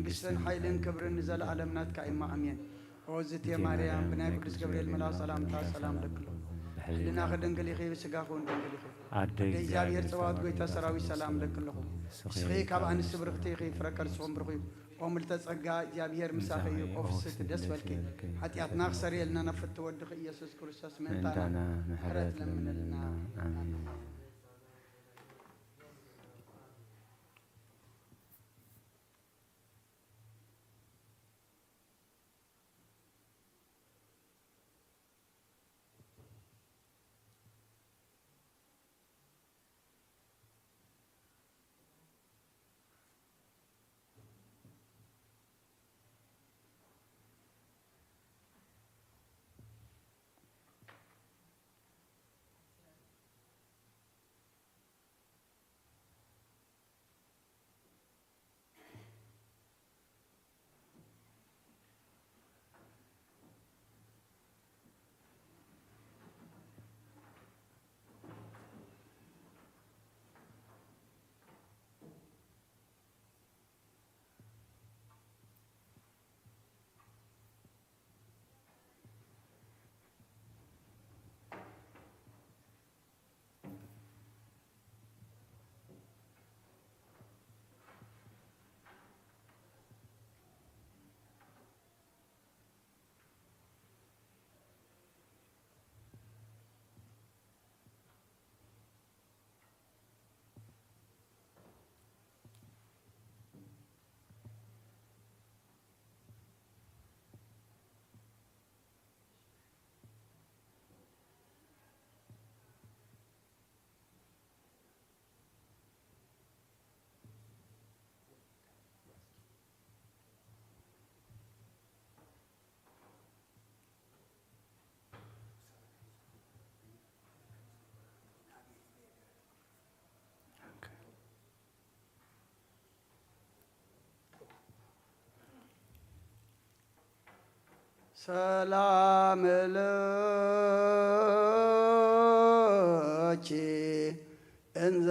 መንግስትን ሓይልን ክብርን ንዘለኣለም ናትካ እማ፣ ኣሜን። ኦ ዝቴ ማርያም፣ ብናይ ቅዱስ ገብርኤል መልኣኽ ሰላምታ ሰላም ለኪ ኣለኹ። ሕልናኺ ድንግል ኢኺ፣ ስጋኺ እውን ድንግል ኢኺ። ኣደ እግዚኣብሔር ጸባኦት፣ ጎይታ ሰራዊት፣ ሰላም ለኪ ኣለኹ። ንስኺ ካብ ኣንስቲ ብርኽቲ ኢኺ፣ ፍረ ከርስኹም ብሩኽ እዩ። ኦ ምልተ ጸጋ፣ እግዚኣብሔር ምሳኺ እዩ። ኦ ፍስሕቲ ደስ በልኪ፣ ሓጢኣትና ክሰርየልና ናብ ፍትው ወድኺ ኢየሱስ ክርስቶስ ምእንታና ምሕረት ለምንልና። ኣሜን። ሰላም ለኪ እንዘ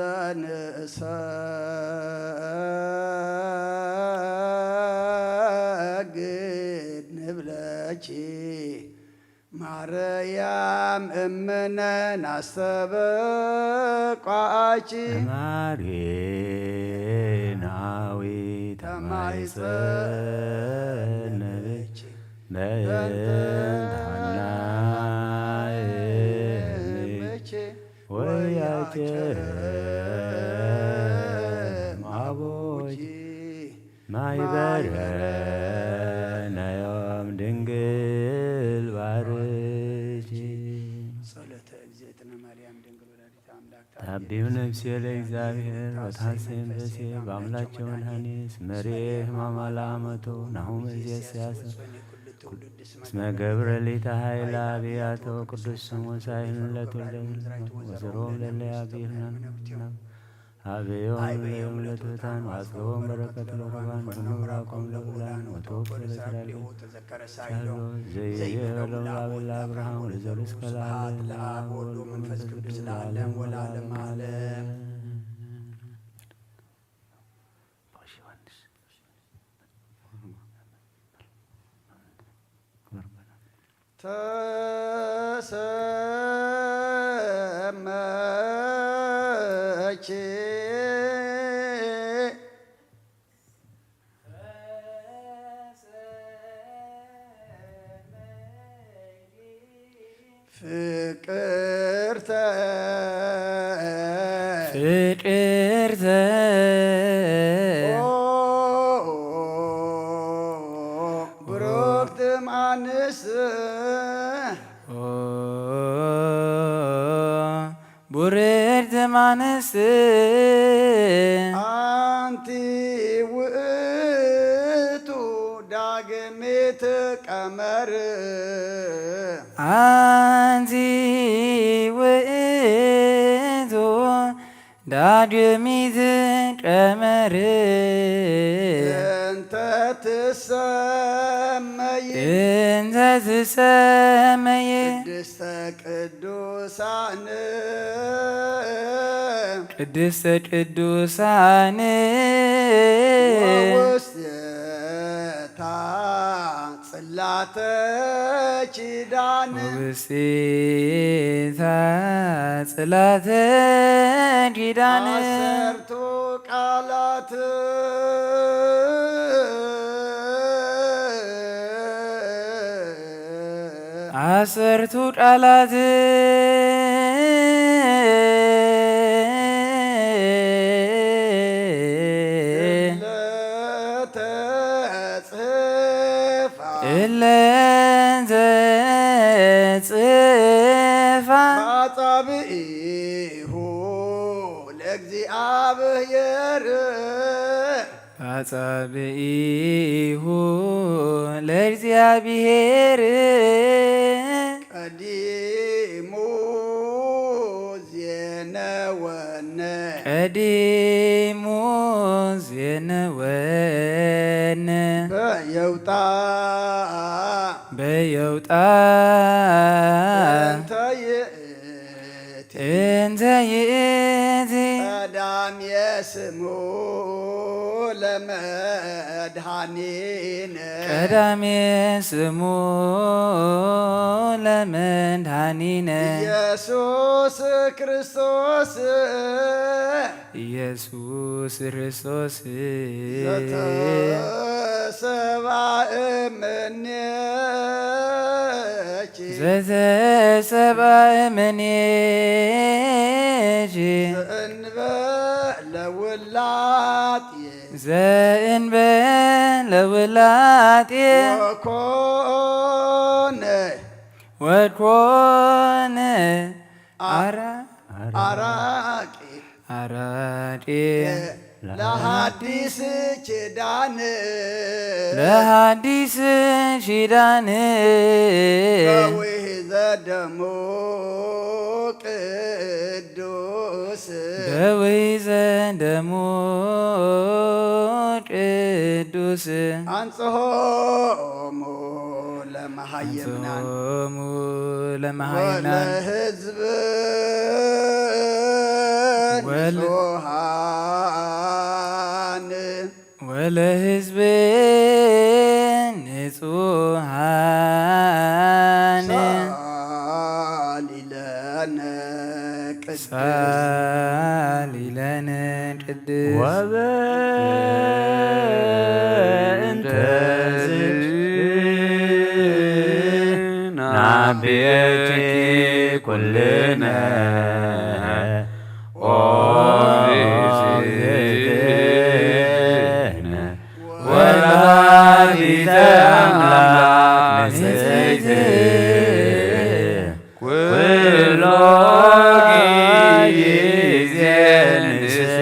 ንሰግድ ንብለኪ ማርያም እምነ ናስተበቋኪ ማሬናዊ ተማይጸን በእንተ ሃና እምኪ ወያቄም አቡኪ ማይበረ ናዮም ድንግል ባርኪ። ጸሎተ እግዝእትነ ማርያም ድንግል ወላዲተ አምላክ ታቢው ነፍሴ ለእግዚአብሔር ወትሐሴን በሴ በአምላኬ መድኃኒት መርኤ ሕማማ ለአመቱ ናሁ እምይእዜሰ ያሰ እስመ ገብረ ሊተ ኃይለ አብያተ ወቅዱስ ስሙ ሳይል ለትውልደ ወዘሮም ለለ አብይርና አበዮም ለዮም ለትሑታን ወአጽግቦም በረከት ለቁርባን ኩሉ ምራቆም ለውላን ወተወክለ ለተራድኦ ተዘከረ ሳይሎ ዘይቤሎ ለአብ ለአብርሃም ወለዘሩ እስከ ለዓለም ለአብ ወወልድ ወመንፈስ ቅዱስ ለዓለም ወለዓለም ዓለም። ተሰመኪ ፍቅርተ ፍቅርተ ኦ ብሩክት እም አንስት ኦ ቡርክት እም አንስት አንቲ ውእቱ ዳግሚት ቀመር አንቲ ውእቱ ዳግሚት ቀመር እንተ ትሰመይ እንተ ትሰመይ ቅድስተ ቅዱሳን ቅድስተ ቅዱሳን ወውስተ ኪዳን ውስቴታ ጽላተ ኪዳን ዓሰርቱ ቃላት ዓሰርቱ ቃላት እለ ተጽፋ እለ ተጽፋ ባጻብኢሁ ለእግዚኣብሔር ባጻብኢሁ ለእግዚኣብሔር ቀዲሙ ዜነወነ ቀዲሙ ዜነወነ በየውጣ በየውጣ እንተ ይእቲ እንተ ይእቲ ቀዳሜ ስሙ ለመድኃኒነ ቀዳሜ ስሙ ለመድኃኒነ ኢየሱስ ክርስቶስ ኢየሱስ ክርስቶስ ዘተሰብአ እምኔኪ ዘተሰብአ እምኔኪ ዘእንበለ ውላጤ ዘእንበለ ውላጤ ወኮነ ወኮነ አራ አራቂ አራቂ ለሐዲስ ኪዳን ለሐዲስ ኪዳን በውሕዘ ደሙ ቅዱስ በውሕዘ ደሙ ቅዱስ አንጽሖሙ ለመሃይምናን አንጽሖሙ ለመሃይምናን ወለህዝብ ወለ- ንጹሃን ወለህዝብ ንጹሃን ሳሊ ለነ ቅድስት ሳሊ ለነ ቅድስት ወበእንተ ዝናብየኪ ኩልነ ኦ እግዝእትነ ወላዲተ አምላክ ንጽሕት ኩሎ ጊዜ ንስት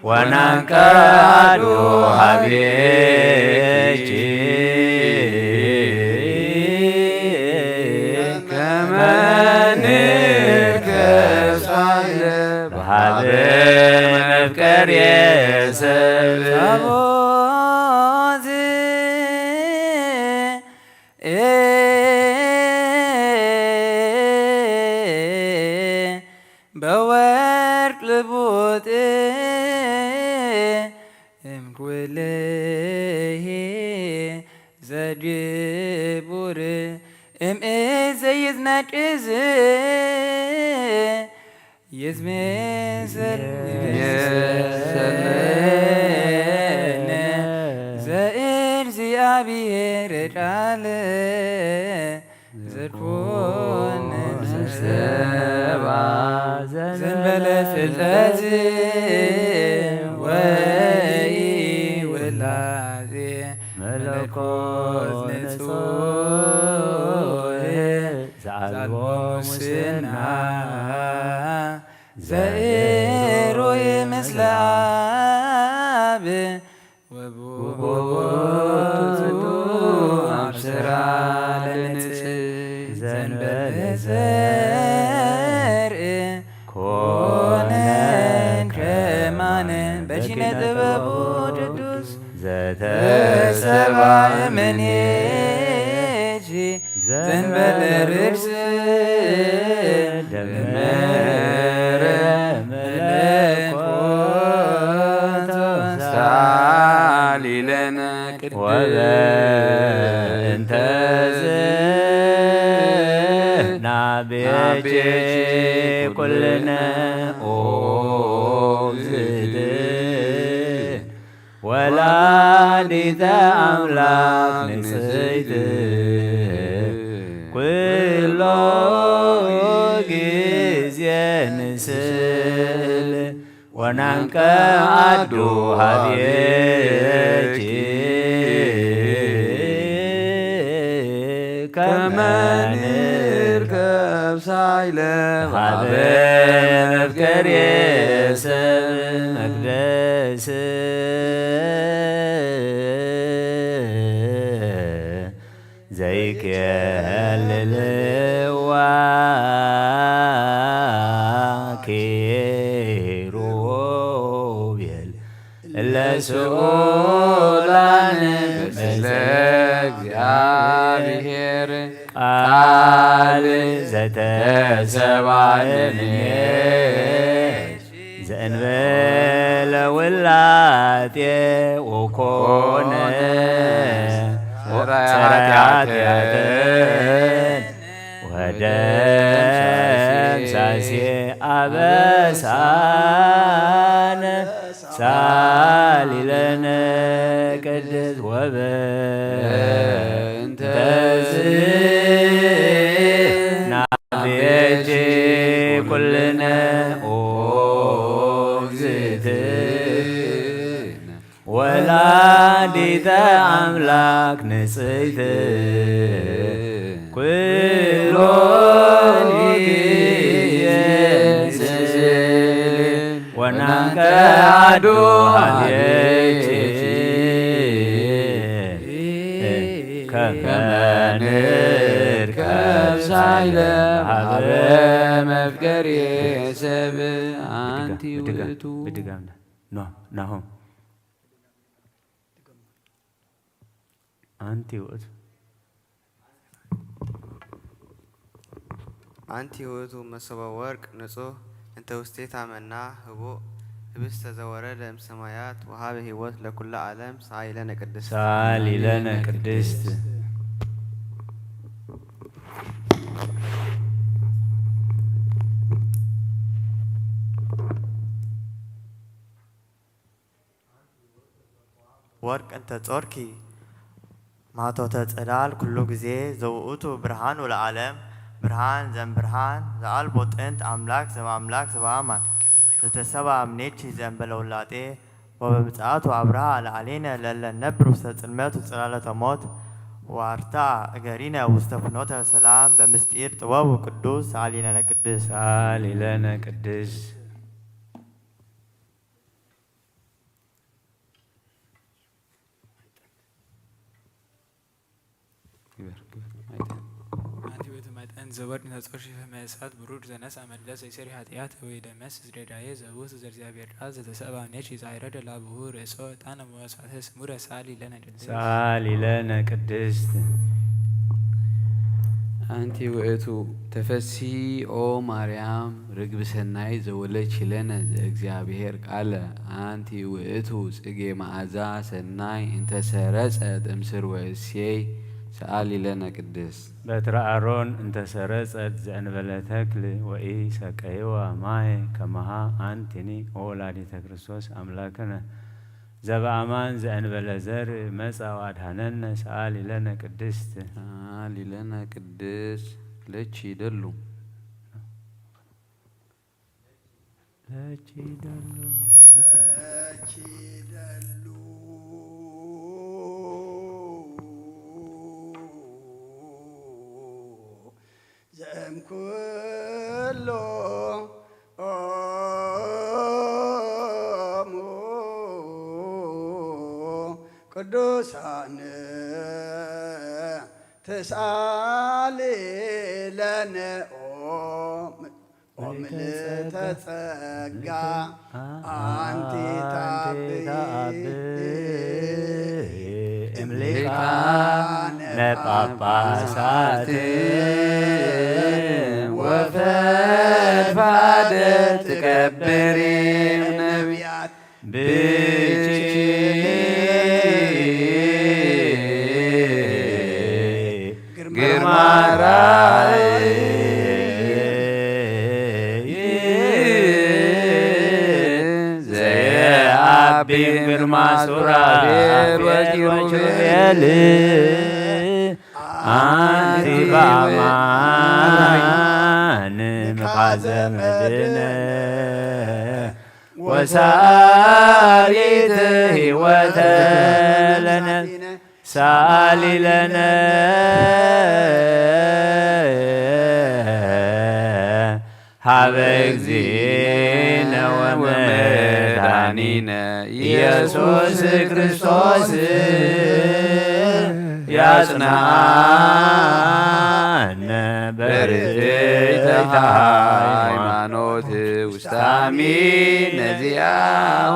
ወናንቀዱ ሀቤኪ ከመ ንርከብ ሳለ በሀበ መፍቀሬ ሰብ ሳቦት በወርቅ ልቡጥ እምኩልሂ ዘግቡር እምእዘ ይዝነቅዝ ይዝምሰል ይዝምሰል ዘእግዚአብሔር ቃል ዘኮነ ሰባ ዘንበለ ፍልጠት ወይ ውላዜ መለኮት ንጹሕ ዘአልቦ ሙስና ዘእሩይ ምስለ አብ ወቦቱ አብስራ ለንጽ ዘንበለ ዘርእ ኮነ ከማነ በኪነ ጥበቡ ቅዱስ ዘተሰባ እምኔኪ ዘንበለ ርእስ ደመረ መለኮቶ ሳሊለነ ቅድስት ወበእንተዝ ናቤኪ ኩልነ ኦ እግዝእትነ ወላዲተ ኣምላክ ንጽሕት ኩሎ ግዜ ንስእል ወናንቀ ኣዱ ሃብየኪ ከመ ንርከብ ሳይለ ሃበ መፍቀሬ ሰብ መቅደስ ዘይኬልልዋ ኪሩቤል እለ ስኡላን ምስለ እግዚኣብሔር ቃል ዘተሰብአ እምኔኪ ዘእንበለ ውላጤ ወኮነ ጸራይ ኃጢአትን ወደምሳሴ አበሳነ ሳሊለነ ቅድስት ወበእንተዝ ናቤኪ ኩልነ ኦ እግዝእትነ ወላዲተ ኣምላክ ንጽሕት ኩሎ ግዜ ንስእሊ ወናንቀ ኣዱ ሃሌኪ ከመ ንርከብ ሳይለ ሃበ መፍቀሬ ሰብ ኣንቲ ብድጋ- ውእቱ። ብድጋም ና- ኖ ናሆም ኣንቲ ውእቱ ኣንቲ ውእቱ መሶበ ወርቅ ንጹሕ እንተ ውስቴታ መና ህቡእ ህብስተ ዘወረደ እምሰማያት ወሃበ ሕይወት ለኩሉ ዓለም ሳሊ ለነ ቅድስት። ሳሊ ለነ ቅድስት። ወርቅ እንተ ጾርኪ ማቶተ ጽላል ኩሉ ግዜ ዘውእቱ ብርሃኑ ለዓለም ብርሃን ዘእምብርሃን ዘኣልቦ ጥንት ኣምላክ ዘእምኣምላክ ዘበኣማን ዘተሰብአ እምኔኪ ዘእምበለ ውላጤ ወበምጽኣቱ ኣብርሃ ለዓሌነ ለለ ነብር ውስተ ጽልመት ውጽላለተ ሞት ወኣርትዓ እገሪነ ውስተ ፍኖተ ሰላም በምስጢር ጥበቡ ቅዱስ ሰኣሊለነ ቅድስት። ሰኣሊለነ ቅድስት። ግበር፣ ግበር፣ ኣይተ። ኣንቲ ውእቱ መጠን ዘወርድ ነጾር ሺፈ መእሳት ብሩድ ዘነሳ መቅደስ ዘይሰሪ ኃጢአት ወይ ደመስ ዝሬዳዬ ዘውት ዘእግዚአብሔር ቃል ዘተሰብአ እምኔኪ ዛይረደ ላብሁ ርእሶ ዕጣነ ወመስዋዕተ ስሙረ ሳሊ ለነ ቅድስት። ሳሊ ለነ ቅድስት። ኣንቲ ውእቱ ተፈሲ ኦ ማርያም ርግብ ሰናይ ዘወለች ለነ ዘእግዚአብሔር ቃለ ኣንቲ ውእቱ ጽጌ መዓዛ ሰናይ እንተሰረጸት እምስር ወእሴይ ሰኣሊ ለነ ቅድስት። በትረ ኣሮን እንተሰረጸት ዘእንበለ ተክል ወኢ ሰቀይዋ ማይ ከማሃ ኣንትኒ ኦ ወላዲተ ክርስቶስ ኣምላክነ ዘበአማን ዘእንበለ ዘር መጻ ወአድሃነነ ሰአሊ ለነ ቅድስት። ሰአሊ ለነ ቅድስት ለቺ ደሉ። ለቺ ደሉ። ለቺ ደሉ። ዘእምኩሎ ኦሙ ቅዱሳን ተሳሊ ለነ ኦ ምልዕተ ጸጋ አንቲ ታብእ እምሊቃነ ጳጳሳት ወፈድፋደ ትከብሪ ነቢያት ብችኒ ሱራፌል ወኪሩቤል። አንቲ በአማን ምካዘ መድነ ወሳሊት ሕይወተ ለነ ሳሊ ለነ ሀበ እግዚእነ ወመድኃኒነ ኢየሱስ ክርስቶስ ያጽንዓነ በርትዕተ ሃይማኖት ውስተ አሚን ነዚአሁ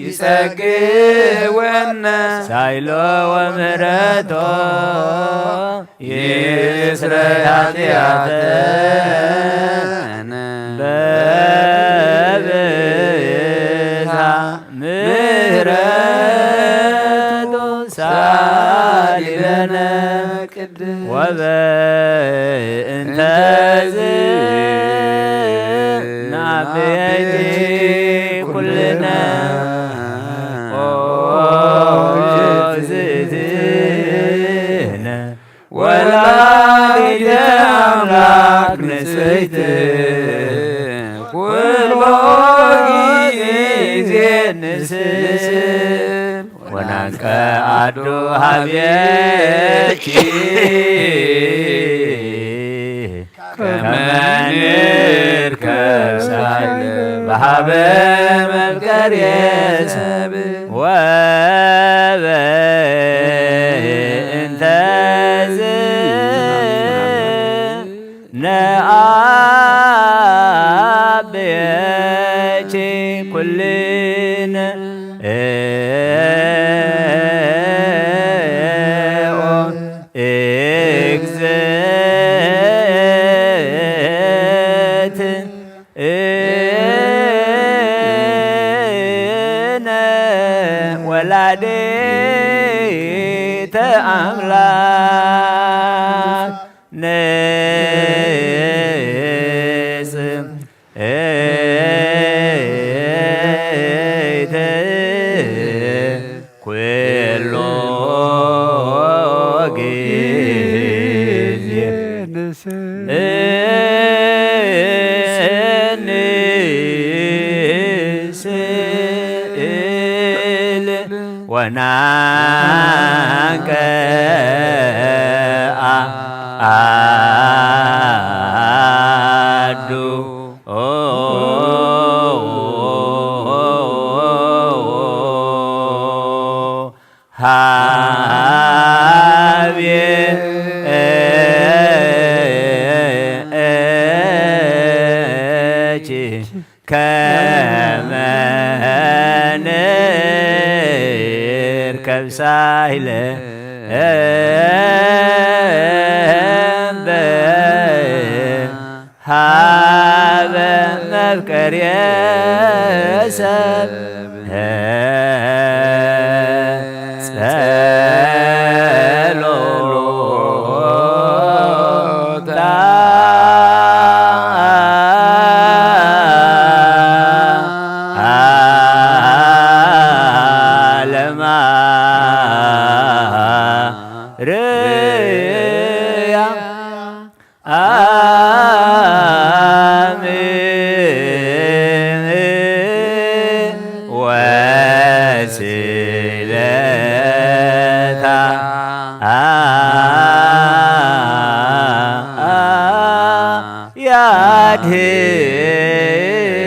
ይጸግወነ ሳይሎ ወምህረቶ ይስረይ ኃጢአተነ በብዝኃ ምህረቱ ሳሊ ለነ ቅድስት ወበእንተዝ ናብየኪ ኩልነ ኦ እግዝእትነ ወላዲተ አምላክ ንጽሕት ኩሎ ጊዜ ንስም ወናንቀ አዱ ሀቤኪ ከመ ንርከብ ሳይለ በሀበ መፍቀሬ ሰብ ወበእንተዝ ነአብየኪ ኩልነ ኦ እግዝእትነ ወላዲተ አምላክ ንጽሕት ኩሎ ጊዜ ንስእል ወናንቀ አዱ ሀቤኪ ከመ ንርከብ ሳይለ ሀበ መፍቀርየ ሰብ ጸሎታ ለማርያም አሜን። ወስእለታ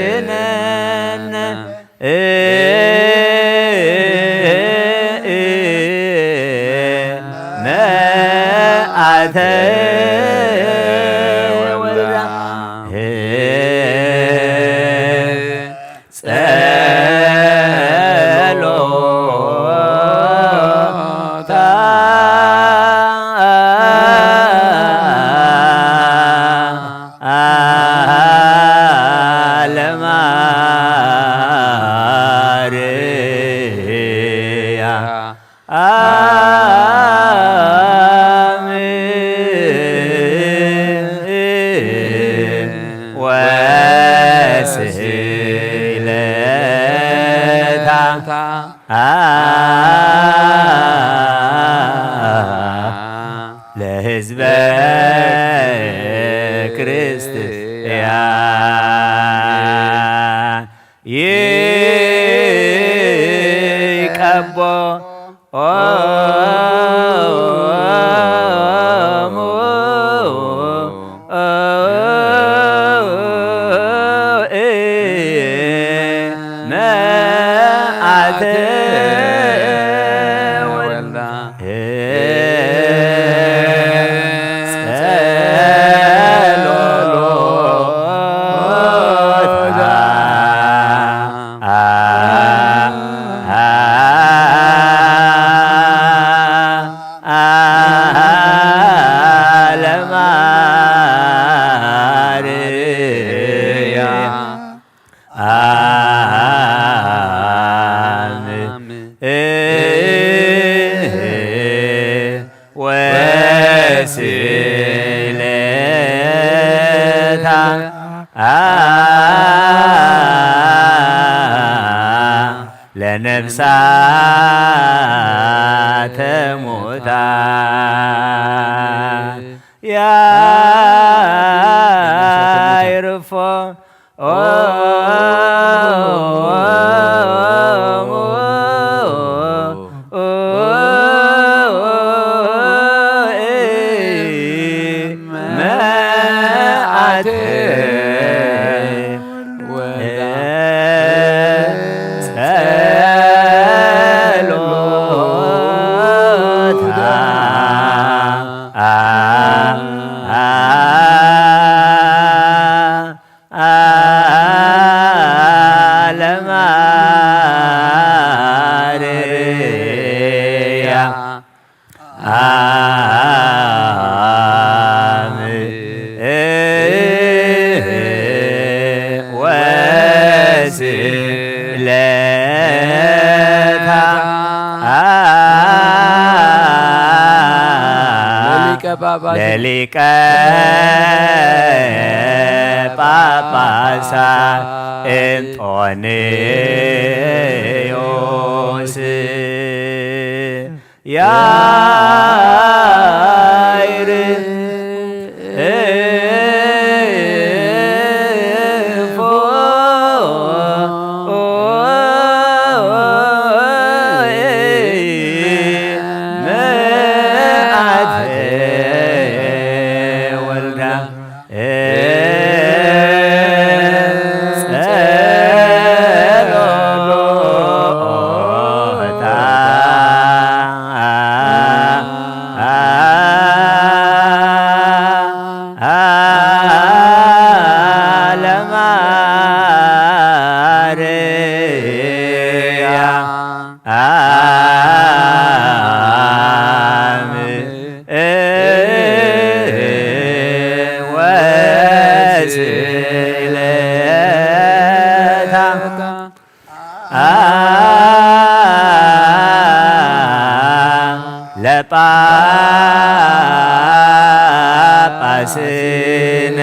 ያድህነነ መዓተ ወላ ጸሎታ ለማርያ አሜን። ወስእለታ ህዝበ ክርስቲያን ይቀቦ ኦሙ መዓተ ወልዳ ጸሎታ ለማርያም አም ወስሌታ ለነፍሳተ ሙታን ያይርፎ ለሊቀ ጳጳስ ለሊቀ ጳጳሳት እንጦንዮስ ያይርፎ መዓተ ወልዳ ጸሎታ ለማርያም አም ወስሌታ ለጳጳስነ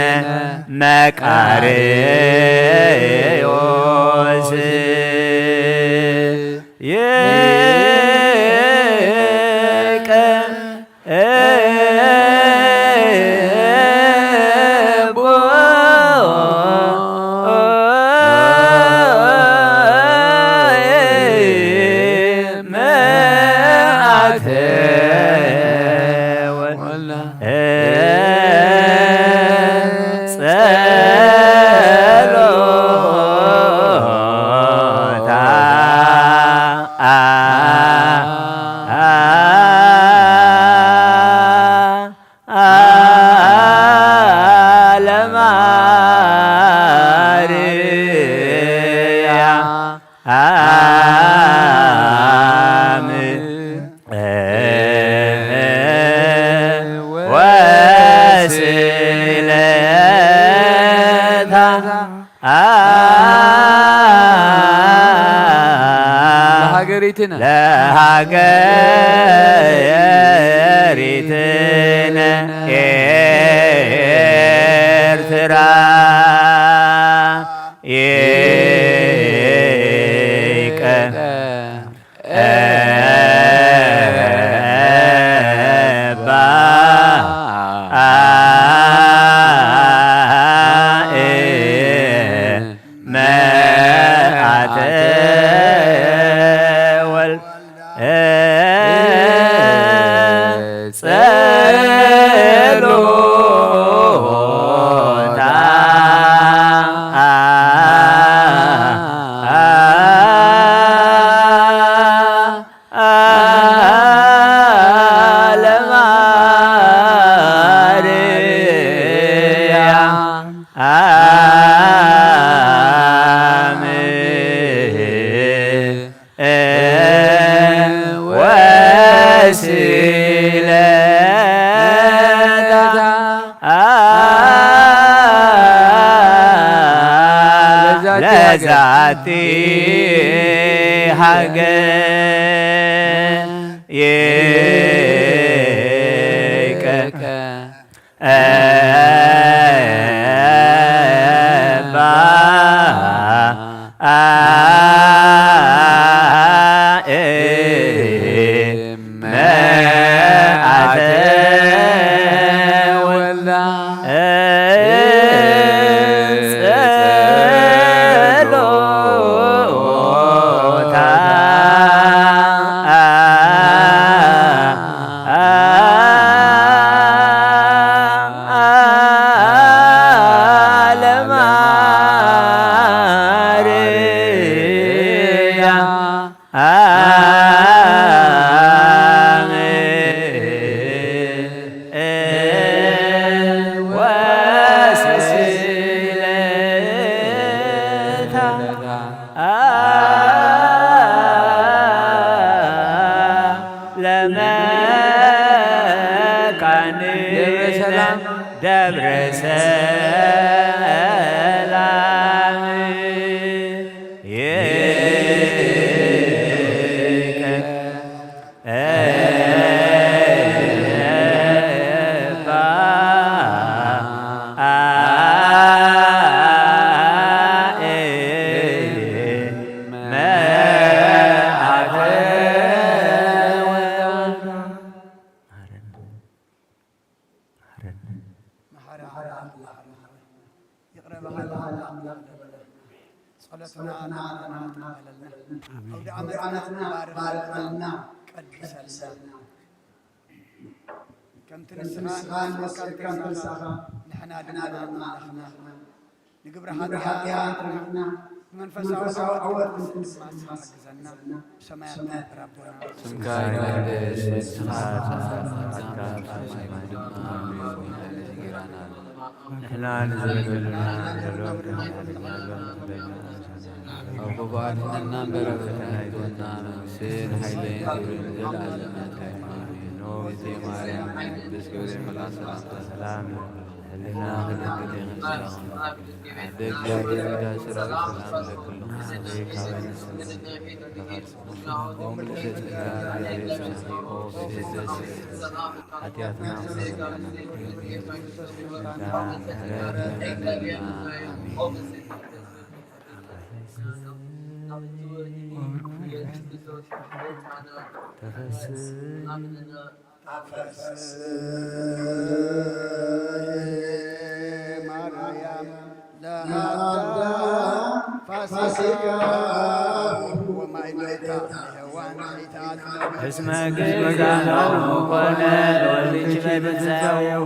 መቃርዮስ ይቀ እቦ መዓተ ወላ ጸሎታ ለማርያም አም ወስሌታ ለሀገሪትነ ለሀገሪትነ ኤርትራ ይቀ እባ ለማርያም አሜን። ወሲለታ ለዛቲ ሃገር ይቀ እባ አኤ መአተ ወልዳ ጸሎታ ለማርያም ወስስለታ ለመካነ ደብረ ሰላም ይቀ እባ አኤ መአተ ወልዳ። መሐሪ ኣምላኽ ይቕረ በሃሊ ኣምላኽ ይበለን። ጸሎትና ናባና ትቕበለልና። ኣውደ ዓመትና ባርኸልና፣ ቀድሰልና። ከምቲ ንስኻ ንወሰድካን ተስፋኻ ንሕና ድማ ኣምላኽና ንግብረ ኃጢኣት ርሒቕና ብመንፈሳዊ ዓወት ክንስማስ ሓግዘና። ብሰማያት ንነብር ኣቦና ስምካ ይቀደስ፣ መንግሥትኻ ትምጻእ፣ ፈቃድካ ኣብ ሰማይ ከም ኣብ ሰማይ ትኹን። ንሕና ንዘለና ዘለዎም ኣብ ክፉኣት ንሕና እምበር ኣብ ፈተና ኣይትእትወና፣ መንግስትን ሓይልን ክብርን ዘለዓለም ናትካ እዩ። ኣሜን። ኖ ቤተ ማርያም ቅድስት ገብርኤል መልኣክ ሰላምታ ሰላም ህልና ክደግል የመሰላኹም። ኣደ እግዚኣብሔር ጌታ ሰራዊት ሰላም ለክሉ። እስመ ግእዛኖሙ ኮነ ለወልድኪ በትንሳኤሁ።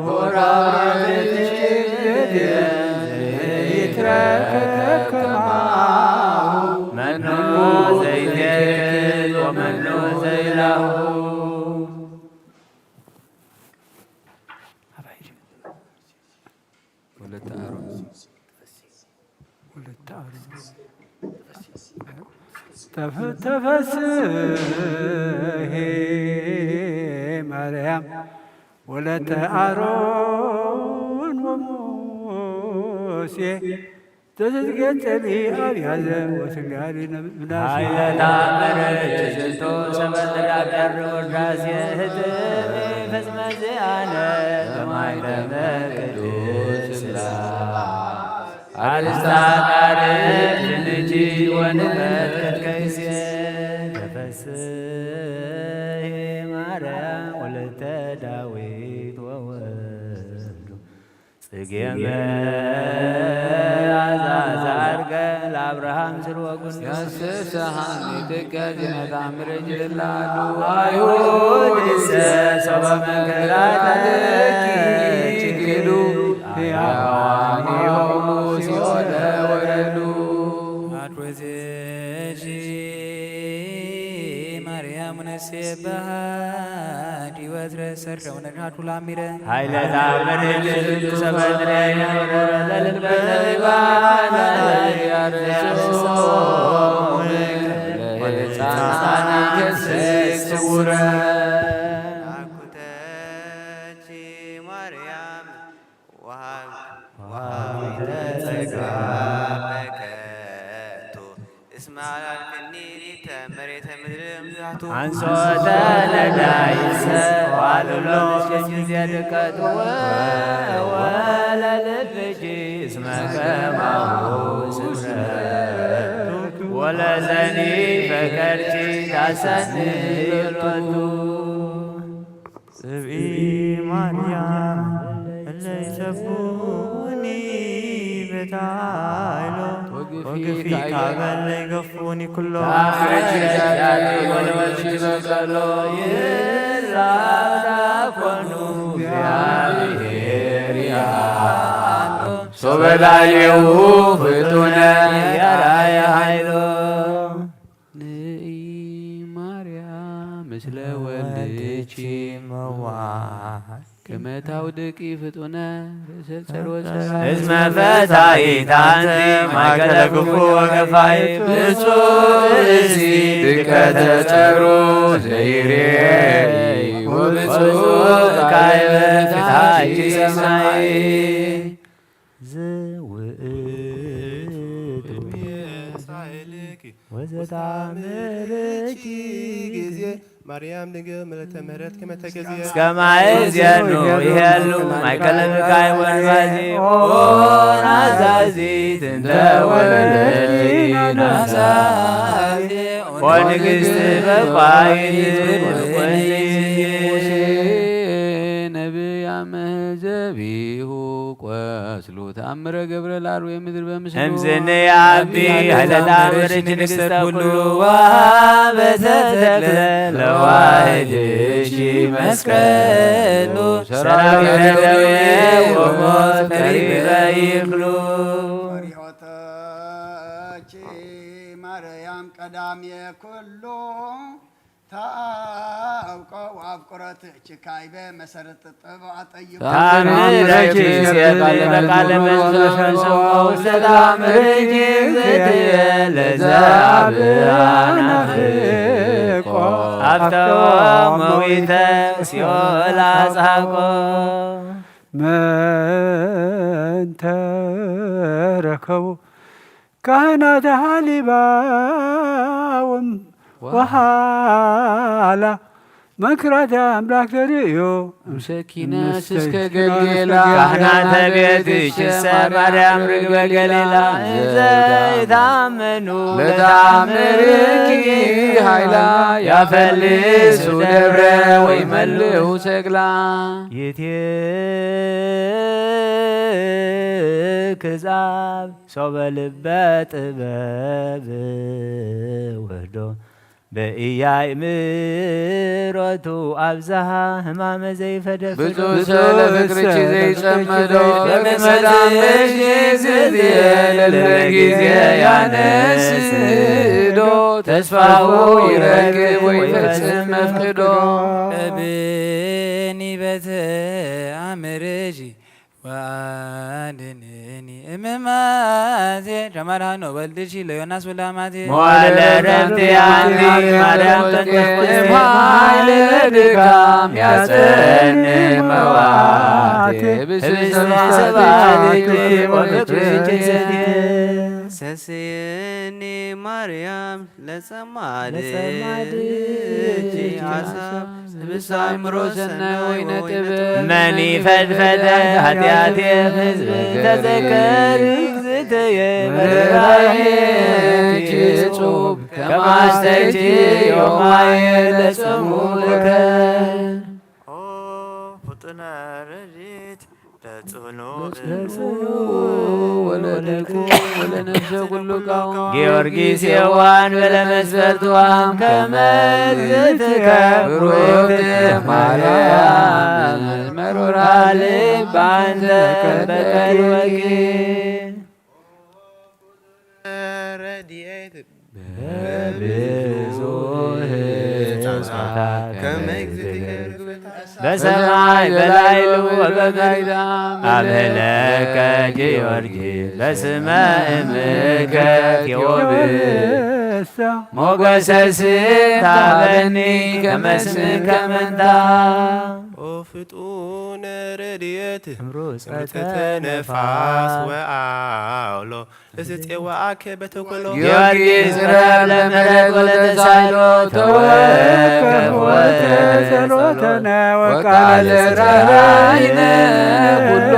ዘይትረከብ ከማሁ። መኑ ዘይትየክል ወመኑ ዘይላሁ። ወለተ አሮን። ወለተ አሮን። ተፈ-፣ ተፈስሒ ማርያም ወለተ አሮን ወሙሴ ዘትትገጸሊ አብያዘ ወትንጋሪ ነብ-፣ ብናሴ። ኃይለ ተአምር እጅ ዝንቱ ሰበ ትዳቀር ውዳሴ ህትም ፈጽመ ዚአነ በማይተመ ቅዱስ ስላ አርስታ ቃርብ ድንጂ ወንበት ከይሴ ተፈስሒ ማርያም ወለተ ዳዊት ወወልዱ ጽጌ መዓዛ ዘዐርገ ለአብርሃም ስርወ ጉንዱ። ያስተስሐኒ ጥቀ ዜና ተአምር እጅ ለላሉ አይሁድ እሰ ሰበ መንክራተ ኪዱ ሕያዋን ሆሙ ሲኦል ወረዱ። አድወዘ ማርያም ነሴ ወትረ ሰርደው ነድሃቱ ላሚረ ኃይለ ተአምር እጅ ሰበትረ ለልበ ተቢባነ ያርሱ ወሕፃናት ስውረ አኩተኪ ማርያም ወሃብ ወሃቢተ ጸጋ በከቱ እስመ አልዓልክኒ ሊተ መሬተ ምድር እምዛቱ አንሶተ ለዳይሰ ዋልሎ ጊዜ ድቀት ወለልብኪ እስመ ከማሁ ስምረቱ ወለዘኒ ፈቀድኪ ታሰኒ ሎቱ ጽብኢ ማርያም እለ ይሰብኡኒ በታይሎ ወግፊ ካበለ ይገፉኒ ኩሎ ታረች ዳዳሪ ወለወልድ በቀሎ ይራዳ ኮኑ እግዚአብሔር ያሎ ሶበላየው ፍጡነ ያራየ ኃይሎ ንኢ ማርያም ምስለ ወልድኪ መዋል ከመ ታውድቂ ፍጡነ ርእሰ ጸርወ ሰማይ። እስመ ፈታኢት አንቲ ማእከለ ክፉ ወገፋይ ብፁዕ ብእሲ ድቀተ ጸሩ ዘይሬይ ወብፁዕ ካይበ ፍትሐኪ ሰማይ። ዝውእቱ ሳይልኪ ወዘታምርኪ ጊዜ ማርያም ድንግል ምልዕተ ምሕረት ከመ ተገዝየ እስከ ማእዜኑ ይሄሉ ማእከለ ብካይ ወንባዚ ኦ ናዛዚት እንተ ወለድኪ ናዛዚ ኦ ንግሥት በባይት ወንዚ ሙሴ ነቢይ አመ ዘቢሁ ቆስሉ ተአምረ ገብረ ላርዌ ምድር በምስሉ። እምዝኒ አቢ ኃይለ ተአምርኪ ንግሥተ ኩሉ ወሀበተ ተክለ ለዋህድኪ መስቀሉ ሰራዊተ ደዌ ወሞት ቀሪበ ይክሉ። ፈሪሆተኪ ማርያም ቀዳሜ ኩሉ ታውቆ ወአፍቅሮትኪ ካይበ መሰረት ጥበብ አጠይቆ። ታምረኪ ቃል በቃል መንፈሶ ውስተ ታምርኪ እግዝእትየ ለዘአብአ ናፍቆ አፍተወ መዊተ ሲኦል አጽሐቆ። መን ተረከቡ ካህናተ ሐሊባ ወም-፣ ወሃላ መንክራተ አምላክ ተርእዮ እምሰኪነስ እስከ ገልጌላ። ካህናተ ቤትኪሰ ማርያም ርግበ ገሊላ ዘይታመኑ ለተአምርኪ ኃይላ ያፈልሱ ደብረ ወይመልኡ ሰቅላ። ይትክዛብ ሶበ ልበ ጥበብ ወህዶ በኢያእምሮቱ አብዝሃ ህማመ ዘይፈደፍዶ። ብፁዕ ሰለ ፍቅርኪ ዘይጸመዶ በቅድመ ታምርኪ ዝብየ ለለ ጊዜ ያነስዶ ተስፋሁ ይረክብ ወይፈጽም መፍቅዶ። እብኒ በተ አምርኪ ወአድንኒ እምማቴ ሸማርሃኖ ወልድኪ ለዮናስ ወላማቴ። መዋለ ረፍቴ አንቲ ማርያም ቅድስት ኃይል ድካም ያጸን መዋቴ ህብስተ ሰባኪ ወፍቅርኪ ሰስኒ ማርያም ለጸማድኪ ለጸማድኪ ሐሳብ ሐሳብ ስብሳ አእምሮ ሰናይ ወይነ ጥበብ መኒ ፈድፈደ ኃጢአቴ ህዝብ ተዘከር እግዝእትየ መራየኪ ጹብ ከማስተይቲ ዮማየ ለጸሙከ። ኦ ፍጡነ ረድኤት ለጽኑ ለጽኑ ወለደቁ ወለነፍሰ ኩሉ ቃው። ጊዮርጊስ የዋን በለመስፈርትዋም ከመዝትከ ብሩክት ማርያም መሮራ ልብ አንተ በቀልወኪ። ረድኤት በብዙ ከመ እግዚእትከ ርግበታ በሰማይ በላይሉ ወበምድር አብህለከ ጊዮርጊስ በስመ እምከ ቴዎብስ ሞገሰ ስታበኒ ከመስምከ መንታ። ኦ ፍጡነ ረድኤት እምሮ ጸተ ነፋስ ወአውሎ እዝጼዋአከ በተኮሎ ጊዮርጊስ ቅረብ ለምሕረት ወለተሳይሎ ተወከፍ ወተጸሎተነ ወቃለ ራይነ ኩሎ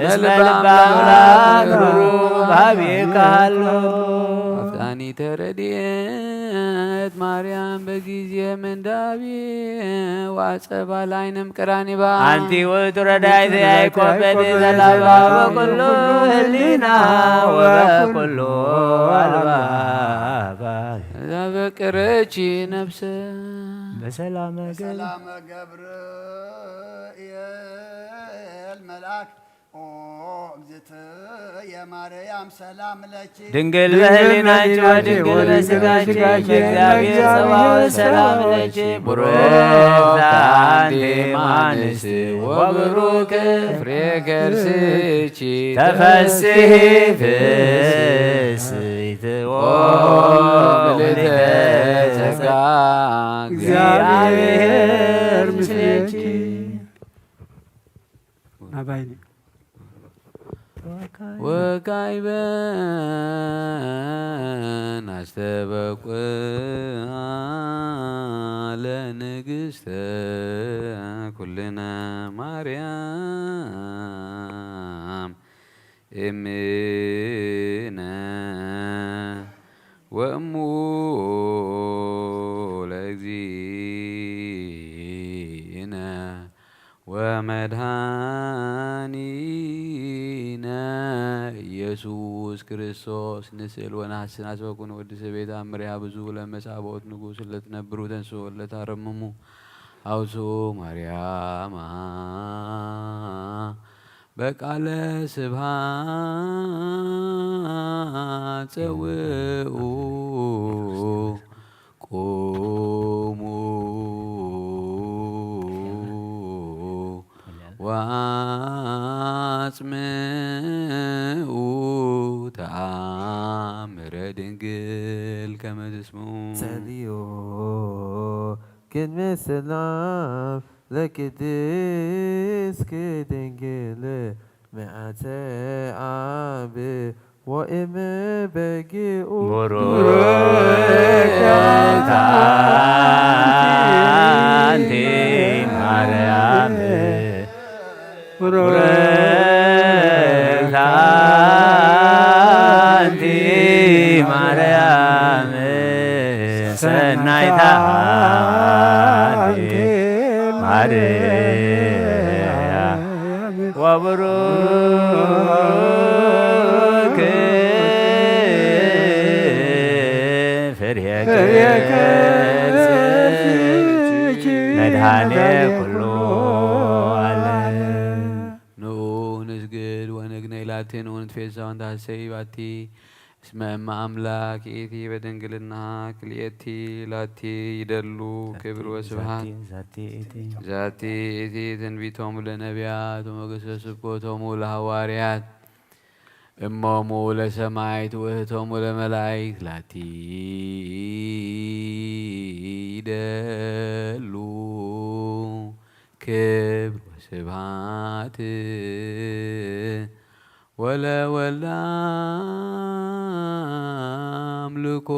እስመ ልበ አምላክ ሩሩ ባቤከ ሃሎ። አፍጣኒተ ረድኤት ማርያም በጊዜ ምንዳቤ ዋጸባ ላይንም ቀራኒባ አንቲ ውእቱ ረዳይት ያዕቆብ በኒ ዘላባ ወኩሉ ህሊና ወበኩሉ አልባባ ዘበቅረቺ ነፍሰ በሰላመ ገብር በሰላመ ገብርኤል መልአክ ኦ እግዝእትየ ማርያም ሰላም ለኪ ድንግል በህሊናኪ ወድንግል በስጋኪ እግዚአብሔር ጸባኦት ሰላም ለኪ። ቡርክት አንቲ እም አንስት ወብሩክ ፍሬ ከርስኪ ተፈስሒ ፍስሕት ኦ ምልዕተ ጸጋ እግዚአብሔር ምስሌኪ። ናባይኒ ወካዕበን አስተበቁዓ ለንግሥተ ኩልነ ማርያም እምነ ወእሙ ለእግዚእነ ወመድኃኒነ ኢየሱስ ክርስቶስ። ንስእል ወነሐስን አስበኩን ወድሰ ቤት አምሪሃ ብዙ ለመጻብኦት ንጉሥ ለትነብሩ ተንሱ ለታረምሙ አውሱ ማርያማ በቃለ ስብሐት ጸውኡ ቁሙ ወአጽምኡ ተአምረ ድንግል ከመ ትስምዑ። ጸልዮ ቅድመ ሰላም ለቅድስት ድንግል ምልዕተ አብ ወእም በጊኡ ቡሩክት አንቲ ማርያም ቡሩክት አንቲ ማርያም ሰናይት አንቲ ማርያም ወብሩክ ፍሬ ከርሥኪ መድኃኔ ኩሉ ዓለም። ንዑ ንስግድ ወንግነይ ላቲ ንዑ ንትፌሳ ወንታሰይ ባቲ እስመ እመ አምላክ ይእቲ በድንግልና ክልኤቲ ላቲ ይደሉ ክብር ወስብሐት። ዛቲ ይእቲ ትንቢቶሙ ለነቢያት ወመገሰ ስብከቶሙ ለሐዋርያት እሞሙ ለሰማይት ውእህቶሙ ለመላይክት ላቲ ይደሉ ክብር ወስብሐት ወለወልድ አምልኮ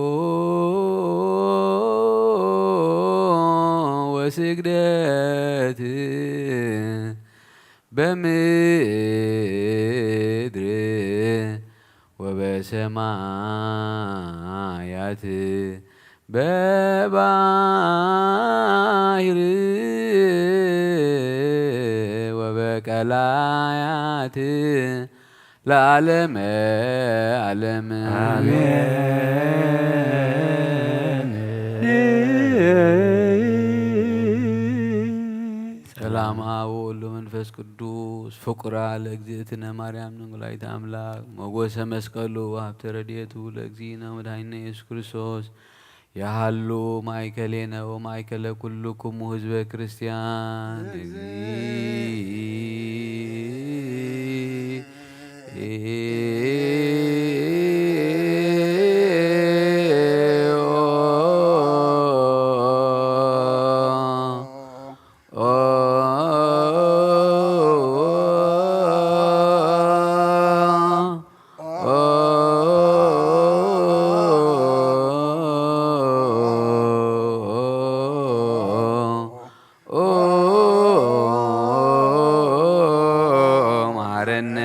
ወስግደት በምድር ወበሰማያት በባሕር ወበቀላያት ለዓለመ ዓለም። አሜን። ሰላም አብ ወወልድ ወመንፈስ ቅዱስ ፍቁራ ለእግዝእትነ ማርያም ድንግላይት አምላክ ሞጎሰ መስቀሉ ሀብተ ረድኤቱ ለእግዚእነ መድኃኒነ ኢየሱስ ክርስቶስ የሃሉ ማእከሌነ ወማእከለ ኩልክሙ ህዝበ ክርስቲያን። ኦ ማረነ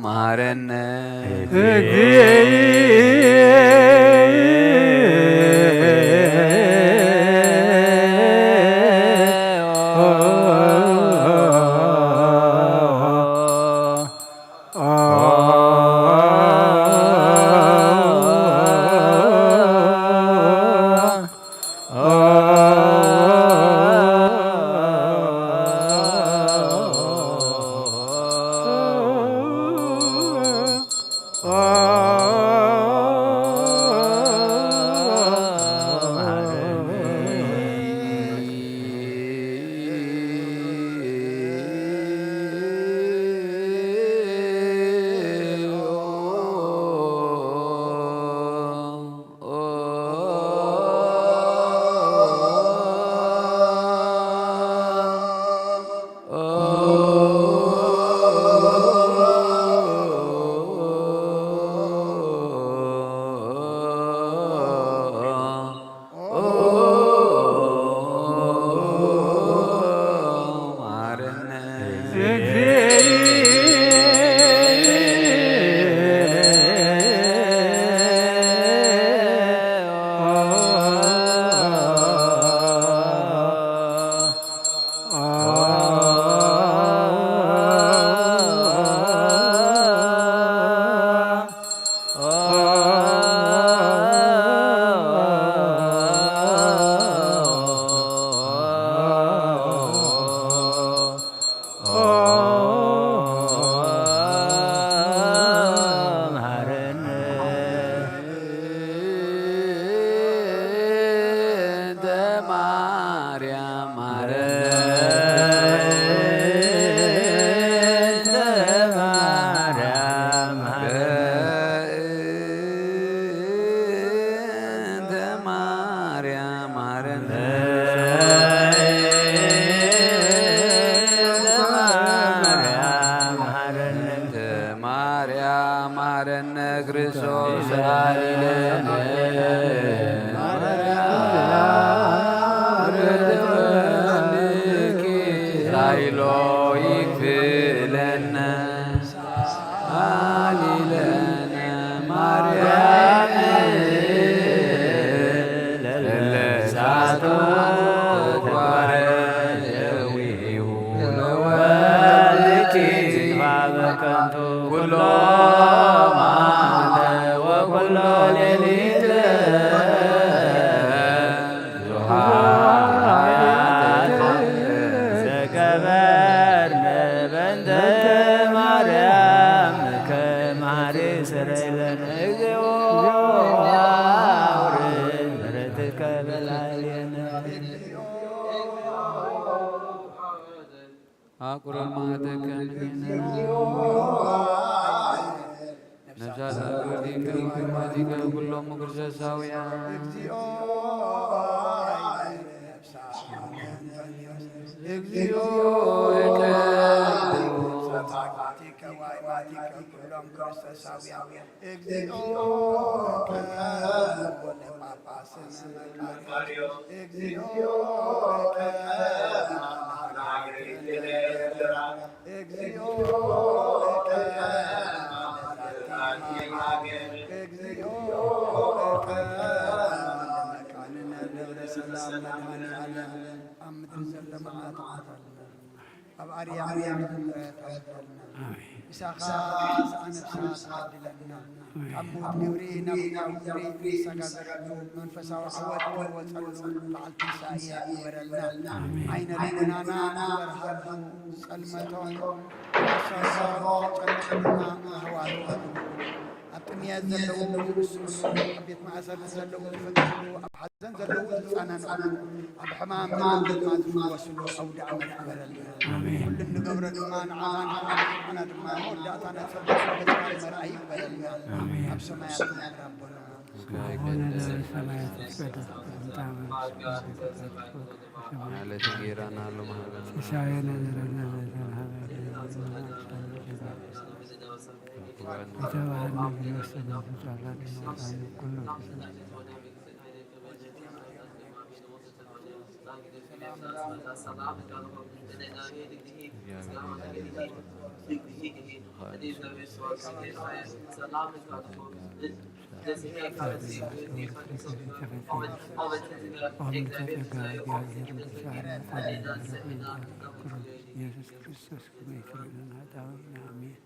መሃረነ አቁርብ ማህተከ እምኔነ። ነፍሳት አበዊከ ወአሕዋቲከ ኩሎም ክርስቶሳውያን። እግዚኦ እቀብኡ። ኩሎም ክርስቶሳውያን። እግዚኦ እቀብኡ። ጳጳስነ መቃርዮስ። እግዚኦ እቀብኡ። እግዚኦ እቀብኡ። እግዚኦ እቀብኡ። መካንነ ደብረ ሰላም መድኃኔ ዓለም። ኣብ ምድሪ ዘሎ መዓት ዓደልና። ኣብ ኣርያም ምሕረት ኣውርደልና። ኣሜን። ምሳኻ ስኣ ነፍሳት ዓድለና። ኣሜን። ካብ ሞት ግብሪ ናብ ህያው ግብሪ ንሰጋገረሉ መንፈሳዊ ዓወት ንወጸሉ በዓል ትንሳኤ ይግበረልና። ኣሜን። ዓይነ ልቦናና ዝበርሃሉ፣ ጸልመቶም ኣሳሶ ተጨነቑና ኣህዋሉ። ኣብ ጥምየት ዘለዉ ዝንስኡ፣ ኣብ ቤት ማእሰርቲ ዘለዉ ዝፈትሕሉ፣ ኣብ ሓዘን ዘለዉ ዝጸናንዑ፣ ኣብ ሕማም ዘለዉ ድማ ዝፍወስሉ ኣውደ ዓመት ይግበረልና። ኣሜን። ኩሉ እንገብሮ ድማ ንዓኻ ንኽብሪ ንሕና ድማ መወዳእታ ናይ ጸሎት መርኣይ ይግበረልና። ኣሜን። ኣብ ሰማያት ትነብር ኣቦና። ስምካ ይቀደስ። አቡነ ዘበሰማያት ይትቀደስ ስምከ። ትምጻእ መንግሥትከ። በከመ በሰማይ ናዕለተ ጌራ ናሉ ማህበረ። ሲሳየነ ዘለነ ዘለነ ሀበነ። ኢተባህነ ግዮስ በምጻላን ኩሉ ኢየሱስ ክርስቶስ ክመ ይፍረደና ጣውና። አሜን።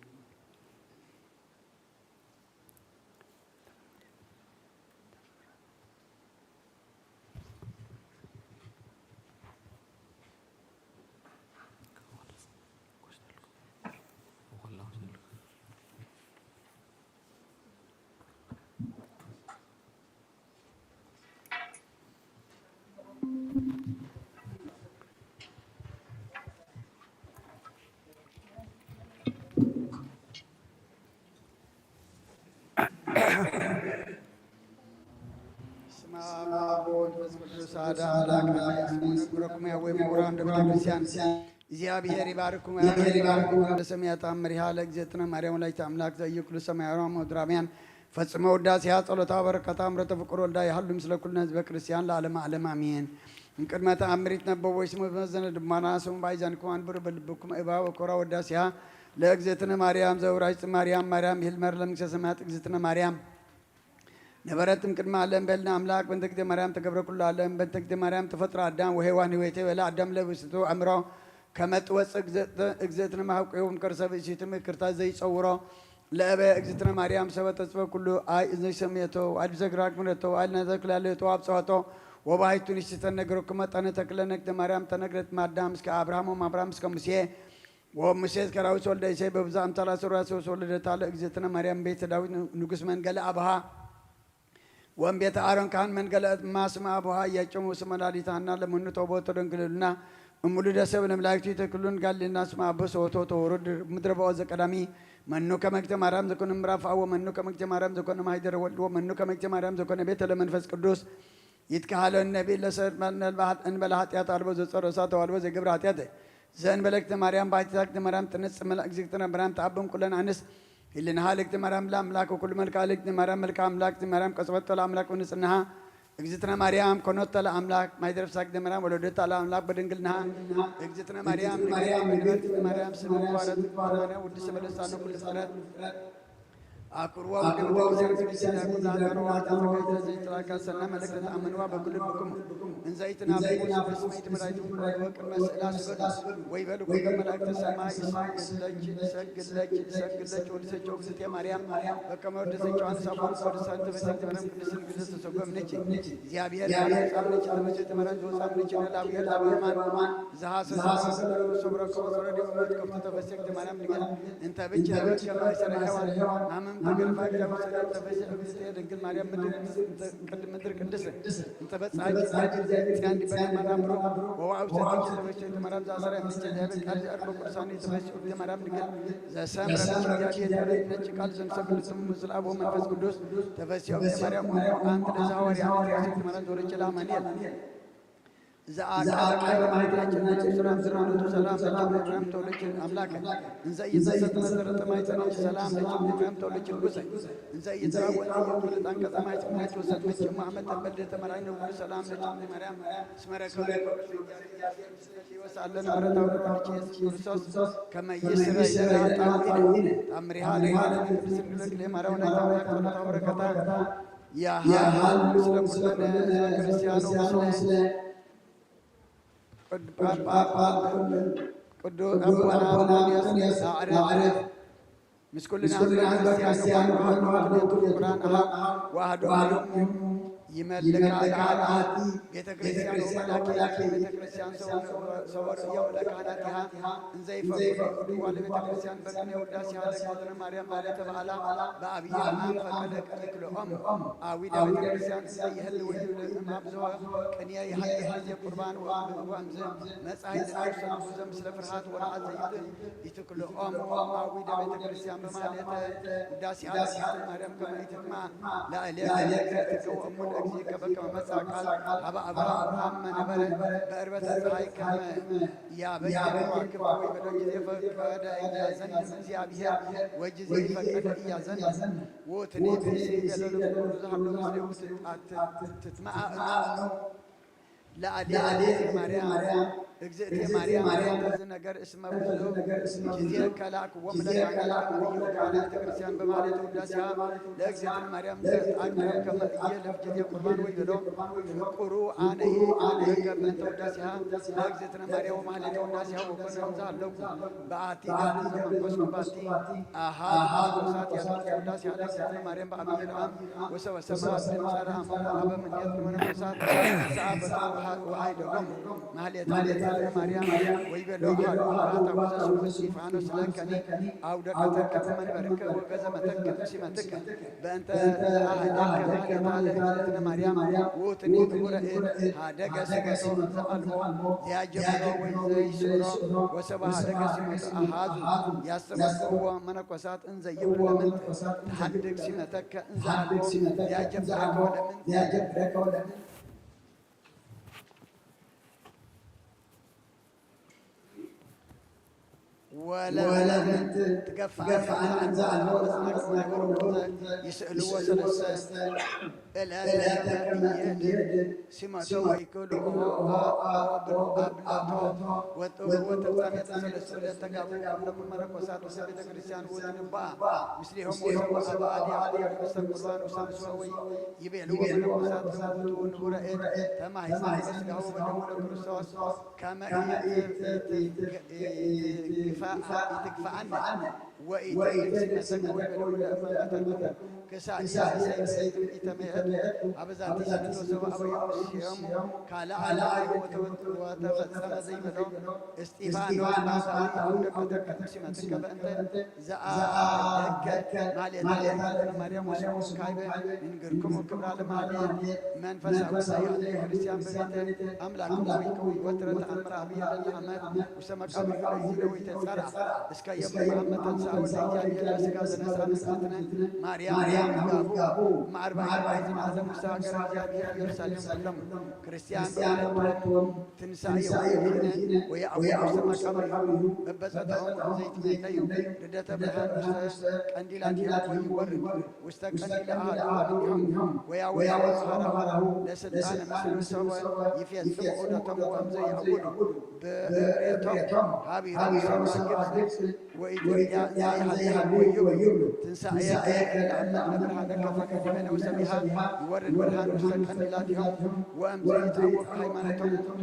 ስማ በወልድ መንፈስ ቅዱስ አሐዱ አምላክ አሜን። እስመ ነግረኩም ያዌ ምሁራን በቤተ ክርስቲያን እግዚአብሔር ይባርኩም። እግዚአብሔር ይባርኩም። በሰማያት አምሪሃ ለእግዝእትነ ማርያም ወላዲተ አምላክ ዘዩ ኩሉ ሰማያዊ ወምድራውያን ፈጽሞ ውዳሴያ ጸሎታ በረከታ ምረተ ፍቁር ወልዳ ይሃሉ ምስለ ኩልነ ህዝበ ክርስቲያን ለዓለመ ዓለም አሜን። እምቅድመ ተአምሪት ነበቦ ስሙ በዘነ ድማና ስሙ ባይዛንኩም አንብሩ በልብኩም እባ ወኮራ ወዳሴያ ለእግዝእትነ ማርያም ዘውራጅ ማርያም ማርያም ይህል መር ለምንግስተ ሰማያት እግዝእትነ ማርያም ነበረት እምቅድመ ዓለም በልና አምላክ በእንተ እግዝእተ ማርያም ተገብረ ኩሉ ዓለም በእንተ እግዝእተ ማርያም ተፈጥሮ አዳም ወሔዋን ህይወቴ በለ አዳም ለብስቱ አእምሮ ከመ ትወፅእ እግዝእትነ መሃብቆ ይሁን ከርሰ ብእሲቱ ምክርታ ዘይፀውሮ ለእበ እግዝእትነ ማርያም ሰበ ተጽበ ኩሉ አይ እዝነ ሰምየቶ አል ብዘግራ ግምረቶ አል ነዘክላለቶ አብጽሖቶ ወባይቱ ንሽተ ነገረኩመ ጠነ ተክለ ነግደ ማርያም ተነግረት ማዳም እስከ አብርሃም ወማብራም እስከ ሙሴ ወሙሴ እስከ ዳዊት ወልደ እሴይ በብዛ አምሳላ ሰውራሴ ወለደታ ለእግዝእትነ ማርያም ቤተ ዳዊት ንጉስ መንገለ አብሃ ወእምቤተ አሮን ካህን መንገለ እማ ስመ አቡሃ ኢያቄም ወስመ ወላዲተ ሐና ለመኑ ተውቦ ተደንግልልና እሙሉ ደሰብ ለመላእክቱ ይተክሉን ጋሊና ስመ አቦ ሰወቶ ተወሩድ ምድረ በኦ ዘቀዳሚ መኑ ከመግተ ማርያም ዘኮነ ምራፍ አወ መኑ ከመግተ ማርያም ዘኮነ ማይደረ ወልድ ወመኑ ከመግተ ማርያም ዘኮነ ቤተ ለመንፈስ ቅዱስ ይትከሃሎ ነቢ ለሰብ እንበለ ኃጢአት አልቦ ዘጸረሳ ተዋልቦ ዘገብረ ኃጢአት ዘእንበለክተ ማርያም ባሕቲታክተ ማርያም ትነጽእ መላ እግዝእትነ ማርያም ተአብም ኩለን አንስ ህልናሃ ልእግዝእተ ማርያም ለአምላክ ወኩሉ መልክዓ ልእግዝእተ ማርያም መልክዓ አምላክ እግዝእተ ማርያም ቀጽበቶ ለአምላክ ወንጽህናሃ እግዝእትነ ማርያም ኮኖተ ለአምላክ ማይደረፍሳክተ ማርያም ወለደታ ለአምላክ በድንግልናሃ እግዝእትነ ማርያም ንግድት ማርያም ስም ባረት ማርያም ውድስ በለሳነ ኩሉ ፍጥረት አክብርዋ ወደብረ ክርስቲያን ዲያቆን ዛጋሮ ዋርታ ዘጋይተ ዘይትራካ ሰና መለክተ ተአምንዋ በኩሉ ልብኩም እንዘ ይትናፍቁ ስመይት መላእክት ወቅድመ ስእላ ስገዱ ወይበሉ ኩሉ መላእክተ ሰማይ ይሰግድለኪ ይሰግድለኪ ይሰግድለኪ ወድሰቸው እግዝእትየ ማርያም በከመ ወድሰቸው አንሳቦን ወድሳን ተበሳት ማርያም ቅድስት ቅድስት ተሰጎምነኪ እግዚአብሔር ጻምነኪ ተመቸት ማርያም ዘወጻምነኪ ነላዊ ላዊ ማን ዝሃሰ ሰብረ ከወረደ ወመት ከፍቶ ተፈሰክ ማርያም ንገር እንተ ብቻ ከመ ሰረ ሔዋን ናመን ተገርፋ ጊዳ ሰላም ተፈሲሑ ግዝእተ ድንግል ማርያም ምድር ቅድ-፣ ምድር ቅድስት እንተ በጽሐት ጽያን ዲበ ማርያም ብሩክ ወዋዕው ሰቲ ተፈሲሑ ተመራም ዘኣሰረ ምስለ እግዚኣብሔር ቃል ዘዕርጎ ቅዱሳን ተፈሲሑ ተመራም ድንግል ዘሰምረ ምስለ እግዚኣብሔር ነጭ ቃል ዘምሰል ቅዱስ ምስለ አብ ወመንፈስ ቅዱስ ተፈሲሑ ማርያም አንቲ ለዛ ሐዋርያ ተፈሲሑ ተመራም ዘወረጨላ አማኑኤል ዘአቀረቀረ ማይተናችን ናቸው። ሰላም ሰላም ለኪ ማርያም ተወለድኪ አምላክ እንዘ ኢይትሰጥ መሰረተ ማይተናች ሰላም ለኪ ማርያም ተወለድኪ ንጉሰ እንዘ ኢይትራወጥ የኩል ዕጣን ቀጸማች ምናች ወሰድመች እሞ አመት ተበልደ ተመራኝ ንጉስ ሰላም ለኪ ማርያም ስመረከ ወሳለን ምሕረታዊ ወልድ ኢየሱስ ክርስቶስ ከመ ይስረይ ኃጣውኢነ ታምሪሃ ለማርያም ቅድስት ድንግል ማርያም ወላዲተ አምላክ ጸሎታ በረከታ ያሃሉ ስለ ኩልነ ህዝበ ክርስቲያኑ ስለ ቅዱስ አቡነ አንቶንዮስ አዕርፍ ምስ ኩልና ህዝበ ክርስቲያኑ ኩሉ ፍቁራን አሃው ወአሐዱ እም ይመልካ ለካህናት ቤተ ክርስቲያን ወመላኪ ቤተ ክርስቲያን ሰወር እዮም ለካህናቲሃ እንዘ ይፈቅዱ ዋለ ቤተ ክርስቲያን በቅኔ ውዳሴሃ ለእግዝእትነ ማርያም ማለት ተባዕላ በአብይ አም ፈቀደ ይክልኦም አዊ ለቤተ ክርስቲያን እንዘ ይህል ወይብል እም አብዝሆ ቅኔ ይሃይህ ጊዜ ቁርባን ወእምዝ መጻይ ለነፍሰ ንጉዘ ምስለ ፍርሃት ወረዓት ዘይብል ይትክልኦም አዊ ለቤተ ክርስቲያን በማለት ውዳሴሃ ለእግዝእትነ ማርያም ከመ ኢትጥማ ለአሌከ ትገወሙ ለእግዚእከ በከመ መጽአ ቃል ሀበ አብርሃም አመ ነበረ በዕርበተ ፀሐይ ከመ ያበየ ከዋክብት ወይበሎ ጊዜ ፈቀደ ኢያዘንም እግዚአብሔር ወጊዜ ፈቀደ ኢያዘንም ወትኔ ብእሲ ገለሉ ዘሃሎ ምስሌሁ ትትማአእኑ ለአሌ ማርያም እግዝእቴ ማርያም በዚ ነገር እስመ ብዙ ጊዜ ከላእክዎም ለካህናት ነቢዩ ካህናተ ቤተክርስቲያን በማለት ውዳሴሃ ለእግዝእትነ ማርያም ዘጣቅረብ ከመ እየ ለፍጅት የቁርባን ወይ ብሎ ፍቁሩ አነሂ አነከ በእንተ ውዳሴሃ ለእግዝእትነ ማርያም ወማህሌተ ውዳሴሃ ወኮነ እንዘ አለኩ በአቲ ገነት ዘመንኮስኩ ባቲ አሃ መነኮሳት ያስኩ ውዳሴሃ ለእግዝእትነ ማርያም በአብይ ለአም ወሰበሰባ ድምፀ ለአመ አበ ምኔት መነኮሳት ሰአበቱ ወአይደጎም ማህሌተ ለእግዝእትነ ማርያም ወይቤሎ ሃሉ አታ ወዘስሙ እስጢፋኖስ ለከኒ አውደቀተከ በመንበርከ ወገዘመተከ በሲመትከ በእንተ ዘአህደከ ማህሌታ ለእግዝእትነ ማርያም ውእቱኒ ክቡረ እድ ሃደገ ሲመቶ ዘአልቦ ዘያጀብሮ ወይ ዘይስእሮ ወሰብ ሃደገ ሲመቶ አሃዙ ያስተበቅዕዎ መነኮሳት እንዘ ይብሉ ለምንት ተሃድግ ሲመተከ እንዘ አልቦ ዘያጀብረከ ወለምንት ወለምንት ትገፍአነ እንዘ አልቦ ይስእልዎ ሰለስተ እለተ ከመ ይህድግ ሲመቶ ወይክልኦ አብልቶ ወጥብዎ ተፍጻሜተ ሰለስቱ ለተጋቡ ኩሎም መነኮሳት ውስተ ቤተ ክርስቲያን ውእቱ ንባ ምስሌሆሙ ወሰብአ ዲያቆን ውስተ ቁርባን ውስተ ምስዋ ወይ ይቤልዎ መነኮሳት እሙቱ ንቡረ እድ ተማሂፀ በስጋሁ ወደሙ ለክርስቶስ ከመ ኢትግፋ- ኢትግፋአነ ወኢትግስነሰ ከመ ይቤልዎ ለእመ መተርጉም ክሳድ ሰይፍ ኢተመየጥ አበዛቲ ስምንት ወሰብአ አበው ምስሌሆሙ ካልአ ወተፈጸመ ዘይበሎ እስጢፋኖስ ባሕታዊ አውደቀ ተከትም ሲመትከ በእንተ ዘአደከ ማሌታ ለእግዝእትነ ማርያም ወስሙ ካይበ ንንግርክሙ ክብራ ለማሌት መንፈሳዊ ሰይጣን ክርስቲያን በቤተ አምላክም ወይከው ወትረ ተአምር አብየ ለለአመት ውስተ መቃብር ለእግዚእነ ወይተጸራ እስከ የም አመ ተንሥአ ወልደ እግዚአብሔር በስጋ ዘነስአ እግዝእትነ ማርያም ጋቡ ማዕርባይ ዘማዘም ውስተ ሀገረ እግዚአብሔር ኢየሩሳሌም ኩሎም ክርስቲያን ትንሳኤ ወይነ ወየአውድ ውስተ መቃብር በበጸታኦም ዘይትመለዩ ልደተ ብርሃን ውስተ ቀንዲላቲሆም ወይወርድ ውስተ ቀንዲለ አሐዱ እምኔሆም ወያወጽእ ሐራሁ ለስልጣነ ምስለ ሰብእ ይፌጽሙ ዑደቶም ወእምዘ ይአውዱ ብእሬቶም ሀቢሮም ውስተ ግብጽ ወኢትዮጵያ ዘይሃልዉ ወይብሉ ትንሳኤከ ለአመ ለብርሃነ ከፈ ከዲበነ ውሰቢሃ ይወርድ ብርሃን ውስተ ቀንዲላቲሆም ወእምዘ ይትአወቅ ሃይማኖቶም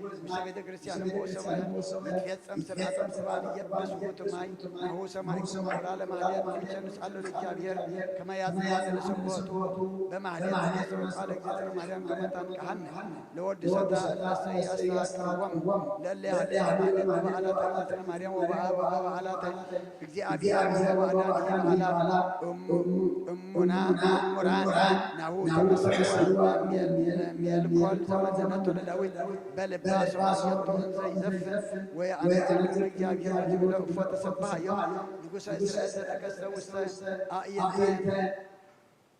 ውእቱ ማይ ምስለ ቤተ ክርስቲያን ንጉሥ ሰማይ ይትፌጸም ስርዓተ ቁርባን የብስ ውእቱ ማይ ናሁ ሰማይ ኩሉ። ላለ ማህሌት ይቸንስ ኣሎ ለእግዚአብሔር ከመ ያጽንዕ ለሰንበቱ በማህሌት ይትፌጸም ቃለ እግዝእትነ ማርያም ከመ ታንቅሐነ ለወድሰታ ለሰ ያስተካክልዎም ለለ ያህሌ ማህሌት በበዓላተ እግዝእትነ ማርያም ወበበዓላተ እግዚአብሔር ወአዳኒ በዓላ እሙ- እሙና እሙራን ናሁ ተመሰሉ ሜልኮል ዘመዘነቶ ለዳዊት በልባ ሰማየቶ እንዘ ይዘፍን ወየአንጽር እግዚአብሔር ለትብሎ እፎ ተሰብሐዮ ንጉሠ እስራኤል ዘተከስተ ውስተ አእይንተ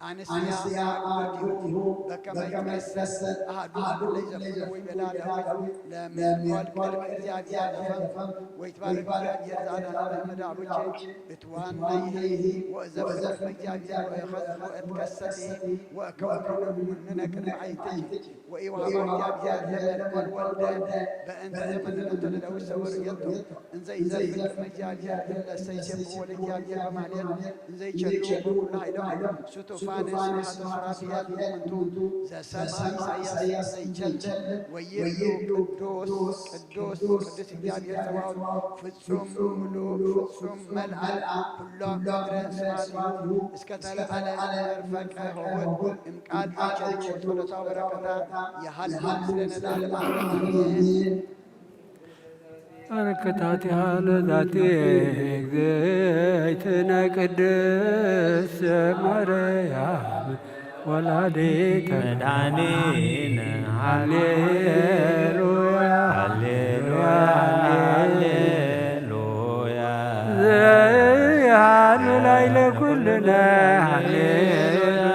አንስያ አቅብርቲሁ በከመ ይትከሰት አሐዱ ለይዘፍን ወይቤላ ዳዊት ለሜልኮል ቅድመ እግዚአብሔር ዘፈን ወይትባረክ እግዚአብሔር ዘአድኃነ እምእደ አቡኪ እትዋነይሂ ወእዘፍር ቅድመ እግዚአብሔር ወእከስት ወእትከሰቲ ወእከውን ምንነ ቅድመ አይንትኪ ወኢወሃባ እግዚአብሔር ለሜልኮል ወልደ በእንተ ዘመንነቶ ለዳዊት ሰወር የቶ እንዘ ይዘፍር ቅድመ እግዚአብሔር እለሰ ይሴብሕዎ ለእግዚአብሔር በማህሌት እንዘ ይቸሉ በኩሉ ኃይሎም ስቱፋን ስብሐተ ሱራፊል እሙንቱ ዘሰማ ኢሳይያስ ዘይቸል ወይብሉ ቅዱስ ቅዱስ ቅዱስ እግዚአብሔር ጸባኦት ፍጹም ምሉእ ፍጹም መልአ ኩሎ ምድረ ስብሐቲሁ እስከ ተለዓለ መርፈቀ ኆኅ እምቃል ይቸሉ ጸሎታ በረከታ የሃሉ ምስሌነ ለዓለመ ዓለም አሜን። በረከታቲሃ ለዛቲ እግዝእትነ ቅድስት ማርያም ወላዲተ መድኃኒነ። ሃሌሉያ፣ ሃሌሉያ፣ ሃሌሉያ። ዘይሃሉ ላዕለ ኩልነ። ሃሌሉያ።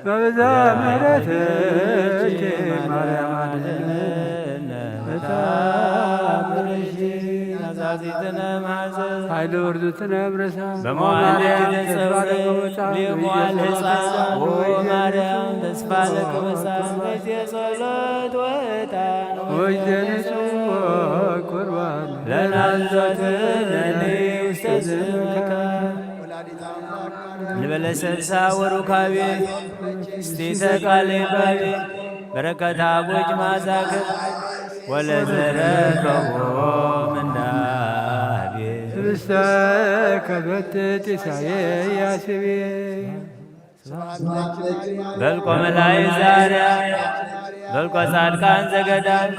በብዛ ምሕረትኪ ማርያም አድነን። በተአምርኪ ናዛዚትነ ማዘዝ ኃይለ ውርዙትነ ብረሳ በመዋዕለ ተጸውረ ሊሞል ሕፃን ኦ ማርያም ተስፋ ለክበሳ በዜ ጸሎት ወዕጣን ወይዘንሱ ቁርባን ለናንዘትነኒ ውስተ ዝምከ ወላዲተ አምላክ ንበለ ሰብሳ ወሩካቤ ስቲተ ቃለ ባቤ በረከታ ጎጅ ማዛግብ ወለዘረከቦ ምንዳቤ ህብስተ ከበትት ኢሳይያስ ይቤ። በልቆ መላእክት ዘአርያም በልቆ ጻድቃን ዘገዳም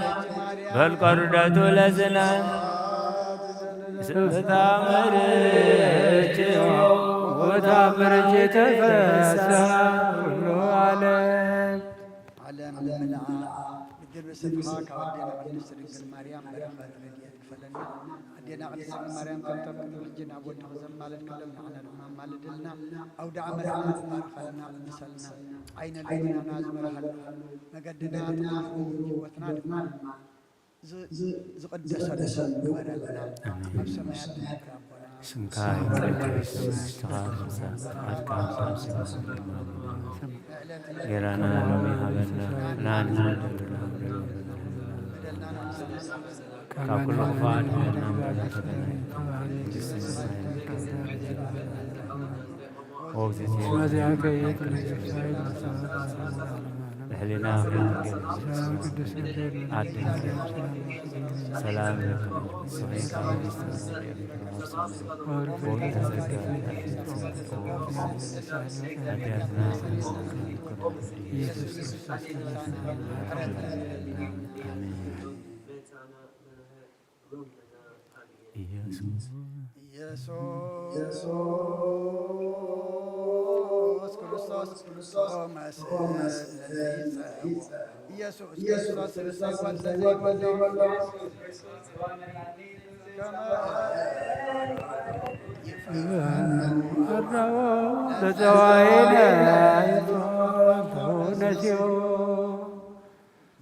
በልቆ ርደቱ ለዝናም ስብታምርኪ ወታምርኪ ተፈሳ ኩሉ ዓለም። ዓለም ምልኣ ብድር ብስፍኻ ካብ ኣዴና ቅድስት ድንግል ማርያም በረኸት ረድኤት ክፈለና። ኣዴና ቅድስት ድንግል ማርያም ከምቶም ቅድሚ ሕጂ ናብ ወድኺ ዘማለድክሎም ንዓና ድማ ኣማልድልና። ኣውደ ዓመትና ባርኸልና ቅድሰልና። ዓይነ ልቦናና ዝበርሃሉ መገድና ተቐይሩ ህይወትና ድማ ዝ- ዝቕደሰሉ ግበረልና። ኣብ ሰማያት ትነብር ኣቦና ስምካ ይትቀደስ፣ ስምካ ይትቀደስ፣ ስምካ ይትቀደስ፣ ጌራና ሎሚ ሃበና፣ ናን ዝበደልና በደልና ካብ ኩሉ ክፉእ ኣድሕነና እምበር ተበላይና መንግስቲ ሰማይ ወእግዚእትየ ህሊና ቅዱስ ገብርኤል ኣድንኪ ሰላም ለኪ ሰሜን ካመዲስ ወርቅ ተዘጋ ኃጢአትና ኢየሱስ ክርስቶስ አሜን። ኢየሱስ ኢየሱስ ክርስቶስ ኦ መስቀል ኢየሱስ ክርስቶስ ርእሰ ጓል ዘይወልድ አድራዎ ለዘዋይነ ነሲዮ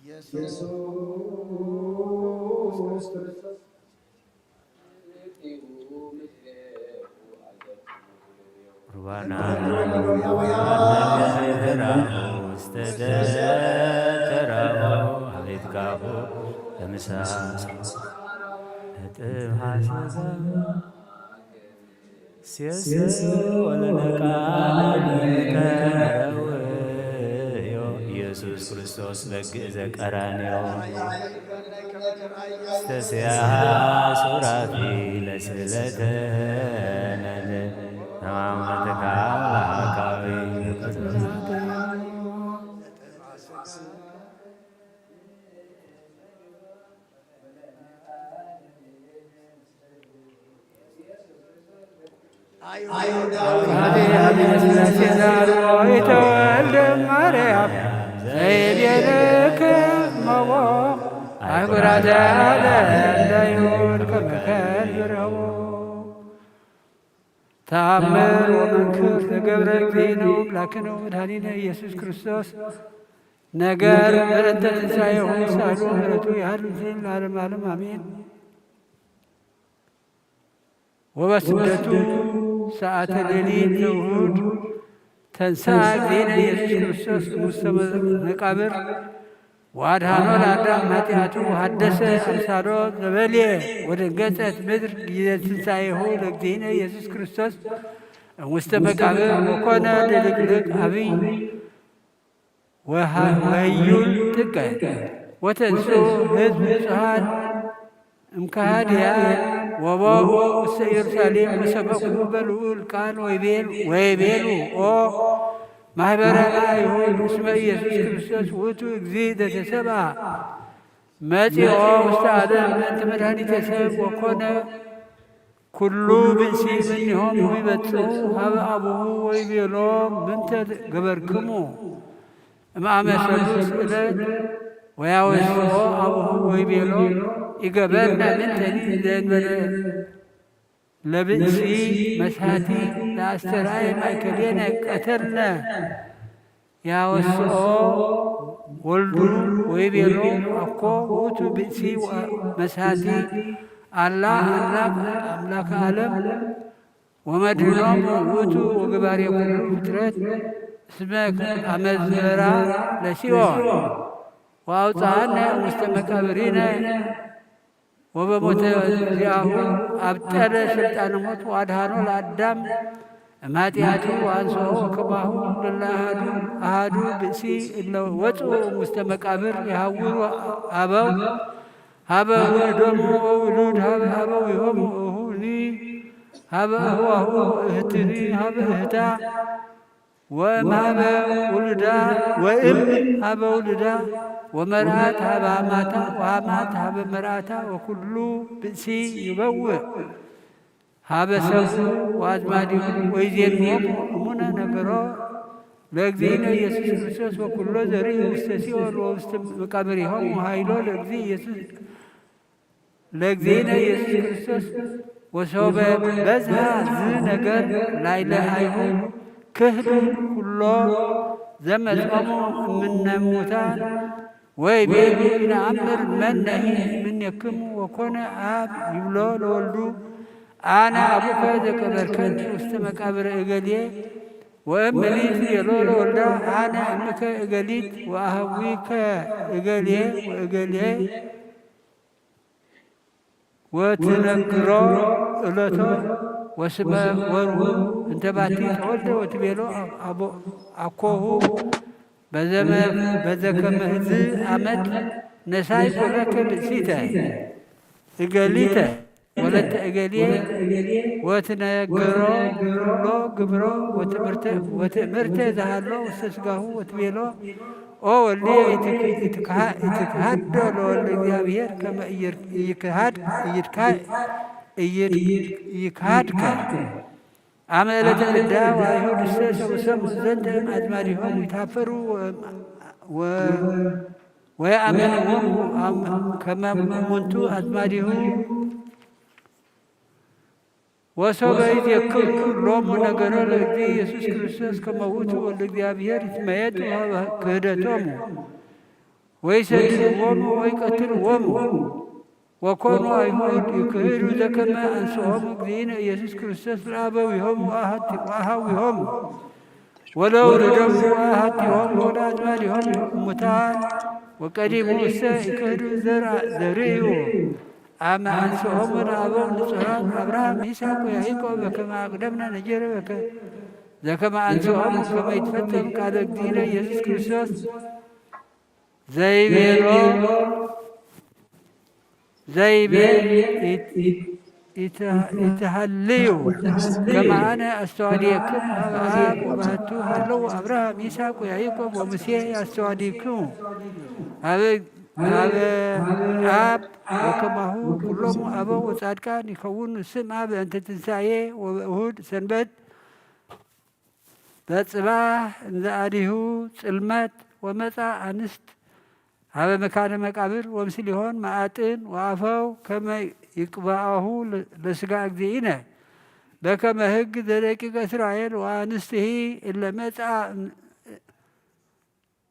ኢየሱስ ክርስቶስ ሩባና ውስተ ደተራቦ አቤት ጋቦ ለምሳ ነጥብ ሐሰበ ሴሰ ወለነቃ ለከረውዮ ኢየሱስ ክርስቶስ በግዕ ዘቀራንዮ ስተስያ ሱራፊ ለስለተ ነደ ነማመተካ አምላካዊ አብይ አብይ ስላሴ ዛሮ የተወልደ ማርያም ዘይቤልክ መቦ አህጉራተ ዓለም ለይሁድ ከመከል ብረቦ ተአምር ወመንክር ተገብረ እግዚእነ አምላክነ ወመድኃኒነ ኢየሱስ ክርስቶስ ነገር ምሕረተ ትንሣኤሁ ሳሉ ምሕረቱ ይሃሉ ምስሌነ ለዓለመ ዓለም አሜን። ወበስደቱ ሰዓተ ሌሊት ዘውሁድ ተንሳ እግዚእነ ኢየሱስ ክርስቶስ ውስተ መቃብር ወአድኃኖ ለአዳም ኃጢአቱ ወሐደሰ አምሳሎ ዘበልየ ወደንገጸት ምድር ጊዜ ትንሣኤሁ ለእግዚእነ ኢየሱስ ክርስቶስ እምውስተ መቃብር ወኮነ ድልቅልቅ አብይ ወሃ- ወህዩል ጥቀ ወተንሱ ህዝብ ብዙሃን እምከሃድያ ወበኡ ውስተ ኢየሩሳሌም ወሰበኩ በልዑል ቃል ወይቤል- ወይቤሉ ኦ ማህበረ አይሁድ እስመ ኢየሱስ ክርስቶስ ውእቱ እግዚእ ዘተሰብአ መጺኦ ውስተ ዓለም ምእንቲ መድኃኒተ ሰብ ወኮነ ኩሉ ብእሲ እምኔሆሙ ይመጽኡ ሀበ አቡሁ ወይቤሎ ምንተ ገበርክሙ እምአመ ሰሉስ ዕለት ወያወስኦ አቡሁ ወይቤሎ ኢገበርነ ምንተኒ ዘእንበለ ለብእሲ መስሐቲ ለአስተርአየ ማእከሌነ ቀተልነ ያወስኦ ወልዱ ወይቤሎ አኮ ውእቱ ብእሲ መስሐቲ አላ አምላክ አምላክ ዓለም ወመድህኖም ውእቱ ወገባሬ ኩሉ ፍጥረት እስመ አመዝበራ ለሲኦል ወአውፅአነ ውስተ መቃብሪነ ወበሞተ ዚአሁ አብጠለ ስልጣነ ሞት ወአድሃኖ ለአዳም እማጢአቱ ወአንስኦ ከማሁ ለለአሃዱ አሃዱ ብእሲ እለ ወፅኡ ውስተ መቃብር የሃውሩ አበው ሀበ ውሉዶሙ ወውሉድ ሀበ አበዊሆሙ እሁኒ ሀበ እህዋሁ እህትኒ ሀበ እህታ ወእም ሀበ ውሉዳ ወእም ሀበ ውሉዳ ወመርአት ሀበ አማታ ወአማት ሀበ መርአታ ወኩሉ ብእሲ ይበውእ ሀበ ሰብኡ ወአዝማዲሁ ወይዜንዎሙ እሙነ ነገሮ ለእግዚእነ ኢየሱስ ክርስቶስ ወኩሎ ዘርኢ ውስተ ሲኦል ወውስተ መቃብሪሆሙ ሀይሎ ለእግዚእ ኢየሱስ ለእግዚእነ ኢየሱስ ክርስቶስ ወሶበ በዝሃ ዝ ነገር ላይለ አይሁድ ክህዱ ኩሎ ዘመጾሙ እምነ ሙታን ወይቤሉ ኢነአምር መነሂ እምኔክሙ ወኮነ አብ ይብሎ ለወልዱ አነ አቡከ ዘቀበርከኒ ውስተ መቃብረ እገሌ ወእም ምሊት የሎ ለወልዳ አነ እምከ እገሊት ወአህዊከ እገሌ ወእገሌ ወትነግሮ እለቶ ወስመ ወርሁ እንተ ባቲ ተወልደ ወትቤሎ አኮሁ በዘመ-፣ በዘከመ ህዝ አመት ነሳይ ኮነከ ብእሲተ እገሊተ ወለተ እገሌ ወትነግሮ ኩሎ ግብሮ ወትእምርተ፣ ወትእምርተ ዝሃሎ ውስተ ስጋሁ ወትቤሎ ኦ ወልድየ ኢትክ-፣ ኢትክሃ-፣ ኢትክሃዶ ለወልደ እግዚኣብሔር ከመ ኢይር-፣ ኢይክሃድ-፣ ኢይድካ-፣ ኢይድ-፣ ኢይክሃድከ። አመ ዕለተ ልዳ ወአይሁድ እሰ ሰብእሰሙ ዘንተ እም አዝማዲሆሙ ይታፈሩ ወ-፣ ወ-፣ ወየአምንዎሙ አም-፣ ከመ እሙንቱ አዝማዲሁ። ወሶበ ይዜክሩ ሎሙ ነገሮ ለእግዚእ ኢየሱስ ክርስቶስ ከመ ውእቱ ወልደ እግዚኣብሔር ይትመየጡ ሀበ ክህደቶሙ ወይሰድድዎሙ ወይቀትልዎሙ። ወኮኑ አይሁድ ይክህዱ ዘከመ አንስኦሙ እግዚእነ ኢየሱስ ክርስቶስ ለአበዊሆሙ ወአሐቲ-፣ ወአሐዊሆሙ ወለውሉዶሙ ወአሐቲሆሙ ወለአዝማዲሆሙ እሙታን። ወቀዲሙ እሰ ይክህዱ ዘርአ-፣ ዘርእዩ አመ አንስኦሙ ለአበው ንጹሐን አብርሃም ይስሐቅ ወያዕቆብ በከመ አቅደምነ ነጀረ በከ-፣ ዘከመ አንስኦሙ ከመ ይትፈጸም ቃለ እግዚእነ ኢየሱስ ክርስቶስ ዘይቤሎ፣ ዘይቤ ኢት-፣ ኢት-፣ ኢትሃልዩ ከመ አነ አስተዋድየክሙ ሀበ አብ ወባህቱ ሀለዉ አብርሃም ይስሐቅ ወያዕቆብ ወሙሴ ያስተዋድይክሙ ሀበ፣ ሀበ አብ ወከማሁ ኩሎሙ አበው ወጻድቃን ይከውኑ ስምዓ በእንተ ትንሳኤ ወበእሁድ ሰንበት በጽባሕ እንዘ አዲሁ ጽልመት ወመጻ አንስት ሀበ መካነ መቃብር ወምስሊሆን መዓጥን ወአፈው ከመ ይቅብአሁ ለስጋ እግዚእነ በከመ ህግ ዘደቂቀ እስራኤል ወአንስትሂ እለ መጻ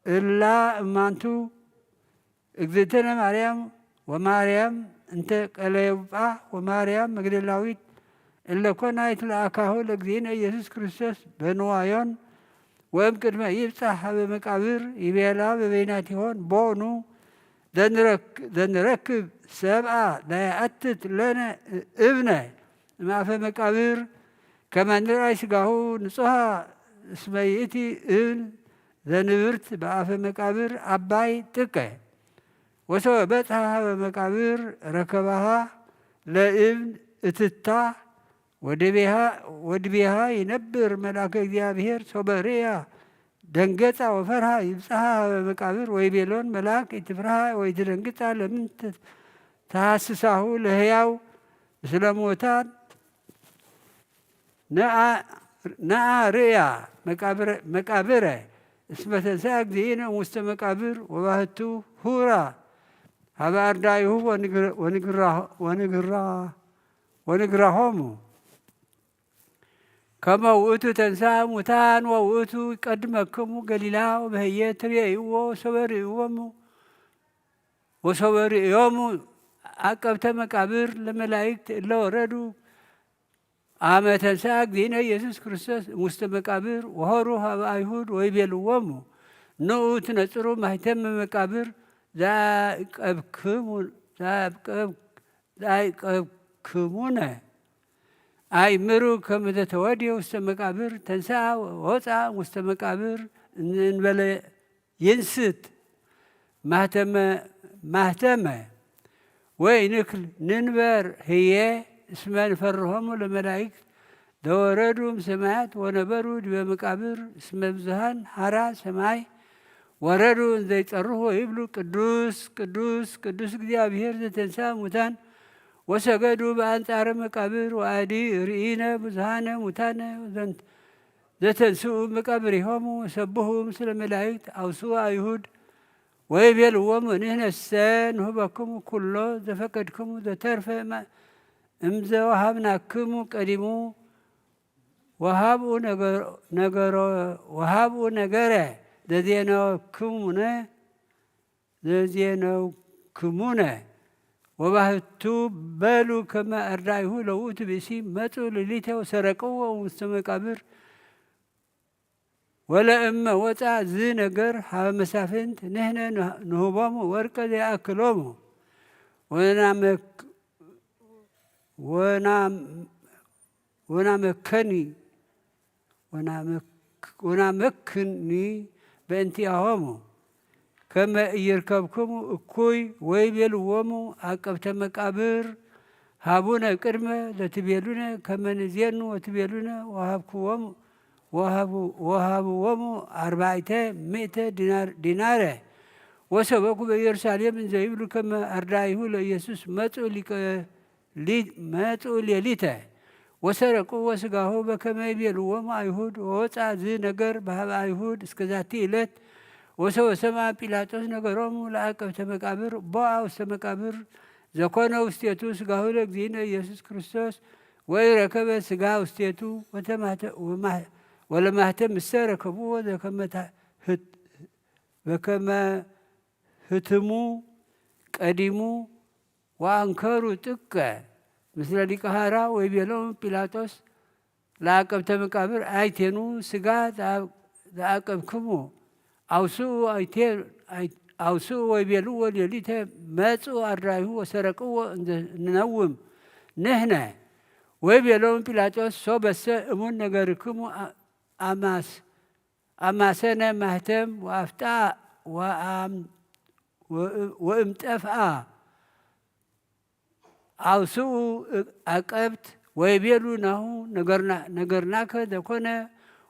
እላ እማንቱ እግዝእትነ ማርያም ወማርያም እንተ ቀለዮጳ ወማርያም መግደላዊት እለ ኮና ይትለአካሁ ለእግዚእነ ኢየሱስ ክርስቶስ በንዋዮን ወእም ቅድመ ይብጻሕ ሀበ መቃብር ይቤላ በበይናቲሆን ቦኑ ዘንረክ-፣ ዘንረክብ ሰብአ ላየአትት ለነ እብነ እምአፈ መቃብር ከመ ንርአይ ስጋሁ ንጹሃ እስመ ይእቲ እብን ዘንብርት በአፈ መቃብር አባይ ጥቀ። ወሰበ በጽሐ ሀበ መቃብር ረከባሃ ለእብን እትታ ወዲቤሃ፣ ወዲቤሃ ይነብር መልአከ እግዚአብሔር ሶበ ርእያ ደንገጻ ወፈርሃ ይብጽሓ ሀበ መቃብር ወይቤሎን መልአክ ኢትፍርሃ ወኢትደንግጻ ለምን ተሐስሳሁ ለህያው ምስለ ሙታን ነአ፣ ነአ ርእያ መቃብረ፣ መቃብረ እስመ ተንሥአ እግዚእነ እሙስተ መቃብር ወባህቱ ሁራ ሀበ አርዳኢሁ ወንግራ-፣ ወንግራ-፣ ወንግራ-፣ ወንግራሆሙ ከመ ውእቱ ተንሥአ እሙታን ወውእቱ ይቀድመክሙ ገሊላ ወበህየ ትሬእይዎ ወሶበ ርእይዎሙ ወሶበ ርእዮሙ አቀብተ መቃብር ለመላእክት እለ ወረዱ አመ ተንሥአ እግዚእነ ኢየሱስ ክርስቶስ እሙስተ መቃብር ወሆሩ ሀበ አይሁድ ወይቤልዎሙ ንዑ ትነጽሩ ማሕተመ መቃብር ዘአቀብክሙ-፣ ዘአቀብ-፣ ዘአቀብክሙነ አይምሩ ከመ ዘተወድየ ውስተ መቃብር ተንሥአ ወወፅአ ውስተ መቃብር እንበለ ይንስት ማህተመ፣ ማህተመ ወይንክል ንንበር ህዬ እስመ ንፈርሆሙ ለመላእክት ዘወረዱ እምሰማያት ወነበሩ ዲበ መቃብር እስመ ብዙኃን ሐራ ሰማይ ወረዱ እንዘ ይጸርሁ ወይብሉ ቅዱስ ቅዱስ ቅዱስ እግዚአብሔር ዘተንሥአ እሙታን ወሰገዱ በአንጻረ መቃብር ወአዲ ርኢነ ብዙኃነ ሙታነ ዘተንስኡ መቃብሪሆሙ ወሰብሑ ምስለ መላእክት አውስኡ አይሁድ ወይቤልዎም ንሕነሰ ንህበክሙ ኩሎ ዘፈቀድክሙ ዘተርፈ እምዘ ወሃብናክሙ ቀዲሙ ወሃብኡ ነገሮ ወሃብኡ ነገረ ዘዜነወክሙነ ዘዜነውክሙነ ወባህቱ በሉ ከመ አርዳኢሁ ለውእቱ ብእሲ መጹ ሌሊተ ወሰረቅዎ ውስተ መቃብር ወለእመ ወፃ ዝ ነገር ሀበ መሳፍንት ንሕነ ንህቦሙ ወርቀ ዘይአክሎሙ ወናመክ-፣ ወናም-፣ ወናመከኒ ወናመክ-፣ ወናመክኒ በእንቲኣሆሙ ከመ ኢይርከብክሙ እኩይ ወይቤልዎሙ፣ አቀብተ መቃብር ሃቡነ ቅድመ ለትቤሉነ፣ ከመ ንዜኑ ወትቤሉነ፣ ወሃብክዎሙ፣ ወሃቡ-፣ ወሃብዎሙ አርባዕተ ሚእተ ዲናር-፣ ዲናረ፣ ወሰበኩ በኢየሩሳሌም እንዘ ይብሉ፣ ከመ አርዳኢሁ ለኢየሱስ መጹ ሊቀ ሊ-፣ መጹ ሌሊተ ወሰረቅዎ ስጋሁ በከመ ይቤልዎም አይሁድ፣ ወወፅአ ዝ ነገር በሃበ አይሁድ እስከ ዛቲ ዕለት። ወሰ-፣ ወሰምዐ ጲላጦስ ነገሮሙ ለአቀብተ መቃብር፣ ቦአ ውስተ መቃብር ዘኮነ ውስቴቱ ስጋሁ ለእግዚእነ ኢየሱስ ክርስቶስ፣ ወኢረከበ ስጋ ውስቴቱ፣ ወተማህተ-፣ ወማህ-፣ ወለማህተም እሰ ረከብዎ ዘከመ ታ-፣ ህት-፣ በከመ ህትሙ ቀዲሙ። ወአንከሩ ጥቀ ምስለ ሊቀ ሐራ ወይቤሎም ጲላጦስ ለአቀብተ መቃብር፣ አይቴኑ ስጋ ዘአቀብክሙ አውስኡ፣ አይቴ-፣ አይ-፣ አውስኡ ወይቤልዎ ሌሊተ መጹ አርዳይሁ ወሰረቅዎ እንዘ ንነውም ንሕነ። ወይቤሎም ጲላጦስ፣ ሶበሰ እሙን ነገርክሙ አ-፣ አማስ-፣ አማሰነ ማህተም ወአፍጣ ወአም-፣ ወ-፣ ወእምጠፍአ አውስኡ አቀብት ወይቤሉ፣ ናሁ ነገርና-፣ ነገርናከ ዘኮነ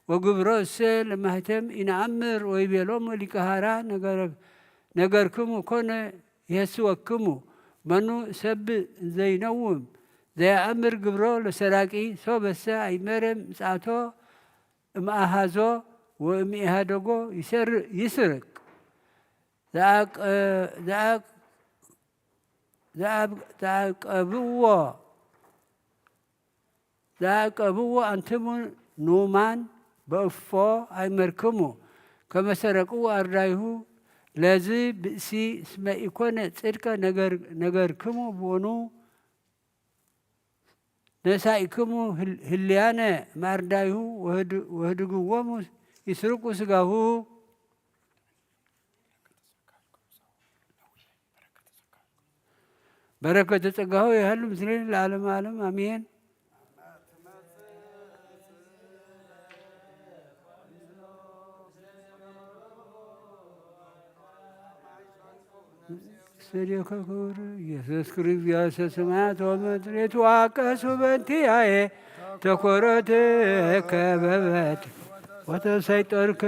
ወግብሮ እሰ ለማህተም ኢነአምር። ወይቤሎሙ ሊቀ ሐራ፣ ነገረ-፣ ነገርክሙ ኮነ ይሄስወክሙ። መኑ ሰብ ዘይነውም ዘየአምር ግብሮ ለሰራቂ፣ ሶበሰ አይመረ ምጽአቶ እምአሃዞ ወእምኢሃደጎ ይሰር-፣ ይስርቅ። ዘአቀ-፣ ዘአቅ-፣ ዘአብ-፣ ዘአቀብዎ፣ ዘአቀብዎ አንትሙ ንኡማን በእፎ አይመርክሙ ከመ ሰረቅዎ አርዳይሁ ለዝ ብእሲ እስመ ኢኮነ ጽድቀ ነገር-፣ ነገርክሙ ቦኑ ነሳኢክሙ ህል-፣ ህልያነ ማርዳይሁ ወህድ-፣ ወህድግዎሙ ይስርቁ ስጋሁ። በረከተ ጸጋሁ ይሃሉ ምስሌነ ለዓለመ ዓለም አሜን። ስሌከ ክቡር ኢየሱስ ክርስቶስ ሰማያት ወምድር የተዋቀሱ በእንቲአየ ተኮረትከ በበትር ወተሰይጦርከ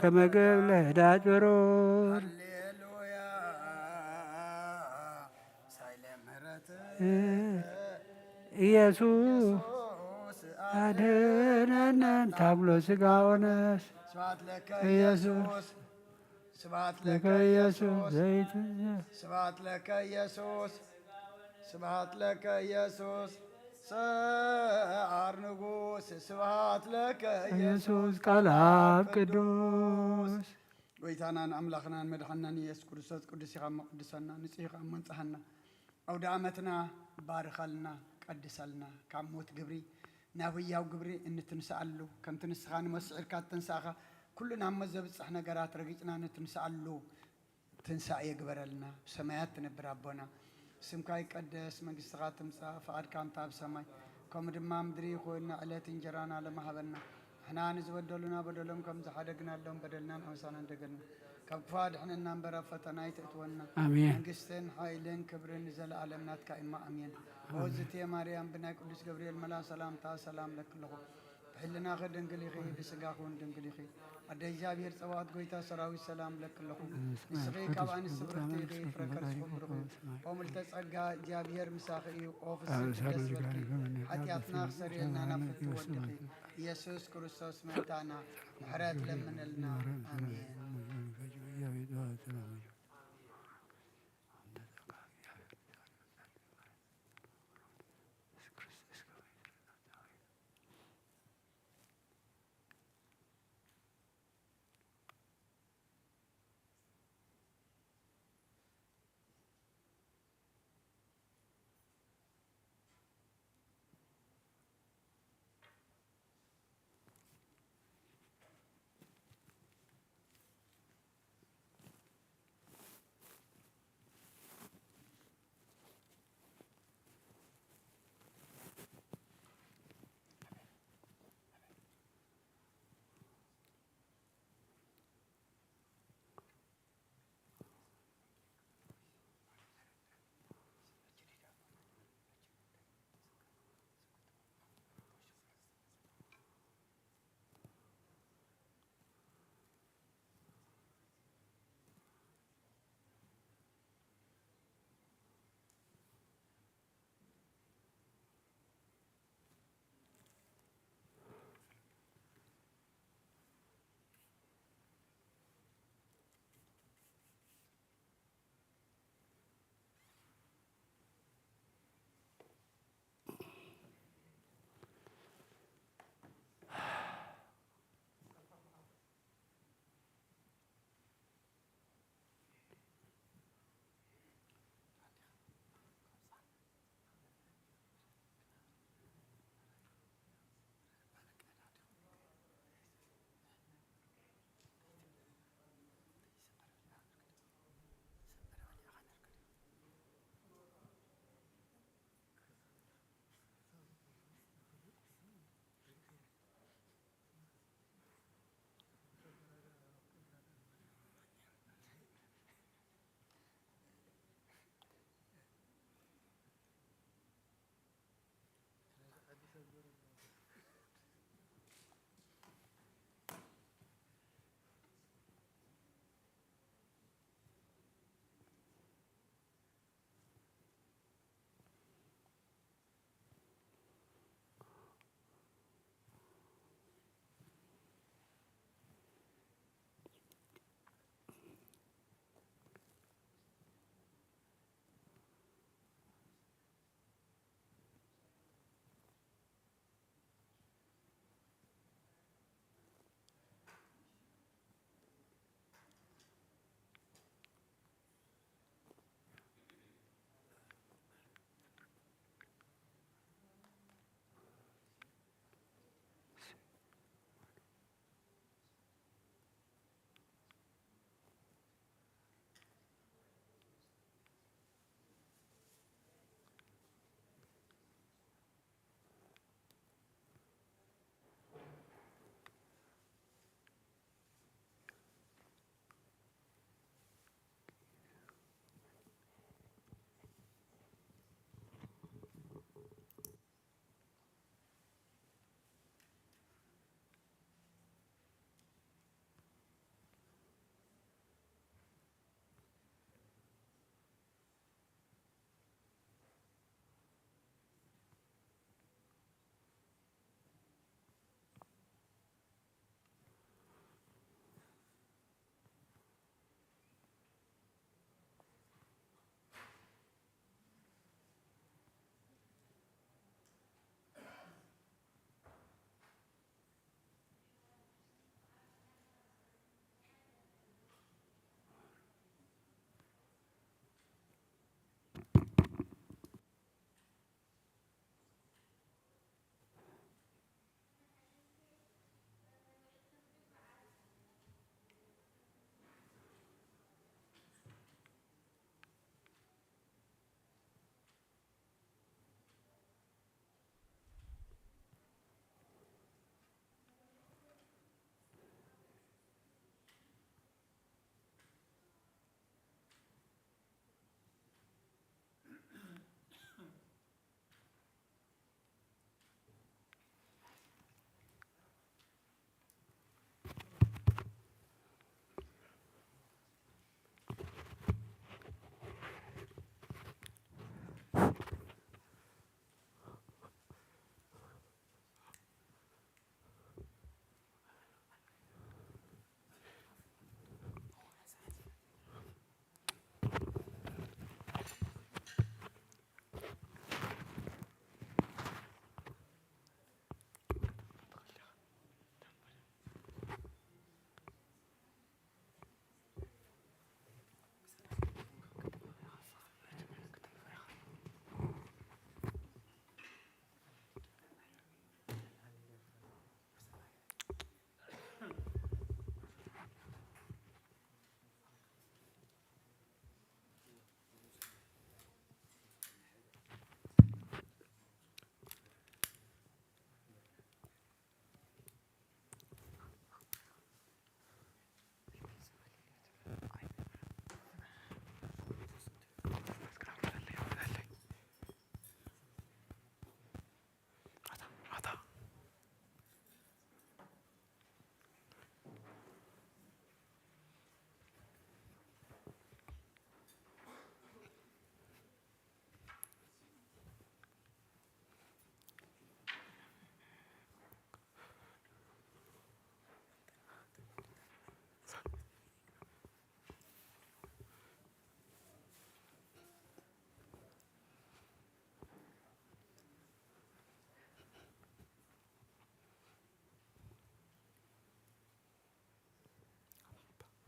ከመ ገብ ለህዳት በሮር። ኢየሱስ አድነነ ታብሎ ስጋ ኦነስ። ስብሐት ለከ ኢየሱስ። ስብሐት ለከ ኢየሱስ። ዘይት ስብሐት ለከ ኢየሱስ። ስብሐት ለከ ኢየሱስ። ሰዓር ንጉስ። ስብሐት ለከ ኢየሱስ። ኢየሱስ ቃል አብ ቅዱስ። ጎይታናን ኣምላኽናን መድሓናን ኢየሱስ ክርስቶስ፣ ቅዱስ ኢኻ እሞ ቅድሰና፣ ንጹህ ኢኻ እሞ ንጽሃና። ኣውደ ዓመትና ባርኸልና፣ ቀድሰልና፣ ካብ ሞት ግብሪ ናብ ህያው ግብሪ እንትንስኣሉ፣ ከምቲ ንስኻ ንሞት ስዒርካ እተንሳእኻ፣ ኩሉ ናብ ሞት ዘብጽሕ ነገራት ረጊጽና እንትንስኣሉ፣ ትንሳኤ ግበረልና። ብሰማያት ትነብር ኣቦና፣ ስምካ ይቀደስ፣ መንግስትኻ ትምጻእ፣ ፍቓድካ እንተ ኣብ ሰማይ ከምኡ ድማ ምድሪ ይኹን። ዕለት እንጀራና ሎሚ ሃበና። ንሕና ንዝበደሉና በደሎም ከም ዝሓደግናሎም በደልናን ኣበሳናን ደገልና። ካብ ክፉእ ኣድሕነና እምበር ኣብ ፈተና ኣይተእትወና። ኣሜን። መንግስትን ሓይልን ክብርን ንዘለኣለም ናትካ እማ። ኣሜን። ኣሜን። ኦዝቴ ማርያም ብናይ ቅዱስ ገብርኤል መልኣኽ ሰላምታ ሰላም ለኪ ኣለኹ። ብሕልናኺ ድንግል ኢኺ፣ ብስጋኺ እውን ድንግል ኢኺ። ኣደ እግዚኣብሔር ጸባኦት ጎይታ ሰራዊት ሰላም ለኪ ኣለኹ። ንስኺ ካብ ኣንስቲ ብርኽቲ ኢኺ፣ ፍረ ከርስኺ ብሩኽ እዩ። ኦ ምልዕተ ጸጋ እግዚኣብሔር ምሳኺ እዩ። ኦ ፍስሕቲ ደስ በልኪ። ሓጢኣትና ክሰርየልና ናብ ፍትሒ ወድኺ ኢየሱስ ክርስቶስ መሕታና ምሕረት ለምነልና። ኣሜን።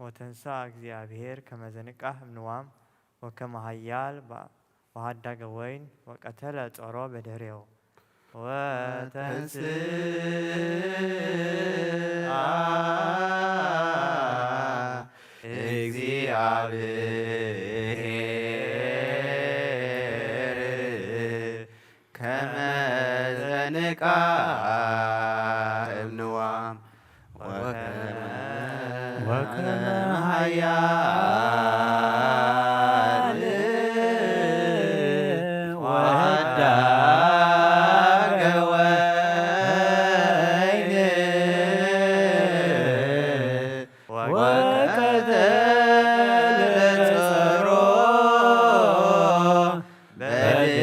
ወተንሳ እግዚኣብሔር ከመ ዘንቃህ እምንዋም ወከመ ኃያል በ-፣ በሃዳገ ወይን ወቀተለ ጾሮ በድህሬሁ። ወተንስአ እግዚአብሔር ከመ ዘንቃ እምንዋም ወከመ ወከመ ኃያል ወሃዳገ ወይን ወቀተለ ጸሮ በድሬሁ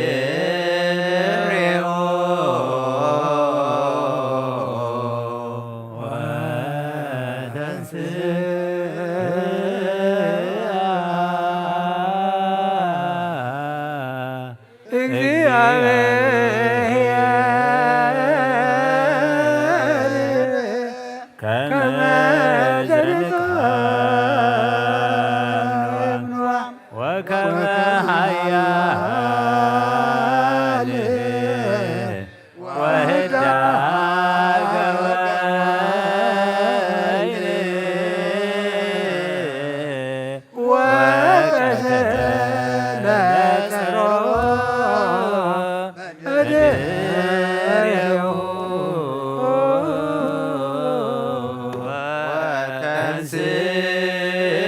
ወተንስአ እግዚአብሔር ከመ ዘንቃ ወከመ ኃያል ወህዳገ ወይን ወቀተለ ጸሮ በድሬሁ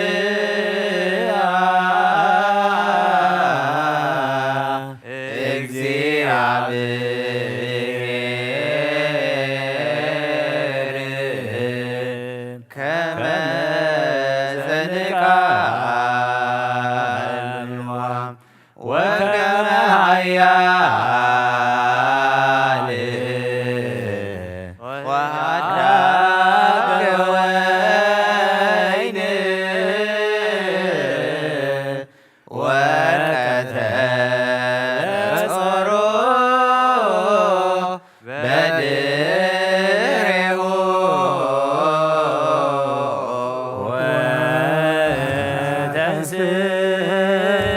ወተንስአ እግዚአብሔር ከመ ዘንቃ እምንዋም ወከመ ኃያል ወሃዳገ ወይን ወቀተለ ጾሮ በድሬሁ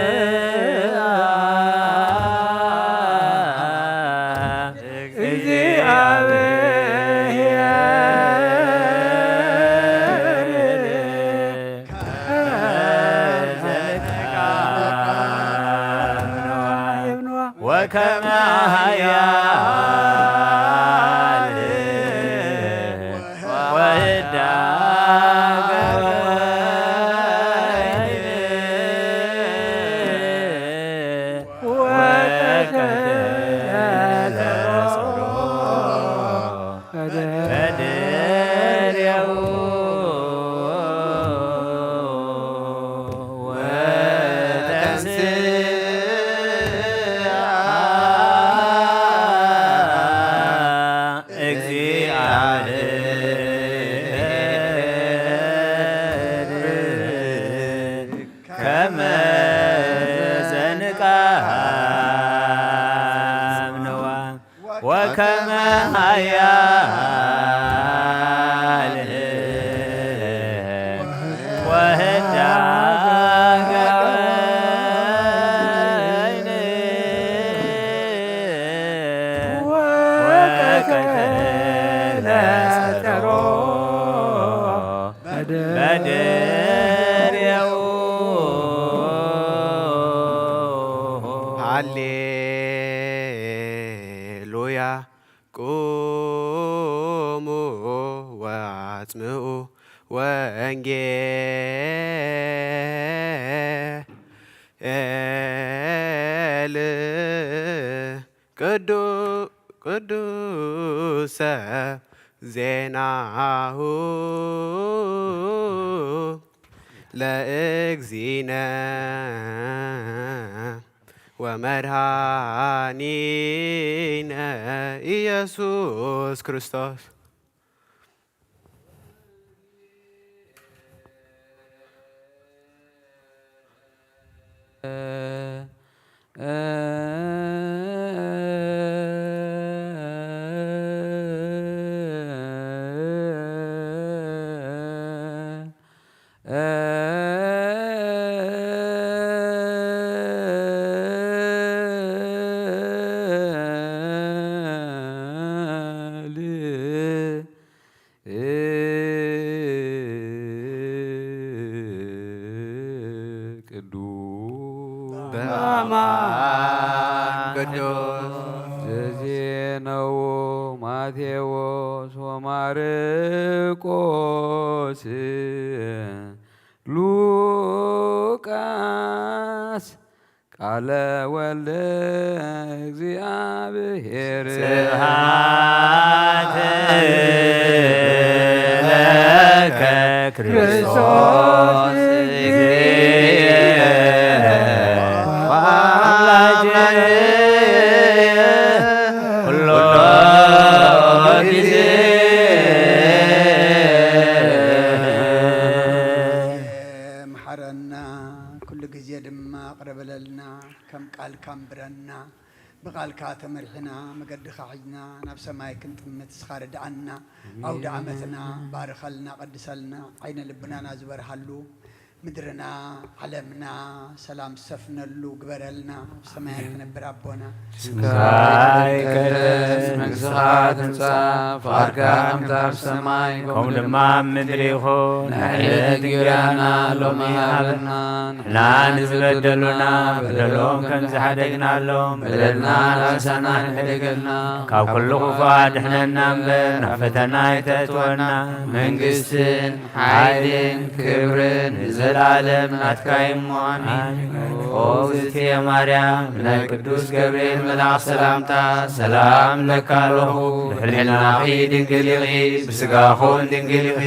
ወተንስአ እግዚአብሔር ወከመ ኃያል ወህዳገ ወይን ወቀተለ ጸሮ በድሬሁ ወተንስአ እግዚአብሔር ከመ ዘንቃ እምንዋም ወከመ ኃያል ወህዳገ ወይን ወቀተለ ጸሮ በድሬሁ ሃሌሉያ። ቁሙ ወአጽምዑ ወንጌል ቅዱ-፣ ቅዱሰ ዜናሁ ለእግዚእነ ወመድኃኒነ ኢየሱስ ክርስቶስ። ቅዱስ በአማን ቅዱስ ዘዜነው ማቴዎስ ወማርቆስ ሉቃስ ቃለ ወልደ እግዚአብሔር ስብሐት ለከ ክርስቶስ እግዚእነ ወአምላክነ ኩሎ ጊዜ። መሓረና፣ ኩሉ ግዜ ድማ ቅረ በለልና፣ ከም ቃልካ ኣንብረና። ብቓልካ ተመሪሕና፣ መገድኻ ሒዝና፣ ናብ ሰማይ ክንጥምት ንስኻ ርድኣና። ኣውደ ዓመትና ባርኸልና፣ ቀድሰልና፣ ዓይነ ልብናና ዝበርሃሉ፣ ምድርና፣ ዓለምና ሰላም ዝሰፍነሉ ግበረልና። ኣብ ሰማያት ትነብር ኣቦና፣ ስምካ ይትቀደስ፣ መንግስትኻ ትምጻእ፣ ፍቓድካ ከምታ ኣብ ሰማይ፣ ከምኡ ድማ ኣብ ምድሪ ይኹን። ንዕለት እንጀራና ሎሚ ሃበና፣ ንሕና ንዝበደሉና በደሎም ከም ዝሓደግናሎም፣ በደልና ኣሳና ንሕደገልና፣ ካብ ኩሉ ክፉእ ኣድሕነና እምበር፣ ናብ ፈተና ኣይተእትወና። መንግስትን ሓይልን ክብርን ንዘለኣለም ናትካ እዩ እሞ፣ ኣሜን። ኦ እግዝእትየ ማርያም፣ ናይ ቅዱስ ገብርኤል መልኣኽ ሰላምታ ሰላም እብለካ ኣለኹ። ብሕሊናኺ ድንግል ኢኺ፣ ብስጋኹን ድንግል ኢኺ።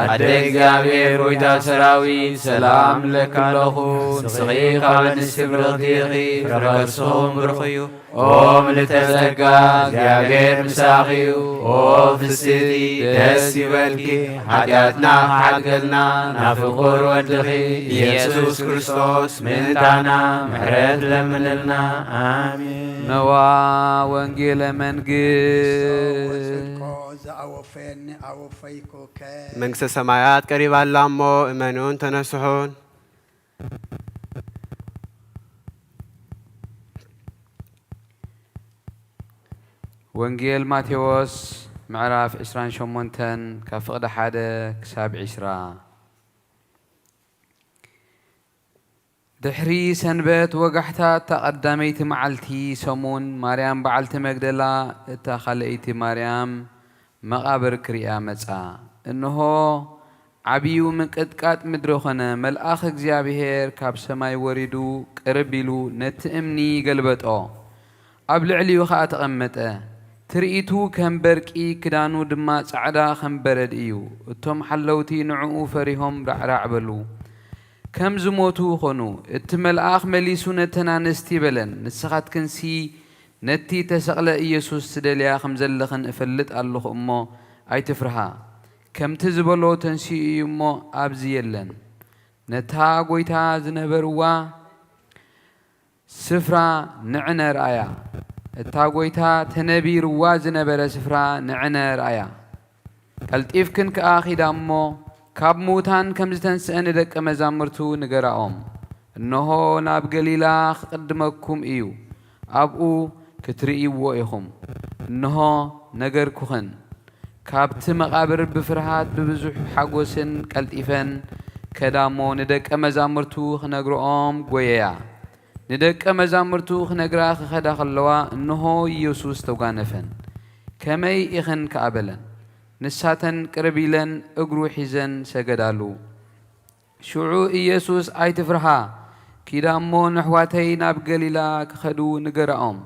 ኣደ እግዚኣብሔር፣ ጎይታ ሰራዊት፣ ሰላም እብለካ ኣለኹ። ንስኺ ካብ ኣንስቲ ብርኽቲ ኢኺ፣ ፍረ ከርስኺ እውን ብሩኽ እዩ። ኦ ምልዕተ ጸጋ፣ እግዚኣብሔር ምሳኺ እዩ። ኦ ፍስሕቲ፣ ደስ ይበልኪ፣ ሓጢኣትና ክሓድገልና ናብ ፍቑር ወድኺ ኢየሱስ ክርስቶስ ምእንታና ምሕረት ለምንልና። ኣሜን። ነዋ ወንጌለ መንግስት። ጽድቆ ዘአወፈየኒ አወፈይኩከ። መንግስተ ሰማያት ቀሪባ ኣላ እሞ እመኑን ተነስሑን። ወንጌል ማቴዎስ ምዕራፍ ዕስራን ሸሞንተን ካብ ፍቕዲ ሓደ ክሳብ ዕስራ። ድሕሪ ሰንበት ወጋሕታ እታ ቀዳመይቲ መዓልቲ ሰሙን፣ ማርያም በዓልቲ መግደላ፣ እታ ካልኣይቲ ማርያም መቓብር ክርእያ መጻ። እንሆ፣ ዓብዩ ምንቅጥቃጥ ምድሪ ኾነ። መልኣኽ እግዚኣብሔር ካብ ሰማይ ወሪዱ፣ ቅርብ ኢሉ ነቲ እምኒ ገልበጦ፣ ኣብ ልዕሊኡ ኸኣ ተቐመጠ። ትርኢቱ ከም በርቂ፣ ክዳኑ ድማ ጻዕዳ ከም በረድ እዩ። እቶም ሓለውቲ ንዕኡ ፈሪሆም ራዕራዕ በሉ፣ ከም ዝሞቱ ኾኑ። እቲ መልኣኽ መሊሱ ነተን ኣንስቲ በለን፣ ንስኻትክንሲ ነቲ ተሰቕለ ኢየሱስ ትደልያ ከም ዘለኽን እፈልጥ ኣለኹ እሞ፣ ኣይትፍርሃ። ከምቲ ዝበሎ ተንሲኡ እዩ እሞ፣ ኣብዚ የለን። ነታ ጐይታ ዝነበርዋ ስፍራ ንዕነ ርኣያ። እታ ጐይታ ተነቢርዋ ዝነበረ ስፍራ ንዕነ ርኣያ። ቀልጢፍክን ከኣ ኺዳ እሞ፣ ካብ ምዉታን ከም ዝተንስአ ንደቀ መዛሙርቱ ንገራኦም። እንሆ፣ ናብ ገሊላ ክቕድመኩም እዩ፣ ኣብኡ ክትርእይዎ ኢኹም። እንሆ፣ ነገርኩኽን። ካብቲ መቓብር ብፍርሃት ብብዙሕ ሓጎስን ቀልጢፈን ከዳ እሞ፣ ንደቀ መዛሙርቱ ክነግርኦም ጐየያ። ንደቀ መዛሙርቱ ክነግራ ክኸዳ ከለዋ፣ እንሆ፣ ኢየሱስ ተጓነፈን። ከመይ ኢኽን ከኣ በለን። ንሳተን ቅርብ ኢለን እግሩ ሒዘን ሰገዳሉ። ሽዑ ኢየሱስ፣ ኣይትፍርሃ፣ ኪዳ እሞ ነሕዋተይ ናብ ገሊላ ክኸዱ ንገራኦም፣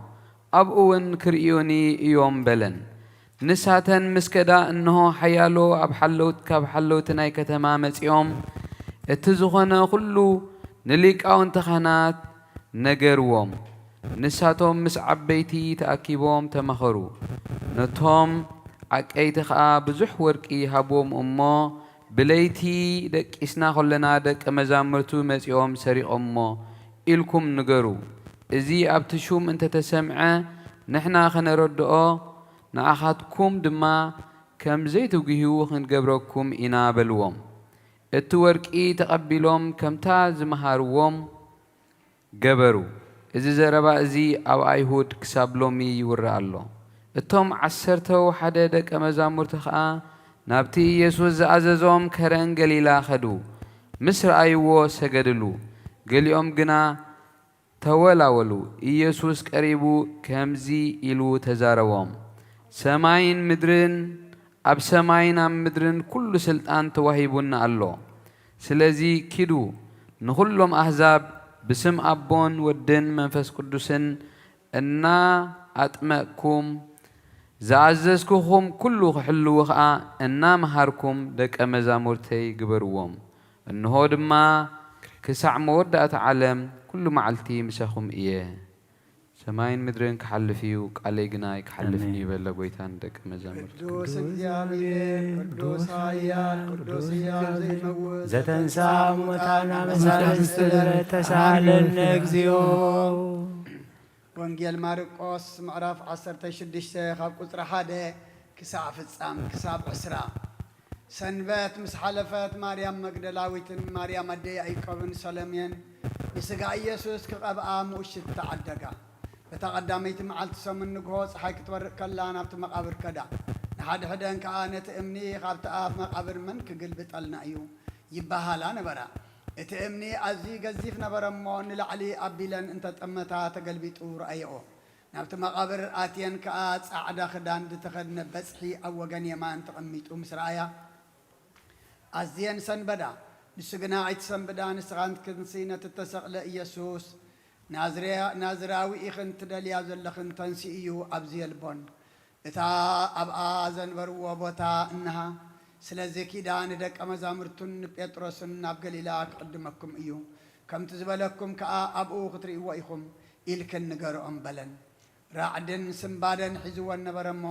ኣብኡ እውን ክርእዩኒ እዮም በለን። ንሳተን ምስ ከዳ፣ እንሆ፣ ሓያሎ ኣብ ሓለውት-፣ ካብ ሓለውቲ ናይ ከተማ መጺኦም፣ እቲ ዝኾነ ኹሉ ንሊቃውንቲ ካህናት ነገርዎም። ንሳቶም ምስ ዓበይቲ ተኣኪቦም ተማኸሩ። ነቶም ዓቀይቲ ኸኣ ብዙሕ ወርቂ ሃብዎም እሞ፣ ብለይቲ ደቂስና ኸለና ደቀ መዛሙርቱ መጺኦም ሰሪቖሞ ኢልኩም ንገሩ። እዚ ኣብቲ ሹም እንተ ተሰምዐ፣ ንሕና ኸነረድኦ፣ ንኣኻትኩም ድማ ከም ዘይትጉህዩ ኽንገብረኩም ኢና በልዎም። እቲ ወርቂ ተቐቢሎም ከምታ ዝመሃርዎም ገበሩ። እዚ ዘረባ እዚ ኣብ ኣይሁድ ክሳብ ሎሚ ይውረ ኣሎ። እቶም ዓሰርተው ሓደ ደቀ መዛሙርቲ ኸኣ ናብቲ ኢየሱስ ዝኣዘዞም ከረን ገሊላ ኸዱ። ምስ ረኣይዎ ሰገድሉ። ገሊኦም ግና ተወላወሉ። ኢየሱስ ቀሪቡ ከምዚ ኢሉ ተዛረቦም፣ ሰማይን ምድርን፣ ኣብ ሰማይን ኣብ ምድርን ኩሉ ስልጣን ተዋሂቡና ኣሎ። ስለዚ ኪዱ ንኹሎም ኣህዛብ ብስም ኣቦን ወድን መንፈስ ቅዱስን እናኣጥመቅኩም ዝኣዘዝኩኹም ኩሉ ክሕልዉ ኸኣ እናመሃርኩም ደቀ መዛሙርተይ ግበርዎም። እንሆ ድማ ክሳዕ መወዳእታ ዓለም ኩሉ መዓልቲ ምሳኹም እየ። ሰማይን ምድርን ክሓልፍ እዩ፣ ቃለይ ግና ኣይክሓልፍን እዩ በለ ጎይታ ንደቀ መዛሙርቱ። ቅዱስ እግዚኣብሔር፣ ቅዱስ ኃያል፣ ቅዱስ ሕያው ዘይመውት፣ ዘተንሳ ሙታን ኣመሳለስት ተሳለነ እግዚኦ። ወንጌል ማርቆስ ምዕራፍ ዓሰርተ ሽዱሽተ ካብ ቁጽሪ ሓደ ክሳዕ ፍጻም ክሳብ ዕስራ። ሰንበት ምስ ሓለፈት ማርያም መግደላዊትን ማርያም ኣደ ያዕቆብን ሰሎሜን ንስጋ ኢየሱስ ክቐብኣ ምኡሽት ተዓደጋ። በታ ቀዳመይቲ መዓልቲ ሰሙን ንግሆ ጸሓይ ክትበርቕ ከላ ናብቲ መቓብር ከዳ። ንሓድሕደን ከኣ ነቲ እምኒ ካብቲ ኣፍ መቓብር መን ክግልብጠልና እዩ? ይበሃላ ነበራ። እቲ እምኒ ኣዝዩ ገዚፍ ነበረ እሞ ንላዕሊ ኣቢለን እንተጠመታ ተገልቢጡ ረኣየኦ። ናብቲ መቓብር ኣትየን ከኣ ጻዕዳ ክዳን ዝተኸድነ በጽሒ ኣብ ወገን የማን ተቐሚጡ ምስ ረኣያ ኣዝየን ሰንበዳ። ንሱ ግና ኣይትሰንብዳ፣ ንስኻንክንሲ ነቲ እተሰቕለ ኢየሱስ ናዝርያ-፣ ናዝራዊ ኢኽን ትደልያ ዘለኽን ተንሲኡ እዩ ኣብዚ የልቦን። እታ ኣብኣ ዘንበርዎ ቦታ እንሃ። ስለዚ ኪዳ ንደቀ መዛሙርቱን ንጴጥሮስን ናብ ገሊላ ክቕድመኩም እዩ፣ ከምቲ ዝበለኩም ከኣ ኣብኡ ክትርእይዎ ኢኹም ኢልክን ንገርኦም በለን። ራዕድን ስንባደን ሒዝወን ነበረ እሞ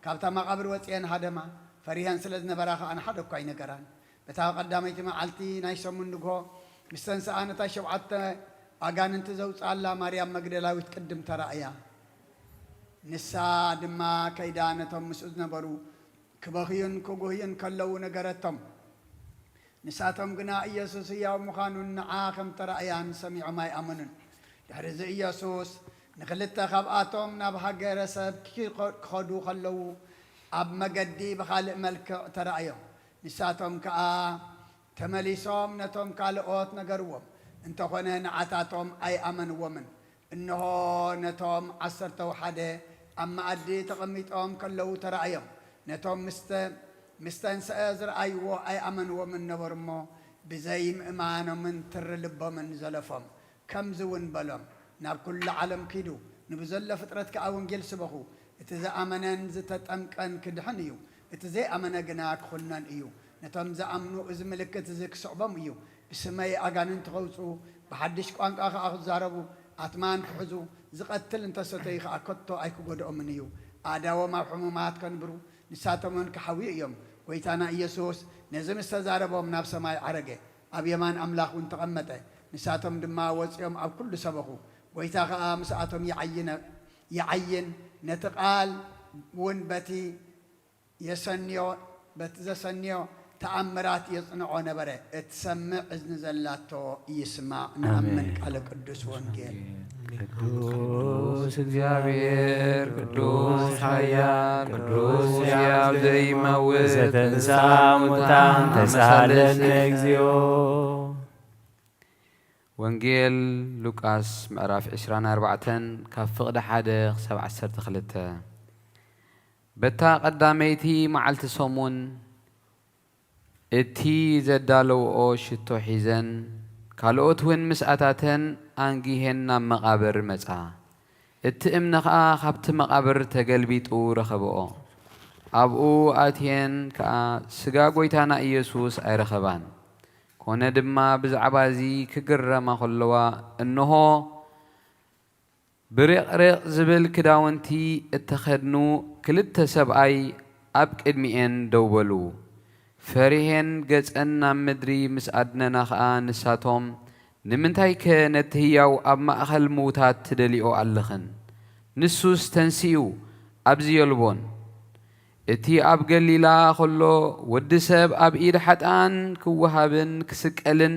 ካብታ መቓብር ወጺኤን ሃደማ። ፈሪሀን ስለ ዝነበራ ከኣ ንሓደ እኳ ኣይነገራን። በታ ቀዳመይቲ መዓልቲ ናይ ሰሙን ንግሆ ምስ ተንስኣ ነታ ሸውዓተ ኣጋንንቲ ዘውጽኣላ ማርያም መግደላዊት ቅድም ተራእያ። ንሳ ድማ ከይዳ ነቶም ምስኡ ዝነበሩ ክበኽዩን ክጉህዩን ከለዉ ነገረቶም። ንሳቶም ግና ኢየሱስ ህያው ምዃኑን ንዓ ከም ተራእያን ሰሚዖም ኣይኣመኑን። ድሕሪ እዚ ኢየሱስ ንኽልተ ካብኣቶም ናብ ሃገረ ሰብ ክኸ-፣ ክኸዱ ከለዉ ኣብ መገዲ ብኻልእ መልክዕ ተራእዮም። ንሳቶም ከኣ ተመሊሶም ነቶም ካልኦት ነገርዎም፣ እንተኾነ ንዓታቶም ኣይኣመንዎምን። እንሆ ነቶም ዓሰርተው ሓደ ኣብ መኣዲ ተቐሚጦም ከለዉ ተራእዮም። ነቶም ምስተ-፣ ምስ ተንስአ ዝረኣይዎ ኣይኣመንዎምን ነበሩ እሞ፣ ብዘይ ምእማኖምን ትሪ ልቦምን ዘለፎም። ከምዚ እውን በሎም፣ ናብ ኩሉ ዓለም ኪዱ፣ ንብዘሎ ፍጥረት ከኣ ወንጌል ስበኹ። እቲ ዝኣመነን ዝተጠምቀን ክድሕን እዩ፣ እቲ ዘይኣመነ ግና ክኹነን እዩ። ነቶም ዝኣምኑ እዚ ምልክት እዚ ክስዕቦም እዩ፣ ብስመይ ኣጋንንቲ ኸውጽኡ፣ ብሓድሽ ቋንቋ ኸኣ ክዛረቡ፣ ኣትማን ክሕዙ፣ ዝቐትል እንተ ሰተዩ ኸኣ ከቶ ኣይክጎድኦምን እዩ። ኣእዳዎም ኣብ ሕሙማት ከንብሩ፣ ንሳቶም እውን ክሓውዩ እዮም። ጐይታና ኢየሱስ ነዚ ምስ ተዛረቦም ናብ ሰማይ ዓረገ፣ ኣብ የማን ኣምላኽ እውን ተቐመጠ። ንሳቶም ድማ ወጺኦም ኣብ ኩሉ ሰበኹ። ጐይታ ኸኣ ምስኣቶም ይዓይነ-፣ ይዓይን፣ ነቲ ቃል እውን በቲ የሰንዮ፣ በቲ ዘሰንዮ ተኣምራት የጽንዖ ነበረ። እትሰምዕ እዝኒ ዘላቶ ይስማዕ። ንኣምን። ኣሜን። ቃለ ቅዱስ ወንጌል። ቅዱስ እግዚኣብሔር፣ ቅዱስ ኃያል፣ ቅዱስ ሕያው ዘይመውት፣ ዘተንሳ ሙታን ተሳለነ እግዚኦ። ወንጌል ሉቃስ ምዕራፍ ዕስራን ኣርባዕተን ካብ ፍቕዲ ሓደ ክሳብ ዓሰርተ ክልተ። በታ ቀዳመይቲ መዓልቲ ሰሙን እቲ ዘዳለውኦ ሽቶ ሒዘን፣ ካልኦት እውን ምስኣታተን ኣንጊሄን ናብ መቓብር መጻ። እቲ እምኒ ኸኣ ኻብቲ መቓብር ተገልቢጡ ረኸብኦ። ኣብኡ ኣትየን ከኣ ስጋ ጐይታና ኢየሱስ ኣይረኸባን። ኮነ ድማ ብዛዕባ እዚ ክግረማ ኸለዋ፣ እንሆ፣ ብሬቕሬቕ ዝብል ክዳውንቲ እተኸድኑ ክልተ ሰብኣይ ኣብ ቅድሚኤን ደው በሉ። ፈሪሄን ገጸን ናብ ምድሪ ምስ ኣድነና ኸኣ ንሳቶም፣ ንምንታይከ ነቲ ህያው ኣብ ማእከል ምዉታት ትደልይኦ ኣለኽን? ንሱስ ተንሲኡ ኣብዚ የልቦን። እቲ ኣብ ገሊላ ኸሎ፣ ወዲ ሰብ ኣብ ኢድ ሓጥኣን ክወሃብን ክስቀልን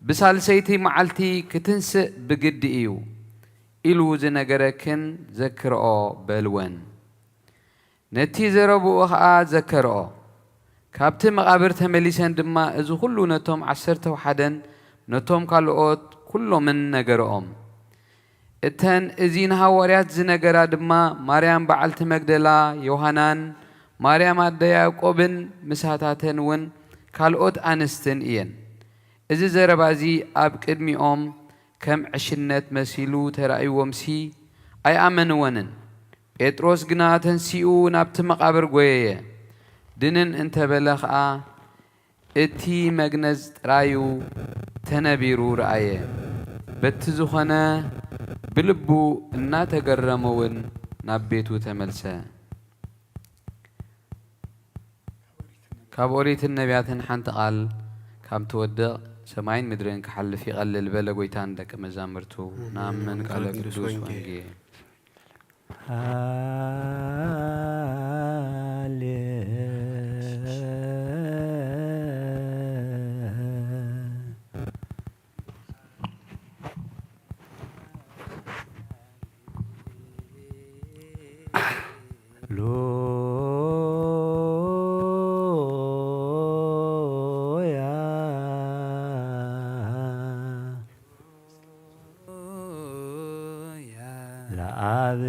ብሳልሰይቲ መዓልቲ ክትንስእ ብግዲ እዩ፣ ኢሉ ዝነገረክን ዘክርኦ በልወን። ነቲ ዘረብኡ ኸኣ ዘከርኦ። ካብቲ መቓብር ተመሊሰን ድማ እዚ ኹሉ ነቶም ዓሰርተ ወሓደን ነቶም ካልኦት ኩሎምን ነገርኦም። እተን እዚ ንሃዋርያት ዝነገራ ድማ ማርያም በዓልቲ መግደላ፣ ዮሃናን፣ ማርያም ኣደ ያዕቆብን ምሳታተን እውን ካልኦት ኣንስትን እየን። እዚ ዘረባ እዚ ኣብ ቅድሚኦም ከም ዕሽነት መሲሉ ተራእይዎምሲ ኣይኣመንወንን። ጴጥሮስ ግና ተንሲኡ ናብቲ መቓብር ጐየየ። ድንን እንተ በለ ኸኣ፣ እቲ መግነዝ ጥራዩ ተነቢሩ ረኣየ። በቲ ዝኾነ ብልቡ እናተገረመ እውን ናብ ቤቱ ተመልሰ። ካብ ኦሪትን ነቢያትን ሓንቲ ቃል ካብ ትወድቕ ሰማይን ምድርን ክሓልፍ ይቐልል በለ ጐይታ ንደቀ መዛሙርቱ። ንኣምን ቃለ ቅዱስ ወንጌል። ለአብ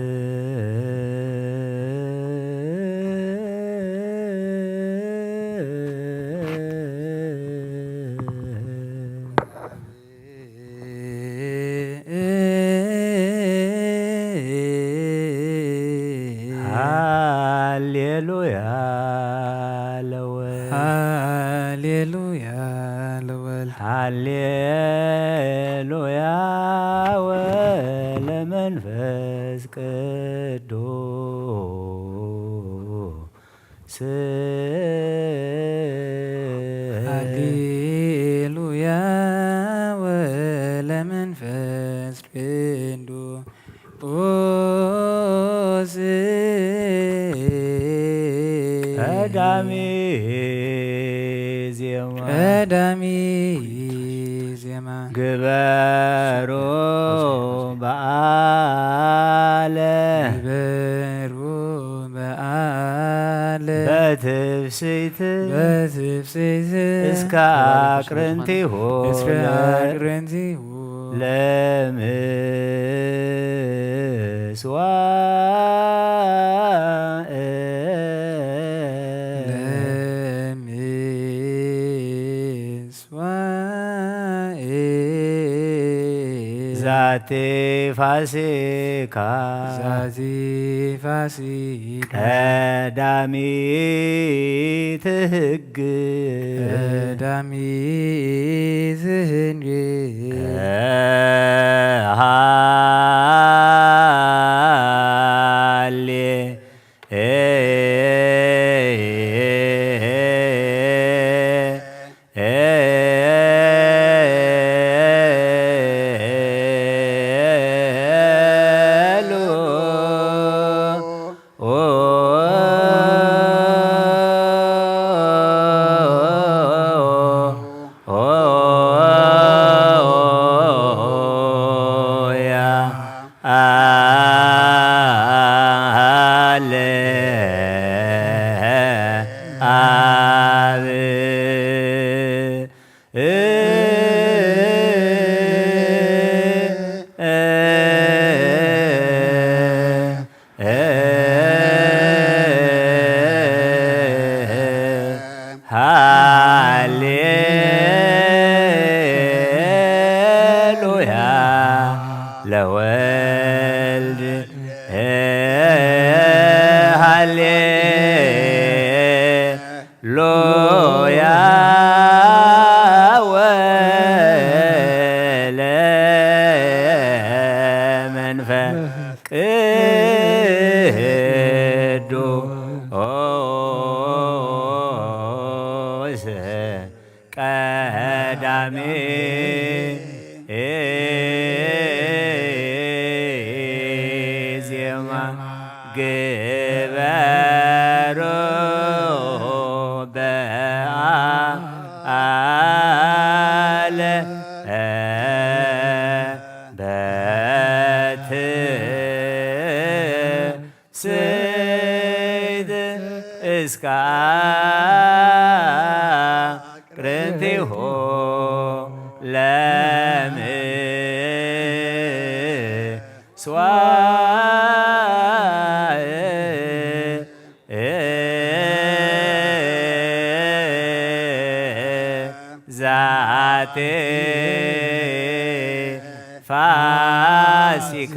ሃሌሉያ ለወልድ። ሃሌሉያ ለወልድ። ሃሌሉያ ወለመንፈስ ቅዱስ። ሃሌሉያ ወለመንፈስ ቅዱስ። ቀዳሚ ዜማ። ቀዳሚ ዜማ። ግበሩ በዓለ። ግበሩ በዓለ። በትፍስሕት። በትፍስሕት። እስከ አቅርንቲሁ። እስከ አቅርንቲሁ። ለምስዋዕ። ለምስዋዕ። ዛቲ ፋሲካ። ዛቲ ፋሲካ። ቀዳሚት ህግ። ቀዳሚት ህግ። ሃሌ ሃሌሉያ ለወልድ። ሃሌሉያ ወለመንፈስ ቅዱስ። ቀዳሚ ዜማ ግበሩ። በትስይት እስከ አቅርንቲሁ ለምስዋዕ ዛቲ ፋሲካ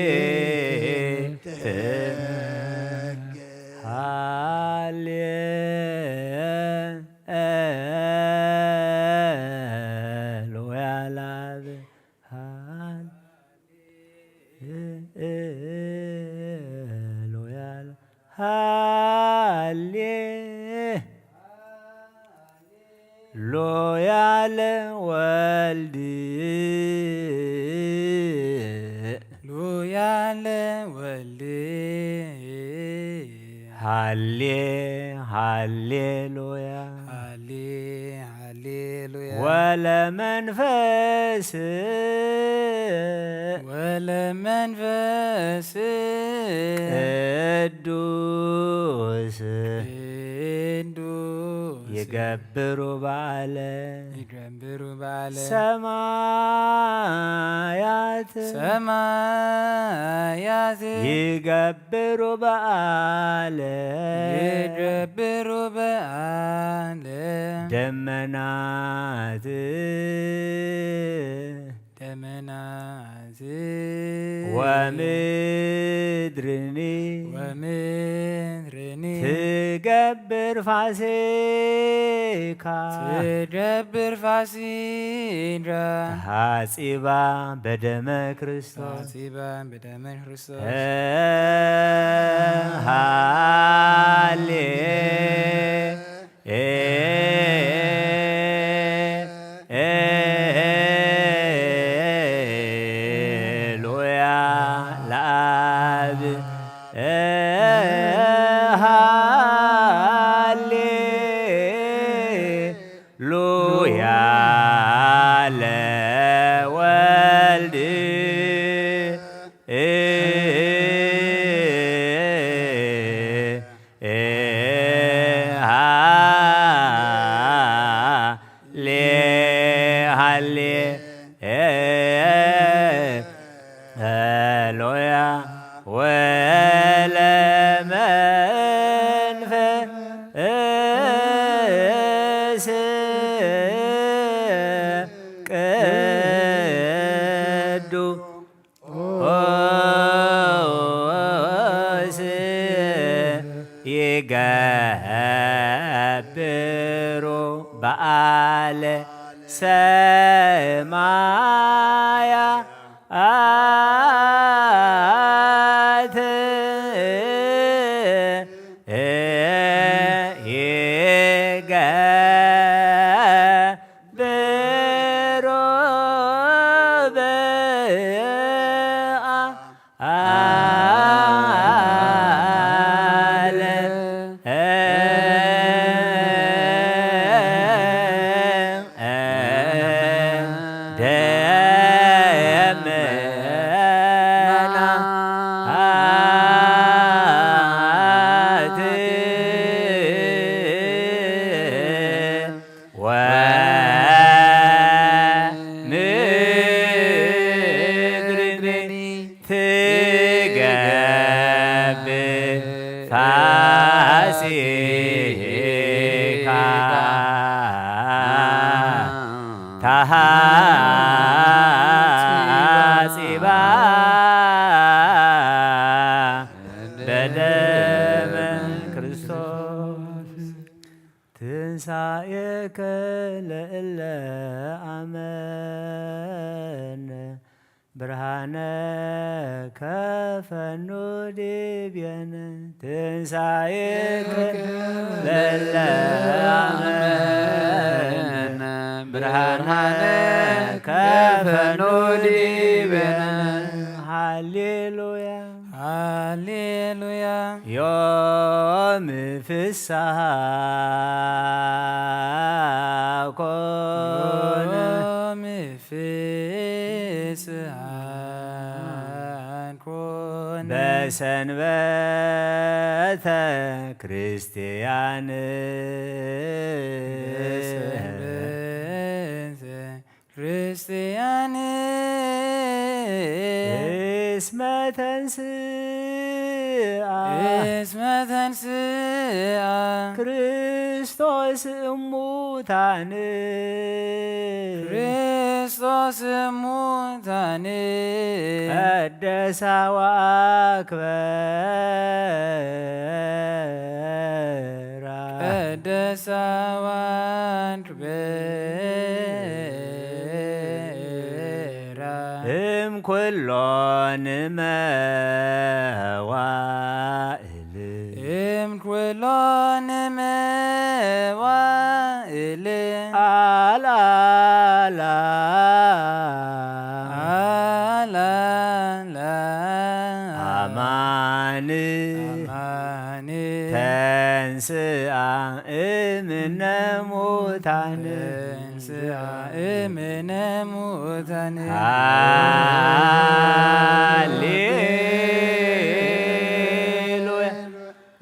ቀዳሚት ሃሌ ሉያ ላብ ሃሌ ሉያ ሃሌ ሉያ ለወልድ ሉያ ለወልድ ሃሌ ሃሌ ሉያ ሃሌ ሃሌ ሉያ ወለመንፈስ ወለመንፈስ ቅዱስ ቅዱስ ይገብሩ በዓለ ይገብሩ በዓለ ሰማያት ሰማያት ይገብሩ በዓለ ይገብሩ በዓለ ደመናት ደመናት ወምድርኒ ወምድርኒ ትገብር ፋሲካ ትገብር ፋሲካ ተሐጺባ በደመ ክርስቶስ ተሐጺባ በደመ ክርስቶስ ሃሌ ሉያ ለአብ ሃሌ ሉያ ለወልድ ሃሌ ሃሌ ሉያ ወለመንፈስ ቅዱስ ይገብሩ በዓለ ሰማያት ይገብሩ በዓለ ደመናት ወምድርኒ ትገብር ፋሲካ ተሐጺባ በደመ ክርስቶስ ትንሳኤከ ለእለ አመነ ብርሃነ ከፈኑ ዲቤነ ትንሳኤከ ለእለ አመነ ብርሃነ ከፈኑ ዲቤነ ሃሌሉያ ሃሌሉያ ዮም ፍስሓ ኮነ። ዮም ፍስሓ ኮነ። በሰንበተ ክርስቲያን። በሰንበተ ክርስቲያን። እስመ ተንስአ። እስመ ተንስአ። ክርስቶስ እሙታን። ክርስቶስ እሙታን። ቀደሳ ወአክበራ። ቀደሳ ወአክበራ። እምኩሎን መዋእል። እምኩሎን መዋእል። አልዓላ። አልዓላ። አማን። አማን። ተንስአ እምነ ሙታን። ተንስአ እምነ ሙታን። ሃሌሉያ።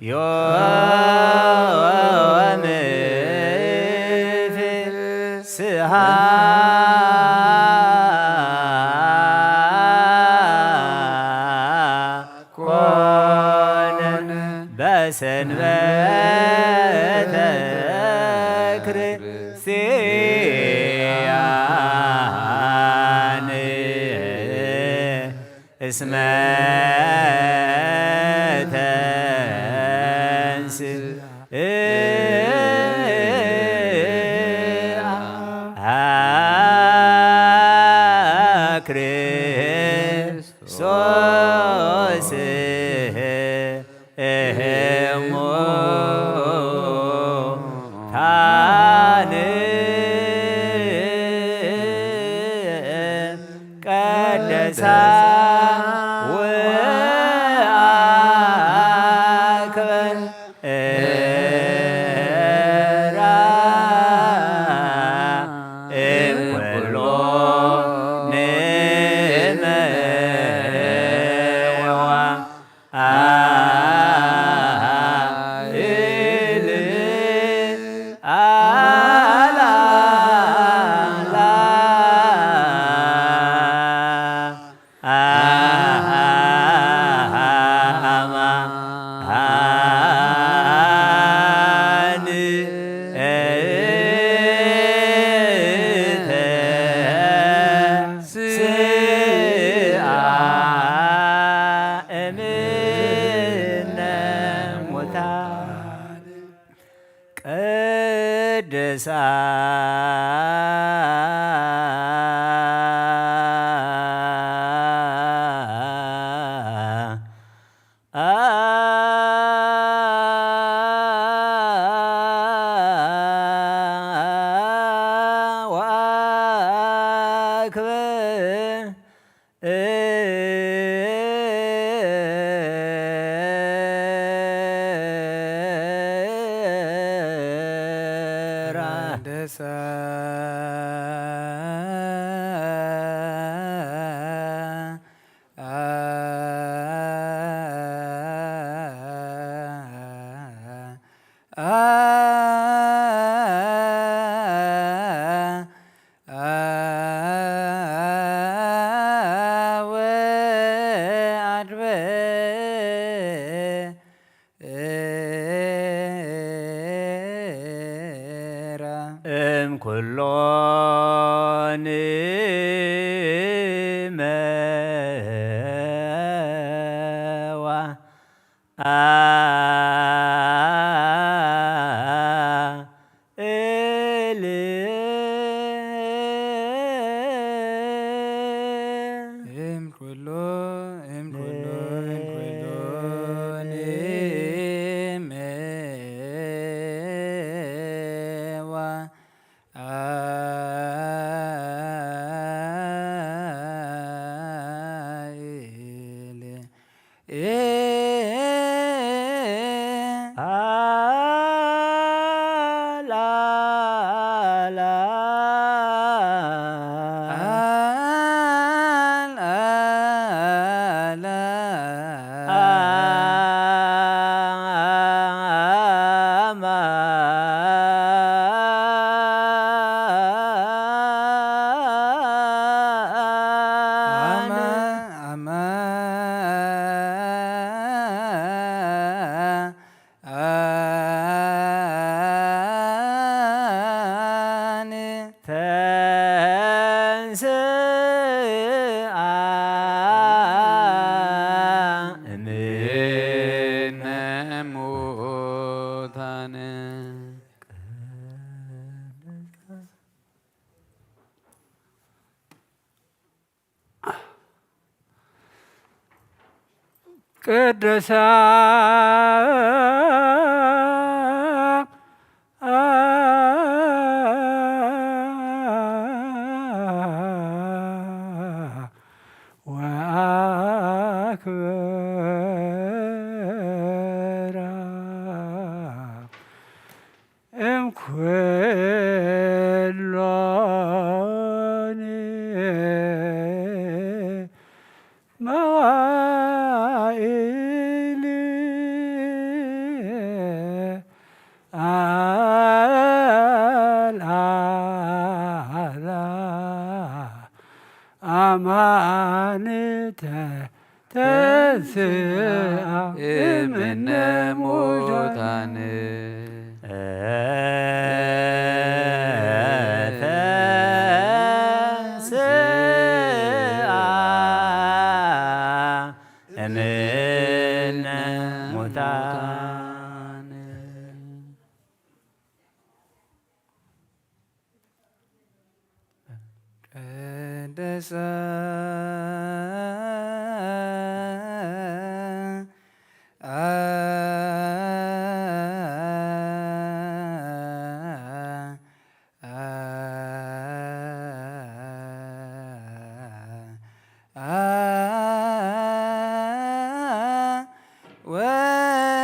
ዮም ፍስሓ ኮነ። በሰንበተ ክርስቲያን። እስመ ተንስአ ክርስቶስ እሙታን። ቀደሳ ወአክበራ። እምኩሎ ንመዋ አኢል አላላ አሃ አማን ተንስአ እምነ ሙታን። ቅድሳ ወአክብር። ደሳ እምኩሎን መዋ እል እምኩሎ እምኩሎ እምኩሎ ንመዋ አእል ሙታን። ቅዱሳን ወአክብራ እምኩሎን መዋእል አልዓላ አማን ተንሥአ እምነ ሙታን። ተንሥአ እምነ ሙታን። ቅድስት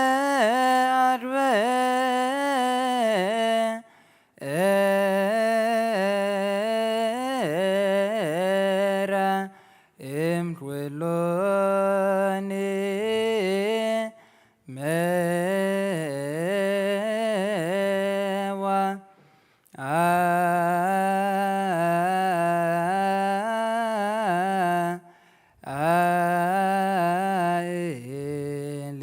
ወአድበ ኤራ እምኩሎኒ መዋ አኤል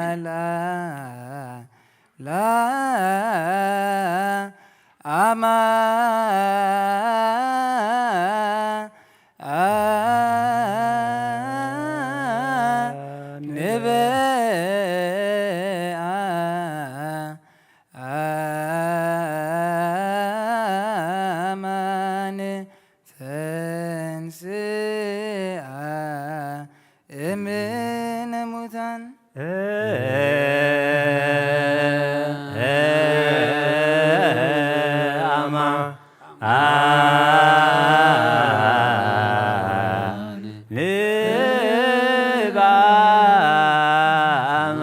አላ ላ አማ ንበአ አማን ተንሥአ እምነ ሙታን። አማ ንባማ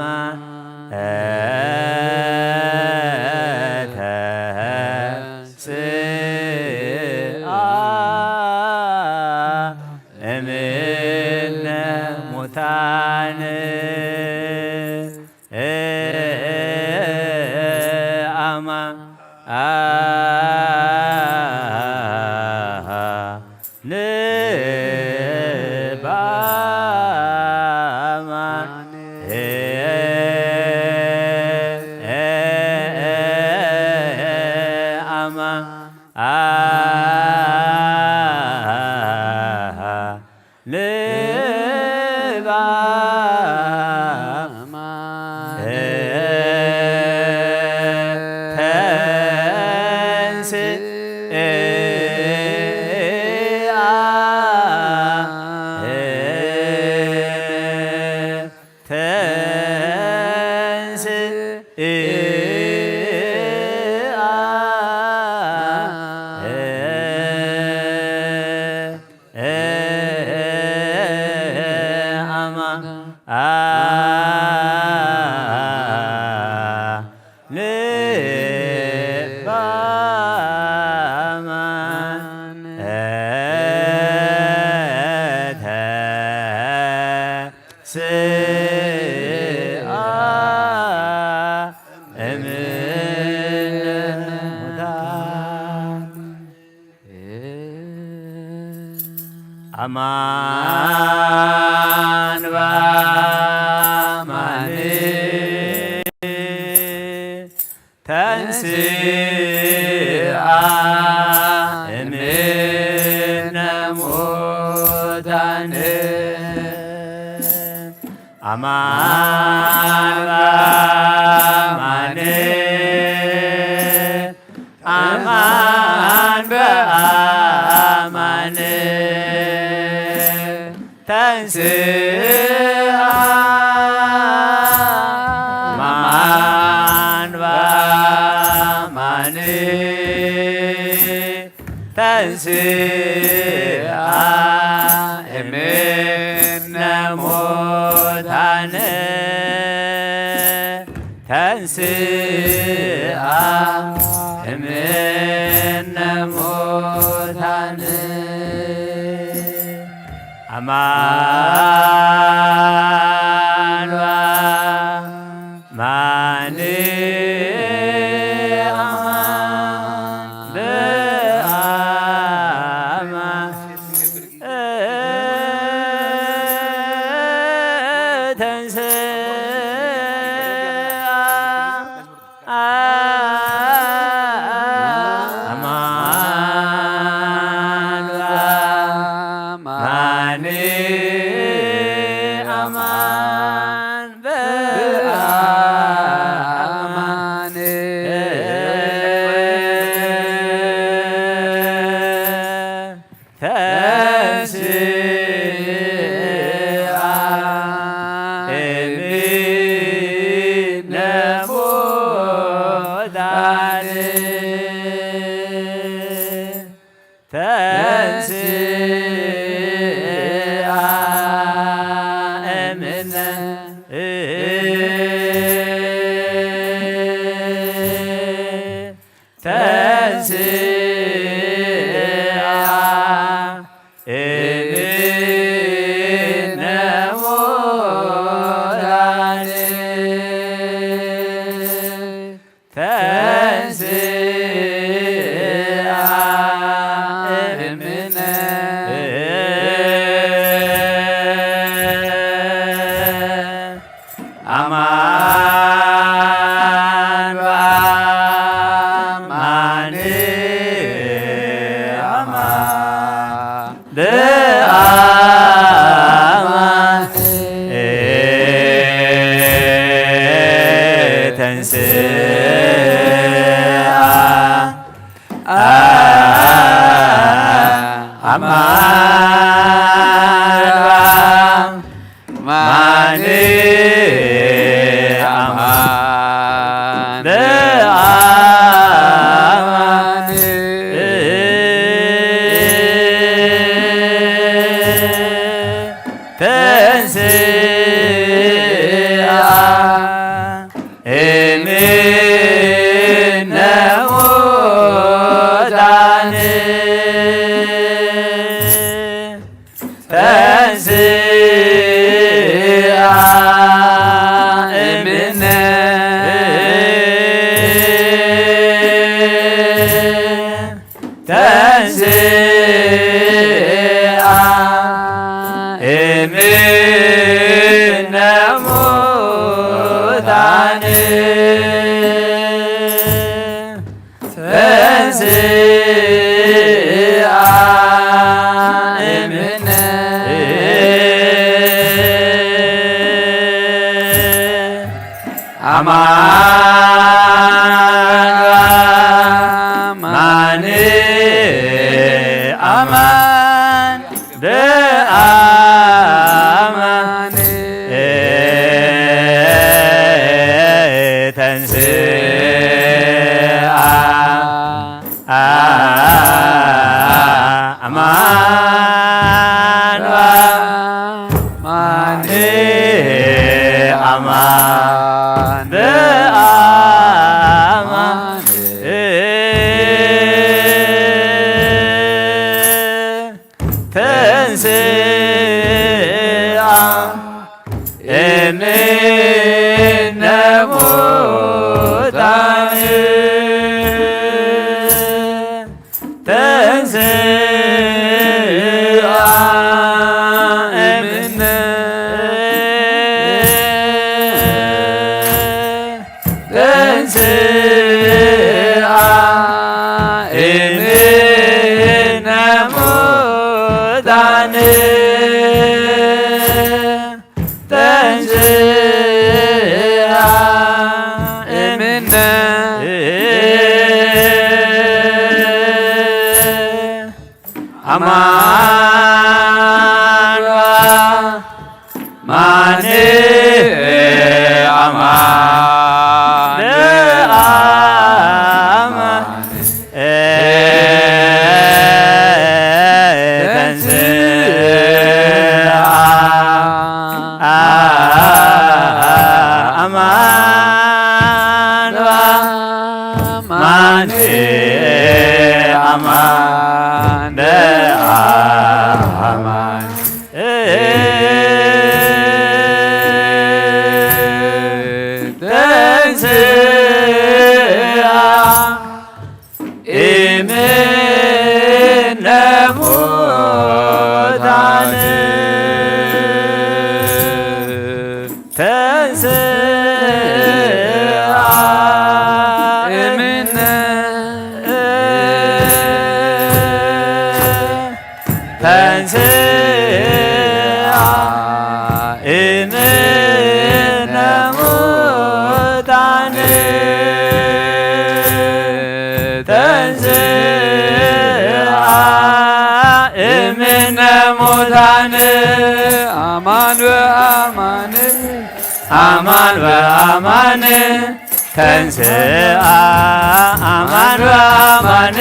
ተንሥአ እምነ ሙታን። አማ ንባማ አማ ንባማ ተንሥአ አማ ንባማ ተንሥአ እምነ ሙታን። አማን በአማን ተንሥአ እምነ ነሙታን ኣማን በኣማን ኣማን በኣማን ተንስኣ ኣማን በኣማን ተንስኣ እምነ ሙታን ተንስኣ እምነ ሙታን ኣማን በኣማን ተንስኣ ኣማን በኣማን ኣማን በኣማን ተንስኣ እምነ ሙታን ተንስኣ እምነ ተንስኣ እምነ ሙታን ተንስኣ እምነ ኣማን በኣማን ኣማን በኣማን ተንስኣ ኣማን በኣማን ኣማን በኣማን ተንስኣ እምነ ሙታን ተንስኣ እምነ ተንስኣ እምነ ሙታን ተንስኣ እምነ ኣማን በኣማን ኣማን በኣማን ተንስኣ ኣማን በኣማን ኣማን በኣማን ተንስኣ እምነ ሙታን ተንስኣ እምነ ተንስኣ እምነ ሙ ሙታን ተንሥአ እምነ አማኑኤል። አማን አማን ተንሥአ አማን አማን አማን ተንሥአ እምነ ሙታን ተንሥአ እምነ ተንሥአ እምነ ሙታን ተንሥአ እምነ ሙታን አማን በአማን አማን በአማን ተንሥአ አማን በአማን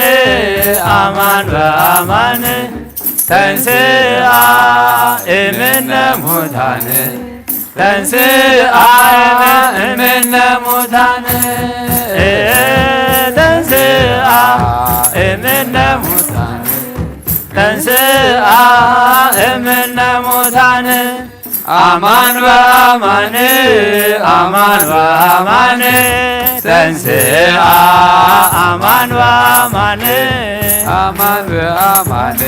አማን በአማን ተንሥአ እምነ ሙታን ተንሥአ እምነ ሙታን ተንሥአ እምነ ሙታን ተንሥአ እምነ ሙታን አማን በአማን አማን በአማን ተንሥአ አማን በአማን አማን በአማን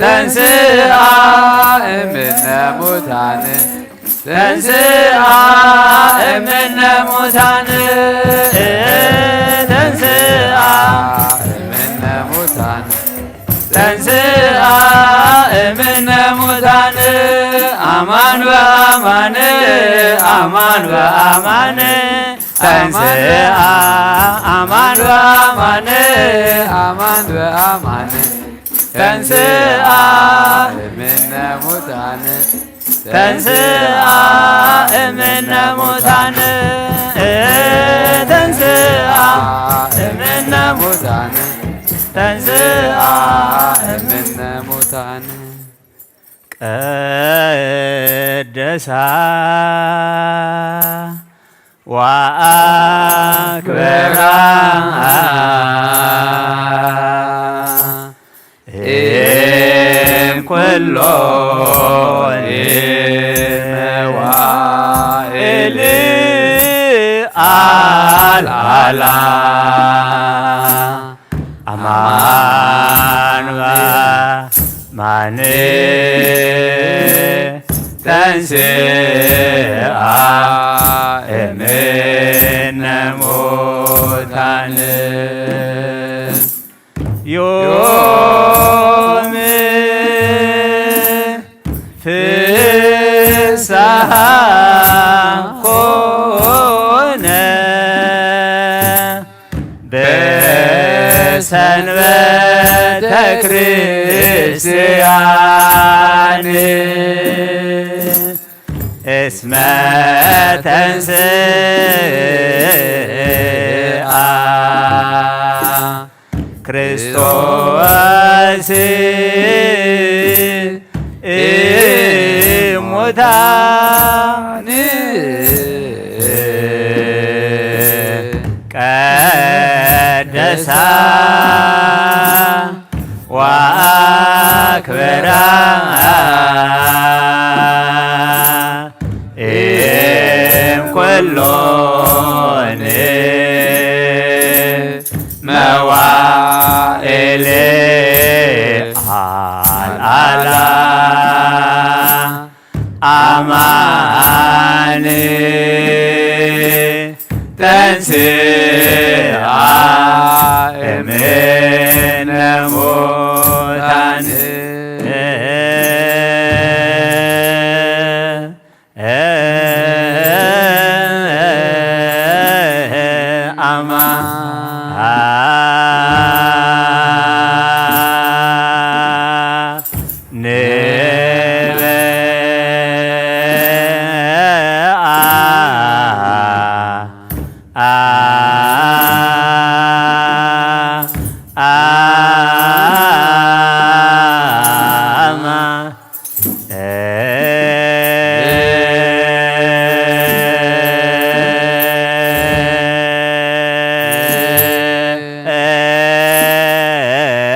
ተንሥአ እምነ ሙታን ተንሥአ እምነ ሙታን ተንሥአ እምነ ሙታን ተንሥአ እምነ ሙታን አማን በአማን አማን በአማን ተንሥአ አማን በአማን አማን በአማን ተንሥአ እምነ ሙታን ተንሥአ እምነ ሙታን ተንሥአ እምነ ሙታን ተንሥአ እምነ ሙታን ቀደሳ ወአክብራ እምኩሎን መዋዕል አልዓላ አማን በአማን ተንሥአ እምነ ሙታን ዮም ፍስሐ ኮነ በሰንበተ ክርስቲያን እስመ ተንሥአ ክርስቶስ እሙታን ቀደሳ ወአክብራ እምኩሎን መዋዕል አልዓላ አማን ተንሥአ እምነ ሙታን ንበአ አማ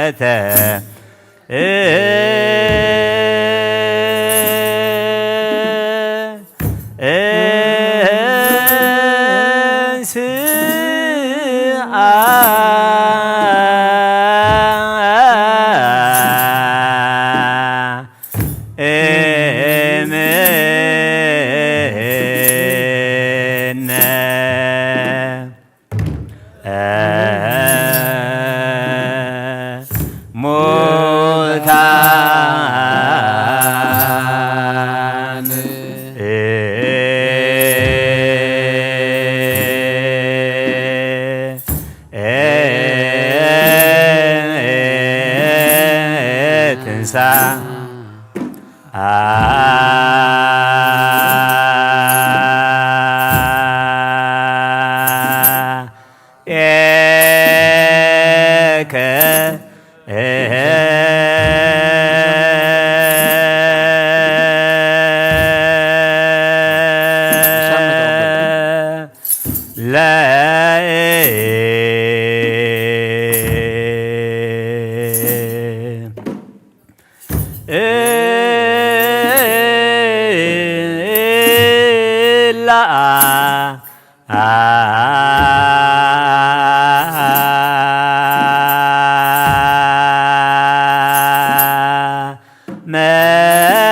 እተ እንስኣ እምነ ሙታን ትንሳ ኤከ ለ እላ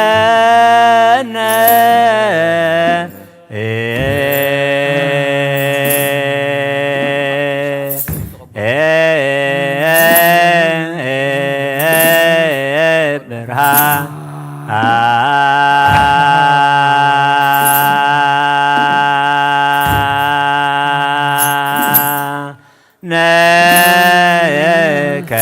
መነ ብርሃን ነከ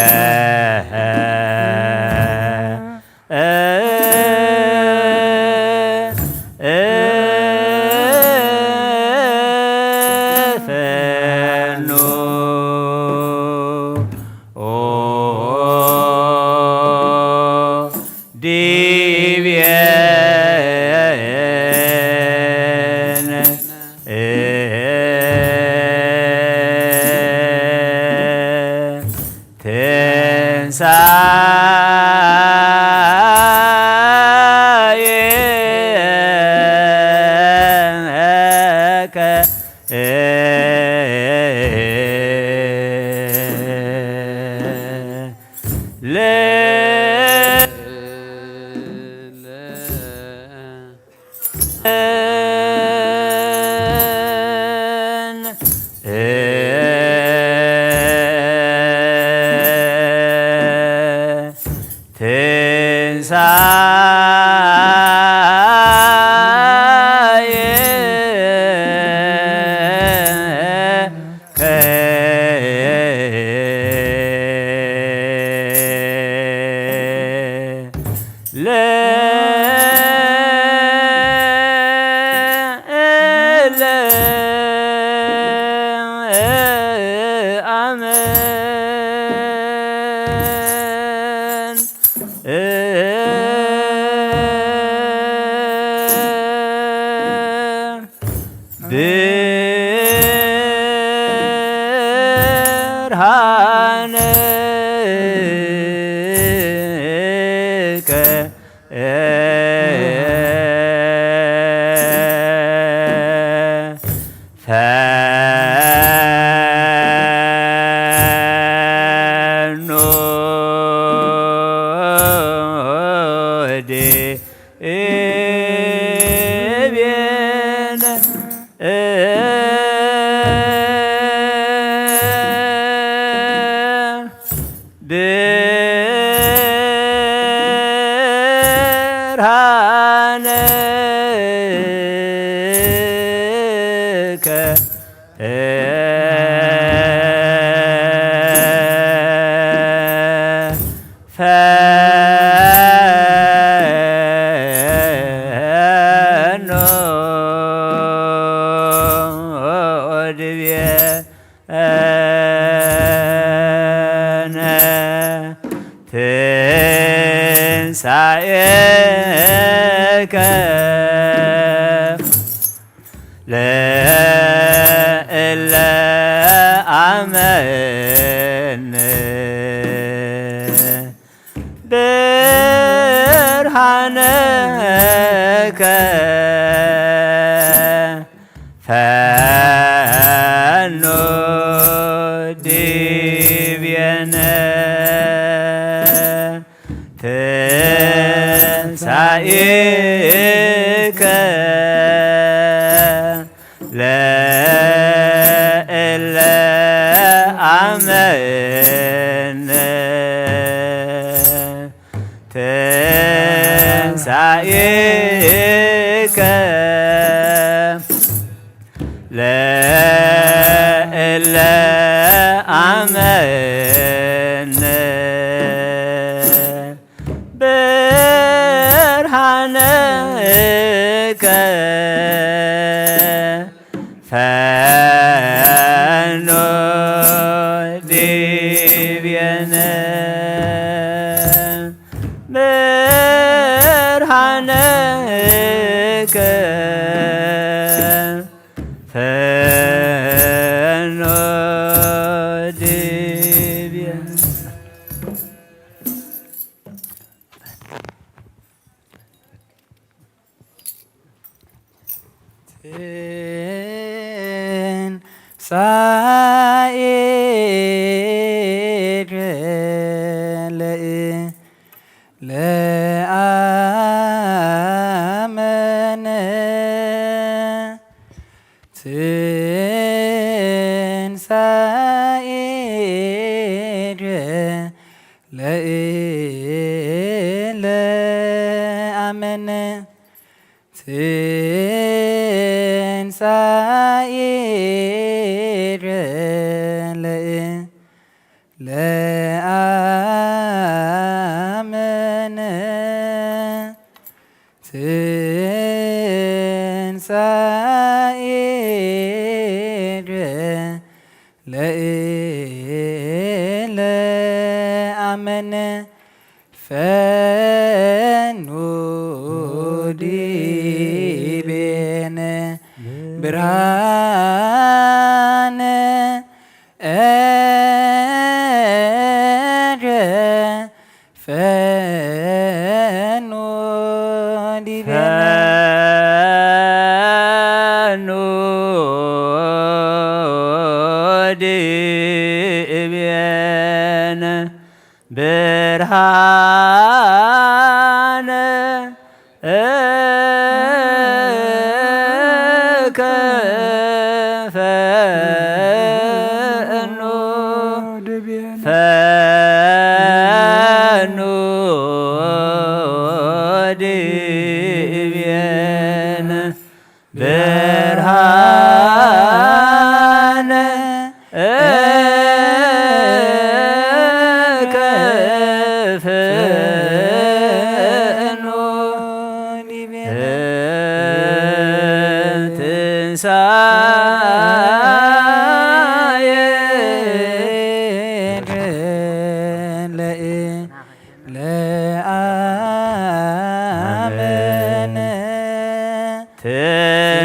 ፈኑ ዲቤነ ትንሳኤከ ትንሳኤ ለዓለም ብርሃንከ ፈኑ ዲቤነ ብርሃንከ ለእለ አመን ብርሃነከ ፈኑ ዲቤነ ትንሳኤከ ለእለ አመን ትንሳኤከ ለእለ አመን ብርሃነከ ፈኖ ዲቤነ ብርሃነከ ፈኖ ዲቤነ። ትንሳኤ ለእለ አመነ ትንሳኤ ለእለ አመነ ትንሳኤ ለእለ አመነ ትንሳኤ ለእለ አመነ ፈኑ ዲቤነ ብርሃነ እደ ፈኑ ዲቤነ ፈኑ ዲቤነ ብርሃነ እከ ፈኑ ፈኑ ዲቤነ ብርሃነ እከ ፈኑ ዲቤነ ትንሳኤ ለእለ አመነ ትንሳኤ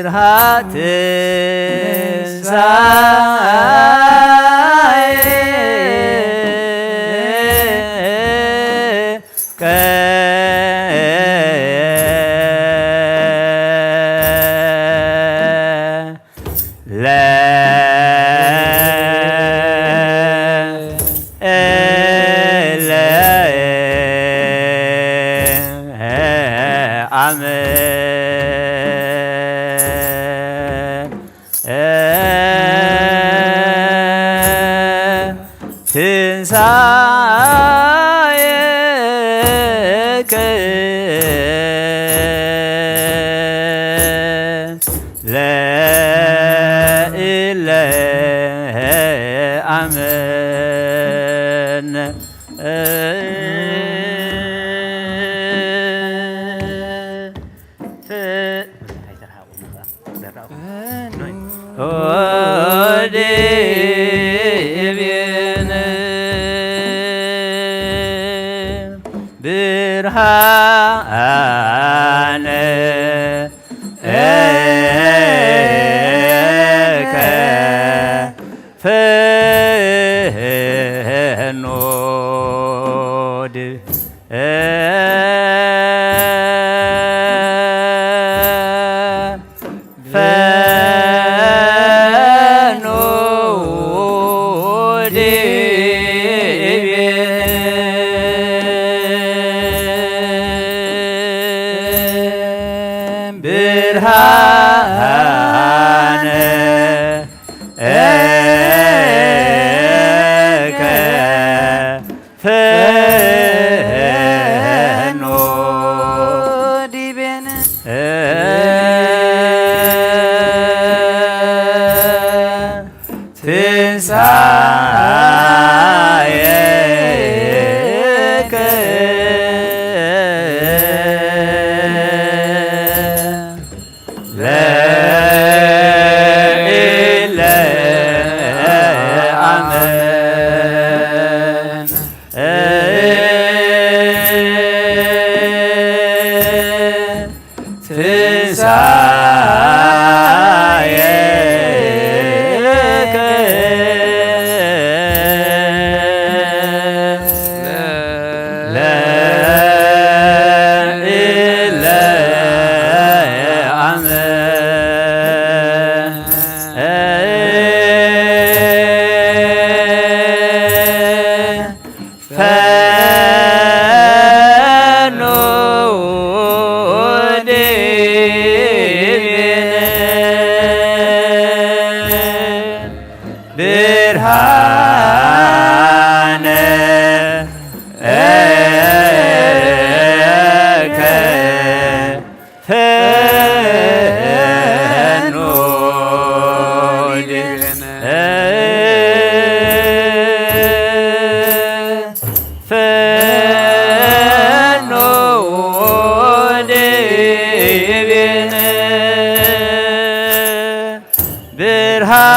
ብርሃን ትንሳኤ ትንሳኤከ ለእለ ኣመን።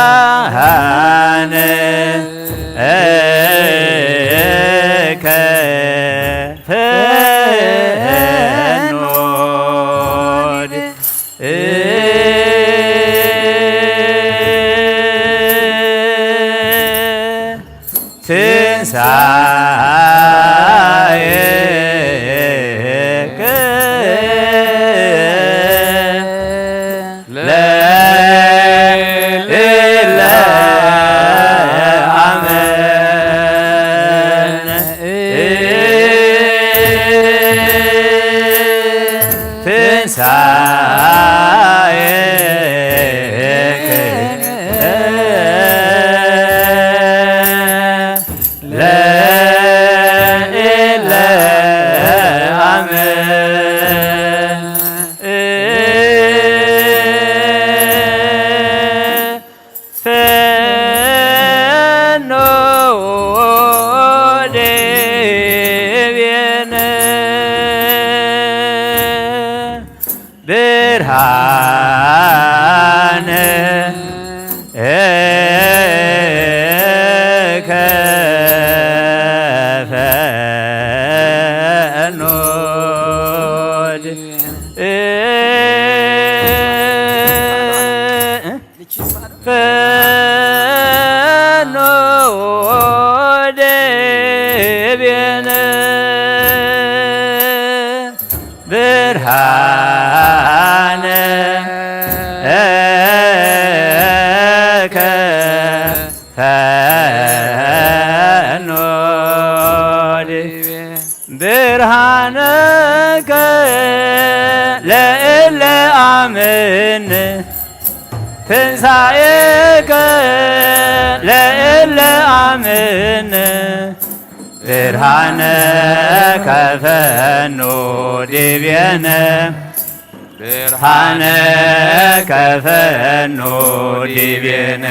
ብርሃነ ኣነ ከፈኖ ብርሃነከ ለእለ ኣምን ትንሳኤከ ለእለ ኣምን ብርሃነ ከፈኖ ዲቤነ ብርሃነ ከፈኖ ዲቤነ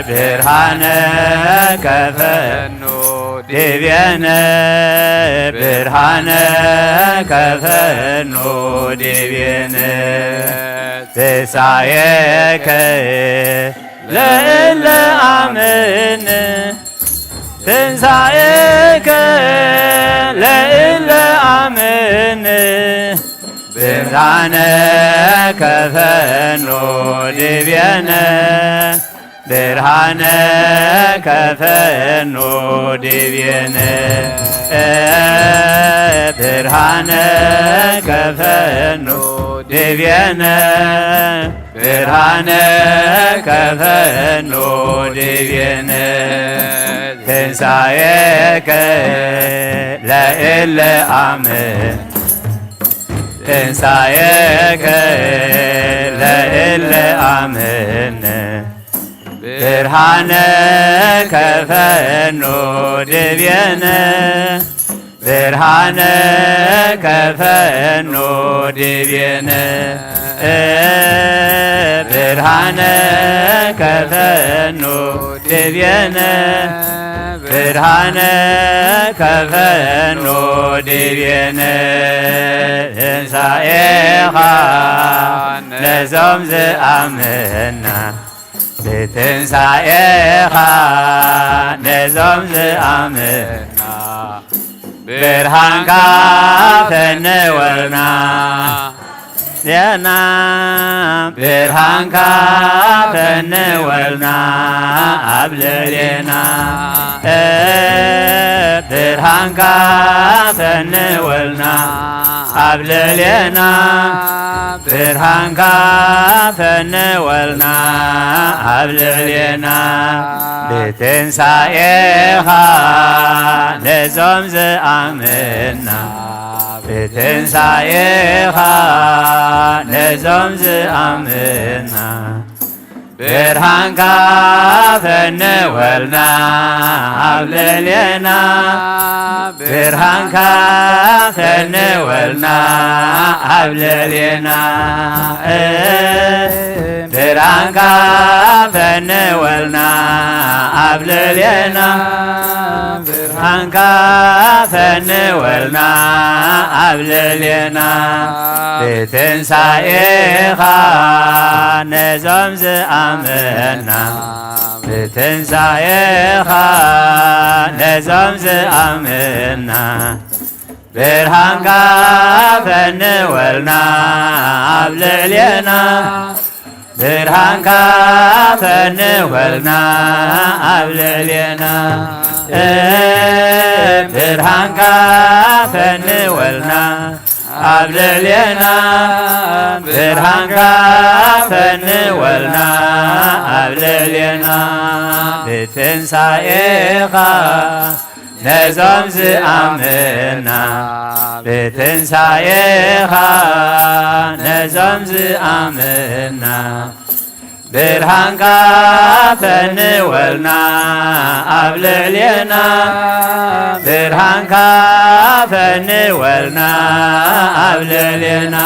ብርሃነ ከፈኖ ዲቤነ ብርሃነ ከፈኖ ዲቤነ ትንሳኤከ ለእለ ኣምን ትንሳኤከ ለእለ ኣምን ብርሃነ ከፈኖ ዲቤነ ብርሃነ ከፈኖ ዲቤነ ብርሃነ ከፈኖ ዲቤነ ብርሃነ ከፈኖ ዲቤነ ትንሳኤከ ለእለ ኣምን ትንሳኤከ ለእለ ኣምን ብርሃነ ከፈኖ ዲቤነ ብርሃነ ከፈኖ ዲቤነ ብርሃነ ከፈኖ ዲቤነ ብርሃነ ከፈኖ ዲቤነ ትንሳኤኻ ነዞም ዝኣምንና ብትንሳኤኻ ነዞም ዝኣምንና ብርሃንካ ፈንወልና ዜና ብርሃንካ ፈንወልና ኣብ ልዕሌና ብርሃንካ ፈንወልና ኣብ ልዕሌና ብርሃንካ ፈንወልና ኣብ ልዕሌና ብትንሳኤኻ ነዞም ዝኣምንና ብትንሳኤኻ ነዞም ዝኣምንና ብርሃንካ ፈንወልና ኣብ ልዕሌና ብርሃንካ ፈንወልና ኣብ ልዕሌና ብርሃንካ ፈንወልና ኣብ ልዕሌና ብርሃንካ ፈንወልና ኣብ ልዕሌና ብትንሳኤኻ ነዞም ዝኣምንና ብትንሳኤኻ ነዞም ዝኣምንና ብርሃንካ ፈንወልና ኣብ ልዕሌና ብርሃንካ ፈንወልና ኣብ ልዕሌና ብርሃንካ ፈንወልና ኣብ ልዕሌና ብርሃንካ ፈንወልና ኣብ ልዕሌና ብትንሳኤኻ ነዞም ዝኣምንና ብትንሳኤኻ ነዞም ዝኣምንና ብርሃንካ ፈንወልና ኣብ ልዕሌና ብርሃንካ ፈንወልና ኣብ ልዕሌና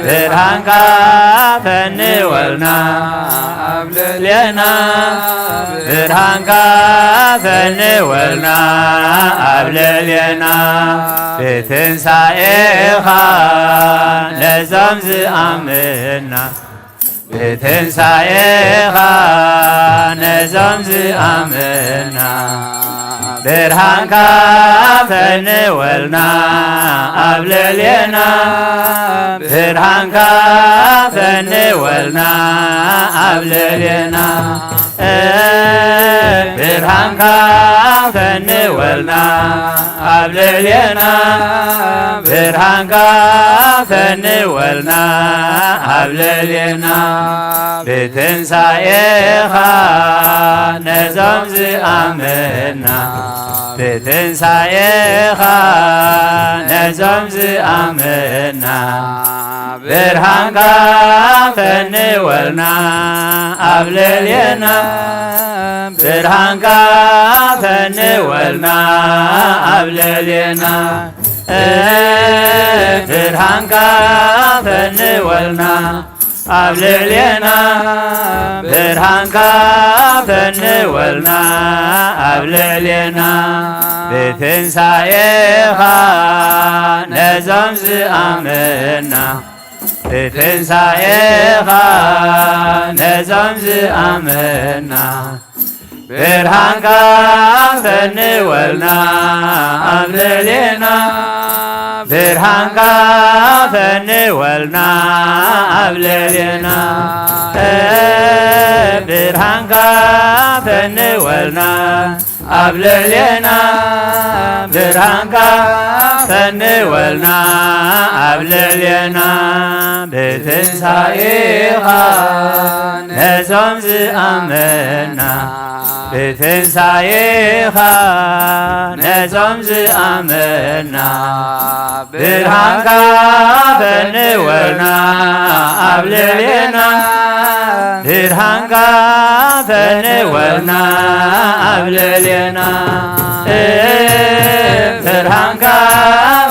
ብርሃንካ ፈንወልና ኣብ ልዕሌና ብርሃንካ ፈንወልና ኣብ ልዕሌና ብትንሳኤኻ ነዞም ዝኣምንና ብትንሳኤኻ ነዞም ዝኣምንና ብርሃንካ ፈንወልና ኣብ ልዕሌና ብርሃንካ ፈንወልና ኣብ ልዕሌና ብርሃንካ ፈንወልና ኣብ ልዕሌና፣ ብርሃንካ ፈንወልና ኣብ ልዕሌና፣ ብትንሳኤኻ ነዞም ዝኣመና፣ ብትንሳኤኻ ነዞም ዝኣመና፣ ብርሃንካ ፈንወልና ኣብ ልዕሌና፣ ብርሃንካ ፈንወልና ኣብ ልዕሌና፣ ብርሃንካ ፈንወልና ኣብ ልዕሌና፣ ብርሃንካ ፈንወልና ኣብ ልዕሌና፣ ብትንሳኤኻ ነዞም ዝኣመና፣ ብትንሳኤኻ ነዞም ዝኣመና፣ ብርሃንካ ፈንወልና ኣብ ልዕሌና፣ ብርሃንካ ፈንወልና ኣብ ልዕሌና፣ ብርሃንካ ፈንወልና ኣብ ልዕሌና፣ ብርሃንካ ፈንወልና ኣብ ልዕሌና፣ ብትንሳኤኻ ነዞም ዝኣመና፣ ብትንሳኤኻ ነዞም ዝኣመና፣ ብርሃንካ ፈንወልና ኣብ ልዕሌና፣ ብርሃንካ ፈንወልና ኣብ ልዕሌና፣ ብርሃንካ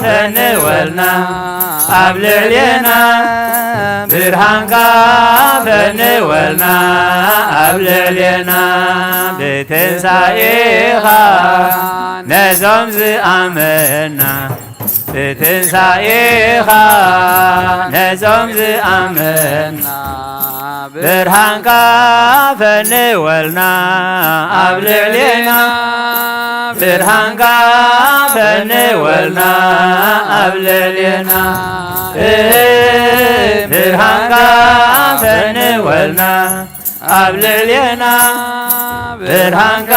ፈንወልና ኣብ ልዕሌና፣ ብርሃንካ ፈንወልና ኣብ ልዕሌና፣ ብትንሳኤኻ ነዞም ዝኣመና፣ ብትንሳኤኻ ነዞም ዝኣመና፣ ብርሃንካ ፈንወልና ኣብ ልዕሌና፣ ብርሃንካ ፈንወልና ኣብ ልዕሌና፣ ብርሃንካ ፈንወልና ኣብ ልዕሌና፣ ብርሃንካ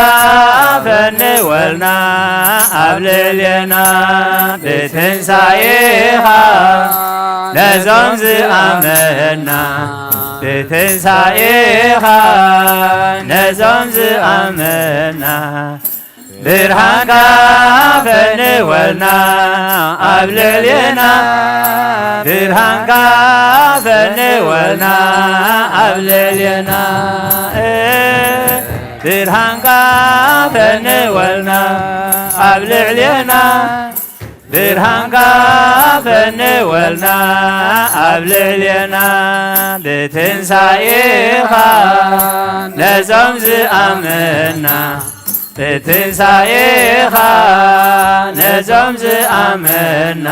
ፈንወልና ኣብ ልዕሌና፣ ብትንሳኤኻ ነዞም ዝኣመና፣ ብትንሳኤኻ ነዞም ዝኣመና፣ ብርሃንካ ፈንወልና ኣብ ልዕሌና፣ ብርሃንካ ፈንወልና ኣብ ልዕሌና፣ ብርሃንካ ፈንወልና ኣብ ልዕሌና፣ ብርሃንካ ፈንወልና ኣብ ልዕሌና፣ ብትንሳኤኻ ነዞም ዝኣመና፣ ብትንሳኤኻ ነዞም ዝኣመና፣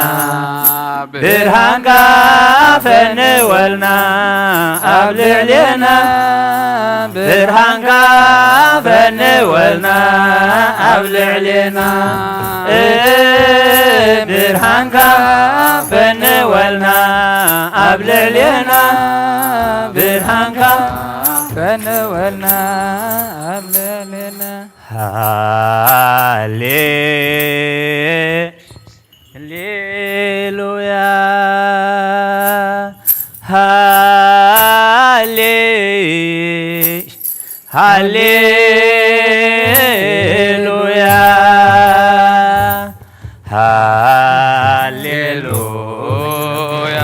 ብርሃንካ ፈንወልና ኣብ ልዕሌና፣ ብርሃንካ ፈንወልና ኣብ ልዕሌና፣ ብርሃንካ ፈንወልና ኣብ ልዕሌና፣ ብርሃንካ ፈንወልና ኣብ ልዕሌና። ሃሌ ሃሌሉያ፣ ሃሌ፣ ሃሌሉያ፣ ሃሌሉያ፣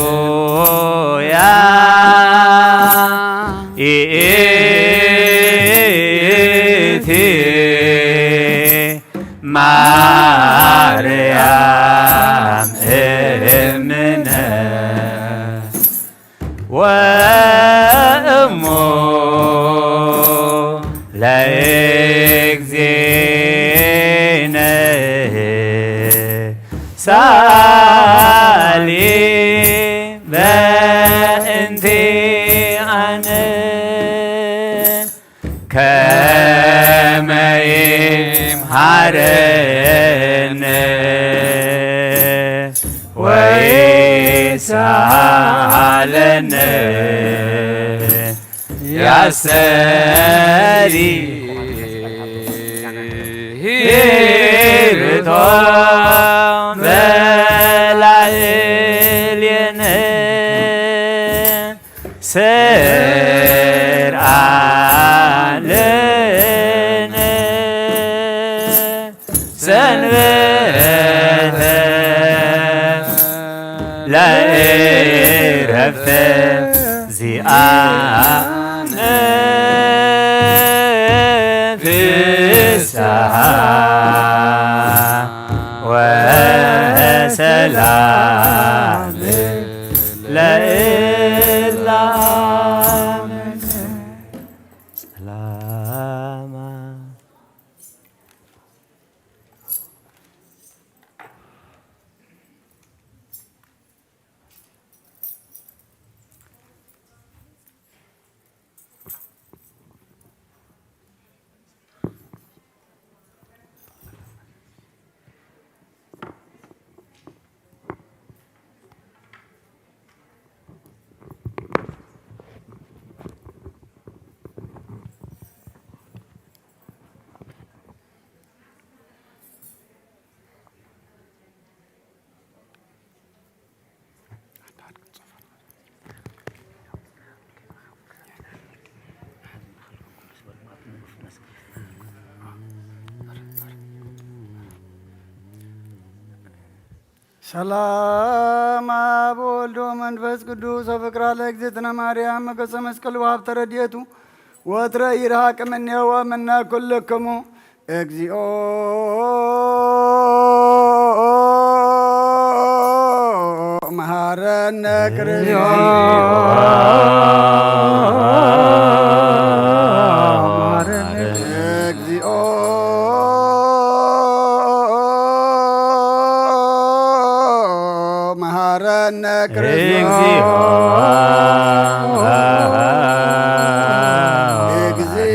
ሃሌሉያ። ይእቲ ማርያም እምነ ወእሞ ለእግዚእነ ሳሊ በእንቲኣነ ከመ ይምሃረነ ወይሰ ሳለነ ያሰሪ ሂርቶ በላዕሌነ ሰርዓለነ ሰንበተ ለእረፍተ ዚኣነ ፍስሓ ወሰላም ለእላ ሰላማ። ሰላም አብ ወልድ ወመንፈስ ቅዱስ ወፍቅራ ለእግዝእትነ ማርያም መገሰ መስቀል ወሀብተ ረድኤቱ ወትረ ይርሃቅ እምኔሁ ወእምነ ኩልክሙ። እግዚኦ መሐረነ ክርስቶስ። እግዚኦ መሐረነ ክርስቶስ። እግዚኦ።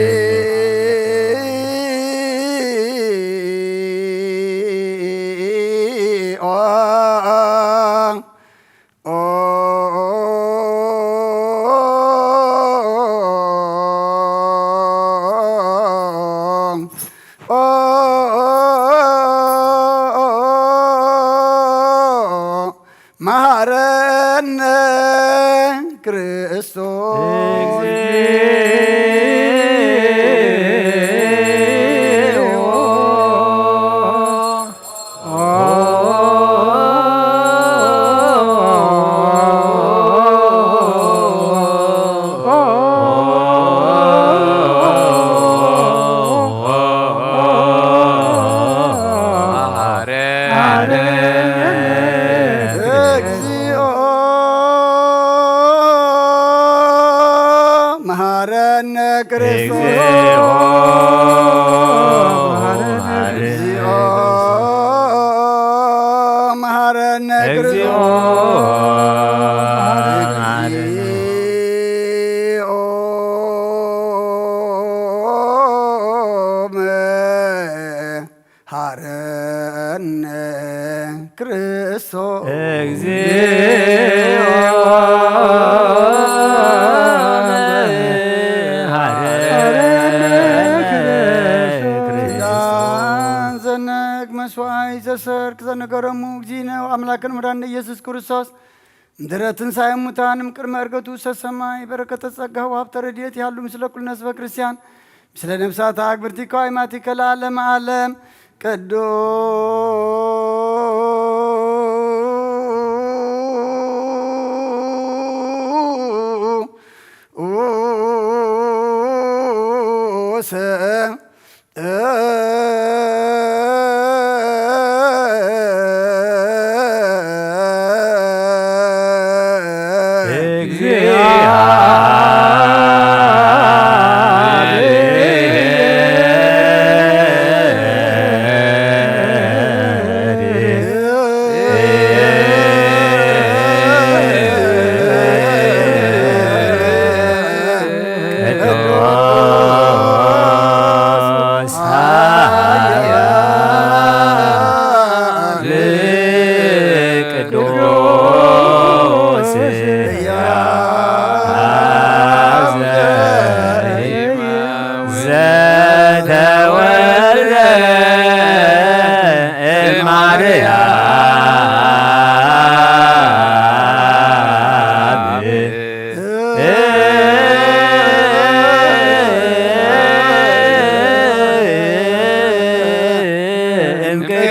መሐረነ ክርስቶስ። እግዚኦ መሐረነ ክርስቶስ። እግዚኦ መሐረነ ክርስቶስ። እግዚኦ መሐረነ ክርስቶስ። እግዚኦ መሐረነ ክርስቶስ። ኪዳን ዘነግ መስዋዕይ ዘሰርክ ዘነገረሙ እግዚእነ ወአምላክን መድኃኒነ ኢየሱስ ክርስቶስ እምድረ ትንሣኤ ሙታን እምቅድመ ዕርገቱ ውስተ ሰማይ በረከተ ጸጋ ወሀብተ ረድኤት ይሃሉ ምስለ ኩልነ ህዝበ ክርስቲያን ምስለ ነፍሳት አግብርቲከ ወአይማቲከ ለዓለመ ዓለም። ቅዱስ ተወልደ እማርያም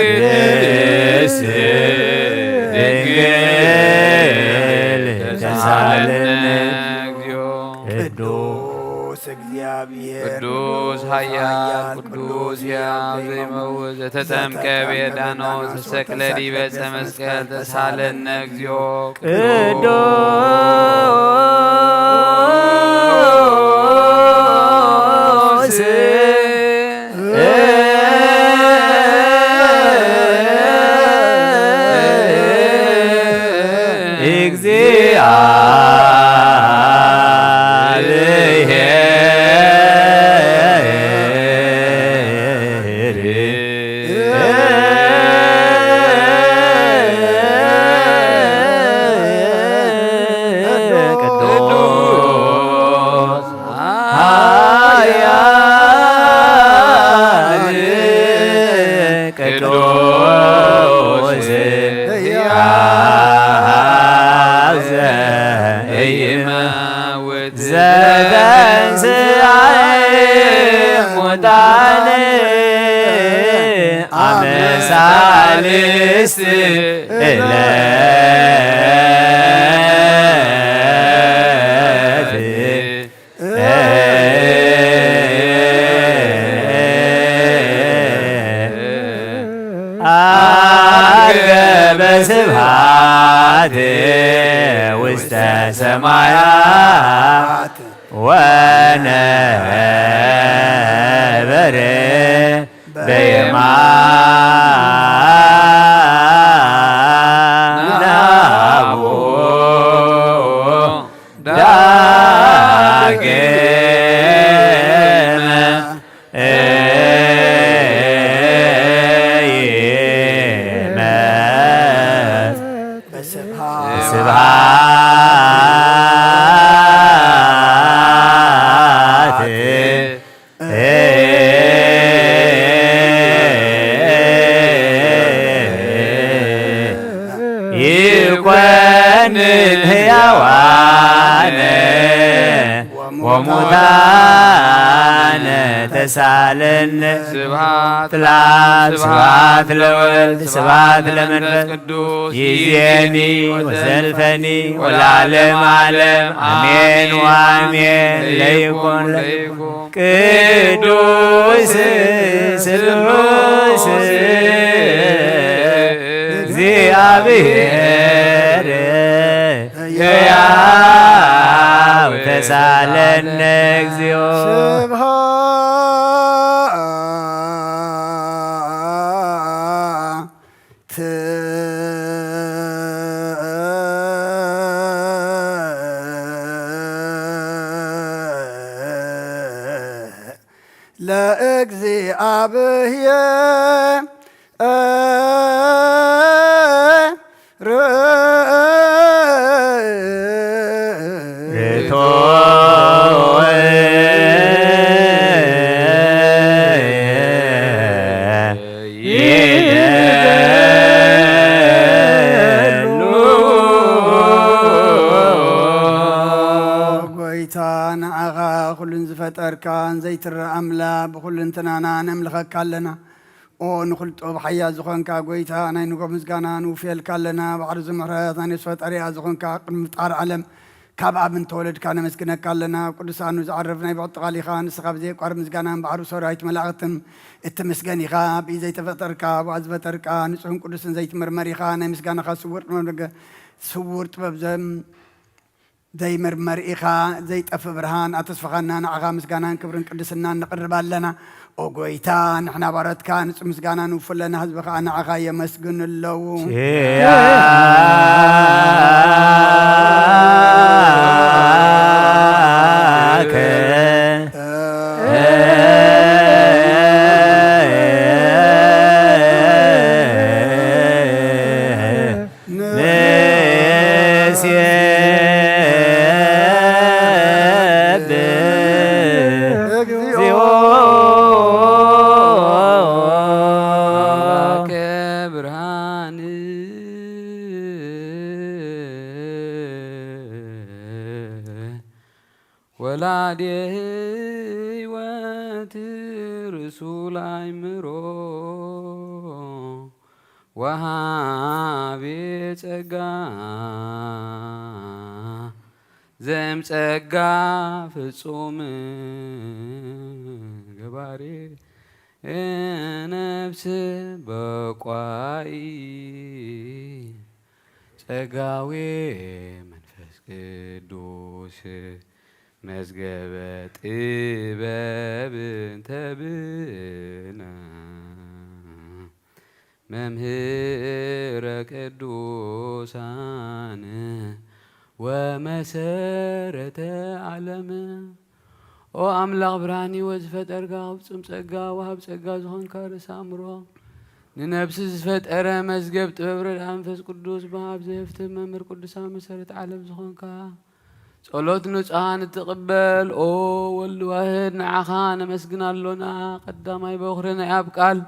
እምቅድስት ድንግል ተሳለነ። ቅዱስ እግዚአብሔር ቅዱስ ኃያል ቅዱስ ሕያው ዘይመውት ዘተጠምቀ በዮርዳኖስ ተሰቅለ ዲበ ዕፀ መስቀል ተሳለነ እግዚኦ። ቅዱስ ቅዱስ ኃያል ቅዱስ ሕያው ዘኢይመውት ዘተንሥአ እሙታን አመ ሣልስት ዕለት አርገ በስብሐት ውስተ ሰማያት ወነበረ በየማነ አቡሁ ዳግመ ይመጽእ። ስብሐት ይኮንን ሕያዋን ወሙታን ተሳለነ። ስብሐት ለአብ ስብሐት ለወልድ ስብሐት ለመንፈስ ቅዱስ ይዜኒ ወዘልፈኒ ወለዓለመ ዓለም አሜን ወአሜን። ለይኩን ቅዱስ ስሉስ እግዚአብሔር ሕያው ተሳለነ እግዚኦ። ስብሐት ለእግዚአብሔር። ርቶ ይደሉ። ጎይታ ንዓኻ ኩሉን ዝፈጠርካን ዘይትረኣ ኣምላኽ ብኹልንትናና ነምልኸካ ኣለና። ኦ ንኹሉ ጥበብ ሓያል ዝኾንካ ጎይታ፣ ናይ ንጎ ምስጋና ንውፍየልካ ኣለና። ባሕሪ ዝምሕረት ናይ ነፍሲ ፈጣሪኣ ዝኾንካ ቅድሚ ምፍጣር ዓለም ካብ ኣብ እንተወለድካ ነመስግነካ ኣለና። ኣብ ቅዱሳኑ ዝዓርፍ ናይ ብቕጥቃል ኢኻ። ንስኻ ብዘየቋርብ ምስጋናን ባሕሪ ሰራዊት መላእኽትን እትምስገን ኢኻ። ብኢድ ዘይተፈጠርካ፣ ብኣፍ ዝፈጠርካ፣ ንጹሕን ቅዱስን ዘይትምርመር ኢኻ። ናይ ምስጋናኻ ስውር ጥበብ ነገ-፣ ስውር ጥበብ ዘም-፣ ዘይምርመር ኢኻ፣ ዘይጠፍእ ብርሃን ኣተስፋኻና፣ ንዓኻ ምስጋናን ክብርን ቅድስናን ነቕርብ ኣለና። ኦ ጎይታ፣ ንሕና ባሮትካ ንጹህ ምስጋና ንውፍለና፣ ህዝቢ ኸኣ ንዓኻ የመስግኑ ኣለዉ። ኪያከ ንሴብሕ እግዚኦ። ቃዴ ሕይወት ርሱል ኣእምሮ ወሃቤ ጸጋ ዘም ጸጋ ፍጹም ገባሬ ነፍስ በቋኢ ጸጋዌ መንፈስ ቅዱስ መዝገበ ጥበብ እንተ ብነ መምህረ ቅዱሳን ወመሰረተ ዓለም። ኦ ኣምላኽ ብርሃን ህይወት ዝፈጠርካ፣ ፍጹም ጸጋ ወሃብ ጸጋ ዝኾንካ፣ ርእሰ ኣእምሮ ንነብሲ ዝፈጠረ፣ መዝገብ ጥበብ ረድኣ መንፈስ ቅዱስ ብሃብ ዘህፍትም፣ መምህር ቅዱሳን መሰረት ዓለም ዝኾንካ፣ ጸሎት ንጹሃን እትቕበል ኦ ወልድ ዋህድ፣ ንዓኻ ነመስግን ኣሎና። ቀዳማይ በኹሪ ናይ ኣብ ቃል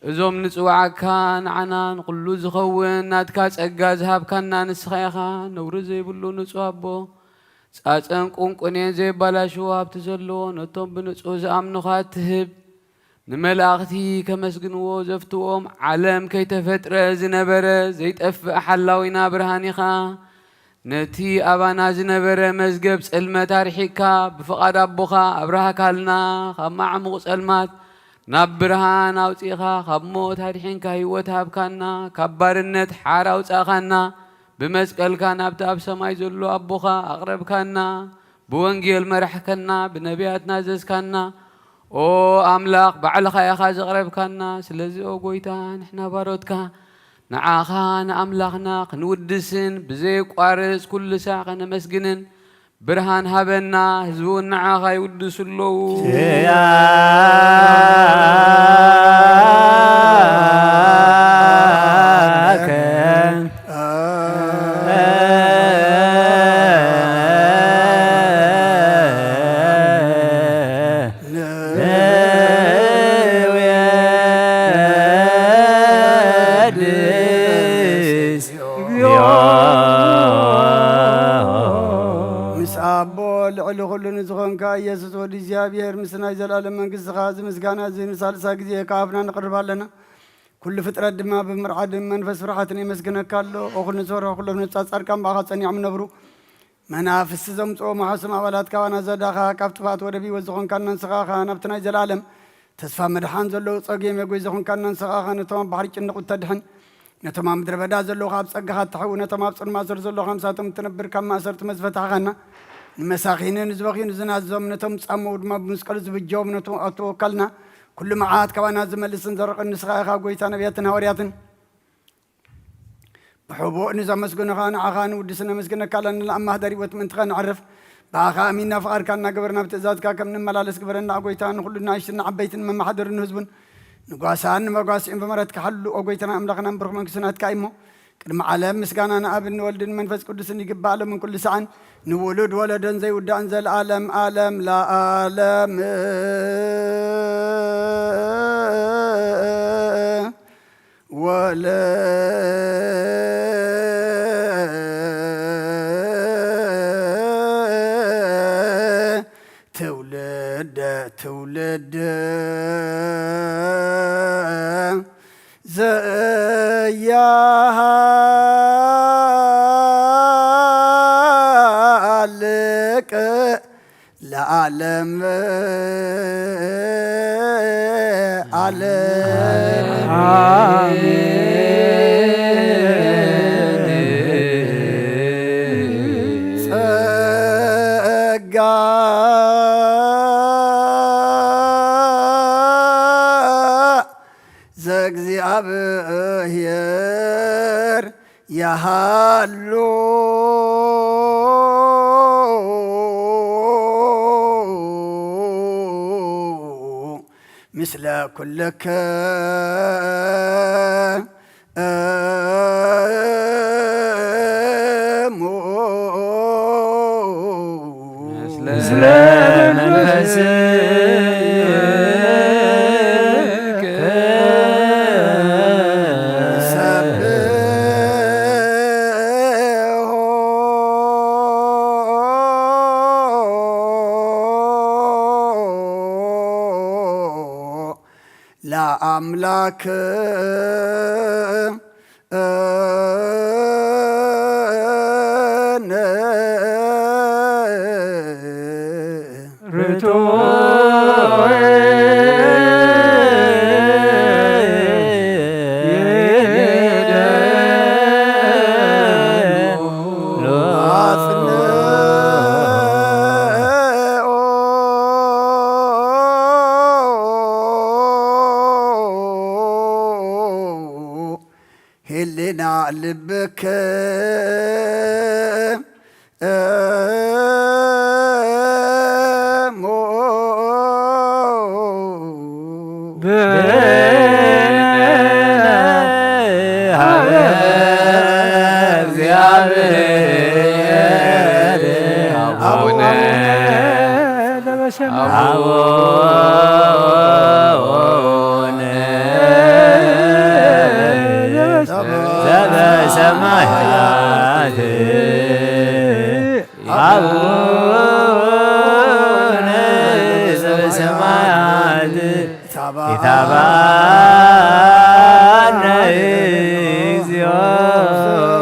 እዞም ንጽውዓካ ንዓና ንኹሉ ዝኸውን ናትካ ጸጋ ዝሃብካና ንስኻ ኢኻ። ነውሪ ዘይብሉ ንጹህ ኣቦ፣ ጻጸን ቁንቁኔን ዘይባላሽዎ ሃብቲ ዘለዎ፣ ነቶም ብንጹህ ዝኣምኑኻ እትህብ፣ ንመላእኽቲ ከመስግንዎ ዘፍትዎም፣ ዓለም ከይተፈጥረ ዝነበረ ዘይጠፍእ ሓላዊና ብርሃን ኢኻ። ነቲ ኣባና ዝነበረ መዝገብ ጸልመት ኣርሒቕካ፣ ብፍቓድ ኣቦኻ ኣብራህካልና። ካብ ማዕሙቕ ጸልማት ናብ ብርሃን ኣውጺእኻ፣ ካብ ሞት ኣድሒንካ ህይወት ሃብካና፣ ካብ ባርነት ሓራ ኣውጻእኻና። ብመስቀልካ ናብቲ ኣብ ሰማይ ዘሎ ኣቦኻ ኣቕረብካና። ብወንጌል መራሕከና፣ ብነቢያት ናዘዝካና። ኦ ኣምላኽ፣ ባዕልኻ ኢኻ ዘቕረብካና። ስለዚ ኦ ጎይታ፣ ንሕና ባሮትካ ንዓኻ ንኣምላኽና ክንውድስን ብዘየቋርጽ ኩሉ ሳዕ ከነመስግንን ብርሃን ሃበና፣ ህዝቢ እውን ንዓኻ ይውድሱ ኣለዉ። ኪያከ ንወድስ ምስ ኣቦ ልዕሊ ኩሉ ንዝኾንካ ኢየሱስ ወዲ እግዚኣብሔር፣ ምስ ናይ ዘለኣለም መንግስትኻ፣ እዚ ምስጋና እዚ ንሳልሳ ግዜ ካብ ኣፍና ንቕርብ ኣለና። ኩሉ ፍጥረት ድማ ብምርዓድን መንፈስ ፍርሓትን የመስግነካ ኣሎ። ኦ ኩሉ ንዝፈርሑ ኩሎም ነብጻት ጻድቃን ብኣኻ ጸኒዖም ነብሩ። መናፍስቲ ዘምጽኦ መሓስም ኣባላት ካባና ዘዳኻ፣ ካብ ጥፋት ወደብ ህይወት ዝኾንካና ንስኻ ኢኻ። ናብቲ ናይ ዘለኣለም ተስፋ መድሓን ዘለዉ ጸጌም የጎይ ዝኾንካና ንስኻ ኢኻ። ነቶም ኣብ ባሕሪ ጭንቕ እተድሕን፣ ነቶም ኣብ ምድረ በዳ ዘለዉ ካብ ጸጋኻ እትሕዊ፣ ነቶም ኣብ ጽልማት ስር ዘለዉ ከምሳቶም እትነብር፣ ካብ ማእሰርቲ መዝፈታሕኻና። ንመሳኺንን ንዝበኽዩን ዝናዘዞም፣ ነቶም ዝጻመዉ ድማ ብመስቀሉ ዝብጀዎም፣ ነቶም ኣተወካልና ኩሉ መዓት ካባና ዝመልስን ዘርቕን ንስኻ ኢኻ። ጎይታ ነቢያትን ሃዋርያትን ብሕቡእ ንዘመስግኑኻ ንዓኻ ንውድስ ነመስግነካ ኣለና። ንኣማህደር ህይወት ምእንቲ ኸነዕርፍ ብኣኻ ኣሚንና ፍቓድካ እናገበርና ብትእዛዝካ ከም ንመላለስ ግበረና። ጎይታ ንኹሉ ንኣሽትን ንዓበይትን መማሓደርን ንህዝቡን ንጓሳን ንመጓስዒን ብምህረትካ ሓሉ። ኦ ጎይታና ኣምላኽና ብሩኽ መንግስቲ ናትካ እዩ እሞ ቅድሚ ዓለም ምስጋና ንኣብን ንወልድን መንፈስ ቅዱስን ይግባእ፣ ሎምን ኩሉ ሰዓን ንውሉድ ወለዶን ዘይውዳእን ዘለዓለም ዓለም ለዓለም። ወለ ትውልደ ትውልድ ዘያሃልቅ ለዓለም ዓለም። ጸጋ ዘእግዚኣብሔር ያሃሉ ምስለ ኩልክ እሙ ምስለ መንፈስክ ሰብሖ ለአምላክ ህልና ልብክ እሞ ብነ ሀበ እግዚአብሔር አቡነ አቡነ ዘበሰማያት አቡነ ዘበሰማያት ኢታባነ እግዚኦ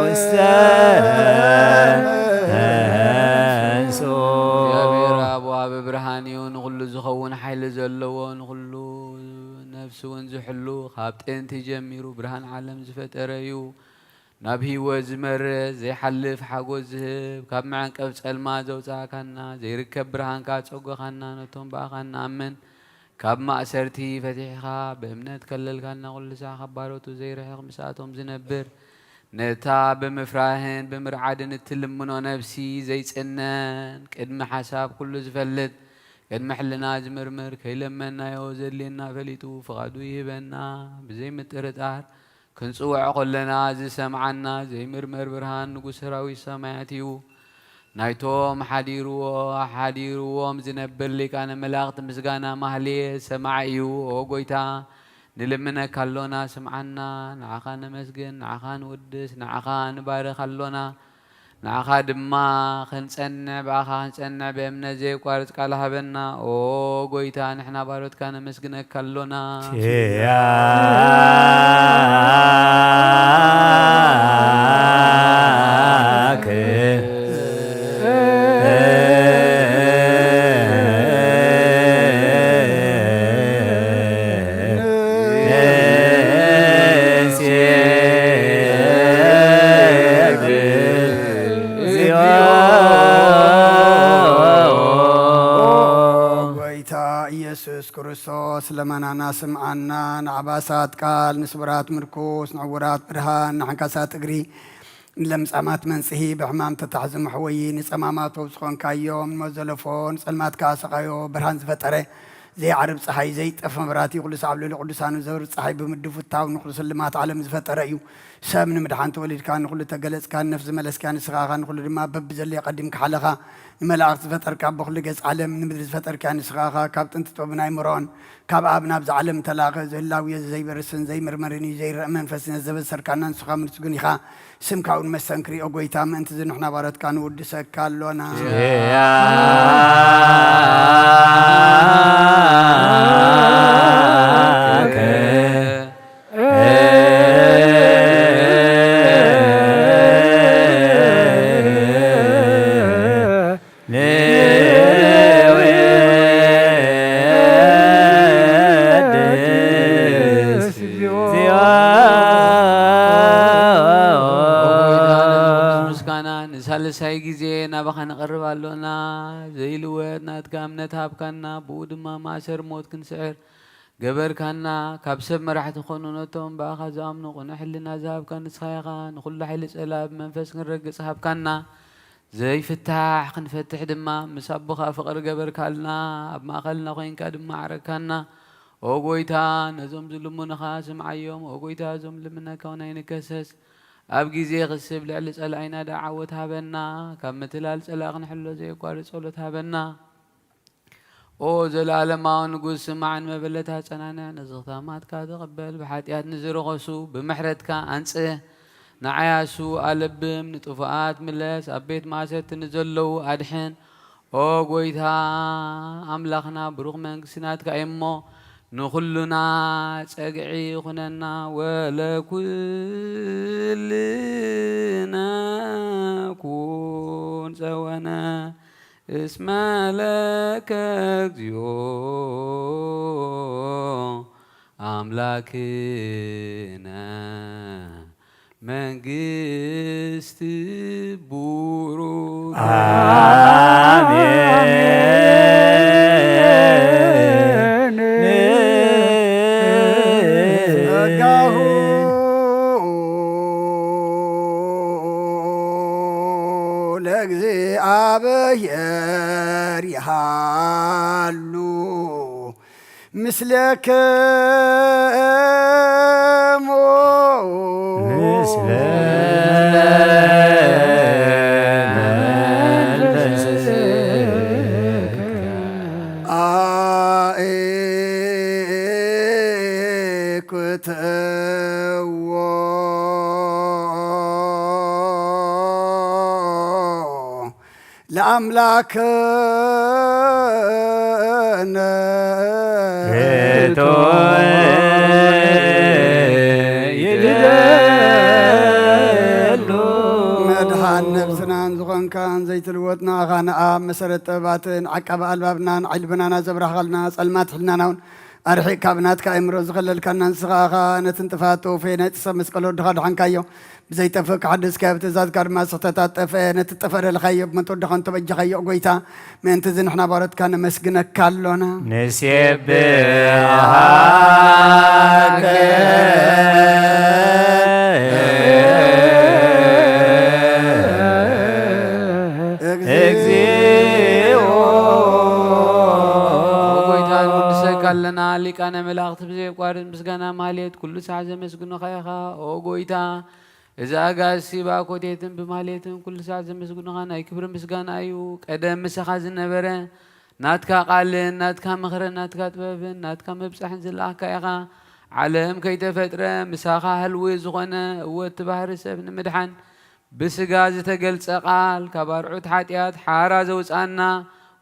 ውስተ ተንሥኦ። እግዚኣብሔር ኣብ ወሃቢ ብርሃን እዩ፣ ንኹሉ ዝኸውን ሓይሊ ዘለዎ፣ ንኹሉ ነፍሲ እውን ዝሕሉ፣ ካብ ጥንቲ ጀሚሩ ብርሃን ዓለም ዝፈጠረ እዩ። ናብ ህይወት ዝመርሕ ዘይሓልፍ ሓጎስ ዝህብ፣ ካብ መዕንቀፍ ጸልማት ዘውጻእካና፣ ዘይርከብ ብርሃንካ ጸጎኻና፣ ነቶም ብኣኻ እንኣምን ካብ ማእሰርቲ ፈቲሕኻ ብእምነት ከለልካና፣ ኩሉ ሳዕ ካብ ባሮቱ ዘይርሕቕ ምስኣቶም ዝነብር፣ ነታ ብምፍራህን ብምርዓድን እትልምኖ ነፍሲ ዘይጽነን፣ ቅድሚ ሓሳብ ኩሉ ዝፈልጥ፣ ቅድሚ ሕልና ዝምርምር፣ ከይለመንናዮ ዘድልየና ፈሊጡ ፍቓዱ ይህበና። ብዘይምጥርጣር ክንጽውዖ ከለና ዝሰምዓና ዘይምርመር ብርሃን ንጉስ ሰራዊት ሰማያት እዩ። ናይቶም ሓዲርዎ ሓዲርዎም ዝነብር ሊቃነ መላእኽቲ ምስጋና ማህሌት ሰማዒ እዩ። ኦ ጎይታ፣ ንልምነካ ኣሎና፣ ስምዓና። ንዓኻ ነመስግን፣ ንዓኻ ንውድስ፣ ንዓኻ ንባርኽ ኣሎና። ንዓኻ ድማ ክንጸንዕ፣ ብኣኻ ክንጸንዕ ብእምነት ዘየቋርጽ ቃል ሃበና። ኦ ጎይታ፣ ንሕና ባሮትካ ነመስግነካ ኣሎና። ኪያከ ንሴብህ። ኦ ጎይታ ኢየሱስ ክርስቶስ፣ ለመናና ስምዓና፣ ንዓባሳት ቃል፣ ንስቡራት ምርኩስ፣ ንዕውራት ብርሃን፣ ንዓንካሳት እግሪ፣ ንለምጻማት መንጽሂ፣ ብሕማም ተታሕዙ መሕወዪ፣ ንጸማማት ፈውሲ ኾንካዮም፣ ንሞት ዘለፎ፣ ንጸልማት ከኣ ሰቓዮ፣ ብርሃን ዝፈጠረ፣ ዘይዓርብ ጸሓይ፣ ዘይጠፍ መብራህቲ፣ ኩሉ ሳዕ ኣብ ልዕሊ ቅዱሳኑ ዘብርህ ጸሓይ ብምድፉታው ንኹሉ ስልማት ዓለም ዝፈጠረ እዩ። ሰብ ንምድሓን ተወሊድካ፣ ንኹሉ ተገለጽካ፣ ንነፍሲ ዝመለስካ ንስኻ ኢኻ፣ ንኹሉ ድማ በብዘድልዮ ቀዲምካ ሓለኻ። ንመላእኽቲ ዝፈጠርካ፣ በኹሉ ገጽ ዓለም ንምድሪ ዝፈጠርካ ንስኻ ኢኻ። ካብ ጥንቲ ጥበብን ኣይምሮን፣ ካብ ኣብ ናብዚ ዓለም እተላእከ፣ እዚ ህላዌ እዚ ዘይበርስን ዘይምርመርን እዩ፣ ዘይረአ መንፈስ ነዚ ዘበሰርካና ንስኻ ምስጉን ኢኻ። ስምካ እውን መስተንክር እዩ፣ ኦ ጎይታ፣ ምእንቲ እዚ ንሕና ባሮትካ ንውድሰካ ኣሎና። ምስጋና ንሳልሳይ ግዜ ናባኻ ንቐርብ ኣሎና። ዘይልወጥ ናትካ እምነት ሃብካና፣ ብኡ ድማ ማእሰር ሞት ክንስዕር ገበርካና። ካብ ሰብ መራሕቲ ኾኑ ነቶም ብኣኻ ዝኣምኑ ቅኑዕ ሕልና ዝሃብካ ንስኻ ኢኻ። ንኹሉ ሓይሊ ጸላኢ ብመንፈስ ክንረግጽ ሃብካና። ዘይፍታሕ ክንፈትሕ ድማ ምስ ኣቦኻ ፍቕሪ ገበርካልና። ኣብ ማእከልና ኮይንካ ድማ ዓረግካና። ኦ ጎይታ፣ ነዞም ዝልምኑኻ ስምዓዮም። ኦ ጎይታ፣ እዞም ልምነካ እውን ኣይንከሰስ። ኣብ ግዜ ክስብ ልዕሊ ጸላኢና ደኣ ዓወት ሃበና። ካብ ምትላል ጸላኢ ክንሕሎ ዘየቋርጽ ጸሎት ሃበና። ኦ ዘለኣለማዊ ንጉስ፣ ስማዕ፣ ንመበለታት ጸናንዕ፣ ነዚ ክታማትካ ተቐበል። ብሓጢኣት ንዝረኸሱ ብምሕረትካ ኣንጽህ። ንዓያሱ ኣለብም፣ ንጥፉኣት ምለስ፣ ኣብ ቤት ማእሰርቲ ንዘለዉ ኣድሕን። ኦ ጎይታ ኣምላኽና፣ ብሩኽ መንግስቲ ናትካ እዩ እሞ፣ ንኹሉና ጸግዒ ይኹነና። ወለኩልነ ኩን ጸወነ እስመ ለከ እግዚኦ ኣምላክነ መንግስት ቡሩክ። አሜን። ጸጋሁ ለእግዚአብሔር ይሃሉ ምስሌክሙ። ምስለ መንፈስከ። አእኩትዎ ለአምላክነ። ርቱዕ ይደሉ። መድኃን ነብስናን ዝኾንካን ዘይትልወጥ ንኣኻ ንኣብ መሰረት ጥበባትን ዓቃቢ ኣልባብናን ዓይኒ ልቦናና ዘብራህኻልና ጸልማት ሕልናና እውን ኣርሒቕካ ብናትካ ኣእምሮ ዝኸለልካና ንስኻ ኢኻ ነቲ ንጥፋት ተወፈየ ናይ ጥሰ መስቀል ወድኻ ድሓንካዮ። ብዘይጠፍእ ክሓድስካዮ ብትእዛዝካ ድማ ስሕተታት ጠፍአ። ነቲ ጠፍአ ደለኻዮ ብሞት ወድኻ እንተበጃኻዮ ጎይታ፣ ምእንቲ እዚ ንሕና ባሮትካ ነመስግነካ ኣሎና። ንሴብሐከ እግዚኦ። ጎይታ ንወድሰካ ኣለና። ሊቃነ መላእኽቲ ብዘየቋርጥ ምስጋና ማህሌት ኩሉ ሰዓት ዘመስግኑኻ ኢኻ። ኦ ጎይታ፣ እዚ ኣጋዚ ባኮቴትን ብማህሌትን ኩሉ ሰዓት ዘመስግኑኻ ናይ ክብሪ ምስጋና እዩ። ቀደም ምሳኻ ዝነበረ ናትካ ቃልን ናትካ ምኽርን ናትካ ጥበብን ናትካ ምብጻሕን ዝለኣኽካ ኢኻ። ዓለም ከይተፈጥረ ምሳኻ ህልዊ ዝኾነ፣ እወ እቲ ባህሪ ሰብ ንምድሓን ብስጋ ዝተገልጸ ቃል፣ ካብ ኣርዑት ሓጢኣት ሓራ ዘውጽኣና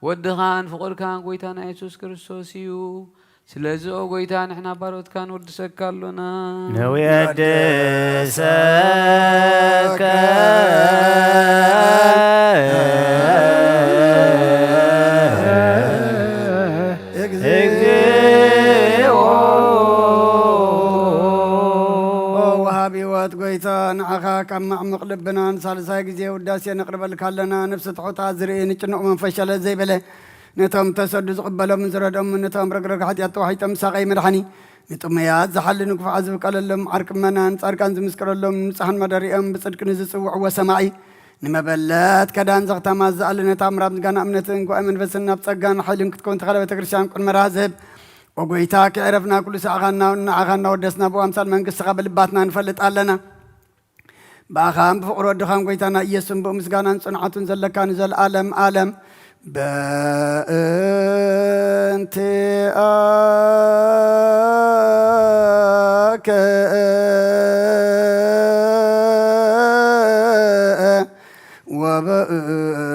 ወድኻን ፍቑርካን ጎይታና የሱስ ክርስቶስ እዩ። ስለዚ ኦ ጎይታ፣ ንሕና ባሮትካ ንወድሰካ ኣሎና። ንውየድሰከ እግዚኦ። ኦ ወሃቢ ህይወት ጎይታ፣ ንዓኻ ካብ ማዕሙቕ ልብናን ሳልሳይ ግዜ ውዳሴ ነቕርበልካ ኣለና። ነፍሲ ትሑታት ዝርኢ፣ ንጭኑቕ መንፈስ ሸለል ዘይበለ፣ ነቶም ተሰዱ ዝቕበሎምን ዝረድኦምን፣ ነቶም ረግረግ ሓጢኣት ተዋሒጦም ምሳቐይ መድሓኒ፣ ንጥሙያት ዝሓሊ ንግፉዓት ዝብቀለሎም ዓርቂ ምእመናን ጻድቃን ዝምስክረሎም ንብጻሕን መደሪኦም ብጽድቂ ንዝጽውዕዎ ሰማዒ፣ ንመበለት ከዳን ዘኽታማት ዝኣሊ ነታ ምራብ ምስጋና እምነትን ጉባኤ መንፈስን ናብ ጸጋን ሓይልን ክትከውን ተኸለ ቤተ ክርስቲያን ቅድሚ ራዝብ። ኦ ጎይታ፣ ከዕረፍና ኩሉ ሰዓኻ እናወ-፣ ንዓኻ እናወደስና ብኡ ኣምሳል መንግስትኻ ብልባትና ንፈልጥ ኣለና። ብኣኻን ብፍቕሪ ወድኻን ጎይታና ኢየሱስን ብኡ ምስጋናን ጽንዓቱን ዘለካ ንዘለኣለም ኣለም። በእንቲአከ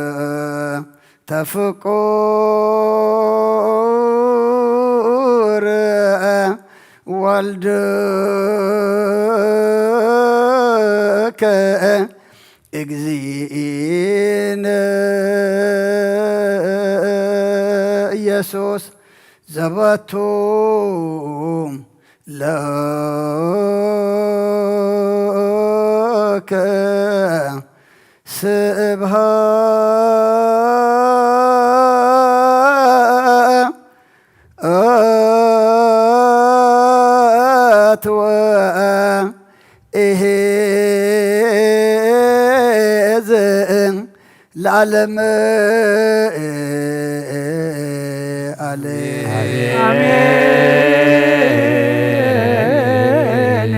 ወበእንተ ፍቁር ወልድከ እግዚእነ ኢየሱስ ዘበቱ ለከ ስብሐት ወኢሔ ለዓለም ዓለም። አሜን።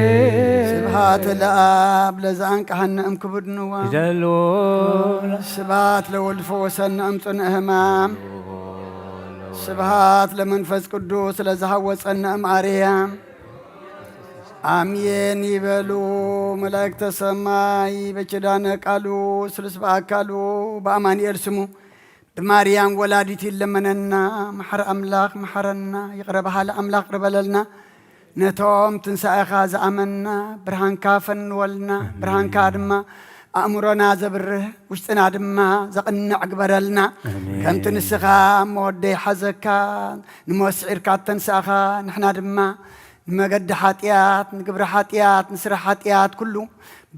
ስብሐት ለአብ ለዘአንቀሐነ እምክቡድ ንዋ። ይደሉ። ስብሐት ለወልድ ፈወሰነ እምጽኑዕ ሕማም። ስብሐት ለመንፈስ ቅዱስ ለዘሐወጸነ እምአርያም። አሜን ይበሉ መላእክተ ሰማይ። በኪዳነ ቃሉ ስሉስ በአካሉ በአማኑኤል ስሙ ብማርያም ወላዲት ይለመነና። መሓሪ ኣምላኽ መሓረና፣ ይቕረ በሃሊ ኣምላኽ ይቕረ በለልና። ነቶም ትንሳኤኻ ዝኣመንና ብርሃንካ ፈንወልና። ብርሃንካ ድማ ኣእምሮና ዘብርህ፣ ውሽጥና ድማ ዘቕንዕ ግበረልና። ኣሜን። ከምቲ ንስኻ እሞ ወደይ ሓዘካ፣ ንሞት ስዒርካ እተንሳእኻ፣ ንሕና ድማ ንመገዲ ሓጢኣት፣ ንግብሪ ሓጢኣት፣ ንስራሕ ሓጢኣት ኩሉ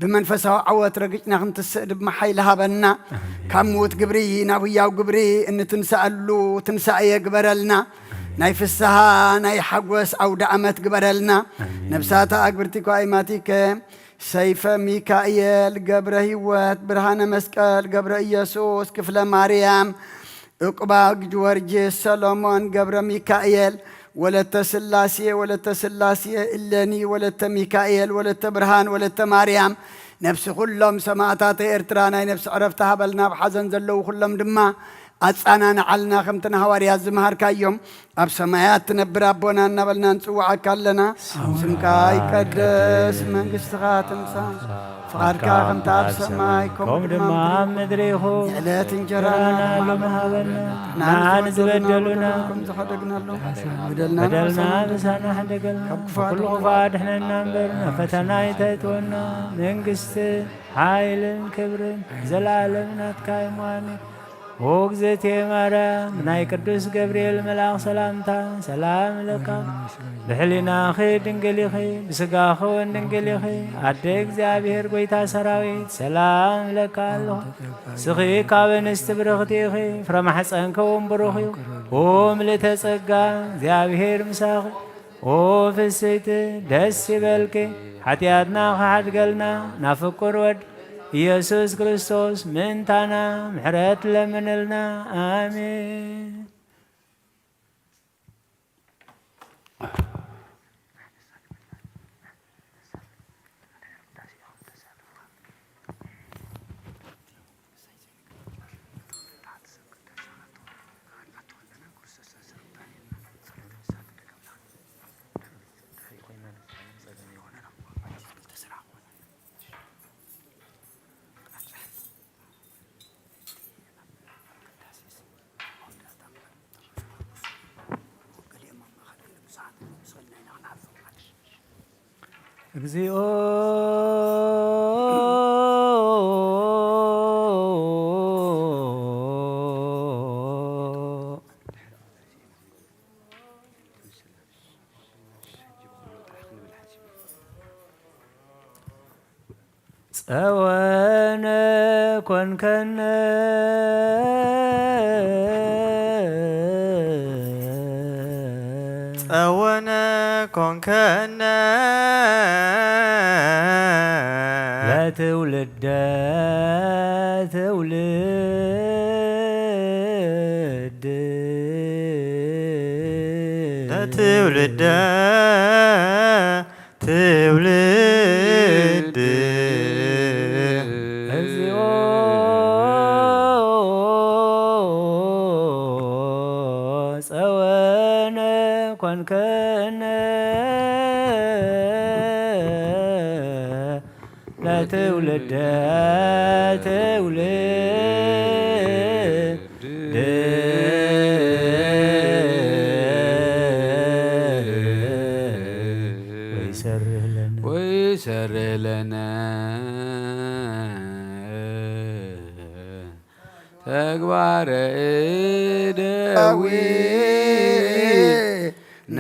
ብመንፈሳዊ ዓወት ረጊጽና ክንትስእ ድማ ሓይሊ ሃበና። ኣሜን። ካብ ምዉት ግብሪ ናብ ህያው ግብሪ እንትንሳኣሉ ትንሳኤ ግበረልና። ኣሜን። ናይ ፍስሃ ናይ ሓጎስ ኣውደ ኣመት ግበረልና። ኣሜን። ነብሳታ ኣግብርቲ ኳይማቲከ ሰይፈ ሚካኤል፣ ገብረ ህይወት፣ ብርሃነ መስቀል፣ ገብረ ኢየሱስ፣ ክፍለ ማርያም፣ ዕቁባ ጊዮርጊስ፣ ሰሎሞን፣ ገብረ ሚካኤል፣ ወለተ ስላሴ፣ ወለተ ስላሴ፣ እሌኒ፣ ወለተ ሚካኤል፣ ወለተ ብርሃን፣ ወለተ ማርያም፣ ነፍሲ ኩሎም ሰማእታተ ኤርትራ ናይ ነፍሲ ዕረፍቲ ሃበልና። ኣብ ሓዘን ዘለዉ ኩሎም ድማ ኣጻናንዓልና፣ ከምቲ ንሃዋርያት ዝመሃርካዮም፣ ኣብ ሰማያት ትነብር ኣቦና እናበልና ንጽውዓካ ኣለና። ስምካ ይቀደስ፣ መንግስትኻ ትምጻእ፣ ፍቓድካ ከምቲ ኣብ ሰማይ ከምኡ ድማ ኣብ ምድሪ ይኹን። የዕለት እንጀራና ሎሚ ሃበና። ንዓን ዝበደሉና ከም ዝኸደግናሎም፣ በደልና በደልና ምሳና ሕደገልና፣ ካብ ክፉኣት ኩሉ ክፉኣት ድሕነና እምበር፣ ናብ ፈተና ኣይተእትወና። መንግስትን ሓይልን ክብርን ዘለኣለም ናትካ እዩ። ኣሜን። ኦ እግዝእትየ ማርያም፣ ናይ ቅዱስ ገብርኤል መልኣኽ ሰላምታ ሰላም እለካ። ብሕሊናኺ ድንግል ኢኺ፣ ብስጋኺ እውን ድንግል ኢኺ። ኣደ እግዚኣብሔር ጐይታ ሰራዊት ሰላም እለካ ኣለኹ። ንስኺ ካብ ኣንስቲ ብርኽቲ ኢኺ፣ ፍረ ማሕፀንኪ እውን ብሩኽ እዩ። ኦ ምልእተ ጸጋ፣ እግዚኣብሔር ምሳኺ። ኦ ፍስሕቲ፣ ደስ ይበልኪ፣ ሓጢኣትና ክሓድገልና ናብ ፍቁር ወድ ኢየሱስ ክርስቶስ ምእንታና ምሕረት ለምንልና። ኣሜን። እግዚኦ። ጸወነ ኮንከነ። ጸወነ ኮንከነ። ለትውልደ ትውልድ። ለትውልደ ትውልድ። እግዚኦ። ጸወነ ኮንከነ። ለትውልደ ትውልድ። ወይሰርህ ለነ። ወይሰርህ ለነ ተግባረ እደዊነ።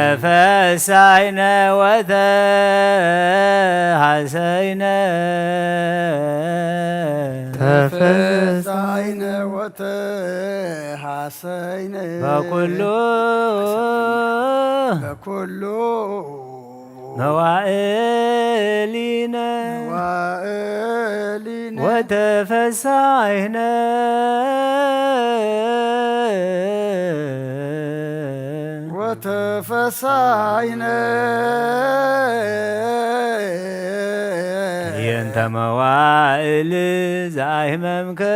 ተፈሳይነ ወተሃሰይነ። ተፈሳይነ ወተሃሰይነ። በኩሉ በኩሉ መዋእሊነ መዋእሊነ ወተፈሳይነ። ወተፈሳይነ። የንተ መዋእል ዛይመምከነ።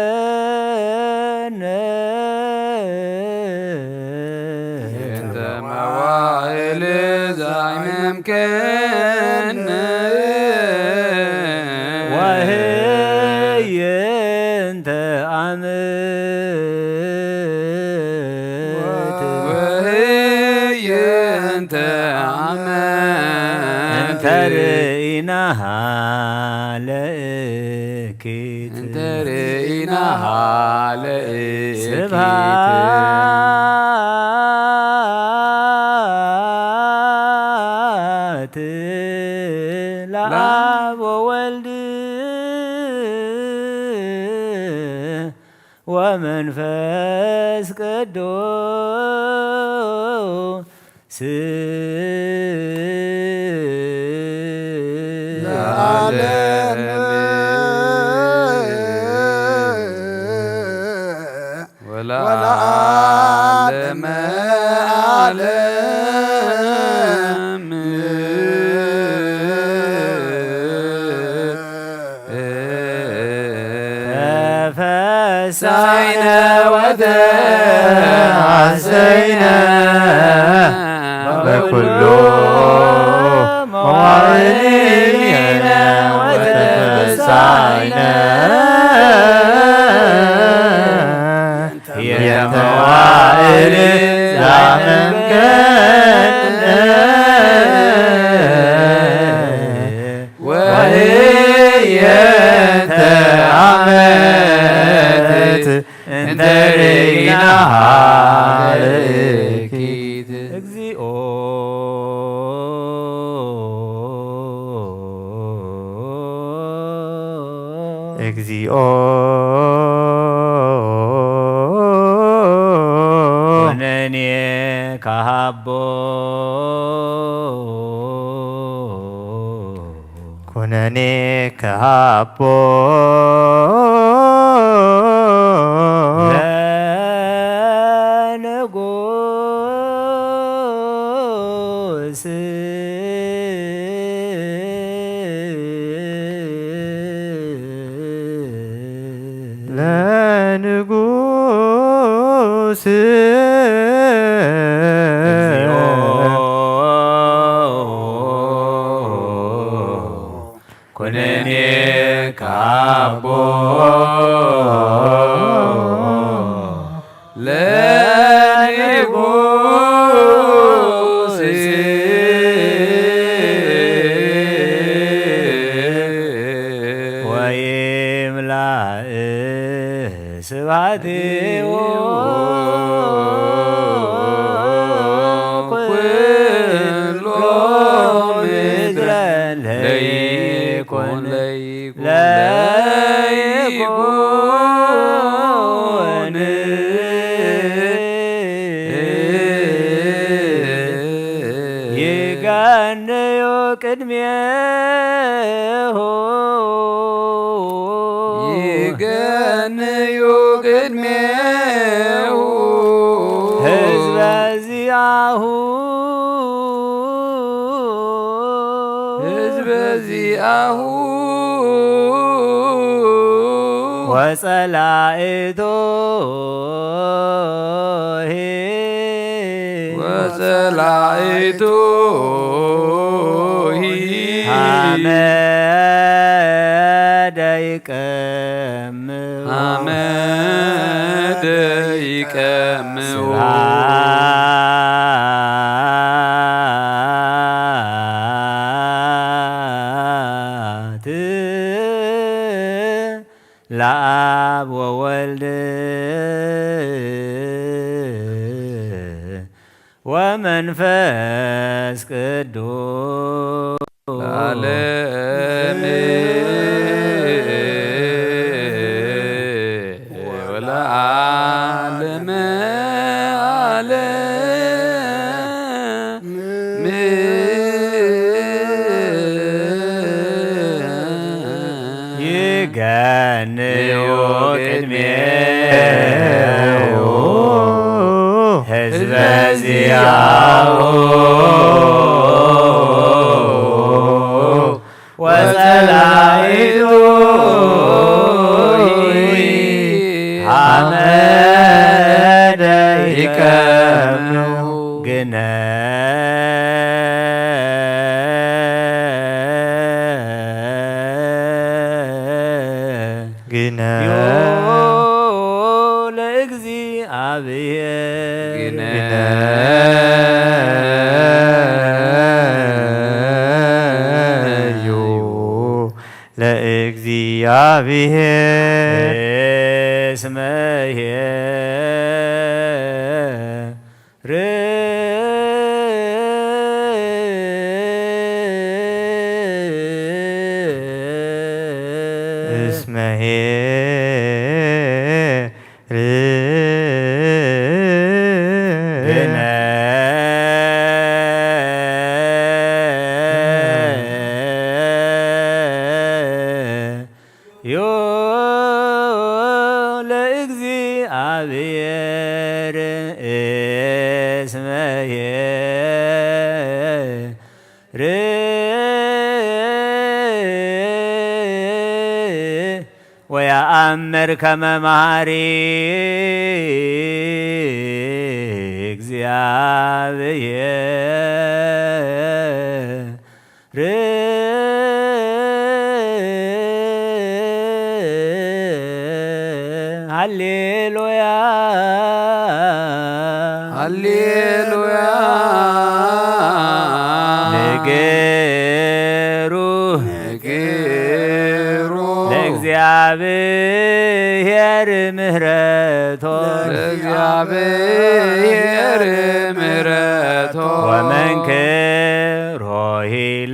የንተ መዋእል ዛይመምከነ። ርኢናሃ ለእኪት እንተ ርኢናሃ ለእኪት ስብሐት ለአብ ወወልድ ወመንፈስ ቅዱስ ለዓለም ወለዓለመ ዓለም። ተፈሳይነ ወተሐሰይነ በኩሉ መዋዕሊነ ወተፈሳይነ የመዋዕል ዛመንከነ ወህየንተ ዓመት እንተ ርኢናሃ ለእኪት። እግዚኦ። እግዚኦ። ኩነኔ ካሃቦ። ኩነኔ ካሃቦ። ለንጉስ። ለንጉስ። እግዚኦ። ኩነኔ ካቦ ለንጉስ። ወይምላእ ስብሐቲሁ ኩሎ ምድረ ለይኩን ለይኩን ይጋነዮ ቅድሜሁ ይገንዩ ቅድሜሁ ህዝበ ዚአሁ ህዝበ ዚአሁ ወጸላእቱ ወጸላእቱ ሐመደ ይቀምው ሐመደ ይቀምው ስብሐት ለአብ ወወልድ ወመንፈስ ቅዱስ ለዓለም ወለዓለመ ዓለም። ይገንዩ ቅድሜሁ ህዝበ ዚአሁ ወጸላእቱ ሐመደ ይቀምው ግነ ግነ ዮ ለእግዚአብሔር ግነ ለእግዚአብሔር እስመ ኄር እስመ ኄር ዮ ለእግዚአብሔር እስመ ኄር ወየአምር ከመ መሐሪ እግዚአብሔር። ሃሌሉያ ሃሌሉያ። ንገሩ ንገሩ ለእግዚአብሔር ምህረቶ ለእግዚአብሔር ምህረቶ ወመንክሮሂ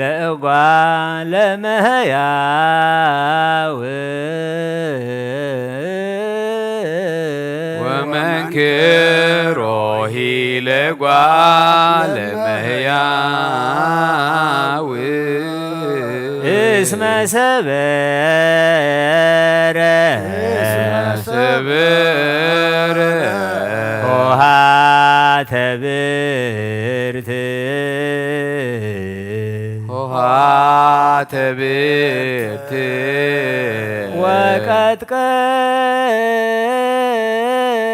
ለእጓለ እመሕያው ወመንክሮሂ ለእጓለ እመሕያው እስመ ሰበረ ሰበረ ኆኃተ ብርት ኆኃተ ብርት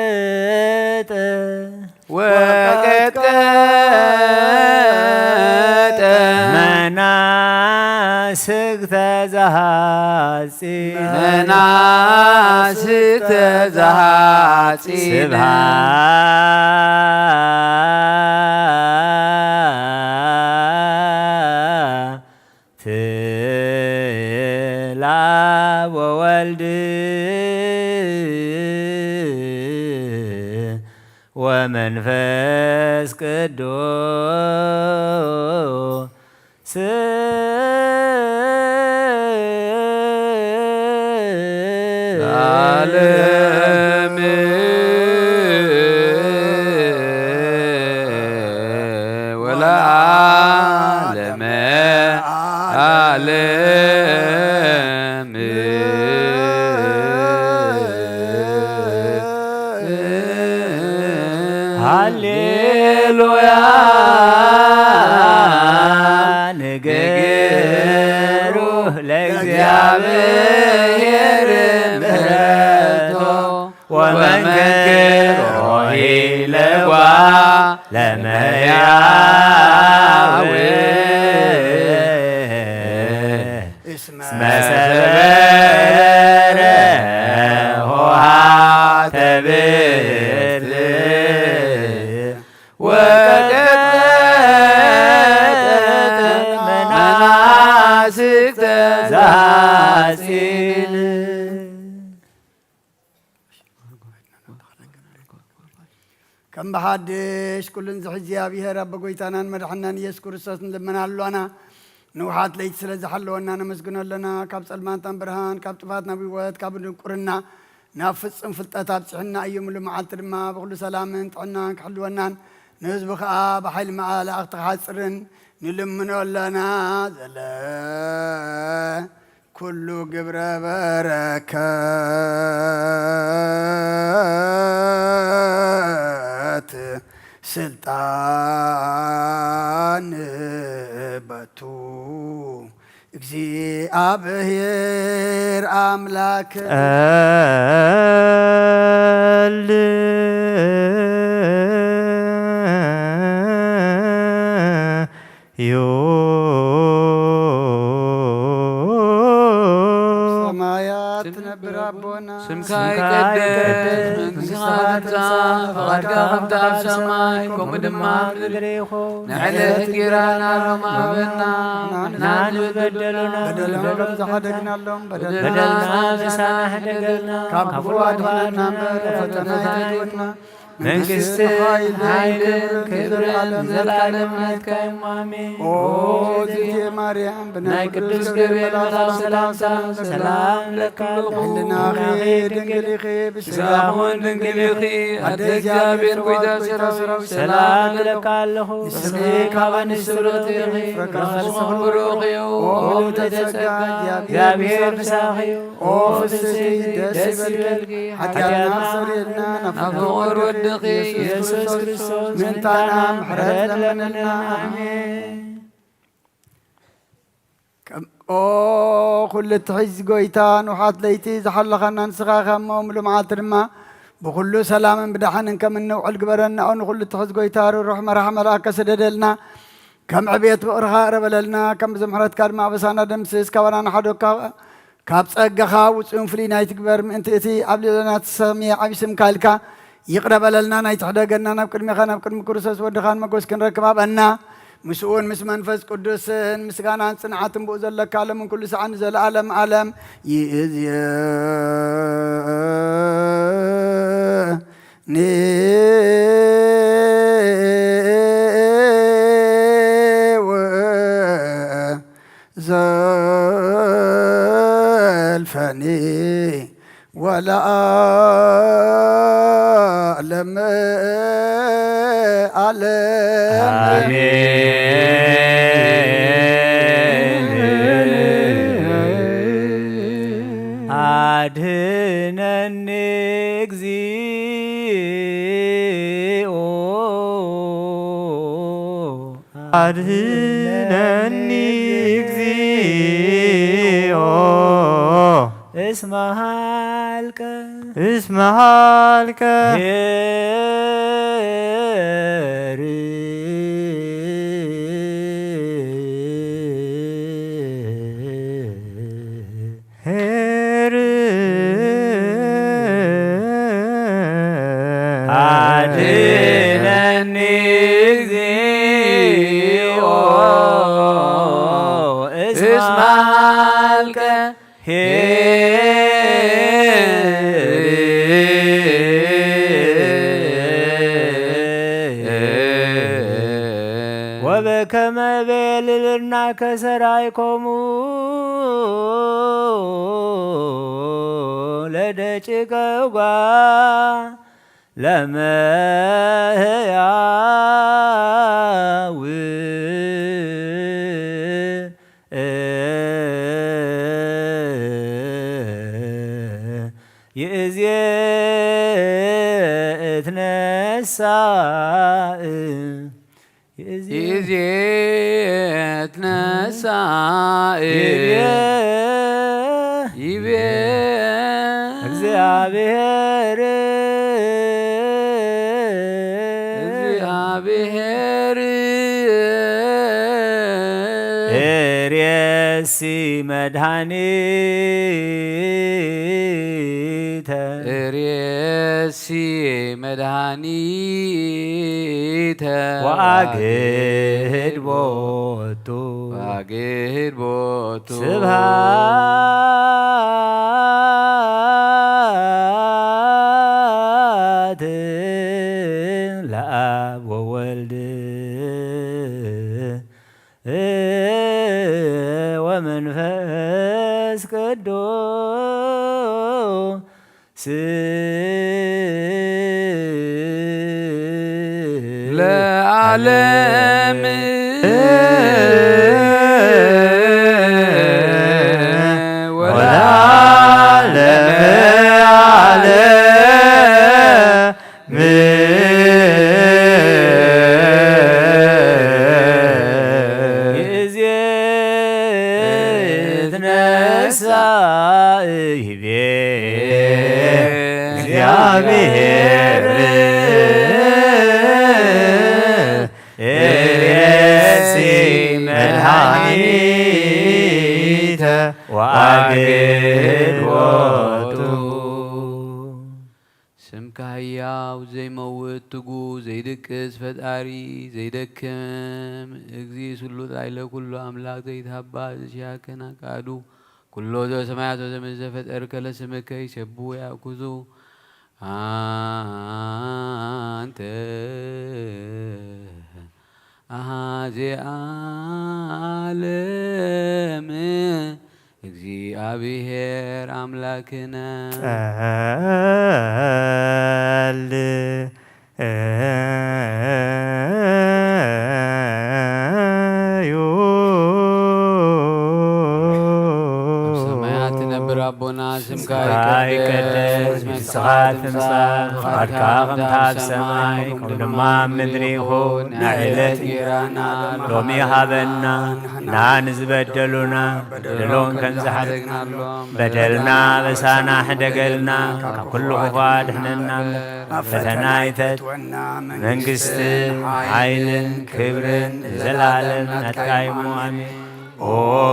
ወቀጥቀጠ ወቀጥቀጠ መናስግተ ዘሐጺን መናስግተ ዘሐጺን ስብሐት ለአብ ወወልድ ወመንፈስ ቅዱስ ለዓለም ወለዓለመ ዓለም። ሃሌሉያ ንገሩ ለእግዚአብሔር ምህረቶ ወመንክሮሂ ለጓ ለመያው እስመ ሰበረ ኆኃተ ብርት ወቀጥቀጠ መናስግተ ዘሐጺን። ከም ብሓድሽ ኩሉ ንዝሕዚ እግዚኣብሔር ኣቦ ጎይታናን መድሓናን ኢየሱስ ክርስቶስ ንልምና ኣሎና። ንውሓት ለይቲ ስለ ዝሓለወና ነመስግኖ ኣሎና። ካብ ጸልማት ናብ ብርሃን፣ ካብ ጥፋት ናብ ህይወት፣ ካብ ድንቁርና ናብ ፍጹም ፍልጠት ኣብጽሕና እዩ። ሙሉ መዓልቲ ድማ ብኹሉ ሰላምን ጥዕናን ክሕልወናን ንህዝቡ ኸኣ ብሓይሊ መላእኽቲ ክሓጽርን ንልምኖ ኣሎና። ዘለ ኩሉ ግብረ በረከት ስልጣን በቱ እግዚኣብሔር ኣምላክ። ጠል ዩ ሰማያት ትነብር ኣቦና፣ ስምካ ይቀደስ፣ መንግስትኻ ትምጻእ፣ ፈቓድካ ከምቲ ኣብ ሰማይ፣ ከምኡ ድማ ኣብ ምድሪ ይኹን። ንዕለት እንጌራና ሎሚ ሃበና። ንሕና ንበደሉና በደሎም ከም ዝሓደግናሎም በደልና በደልና ምሳና ሕደገልና። ካብ ክፉእ ኣድሕነና እምበር፣ ፈተና ኣይተእትወና። መንግስቲ፣ መንግስቲ፣ ሓይልን ክብርን ዘለዓለም ናትካ እዮም። ኣሜን። ኦ እግዝእትየ ማርያም፣ ብናይ ናይ ቅዱስ ቅዱስ ገብርኤል ገብርኤል መልኣክ ሰላምታ ሰላም ሰላም እብለኪ። እብለኪ። ህልናኺ ድንግል ኢኺ፣ ብስጋኺ ስጋኺ እውን ድንግል ኢኺ። ኣደ ኣደ እግዚኣብሔር፣ እግዚኣብሔር፣ ጎይታ ጎይታ ሰራዊት፣ ሰራዊት፣ ሰላም ሰላም እለኪ። እለኪ ኣለኹ። ንስኺ ካብ ኣንስቲ ብሩኽቲ ኢኺ፣ ፍረ ከርስኺ ፍረ ከርስኺ ብሩኽ እዩ። ብሩኽ እዩ። ኦ ምልዕተ ጸጋ፣ እግዚኣብሔር ምሳኺ እዩ። ኦ ፍስሕቲ፣ ደስ ይበልኪ፣ ኃጢኣትና ኣስተሰርየልና፣ ናብ ፍቕር ወድኺ ኢየሱስ ክርስቶስ ምእንታና ምሕረት ለምንልና። ኣሜን። ከም-፣ ኦ ኩሉ እትሕዝ ጎይታ፣ ንውሓት ለይቲ ዝሓለኻና ንስኻ ኢኻ እሞ፣ ሙሉ መዓልቲ ድማ ብኹሉ ሰላምን ብደሓንን ከም እንውዕል ግበረና። ኦ ንኹሉ እትሕዝ ጎይታ፣ ርሩሕ መራሒ መልኣከ ስደደልና፣ ከም ዕብየት ፍቕርኻ እረበለልና፣ ከም ብዙሕ ምሕረትካ ድማ ኣበሳና ደምስስ፣ ካባና ንሓደካ ካብ ጸጋኻ ውጹእን ፍሉይን ኣይትግበር፣ ምእንቲ እቲ ኣብ ልዕሌና እትሰምየ ዓቢ ስምካ ኢልካ ይቕረ በለልና። ናይ ትሕደገና ናብ ቅድሜኻ፣ ናብ ቅድሚ ክርስቶስ ወድኻ ንመጎስ ክንረክብ ኣብአና። ምስኡን ምስ መንፈስ ቅዱስን ምስጋናን ጽንዓትን ብኡ ዘለካ፣ ሎምን ኩሉ ሰዓን ንዘለኣለም ዓለም ይእዝየኒ። ዘልፈኒ ወለዓለመ ዓለም። ኣሜን። ኣድህነኒ እግዚኦ። ኣድህነኒ እግዚኦ። እስመ ሀልቀ። እስመ ሀልቀ። ኄር። ኄር። ኣድነኒ እግዚኦ እስመ ሀልቀ ኄር። ወበከመ ቤልልና ከሰራይኮሙ ለደቂቀ ጓለመህያው ይእዜ እትነሳእ ይእዜ ይእዜ እትነሳእ ይቤ ይቤ እግዚአብሔር እግዚአብሔር ኤርየሲ መድኃኒተ ኤርየሲ መድኃኒተ ወአግህድ ቦቱ ወአግህድ ቦቱ ስብሐት ለአብ ወወልድ ወመንፈስ ቅዱስ ለዓለም ወለዓለመ ዓለም። ይእዜ እትነሳ ይቤ እግዚአብሔር ኤርየሲ መድኃኒተ ወአግድ ቦቱ። ስምካ ህያው ዘይ ዘይመውት ትጉ ዘይድቅስ ፈጣሪ ዘይደክም እግዚ ስሉጥ ላዕለ ኩሉ ኣምላክ ዘይትሃባ ዝሽያከና ቃዱ ኩሎ ዘሰማያት ወዘምድር ዘፈጠርከ ለስምከ ይሰብሑ ወያእኩዙ ኣንተ ኣሃዜ ዓለም እግዚኣብሔር ኣምላክነ። ጸልዩ ኣብ ሰማያት ትነብር ኣቦና፣ ስምካ ስምካ ይቀደስ፣ ይቀደስ፣ መንግስትኻ መንግስትኻ ትምጻእ፣ ትምጻእ፣ ፍቓድካ ፍቓድካ ከምታ ኣብ ሰማይ፣ ከምኡ ድማ ኣብ ምድሪ ይኹን። ናይ ዕለት እንጀራና ሎሚ ሃበና፣ ንሕና ንዝበደሉና በደሎም ከም ዝሓደግናሎም፣ በደልና በሳና ሕደገልና፣ ካብ ኩሉ ክፉእ ኣድሕነና፣ ኣብ ፈተና ኣይተእትወና፣ መንግስትን መንግስትን ሓይልን ሓይልን ክብርን ክብርን ንዘለዓለም ናትካ እዩ። ናትካ እዩ። ኣሜን። ኦ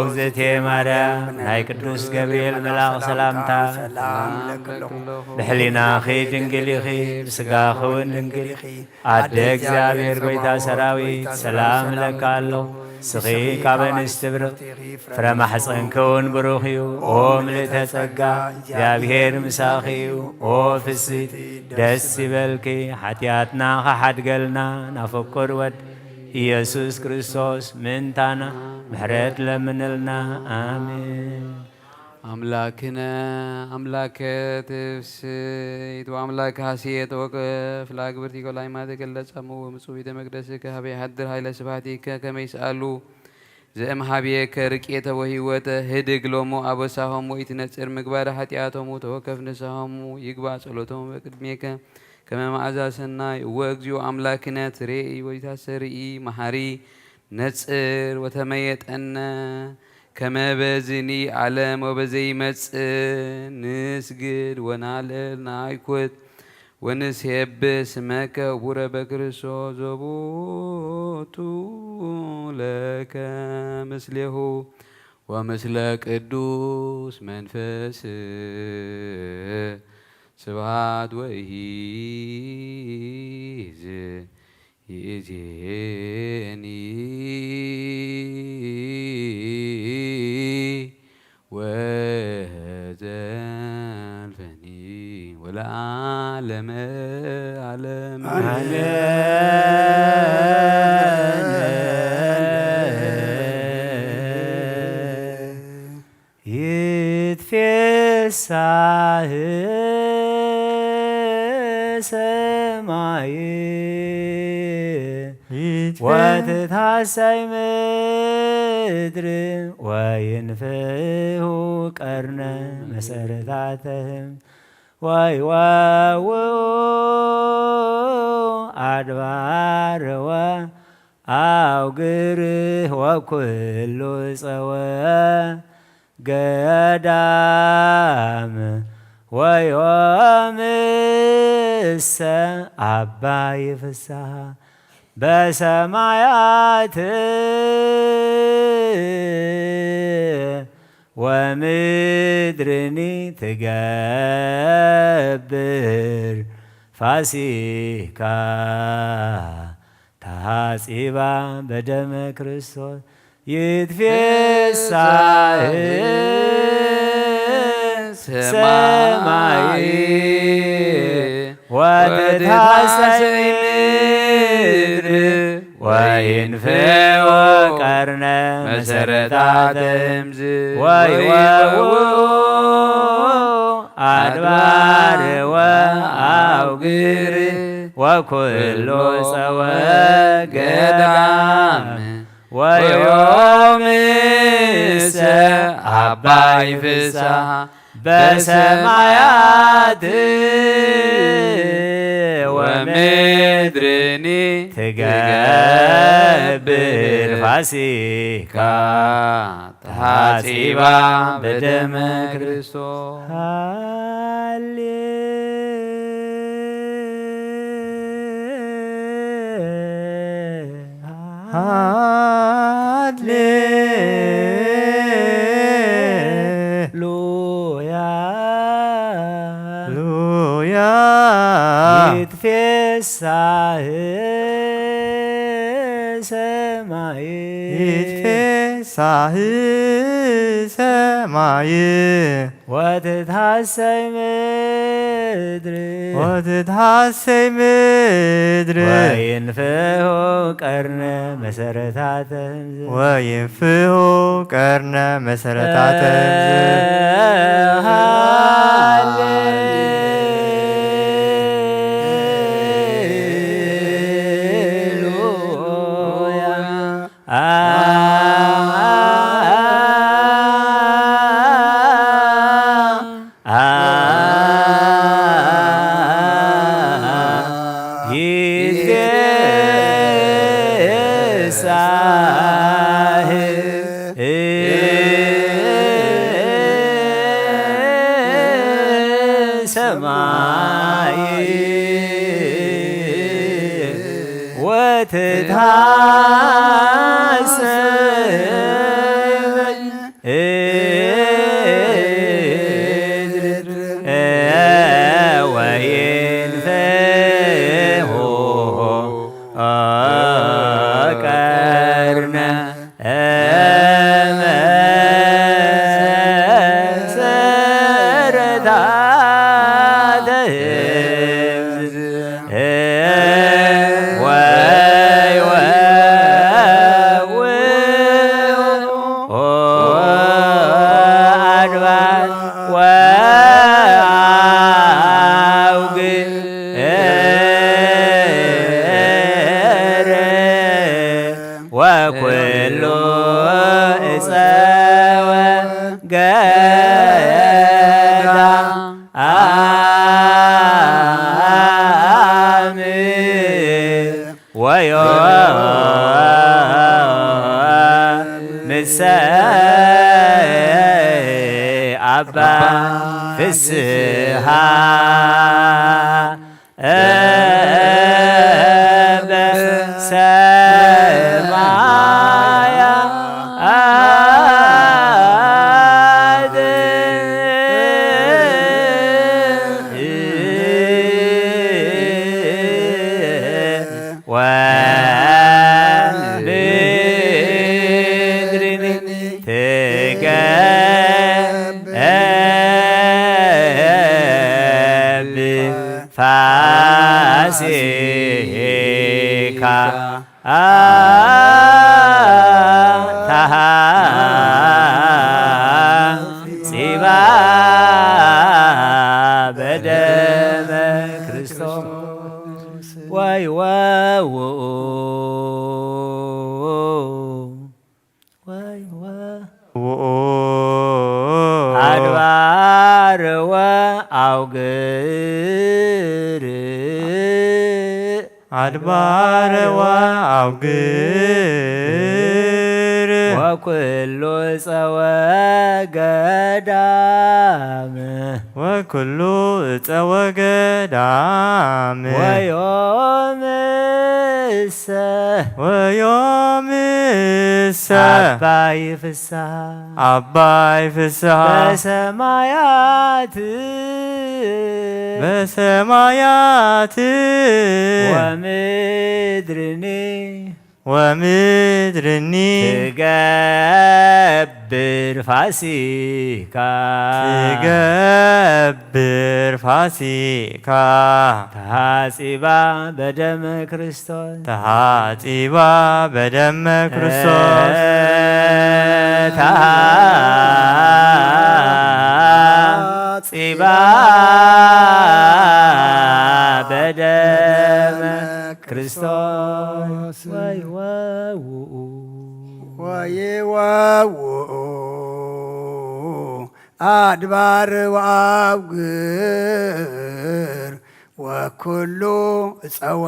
እግዝእትየ ማርያም፣ ናይ ቅዱስ ገብርኤል መልኣኽ ሰላምታ፣ ሰላም እብለኪ ኣለኹ። ብሕሊናኺ ድንግል ኢኺ፣ ብስጋኺ እውን ድንግል ኢኺ። ኣደ እግዚኣብሔር፣ ጐይታ ሰራዊት፣ ሰላም እብለኪ ኣለኹ። ንስኺ ካብ ኣንስቲ ብርኽቲ፣ ፍረ ማሕፀንኪ እውን ብሩኽ እዩ። ኦ ምልእተ ጸጋ፣ እግዚኣብሔር ምሳኺ እዩ። ኦ ፍስሕቲ፣ ደስ ይበልኪ፣ ሓጢኣትና ኸሓድገልና፣ ናብ ፍቁር ወድ ኢየሱስ ክርስቶስ ምእንታና ምሕረት ለምንልና። ኣሜን። ኣምላክነ ኣምላከ ትፍስሕት ወኣምላከ ሐሴት ወክፍላ ግብርቲ ኮላይ ማተ ገለጸሙ ወምጽኡ ቤተ መቅደስከ ሀበ ይሃድር ኃይለ ስብሐቲከ ከመ ይስኣሉ ዘእምሃብየከ ርቄተ ወህይወተ ህድግ ሎሙ አበሳሆሙ ኢትነጽር ምግባረ ኃጢአቶሙ ተወከፍ ንስሐሙ ይግባእ ጸሎቶሙ በቅድሜከ ከመ መዓዛ ሰናይ። እወ እግዚኦ አምላክነ ትሬኢ ወይታሰርኢ መሐሪ ነጽር ወተመየጠነ ከመ በዝኒ ዓለም ወበዘይመጽእ ንስግድ ወናልዕል ናይኩት ወንሴብህ ስመከ ውቡረ በክርስቶስ ዘቦቱ ለከ ምስሌሁ ወምስለ ቅዱስ መንፈስ ስብሃት ወይሂ ይእዜኒ ወዘልፈኒ ወለዓለመ ዓለም። ይትፌሳህ ሰማይ ወትትሐሰይ ምድር ወይንፍሑ ቀርነ መሰረታተህም ወይወውኡ አድባር ወአውግር ወኩሉ ጸወ ገዳም ወዮምሰ አባይ ፍስሐ በሰማያት ወምድርኒ ትገብር ፋሲካ ተሐጺባ በደመ ክርስቶስ ይትፌሳህ ሰማይ ወትትሐሰይ ምድር ወይንፍሑ ቀርነ መሰረታተ እምዝ ወይወውኡ አድባር ወአውግር ወኩሉ ጸወ ገዳም ወዮምሰ አባይ ፍስሐ በሰማያት ወምድርኒ ትገብር ፋሲካ ተሐጺባ በደመ ክርስቶስ። ሃሌ ሃሌ ሉያ ሉያ ይትፌ ይትፌሳህ ሰማይ ይትፌሳህ ሰማይ ወትትሃሰይ ምድር ወትትሃሰይ ምድር ወይንፍሑ ቀርነ መሰረታተ ህምዝ ወይንፍሑ ቀርነ መሰረታተ ህምዝ ሃሌሉያ። ይትፌሳህ ሰማይ ወትትሃሰይ ምድር ወይንፍሑ ቀርነ መሰረታተ ህምዝ ወይወውኡ ኣድባር ወአውግር ወኩሉ እፀወ ገዳም ወዮም ምሰ አባ ፍስሃ በሰማያት ወምድርን ትገብ ፋሲካ ተሃጺባ በደመ ክርስቶስ ወይወውኡ ወይወ ውኡ አድባር ወአውግር አድባር ወአውግር ወኩሉ ጸወ ገዳም ወኩሉ እፀ ወገዳም ወዮምሰ ወዮምሰ አባይ ፍስሐ አባይ ፍስሐ በሰማያት በሰማያት ወምድርኒ ወምድርኒ ትገብር ፋሲካ ትገብር ፋሲካ ተሃጺባ በደመ ክርስቶስ ተሃጺባ በደመ ክርስቶስ ተሃጺባ በደመ ክርስቶስ ወይወውኡ ወይወውኡ አድባር ወአውግር ወኩሉ እፀወ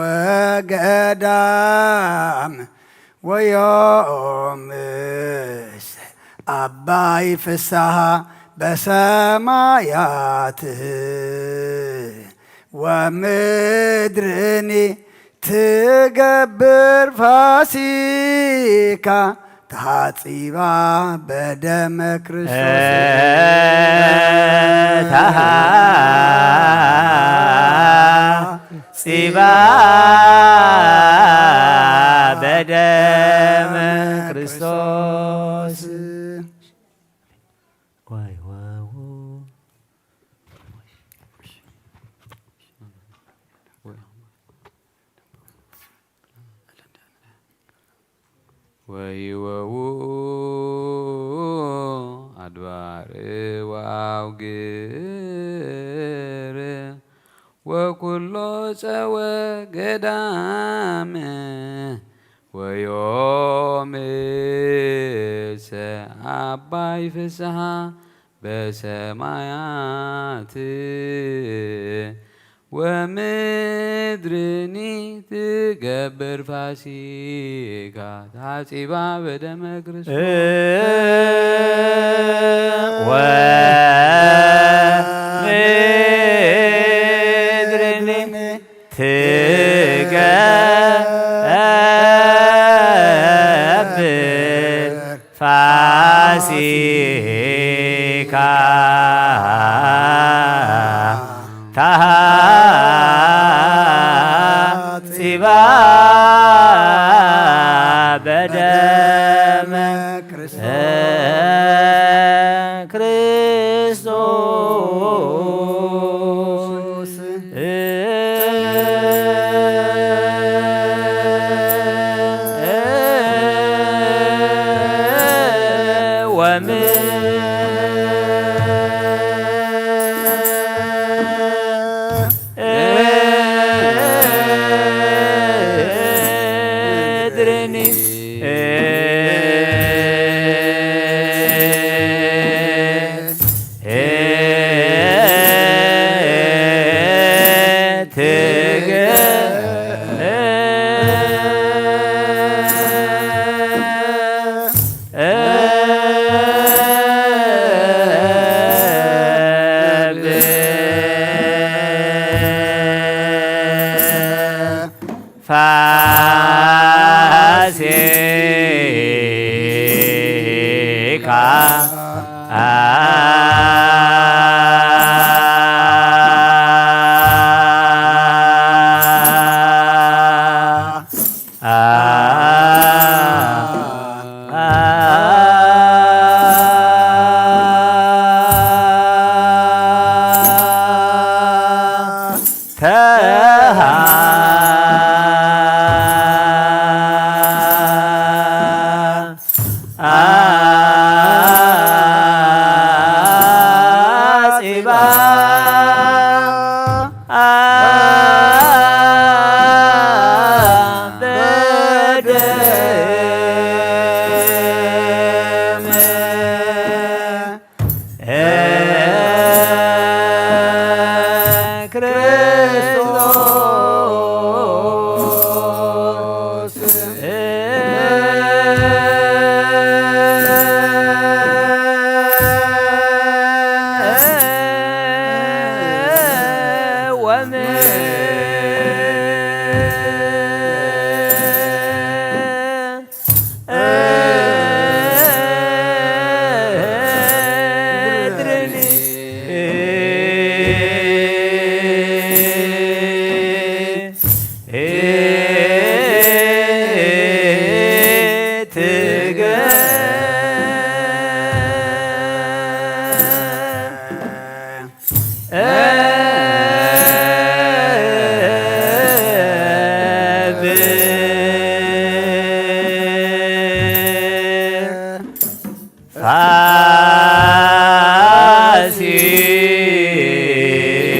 ገዳም ወዮምስ አባይ ፍስሐ በሰማያት ወምድርኒ ትገብር ፋሲካ ተሃጺባ በደመ ክርስቶስ ተሃ ጺባ በደም ክርስቶስ። ዋይ ዋው። ወይወው ኣድባር ወአውግር ወኩሎ ጸወ ገዳም ወዮም እሰ አባይ ፍስሃ በሰማያት ወምድርኒ ትገብር ፋሲካ ታጺባ በደመ ክርስቶስ። ወምድርኒ ትገብር ፋሲካ ታሃጺባ በደመ ክርስቶስ። ወምድርኒ ፋሲካ ተሃጺባ በደም ክርስቶስ።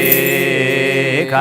ፋሲካ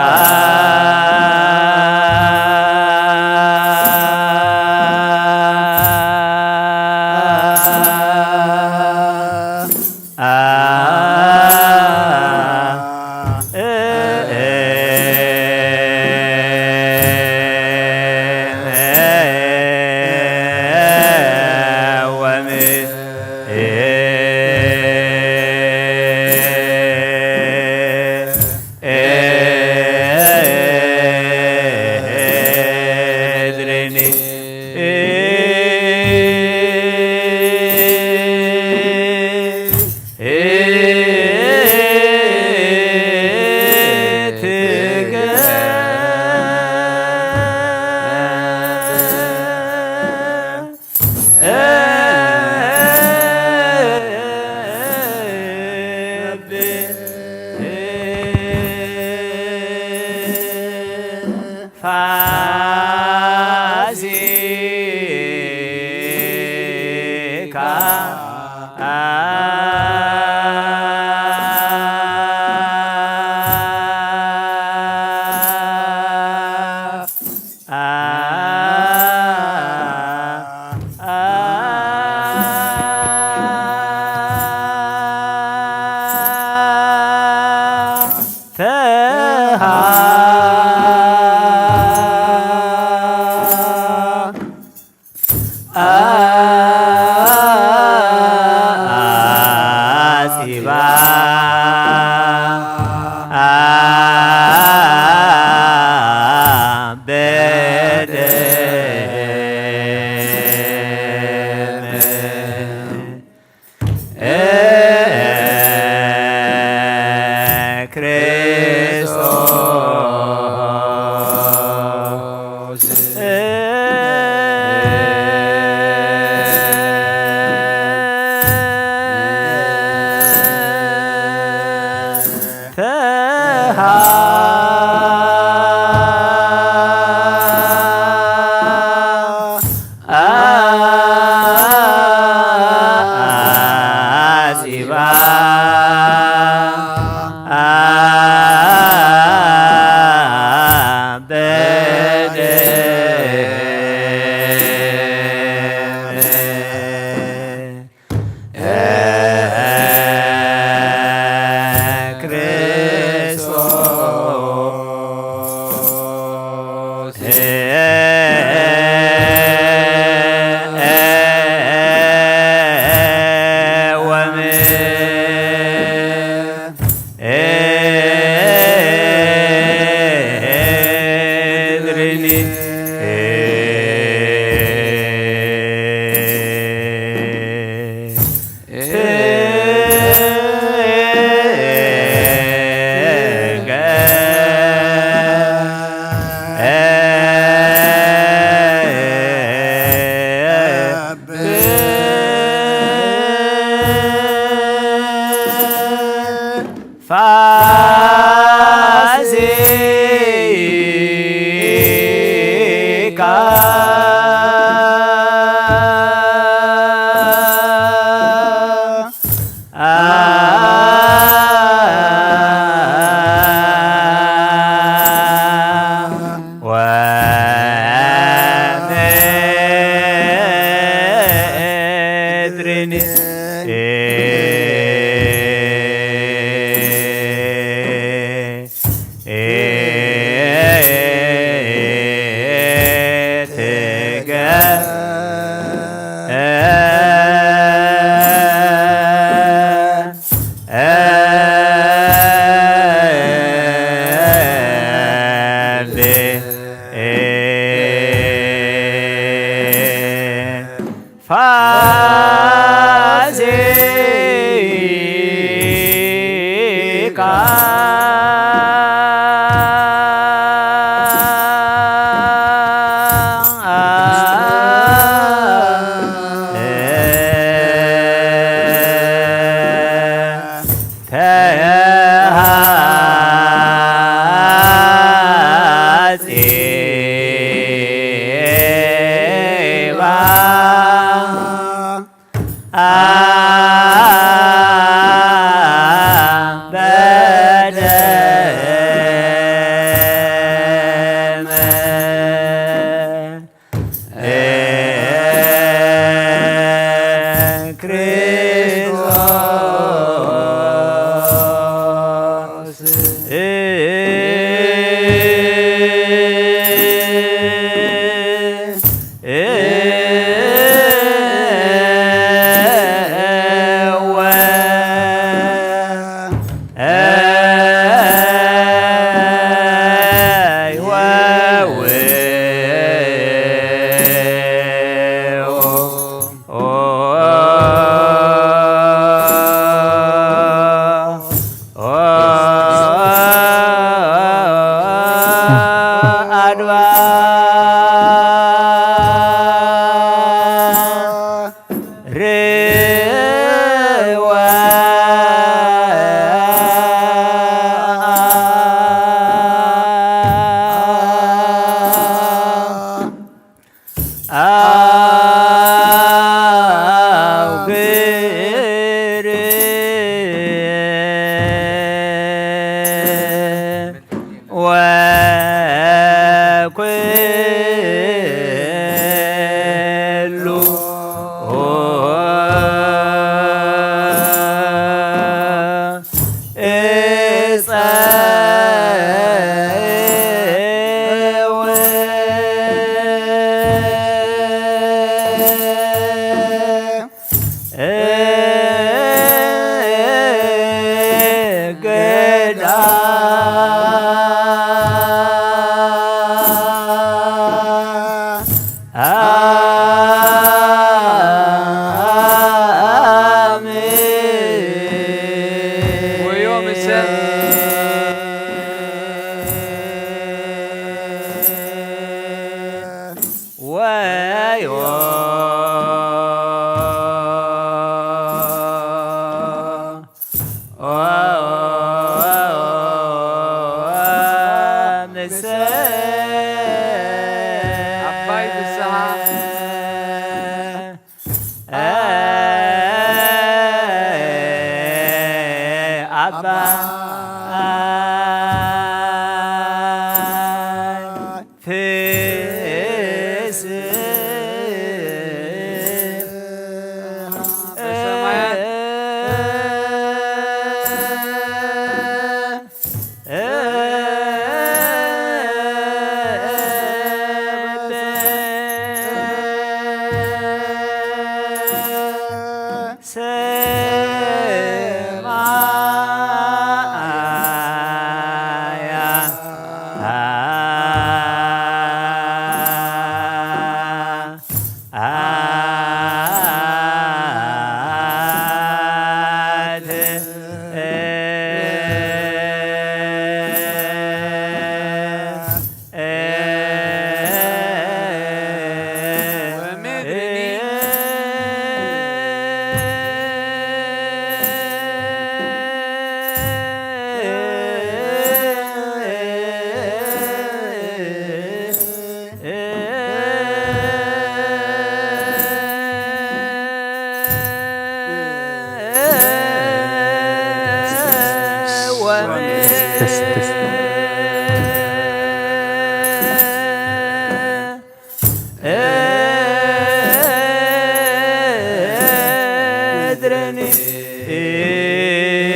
ፋሲካ ተሃጽባ በደም ክርስቶስ። ተሃ አጺባ በደም ክርስቶስ። ፋሲካ ወምድርን ፋሲካ ተሃጺባ በደመ ክርስቶስ። ኩሉ እፀ ገዳ ወዮ ምሰ ወዮ ምሰ ኣባይ ፍስሃ ኣባይ ፍስሃ በሰማያት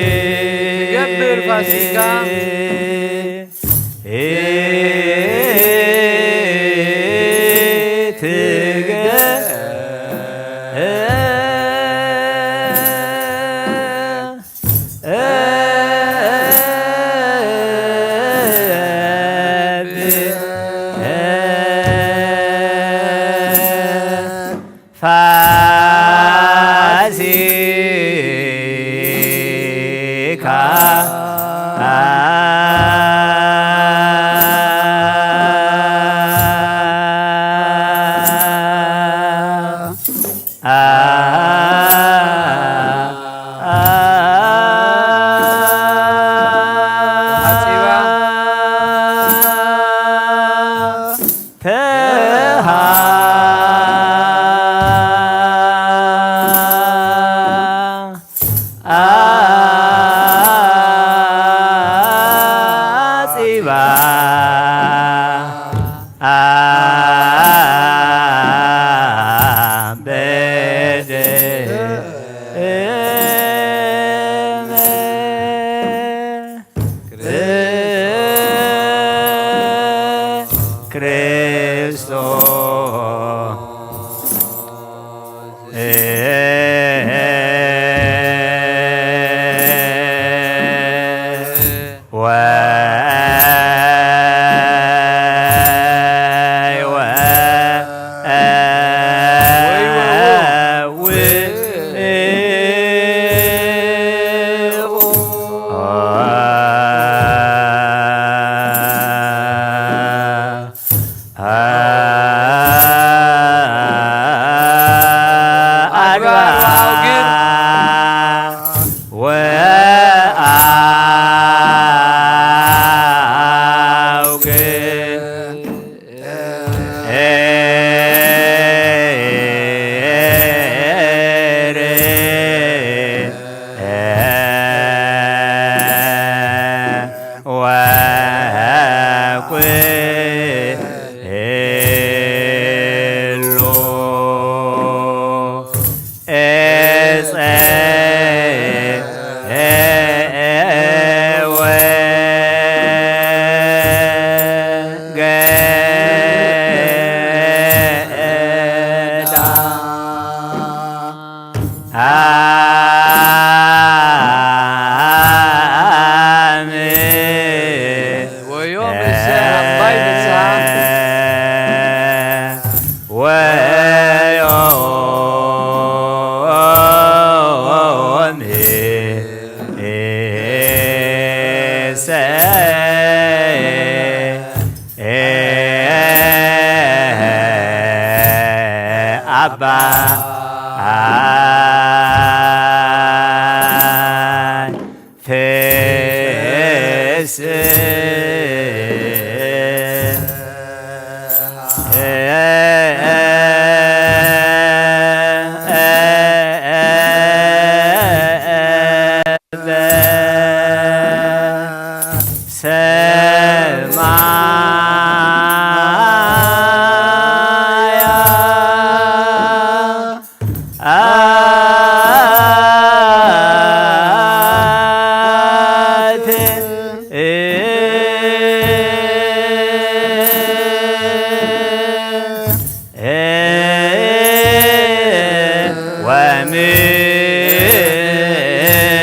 ትገብር ፋሲካ ፋሲካ ሄሎ ኤፀ ወገዳ ኣሜን። ወዮም እሰ ኣባይ ብጽሓ ወዮም እሰ ኣባ ፍስሐ ሰማያት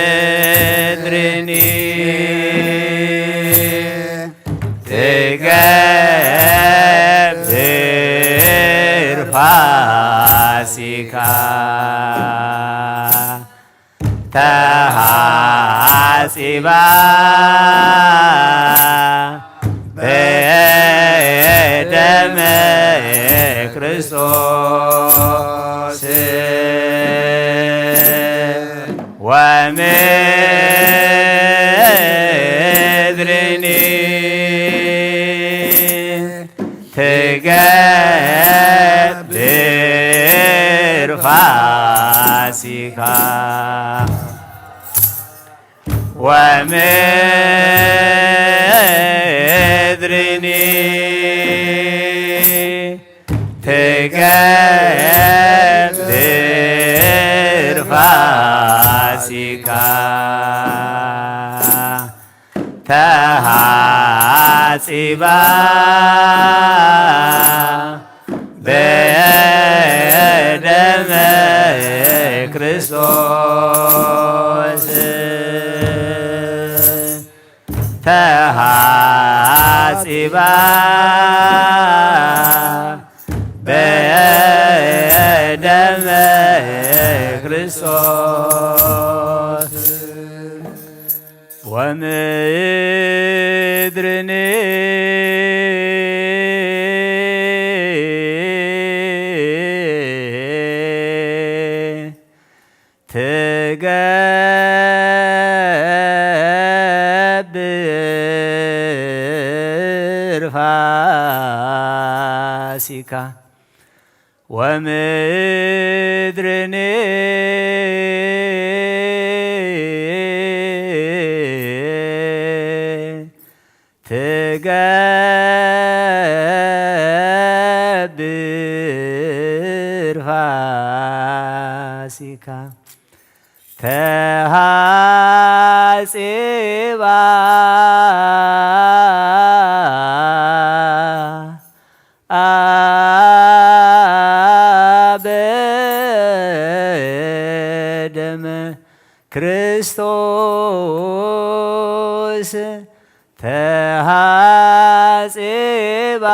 ወምድርኒ ትገብር ፋሲካ ተሃጺባ በደመ ክርስቶስ ወምድርኒ ትገብር ፋሲካ ወምድርኒ ትገብር ፋሲካ ተሃጺባ በደመ ክርስቶስ ተሃጺባ በደመ ክርስቶስ ወምድርኒ ትገብር ፋሲካ ወምድርኒ ትገብር ፋሲካ ተሃጺባ በደመ ክርስቶስ ተሃጺባ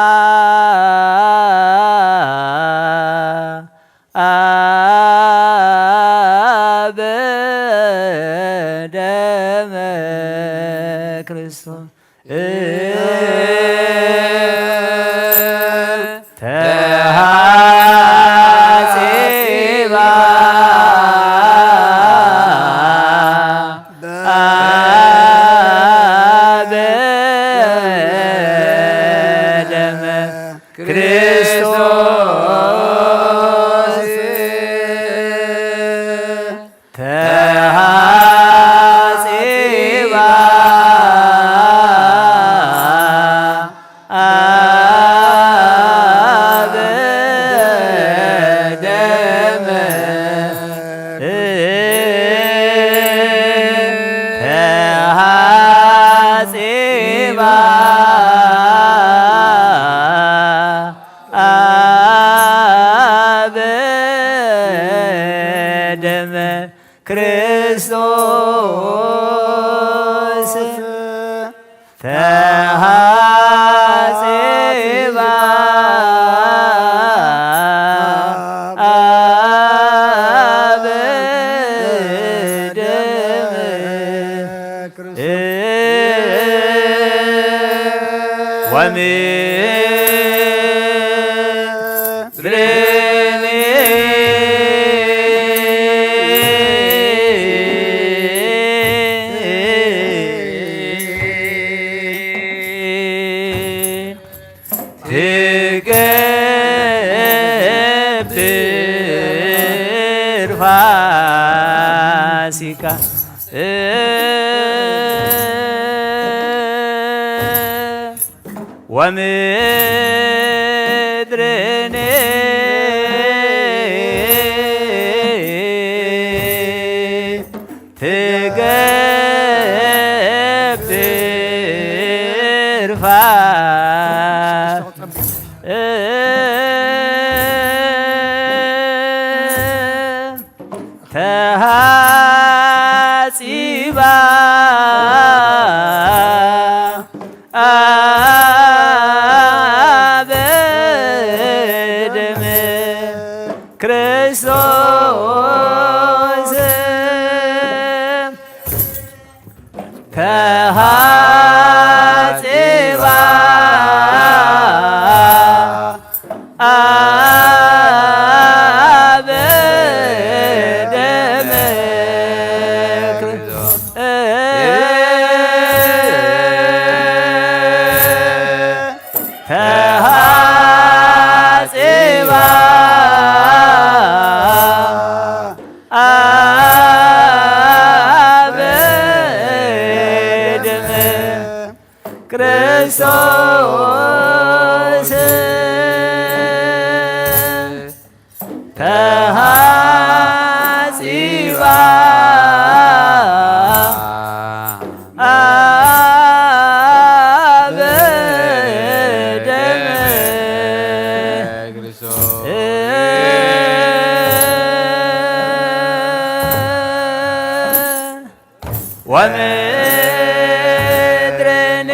በደመ ክርስቶስ ተሃጺባ በደመ ክርስቶስ ተሃጺባ አብ ደመ ክርስቶስ ተሐጽባ አብ ደመ ክርስቶስ ወምድርኒ ትገብር ፋሲካ ወምድርኒ ትገብር ፋ- ተሃጺባ አብ ደም ክርስቶስ ተሃጺባ አብ ደም ክርስቶስ ተሃጺባ አብ ደም ክርስቶስ ተሃጺባ አብ ደም ክርስቶስ ወምድርኒ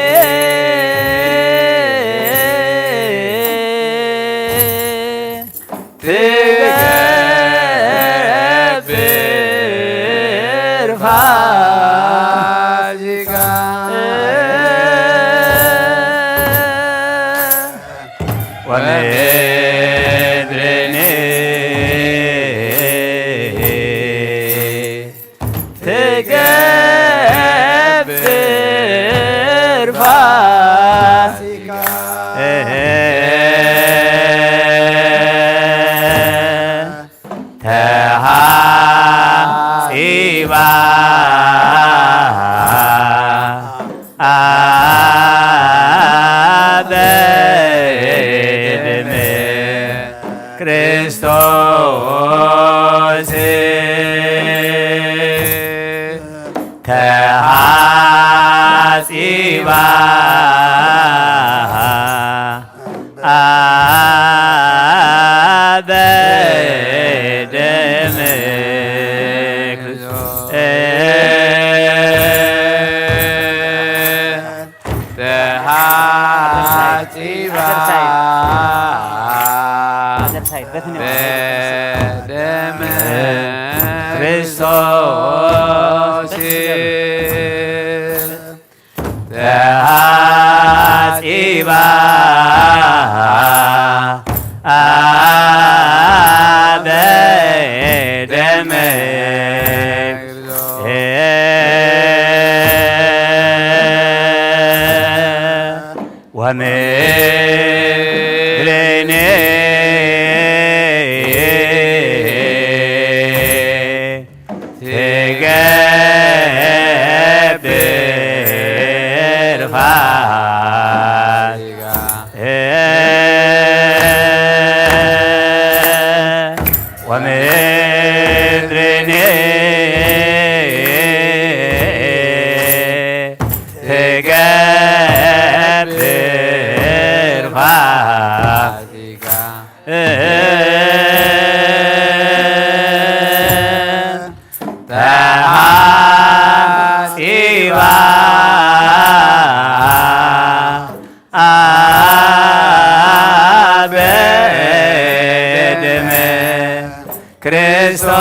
ትገብር ፋሲካ ወምድርኒ ትገብር ፋሲካ ተሃጺባ አብ ደም ክርስቶስ ተሃጺባ አብ ደም ክርስቶስ ተሃጺባ በደም ክርስቶስ ተሃጺባ አብ ደም ወምድርኒ ትገብር ፋሲካ ወምድርኒ ትገብር ፋሲካ ተሃጺባ በደመ ክርስቶስ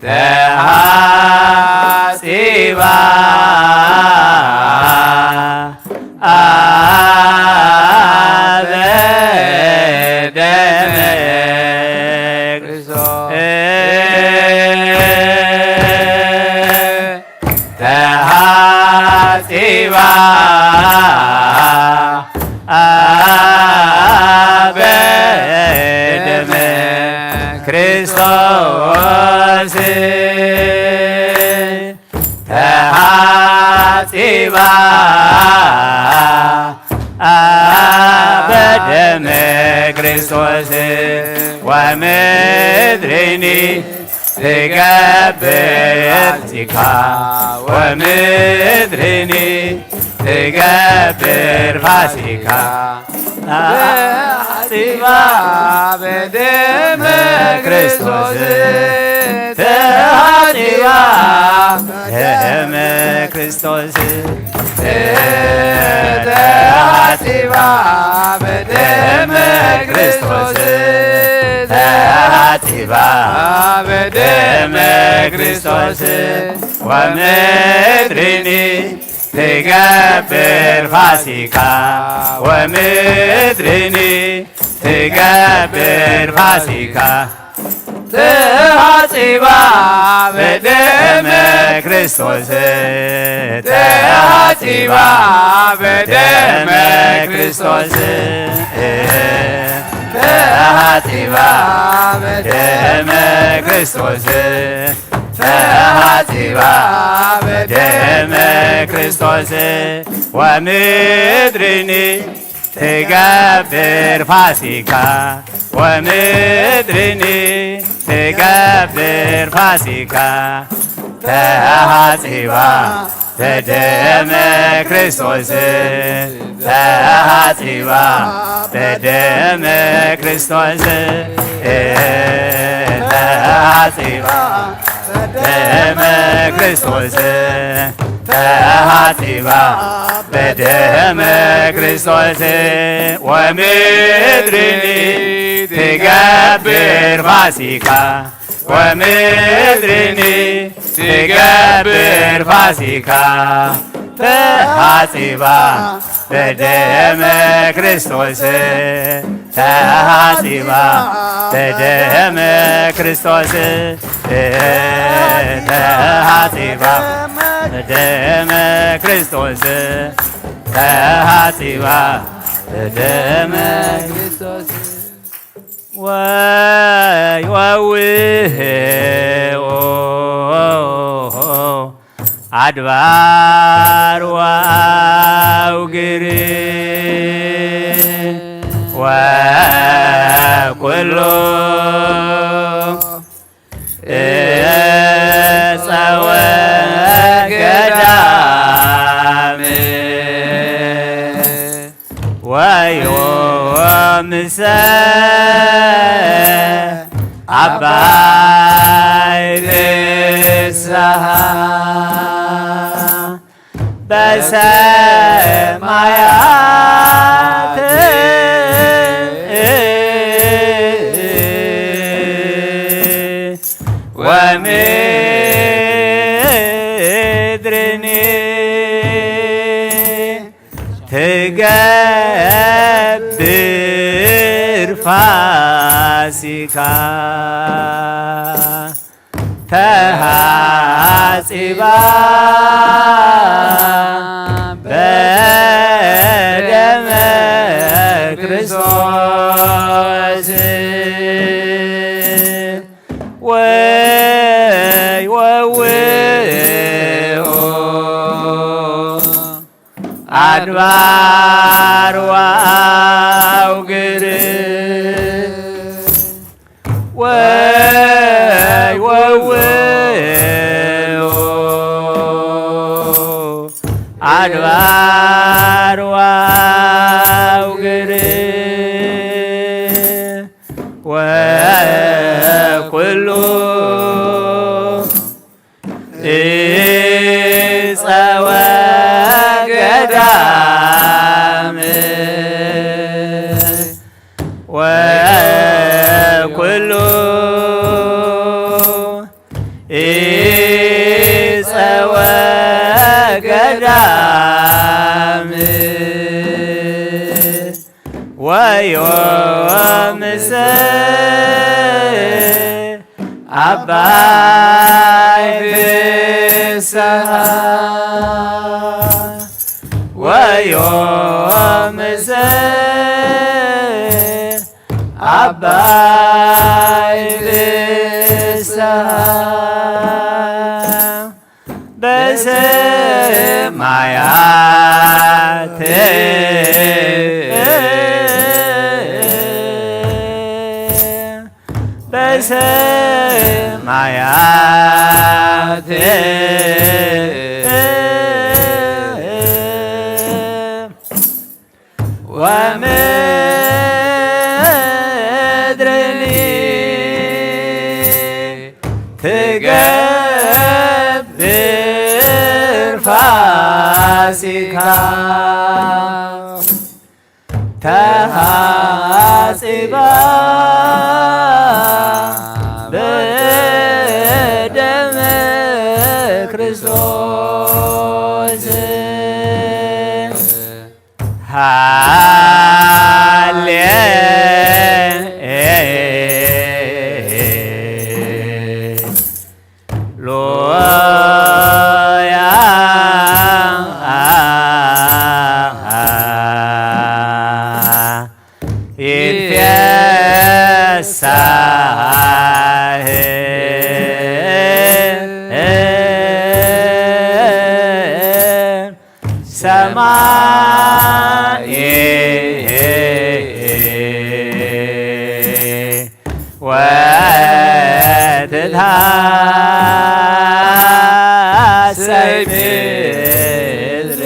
ተሃጺባ በደመ ክርስቶስ ተሃጺባ በደመ ክርስቶስ ተሃጺባ በደመ ክርስቶስ ወምድርኒ ትገብር ፋሲካ ወምድርኒ ትገብር ፋሲካ ተሃጺባ በደመ ክርስቶስ ተሃጺባ በደመ ክርስቶስ ተሃጺባ በደመ ክርስቶስ ተሃጺባ በደመ ክርስቶስ ወምድርኒ ትገብር ፋሲካ ወምድርኒ ትገብር ፋሲካ ተሃጺባ በደመ ክርስቶስ ተሃጺባ በደመ ክርስቶስ ተሃጺባ በደመ ክርስቶስ ተሃጺባ በደመ ክርስቶስ ወምድርኒ ትገብር ፋሲካ ወምድርኒ ትገብር ፋሲካ ተሃጺባ በደመ ክርስቶስ ተሃጺባ በደመ ክርስቶስ ተሃጺባ በደመ ክርስቶስ ተሃጺባ በደመ ክርስቶስ ወምድርኒ ትገብር ፋሲካ ወምድርኒ ትገብር ፋሲካ ተሃጺባ በደመ ክርስቶስ ተሃጺባ በደመ ክርስቶስ ተሃጺባ በደመ ክርስቶስ ተሃጺባ በደመ ክርስቶስ ወይ ወውህ ኣድባር ወአውግር ወኩሉ እፀ ወገዳም ወዮምሰ አባይ ፍስሐ በሰማያት ወምድርኒ ትገብር ፋሲካ ተሃጺባ በደመ ክርስቶስ ወይ ወውኡ አድባር ወአውግር ወይ ወውኡ አድባር ወዮ ምስ ኣባይ ፍስሃ ወዮ ምስ ኣባይ ፍስሃ በሰማያት በሰማያት ወምድርኒ ትገብር ፋሲካ ተሓጺባ ብደመ ክርስቶስ። ሃሌ ሉያ ይትፌሳህ ሰማይ ወትትሃሰይ ምድር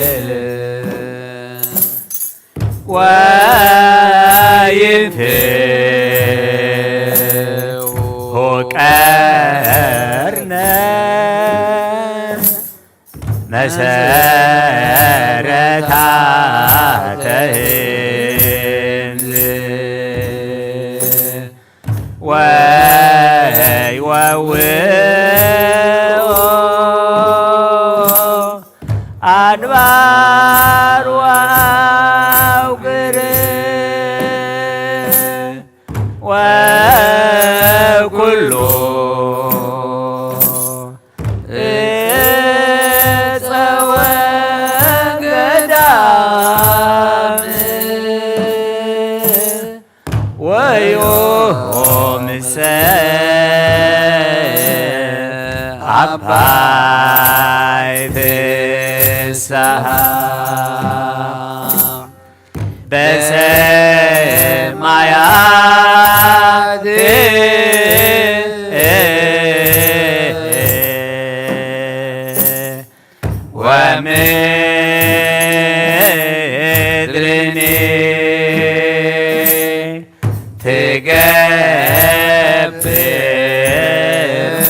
ወይንፍሑ ቀርነ መሰረታተ ህንዝ ወይ ወውኦ ኣድባር ወአውግር ወኩሉ እፀ ወገዳም ወዮ ምሰ ኣባይ ፍስሃ በሰማያት ወምድርኒ ትገብር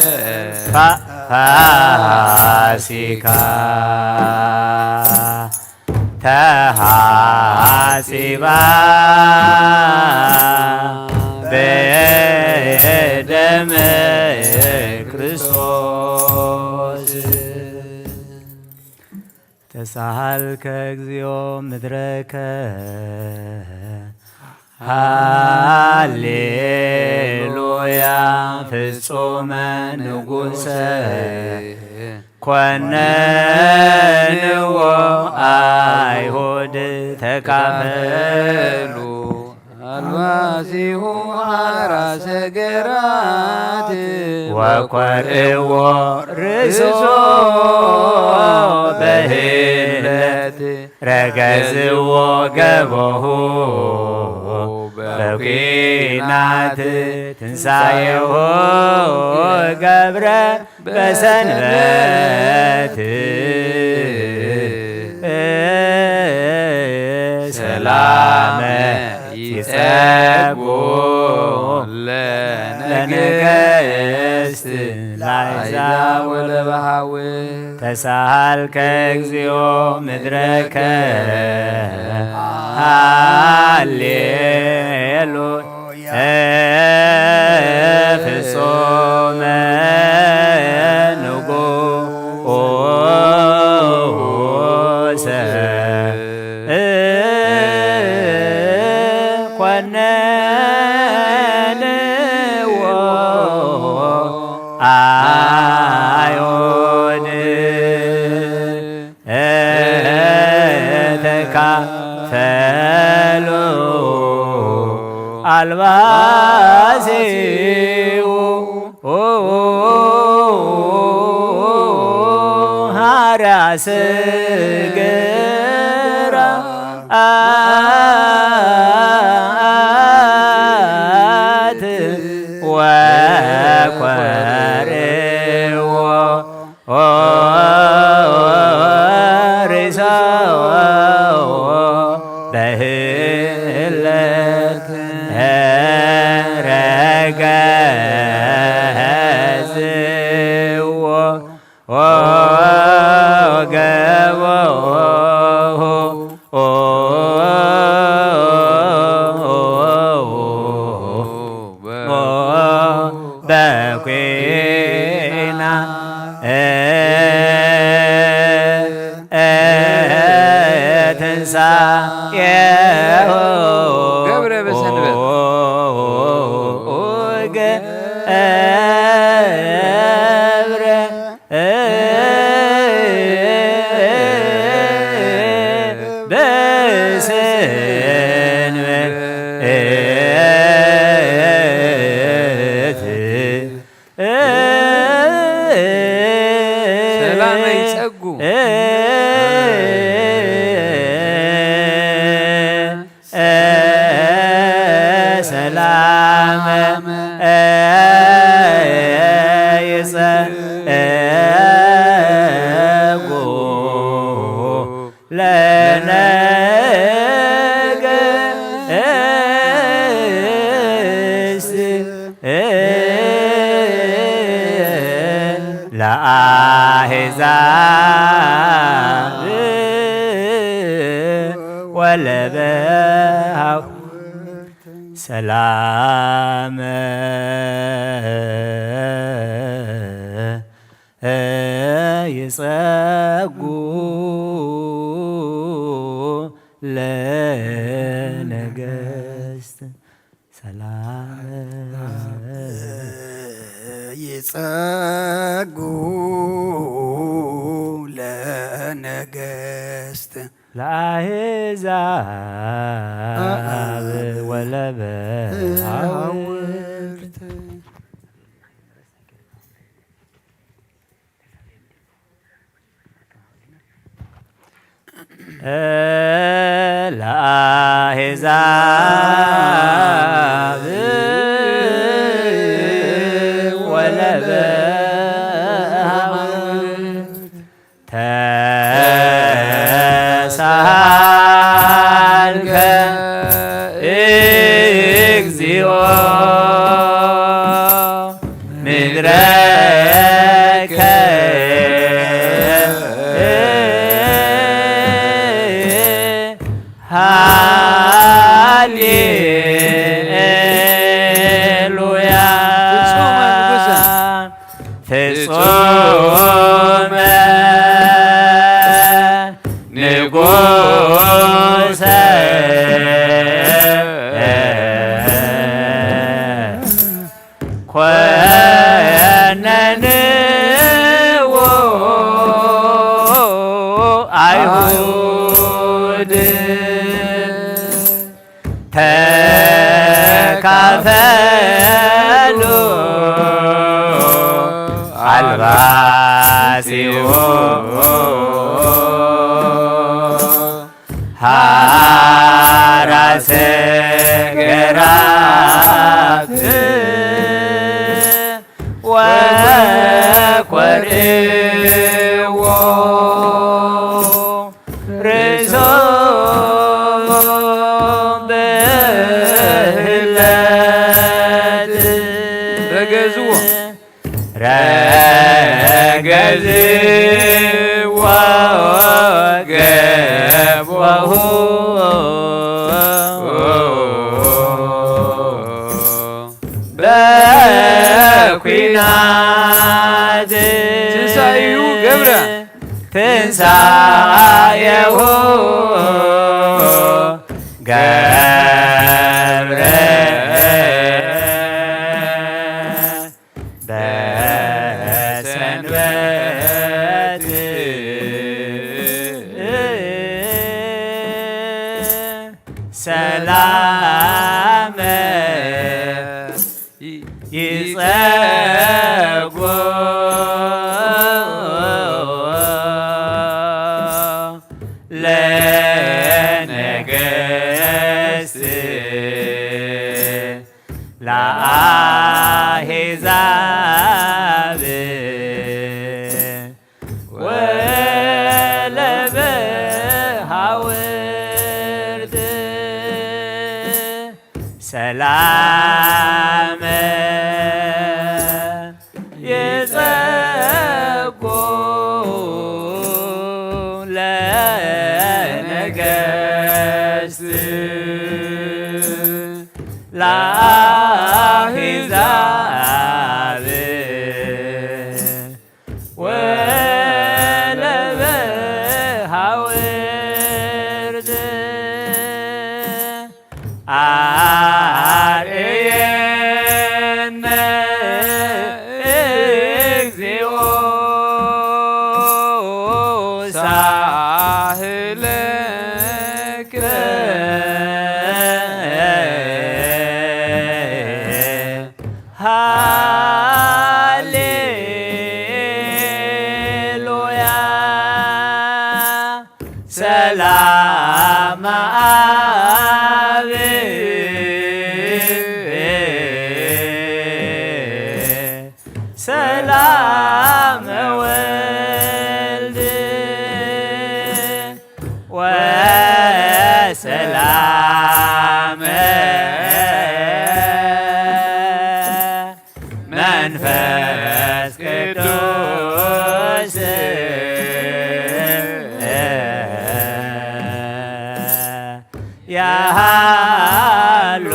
ፋሲካ ተሓጺባ በደመ ክርስቶስ። ተሳሃልከ እግዚኦ ምድረከ ሃሌሉያ ፍጹመ ንጉሰ ኮነንዎ ኣይሁድ ተካፈሉ ኣልባሲሁ ሓራሰ ገራት ወኮርዎ ርእሶ በህለት ረገዝዎ ገበሁ በኩናት ትንሳኤሁ ገብረ በሰንበት ሰላመ ይጸጉ ለነገስት ላይዛ ወለባሃው ተሳሃልከ እግዚኦ ምድረከ ሃሌሉያ ፍጹመ ንጉሰ ካፈሉ ኣልባሲኡ ሃርያ ስግራ ኣት ወኮርዎ ኦሪሶ በህለት ረገዝዎ ወገቦ በኩና ትንሳኤሁ ገብረ በሰንበት። ገብረ በሰንበት ሰላመ ይጸጉ። ሰላመ ይጸጉ። ለነገስት ለአሕዛብ ወለበሃው ሰላም ይጸጉ ለነገስት ሰላም ይጸጉ ለነገስት ለአሕዛብ ወለበሃውርት ለአሕዛብ ወለበሃውርት ተሳሃልከ እግዚኦ ምድረከ ሃሌሉያ ፍጹመ ንጉሰ ፍጹመ ንጉሰ ኮነንዎ አይሁድ ተካፈሉ አልባሲሁ ሐራሰ ገራፍ ወኮርዎ ርእሶ በህለት ረገዝዎ ረገዝዎ ገቦሁ በኩናት ትንሳኤሁ ገብረ ትንሳኤሁ ገብረ በሰንበት ሰላም ይጸጉ ለነገስት ለአሕዛብ ወለበሃውርት ሰላም ይጸጉ ለነገስት ለአሕዛብ ወለበሃውርት አርእየነ እግዚኦ ሳህለከ ሃሌሉያ ሰላም አብ ሰላም ወልድ ወሰላም መንፈስ ቅዱስ ያሃሉ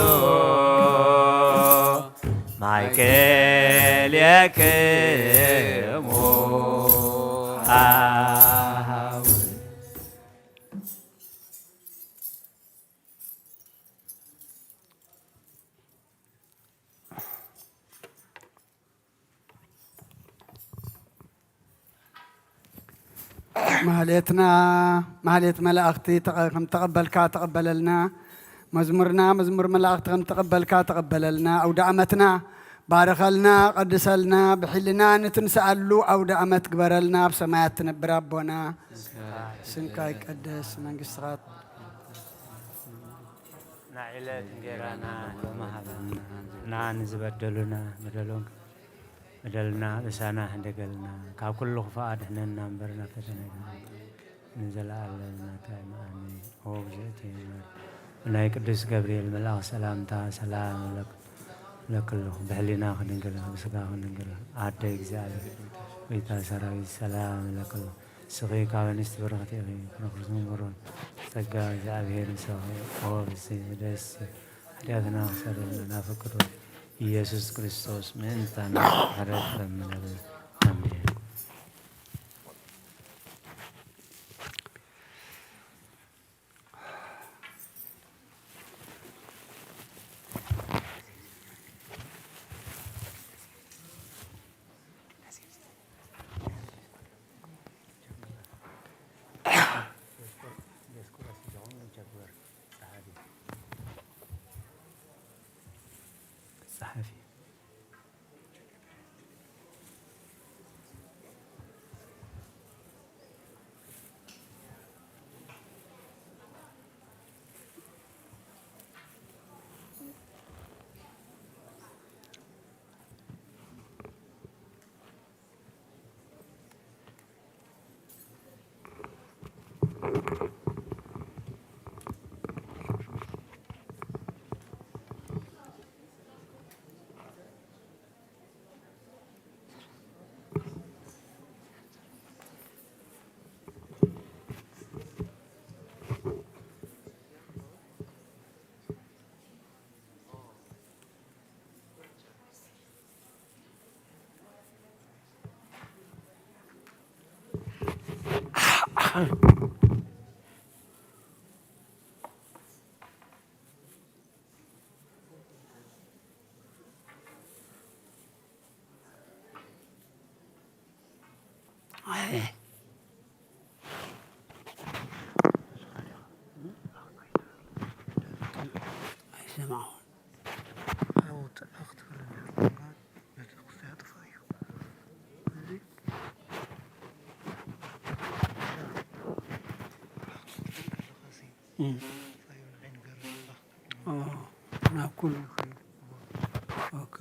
ማእከሌክሙ አሃው። ማህሌትና፣ ማህሌት መላእኽቲ ተቐ-፣ ከም ተቐበልካ ተቐበለልና። መዝሙርና፣ መዝሙር መላእኽቲ ከም ተቐበልካ ተቐበለልና። ኣውደ ዓመትና ባርኸልና፣ ቀድሰልና፣ ብሕልና ንትንስኣሉ ኣውደ ዓመት ግበረልና። ኣብ ሰማያት ትነብር ኣቦና፣ ስምካ ይቀደስ፣ መንግስትኻ ናዕለት እንጌራና ሃበና፣ ንዝበደሉና በደሎም በደልና ምሳና ሕደገልና፣ ካብ ኩሉ ክፉእ ኣድሕነና እምበር፣ ናብ ፈተነ ኣይተእትወና፣ ንዘለኣለም ናትካ እዩ። ኣሜን። ኦ እግዝእትየ፣ ብናይ ቅዱስ ገብርኤል መልኣኽ ሰላምታ ሰላም እብለክ-፣ እብለክለኹ። ብሕሊናኺ ድንግል፣ ብስጋኺ ድንግል፣ ኣደ እግዚኣብሔር፣ ቤታ ሰራዊት፣ ሰላም እብለክለኹ። ንስኺ ካብ ኣንስቲ ብርኽቲ ኢኺ፣ ፍረ ከርስኺ እውን ብሩኽ። ጸጋ እግዚኣብሔር ምሳኺ። ኦ ብእሲ ደስ ሓጢኣትና ክሰርየልና ናብ ፍቅዶ ኢየሱስ ክርስቶስ ምእንታና ምሕረት ለምነልና። ኣሜን። ጸሓፊ። ንስምዖ። ኣብኡ ጥዕና ክትብል እንድሕር ኮንካ፣ ነቲ ክስታይ ኣጥፍኦ እዩ። እዚ ክትብል ከለኻሲ፣ እም። ሳይሆን ዓይኒ ገረብ ኦ፣ ናብ ኩሉ። ኦኬ።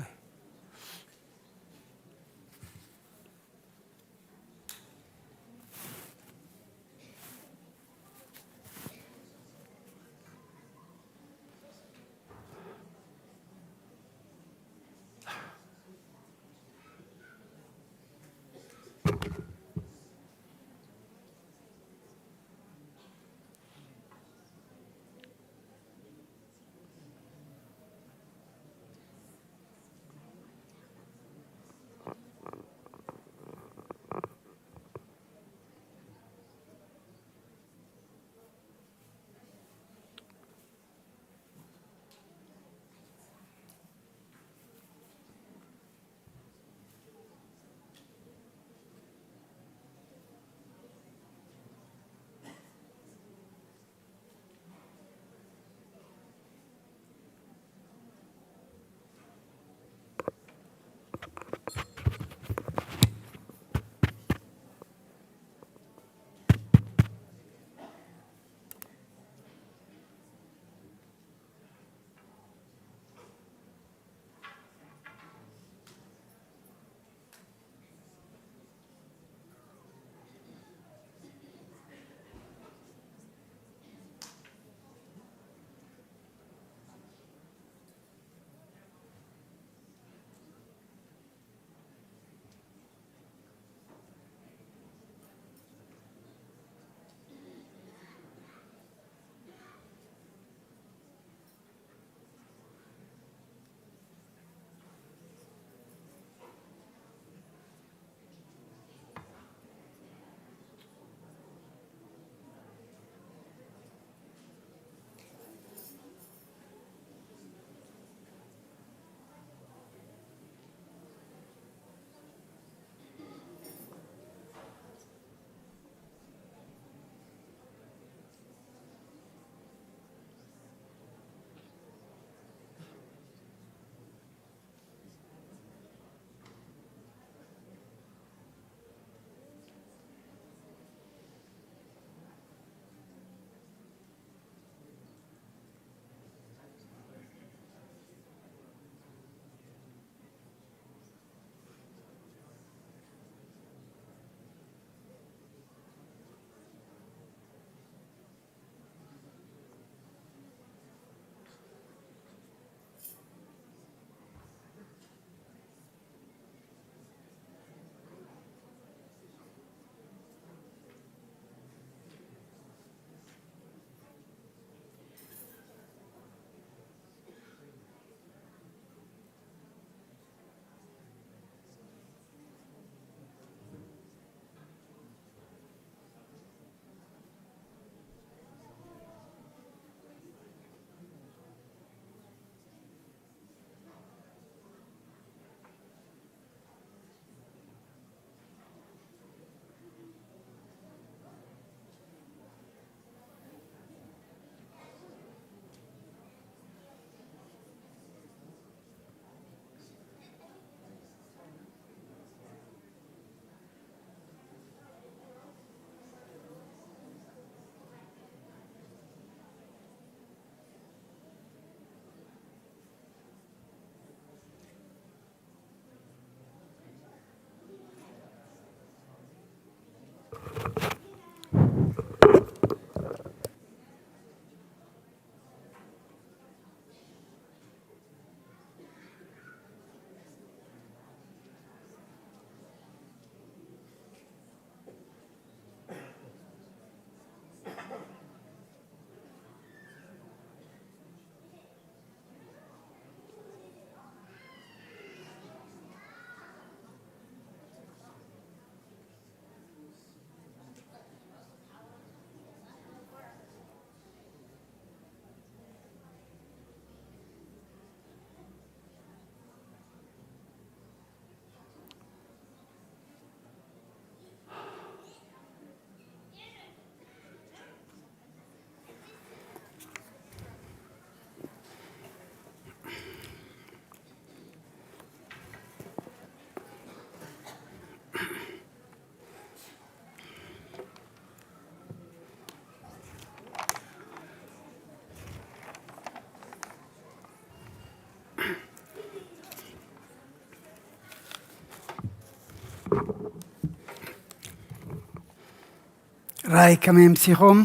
ራይ ከመይ ምሲኹም?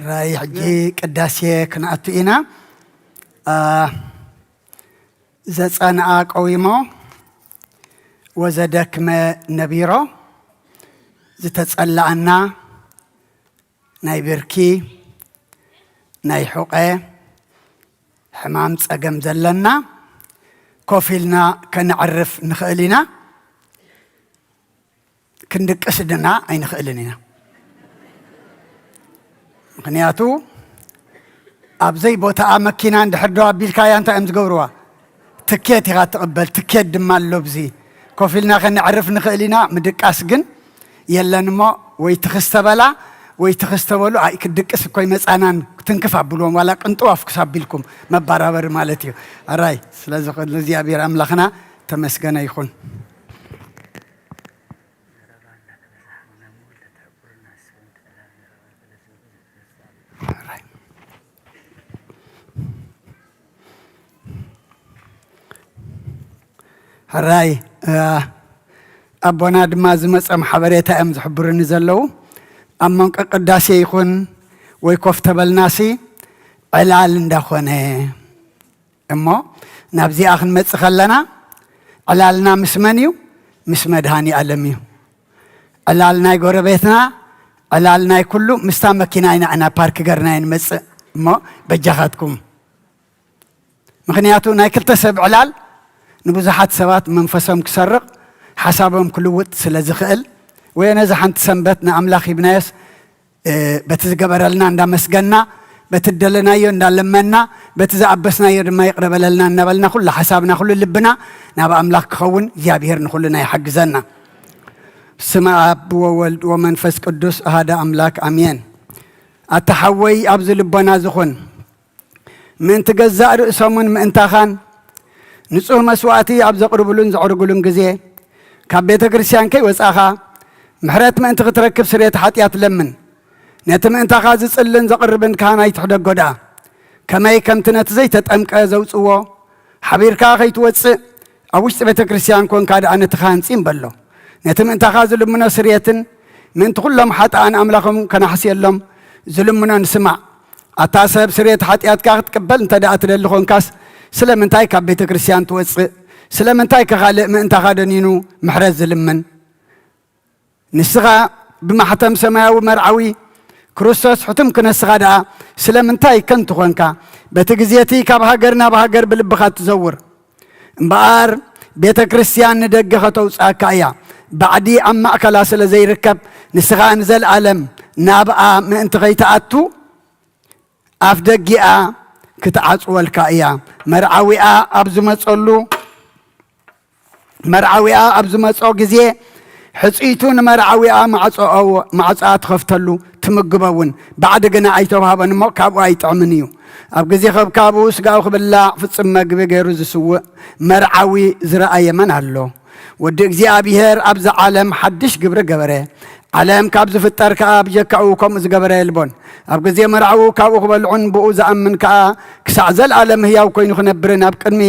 ራይ ሕጂ ቅዳሴ ክንኣቱ ኢና። አ፣ ዘጸንኣ ቀዊሞ፣ ወዘደክመ ነቢሮ፣ ዝተጸላኣና ናይ ብርኪ፣ ናይ ሑቐ፣ ሕማም ጸገም ዘለና፣ ኮፍ ኢልና ከነዕርፍ ንኽእል ኢና። ክንድቅስ ድና ኣይንኽእልን ኢና። ምኽንያቱ ኣብ ዘይቦታኣ መኪና እንድሕር ደው ኣቢልካያ እንታይ እዮም ዝገብርዋ? ትኬት ኢኻ ትቕበል፣ ትኬት ድማ ኣሎ። ብዚ ኮፍ ኢልና ከነዕርፍ ንኽእል ኢና። ምድቃስ ግን የለን እሞ ወይ ትኽስተ በላ ወይ ትኽስተ በሉ። ኣይ ክድቅስ እኮ ይመጻናን ትንክፍ ኣብልዎም፣ ዋላ ቅንጥዋፍ ክሳቢልኩም መባራበሪ ማለት እዩ። ኣራይ ስለዚ ንእግዚኣብሔር ኣምላኽና ተመስገነ ይኹን። ሕራይ፣ እ፣ ኣቦና ድማ ዝመጸም ሓበሬታ እዮም ዝሕብሩኒ ዘለዉ። ኣብ መንቀ ቅዳሴ ይኹን ወይ ኮፍ ተበልናሲ ዕላል እንዳኾነ እሞ፣ ናብዚኣ ክንመጽእ ከለና፣ ዕላልና ምስ መን እዩ? ምስ መድሃኒ ኣለም እዩ። ዕላል ናይ ጎረቤትና፣ ዕላል ናይ ኩሉ፣ ምስታ መኪና ኢና፣ ኢና ፓርክ ገርና ንመጽእ እሞ፣ በጃኻትኩም። ምኽንያቱ ናይ ክልተ ሰብ ዕላል ንብዙሓት ሰባት መንፈሶም ክሰርቕ፣ ሓሳቦም ክልውጥ ስለ ዝኽእል፣ ወይ ነዚ ሓንቲ ሰንበት ንኣምላኽ ሂብናዮስ፣ እ፣ በቲ ዝገበረልና እንዳመስገና፣ በቲ ደለናዮ እንዳለመና፣ በቲ ዝኣበስናዮ ድማ ይቕረ በለልና እናበልና፣ ኩሉ ሓሳብና፣ ኩሉ ልብና ናብ ኣምላኽ ክኸውን እግዚኣብሔር ንኹልና ይሓግዘና። ስመ ኣብ ወወልድ ወመንፈስ ቅዱስ ኣሃደ ኣምላክ ኣሜን። ኣታ ሓወይ ኣብዚ ልቦና ዝኹን፣ ምእንቲ ገዛእ ርእሶምን ምእንታኻን ንጹህ መስዋእቲ ኣብ ዘቕርብሉን ዘዕርግሉን ግዜ፣ ካብ ቤተ ክርስቲያን ከይወጻኻ፣ ምሕረት ምእንቲ ክትረክብ ስርየት ሓጢኣት ለምን። ነቲ ምእንታኻ ዝጽልን ዘቕርብን ካህን ኣይትሕደጎ ደኣ። ከመይ ከምቲ ነቲ ዘይተጠምቀ ዘውጽዎ፣ ሓቢርካ ከይትወጽእ፣ ኣብ ውሽጢ ቤተ ክርስቲያን ኮንካ ደኣ ነቲ ካህን ጺም በሎ። ነቲ ምእንታኻ ዝልምኖ ስርየትን ምእንቲ ኩሎም ሓጥኣን ኣምላኾም ከናሕስየሎም ዝልምኖን ስማዕ። ኣታ ሰብ፣ ስርየት ሓጢኣትካ ክትቅበል እንተ ደኣ ትደሊ ኾንካስ፣ ስለምንታይ ካብ ቤተ ክርስቲያን ትወጽእ? ስለምንታይ ከ ካልእ ምእንታኻ ደኒኑ ምሕረት ዝልምን? ንስኻ ብማሕተም ሰማያዊ መርዓዊ ክርስቶስ ሕቱም ክነስኻ ደኣ፣ ስለምንታይ ከንቱ ኾንካ? በቲ ግዜ እቲ ካብ ሃገር ናብ ሃገር ብልብኻ ትዘውር። እምበኣር ቤተ ክርስቲያን ንደገ ኸተውጽኣካ እያ። ባዕዲ ኣብ ማእከላ ስለ ዘይርከብ፣ ንስኻ ንዘለኣለም ናብኣ ምእንቲ ኸይትኣቱ፣ ኣፍ ደጊኣ ክትዓጽወልካ እያ። መርዓዊኣ ኣብ ዝመጸሉ፣ መርዓዊኣ ኣብ ዝመጾ ግዜ፣ ሕጽይቱ ንመርዓዊኣ ማዕጾ-፣ ማዕጾኣ ትኸፍተሉ፣ ትምግቦ እውን። ባዕዲ ግና ኣይተዋህቦን እሞ፣ ካብኡ ኣይጥዕምን እዩ። ኣብ ግዜ ከብካቡ ስጋኡ ክብላዕ ፍጹም መግቢ ገይሩ ዝስውእ መርዓዊ ዝረኣየ መን ኣሎ? ወዲ እግዚኣብሔር ኣብዚ ዓለም ሓድሽ ግብሪ ገበረ። ዓለም ካብ ዝፍጠር ከኣ ብጀካኡ ከምኡ ዝገበረ የልቦን። ኣብ ግዜ መርዓኡ ካብኡ ክበልዑን ብኡ ዝኣምን ከኣ ክሳዕ ዘለኣለም ህያው ኮይኑ ክነብርን ኣብ ቅድሚ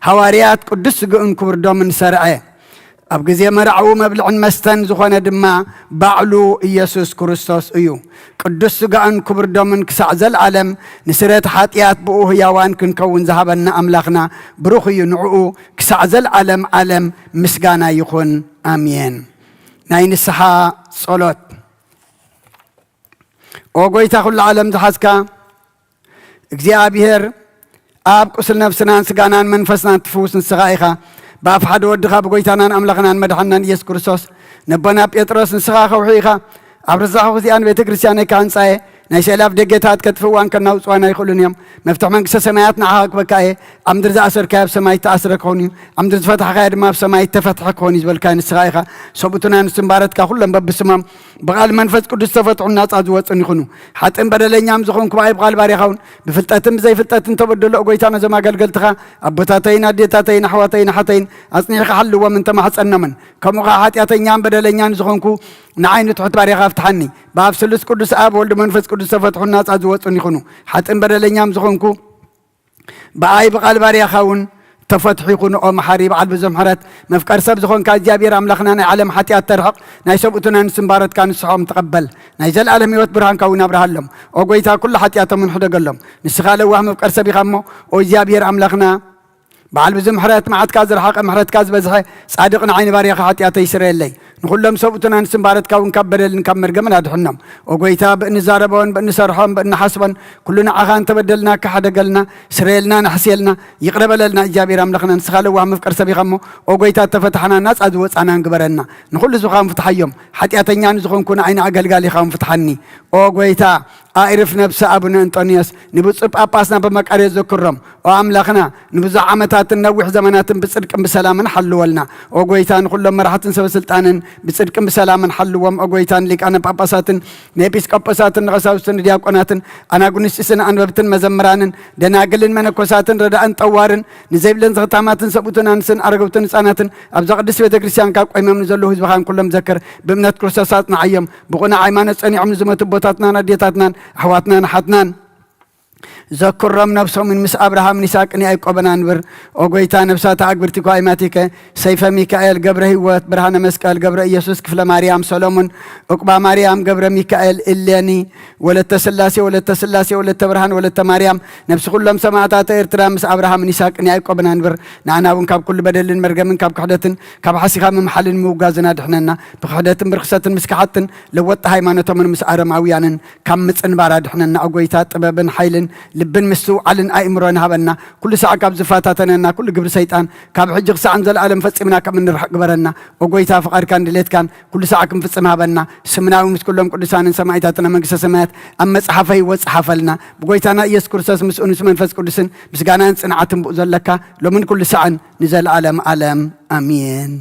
ሃዋርያት ቅዱስ ስግኡን ክቡር ደሙን ሰርዐ። ኣብ ግዜ መርዓኡ መብልዕን መስተን ዝኾነ ድማ ባዕሉ ኢየሱስ ክርስቶስ እዩ። ቅዱስ ስጋኡን ክቡር ደሙን ክሳዕ ዘለኣለም ንስርየት ሓጢኣት ብኡ ህያዋን ክንከውን ዝሃበና ኣምላኽና ብሩኽ እዩ። ንዕኡ ክሳዕ ዘለኣለም ዓለም ምስጋና ይኹን። ኣሜን። ናይ ንስሓ ጸሎት። ኦ ጐይታ ኩሉ ዓለም ዝሓዝካ እግዚኣብሔር፣ ኣብ ቁስል ነፍስናን ስጋናን መንፈስናን ትፍውስ ንስኻ ኢኻ። ብኣፍ ሓደ ወድኻ ብጐይታናን ኣምላኽናን መድሓንናን ኢየሱስ ክርስቶስ ነቦና ጴጥሮስ ንስኻ ከውሒ ኢኻ። ኣብ ርዛኹ እዚኣ ንቤተ ክርስቲያነይ ክሃንጻ እየ። ናይ ስእሊ ኣፍ ደገታት ከጥፍእዋን ከናውጽዋን ኣይኽእሉን እዮም። መፍትሕ መንግስተ ሰማያት ንዓኻ ክበካ እየ። ኣብ ምድሪ ዝኣሰርካዮ ኣብ ሰማይ እተኣስረ ክኸውን እዩ። ኣብ ምድሪ ዝፈታሕካዮ ድማ ኣብ ሰማይ እተፈትሐ ክኸውን እዩ ዝበልካዮ ንስኻ ኢኻ። ሰብኡትና ንስም ባረትካ ኩሎም በብስሞም ብቓል መንፈስ ቅዱስ ዝተፈትሑን ናጻ ዝወጹን ይኹኑ። ሓጥእን በደለኛም ዝኾንኩ ብኣይ ብቓል ባርያኻ እውን ብፍልጠትን ብዘይፍልጠትን ተበደሎ። ኦ ጐይታ ነዞም ኣገልገልትኻ ኣቦታተይን ኣዴታተይን ኣሕዋተይን ኣሓተይን ኣጽኒዕኻ ሓልዎም እንተማሕጸኖምን ከምኡ ኸዓ ሓጢኣተኛን በደለኛን ዝኾንኩ ንዓይ ንትሑት ባርያኻ ኣፍትሓኒ። ብኣብ ስሉስ ቅዱስ ኣብ ወልድ መንፈስ ቅዱስ ዝተፈትሑን ናጻ ዝወጹን ይኹኑ። ሓጥእን በደለኛም ዝኾንኩ ብኣይ ብቓል ባርያኻ እውን ተፈትሑ ይኹን። ኦ መሓሪ በዓል ብዙሕ ምሕረት፣ መፍቀር ሰብ ዝኾንካ እግዚኣብሔር ኣምላኽና፣ ናይ ዓለም ሓጢኣት ተርሕቕ፣ ናይ ሰብኡትና ንስምባረትካ ንስሖም ተቐበል። ናይ ዘለኣለም ህይወት ብርሃንካ እውን ኣብርሃሎም። ኦ ጎይታ፣ ኩሉ ሓጢኣቶም እንሕደገሎም። ንስኻ ለዋህ መፍቀር ሰብ ኢኻ እሞ፣ ኦ እግዚኣብሔር ኣምላኽና፣ በዓል ብዙሕ ምሕረት፣ መዓትካ ዝረሓቐ፣ ምሕረትካ ዝበዝሐ፣ ጻድቕ ንዓይ ንባርያኻ ሓጢኣተይ ይስረየለይ። ንኹሎም ሰብኡትና ንስምባረትካ እውን ካብ በደልን ካብ መርገምን ኣድሕኖም። ኦ ጎይታ፣ ብእንዛረቦን ብእንሰርሖን ብእንሓስቦን ኩሉ ንዓኻ እንተበደልና፣ ክሓደገልና፣ ስረየልና፣ ንሕስየልና፣ ይቕረ በለልና። እግዚኣብሔር ኣምላኽና፣ ንስኻ ለዋህ መፍቀር ሰብ ኢኻ እሞ፣ ኦ ጎይታ፣ እተፈታሕና ናጻ ዝወጻናን ግበረና። ንኹሉ ህዝብኻ እውን ፍትሓዮም። ሓጢኣተኛ ንዝኾንኩ ንዓይ ንኣገልጋሊኻ እውን ፍትሓኒ። ኦ ጎይታ፣ ኣዕርፍ ነብሲ ኣቡነ እንጦንዮስ ንብፁዕ ጳጳስና በመቃርዮስ ዘክሮም። ኦ ኣምላኽና፣ ንብዙሕ ዓመታትን ነዊሕ ዘመናትን ብጽድቅን ብሰላምን ሓልወልና። ኦ ጎይታ፣ ንኹሎም መራሕትን ሰበ ስልጣንን ብጽድቅን ብሰላምን ሓልዎም። ኦ ጎይታ፣ ንሊቃነ ጳጳሳትን ንኤጲስቆጶሳትን ንቐሳውስትን ንዲያቆናትን ኣናጉንስጢስን ኣንበብትን መዘምራንን ደናግልን መነኮሳትን ረዳእን ጠዋርን ንዘይብለን ዘኽታማትን ሰብኡትን ኣንስትን ኣረገውትን ህፃናትን ኣብዛ ቅድስት ቤተ ክርስቲያን ካብ ቆይሞም ንዘለዉ ህዝብኻን ኩሎም ዘክር። ብእምነት ክርስቶስ ኣጽንዓዮም። ብቕኑዕ ሃይማኖት ጸኒዖም ንዝሞቱ ኣቦታትናን ኣዴታትናን ኣሕዋትናን ኣሓትናን ዘክሮም። ነብሶምን ምስ ኣብርሃምን ይስሐቅን ያዕቆብን ኣንብር። ኦ ጎይታ፣ ነብሳት ኣግብርቲኳ ኣይማቲከ፣ ሰይፈ ሚካኤል፣ ገብረ ህይወት፣ ብርሃነ መስቀል፣ ገብረ ኢየሱስ፣ ክፍለ ማርያም፣ ሰሎሙን፣ ዕቁባ ማርያም፣ ገብረ ሚካኤል፣ እሌኒ፣ ወለተ ስላሴ፣ ወለተ ስላሴ፣ ወለተ ብርሃን፣ ወለተ ማርያም፣ ነብሲ ኩሎም ሰማዕታተ ኤርትራ ምስ ኣብርሃምን ይስሐቅን ያዕቆብን ኣንብር። ንዓና እውን ካብ ኩሉ በደልን መርገምን ካብ ክሕደትን ካብ ሓሲኻ ምምሓልን ምውጋዝን ኣድሕነና። ብክሕደትን ብርክሰትን ምስ ከሓድትን ለወጥቲ ሃይማኖቶምን ምስ ኣረማውያንን ካብ ምጽንባር ኣድሕነና። ኦ ጎይታ፣ ጥበብን ሓይልን ልብን ምስትውዓልን ኣእምሮን ሃበና። ኩሉ ሳዕ ካብ ዝፈታተነና ኩሉ ግብሪ ሰይጣን ካብ ሕጂ ክሳዕ ንዘለኣለም ፈጺምና ከም እንርሕቕ ግበረና። ኦ ጎይታ፣ ፍቓድካን ድሌትካን ኩሉ ሳዕ ክንፍጽም ሃበና። ስምና እውን ምስ ኩሎም ቅዱሳንን ሰማዕታትን ኣብ መንግስተ ሰማያት ኣብ መጽሓፈ ህይወት ጸሓፈልና። ብጎይታና ኢየሱስ ክርስቶስ ምስኡ ምስ መንፈስ ቅዱስን ምስጋናን ጽንዓትን ብኡ ዘለካ ሎምን ኩሉ ሳዕን ንዘለኣለም ኣለም ኣሜን።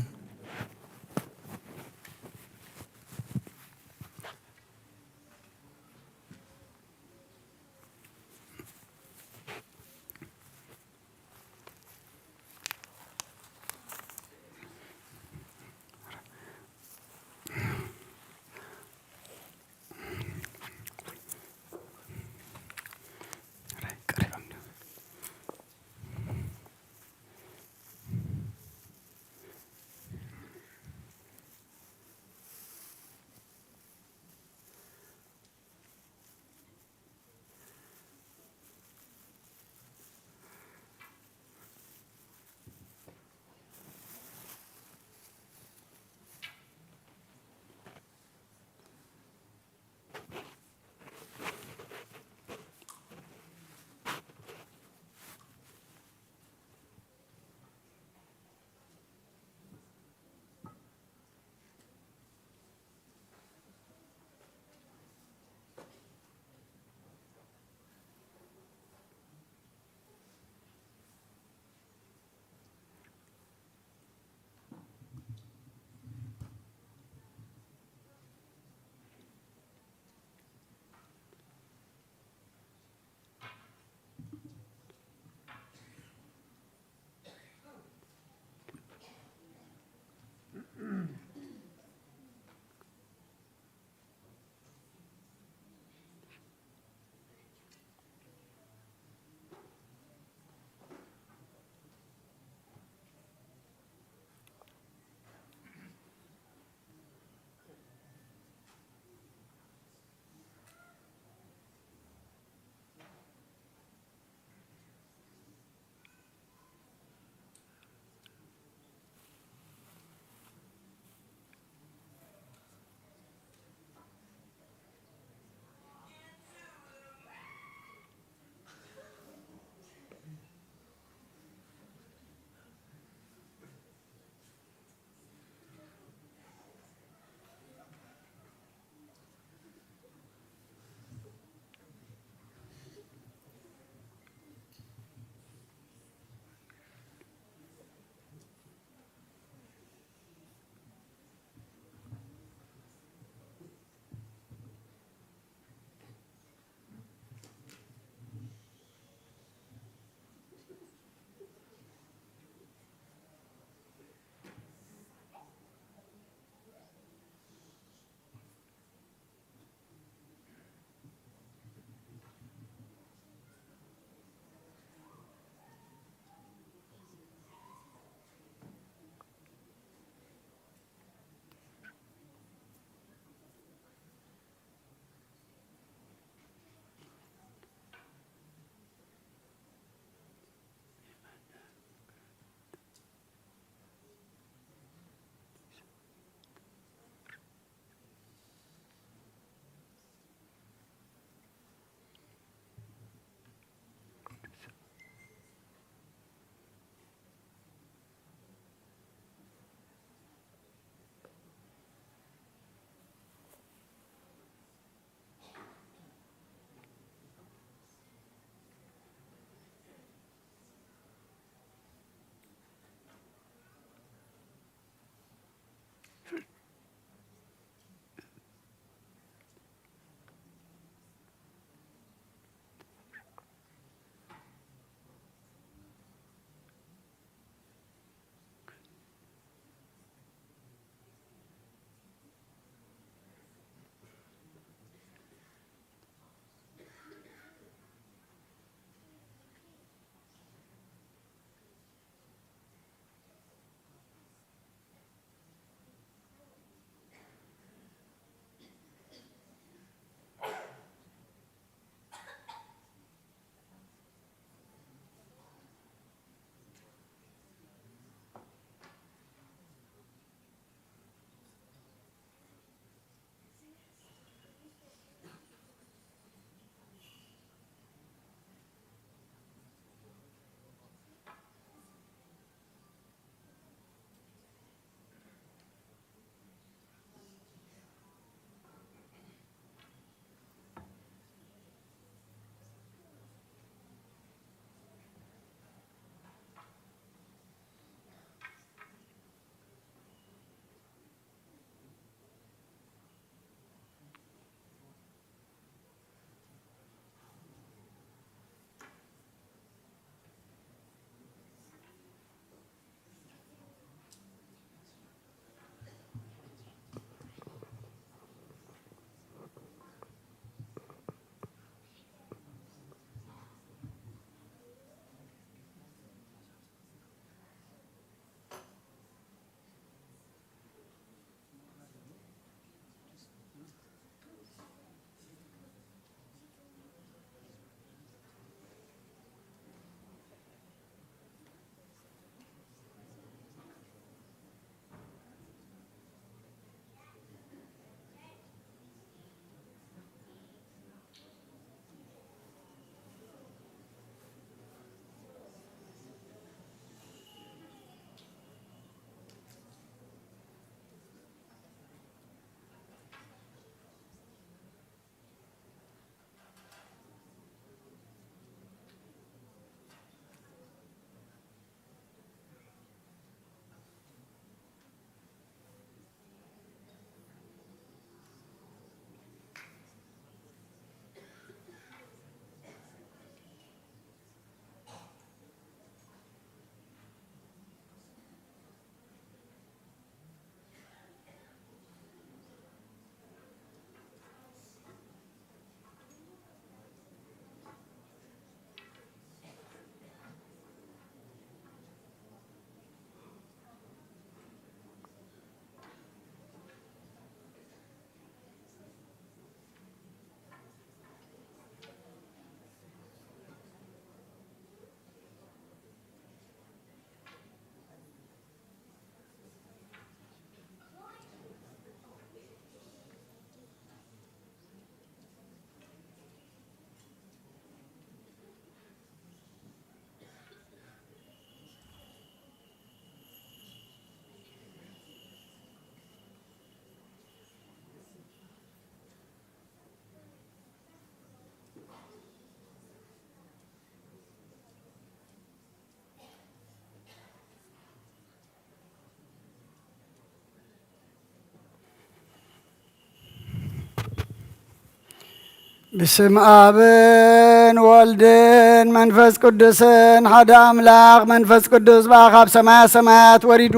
ብስም ኣብን ወልድን መንፈስ ቅዱስን ሓደ ኣምላኽ። መንፈስ ቅዱስ ብኣ ካብ ሰማያ ሰማያት ወሪዱ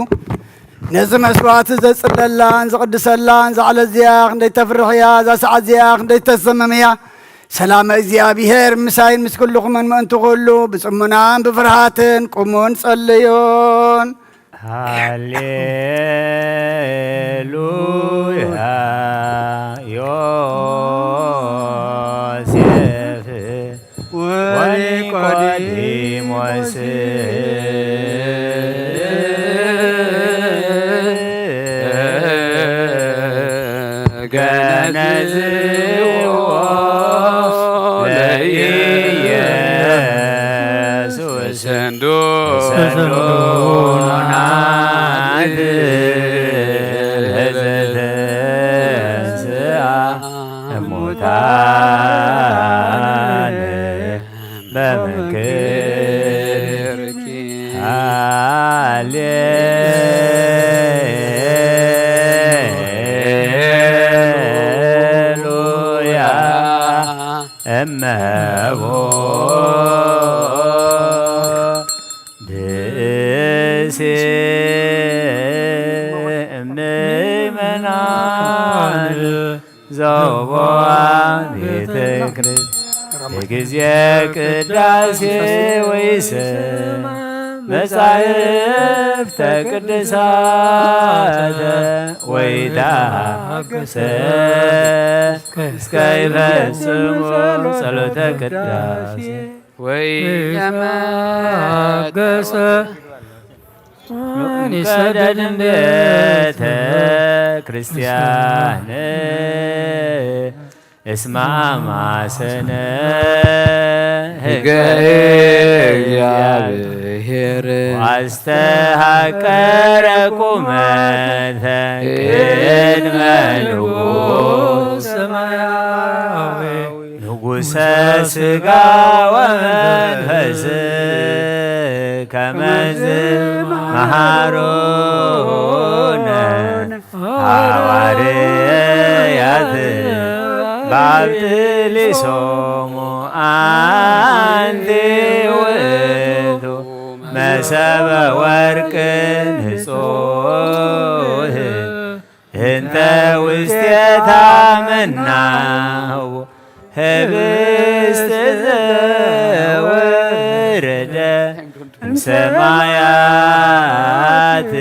ነዚ መስዋዕቲ ዘጽለላን ዝቕድሰላን። እዛ ዕለት እዚኣ ክንደይ ተፍርሕ እያ! እዛ ሰዓት እዚኣ ክንደይ ተሰምም እያ! ሰላመ እግዚኣብሔር ምሳይን ምስ ኩልኹምን ምእንቲ ኩሉ ብጽሙናን ብፍርሃትን ቁሙን ጸልዩን። ሃሌሉያ። ዮሴፍ ወኒቆዲሞስ ገነዝዎ ለኢየሱስ ስንዱናት ለዘተንስአ እሙታን በመንክርኪ። ሃሌሉያ። እመቦ ብእሲ ምእመናን ዘቦ ቤተ ክርስቲያን። በጊዜ ቅዳሴ ወይስ መጻሕፍተ ቅዱሳተ ወይታገሰ እስከ ይፈጽሙ ጸሎተ ቅዳሴ። ወይታገሰ ይሰደድ ቤተ ክርስቲያን። እስመ አማሰነ ህገ እግዚአብሔር። አስተሐቀረ ቁመተ ቅድመ ንጉሥ ሰማያዊ። ንጉሠ ሥጋ ወመንፈስ ከመዝ መሃሮነ ሐዋርያት ባብጥሊሶሙ። አንቲ ውእቱ መሰበ ወርቅ ንጹሕ እንተ ውስቴታ መናሁ ህብስት ዘወረደ እምሰማያት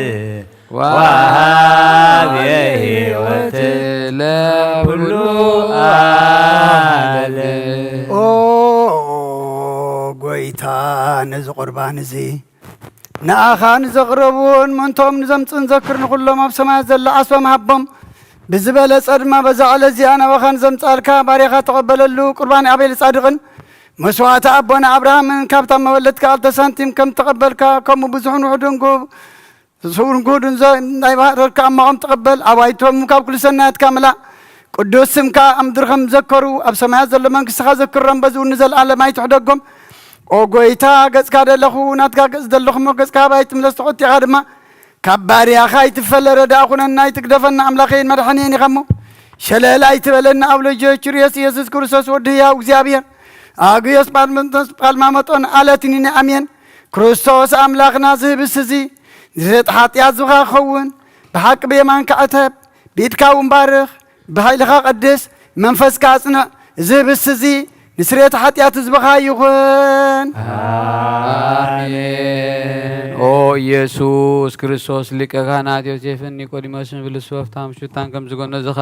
ወሃብ የሕይወት ለኩሉ ዓለም። ኦ ጎይታ፣ ነዚ ቁርባን እዚ ንኣኻ ንዘቕረብዎን ምእንቶም ንዘምጽኡን ዘክር። ንኹሎም ኣብ ሰማያት ዘላ ዓስቦም ሃቦም። ብዝበለጸ ድማ በዛ ዕለት እዚኣ ናባኻ ንዘምጻልካ ባርያኻ ተቐበለሉ። ቁርባን ኣቤል ጻድቕን መስዋዕቲ ኣቦና ኣብርሃምን ካብታ መበለት ክልተ ሳንቲም ከም ተቐበልካ፣ ከምኡ ብዙሕን ውሑድን ጉ-፣ ስውርን ጉሁድን ዘ-፣ ናይ ባህረርካ ኣማቖም ተቐበል። ኣባይቶም ካብ ኩሉ ሰናያትካ ምላእ። ቅዱስ ስምካ ኣብ ምድሪ ከም ዘከሩ ኣብ ሰማያት ዘሎ መንግስትኻ ዘክሮም፣ በዚ እውን ንዘለኣለም ኣይትሕደጎም። ኦ ጎይታ፣ ገጽካ ደለኹ፣ ናትካ ገጽ ደለኹ እሞ፣ ገጽካ ኣባይ ትምለስ፣ ተቖጢኻ ድማ ካብ ባርያኻ ኣይትፈለ። ረዳእ ኩነና፣ ኣይትግደፈና፣ ኣምላኸይን መድሓኒየን ኢኻ እሞ፣ ሸለል ኣይትበለና። ኣብ ልጅ ችርዮስ ኢየሱስ ክርስቶስ ወዲ ህያው እግዚኣብሔር፣ ኣግዮስ ጳልመንቶስ ጳልማመጦን ኣለትኒን ኣሜን። ክርስቶስ ኣምላኽና፣ ዝህብስ እዚ ንስርየት ሓጢኣት ዝኻ ክኸውን፣ ብሓቂ ብየማንካ ዕተብ፣ ብኢድካ እውን ባርኽ፣ ብሓይልኻ ቀድስ፣ መንፈስካ ኣጽንዕ። እዚ ህብስቲ እዚ ንስርየት ሓጢኣት ህዝብኻ ይኹን። ኣሜን። ኦ ኢየሱስ ክርስቶስ፣ ሊቀ ካህናት ዮሴፍን ኒቆዲሞስን ብልስወፍታን ብሹታን ከም ዝጎነዝኻ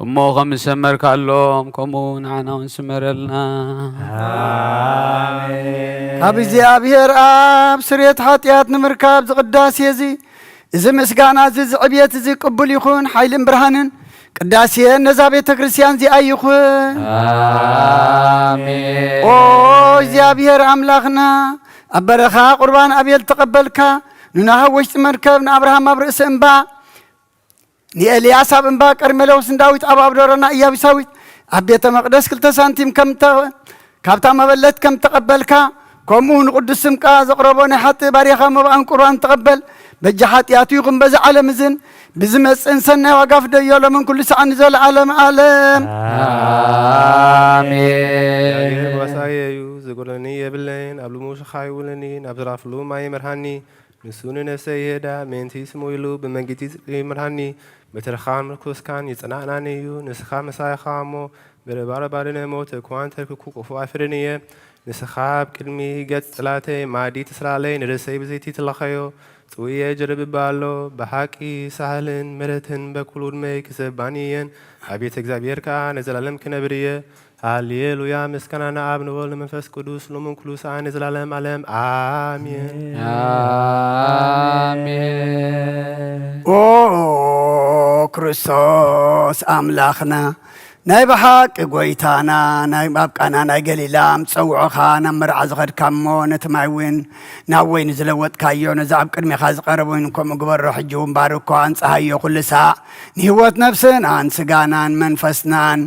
እሞ ከም ዝሰመርካሎም፣ ከምኡ ንዓና እውን ስመረልና። ኣሜን። ካብ እግዚኣብሔር ኣብ ስርየት ሓጢኣት ንምርካብ ዝቕዳሴ እዚ እዚ ምስጋና እዚ፣ እዚ ዕብየት እዚ ቅቡል ይኹን፣ ሓይልን ብርሃንን ቅዳሴን ነዛ ቤተ ክርስቲያን እዚኣ ይኹን። ኣሜን። ኦ እግዚኣብሔር ኣምላኽና፣ ኣብ በረኻ ቁርባን ኣቤል ተቐበልካ፣ ንኖህ ኣብ ውሽጢ መርከብ፣ ንኣብርሃም ኣብ ርእሲ እምባ፣ ንኤልያስ ኣብ እምባ ቀርሜሎስ፣ ንዳዊት ኣብ ኣብደሮና ኢያቡሳዊት ኣብ ቤተ መቕደስ ክልተ ሳንቲም ከም ተ-፣ ካብታ መበለት ከም ተቐበልካ፣ ከምኡ ንቕዱስ ስምካ ዘቕረቦ ናይ ሓጥእ ባርያኻ መባእን ቁርባን ተቐበል። በጃ ሓጢኣቱ ይኹን በዛ ዓለም እዝን ብዝመጽእን ሰናይ ዋጋ ፍደዮ፣ ሎምን ኩሉ ሰዓን ንዘለዓለም ዓለም። ኣሜን። እግዚኣብሔር ጓሳየ እዩ፣ ዝጎድለኒ የብለይን። ኣብ ልቡ ሽኻይ ይውልኒ፣ ናብ ዝራፍሉ ማይ ይመርሃኒ። ንሱ ንነፍሰይ ይሄዳ፣ ምእንቲ ስሙ ኢሉ ብመንገዲ ጽድቂ ይምርሃኒ። በትርኻን ምርኩስካን ይጽናናኒ እዩ፣ ንስኻ ምሳይኻ እሞ ብረባረባ ድነ ሞት እኳ እንተርክኩ ክፉእ ኣይፍርን እየ። ንስኻ ኣብ ቅድሚ ገጽ ጽላተይ ማዲ ትስራለይ፣ ንርእሰይ ብዘይቲ ትለኸዮ። ጽውየ ጀርብባ ኣሎ፣ ብሓቂ ሳህልን ምሕረትን በኩሉ ዕድመይ ክሰባኒ እየን። ኣብ ቤት እግዚኣብሔር ከኣ ንዘላለም ክነብር እየ። ሃሌሉያ፣ ምስጋና ንኣብ ንወልድ ንመንፈስ ቅዱስ፣ ሎምን ኩሉ ሰዓን ንዘላለም ዓለም። ኣሜን። ኣሜን። ኦ ክርስቶስ ኣምላኽና፣ ናይ ብሓቂ ጎይታና፣ ናይ ኣብ ቃና ናይ ገሊላ ምጸውዖኻ ናብ መርዓ ዝኸድካ እሞ፣ ነቲ ማይ እውን ናብ ወይኒ ዝለወጥካዮ፣ ነዚ ኣብ ቅድሜኻ ዝቐረበ እውን ከምኡ ግበሮ። ሕጂ እውን ባርኮ፣ ኣንጽሃዮ፣ ኩሉ ሳዕ ንህይወት ነፍስናን ስጋናን መንፈስናን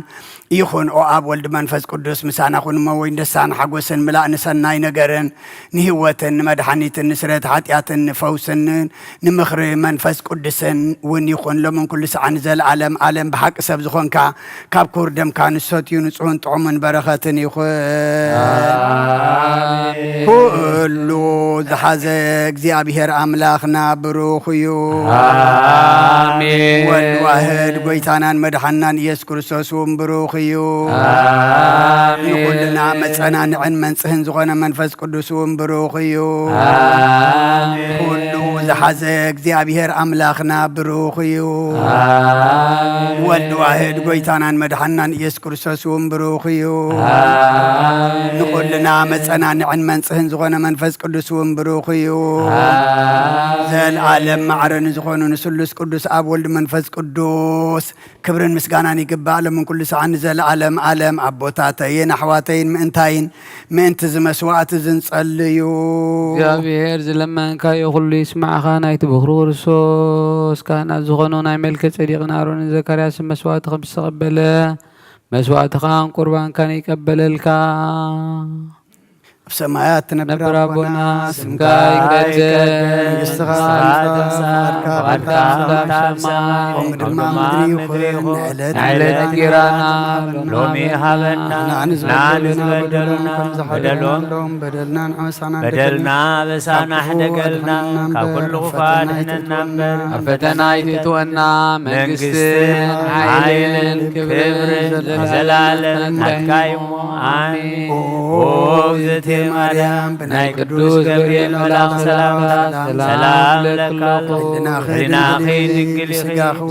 ይኹን። ኦ ኣብ ወልድ መንፈስ ቅዱስ ምሳና ኩን እሞ፣ ወይን ደስታን ሓጎስን ምላእ ንሰናይ ነገርን ንህይወትን ንመድሓኒትን ንስረት ሓጢኣትን ንፈውስን ንምኽሪ መንፈስ ቅዱስን እውን ይኹን፣ ሎምን ኩሉ ሰዓን ንዘለዓለም ዓለም። ብሓቂ ሰብ ዝኾንካ፣ ካብ ክቡር ደምካ ንሰትዩ ንጹህን ጥዑምን በረኸትን ይኹን። ኣሜን። ኩሉ ዝሓዘ እግዚኣብሔር ኣምላኽና ብሩኽ እዩ። ኣሜን። ወልድ ዋህድ ጎይታናን መድሓናን ኢየሱስ ክርስቶስ እውን ብሩኽ እዩ። ኣሜን። ንኹልና መጸናንዕን መንጽህን ዝኾነ መንፈስ ቅዱስ እውን ብሩኽ እዩ። ኣሜን። ኩሉ ዝሓዘ እግዚኣብሔር ኣምላኽና ብሩኽ እዩ። ኣሜን። ወልድ ዋህድ ጎይታናን መድሓናን ኢየሱስ ክርስቶስ እውን ብሩኽ እዩ። ኣሜን። ንኹልና መጸናንዕን መንጽህን ዝኾነ መንፈስ ቅዱስ እውን ብሩኽ እዩ። ኣሜን። ዘልዓለም ማዕረ ንዝኾኑ ንስሉስ ቅዱስ ኣብ ወልድ መንፈስ ቅዱስ ክብርን ምስጋናን ይግባእ፣ ሎምን ኩሉ ሰዓን ንዘለዓለም ዓለም። ኣቦታተይን ኣሕዋተይን፣ ምእንታይን ምእንቲ እዚ መስዋዕቲ እዚ ንጸልዩ። እግዚኣብሔር ዝለመንካዮ ኩሉ ይስማዕኻ። ናይቲ ብኽሩ ክርስቶስ ካህናት ዝኾኑ ናይ መልከ ጼዴቅን ኣሮንን ዘካርያስን መስዋዕቲ ከም ዝተቐበለ፣ መስዋዕትኻን ቁርባንካን ይቀበለልካ። ኣብ ሰማያት ትነብር ኣቦና፣ ስምካ ይቀደስ፣ መንግስትኻ ትምጻእ፣ ፍቓድካ ከም ኣብ ሰማይ ከምኡ ድማ ኣብ ምድሪ ይኹን። ንዕለት እንጀራና ሎሚ ሃበና፣ ንሕና ንዝበደሉና በደሎም ከም ዝሓለፉ በደልና ንሕመሳና፣ በደልና ኣበሳና ሕደገልና፣ ካብ ኩሉ ክፉእ ኣድሕነና እምበር፣ ኣብ ፈተና ኣይትእትወና፣ መንግስትን ሓይልን ክብርን ንዘለዓለም ናትካ እዩ። ኣሜን። ኦ እግዝእትየ ማርያም፣ ብናይ ቅዱስ ገብርኤል መልኣኽ ሰላምታ ሰላም እብለኪ ኣለኹ። ሕሊናኺ ድንግል ኢኺ፣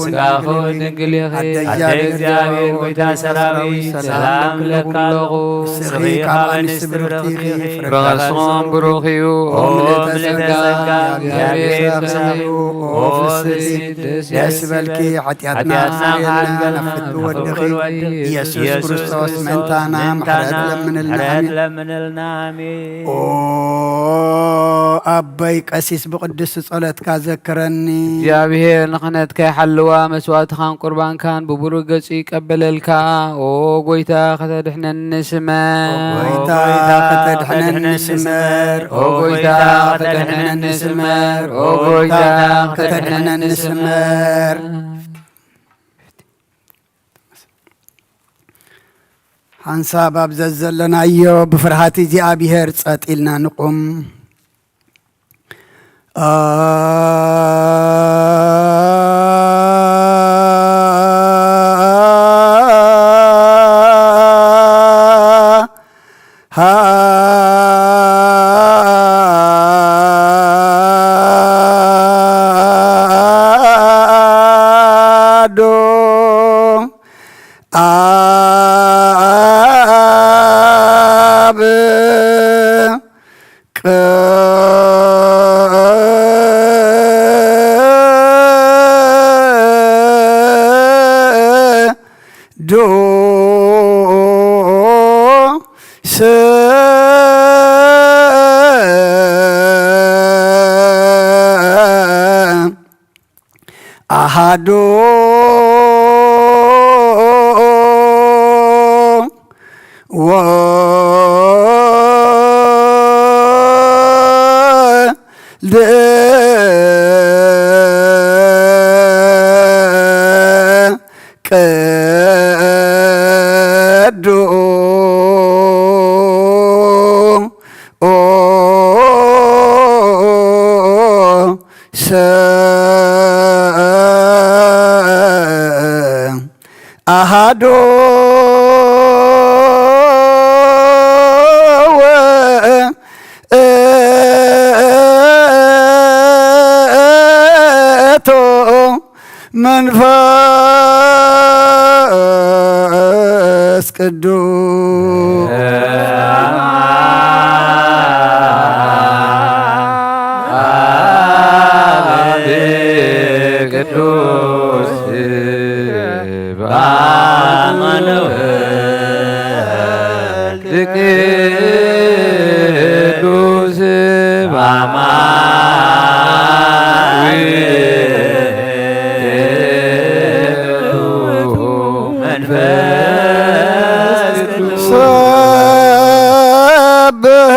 ስጋኺ እውን ድንግል ኢኺ። ኣደ እግዚኣብሔር፣ ጎይታ ሰራዊት፣ ሰላም እብለኪ ኣለኹ። ንስኺ ካብ ኣንስቲ ብርኽቲ ኢኺ፣ ፍረ ከርስኺ እውን ብሩኽ እዩ። ኦ ምልዕተ ጸጋ፣ እግዚኣብሔር ምሳኺ እዩ። ኦ ፍስሕቲ፣ ደስ ይበልኪ፣ ሓጢኣትና ከሓልፈልና፣ ናብ ፍትዊ ወድኺ ኢየሱስ ክርስቶስ ምእንታና ምሕረት ለምንልና። ኣሜን። ኦ ኣቦይ ቀሲስ፣ ብቅዱስ ጸሎትካ ዘክረኒ። እግዚኣብሔር ንክህነትካ ይሓልዋ፣ መስዋዕትኻን ቁርባንካን ብብሩህ ገጹ ይቀበለልካ። ኦ ጎይታ ከተድሕነኒ ስመር። ኦ ጎይታ ከተድሕነኒ ስመር። ኦ ጎይታ ከተድሕነኒ ስመር። ኦ ጎይታ ከተድሕነኒ ስመር። ሓንሳብ ኣብ ዘዘለናዮ ብፍርሃት እግዚኣብሔር ጸጥ ኢልና ንቁም። ኣዶ ኣብ ቅዱስ ኣሃዱ ወልድ መንፈስ ቅዱስ ቅዱስ በአማኑኤል ቅዱስ በአማኑኤል መንፈስ ቅዱስ ሰብህ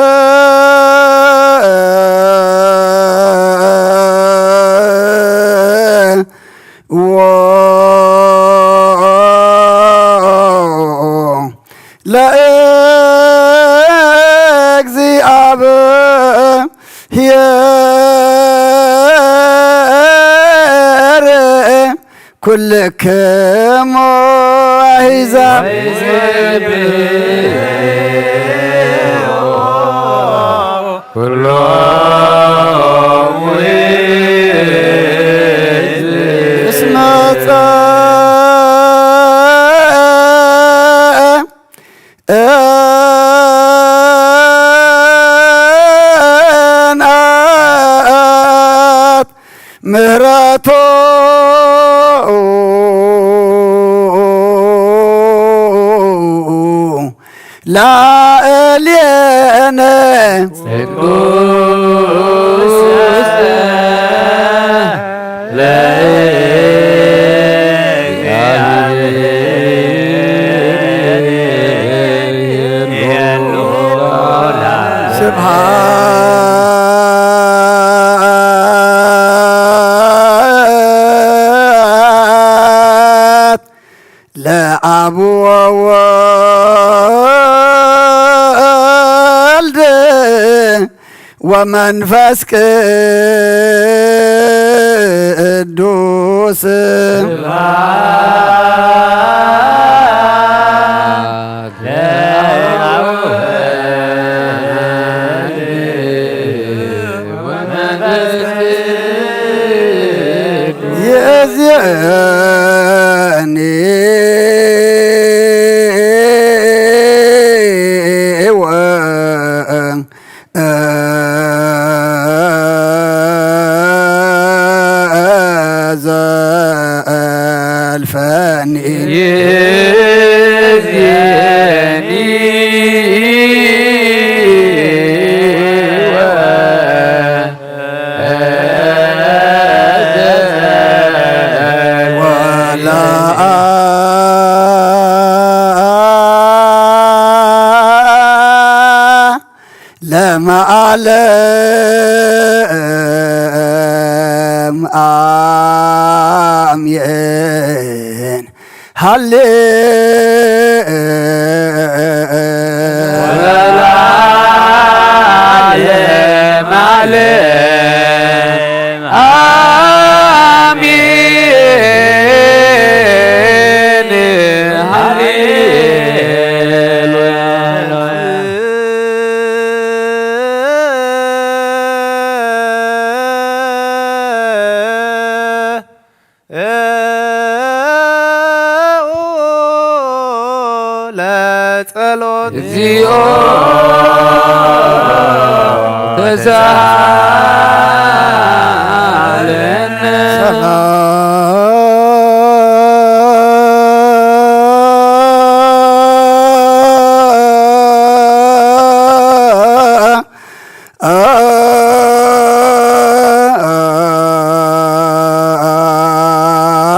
ለእግዚአብሔር ኩልክሙ አሕዛብ ኩሎ እስመ ጸንዐት ምህረቱ ላዕሌነ ጽድቁ ለእግዚአብሔር ስብሐት ለአብ ወወልድ ወመንፈስ ቅዱስ ይእዜኒ ወዘልፈኒ ይእዜኒ ወለዓለመ ዓለም አሜን። ሃሌ ወለዓለመ ዓለም አሜን። ሃሌሉያ። ለጸሎት እግዚኦ ተሳለነ።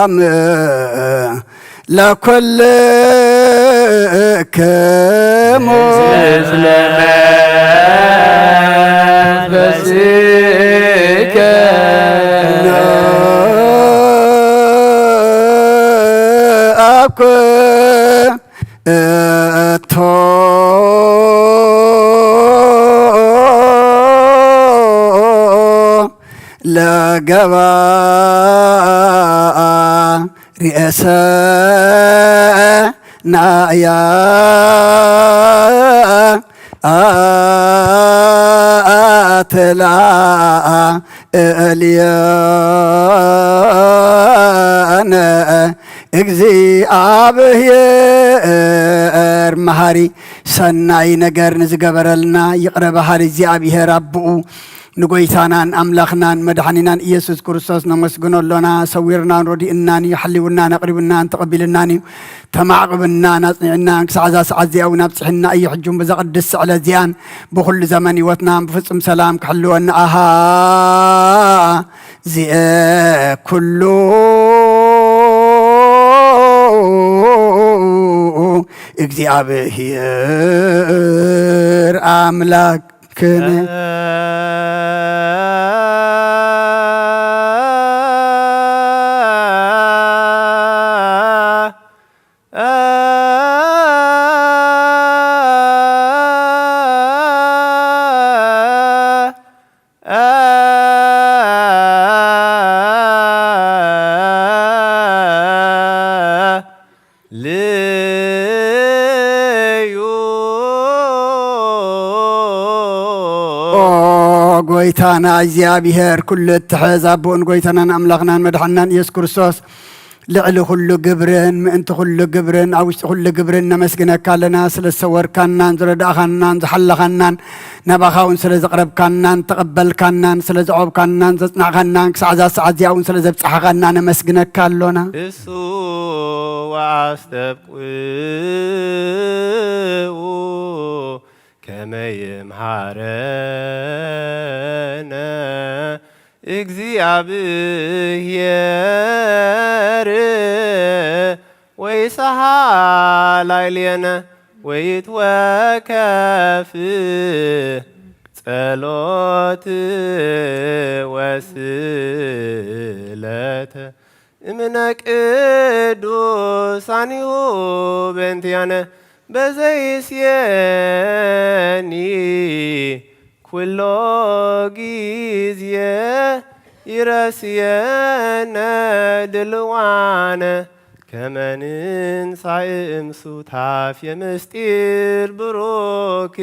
አም ለኩልክሙ ምስለ መንፈስከ አኩ እቶ ለገባ ርእሰ ናያ አትላ እልየነ እግዚኣብሔር መሃሪ ሰናይ ነገር ንዝገበረልና ይቕረ በሃሊ እግዚኣብሔር ኣቦኡ ንጎይታናን ኣምላኽናን መድሓኒናን ኢየሱስ ክርስቶስ ነመስግኖ ኣሎና። ሰዊርናን ረዲእናን እዩ፣ ሓሊውናን ኣቕሪቡናን ተቐቢልናን እዩ፣ ተማዕቕብናን ኣጽኒዕናን ክሳዕ እዛ ሰዓት እዚኣ እውን ኣብጽሕና እዩ። ሕጂ እውን በዛ ቅድስቲ ዕለት እዚኣን ብኹሉ ዘመን ህይወትናን ብፍጹም ሰላም ክሕልወና ኣሃ ዚኤ ኩሉ እግዚኣብሔር ኣምላክነ። ልዩ። ኦ ጎይታና እግዚኣብሔር ኩሉ እትሕዝ ኣቦኡን ጎይታናን ኣምላኽናን መድሓንናን ኢየሱስ ክርስቶስ ልዕሊ ኩሉ ግብርን ምእንቲ ኩሉ ግብርን ኣብ ውሽጢ ኩሉ ግብርን ነመስግነካ ኣለና። ስለ ዝሰወርካናን ዝረዳእኻናን ዝሓለኻናን ናባኻ እውን ስለ ዘቕረብካናን ተቐበልካናን ስለ ዘዕቆብካናን ዘጽናዕካናን ክሳዕ እዛ ሰዓት እዚኣ እውን ስለ ዘብጻሕኻና ነመስግነካ ኣሎና። እሱ ወኣስተብቅዑ ከመ ይምሃረነ እግዚኣብሔር ወይሰሃ ላዕሌነ ወይትወከፍ ጸሎት ወስእለተ እምነ ቅዱሳኒሁ በእንቲአነ በዘይስየኒ ኩሎ ጊዜ ይረስየነ ድልዋነ ከመ ንንሳእ እምሱታፌ ምስጢር ብሩክ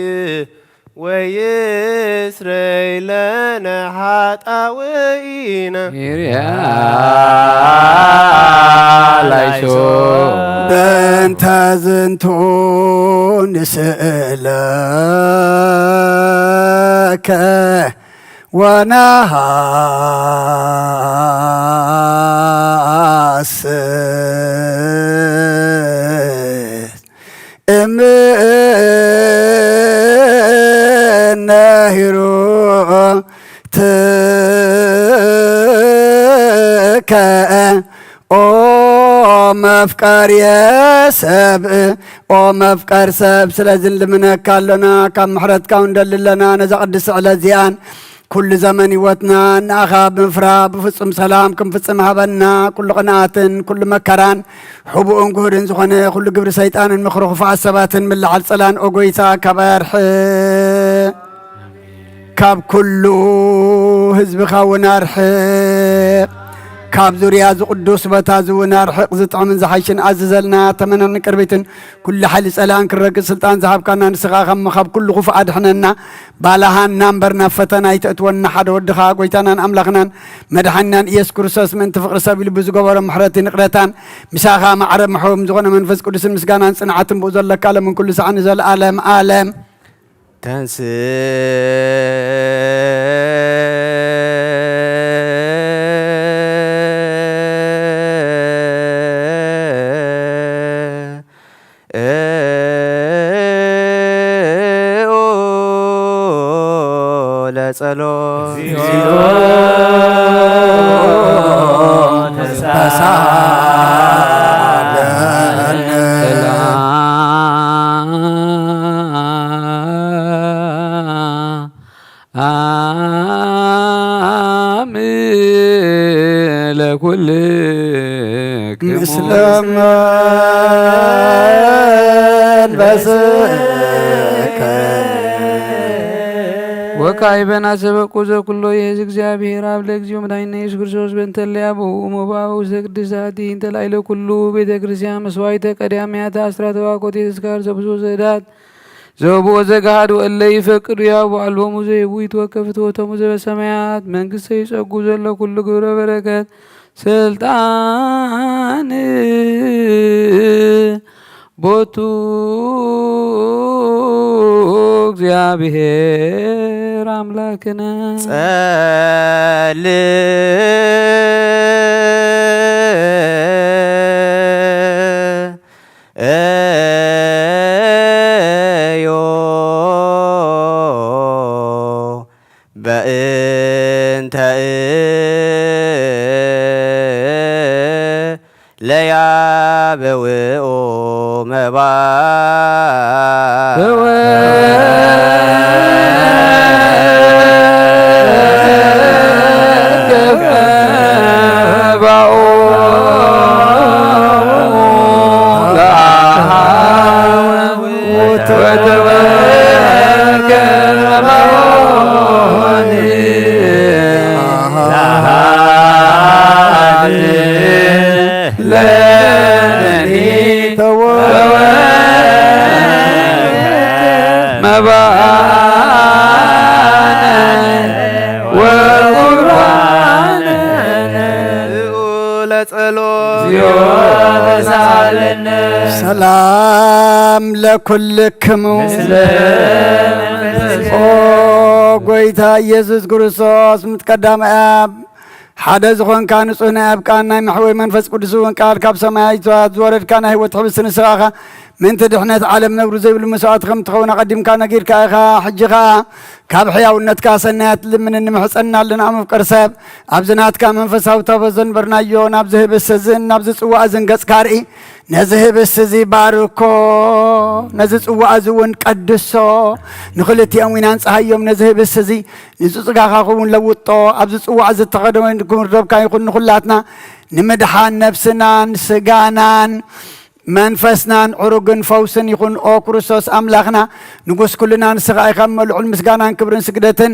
ወይስረይ ለነ ኃጣውኢነ። ይርያ ላይሶ። በእንተ ዝንቱ ንስእለከ ወነሃስስ እምነ ሂሩትከ ኦ መፍቀርየ ሰብእ፣ ኦ መፍቀር ሰብ፣ ስለዚ ንልምነካ ኣሎና፣ ካብ ምሕረትካ እውን ንደሊ ኣለና። ነዛ ቅድስቲ ዕለት እዚኣን ኩሉ ዘመን ህይወትና ንኣኻ ብምፍራ ብፍጹም ሰላም ክንፍጽም ሃበና። ኩሉ ቅንኣትን ኩሉ መከራን ሕቡእን ግሁድን ዝኾነ ኩሉ ግብሪ ሰይጣንን ምኽሪ ክፉኣት ሰባትን ምልዓል ጸላን ኦ ጎይታ ካባይ ኣርሕቕ። ካብ ኩሉ ህዝብኻ እውን ኣርሕቕ። ካብ ዙርያ እዚ ቅዱስ ቦታ እዚ እውን ኣርሕቕ። ዝጥዕምን ዝሓይሽን ኣዝዘልና። ተመነን ቅርቢትን ኩሉ ሓይሊ ጸላእን ክረግጽ ስልጣን ዝሃብካና ንስኻ ካብ፣ ካብ ኩሉ ክፉእ ኣድሕነና። ባላሃና እምበር ናብ ፈተና ኣይተእትወና፣ ሓደ ወድኻ ጎይታናን ኣምላኽናን መድሓኒናን ኢየሱስ ክርስቶስ ምእንቲ ፍቕሪ ሰብ ኢሉ ብዝገበሮ ምሕረትን ይቕረታን ምሳኻ ማዕረ ምሕውም ዝኾነ መንፈስ ቅዱስን ምስጋናን ጽንዓትን ብኡ ዘለካ ሎምን ኩሉ ሰዓት ንዘለኣለም ኣለም። ተንስ ኦ ለጸሎት። እግዚኦ ተሳለነ። ሰላም ለኩልክሙ። ምስለ መንፈስከ። ወካዕበ ናሰበቁ ዘኩሎ ይእዝ እግዚአብሔር አብ ለእግዚኦ መድኃኒነ ኢየሱስ ክርስቶስ በእንተ እለ አበው እሞ በአበው ውስተ ቅድስት አቲ እንተ ላዕለ ኩሉ ቤተ ክርስቲያን መስዋዕተ ቀዳሚያተ አስራተ ዋኮቴ ተስካር ዘብሶ ዘዳት ዘውብኦ ዘጋሃድ ወእለ ይፈቅዱ ያቡ አልቦሙ ዘይቡ ይትወከፍ ፍትወቶሙ ዘበሰማያት መንግስተ ይጸጉ ዘሎ ኩሉ ግብረ በረከት ስልጣን ቦቱ እግዚኣብሔር ኣምላክነ። ጸልእ እዮ በእንተ ለያበውኦ መባ ለኒ ተወ መባነ ወቁርባነ ለጸሎት። ሰላም ለኩልክሙ። ኦ ጎይታ ኢየሱስ ክርስቶስ፣ ምስ ቀዳማይ ኣብ ሓደ ዝኾንካ፣ ንጹህ ናይ ኣብ ቃል ናይ መሕወይ መንፈስ ቅዱስ እውን ቃል ካብ ሰማያት ዝወረድካ ናይ ህይወት ሕብስቲ ንስኻ ኢኻ። ምእንቲ ድሕነት ዓለም ነግሩ ዘይብሉ መስዋእቲ ከም ትኸውን ኣቐዲምካ ነጊርካ ኢኻ። ሕጂ ኸኣ ካብ ሕያውነትካ ሰናያት ልምንን ንምሕጸንና ኣለና። መፍቀር ሰብ፣ ኣብዚ ናትካ መንፈሳዊ ታቦት ዘንበርናዮ ናብዚ ህብስቲ እዝን ናብዚ ጽዋእ እዝን ገጽካ ርኢ። ነዚ ህብስቲ እዚ ባርኮ፣ ነዚ ጽዋእ እዚ እውን ቀድሶ። ንኽልቲኦም ኢና ንጽሃዮም። ነዚ ህብስቲ እዚ ንጹህ ጸጋኻ ክውን ለውጦ። ኣብዚ ጽዋእ እዚ እተኸደወ ክብረካ ይኹን ንኹላትና ንምድሓን ነፍስናን ስጋናን መንፈስናን ዕሩግን ፈውስን ይኹን። ኦ ክርስቶስ ኣምላኽና ንጉስ ኩልና፣ ንስኻ ኢኻ እሞ ልዑል ምስጋናን ክብርን ስግደትን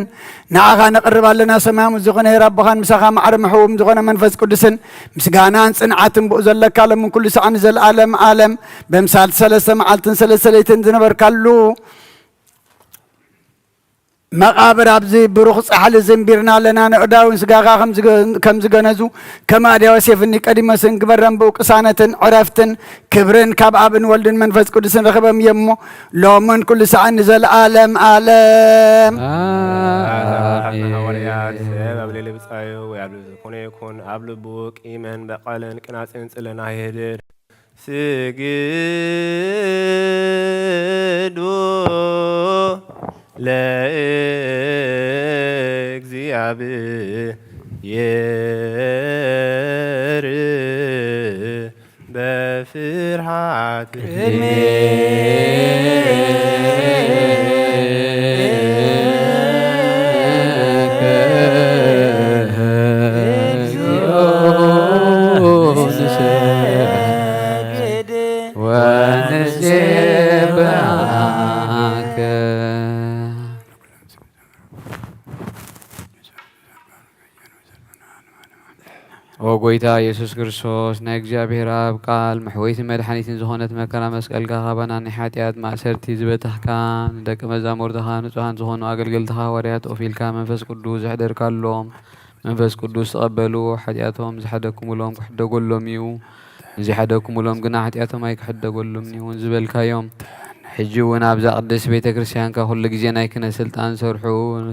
ንዓኻ ነቕርብ ኣለና። ሰማያዊ ዝኾነ ሄር ኣቦኻን ምሳኻ ማዕረ ምሕውም ዝኾነ መንፈስ ቅዱስን ምስጋናን ጽንዓትን ብኡ ዘለካ ሎምን ኩሉ ሰዓን ንዘለኣለም ዓለም በምሳል ሰለስተ መዓልትን ሰለስተ ለይትን ዝነበርካሉ መቓብር ኣብዚ ብሩኽ ጻሕሊ ዝንቢርና ኣለና። ንዕዳውን ስጋኻ ከም ዝገ-፣ ከም ዝገነዙ ከም ኣድያ ዮሴፍ እኒ ቀዲሞስን ግበረን ብኡ ቅሳነትን ዕረፍትን ክብርን ካብ ኣብን ወልድን መንፈስ ቅዱስን ረኽበም እየ እሞ ሎምን ኩሉ ሰዓን ንዘለኣለም ዓለም። ኣሜን። ሃዋርያት ሰብ ኣብ ልዕሊ ብጻዩ ወይ ኣብ ልዕሊ ዝኾነ ይኹን ኣብ ልቡ ቂምን በቐልን ቅናጽን ጽልን ኣይህድር። ስግዱ ለእግዚኣብሔር በፍርሃት ቅድሜ ወንሴብሐከ። ኦ ጎይታ ኢየሱስ ክርስቶስ፣ ናይ እግዚኣብሔር ኣብ ቃል መሕወይትን መድሓኒትን ዝኾነት መከራ መስቀልካ፣ ካባና ናይ ሓጢኣት ማእሰርቲ ዝበተኽካ፣ ንደቂ መዛሙርትኻ ንጹሃን ዝኾኑ ኣገልገልትኻ ሃዋርያት ኦፊልካ መንፈስ ቅዱስ ዘሕደርካሎም፣ መንፈስ ቅዱስ ተቐበሉ፣ ሓጢኣቶም ዝሓደግኩምሎም ክሕደጎሎም እዩ፣ ንዘይሓደግኩምሎም ግና ሓጢኣቶም ኣይክሕደጎሎምን እዩ እውን ዝበልካዮም። ሕጂ እውን ኣብዛ ቅድስት ቤተ ክርስቲያንካ ኩሉ ግዜ ናይ ክህነት ስልጣን ዝሰርሑ፣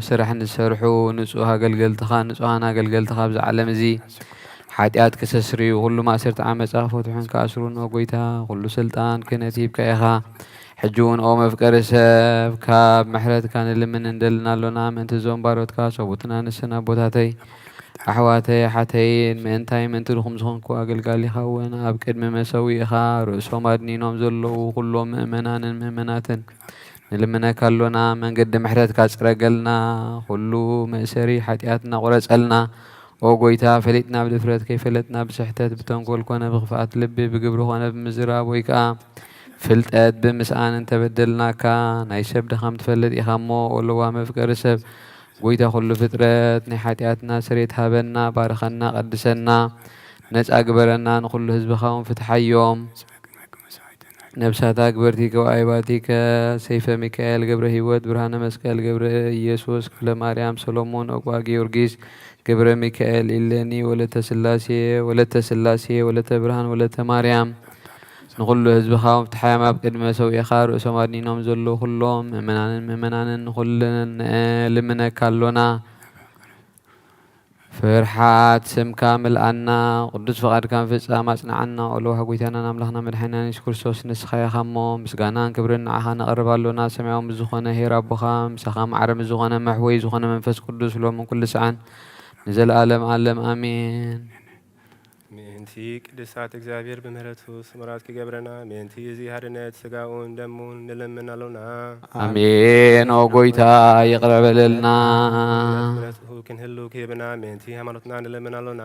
ስራሕ ንዝሰርሑ ንጹህ ኣገልገልትኻ፣ ንጹሃን ኣገልገልትኻ ኣብዚ ዓለም እዚ ሓጢኣት ክሰስርዩ፣ ኩሉ ማእሰርቲ ዓመጻ ክፈትሑን ክኣስሩን፣ ኦ ጎይታ፣ ኩሉ ስልጣን ክህነት ሂብካ ኢኻ። ሕጂ እውን ኦ መፍቀሪ ሰብ፣ ካብ ምሕረትካ ንልምን እንደልን ኣሎና። ምእንቲ እዞም ባሮትካ ሰቡትና ንስን ኣቦታተይ፣ ኣሕዋተይ፣ ኣሓተይን፣ ምእንታይ ምእንቲ ድኹም ዝኾንኩ ኣገልጋሊኻ እውን ኣብ ቅድሚ መሰዊእኻ ርእሶም ኣድኒኖም ዘለዉ ኩሎም ምእመናንን ምእመናትን ንልምነካ ኣሎና። መንገዲ ምሕረትካ ጽረገልና፣ ኩሉ መእሰሪ ሓጢኣትና ቁረጸልና። ኦ ጎይታ፣ ፈሊጥና ብድፍረት፣ ከይፈለጥና ብስሕተት፣ ብተንኮል ኮነ ብኽፍኣት ልቢ፣ ብግብሪ ኮነ ብምዝራብ፣ ወይ ከኣ ፍልጠት ብምስኣን እንተበደልናካ፣ ናይ ሰብ ድኻም ትፈልጥ ኢኻ እሞ፣ ኦ ለዋህ መፍቀሪ ሰብ፣ ጎይታ ኩሉ ፍጥረት፣ ናይ ሓጢኣትና ስሬት ሃበና፣ ባርኸና፣ ቀድሰና፣ ነጻ ግበረና፣ ንኹሉ ህዝብኻ እውን ፍትሓዮም። ነብሳታ ግበርቲከ ወኣይባቲከ ሰይፈ ሚካኤል ገብረ ህይወት ብርሃነ መስቀል ገብረ ኢየሱስ ክፍለ ማርያም ሰሎሞን ኦቋ ጊዮርጊስ ገብረ ሚካኤል ኢለኒ ወለተ ስላሴ ወለተ ስላሴ ወለተ ብርሃን ወለተ ማርያም ንኹሉ ህዝብኻ ምፍትሓዮም ኣብ ቅድሚ መሰውኢኻ ርእሶም ኣድኒኖም ዘለዉ ኩሎም ምእመናንን ምእመናንን ንኹልን ልምነካ ኣሎና። ፍርሓት ስምካ ምልኣና፣ ቅዱስ ፍቓድካ ምፍጻም ኣጽንዓና። ኦ ለዋህ ጎይታናን ኣምላኽና መድሓኒናን የሱስ ክርስቶስ፣ ንስኻ ኢኻ እሞ፣ ምስጋናን ክብርን ንዓኻ ነቕርብ ኣሎና። ሰማያዊ ምስ ዝኾነ ኄር ኣቦኻ፣ ምሳኻ ማዕረ ምስ ዝኾነ መሕወዪ ዝኾነ መንፈስ ቅዱስ፣ ሎምን ኩሉ ሰዓን ንዘለኣለም ኣለም ኣሜን። ምእንቲ ቅዱሳት እግዚኣብሔር ብምሕረቱ ስሙራት ክገብረና፣ ምእንቲ እዚ ሓድነት ስጋኡን ደሙን ንለምን ኣሎና። ኣሜን። ኦ ጎይታ ይቕረ በለልና። ምሕረቱ ክንህሉ ክህብና፣ ምእንቲ ሃይማኖትና ንለምን ኣሎና።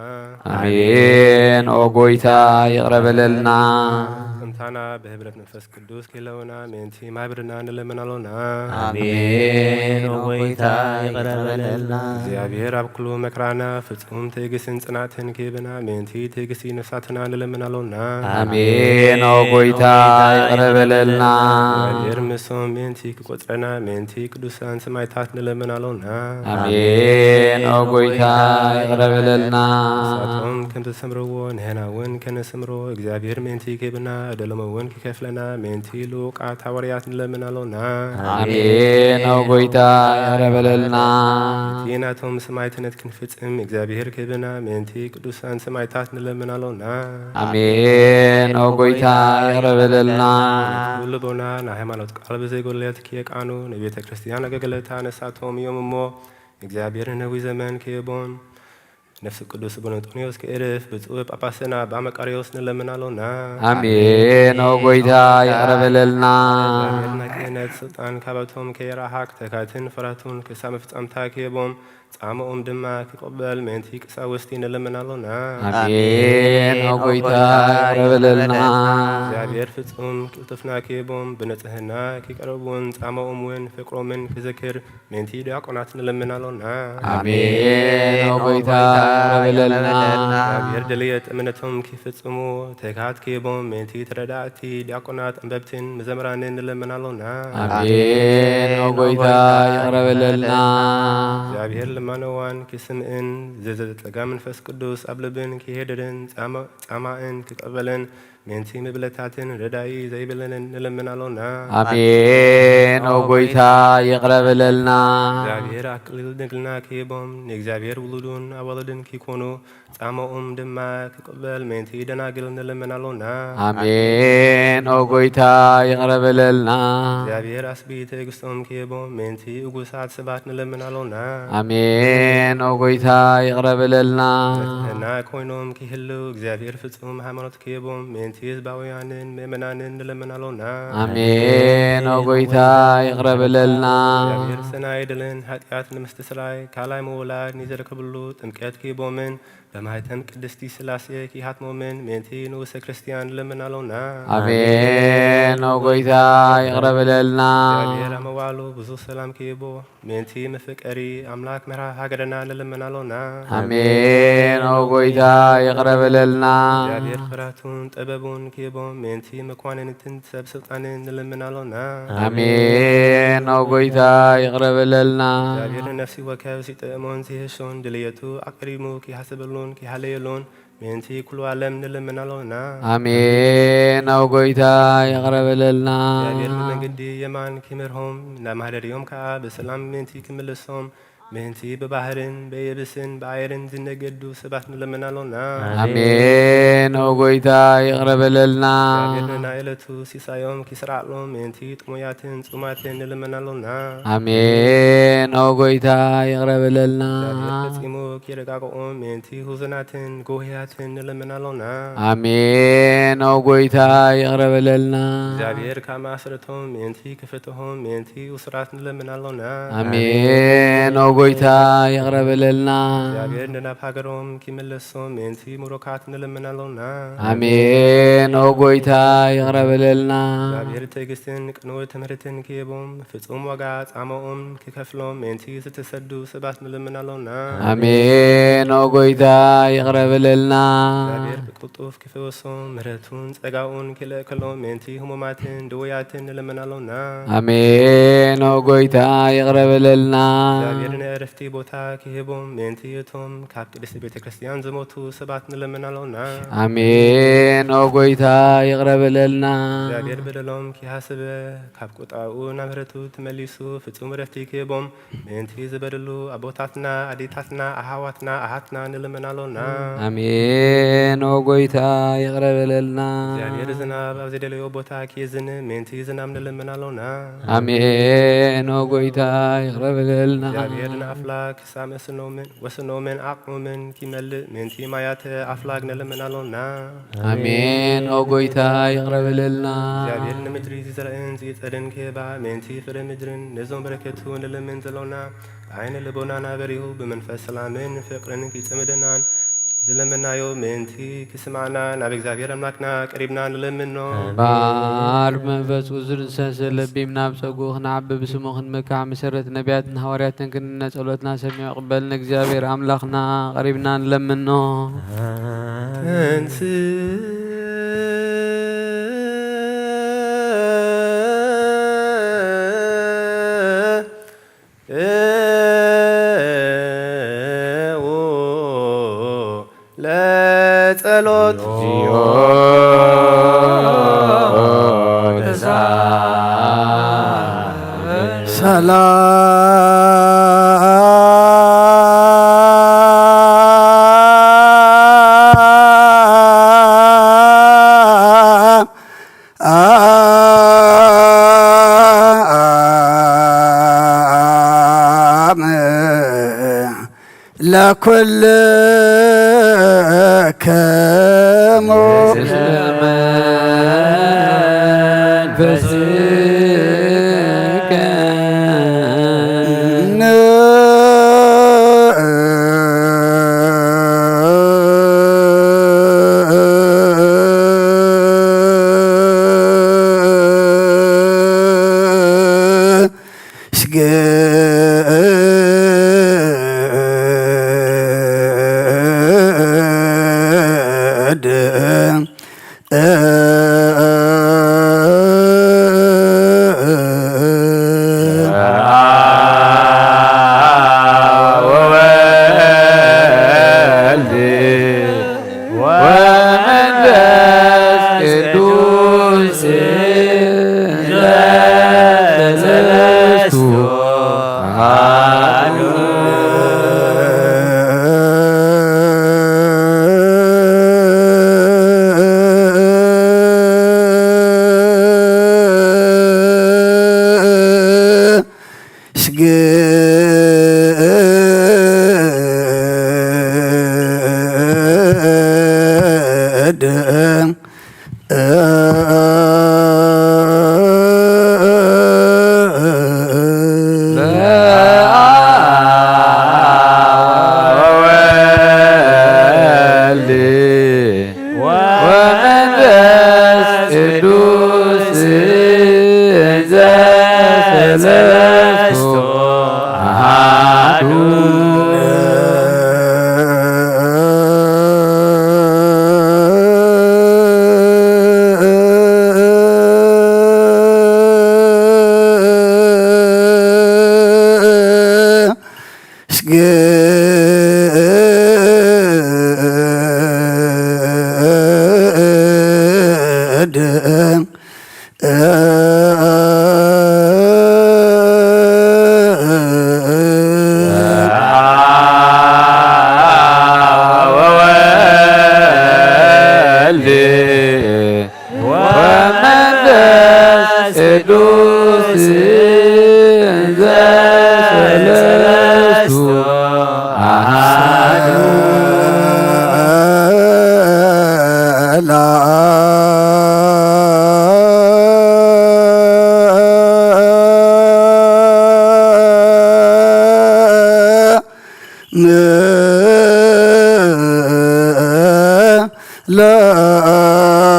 ኣሜን። ኦ ጎይታ ይቕረ በለልና። ጥንታና ብህብረት መንፈስ ቅዱስ ክህለወና፣ ምእንቲ ማህበርና ንለምን ኣሎና። ኣሜን። ኦ ጎይታ ይቕረ በለልና። እግዚኣብሔር ኣብ ኩሉ መከራና ፍጹም ትዕግስትን ጽንዓትን ክህበና፣ ምእንቲ ትዕግስቲ ነፍሳትና ንለምን ኣሎና። ኣሜን። ኦ ጎይታ ይቕረ በለልና። እግዚኣብሔር ምስቶም ምእንቲ ክቆጽረና፣ ምእንቲ ቅዱሳን ሰማዕታት ንለምን ኣሎና። ኣሜን። ኦ ጎይታ ይቕረ በለልና። ንሳቶም ከም ዘሰምርዎ ንሕና እውን ከነስምሮ፣ እግዚኣብሔር ምእንቲ ክህበና፣ ዕደሎም እውን ክከፍለና፣ ምእንቲ ልኡቃት ሃዋርያት ንለምን ኣሎና። ኣሜን። ኦ ጎይታ ይቕረ በለልና። እቲ ናቶም ሰማዕትነት ክንፍጽም እግዚኣብሔር ክህበና፣ ምእንቲ ቅዱሳን ሰማዕታት ንለምን ኣሎና። ኣሜን። ኦ ጎይታ ይቕረ በለልና። ኩሉ ልቦና ንሃይማኖት ቃል ብዘይጎድለት ክየቃኑ፣ ንቤተ ክርስቲያን ኣገልገልታ ንሳቶም እዮም እሞ፣ እግዚኣብሔር ነዊሕ ዘመን ክህቦን፣ ነፍሲ ቅዱስ ኣቡነ እንጦንዮስ ክእርፍ፣ ብፁዕ ጳጳስና ኣባ መቃርዮስ ንለምን ኣሎና። ኣሜን። ኦ ጎይታ ይቕረ በለልና። እግዚኣብሔር ናይ ክህነት ስልጣን ካባቶም ከይረሓቕ፣ ተካትን ፍራቱን ክሳብ መፍጸምታ ክህቦም፣ ጻምኦም ድማ ክቕበል ምእንቲ ቀሳውስቲ ንለምን ኣሎና። ኣሜን። ኦ ጎይታ ይቕረ በለልና። እግዚኣብሔር ፍጹም ቅልጥፍና ክህቦም፣ ብንጽህና ክቀርቡን ጻምኦም እውን ፍቅሮምን ክዘክር ምእንቲ ዲያቆናት ንለምን ኣሎና። ኣሜን። ኦ ጎይታ ይቕረ በለልና። እግዚኣብሔር ድልየት እምነቶም ክፍጽሙ ትጋሃት ክህቦም ምእንቲ ተረዳእቲ ዲያቆናት ኣንበብትን መዘምራንን ንለምን ኣሎና። ኣሜን። ኦ ጎይታ ይቕረ በለልና። እግዚኣብሔር ልማነዋን ክስምዕን ዘዘጸጋ መንፈስ ቅዱስ ኣብ ልብን ክሄድርን ጻማ-፣ ጻማእን ክቀበልን ምእንቲ ምብለታትን ረዳኢ ዘይብለንን ንለምን ኣሎና። ኣሜን። ኦ ጎይታ ይቕረ በለልና። እግዚኣብሔር ኣክሊል ድንግልና ክህቦም ንእግዚኣብሔር ውሉዱን ኣዋልድን ክኮኑ ጻማኦም ድማ ክቅበል ምእንቲ ደናግል ንለምን ኣሎና። ኣሜን። ኦ ጎይታ ይቕረ በለልና። እግዚኣብሔር ኣስቢ ትዕግስቶም ክህቦም ምእንቲ እጉሳት ሰባት ንለምን ኣሎና። ኣሜን። ኦ ጎይታ ይቕረ በለልና። ንጽህና ኮይኖም ክህልው እግዚኣብሔር ፍጹም ሃይማኖት ክህቦም ምእንቲ ህዝባውያንን ምእመናንን ንለምን ኣሎና። ኣሜን። ኦ ጎይታ ይቕረ በለልና። እግዚኣብሔር ሰናይ ድልን ሓጢኣት ንምስትስራይ ካልኣይ ምውላድ ንዘረከብሉ ጥምቀት ክህቦምን ብማይተም ቅድስቲ ስላሴ ክሃትሞምን ምእንቲ ንኡሰ ክርስትያን ንለምን ኣሎና። ኣሜን። ኦ ጎይታ ይቕረ በለልና። እግዚኣብሔር ኣመዋሉ ብዙ ሰላም ክህቦ ምእንቲ መፍቀሪ ኣምላክ መርሃ ሃገርና ንለምን ኣሎና። ኣሜን። ኦ ጎይታ ይቕረ በለልና። እግዚኣብሔር ፍራቱን ጥበቡን ክህቦም ምእንቲ መኳንንትን ሰብ ስልጣንን ንለምን ኣሎና። ኣሜን። ኦ ጎይታ ይቕረ በለልና። እግዚኣብሔር ንነፍሲ ወከፍ ሲጥዕሞን ሲህሾን ድልየቱ ኣቀዲሙ ክይሓሰበሉን ክይሃለየሉን ምእንቲ ኩሉ ዓለም ንለምን ኣሎና። ኣሜን። ኦ ጎይታ ይቕረ በለልና። እግዚኣብሔር ብመንገዲ የማን ክምርሆም ናብ ማህደርዮም ከኣ ብሰላም ምእንቲ ክምልሶም ምእንቲ ብባህርን ብየብስን ብኣየርን ዝነገዱ ሰባት ንለምን ኣሎና። ኣሜን። ኦ ጎይታ ይቕረ በለልና። እግዚኣብሔር ንናይ ዕለቱ ሲሳዮም ክስራዕሎም ምእንቲ ጥሙያትን ጽሙማትን ንለምን ኣሎና። ኣሜን። ኦ ጎይታ ይቕረ በለልና። እግዚኣብሔር ፈጺሙ ክረጋግኦም ምእንቲ ህዙናትን ጎህያትን ንለምን ኣሎና። ኣሜን። ኦ ጎይታ ይቕረ በለልና። እግዚኣብሔር ካብ ማእሰርቶም ምእንቲ ክፈትሖም ምእንቲ እሱራት ንለምን ኣሎና። ኣሜን። ኦ ጎይታ ይቕረ በለልና። እግዚኣብሔር ንናብ ሃገሮም ኪመለሶም ምእንቲ ምሩኻት ንልምን ኣሎና። ኣሜን። ኦ ጎይታ ይቕረ በለልና። እግዚኣብሔር ትዕግስትን ቅኑዕ ትምህርትን ክህቦም ፍጹም ዋጋ ጻማኦም ክከፍሎም ምእንቲ ዝተሰዱ ሰባት ንልምን ኣሎና። ኣሜን። ኦ ጎይታ ይቕረ በለልና። እግዚኣብሔር ብቅልጡፍ ክፈወሶም ምሕረቱን ጸጋኡን ክልእከሎም ምእንቲ ህሙማትን ድውያትን ንልምን ኣሎና። ኣሜን። ኦ ጎይታ ይቕረ በለልና። እግዚኣብሔር ንዕረፍቲ ቦታ ክህቦም ምእንቲ እቶም ካብ ቅድስቲ ቤተ ክርስቲያን ዝሞቱ ሰባት ንልምን ኣሎና። ኣሜን። ኦ ጎይታ ይቕረ በለልና። እግዚኣብሔር በደሎም ኪሃስበ ካብ ቁጣኡ ናብ ምሕረቱ ተመሊሱ ፍጹም ዕረፍቲ ክህቦም ምእንቲ ዝበደሉ ኣቦታትና፣ ኣዴታትና፣ ኣሓዋትና፣ ኣሓትና ንልምን ኣሎና። ኣሜን። ኦ ጎይታ ይቕረ በለልና። እግዚኣብሔር ዝናብ ኣብ ዝደለዮ ቦታ ኪዝን ምእንቲ ዝናብ ንልምን ኣሎና። ኣሜን። ኦ ጎይታ ይቕረ በለልና። እግዚኣብሔር ንኣፍላክ ክሳብ መስኖምን ወስኖምን ዓቕሞምን ኪመልእ ምእንቲ ማያተ ኣፍላግ ንልምን ኣሎና። ኣሜን። ኦ ጎይታ ይቕረ በለልና። እግዚኣብሔር ንምድሪ ዝዘርእን ዝጸድን ክህባ ምእንቲ ፍረ ምድርን ነዞም በረከቱ ንልምን ዘሎና ብዓይነ ልቦናና በሪሁ ብመንፈስ ሰላምን ፍቕርን ኪጽምደናን ዝለመናዮ ምእንቲ ክስማዕና ናብ እግዚኣብሔር ኣምላክና ቀሪብና ንለምኖ። እምበኣር ብመንፈስ ቅዱስ ንሰሰ ለቢም ናብ ጸጉኡ ክንዓቢ ብስሙ ክንመካዕ መሰረት ነቢያትን ሃዋርያትን ክንነ ጸሎትና ሰሚዑ ቅበልን እግዚኣብሔር ኣምላኽና ቀሪብና ንለምኖ። ተንስ ለጸሎት ሰላም ለኩልክሙ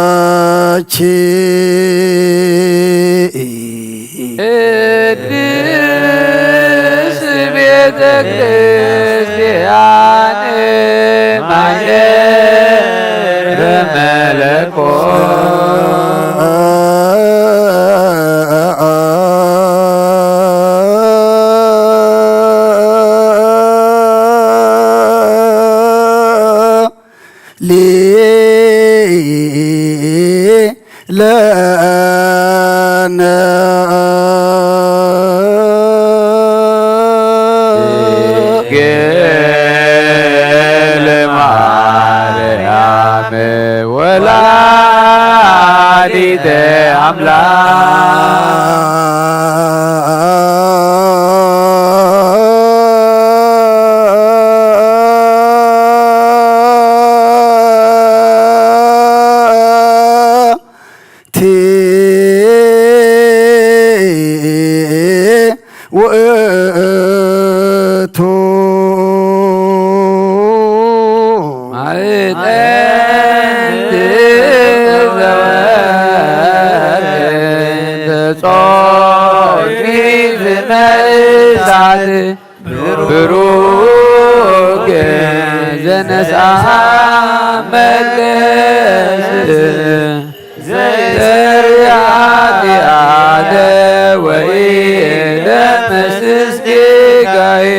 ለኪ ቅድስት ቤተ ክርስቲያን ማየ በመለኮት ሊ ለነ ድንግል ማርያም ወላዲተ አምላክ ቲ ውእቱ ማዕጠንት ዘወርቅ ተጾሪ ዝመእሳት ብሩክ ዘነሳ መቅደስ ዘይሰሪ ኃጢአተ ወኢደመስስ ጌጋየ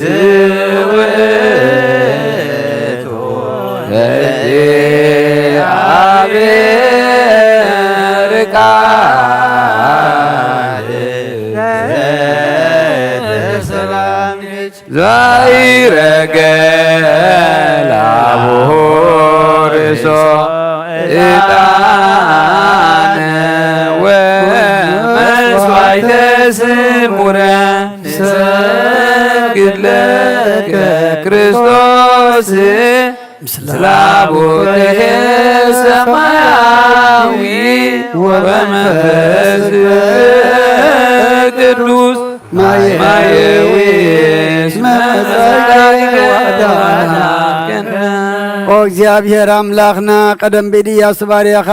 ዝውእቱ ለእግዚአብሔር ቃል ዘተሰላም ዛይረገ ላቡ ርእሶ ዕጣነ ወመስዋዕተ ስሙረ ንሰግድ ለከ ክርስቶስ ምስለ አቡከ ሰማያዊ ወመንፈስ ቅዱስ ማየዊ እስመ ጸጋይ ወዳናከነ። ኦ እግዚኣብሔር ኣምላኽና፣ ቀደም ብኢድያ ስባርያኻ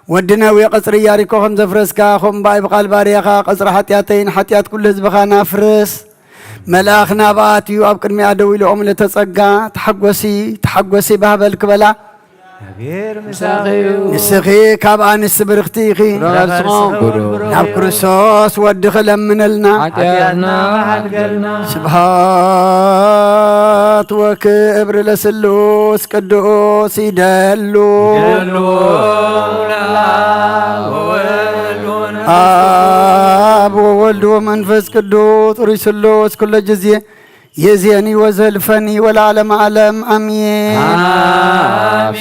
ወዲ ነዌ ቀጽሪ ኢያሪኮ ከም ዘፍረስካ፣ ከምኡ ብኣይ ብቓል ባርያኻ ቀጽሪ ሓጢኣተይን ሓጢኣት ኩሉ ህዝብኻን ኣፍርስ። መልኣኽ ናብኣ ኣትዩ ኣብ ቅድሚኣ ደው ኢሉ፣ ኦም ለተጸጋ ተሓጎሲ፣ ተሓጎሲ ባህበል ክበላ፣ እግዚኣብሔር ምሳኺ እዩ። ንስኺ ካብ ኣንስቲ ብርኽቲ ኢኺ። ረኸስኩም ብሩኽ ናብ ክርስቶስ ወድኺ ለምንልና። ሓጢኣትና ሓድገልና። ስብሐት ወክብር ለስሉስ ቅዱስ ይደሉ። ይደሉ ለአብ ወወልድ ወመንፈስ አብ ወወልድ ወመንፈስ ቅዱስ ሩይ ስሉስ ኩሎ ጊዜ የዜኒ ወዘልፈኒ ወለዓለመ ዓለም አሜን። አሜን።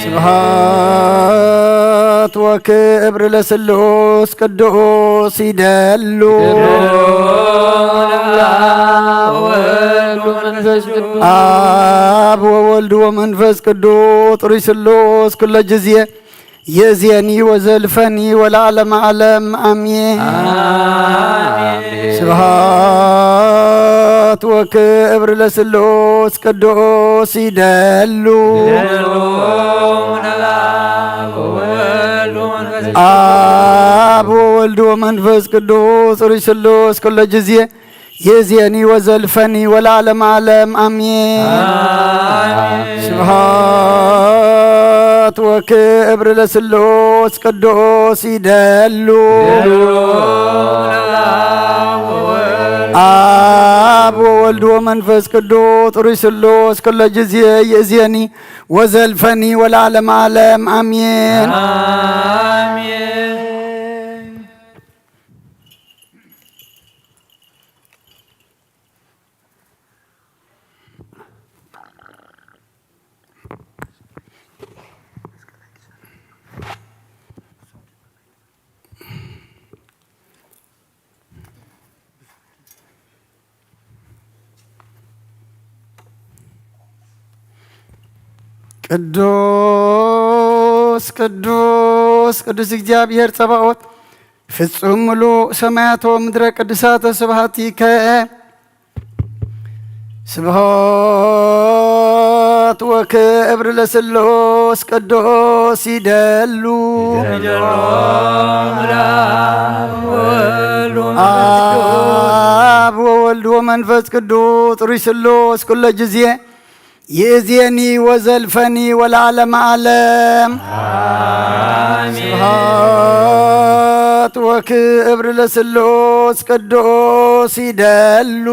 ስብሐት ወክብር ለስሉስ ቅዱስ ይደሉ። ይደሉ ለአብ ወወልድ ወመንፈስ ቅዱስ። አብ ወወልድ ወመንፈስ ቅዱስ ሩይ ስሉስ ኩሎ ጊዜ የዜኒ ወዘልፈኒ ወለዓለመ ዓለም አሜን። አሜን። ስብሐት ወክብር ለስሉስ ቅዱስ ይደሉ። ይደሉ ለአብ ወወልድ ወመንፈስ አብ ወወልድ ወመንፈስ ቅዱስ ሩይ ስሉስ ኩሎ ጊዜ የዜኒ ወዘልፈኒ ወለዓለመ ዓለም አሜን። አሜን። ስብሐት ወክብር ለስሉስ ቅዱስ ይደሉ። ይደሉ ለአብ ወወልድ አብ ወወልድ ወመንፈስ ቅዱስ ሩይ ስሉስ ኩሎ ጊዜ የዜኒ ወዘልፈኒ ወለዓለመ ዓለም አሜን። አሜን። ቅዱስ ቅዱስ ቅዱስ እግዚኣብሔር ጸባኦት ፍጹም ምሉእ ሰማያት ወምድረ ቅዱሳተ ስብሐቲከ። ስብሐት ወክብር ለስሉስ ቅዱስ ይደሉ። አብ ወወልድ ወመንፈስ ቅዱስ ሩይ ስሉስ ኩለ ጊዜ ይእዜኒ ወዘልፈኒ ወለዓለመ ዓለም። ስብሐት ወክብር ለስሉስ ቅዱስ ይደሉ።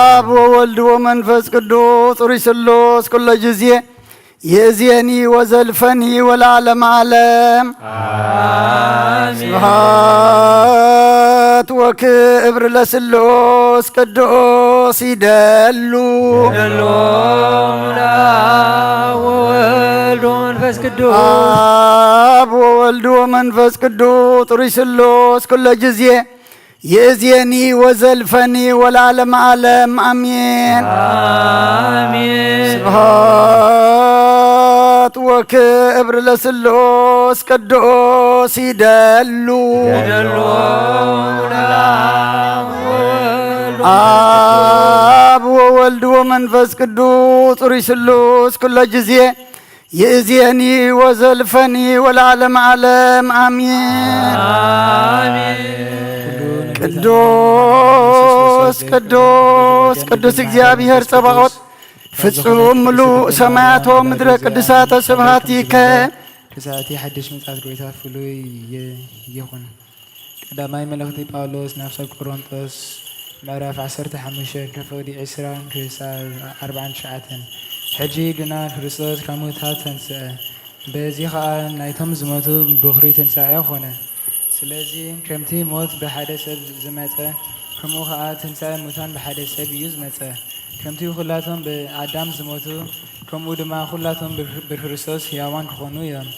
አብ ወወልድ ወመንፈስ ቅዱስ ሩይ ስሉስ ኩለ ጊዜ ይእዜኒ ወዘልፈኒ ወለዓለመ ዓለም። ስብሐት ወክብር ለስሉስ ቅዱስ ይደሉ። ወወልድ ወመንፈስ ቅዱስ አብ ወወልድ ወመንፈስ ቅዱስ ሩይ ስሉስ ኩለ ጊዜ ይእዜኒ ወዘልፈኒ ወለዓለመ ዓለም አሜን። ስብሐት ወክብር ለስሉስ ቅዱስ ይደሉ። አብ ወወልድ ወመንፈስ ቅዱስ ሩይ ስሉስ ኩለ ጊዜ ይእዜኒ ወዘልፈኒ ወለዓለመ ዓለም አሜን። ቅዱስ ቅዱስ ቅዱስ እግዚኣብሔር ጸባኦት ፍጹም ምሉእ ሰማያቶ ምድረ ቅዱሳተ ስብሐት ይከ ርእሰ እቲ ሓድሽ ምጽኣት ጎይታ ፍሉይ ይ- ይኹን። ቀዳማይ መልእኽቲ ጳውሎስ ናብ ሰብ ቆሮንጦስ ምዕራፍ ዓሰርተ ሓሙሽተ ከፍቕዲ ዕስራ ክሳብ ኣርብዓን ትሽዓተን። ሕጂ ግና ክርስቶስ ካብ ሙታት ተንስአ፣ በዚ ኸኣ ናይቶም ዝሞቱ በኹሪ ትንሳኤ ኾነ። ስለዚ ከምቲ ሞት ብሓደ ሰብ ዝመጸ፣ ከምኡ ኸኣ ትንሳኤ ሙታን ብሓደ ሰብ እዩ ዝመጸ። ከምቲ ኹላቶም ብኣዳም ዝሞቱ፣ ከምኡ ድማ ኹላቶም ብክርስቶስ ህያዋን ክኾኑ እዮም።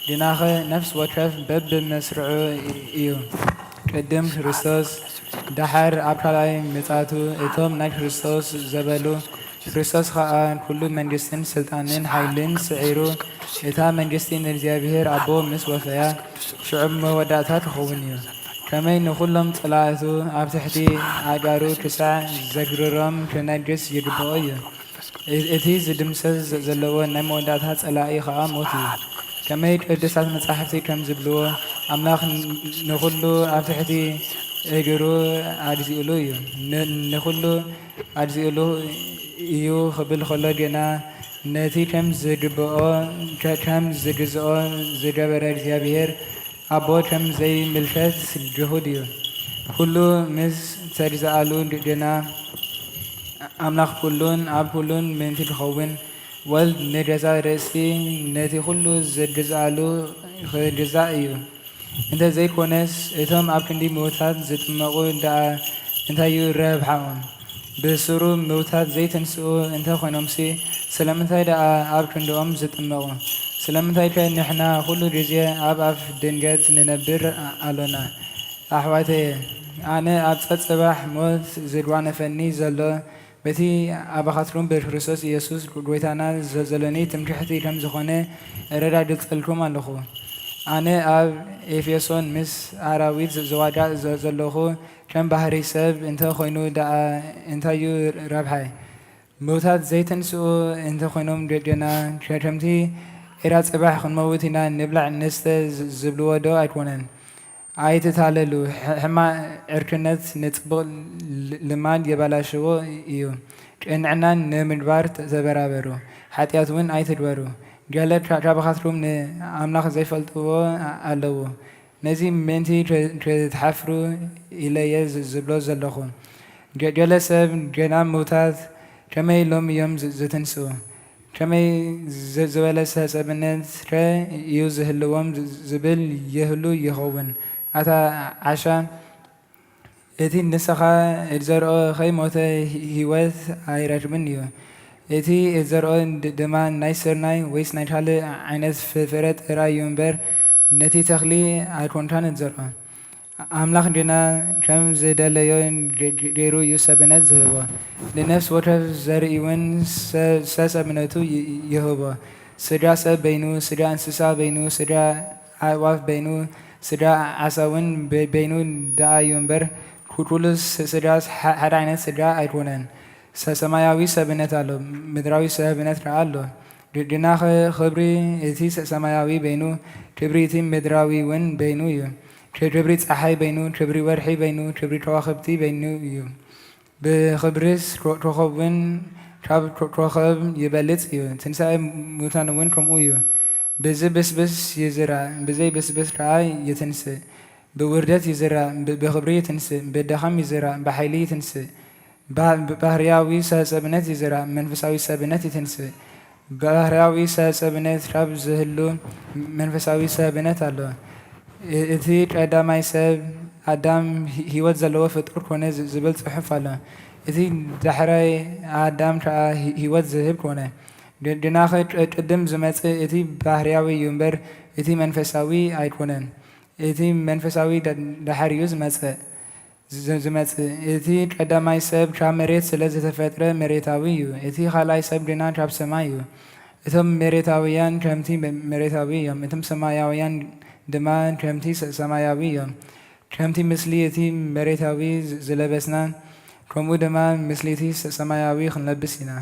ግናኸ ነፍሲ ወከፍ በብመስርዑ እዩ። ቅድም ክርስቶስ፣ ደሓር ኣብ ካልኣይ ምጽኣቱ እቶም ናይ ክርስቶስ ዘበሉ፣ ክርስቶስ ኸኣ ኩሉ መንግስትን ስልጣንን ሓይልን ስዒሩ፣ እታ መንግስቲ ንእግዚኣብሔር ኣቦ ምስ ወፈያ፣ ሽዑ መወዳእታ ክኸውን እዩ። ከመይ ንኹሎም ጸላእቱ ኣብ ትሕቲ ኣእጋሩ ክሳዕ ዘግርሮም ክነግስ ይግብኦ እዩ። እ- እቲ ዝድምሰስ ዘ- ዘለዎ ናይ መወዳእታ ጸላኢ ኸኣ ሞት እዩ። ከመይ ቅዱሳት መጻሕፍቲ ከም ዝብልዎ፣ ኣምላኽ ን- ንኹሉ ኣብ ትሕቲ እግሩ ኣግዚኡሉ እዩ። ን- ንኹሉ ኣግዚኡሉ እዩ ክብል ከሎ ግና፣ ነቲ ከም ዝግብኦ ከ- ከም ዝግዝኦ ዝገበረ እግዚኣብሔር ኣቦ ከም ዘይምልከት ግሁድ እዩ። ኩሉ ምስ ተግዝኣሉ ግና፣ ኣምላኽ ኩሉን ኣብ ኩሉን ምእንቲ ክኸውን፣ ወልድ ንገዛእ ርእሲ ነቲ ኩሉ ዝግዝኣሉ ክግዛእ እዩ። እንተ ዘይኮነስ፣ እቶም ኣብ ክንዲ ምዉታት ዝጥመቑ ደኣ እንታይ እዩ ረብሓኦም? ብስሩ ምዉታት ዘይተንስኡ እንተ ኾይኖምሲ፣ ስለምንታይ ደኣ ኣብ ክንድኦም ዝጥመቑ? ስለምንታይከ ንሕና ኩሉ ግዜ ኣብ ኣፍ ድንገት ንነብር ኣሎና? ኣሕዋተየ፣ ኣነ ኣብ ጸጽባሕ ሞት ዝጓነፈኒ ዘሎ፣ በቲ ኣባኻትኩም ብክርስቶስ ኢየሱስ ጐይታና ዘ- ዘሎኒ ትምክሕቲ ከም ዝኾነ እረጋግጸልኩም ኣለኹ። ኣነ ኣብ ኤፌሶን ምስ ኣራዊት ዝ- ዝዋጋእ ዘ- ዘለኹ፣ ከም ባህሪ ሰብ እንተ ኾይኑ ደኣ እንታይ እዩ ረብሓይ? ምዉታት ዘይተንስኡ እንተ ኾይኖም ደ- ደና ከ- ከምቲ ኤራ ጽባሕ ክንመውት ኢና ንብላዕ ንስተ ዝ- ዝብልዎ ዶ ኣይኮነን? ኣይትታለሉ፣ ሕ- ሕማቕ ዕርክነት ንጽቡቕ ል- ልማድ የበላሽዎ እዩ። ቅንዕናን ንምግባር ተ- ተበራበሩ፣ ሓጢኣት እውን ኣይትግበሩ። ገለ ካ- ካባኻትኩም ንኣምላኽ ዘይፈልጥዎ ኣ- ኣለዉ። ነዚ ምእንቲ ከ- ከይትሓፍሩ ኢለየ ዝ- ዝብሎ ዘለኹ። ገ- ገለ ሰብ ገና ምዉታት ከመይ ኢሎም እዮም ዝ- ዝትንስኡ? ከመይ ዝ- ዝበለ ሰብእነት ከ እዩ ዝህልዎም ዝ- ዝብል ይህሉ ይኸውን። ኣታ ዓሻ፣ እቲ ንስኻ እትዘርኦ ከይሞተ ህይወት ኣይረክብን እዩ። እቲ እትዘርኦ ድ- ድማ ናይ ስርናይ ወይስ ናይ ካልእ ዓይነት ፍ- ፍረ ጥራይ እዩ እምበር፣ ነቲ ተኽሊ ኣይኮንካን እትዘርኦ። ኣምላኽ ግና ከም ዝደለዮ ገ- ገ- ገይሩ እዩ ሰብእነት ዝህቦ። ንነፍሲ ወከፍ ዘርኢውን ሰ- ሰሰብእነቱ ይ- ይህቦ። ስጋ ሰብ በይኑ፣ ስጋ እንስሳ በይኑ፣ ስጋ ኣዕዋፍ በይኑ፣ ስድራ ዓሳ እውን በይኑ ደኣ እዩ እምበር፣ ኩሉ ስድራስ ሓደ ዓይነት ስድራ ኣይኮነን። ሰማያዊ ሰብነት ኣሎ፣ ምድራዊ ሰብነት ደኣ ኣሎ። ግናኸ ክብሪ እቲ ሰማያዊ በይኑ፣ ክብሪ እቲ ምድራዊ እውን በይኑ እዩ። ክብሪ ጸሓይ በይኑ፣ ክብሪ ወርሒ በይኑ፣ ክብሪ ከዋኽብቲ በይኑ እዩ። ብኽብርስ ኮኸብ እውን ካብ ኮኸብ ይበልጽ እዩ። ትንሳኤ ሙታን እውን ከምኡ እዩ። ብዝብስብስ ይዝራእ፣ ብዘይብስብስ ከኣ ይትንስእ። ብውርደት ይዝራእ፣ ብኽብሪ ይትንስእ። ብድኻም ይዝራእ፣ ብሓይሊ ይትንስእ። ባህርያዊ ሰብነት ይዝራእ፣ መንፈሳዊ ሰብነት ይትንስእ። ባህርያዊ ሰብነት ካብ ዝህሉ መንፈሳዊ ሰብነት ኣሎ። እቲ ቀዳማይ ሰብ ኣዳም ህይወት ዘለዎ ፍጡር ኮነ ዝብል ጽሑፍ ኣሎ። እቲ ዳሕራይ ኣዳም ከኣ ህይወት ዝህብ ኮነ። ግናኸ ቅድም ዝመጽእ እቲ ባህርያዊ እዩ እምበር እቲ መንፈሳዊ ኣይኮነን። እቲ መንፈሳዊ ደሓር እዩ ዝመጽእ። ዝመጽእ። እቲ ቀዳማይ ሰብ ካብ መሬት ስለ ዝተፈጥረ መሬታዊ እዩ። እቲ ካልኣይ ሰብ ግና ካብ ሰማይ እዩ። እቶም መሬታውያን ከምቲ መሬታዊ እዮም፣ እቶም ሰማያውያን ድማ ከምቲ ሰማያዊ እዮም። ከምቲ ምስሊ እቲ መሬታዊ ዝለበስና፣ ከምኡ ድማ ምስሊቲ ሰማያዊ ክንለብስ ኢና።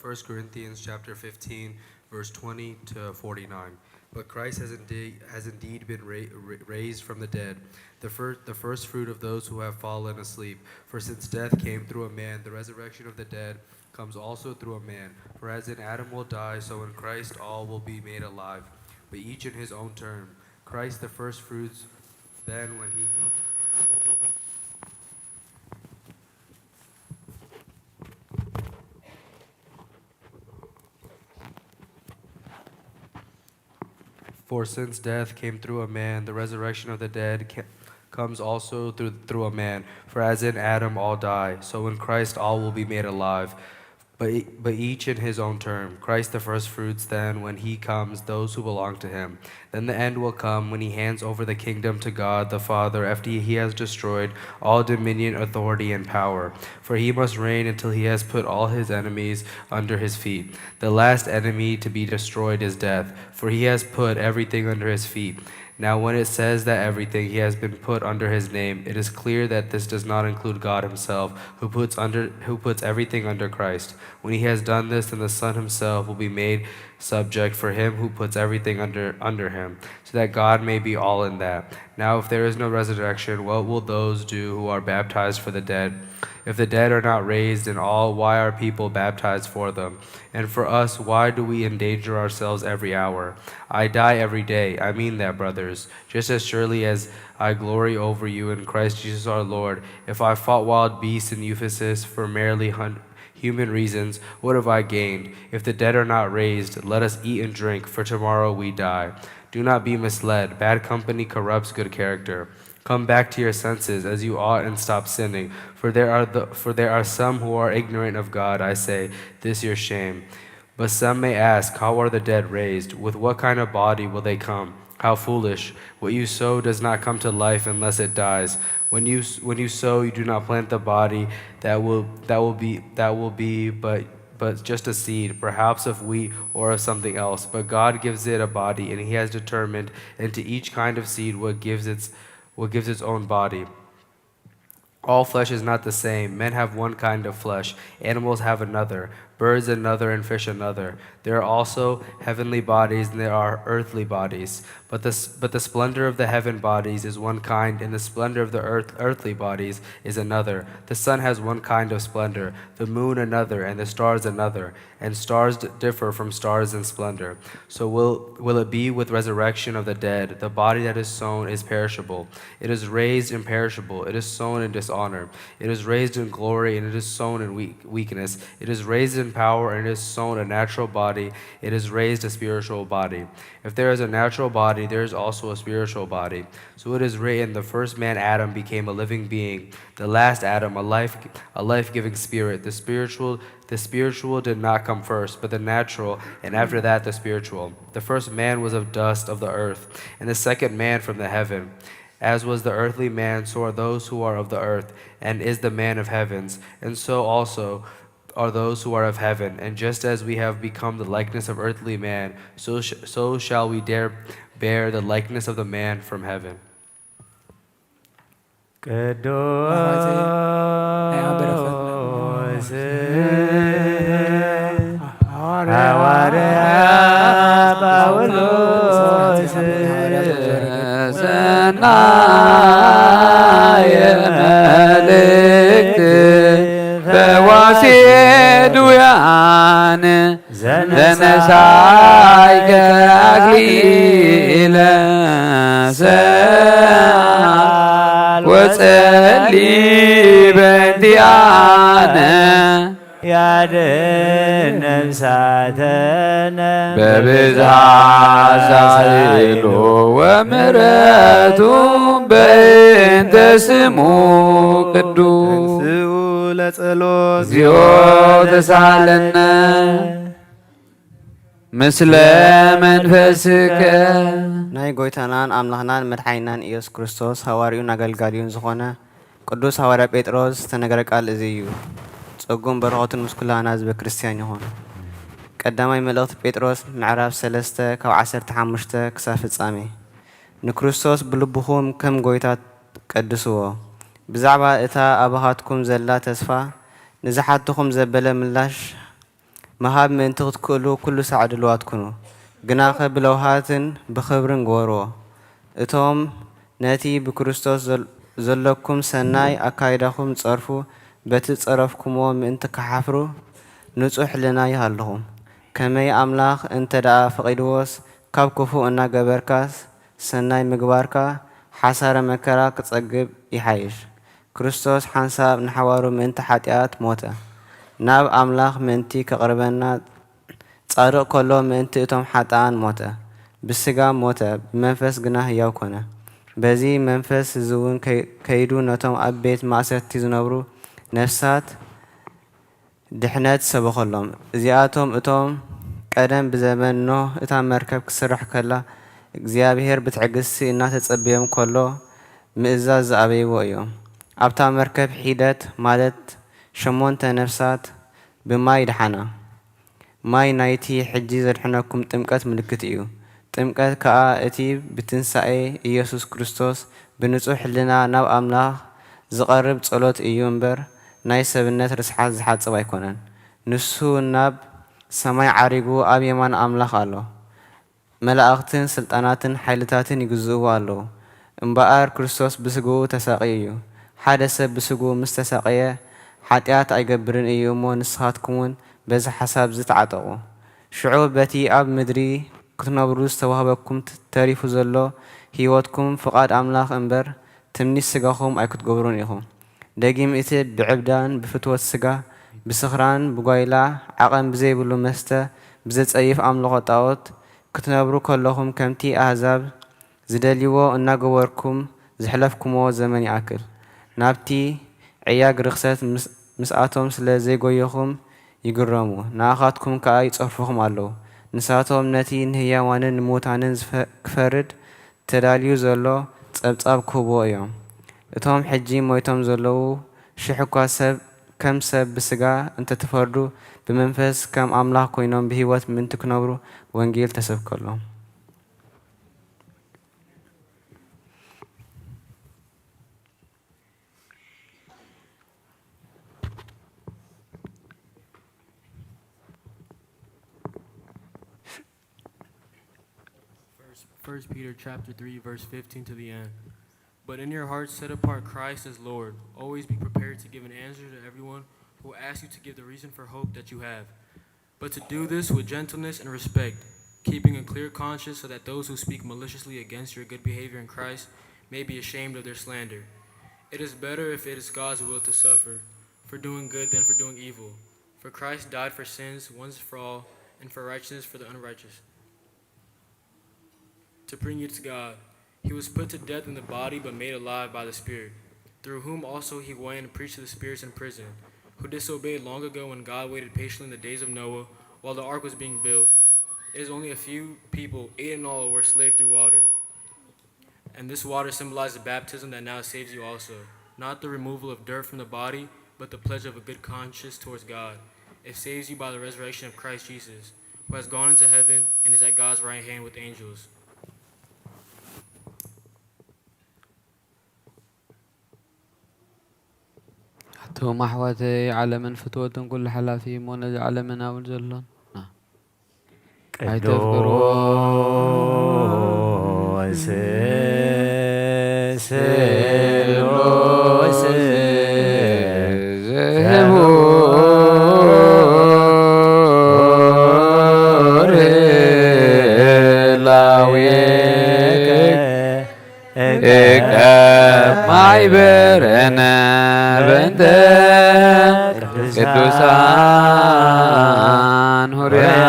First Corinthians chapter fifteen, verse twenty to forty-nine. But Christ has indeed, has indeed been ra- raised from the dead, the first, the first fruit of those who have fallen asleep. For since death came through a man, the resurrection of the dead comes also through a man. For as in Adam will die, so in Christ all will be made alive, but each in his own turn. Christ the first fruits, then when he For since death came through a man, the resurrection of the dead comes also through, through a man. For as in Adam all die, so in Christ all will be made alive, but, but each in his own turn. Christ the first fruits, then, when he comes, those who belong to him. Then the end will come when he hands over the kingdom to God the Father after he has destroyed all dominion, authority, and power. For he must reign until he has put all his enemies under his feet. The last enemy to be destroyed is death, for he has put everything under his feet. Now, when it says that everything he has been put under his name, it is clear that this does not include God himself, who puts, under, who puts everything under Christ. When he has done this, then the Son himself will be made subject for him who puts everything under, under him, so that God may be all in that. Now, if there is no resurrection, what will those do who are baptized for the dead? If the dead are not raised in all, why are people baptized for them? And for us, why do we endanger ourselves every hour? I die every day. I mean that, brothers. Just as surely as I glory over you in Christ Jesus our Lord, if I fought wild beasts in Ephesus for merely hun- human reasons, what have I gained? If the dead are not raised, let us eat and drink, for tomorrow we die. Do not be misled. Bad company corrupts good character. Come back to your senses as you ought and stop sinning. For there are the, for there are some who are ignorant of God, I say, this your shame. But some may ask, how are the dead raised? With what kind of body will they come? How foolish. What you sow does not come to life unless it dies. When you when you sow, you do not plant the body that will that will be that will be but but just a seed, perhaps of wheat or of something else. But God gives it a body, and he has determined into each kind of seed what gives its what gives its own body. All flesh is not the same. Men have one kind of flesh, animals have another, birds another, and fish another. There are also heavenly bodies and there are earthly bodies. But the, but the splendor of the heaven bodies is one kind, and the splendor of the earth, earthly bodies is another. The sun has one kind of splendor, the moon another, and the stars another. And stars differ from stars in splendor. So will, will it be with resurrection of the dead? The body that is sown is perishable. It is raised imperishable. It is sown in dishonor. It is raised in glory, and it is sown in weak, weakness. It is raised in power, and it is sown a natural body. It is raised a spiritual body. If there is a natural body, there is also a spiritual body. So it is written, the first man Adam became a living being. The last Adam, a life, a life-giving spirit. The spiritual, the spiritual did not come first, but the natural, and after that the spiritual. The first man was of dust of the earth, and the second man from the heaven. As was the earthly man, so are those who are of the earth, and is the man of heavens, and so also are those who are of heaven. And just as we have become the likeness of earthly man, so, sh- so shall we dare bear the likeness of the man from heaven. ኣሕዋተይ፣ ናይ ኣበረኸት ቅዱስ ሐዋርያ ጳውሎስ ሰናየ መልእክት ፈዋሲ ድውያን ዘነሳይከ ኣክሊለ ሰዓል ወጸሊ በእንቲኣነ ያድን ነፍሳተነ በብዝሃ ሳይሉ ወምሕረቱ በእንተ ስሙ ቅዱስ ተንሥኡ ለጸሎት እግዚኦ ተሳለነ ምስለ መንፈስከ። ናይ ጎይታናን ኣምላኽናን መድሓኒናን ኢየሱስ ክርስቶስ ሃዋርዩን ኣገልጋሊዩን ዝኾነ ቅዱስ ሃዋርያ ጴጥሮስ ዝተነገረ ቃል እዚ እዩ። ጸጉን በረኸቱን ምስ ኩላህና ህዝበ ክርስቲያን ይኹን። ቀዳማይ መልእኽቲ ጴጥሮስ ምዕራፍ ሰለስተ ካብ ዓሰርተ ሓሙሽተ ክሳብ ፍጻሜ። ንክርስቶስ ብልብኹም ከም ጎይታ ቀድስዎ። ብዛዕባ እታ ኣባኻትኩም ዘላ ተስፋ ንዝሓትኹም ዘበለ ምላሽ ምሃብ ምእንቲ ክትክእሉ ኩሉ ሳዕ ድሉዋት ኩኑ። ግናኸ ብለውሃትን ብኽብርን ግበርዎ። እቶም ነቲ ብክርስቶስ ዘል- ዘለኩም ሰናይ ኣካይዳኹም ዝጸርፉ በቲ ዝጸረፍኩምዎ ምእንቲ ክሓፍሩ ንጹሕ ሕልና ይሃልኹም። ከመይ ኣምላኽ እንተ ደኣ ፈቒድዎስ ካብ ክፉእ እናገበርካስ ሰናይ ምግባርካ ሓሳረ መከራ ክጸግብ ይሓይሽ። ክርስቶስ ሓንሳብ ንሓዋሩ ምእንቲ ሓጢኣት ሞተ፣ ናብ ኣምላኽ ምእንቲ ከቕርበና። ጻድቕ ከሎ ምእንቲ እቶም ሓጥኣን ሞተ። ብስጋ ሞተ፣ ብመንፈስ ግና ህያው ኮነ። በዚ መንፈስ እዚ እውን ከይ- ከይዱ ነቶም ኣብ ቤት ማእሰርቲ ዝነብሩ ነፍሳት ድሕነት ሰበኸሎም። እዚኣቶም እቶም ቀደም ብዘመን ኖህ እታ መርከብ ክትስራሕ ከላ እግዚኣብሔር ብትዕግስቲ እናተጸበዮም ከሎ ምእዛዝ ዝኣበይዎ እዮም። ኣብታ መርከብ ሒደት ማለት ሸሞንተ ነፍሳት ብማይ ደሓና። ማይ ናይቲ ሕጂ ዘድሕነኩም ጥምቀት ምልክት እዩ። ጥምቀት ከኣ እቲ ብትንሳኤ ኢየሱስ ክርስቶስ ብንጹሕ ሕልና ናብ ኣምላኽ ዝቐርብ ጸሎት እዩ እምበር ናይ ሰብነት ርስሓት ዝሓጽብ ኣይኮነን። ንሱ ናብ ሰማይ ዓሪጉ ኣብ የማን ኣምላኽ ኣሎ። መላእኽትን ስልጣናትን ሓይልታትን ይግዝእዎ ኣለዉ። እምበኣር ክርስቶስ ብስግኡ ተሳቕዩ እዩ። ሓደ ሰብ ብስግኡ ምስ ተሳቐየ ሓጢኣት ኣይገብርን እዩ እሞ ንስኻትኩምውን በዚ ሓሳብ እዚ ተዓጠቑ። ሽዑ በቲ ኣብ ምድሪ ክትነብሩ ዝተዋህበኩም ተሪፉ ዘሎ ህይወትኩም ፍቓድ ኣምላኽ እምበር ትምኒት ስጋኹም ኣይክትገብሩን ኢኹም። ደጊም እቲ ብዕብዳን ብፍትወት ስጋ፣ ብስኽራን ብጓይላ ዓቐን ብዘይብሉ መስተ፣ ብዘጸይፍ ኣምልኾ ጣኦት ክትነብሩ ከለኹም ከምቲ ኣህዛብ ዝደልይዎ እናገበርኩም ዝሕለፍኩምዎ ዘመን ይኣክል። ናብቲ ዕያግ ርኽሰት ምስ- ምስኣቶም ስለ ዘይጎየኹም ይግረሙ፣ ንኣኻትኩም ከኣ ይጸርፉኹም ኣለዉ። ንሳቶም ነቲ ንህያዋንን ንምዉታንን ዝፈ- ክፈርድ ተዳልዩ ዘሎ ጸብጻብ ክህብዎ እዮም። እቶም ሕጂ ሞይቶም ዘለዉ ሽሕ እኳ ሰብ ከም ሰብ ብስጋ እንተተፈርዱ ብመንፈስ ከም ኣምላኽ ኮይኖም ብህይወት ምእንቲ ክነብሩ ወንጌል ተሰብከሎም። First Peter chapter three, verse fifteen to the end. But in your hearts set apart Christ as Lord. Always be prepared to give an answer to everyone who asks you to give the reason for hope that you have. But to do this with gentleness and respect, keeping a clear conscience so that those who speak maliciously against your good behavior in Christ may be ashamed of their slander. It is better if it is God's will to suffer for doing good than for doing evil. For Christ died for sins once for all, and for righteousness for the unrighteous. To bring you to God. He was put to death in the body, but made alive by the Spirit, through whom also he went and preached to the spirits in prison, who disobeyed long ago when God waited patiently in the days of Noah while the ark was being built. It is only a few people, eight in all, were saved through water. And this water symbolizes the baptism that now saves you also. Not the removal of dirt from the body, but the pledge of a good conscience towards God. It saves you by the resurrection of Christ Jesus, who has gone into heaven and is at God's right hand with angels. ኣቱም ኣሕዋተይ፣ ዓለምን ፍትወትን ኩሉ ሓላፊ እሞ ነዚ ዓለምን ኣብኡ ዘሎን ኣይተፍቅርዎ። ቅዱስ ስሉስ ክቡር ላዌከ እቀብ ማይበረነ በእንተ ቅዱሳን ሁርያን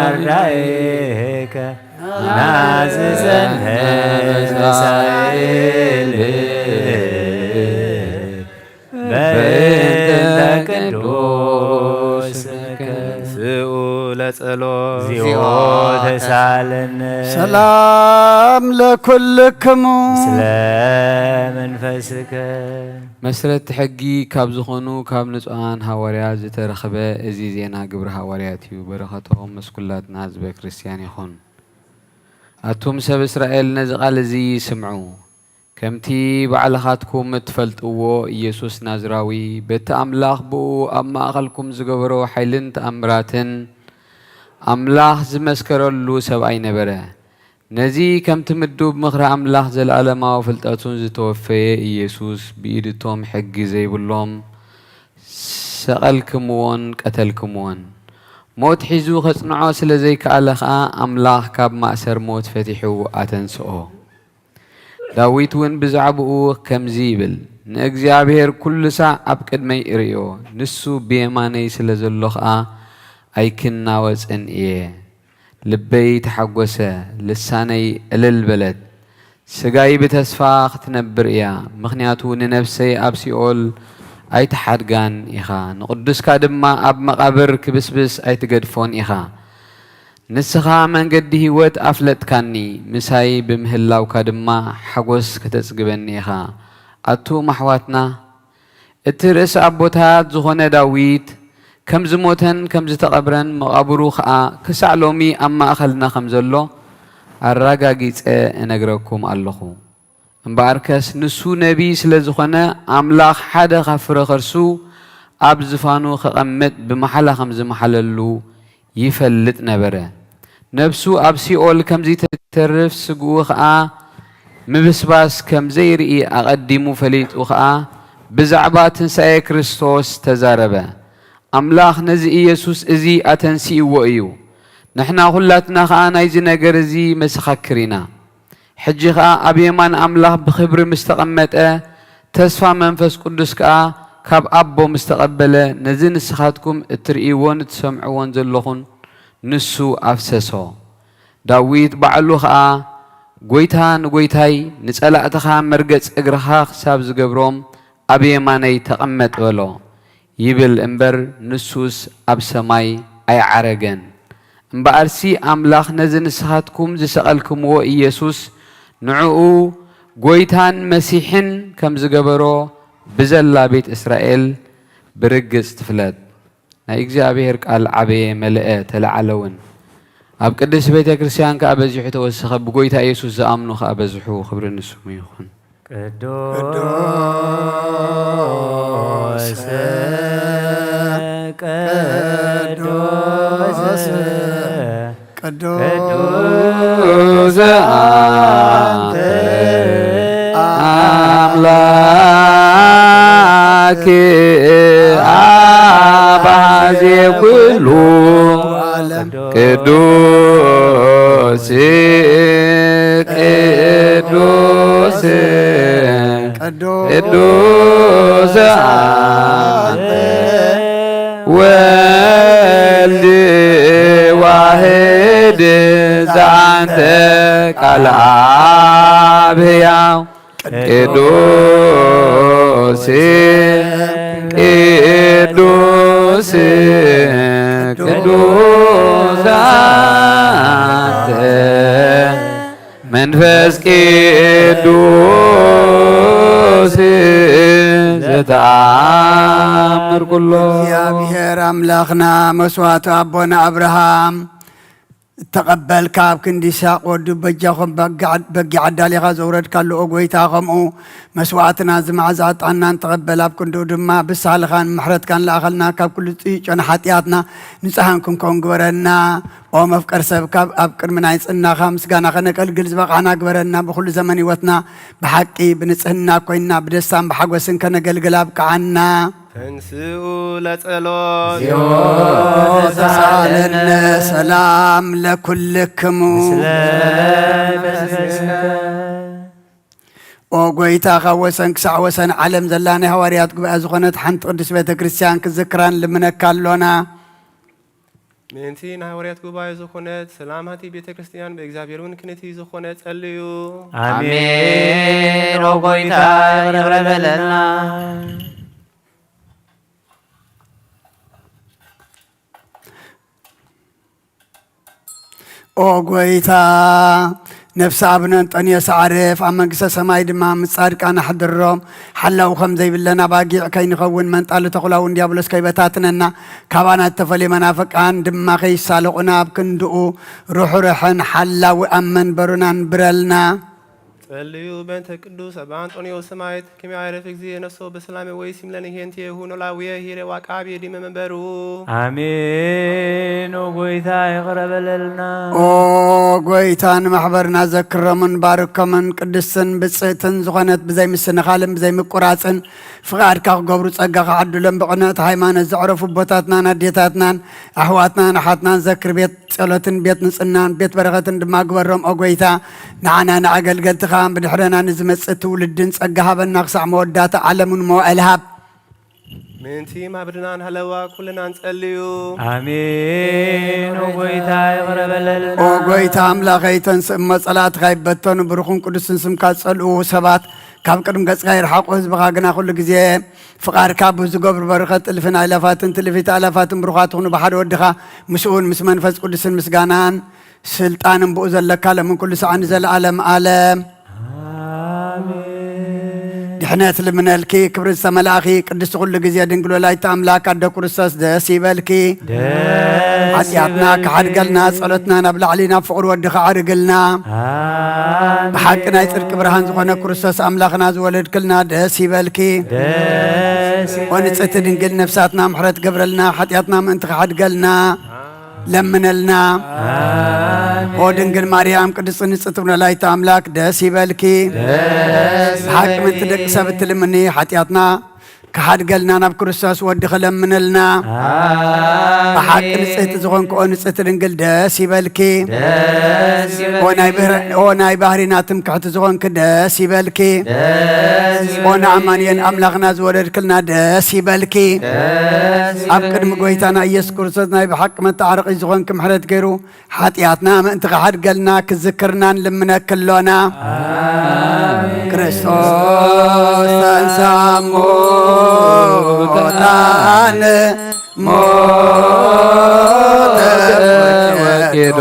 ኣርዳኢከ ናዝዘን መሳይል በእንተ ቅዱስ ስምከ። ስኡ ለጸሎት እግዚኦ ተሳለነ። ሰላም ለኩልክሙ ምስለ መንፈስከ። መስረቲ ሕጊ ካብ ዝኾኑ ካብ ንጹሃን ሃዋርያት ዝተረኽበ እዚ ዜና ግብሪ ሃዋርያት እዩ። በረኸቶም ምስ ኩላትና ህዝበ ክርስትያን ይኹን። ኣቱም ሰብ እስራኤል ነዚ ቃል እዚ ስምዑ። ከምቲ ባዕልኻትኩም እትፈልጥዎ ኢየሱስ ናዝራዊ በቲ ኣምላኽ ብኡ ኣብ ማእኸልኩም ዝገበሮ ሓይልን ተኣምራትን ኣምላኽ ዝመስከረሉ ሰብኣይ ነበረ። ነዚ ከምቲ ምዱብ ምኽሪ ኣምላኽ ዘለኣለማዊ ፍልጠቱን ዝተወፈየ ኢየሱስ ብኢድቶም ሕጊ ዘይብሎም ሰቐልክምዎን ቀተልክምዎን። ሞት ሒዙ ከጽንዖ ስለ ዘይከኣለ ኸኣ ኣምላኽ ካብ ማእሰር ሞት ፈቲሑ ኣተንስኦ። ዳዊት እውን ብዛዕባኡ ከምዚ ይብል፣ ንእግዚኣብሔር ኩሉ ሳዕ ኣብ ቅድመይ እርእዮ፣ ንሱ ብየማነይ ስለ ዘሎ ኸኣ ኣይክናወጽን እየ። ልበይ ተሓጎሰ፣ ልሳነይ ዕልል በለት። ስጋይ ብተስፋ ክትነብር እያ፣ ምኽንያቱ ንነፍሰይ ኣብ ሲኦል ኣይትሓድጋን ኢኻ፣ ንቕዱስካ ድማ ኣብ መቓብር ክብስብስ ኣይትገድፎን ኢኻ። ንስኻ መንገዲ ህይወት ኣፍለጥካኒ፣ ምሳይ ብምህላውካ ድማ ሓጎስ ከተጽግበኒ ኢኻ። ኣቱም ኣሕዋትና፣ እቲ ርእሲ ኣቦታት ዝኾነ ዳዊት ከም ዝሞተን ከም ዝተቐብረን መቓብሩ ኸኣ ክሳዕ ሎሚ ኣብ ማእኸልና ከም ዘሎ ኣረጋጊጸ እነግረኩም ኣለኹ። እምበኣርከስ ንሱ ነቢይ ስለ ዝኾነ ኣምላኽ ሓደ ካብ ፍረ ኸርሱ ኣብ ዝፋኑ ከቐምጥ ብመሓላ ከም ዝመሓለሉ ይፈልጥ ነበረ። ነፍሱ ኣብ ሲኦል ከም ዘይተርፍ ስግኡ ኸኣ ምብስባስ ከም ዘይርኢ ኣቐዲሙ ፈሊጡ ኸኣ ብዛዕባ ትንሳኤ ክርስቶስ ተዛረበ። ኣምላኽ ነዚ ኢየሱስ እዚ ኣተንሲእዎ እዩ። ንሕና ኹላትና ኸኣ ናይዚ ነገር እዚ መሰኻክር ኢና። ሕጂ ኸኣ ኣብ የማን ኣምላኽ ብኽብሪ ምስ ተቐመጠ፣ ተስፋ መንፈስ ቅዱስ ከኣ ካብ ኣቦ ምስ ተቐበለ፣ ነዚ ንስኻትኩም እትርእይዎን እትሰምዕዎን ዘለኹን ንሱ ኣፍሰሶ። ዳዊት ባዕሉ ኸኣ፣ ጐይታ ንጐይታይ፣ ንጸላእትኻ መርገጽ እግርኻ ክሳብ ዝገብሮም ኣብ የማነይ ተቐመጥ በሎ። ይብል እምበር፣ ንሱስ ኣብ ሰማይ ኣይዓረገን። እምበኣርሲ ኣምላኽ ነዚ ንስኻትኩም ዝሰቐልክምዎ ኢየሱስ ንዕኡ ጐይታን መሲሕን ከም ዝገበሮ ብዘላ ቤት እስራኤል ብርግጽ ትፍለጥ። ናይ እግዚኣብሔር ቃል ዓበየ፣ መለአ፣ ተለዓለ እውን። ኣብ ቅድስት ቤተ ክርስቲያን ከኣ በዚሑ ተወሰኸ፣ ብጐይታ ኢየሱስ ዝኣምኑ ከኣ በዝሑ። ክብሪ ንስሙ ይኹን። ቅዱስ ቅዱስ ቅዱስ ቅዱስ አንተ አምላክ አባዜ ኩሉ ቅዱስ ቅዱስ ቅዱስ አንተ ወልድ ዋህድ ዘአንተ ቃል አብ ሕያው ቅዱስ ቅዱስ ቅዱስ አንተ መንፈስ ቅዱስ ዘተኣምር ኩሎ። እግዚኣብሔር ኣምላኽና መስዋዕቱ ኣቦና ኣብርሃም እተቐበልካ፣ ኣብ ክንዲ ይስሐቅ ወዱ በጃኹም በጊዕ ኣዳሊኻ ዘውረድካሉ፣ ኦ ጐይታ፣ ከምኡ መስዋዕትና እዚ መዓዛ ዕጣንና ንተቐበል፣ ኣብ ክንድኡ ድማ ብሳልኻን ምሕረትካን ለኣኸልና፣ ካብ ኩሉ ጽይጮን ሓጢኣትና ንጹሃን ክንከውን ግበረና። ኦ መፍቀር ሰብ፣ ካብ ኣብ ቅድሚ ናይ ጽናኻ ምስጋና ከነገልግል ዝበቓዕና ግበረና። ብኹሉ ዘመን ህይወትና ብሓቂ ብንጽህና ኮይንና ብደስታን ብሓጎስን ከነገልግል ኣብቅዓና። ተንስኡ ለጸሎት። ተሳለነ። ሰላም ለኩልክሙ። ኦ ጐይታ፣ ካብ ወሰን ክሳዕ ወሰን ዓለም ዘላ ናይ ሃዋርያት ጉባኤ ዝኾነት ሓንቲ ቅድስት ቤተ ክርስቲያን ክዝክራን ልምነካ ኣሎና። ምእንቲ ናይ ሃዋርያት ጉባኤ ዝኾነት ሰላማቲ ቤተ ክርስቲያን ብእግዚኣብሔር እውን ክንእቲ ዝኾነ ጸልዩ። ኣሜን። ኦ ጐይታ፣ ይቕረ በለልና። ኦ ጐይታ፣ ነፍሲ ኣቡነ እንጠንዮስ ኣዕርፍ፣ ኣብ መንግስተ ሰማይ ድማ ምስ ጻድቃን ኣሕድሮም። ሓላው ከም ዘይብለን ኣባጊዕ ከይንኸውን፣ መንጣሊ ተኹላውን ዲያብሎስ ከይበታትነና፣ ካባና እተፈልዩ መናፍቃን ድማ ከይሳለቑና፣ ኣብ ክንድኡ ርሑርሕን ሓላዊ ኣብ መንበሩና ንብረልና። ጸልዩ በእንተ ቅዱስ ኣባ እንጦንዮስ ሰማዕት፣ ከመ ይዕርፍ እግዚእ ነፍሶ በሰላም ወይሲም ለነ ኄንቴሁ ኖላዊ ሂሬ ወዐቃቢ ዲመ መንበሩ። ኣሜን። ኦ ጐይታ፣ ይቕረ በለልና። ኦ ጐይታ፣ ንማሕበርና ዘክሮምን ባርኮምን። ቅድስትን ብጽእትን ዝኾነት ብዘይ ምስንኻልን ብዘይ ምቁራጽን ፍቓድካ ክገብሩ ጸጋ ክዓድሎም ብቕንዕቲ ሃይማኖት ዘዕረፉ ኣቦታትናን ኣዴታትናን ኣሕዋትናን ኣሓትናን ዘክር። ቤት ጸሎትን ቤት ንጽህናን ቤት በረኸትን ድማ ግበሮም። ኦ ጐይታ፣ ንዓናን ኣገልገልትኻን ብድሕረና ንዝመጽእ ትውልድን ጸጋ ሃበና፣ ክሳዕ መወዳእታ ዓለምን መዋእል ሃብ። ምእንቲ ማህበርናን ሃለዋ ኩልና ንጸልዩ። ኣሜን። ኦ ጐይታ፣ ይቕረ በለልና። ኦ ጐይታ ኣምላኸይ፣ ተንስእ እሞ ጸላእትኻ ይበተኑ፣ ብሩኽን ቅዱስን ስምካ ዝጸልኡ ሰባት ካብ ቅድሚ ገጽካ ይርሓቑ፣ ህዝብኻ ግና ኩሉ ግዜ ፍቓድካ ብዝገብሩ በረኸት እልፍን ኣእላፋትን ትልፊት ኣእላፋትን ብሩኻት ትኹኑ ብሓደ ወድኻ፣ ምስኡን ምስ መንፈስ ቅዱስን ምስጋናን ስልጣንን ብኡ ዘለካ ለምን ኩሉ ሰዓን ንዘለዓለም ዓለም። ኣሜን። ድሕነት ልምነልኪ፣ ክብሪ ዝተመላእኺ፣ ቅድስቲ ኩሉ ግዜ ድንግል ወላዲተ ኣምላክ ኣደ ክርስቶስ ደስ ይበልኪ። ደስ ሓጢኣትና ይበልኪ። ክሓድገልና፣ ጸሎትና ናብ ላዕሊ ናብ ፍቕሪ ወድኻ ኣዕርግልና። ኣሜን። ብሓቂ ናይ ጽድቂ ብርሃን ዝኾነ ክርስቶስ ኣምላኽና ዝወለድክልና ደስ ይበልኪ። ደስ ይበልኪ። ኦ ንጽሕቲ ድንግል ነፍሳትና ምሕረት ገብረልና፣ ሓጢኣትና ምእንቲ ክሓድገልና ለምነልና። ኣሜን። ኦ ድንግል ማርያም ቅድስቲ ንጽሕቲ ወላዲተ ኣምላክ ደስ ይበልኪ። ደስ ብሓቂ ምእንቲ ይበልኪ። ደቂ ሰብ እትልምኒ ሓጢኣትና ክሓድገልና ናብ ክርስቶስ ወዲ ክለምነልና። ኣሜን። ብሓቂ ንጽህቲ ዝኾንኪ ኦ ንጽህቲ ድንግል ደስ ይበልኪ። ደስ ኦ ናይ ይበልኪ። ብህር-፣ ኦ ናይ ባህሪና ትምክሕቲ ዝኾንኪ ደስ ይበልኪ። ደስ ኦ ይበልኪ። ንኣማኑኤል ኣምላኽና ዝወለድክልና ደስ ይበልኪ። ደስ ኣብ ይበልኪ። ቅድሚ ጐይታና ኢየሱስ ክርስቶስ ናይ ብሓቂ መተዓረቒ ዝኾንኪ ምሕረት ገይሩ ሓጢኣትና ምእንቲ ክሓድገልና ክዝክርና ንልምነኪ ኣሎና። ኣሜን። ክርስቶስ ተንሥአ እሙታን ሞተ ወኬዶ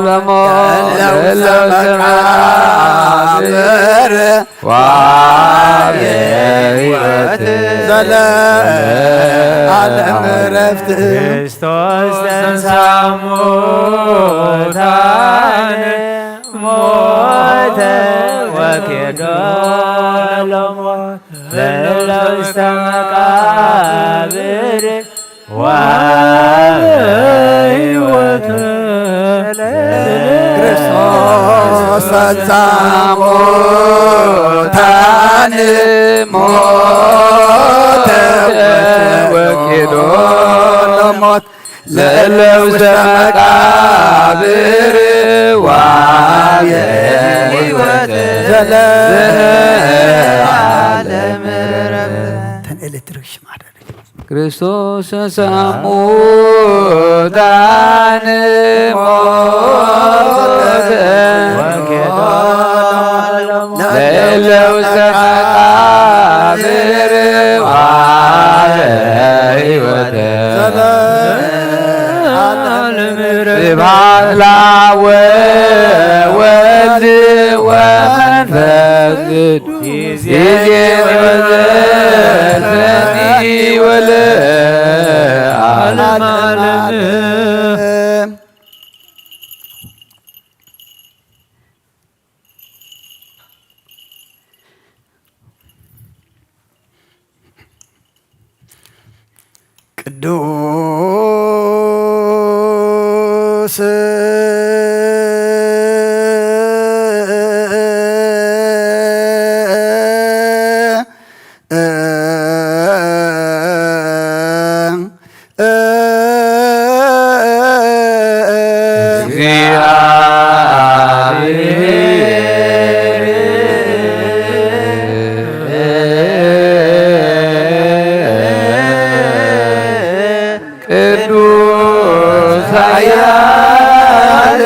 ለሞት ለውስተ መቃብር ወአብ ሕይወት ዘለዓለም ዕረፍት። ክርስቶስ ተንሥአ እሙታን ሞተ ወኬዶ ለሞት ለውስተ መቃብር ወሕይወት ክርስቶስ ተንሥአ እሙታን ሞተ ወኬዶ ለሞት ለእለ ውስተ መቃብር ወአብ ሕይወት ዘለዓለም። ተን ኤሌክትሪክ ሽማዳ። ክርስቶስ ተንሥአ እሙታን ሞተ ወኬዶ ለእለ ውስተ መቃብር ወአብ ሕይወት። ስብሐት ለአብ ወወልድ ወለዓለመ ዓለም። ቅዱስ እግዚአብሔር ቅዱስ ኃያል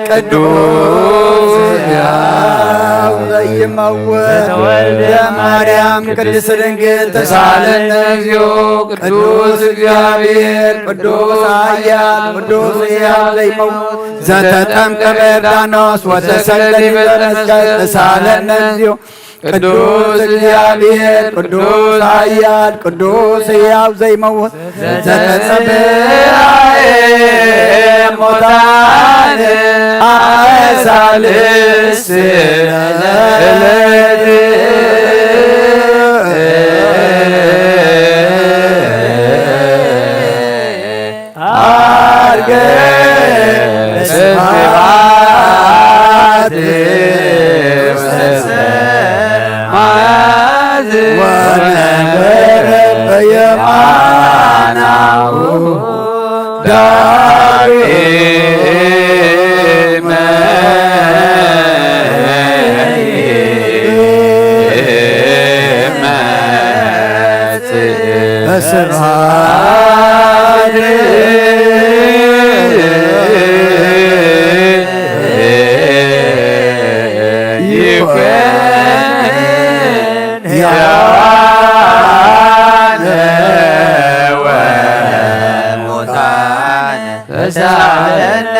ቅዱስ ሕያው ዘይመውት ዘተወልደ ማርያም ቅድስት ድንግል ተሳለነ እግዚኦ። ቅዱስ እግዚአብሔር ቅዱስ ኃያል ቅዱስ ሕያው ዘይመውት ዘተጠምቀ በዮርዳኖስ ወተሰቅለ ዲበ መስቀል ተሳለነ እግዚኦ። ቅዱስ እግዚአብሔር ቅዱስ ኃያል ቅዱስ ሕያው ዘይመውት ዘተጸብአ ሙታን አሳልስ ዕለት አርገ ስብሐት ውስተ ሰማያት ወነበረ በየማናሁ ዳግመ ይመጽእ በስብሐት ይኩን ሕያዋነ ወሙታነ ተሳለነ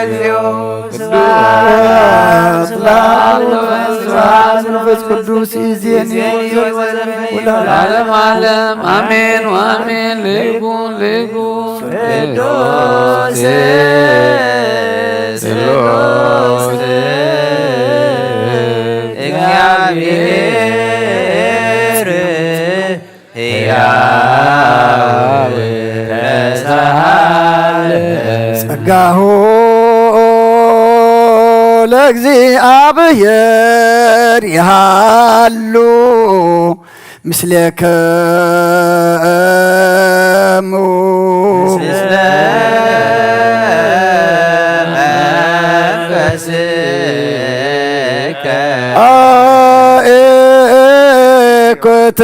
እግዚኦ። ስብሐት ለአብ ወወልድ ወስብሐት ለመንፈስ ቅዱስ ይእዜኒ ወዘልፈኒ ወለዓለመ ዓለም አሜን ወአሜን። ለይኩን ለይኩን ቅዱስ ስሉስ እግዚአብሔር ሕያው ተሳለ ጸጋሁ ለእግዚአብሔር ይሃሉ ምስሌክሙ ምስለ መንፈስከ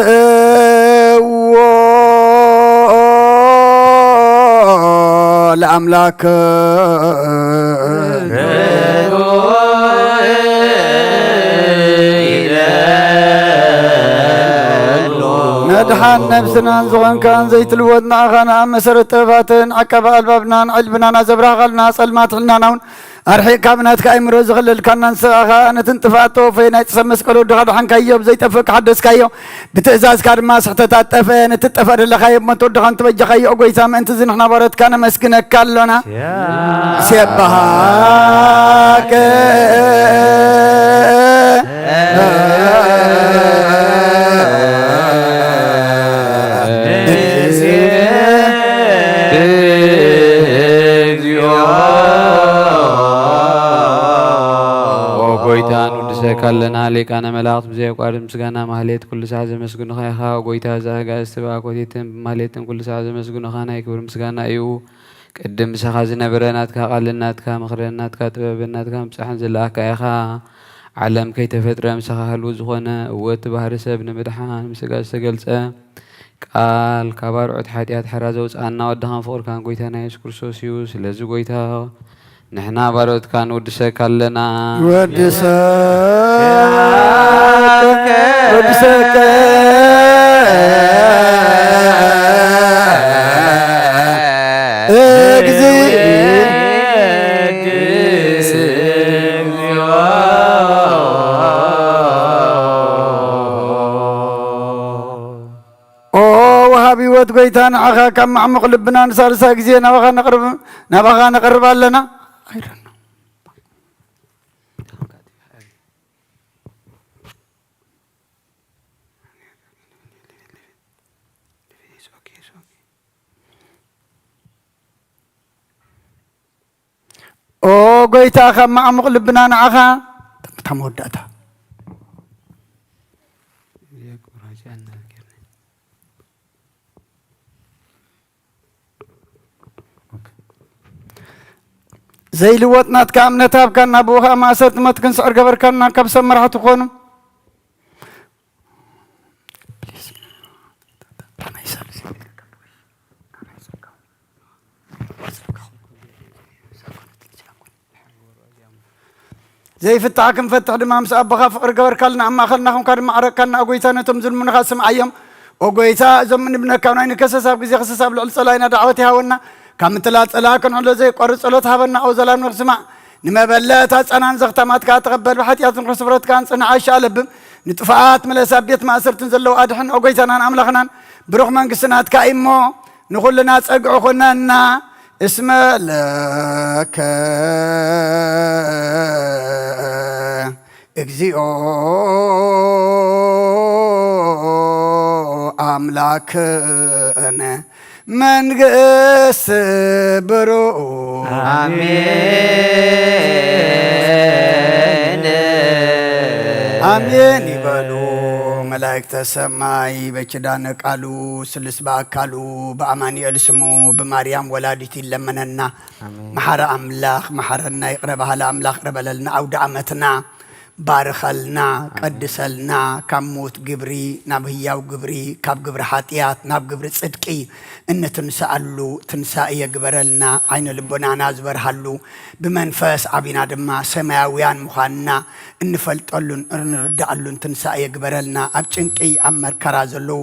አኤኮትዎ ለአምላክ መድሓን ነብስናን ዝኾንካን ዘይትልወጥ ንኣኻ ንኣብ መሰረት ጥበባትን ዓቃቢ ኣልባብናን ዕልብናን ኣዘብራኻልና ጸልማት ሕልናና እውን ኣርሒቕካ ብናትካ ኣእምሮ ዝኸለልካና ንስኻ ነትን ጥፍኣት ተወፈየ ናይ ጥሰብ መስቀል ወድኻ ድሓንካዮ ብዘይጠፍእ ክሓደስካዮ ብትእዛዝካ ድማ ስሕተታት ጠፍአ ነቲ ጠፍአ ደለኻዮ ብሞት ወድኻ ንትበጃኻዮ ኦ ጎይታ ምእንቲ እዚ ንሕና ባሮትካ ነመስግነካ ኣሎና። ስብሐት እግዚኦ። ኦ ጎይታ ንውድሰካ ኣለና ሊቃነ መላእክት ብዘየቋርጥ ምስጋና ማህሌት ኩሉ ሰዓት ዘመስግኑኻ ኢኻ። ኦ ጎይታ እዚ ኣጋእዝቲ ብኣኮቴትን ብማህሌትን ኩሉ ሰዓት ዘመስግኑኻ ናይ ክብሪ ምስጋና እዩ። ቅድም ምሳኻ ዝነበረ ናትካ ቃልን ናትካ ምኽርን ናትካ ጥበብን ናትካ ምብጻሕን ዝለኣካ ኢኻ። ዓለም ከይተፈጥረ ምሳኻ ህልው ዝኾነ፣ እወ እቲ ባህሪ ሰብ ንምድሓን ብስጋ ዝተገልጸ ቃል፣ ካብ ኣርዑት ሓጢኣት ሓራ ዘውጽኣና ወድኻን ፍቕርካን ጎይታና የሱስ ክርስቶስ እዩ። ስለዚ ጎይታ ንሕና ባሮትካ ንውድሰካ ኣለና። ወድሰ ወድሰከ እግዚእ ኣብ ህይወት ጎይታ ንዓኻ ካብ ማዕሙቕ ልብና ንሳልሳይ ግዜ ናባኻ ነቕርብ፣ ናባኻ ነቐርብ ኣለና። I don't know። ኦ ጎይታ፣ ካብ ማዕሙቕ ልብና ንዓኻ እታ መወዳእታ። ዘይልወጥ ናትካ እምነት ሃብካና፣ ብኡ ኸኣ ማእሰርቲ ሞት ክንስዕር ገበርካና፣ ካብ ሰብ መራሕቲ ክኾኑ። ዘይፍታሕ ክንፈትሕ ድማ ምስ ኣቦኻ ፍቕሪ ገበርካልና፣ ኣብ ማእኸልና ኹንካ ድማ ዓረቅካና። ኦ ጎይታ፣ ነቶም ዝልምኑኻ ስምዓዮም። ኦ ጎይታ፣ እዞም ንብነካ ናይ ንከሰስ ኣብ ግዜ ክሰስ ኣብ ልዕሊ ጸላኢና ዳዕወት ይሃበና። ካብ ምትላል ጸላኢ ክንዕሎ ዘይቆርጽ ጸሎት ሃበና። ኦ ዘላለም ንኽስማዕ ንመበለት ኣጸናን ዘኽታማትካ ተቐበል። ብሓጢኣትን ርሑስ ፍረትካን ጽንዓ ኣሻለብም። ንጥፋኣት ምለስ፣ ኣብ ቤት ማእሰርትን ዘለዉ ኣድሕን። ኦ ጎይታናን ኣምላኽናን፣ ብሩኽ መንግስቲ ናትካ እዩ እሞ፣ ንኹልና ጸግዒ ኹነና። እስመ ለከ እግዚኦ ኣምላክነ መንግስት ብሩክ። ኣሜን። ኣሜን ይበሉ መላእክተ ሰማይ። በኪዳነ ቃሉ ስሉስ ብኣካሉ ብኣማኑኤል ስሙ ብማርያም ወላዲት ይለመነና። ኣሜን። መሓሪ ኣምላኽ መሓረና፣ ይቕረ በሃሊ ኣምላኽ ይቕረ በለልና። ኣውደ ዓመትና ባርኸልና፣ ኣሜን። ቀድሰልና፣ ካብ ምዉት ግብሪ ናብ ህያው ግብሪ፣ ካብ ግብሪ ሓጢኣት ናብ ግብሪ ጽድቂ እንትንስኣሉ ትንሳኤ ግበረልና። ዓይነ ልቦናና ዝበርሃሉ፣ ብመንፈስ ዓቢና ድማ ሰማያውያን ምዃንና እንፈልጠሉን እንርዳኣሉን ትንሳኤ ግበረልና። ኣብ ጭንቂ ኣብ መከራ ዘለዉ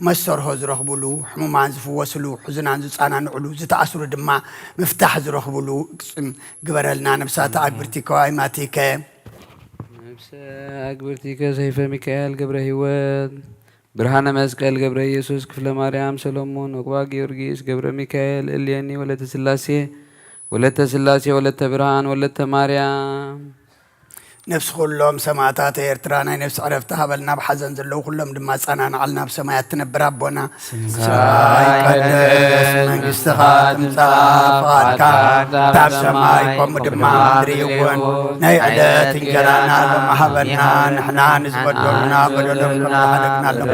መሰርሆ ዝረኽብሉ፣ ሕሙማን ዝፍወስሉ፣ ሕዙናን ዝጸናንዕሉ፣ ዝተኣስሩ ድማ ምፍታሕ ዝረኽብሉ ግበረልና። ነብሳተ ኣግብርቲከ ወኣይማቲከ። ነብሰ ኣግብርቲከ ሰይፈ ሚካኤል ገብረ ህይወት፣ ብርሃነ መስቀል ገብረ ኢየሱስ፣ ክፍለ ማርያም ሰሎሞን፣ ዑቅባ ጊዮርጊስ ገብረ ሚካኤል፣ እሌኒ ወለተ ስላሴ፣ ወለተ ስላሴ፣ ወለተ ብርሃን፣ ወለተ ማርያም። ነፍሲ ኩሎም ሰማእታት ኤርትራ ናይ ነፍሲ ዕረፍቲ ሃበልና። ኣብ ሓዘን ዘለዉ ኩሎም ድማ ኣጸናንዓልና። ኣብ ሰማያት ትነብር ኣቦና፣ ስምካ ይቀደስ፣ መንግስትኻ ትምጻእ፣ ፍቓድካ ኣብ ሰማይ ከምኡ ድማ ምድሪ ይኹን። ናይ ዕለት እንጀራና ሎሚ ሃበና፣ ንሕና ንዝበደሉና በደሎም ከም ዝሓለፍናሎም፣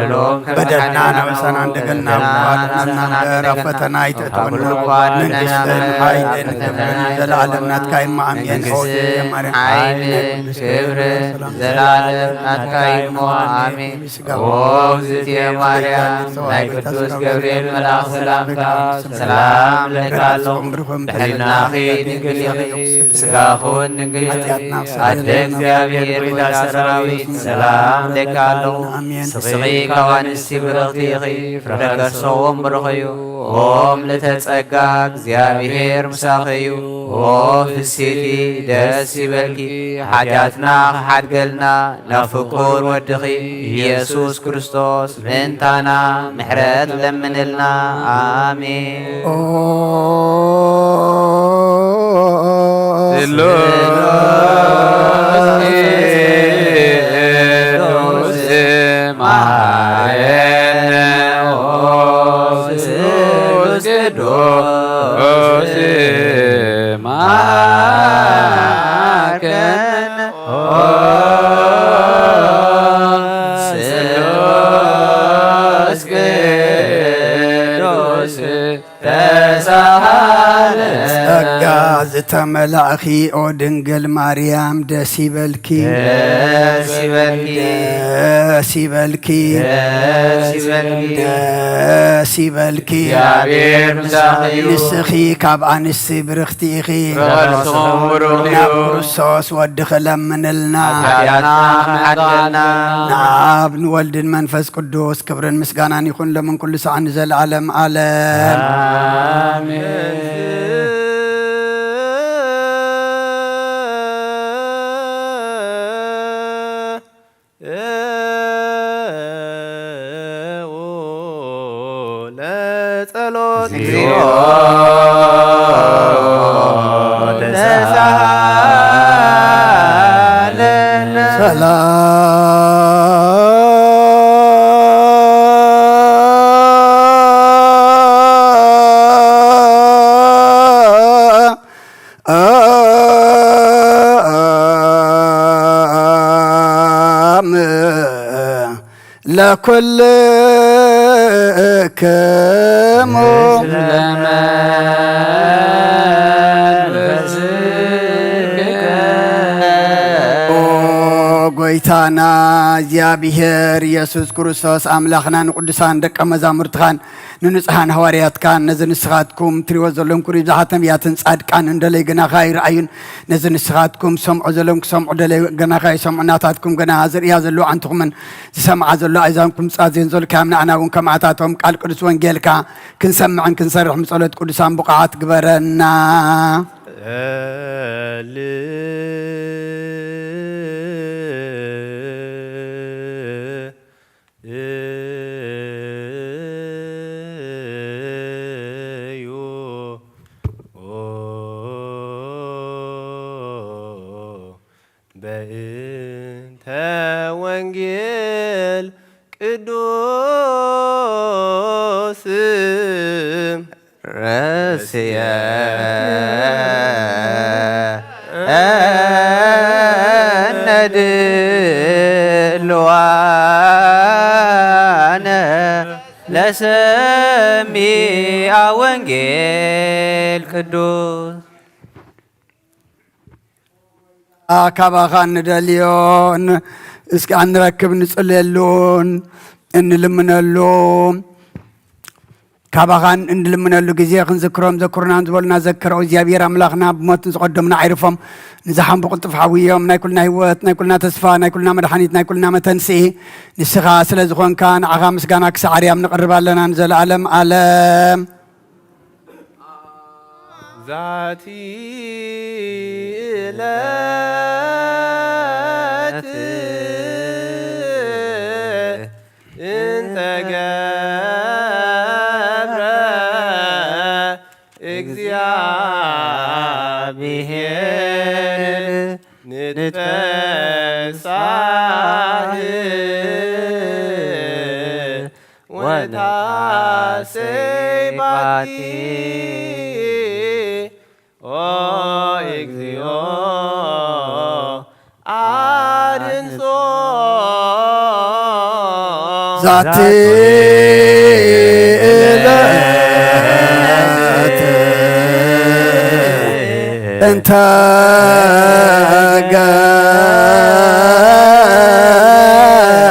በደልና ናብ ኣሳና እንደገልና፣ ኣድሕነና እምበር ኣብ ፈተና ኣይተእትወና። መንግስትን ሓይልን ክብርን ዘለኣለም ናትካ እዩ። ኣሜን። መንግስትን ሓይልን ክብርን ዘለኣለም ናትካ እዩ እሞ፣ ኣሜን። ኦ እግዝእትየ ማርያም፣ ናይ ቅዱስ ገብርኤል መልኣኽ ሰላምታ ሰላም እለኪ ኣለኹ። ብሕልናኺ ድንግል ኢኺ፣ ስጋኹን ድንግል ኢኺ። ኣደ እግዚኣብሔር፣ ጎይታ ሰራዊት፣ ሰላም እለኪ ኣለኹ። ንስኺ ካብ ኣንስቲ ብርኽቲ ኢኺ፣ ፍረ ከርስኺ እውን ብሩኽ እዩ። ኦ ምልእተ ጸጋ፣ እግዚኣብሔር ምሳኺ እዩ። ኦ ፍስሕቲ፣ ደስ ይበልኪ፣ ሓጢኣትና ክሓድገልና፣ ናብ ፍቁር ወድኺ ኢየሱስ ክርስቶስ ምእንታና ምሕረት ለምንልና። ኣሜን። ኦ ስሉስ ቅዱስ ማረነ፣ ኦ ስሉስ ቅዱስ ማረነ፣ ኦ ስሉስ ቅዱስ ተሳሃለ። ጸጋ ዝተመላእኺ ኦ ድንግል ማርያም ደስ ይበልኪ። ደስ ይበልኪ። ደስ ይበልኪ። ደስ ይበልኪ። ደስ ይበልኪ። እግዚኣብሔር ምሳኺ እዩ። ንስኺ ካብ ኣንስቲ ብርኽቲ ኢኺ። ፍረ ከርስኺ እውን ብሩኽ እዩ። ናብ ክርስቶስ ወድኺ ለምንልና። ሓጢኣትና ሓድገልና። ንኣብ ንወልድን መንፈስ ቅዱስ ክብርን ምስጋናን ይኹን ሎምን ኩሉ ሰዓት ንዘለዓለም ዓለም። ኣሜን። እግዚኦ ተሳሃለነ። ሰላም ለኩልክሙ። ምስለ መንፈስከ። ኦ ጎይታና እግዚኣብሔር ኢየሱስ ክርስቶስ ኣምላኽና ንቅዱሳን ደቀ መዛሙርትኻን ንንጹሓን ሃዋርያትካን ነዚ ንስኻትኩም ትሪእዎ ዘለኹም ኩሉ ብዙሓት ነቢያትን ጻድቃን እንደለይ ገናኻ ይረኣዩን ነዚ ንስኻትኩም ሰምዑ ዘለኹም ክሰምዑ ደለዩ ገናኻ ይሰምዑ ናታትኩም ገና ዝርእያ ዘለዉ ኣንትኹምን ዝሰምዓ ዘሎ ኣእዛንኩም ጻዝየን ዘልካዮም ንኣና እውን ከማእታቶም ቃል ቅዱስ ወንጌልካ ክንሰምዕን ክንሰርሕ ምጸሎት ቅዱሳን ብቑዓት ግበረና። እዩ። በእንተ ወንጌል ቅዱስ ረስየ ነድልዋነ ለሰሚዐ ወንጌል ቅዱስ። ካባኻ እንደልዮን እስኪ ኣንረክብ፣ እንጽልየሉን እንልምነሉ፣ ካባኻን እንልምነሉ ግዜ ክንዝክሮም ዘክሩናን ዝበሉና ዘከረው እግዚኣብሔር ኣምላኽና ብሞት ንዝቐደሙና ኣይርፎም፣ ንዝሓም ብቕልጡፍ ሓውዮም፣ ናይ ኩልና ህይወት፣ ናይ ኩልና ተስፋ፣ ናይ ኩልና መድሓኒት፣ ናይ ኩልና መተንስኢ ንስኻ ስለ ዝኾንካ ንዓኻ ምስጋና ክሳዕ ኣርያም ንቕርብ ኣለና ንዘለኣለም ኣለም። ዛቲ ዕለት እንተ ገብረ እግዚኣብሔር ንትፈሳህ ወንታሰይ ባቲ ኦ እግዚኦ ኣድንሶ። ዛቲ ዕለት እንተ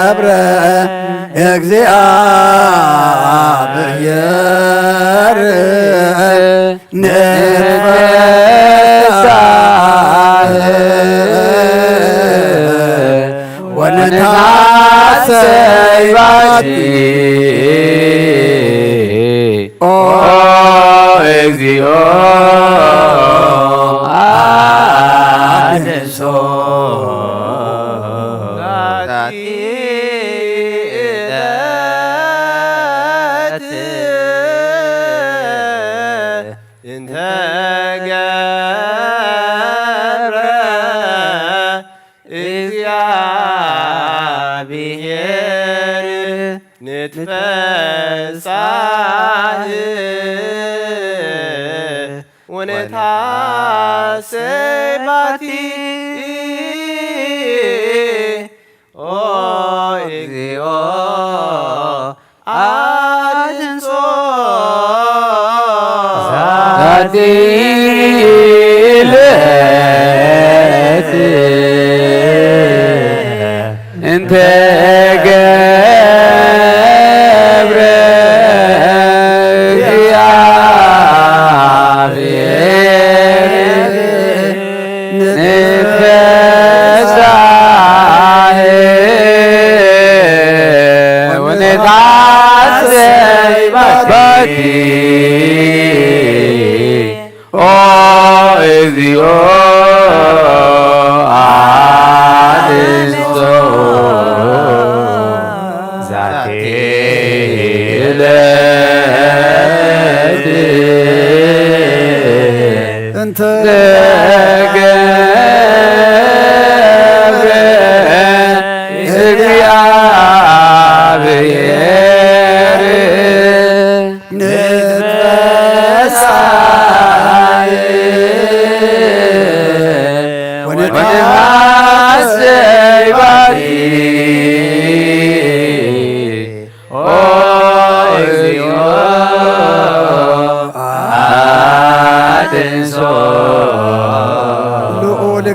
ገብረ እግዚአብሔር ንትፈሳህ ወንታሰይ ባቲ ኦ እግዚኦ ኣድንሶ። ዛቲ ዕለት እንተ ገብረ እግዚኣብሔር ንትፈሳህ ወንታሰይ ባቲ ኦ እግዚኦ ኣድንሶ። ዛቲ ዕለት እንተ ገብረ እግዚአብሔር ንትፈሳህ ወንታሰይ ባቲ ኦ እግዚኦ ኣድንሶ። ዛቲ ዕለት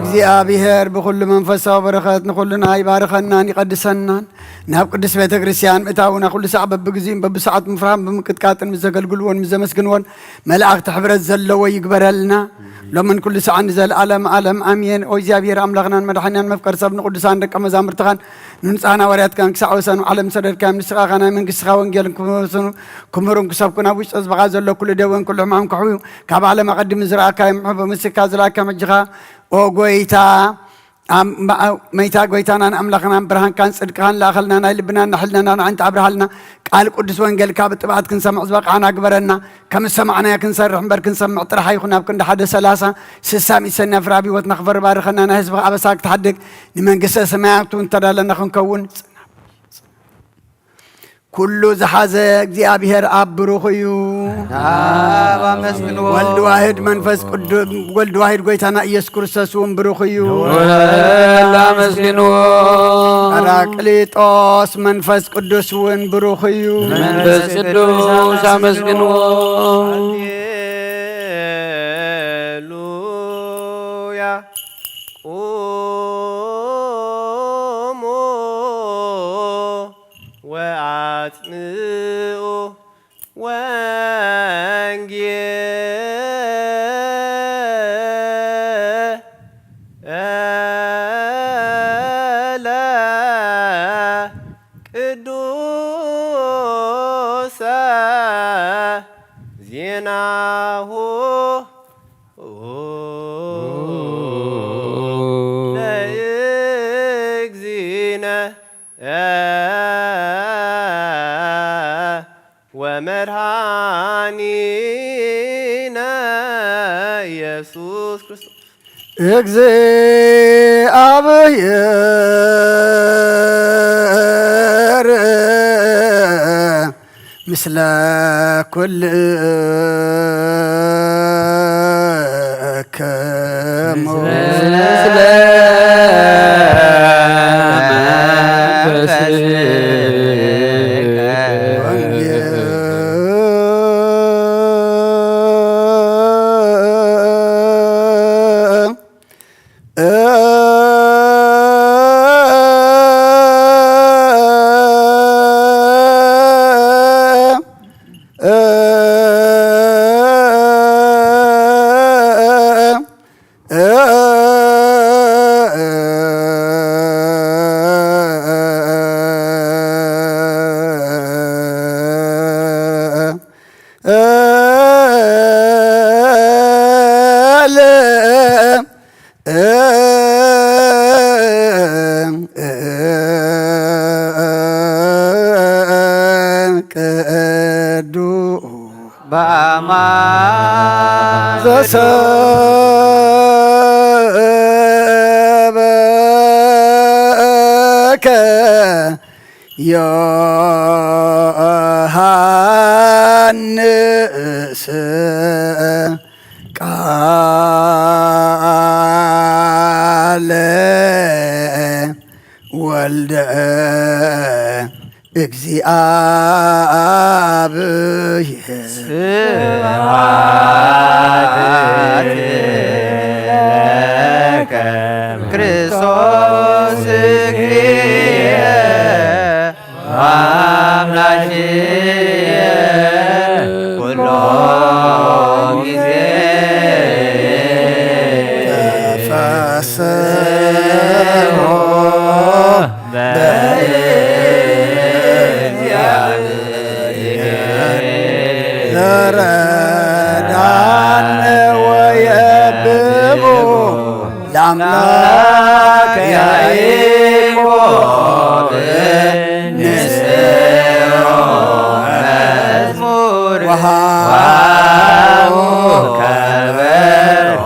እግዚኣብሔር ብኹሉ መንፈሳዊ በረኸት ንኹልና ይባርኸናን ይቐድሰናን። ናብ ቅድስት ቤተ ክርስቲያን ምእታውና ኩሉ ሳዕ በብግዚኡን በብሰዓት ምፍራም ብምቅጥቃጥን ምስ ዘገልግልዎን ምስ ዘመስግንዎን መላእኽቲ ሕብረት ዘለዎ ይግበረልና። ሎምን ኩሉ ሳዕ ንዘለዓለም ዓለም ኣሜን። ኦ እግዚኣብሔር ኣምላኽናን መድሓኒናን መፍቀር ሰብ ንቅዱሳን ደቀ መዛሙርትኻን ንንጹሓን ሃዋርያትካን ክሳዕ ወሰኑ ዓለም ሰደድካዮም ንስኻ ናይ መንግስትኻ ወንጌልን ክመስኑ ክምህሩን ክሰብኩን ኣብ ውሽጢ ህዝብኻ ዘሎ ኩሉ ደዌን ኩሉ ሕማም ክሕውዩ ካብ ዓለም ኣቐዲሙ ዝረኣካዮም ሕቡእ ምስካ ዝለኣካዮም ሕጂ ኸኣ ኦ ጎይታ፣ ኣብ መይታ ጎይታናን ኣምላኽናን ብርሃንካን ጽድቅኻን ለኣኸልና፣ ናይ ልብናን ናይ ሕልናናን ኣዒንቲ ኣብርሃልና፣ ቃል ቅዱስ ወንጌልካ ብጥብዓት ክንሰምዕ ዝበቕዓና ግበረና። ከም ዝሰማዕናዮ ክንሰርሕ እምበር ክንሰምዕ ጥራሕ ኣይኹን። ኣብ ክንዲ ሓደ ሰላሳ ስሳ ሚእቲ ሰኒያ ፍረ ኣብ ህይወትና ክፈሪ ባርኸና፣ ናይ ህዝብኻ ኣበሳ ክትሓድግ ንመንግስተ ሰማያት እውን እተዳለና ክንከውን ኩሉ ዝሓዘ እግዚኣብሔር ኣብ ብሩኽ እዩ። ኣብ ኣመስግንዎ። ወልድ ዋህድ መንፈስ ቅዱስ፣ ወልድ ዋህድ ጎይታና ኢየሱስ ክርስቶስ እውን ብሩኽ እዩ። ወልድ ኣመስግንዎ። ጳራቅሊጦስ መንፈስ ቅዱስ እውን ብሩኽ እዩ። መንፈስ ቅዱስ ኣመስግንዎ። ሃሌሉያ። ቁሙ ወአጽምዑ ወንጌለ ቅዱሰ ዜናሁ ለእግዚእነ ወመድኃኒነ ኢየሱስ ክርስቶስ። እግዚኣብሔር ምስለ ኩልክሙ። ቅዱስ በአማን ዘሰበከ ዮሐንስ ቃለ ወልደ እግዚአብሔር። ስብሐት ለከ ክርስቶስ እግዚእየ አምላክየ ኩሎ ጊዜ። ተፈስሑ በእግዚአብሔር ዘረዳን ወየብቡ ለአምላክ ያዕቆብ ንስዮ መዝሙር ወሃቡ ከበሮ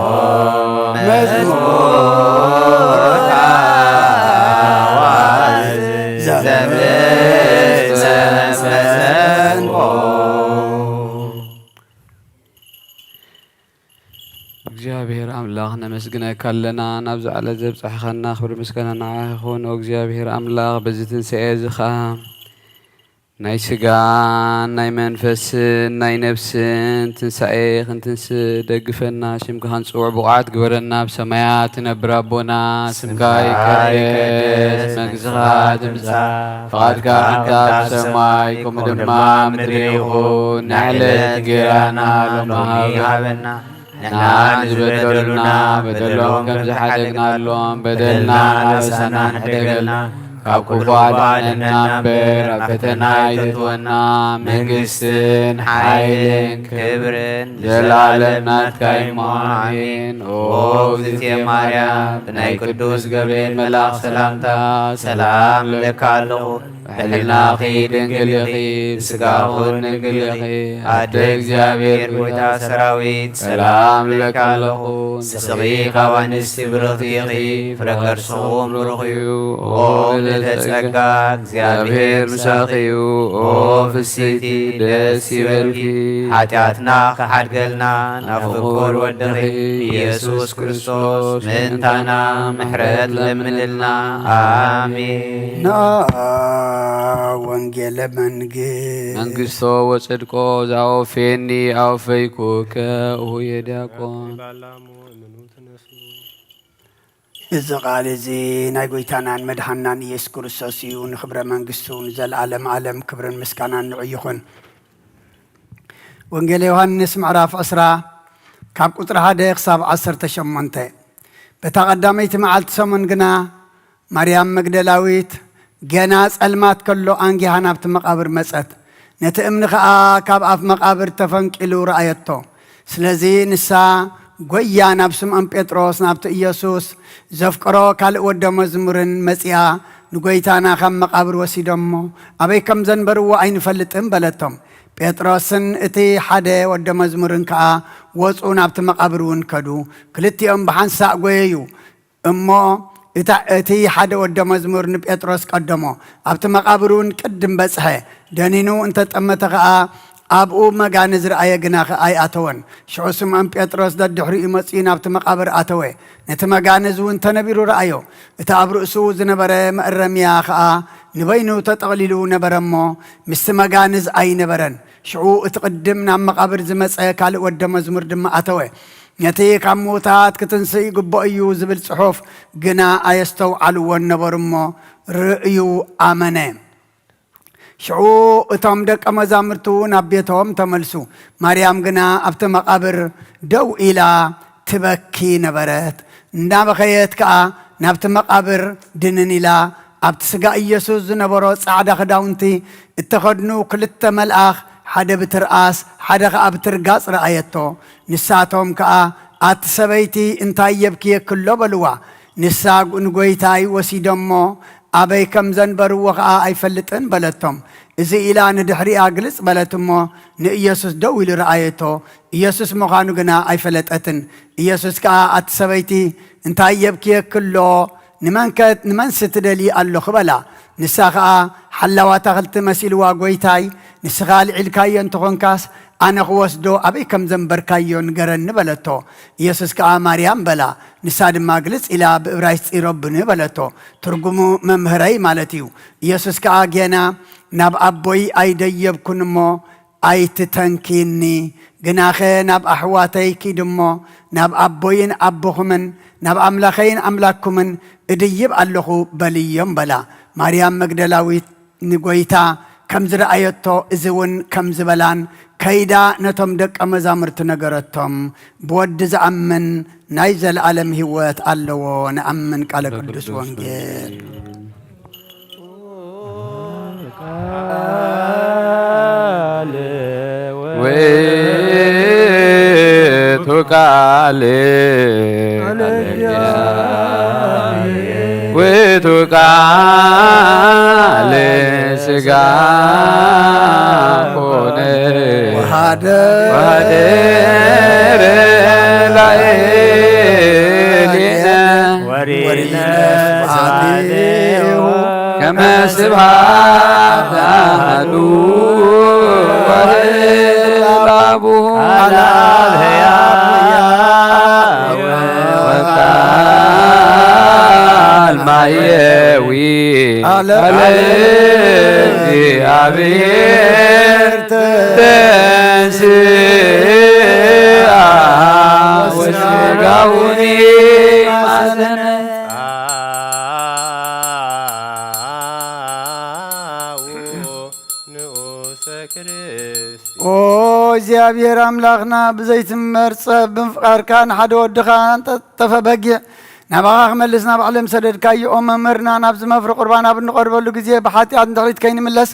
መዝሙር ሃዋዝ ዘብስመሰንቆ። እግዚኣብሔር ኣምላኽ ነመስግነካ ኣለና፣ ናብዚ ዕለት ዘብጻሕኻና ክብሪ ምስጋና ንዓኻ ይኹን። ኦ እግዚኣብሔር ኣምላኽ፣ በዚ ትንሳኤ እዚ ኸኣ ናይ ስጋን ናይ መንፈስን ናይ ነፍስን ትንሳኤ ክንትንስእ ደግፈና። ሽምካ ክንጽውዕ ብቑዓት ግበረና። ኣብ ሰማያት ትነብር ኣቦና፣ ስምካ ይቀደስ፣ መንግስትኻ ትምጻእ፣ ፍቓድካ ከምታ ኣብ ሰማይ ከምኡ ድማ ኣብ ምድሪ ይኹን። ንዕለት እንጌራና ሎሚ ሃበና። ንሕና ንዝበደሉና በደሎም ከም ዝሓደግናሎም በደልና ኣበሳና ንሕደገልና፣ ካብ ክፉ ኣድሕነና እምበር፣ ኣብ ፈተና ኣይተእትወና። መንግስትን ሓይልን ክብርን ዘለኣለም ናትካ እዩ እሞ፣ ኣሜን። ኦ እግዝእትየ ማርያም፣ ብናይ ቅዱስ ገብርኤል መልኣኽ ሰላምታ ሰላም እብለካ ኣለኹ። ብሕልናኺ ድንግል ኢኺ፣ ብስጋኹን ድንግል ኢኺ፣ ኣደ እግዚኣብሔር ጎይታ ሰራዊት፣ ሰላም እብለኪ ኣለኹ። ንስኺ ካብ ኣንስቲ ብርኽቲ ኢኺ፣ ፍረ ከርስኹም ብሩኽ እዩ። ኦ ልዕልተ ጸጋ፣ እግዚኣብሔር ምሳኺ እዩ። ኦ ፍስይቲ ደስ ይበልኪ፣ ሓጢኣትና ክሓድገልና ናብ ፍቁር ወድኺ ኢየሱስ ክርስቶስ ምእንታና ምሕረት ለምንልና። ኣሜን። ና ወንጌለ መንግስት መንግስቶ ወጽድቆ ዛወፌኒ ኣወፈይኩከ እሁየ ዲያቆን። እዚ ቃል እዚ ናይ ጎይታናን መድሓናን ኢየሱስ ክርስቶስ እዩ። ንክብረ መንግስቱ ንዘለዓለም ዓለም ክብርን ምስጋናን ንዑ ይኹን። ወንጌል ዮሃንስ ምዕራፍ ዕስራ ካብ ቁጽሪ ሓደ ክሳብ ዓሰርተ ሸሞንተ። በታ ቀዳመይቲ መዓልቲ ሰሙን ግና ማርያም መግደላዊት ገና ጸልማት ከሎ ኣንጊሃ ናብቲ መቓብር መጸት። ነቲ እምኒ ኸኣ ካብ ኣፍ መቓብር ተፈንቂሉ ረኣየቶ። ስለዚ ንሳ ጐያ ናብ ስምዖን ጴጥሮስ ናብቲ ኢየሱስ ዘፍቅሮ ካልእ ወደ መዝሙርን መጺኣ፣ ንጐይታና ካብ መቓብር ወሲዶሞ፣ ኣበይ ከም ዘንበርዎ ኣይንፈልጥን በለቶም። ጴጥሮስን እቲ ሓደ ወደ መዝሙርን ከኣ ወጹ፣ ናብቲ መቓብር እውን ከዱ። ክልቲኦም ብሓንሳእ ጐየዩ። እሞ እታ እቲ ሓደ ወደ መዝሙር ንጴጥሮስ ቀደሞ፣ ኣብቲ መቓብር እውን ቅድም በጽሐ። ደኒኑ እንተ ጠመተ ኸኣ ኣብኡ መጋንዝ ረኣየ፣ ግና ኸኣ ኣይኣተወን። ሽዑ ስምዖን ጴጥሮስ ደድሕሪኡ መጺኡ ናብቲ መቓብር ኣተወ። ነቲ መጋንዝ እውን ተነቢሩ ረኣዮ። እቲ ኣብ ርእሱ ዝነበረ መእረምያ ኸኣ ንበይኑ ተጠቕሊሉ ነበረ እሞ፣ ምስቲ መጋንዝ ኣይነበረን። ሽዑ እቲ ቅድም ናብ መቓብር ዝመጸ ካልእ ወደ መዝሙር ድማ ኣተወ። ነቲ ካብ ምዉታት ክትንስእ ይግብኦ እዩ ዝብል ጽሑፍ ግና ኣየስተውዓልዎን ነበሩ እሞ፣ ርእዩ ኣመነ። ሽዑ እቶም ደቀ መዛሙርቱ ናብ ቤቶም ተመልሱ። ማርያም ግና ኣብቲ መቓብር ደው ኢላ ትበኪ ነበረት። እንዳበኸየት ከኣ ናብቲ መቓብር ድንን ኢላ፣ ኣብቲ ስጋ ኢየሱስ ዝነበሮ ጻዕዳ ክዳውንቲ እተኸድኑ ክልተ መልኣኽ፣ ሓደ ብትርኣስ ሓደ ኸኣ ብትርጋጽ ረኣየቶ። ንሳቶም ከኣ፣ "ኣቲ ሰበይቲ፣ እንታይ የብክየኪ ኣሎ?" በልዋ። ንሳ ንጐይታይ ወሲዶሞ፣ ኣበይ ከም ዘንበርዎ ኸኣ ኣይፈልጥን በለቶም። እዚ ኢላ ንድሕሪኣ ግልጽ በለት እሞ፣ ንኢየሱስ ደው ኢሉ ረኣየቶ። ኢየሱስ ምዃኑ ግና ኣይፈለጠትን። ኢየሱስ ከኣ፣ "ኣቲ ሰበይቲ፣ እንታይ የብክየኪ ኣሎ? ንመንከ-፣ ንመንስ ትደልዪ ኣሎኺ?" በላ። ንሳ ኸኣ ሓላው ኣታኽልቲ መሲልዋ፣ "ጐይታይ፣ ንስኻ ኣልዒልካዮ እንተኾንካስ፣ ኣነ ክወስዶ ኣበይ ከም ዘንበርካዮ ንገረኒ" በለቶ። ኢየሱስ ከኣ፣ "ማርያም" በላ። ንሳ ድማ ግልጽ ኢላ ብእብራይስጢ "ረቡኒ" በለቶ። ትርጉሙ "መምህረይ" ማለት እዩ። ኢየሱስ ከኣ፣ "ጌና ናብ ኣቦይ ኣይደየብኩን እሞ ኣይትተንክይኒ፣ ግናኸ ናብ ኣሕዋተይ ኪድ እሞ ናብ ኣቦይን ኣቦኹምን ናብ ኣምላኸይን ኣምላክኩምን እድይብ ኣለኹ በልዮም" በላ። ማርያም መግደላዊት ንጐይታ ከም ዝረኣየቶ፣ እዚ እውን ከም ዝበላን ከይዳ ነቶም ደቀ መዛሙርቲ ነገረቶም። ብወዲ ዝኣምን ናይ ዘለኣለም ህይወት ኣለዎ። ንኣምን። ቃለ ቅዱስ ወንጌል። ውእቱ ቃል ውእቱ ቃል ሥጋ ኮነ ወሐደረ ላዕሌነ ወሪነ ስብሐቲሁ ከመ ስብሐት አሐዱ ወሕድ ለአቡሁ አለ። ወቃል ማየዊ አለ። አለ። እግዚአብሔር ተንሥአ ወሥጋሁኒ አሰነ። ንዑሰ ክርስ ኦ እግዚኣብሔር ኣምላኽና፣ ብዘይትመርጸ ብምፍቃርካ ንሓደ ወድኻ ንጠጠፈ በጊዕ ናባኻ ክመልስ ናብ ዓለም ሰደድካዮ። ኦ መምህርና፣ ናብዚ መፍሪ ቁርባን ኣብ እንቐርበሉ ግዜ ብሓጢኣት ንድሕሪት ከይንምለስ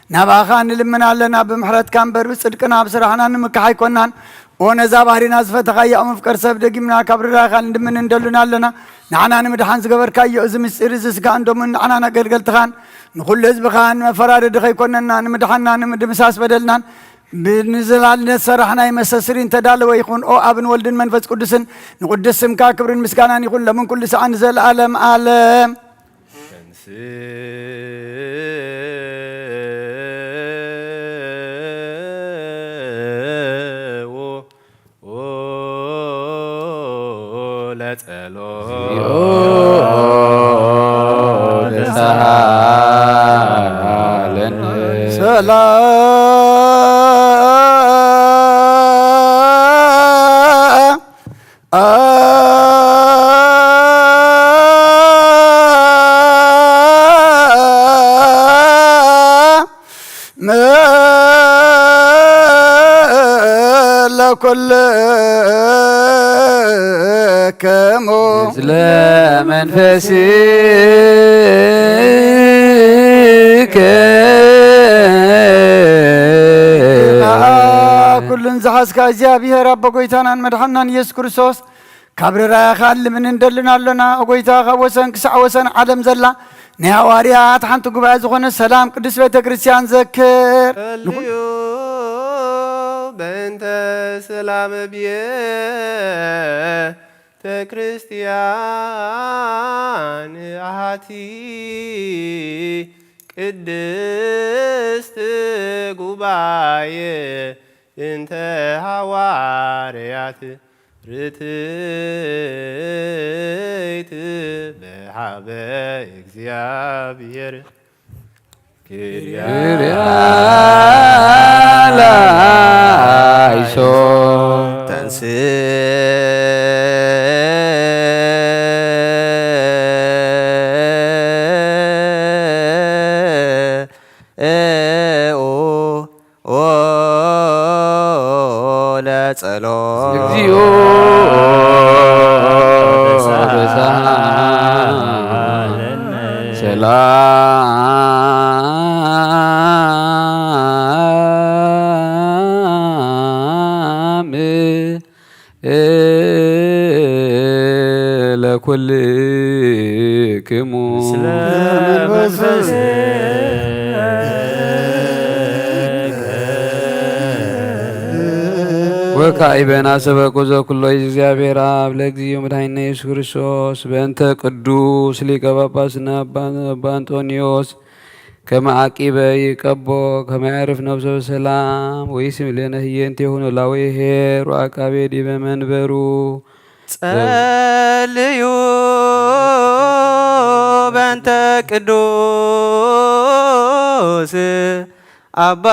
ናባኻ ንልምን ኣለና። ብምሕረትካ እምበር ብጽድቅና ኣብ ስራሕና ንምካሕ ኣይኮናን። ኦ ነዛ ባህሪና ዝፈተኻያ፣ ኦ መፍቀር ሰብ፣ ደጊምና ካብ ርራኻ ንልምን እንደሉን ኣለና። ንዓና ንምድሓን ዝገበርካዮ እዚ ምስጢር እዚ፣ ስጋን ደሙን ንዓናን ኣገልገልትኻን ንኹሉ ህዝብኻን መፈራረዲ ከይኮነና፣ ንምድሓንና ንምድምሳስ በደልናን ብንዝላልነት ሰራሕናይ መሰስሪ እንተዳለወ ይኹን። ኦ ኣብን ወልድን መንፈስ ቅዱስን ንቅዱስ ስምካ ክብርን ምስጋናን ይኹን፣ ለምን ኩሉ ሰዓን ዘለዓለም ዓለም። ተንሥኡ ለጸሎት። ሰላም ለኩልክሙ። ምስለ መንፈስከ። ኩሉን ዝሓዝካ እግዚኣብሔር ኣቦ ጎይታናን መድሓናን ኢየሱስ ክርስቶስ፣ ካብ ርራያኻ ልምን እንደልን ኣሎና። ኦ ጎይታ፣ ካብ ወሰን ክሳዕ ወሰን ዓለም ዘላ ናይ ሃዋርያት ሓንቲ ጉባኤ ዝኾነ ሰላም ቅዱስ ቤተ ክርስቲያን ዘክር። ጸልዩ በእንተ ሰላም ቤተ ክርስቲያን ኣሃቲ ቅድስት ጉባኤ እንተ ሃዋርያት ርትዕት በሃበ እግዚኣብሔር። ኪርያላይሶ። ተንሥኡ ለጸሎት። እግዚኦ በሰላም። ለኩልክሙ። ምስለ መንፈስከ። ወካዕበ ናሰበኩ ዘኩሎ እግዚአብሔር አብ ለእግዚኡ መድኃኒነ ኢየሱስ ክርስቶስ በእንተ ቅዱስ ሊቀ ጳጳስነ አባ፣ አባ አንጦንዮስ ከመ አቂበ ይቀቦ ከመ ያዕርፍ ነፍሶ በሰላም ወይስም ለነ ህየንቴሁ ኖላዊ ኄር ወአቃቤ ዲበ መንበሩ። ጸልዩ በእንተ ቅዱስ አባ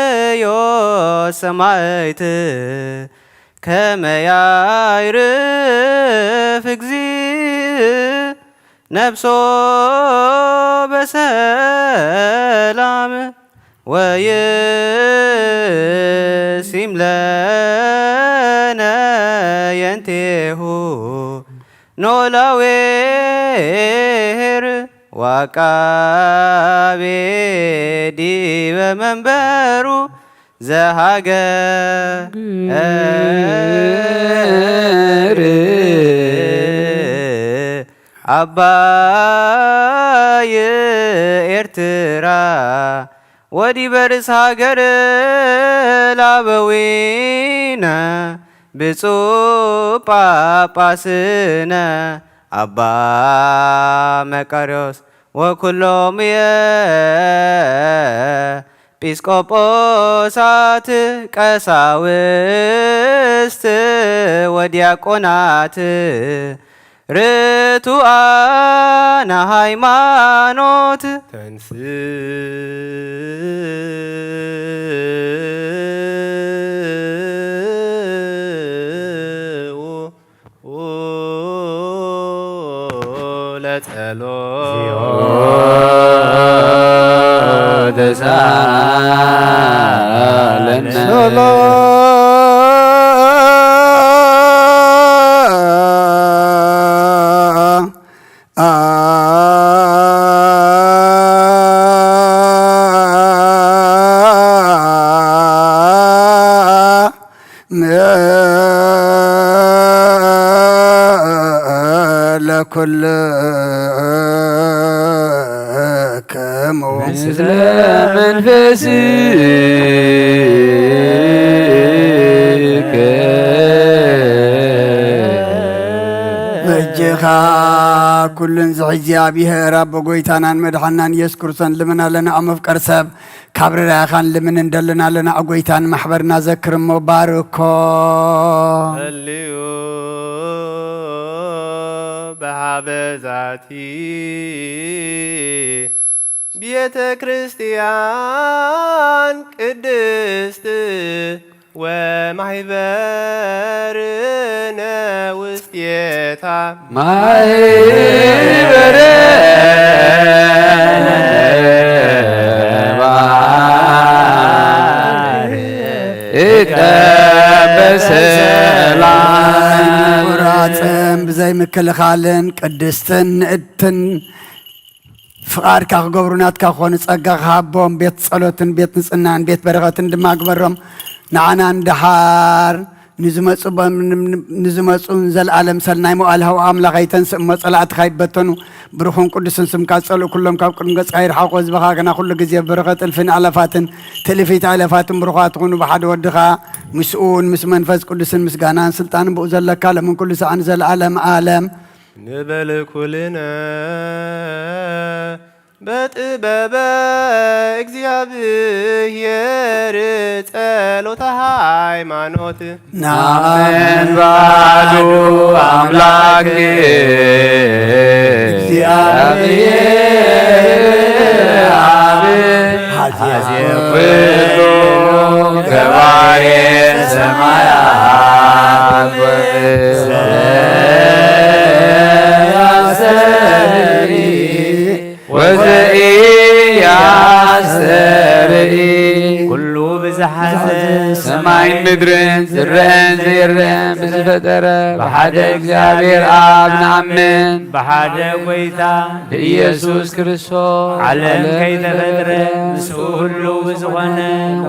እንጦንዮስ ሰማዕት ከመ ያዕርፍ እግዚእ ነፍሶ በሰላም ወይሲም ለነ የንቴሁ ኖላዊ ኄር ወአቃቤ ዲበ መንበሩ ዘሃገር አባይ ኤርትራ ወዲበ ርእስ ሃገር ላበዊነ ብፁዕ ጳጳስነ አባ መቃርዮስ ወኩሎም የጲስቆጶሳት ቀሳውስት ወዲያቆናት ርቱዓነ ሃይማኖት። ተንስኡ ለጸሎት። ለኩልክሙ። ምስለ መንፈስከ። በጀኻ ኩሉን ዝሕዚ ኣብ ይህር ኣቦ ጎይታናን መድሓናን ኢየሱስ ክርስቶስ ልምን ኣለና። ኣብ መፍቀር ሰብ ካብ ርራኻን ልምን እንደልን ኣለና። ኣብ ጎይታን ማሕበርና ዘክር እሞ ባርኮ። ጸልዩ በሃበ ዛቲ ቤተ ክርስቲያን ቅድስት ወማሕበርነ ውስቴታ ማሕበርነ ይቀበ ሰላም። ቁራጽን ብዘይ ምክልኻልን ቅድስትን ንእድትን ፍቓድካ ክገብሩ ናትካ ክኾኑ ጸጋ ክሃቦም፣ ቤት ጸሎትን ቤት ንጽህናን ቤት በረኸትን ድማ ግበሮም። ንዓና ንደሓር ንዝመጹ በ-፣ ንዝመጹን ዘለኣለም ሰናይ መዋዕል ሃው ኣምላኽ ኣይተንስእ እሞ ጸላእትኻ ይበተኑ። ብሩኽን ቅዱስን ስምካ ዝጸልኡ ኩሎም ካብ ቅድሚ ገጽካ ይርሓቑ። ህዝብኻ ግና ኩሉ ግዜ ብበረኸት እልፍን ኣለፋትን ትእልፊት ኣለፋትን ብሩኻት ኩኑ። ብሓደ ወድኻ ምስኡን ምስ መንፈስ ቅዱስን ምስጋናን ስልጣንን ብኡ ዘለካ ለምን ኩሉ ሰዓን ዘለኣለም ኣለም። ንበል ኩልነ በጥበበ እግዚኣብሔር ጸሎተ ሃይማኖት። ናምን ባዱ ኣምላክ እግዚኣብሔር ኣብ ሐዜ ኩሉ ገባሬ ሰማያት ወምድር ዘያስተርኢ ወዘኢያስተርኢ ኩሉ ብዝሓዘ ሰማይን ምድርን ዝረአን ዘይረአን ብዝፈጠረ ብሓደ እግዚኣብሔር ኣብ ንኣምን። ብሓደ ጎይታ ብኢየሱስ ክርስቶስ ዓለም ከይተፈጥረ ምስኡ ህልው ብዝኾነ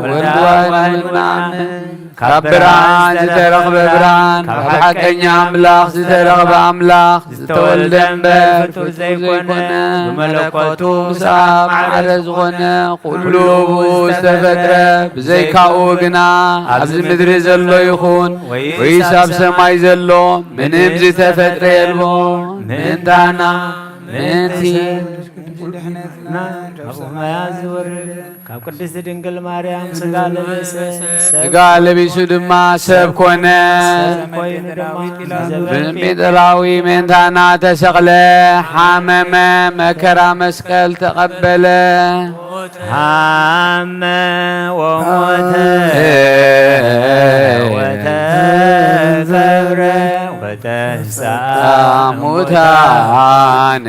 ወልድ ዋሕድ ንኣምን። ካብ ብርሃን ዝተረኽበ ብርሃን፣ ካብ ሓቀኛ ኣምላኽ ዝተረኽበ ኣምላኽ፣ ዝተወልደ እምበር ፍጡር ዘይኮነ፣ ብመለኮቱ ምስ ኣብ ማዕረ ዝኾነ፣ ኩሉ ብኡ ዝተፈጥረ፣ ብዘይካኡ ግና ኣብዚ ምድሪ ዘሎ ይኹን ወይስ ኣብ ሰማይ ዘሎ ምንም ዝተፈጥረ የልቦን። ምእንታና ምእንቲ ድሕነትና ካብ ሰማያት ዝወረደ ካብ ቅድስት ድንግል ማርያም ስጋ ለበሰ፣ ስጋ ለቢሱ ድማ ሰብ ኮነ። ሰብ ኮይኑ ድማ ብዘበን ጴንጤላዊ ምእንታና ተሰቕለ፣ ሓመመ፣ መከራ መስቀል ተቐበለ። ሃመ ወሞተ ወተቀብረ ወተንሥአ ሙታን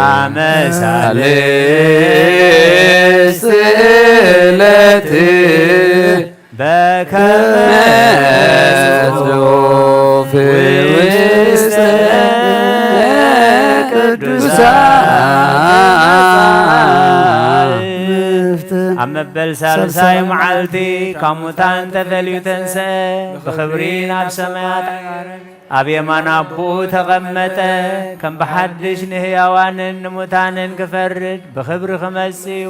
አመ ሳልስት ዕለት በከመ ጽሑፍ ውስተ ቅዱሳት። ኣብ መበል ሳልሳይ መዓልቲ ካብ ሙታን ተፈልዩ ተንስአ፣ ብኽብሪ ናብ ሰማያት ኣብ የማን ኣቦኡ ተቐመጠ። ከም ብሓድሽ ንህያዋንን ንሙታንን ክፈርድ ብኽብሪ ክመጽእ እዩ።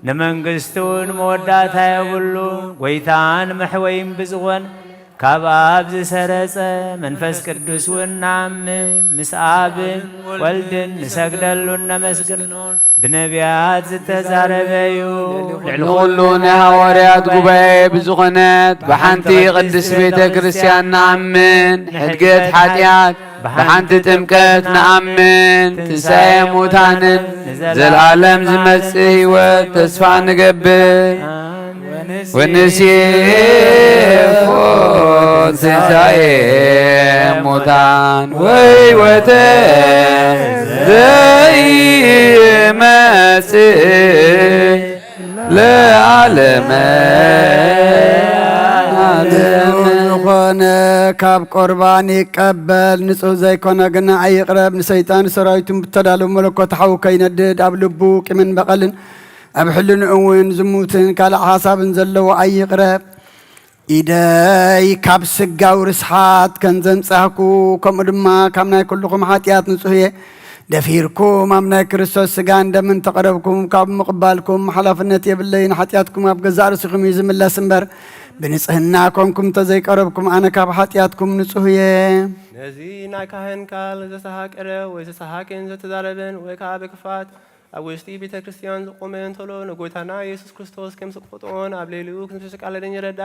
ንመንግስቱ እውን መወዳእታ የብሉ። ጎይታን መሕወይን ብዝኾን ካብ ኣብ ዝሰረጸ መንፈስ ቅዱስ እውን ንኣምን። ምስ ኣብን ወልድን ንሰግደሉን ነመስግኖን። ብነቢያት ዝተዛረበ እዩ። ልዕሊ ኩሉ ናይ ሃዋርያት ጉባኤ ብዝኾነት ብሓንቲ ቅድስት ቤተ ክርስቲያን ንኣምን። ሕድገት ሓጢኣት ብሓንቲ ጥምቀት ንኣምን፣ ትንሳኤ ሙታንን ንዘለዓለም ዝመጽእ ህይወት ተስፋ ንገብር። ወንሴፎ ትንሳኤ ሙታን ወህይወተ ዘይመጽእ ለዓለመ ዓለም። ዝኾነ ካብ ቁርባን ይቀበል፣ ንጹህ ዘይኮነ ግና ኣይቕረብ። ንሰይጣን ሰራዊቱን ብተዳለወ መለኮት ሓዊ ከይነድድ፣ ኣብ ልቡ ቂምን በቐልን ኣብ ሕልንኡ እውን ዝሙትን ካልእ ሓሳብን ዘለዎ ኣይቕረብ። ኢደይ ካብ ስጋዊ ርስሓት ከም ዘንጻህኩ፣ ከምኡ ድማ ካብ ናይ ኩልኹም ሓጢኣት ንጹህ እየ። ደፊርኩም ኣብ ናይ ክርስቶስ ስጋን ደምን ተቐረብኩም፣ ካብ ምቕባልኩም ሓላፍነት የብለይን። ሓጢኣትኩም ኣብ ገዛእ ርእስኹም እዩ ዝምለስ እምበር፣ ብንጽህና ኮንኩም እንተዘይቀረብኩም፣ ኣነ ካብ ሓጢኣትኩም ንጹህ እየ። ነዚ ናይ ካህን ቃል ዘተሃቀረ ወይ ዘተሃቅን ዘተዛረበን ወይ ከዓ ብክፋት ኣብ ውሽጢ ቤተ ክርስቲያን ዝቆመ እንተሎ፣ ንጎይታና ኢየሱስ ክርስቶስ ከም ዝቆጥዖን ኣብ ልዕሊኡ ከም ዝተቃለደን ይረዳ።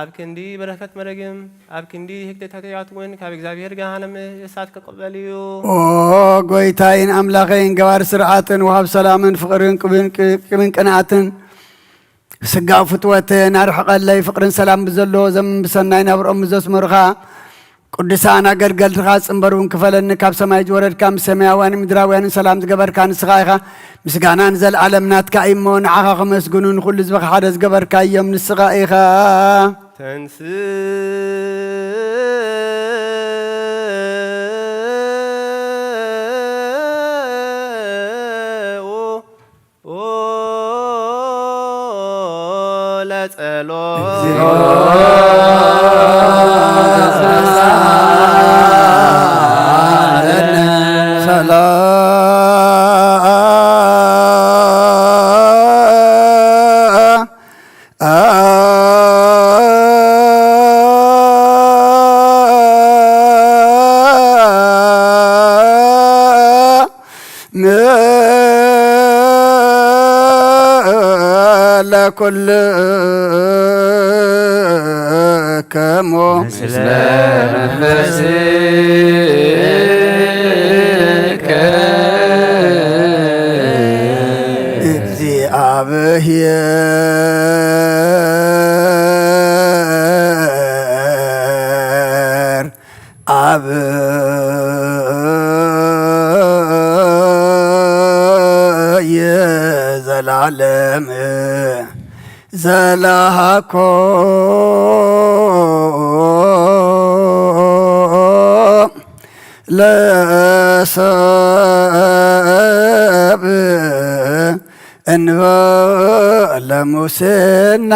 ኣብ ክንዲ በረከት መረግም፣ ኣብ ክንዲ ህግደታት እውን ካብ እግዚኣብሔር ገሃነም እሳት ክቕበል እዩ። ኦ ጎይታይን ኣምላኸይን፣ ገባር ስርዓትን ወሃብ ሰላምን ፍቕርን ቅብን ቅብን ቅንኣትን ስጋዊ ፍትወትን ኣርሕቐለይ። ፍቕርን ሰላም ብዘለዎ ዘመን ብሰናይ ናብርኦም ብዘስመሩኻ ቅዱሳን ኣገልገልትኻ ጽንበር እውን ክፈለኒ። ካብ ሰማይ ዝወረድካ፣ ምስ ሰማያውያንን ምድራውያንን ሰላም ዝገበርካ ንስኻ ኢኻ። ምስጋና ንዘለኣለም ናትካ እዩ እሞ፣ ንዓኻ ከመስግኑ፣ ንኹሉ ህዝብኻ ሓደ ዝገበርካ እዮም ንስኻ ኢኻ። ተንስኡ ለጸሎት። እግዚኦ ተሳሃለነ። ሰላም ለኩልክሙ። ምስለ መንፈስከ። እግዚአብሔር አብ የዘላለም ዘላሃኮ ለሰብ እንበለ ሙስና።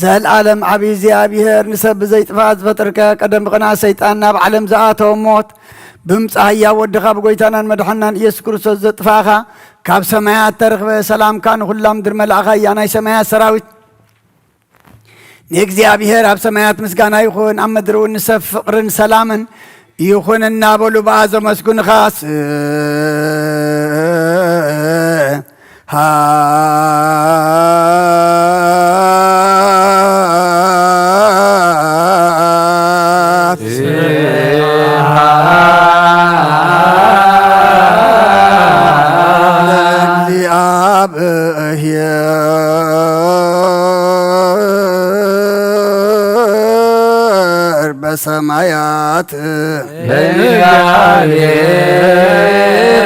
ዘልኣለም ዓብዪ እግዚኣብሔር፣ ንሰብ ብዘይጥፍኣት ዝፈጠርካዮ፣ ቀደም ብቕንኣት ሰይጣን ናብ ዓለም ዝኣተወ ሞት፣ ብምጻእ ህያው ወድኻ ብጎይታናን መድሓናን ኢየሱስ ክርስቶስ ዘጥፋእኻ፣ ካብ ሰማያት ተረኽበ። ሰላምካ ንኹላ ምድሪ መላእኻ እያ። ናይ ሰማያት ሰራዊት ንእግዚኣብሔር ኣብ ሰማያት ምስጋና ይኹን፣ ኣብ ምድሪ እውን ንሰብ ፍቕርን ሰላምን ይኹን እናበሉ ብኣ ዘመስግኑኻ። ስ- ሃት ስብሐት ለእግዚኣብሔር በሰማያት።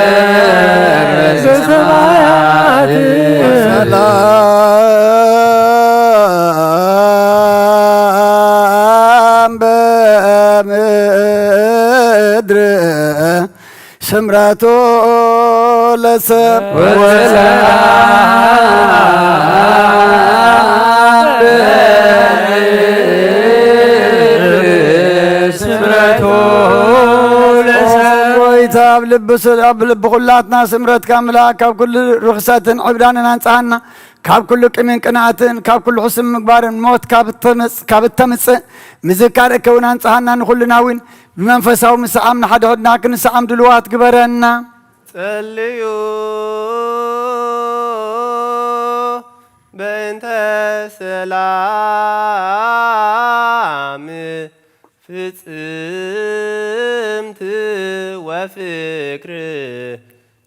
ለእግዚኣብሔር በሰማያት። ሰላም በምድር ስምረቱ ለሰብ። ወሰላም በምድር ስምረቱ ለሰብ። ጎይታ ኣብ ልቢ ስ-፣ ኣብ ልቢ ኩላትና ስምረትካ ምልኣክ፣ ካብ ኩሉ ርኽሰትን ዕብዳንን ኣንጽሃና፣ ካብ ኩሉ ቂምን ቅንኣትን፣ ካብ ኩሉ ሕሱም ምግባርን፣ ሞት ካብ እተመጽ-፣ ካብ እተምጽእ ምዝካር እከውን ኣንጽሃና፣ ንኹልና እውን ብመንፈሳዊ ምስዓም ንሓድሕድና ክንስዓም ድልዋት ግበረና። ጸልዩ በእንተ ሰላም ፍጽምት ወፍቅር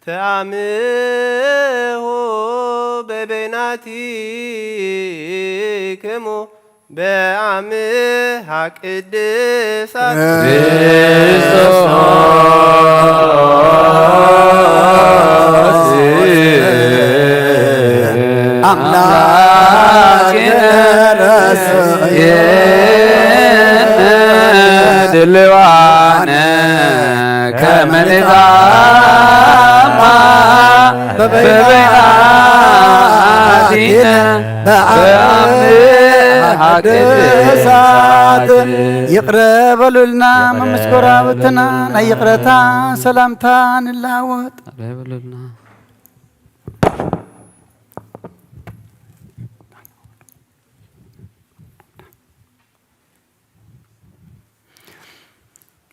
ተአምሆ በበይናቲክሙ በአምሃ ቅድሳት። ድልዋነ ከመ ንጻማ በበይናቲነ በአምሃ ቅድሳት። ይቕረ በሉልና መምስ ጎረባብትና ናይ ይቕረታ ሰላምታ ንለዋወጥ። ይቕረ በሉልና።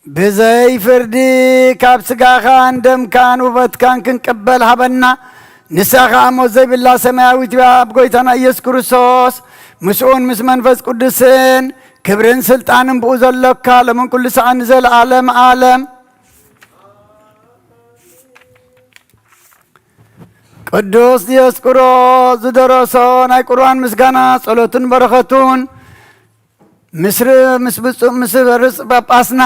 ብዘይ ፍርዲ ካብ ስጋኻን ደምካን ውበትካን ክንቅበል ሃበና። ንሳ ኸኣ ሞት ዘይብላ ሰማያዊት ኣብ ጎይታና ኢየሱስ ክርስቶስ ምስኡን ምስ መንፈስ ቅዱስን ክብርን ስልጣንን ብኡ ዘሎካ ሎምን ኩሉ ሰዓት ንዘለዓለም ዓለም። ቅዱስ ዲዮስቆሮስ ዝደረሶ ናይ ቁርባን ምስጋና ጸሎቱን በረኸቱን ምስ ር-፣ ምስ ብፁዕ ምስ ርእስ ጳጳስና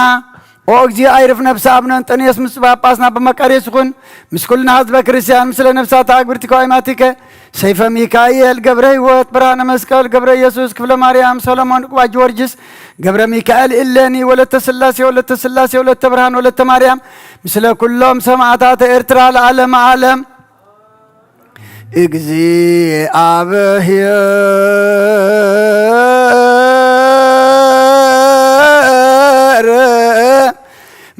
ኦ እግዚኦ ኣይርፍ ነፍሲ ኣቡነ እንጠንዮስ ምስ ጳጳስና በመቃርዮስ ይኹን። ምስ ኩልና ህዝበ ክርስቲያን ምስለ ነፍሳት ኣግብርቲ ከዋይማቲከ ሰይፈ ሚካኤል ገብረ ህይወት ብርሃነ መስቀል ገብረ ኢየሱስ ክፍለ ማርያም ሰሎሞን ቁባ ጊዮርጊስ ገብረ ሚካኤል እሌኒ ወለተ ስላሴ ወለተ ስላሴ ወለተ ብርሃን ወለተ ማርያም ምስለ ኩሎም ሰማዕታተ ኤርትራ ለዓለመ ዓለም። እግዚኣብሔር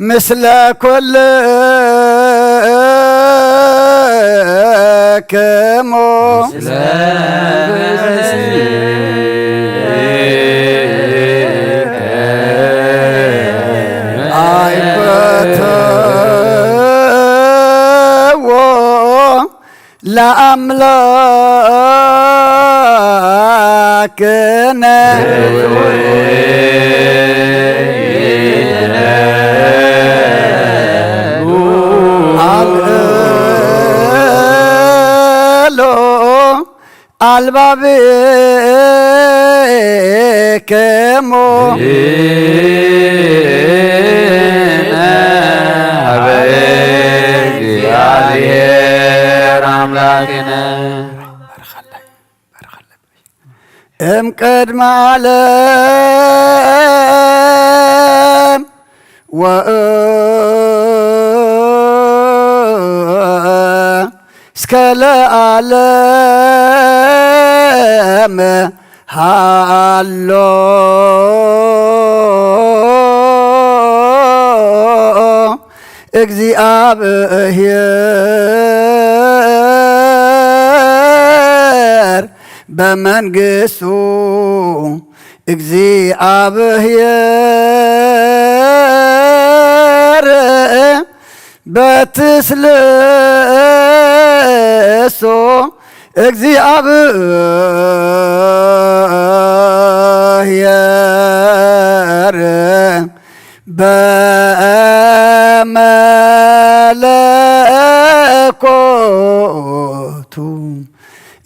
ምስለ ኩልክሙ። ኣይፈትዎ ለአምላክነ አልእሎ አልባብክሙ ሀበ እግዚአብሔር አምላክነ። እምቅድመ ዓለም ወእስከ ለዓለም ሃሎ እግዚኣብሔር በመንግስቱ እግዚኣብሔር በትስልሶ እግዚኣብሔር በመለኮቱ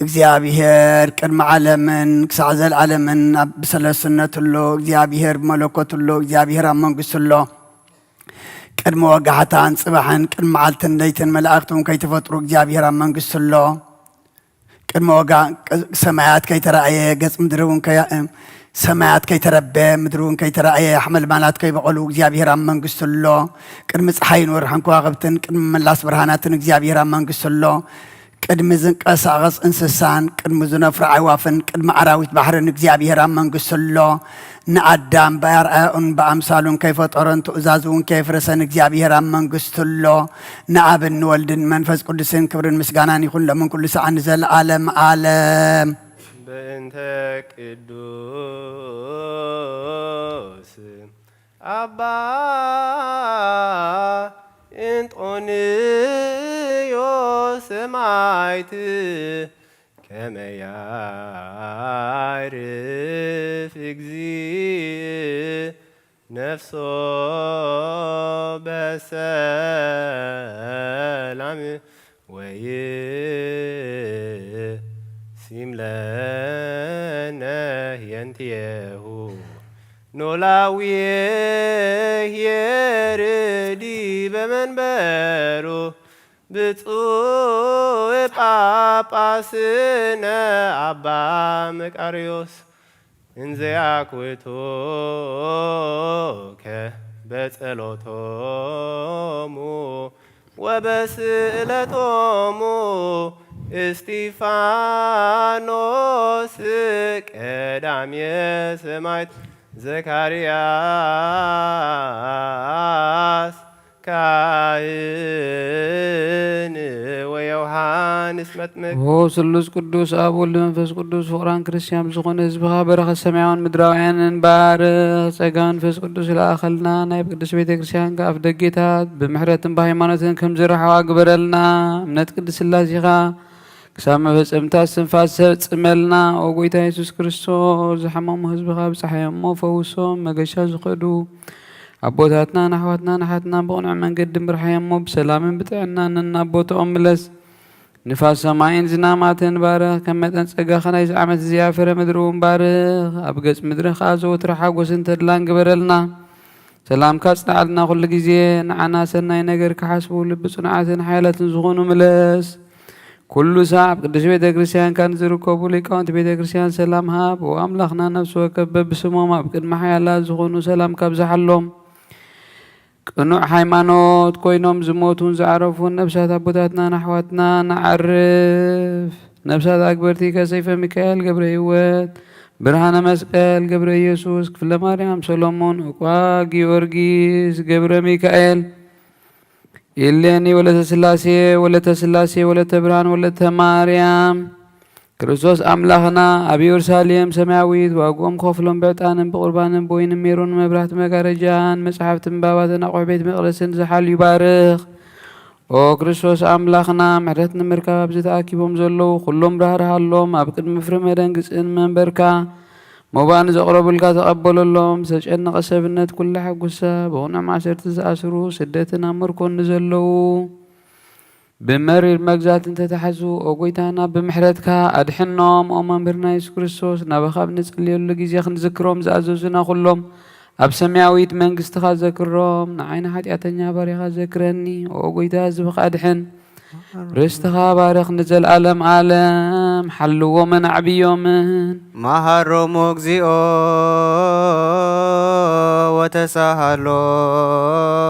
እግዚኣብሔር ቅድሚ ዓለምን ክሳዕ ዘለዓለምን ኣብ ብሰለስነቱ ኣሎ። እግዚኣብሔር ብመለኮቱ ኣሎ። እግዚኣብሔር ኣብ መንግስቱ ኣሎ። ቅድሚ ወጋሕታን ጽባሕን ቅድሚ መዓልትን ለይትን መላእኽቲ እውን ከይተፈጥሩ እግዚኣብሔር ኣብ መንግስቱ ኣሎ። ቅድሚ ወጋ-፣ ቅ-፣ ሰማያት ከይተራእየ፣ ገጽ ምድሪ እውን ከያ-፣ ሰማያት ከይተረበየ፣ ምድሪ እውን ከይተራእየ፣ ሓመልማላት ከይበቐሉ እግዚኣብሔር ኣብ መንግስቱ ኣሎ። ቅድሚ ጸሓይን ወርሕን ከዋኽብትን፣ ቅድሚ ምላስ ብርሃናትን እግዚኣብሔር ኣብ መንግስቱ ኣሎ። ቅድሚ ዝንቀሳቐስ እንስሳን፣ ቅድሚ ዝነፍሩ ኣዕዋፍን፣ ቅድሚ ኣራዊት ባሕርን እግዚኣብሔር ኣብ መንግስቱ ኣሎ። ንኣዳም ብኣርኣያኡን ብኣምሳሉን ከይፈጠሮን ትእዛዙ እውን ከየፍረሰን እግዚኣብሔር ኣብ መንግስቱ ኣሎ። ንኣብን ንወልድን መንፈስ ቅዱስን ክብርን ምስጋናን ይኹን ሎምን ኩሉ ሰዓት ንዘለዓለም ዓለም። በእንተ ቅዱስ ኣባ እንጦንዮስ ሰማዕት ከመ ያዕርፍ እግዚእ ነፍሶ በሰላም ወይሲም ለነ ህየንትየሁ ኖላዊ ሄር ዲበ መንበሩ ብፁዕ ጳጳስነ ኣባ መቃርዮስ እንዘ ያኩቶከ በጸሎቶሙ ወበስእለቶሙ እስጢፋኖስ ቀዳሜ ሰማዕት ዘካርያስ ካህን ወዮሃንስ መጥምቅ። ኦ ስሉስ ቅዱስ ኣብ ወልድ መንፈስ ቅዱስ ፍቑራን ክርስቲያን ዝኾነ ህዝብኻ በረኸት ሰማያውን ምድራውያንን ባርኽ። ጸጋ መንፈስ ቅዱስ ይልኣኸልና። ናይ ቅድስት ቤተ ክርስቲያን ከኣፍ ደጌታት ብምሕረትን ብሃይማኖትን ከም ዝረሕዋ ግበረልና። እምነት ቅድስት ስላሴኻ ክሳብ መፈጸምታ እስትንፋስ ዘጽመልና። ኦ ጎይታ የሱስ ክርስቶስ ዝሓመሙ ህዝብኻ ብጽሓዮሞ ፈውሶም። መገሻ ዝኸዱ ኣቦታትና ንኣሕዋትና ንሓትና ብቕኑዕ መንገዲ ምርሓዮሞ ብሰላምን ብጥዕናን ናብ ቦታኦም ምለስ። ንፋስ ሰማይን ዝናማትን ባርኽ። ከም መጠን ጸጋኻ ናይዚ ዓመት እዚኣ ፍረ ምድሪ እውን ባርኽ። ኣብ ገጽ ምድሪ ኸኣ ዘወትር ሓጎስን ተድላን ግበረልና። ሰላምካ ጽንዓልና ኩሉ ግዜ ንዓና ሰናይ ነገር ክሓስቡ ልቢ ጽኑዓትን ሓያላትን ዝኾኑ ምለስ። ኩሉ ሳዕ ኣብ ቅዱስ ቤተ ክርስቲያንካ ንዝርከቡ ሊቃውንቲ ቤተ ክርስቲያን ሰላም ሃብ። ኦ ኣምላኽና ነፍሲ ወከፍ በብስሞም ኣብ ቅድሚ ሓያላት ዝኾኑ ሰላምካ ኣብዝሓሎም። ቅኑዕ ሃይማኖት ኮይኖም ዝሞቱን ዝዓረፉን ነፍሳት ኣቦታትናን ኣሕዋትና ንዓርፍ። ነፍሳት ኣግበርቲከ ሰይፈ ሚካኤል ገብረ ህይወት፣ ብርሃነ መስቀል ገብረ ኢየሱስ፣ ክፍለ ማርያም ሰሎሞን፣ እቋ ጊዮርጊስ ገብረ ሚካኤል፣ ኢሌኒ ወለተ ስላሴ፣ ወለተ ስላሴ፣ ወለተ ብርሃን፣ ወለተ ማርያም፣ ክርስቶስ ኣምላኽና ኣብ ኢየሩሳሌም ሰማያዊት ዋግኦም ክኸፍሎም ብዕጣንን ብቑርባንን ብወይንን ሜሮንን መብራህቲ መጋረጃን መጽሓፍቲ ምንባባትን ኣቑሑ ቤት መቕደስን ዝሓልዩ ባርኽ። ኦ ክርስቶስ ኣምላኽና፣ ምሕረት ንምርካብ ኣብዚ ተኣኪቦም ዘለዉ ኩሎም ራህርሃሎም። ኣብ ቅድሚ ፍርመ ደንግጽን መንበርካ መባእ ንዘቕረቡልካ ተቐበለሎም። ዝተጨነቐ ሰብነት ኩሉ ሓጉሳ። ብቕኑዕ ማእሰርቲ ዝኣስሩ፣ ስደትን ኣብ ምርኮን ንዘለዉ፣ ብመሪር መግዛት እንተተሓዙ፣ ኦ ጎይታና፣ ብምሕረትካ ኣድሕኖም። ኦ መምህርና የሱስ ክርስቶስ፣ ናባኻ ኣብ ንጽልየሉ ግዜ ክንዝክሮም ዝኣዘዙና ኩሎም ኣብ ሰማያዊት መንግስትኻ ዘክሮም። ንዓይ ንሓጢኣተኛ ባሪኻ ዘክረኒ። ኦ ጎይታ፣ ህዝብኻ ኣድሕን። ርስትኻ ባርኽ ንዘለኣለም ኣለም። ሓልዎምን ኣዕብዮምን። መሃሮሙ እግዚኦ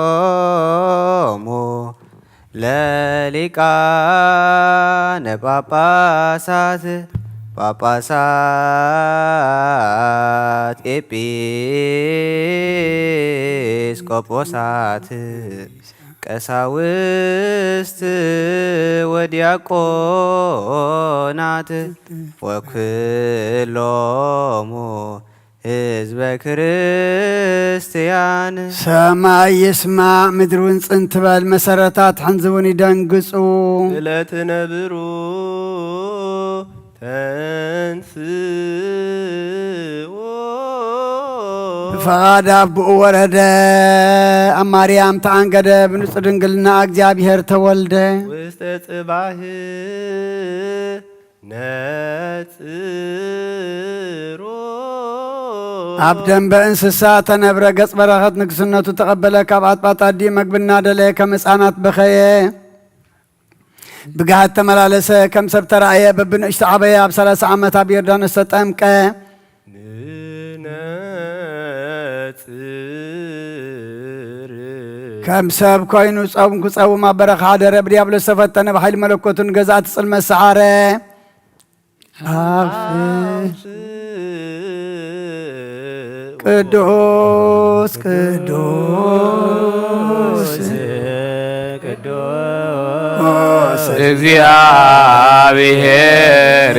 ወተሳሃሎሙ ለሊቃነ ጳጳሳት ጳጳሳት ኤጲስቆጶሳት ቀሳውስት ወዲያቆናት ወኩሎሙ ህዝበ ክርስቲያን። ሰማይ ይስማዕ፣ ምድሪ እውን ጽን ትበል፣ መሰረታት ሕንዚ እውን ይደንግጹ። ስለትነብሩ ተንስኡ። ብፈቓድ ኣቦኡ ወረደ፣ ኣብ ማርያም ተኣንገደ፣ ብንጹህ ድንግልና እግዚኣብሔር ተወልደ። ውስተ ጽባህ ነጽሮ። ኣብ ደንበ እንስሳ ተነብረ፣ ገጽ በረኸት ንግስነቱ ተቐበለ፣ ካብ ኣጥባጣዲ መግቢ እናደለየ ከም ህፃናት በኸየ። ብግሃድ ተመላለሰ፣ ከም ሰብ ተራእየ፣ በብንእሽቱ ዓበየ፣ ኣብ ሰላሳ ዓመት ኣብ ዮርዳኖስ ተጠምቀ። ንነጽር። ከም ሰብ ኮይኑ ጾም ክጸውም ኣብ በረኻ ሓደረ፣ ብዲያብሎስ ተፈተነ፣ ብሓይሊ መለኮቱ ንገዛእቲ ጽልመት ሰዓረ። ኣፍ ቅዱስ ቅዱስ ቅዱስ ቅዱስ እግዚኣብሔር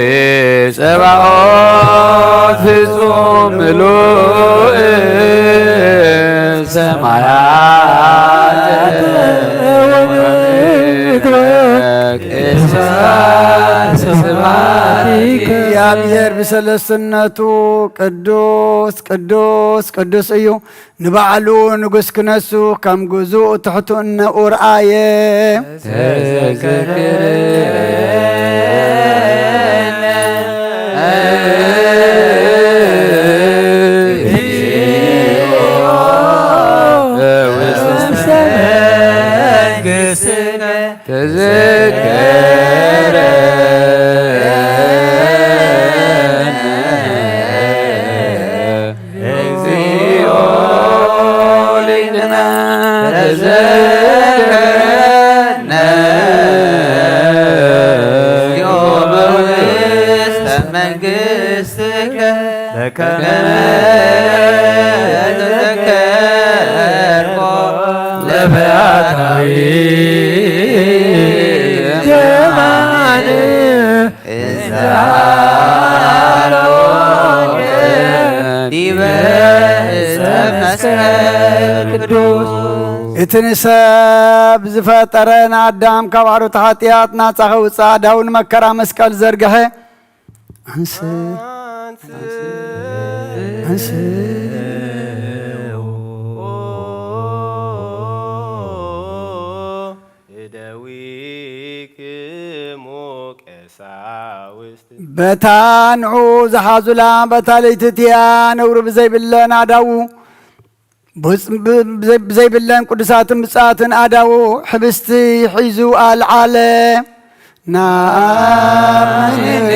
ጸባኦት ፍጹም ምሉእ ሰማያት ወምድር ቅድስት ስብሐት እግዚአብሔር ብሰለስትነቱ ቅዱስ ቅዱስ ቅዱስ እዩ። ንባዕሉ ንጉስ ክነሱ ከም ግዙእ ትሕትኡ ነኡር ኣየ። ተዘክረነ እግዚኦ ውስተ መንግሥትከ ተዘከረ እግዚኦ ሊቅነ ተዘከረነ እግዚኦ በውስተ መንግሥትከ በከመ ተዘከርኮ ለፈያታዊ ዘማን እዛሎከ ዲበ ዕፀ መስቀል ቅዱስ። እቲ ንሰብ ዝፈጠረ ንኣዳም ካብ ዓሮት ሓጢኣት ናጻ ከውፅእ ኣእዳዉ ንመከራ መስቀል ዘርግሐ። ኣንስ፣ ኣንስ፣ ኣንስ። እደዊክሙ ቀሳውስት። በታ ንዑ ዝሓዙላ በታ ለይቲ እቲኣ ነውሪ ብዘይብለን ኣዳዉ፣ ብፅ-፣ ብ-፣ ብዘይ-፣ ብዘይብለን ቅዱሳትን ብፅኣትን ኣዳዉ ሕብስቲ ሒዙ ኣልዓለ። ናምን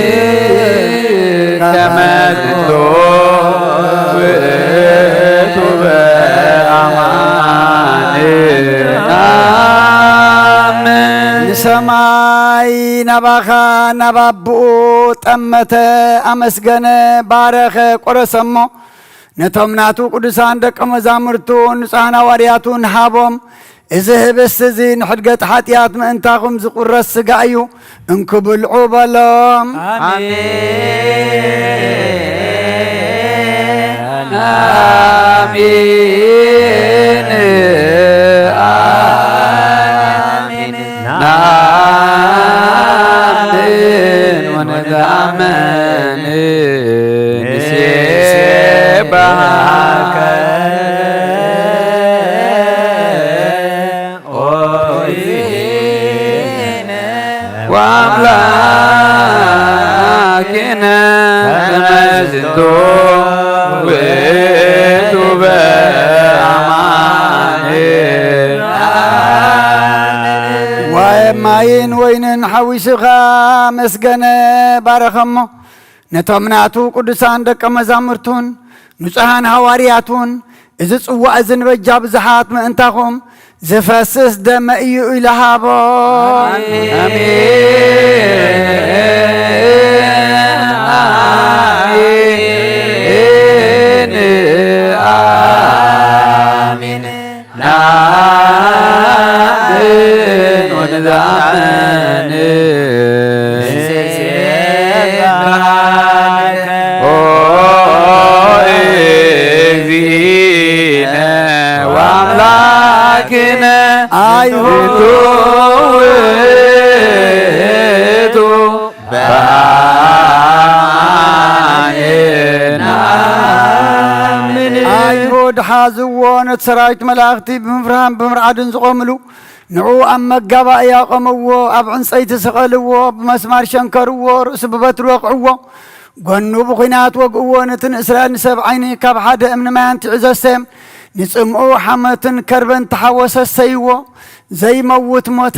ከመ ዝቶ ውእቱ በአማን ናምን። ንሰማይ ናባኻ ናብ ኣቦኡ ጠመተ፣ ኣመስገነ፣ ባረኸ፣ ቆረሰ እሞ ነቶም ናቱ ቅዱሳን ደቀ መዛሙርቱ ንጹሓን ሃዋርያቱን ሃቦም። እዚ ህብስቲ እዚ ንሕድገት ሓጢኣት ምእንታኹም ዝቁረስ ስጋ እዩ፣ እንኩ ብልዑ በሎም። ኣሜን። ኣሜን። ኣሜን። ናምን ወንታመን ንሴባከ ኦ እግዚእነ ወአምላክነ ከመ ዝንቱ ውእቱ በአማን። ዋየ ማይን ወይንን ሓዊስኻ መስገነ ባረኸሞ። ነቶም ናቱ ቅዱሳን ደቀ መዛሙርቱን ንጹሓን ሃዋርያቱን እዚ ጽዋእ እዚ ንበጃ ብዙሓት ምእንታኹም ዝፈስስ ደመ እዩ ኢሉ ሃቦ። ኣሜን። ኣሜን። ኣሜን። ናምን ወንዛምን ኦ እግዚእነ ወአምላክነ አይሁድ ውእቱ በአማን ናምን። ኣይሁድ ሓዝዎ፣ ነቲ ሰራዊት መላእኽቲ ብምፍርሃን ብምርዓድን ዝቖምሉ፣ ንዑ ኣብ መጋባእያ ቆምዎ፣ ኣብ ዕንጸይቲ ስቐልዎ፣ ብመስማር ሸንከርዎ፣ ርእሱ ብበትሪ ወቕዕዎ፣ ጎኑ ብኲናት ወግእዎ። ነቲ ንእስራኤል ንሰብ ዓይኒ ካብ ሓደ እምኒ ማይ ኣንቲዑ ዘሰም፣ ንጽምኡ ሓመትን ከርበን ተሓወሰ ሰይዎ። ዘይመውት ሞተ፣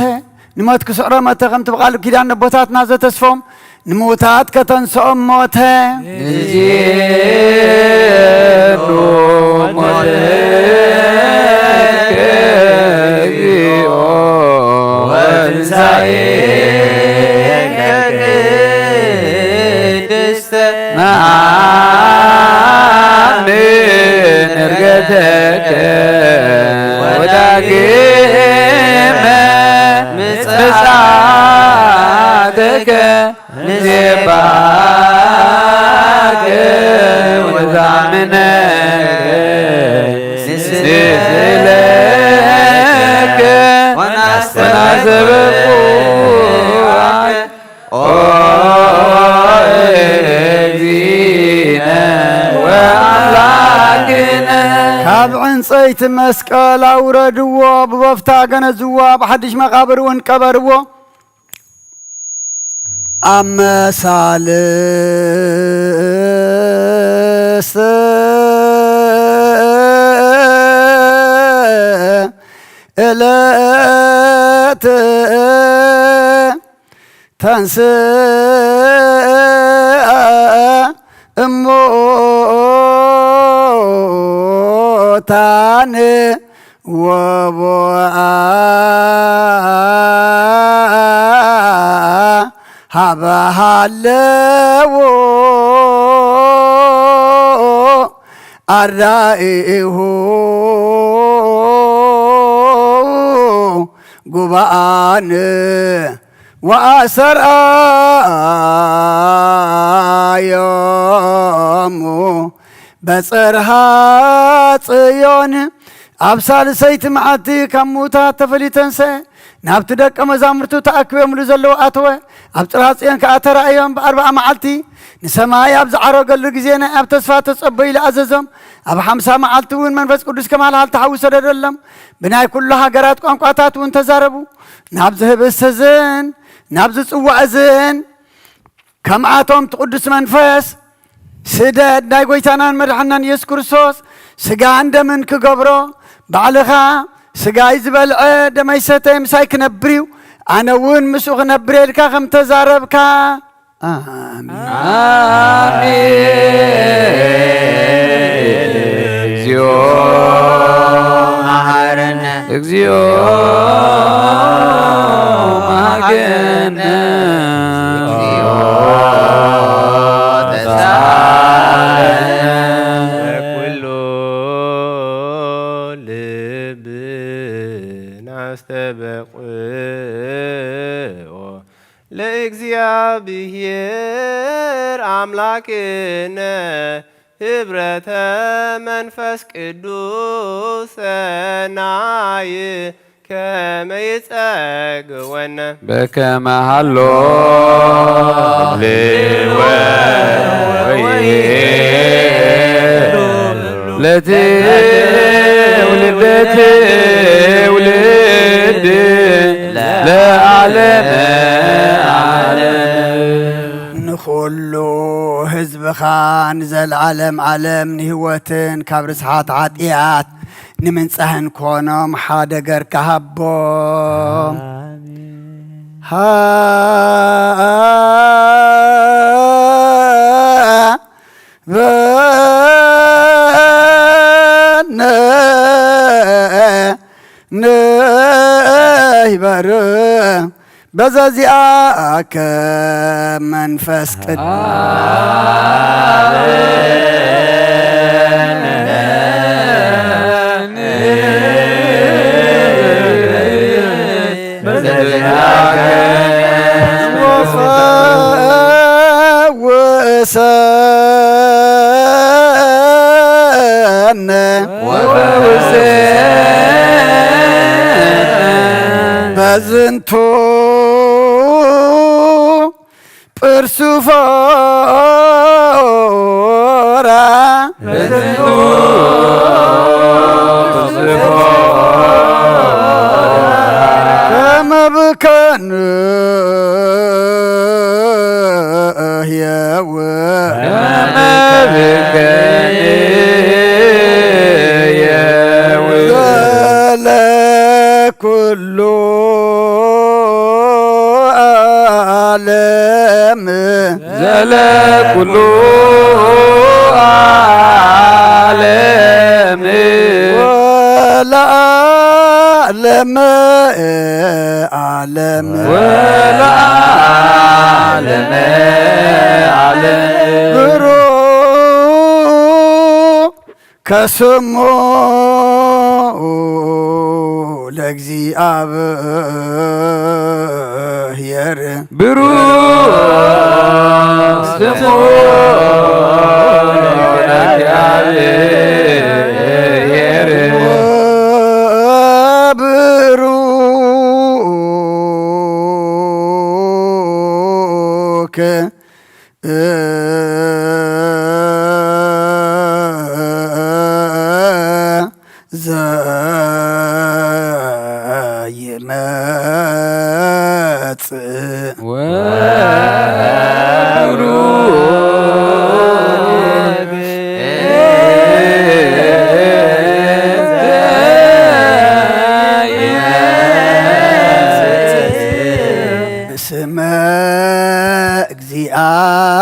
ንሞት ክስዕሮ መተ፣ ከምቲ ብቓል ኪዳን ነቦታትና ዘተስፎም ንምውታት ከተንስኦም ሞተ። ንዜኑ ሞትከ እግዚኦ ወትንሳኤከ ቅድስተ ነአምን ዕርገተከ ወዳግመ ምጽኣተከ ንዜባከ ወንዛምነከ ንስእለከ ወናስተበቁ ኦ ጸይቲ መስቀል ኣውረድዎ፣ ብበፍታ ገነዝዎ፣ ኣብ ሓድሽ መቓብር እውን ቀበርዎ። ኣመሳል ዕለት ተንስአ እሙታን ወቦአ ሀበ ሃለዎ ኣራኢሁ ጉባኣን ወኣሰርኣዮሙ በጽርሃ ጽዮን። ኣብ ሳልሰይቲ መዓልቲ ካብ ምዉታት ተፈልዩ ተንስአ፣ ናብቲ ደቀ መዛሙርቱ ተኣኪቦምሉ ዘለዉ ኣተወ። ኣብ ጽርሃ ጽዮን ከኣ ተራእዮም፣ ብኣርብዓ መዓልቲ ንሰማይ ኣብ ዝዓረገሉ ግዜ ናይ ኣብ ተስፋ ተጸበዩ ኢሉ ኣዘዞም። ኣብ ሓምሳ መዓልቲ እውን መንፈስ ቅዱስ ከም ሃልሃልቲ ሓዊ ሰደደሎም። ብናይ ኩሉ ሃገራት ቋንቋታት እውን ተዛረቡ። ናብዚ ህብስቲ እዝን ናብዚ ጽዋእ እዝን ከምኣቶም እቲ ቅዱስ መንፈስ ስደድ፣ ናይ ጐይታናን መድሓናን ኢየሱስ ክርስቶስ ስጋን ደምን ክገብሮ፣ ባዕልኻ ስጋይ ዝበልዐ ደመይ ሰተየ ምሳይ ክነብር እዩ፣ ኣነ እውን ምስኡ ክነብር እየ ኢልካ ከም ተዛረብካ። ኣሜን። ኣሜን። እግዚኦ መሐረነ። እግዚኦ መሐረነ። እግዚኦ ተሳሃለነ። በኩሉ ልብና አስተበቅዖ ለእግዚኣብሔር ኣምላክነ ህብረተ መንፈስ ቅዱስ ሰናይ ከመ ይጸግወነ። በከመ ሃሎ ልወ ለትውልድ ትውልድ ለዓለመ ዓለም። ንኹሉ ህዝብኻ ንዘለዓለም ዓለም ንህይወትን ካብ ርስሓት ሓጢኣት ንምንጻህን ኮኖም ሓደ ገርካ ሃቦም። ሃበነ ንህበር በዘዚኣከ መንፈስ ቅዱስ። ወፈውሰነ ወፈውሰነ በዝንቱ ፕርሱፎራ በዝንቱ ፕርሱፎራ ከመ ብከ ንሕየው ከመ ብከ ንሕየው ዘለ ኩሉ ዓለም ዘለ ኩሉ ዓለም ወለዓለመ ዓለም ወለዓለመ ዓለም ብሩክ ከስሙ ለእግዚኣብሔር ብሩክ ስሙ ለእግዚኣብሔር ብሩክ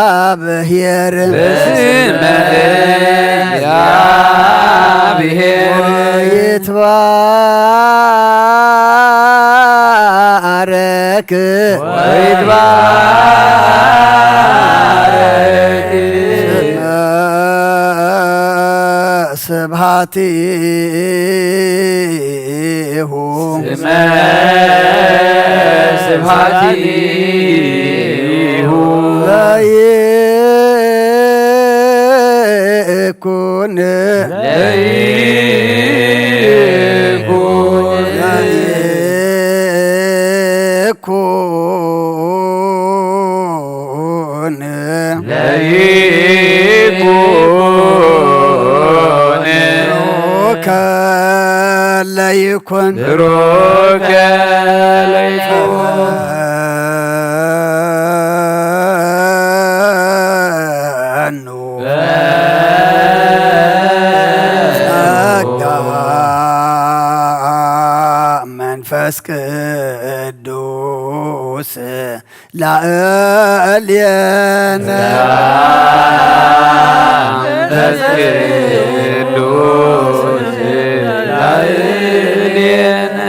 እግዚአብሔር በስመ እግዚአብሔር ወይትባረክ ወይትባረክ ስመ ስብሐቲሁ ስመ ስብሐቲሁ ለይኩን ለይኩን ለይኩን ለይኩን ከለይኩን ብሩከ ለይኩን ጸጋ መንፈስ ቅዱስ ላዕሌነ መንፈስ ቅዱስ ላዕሌነ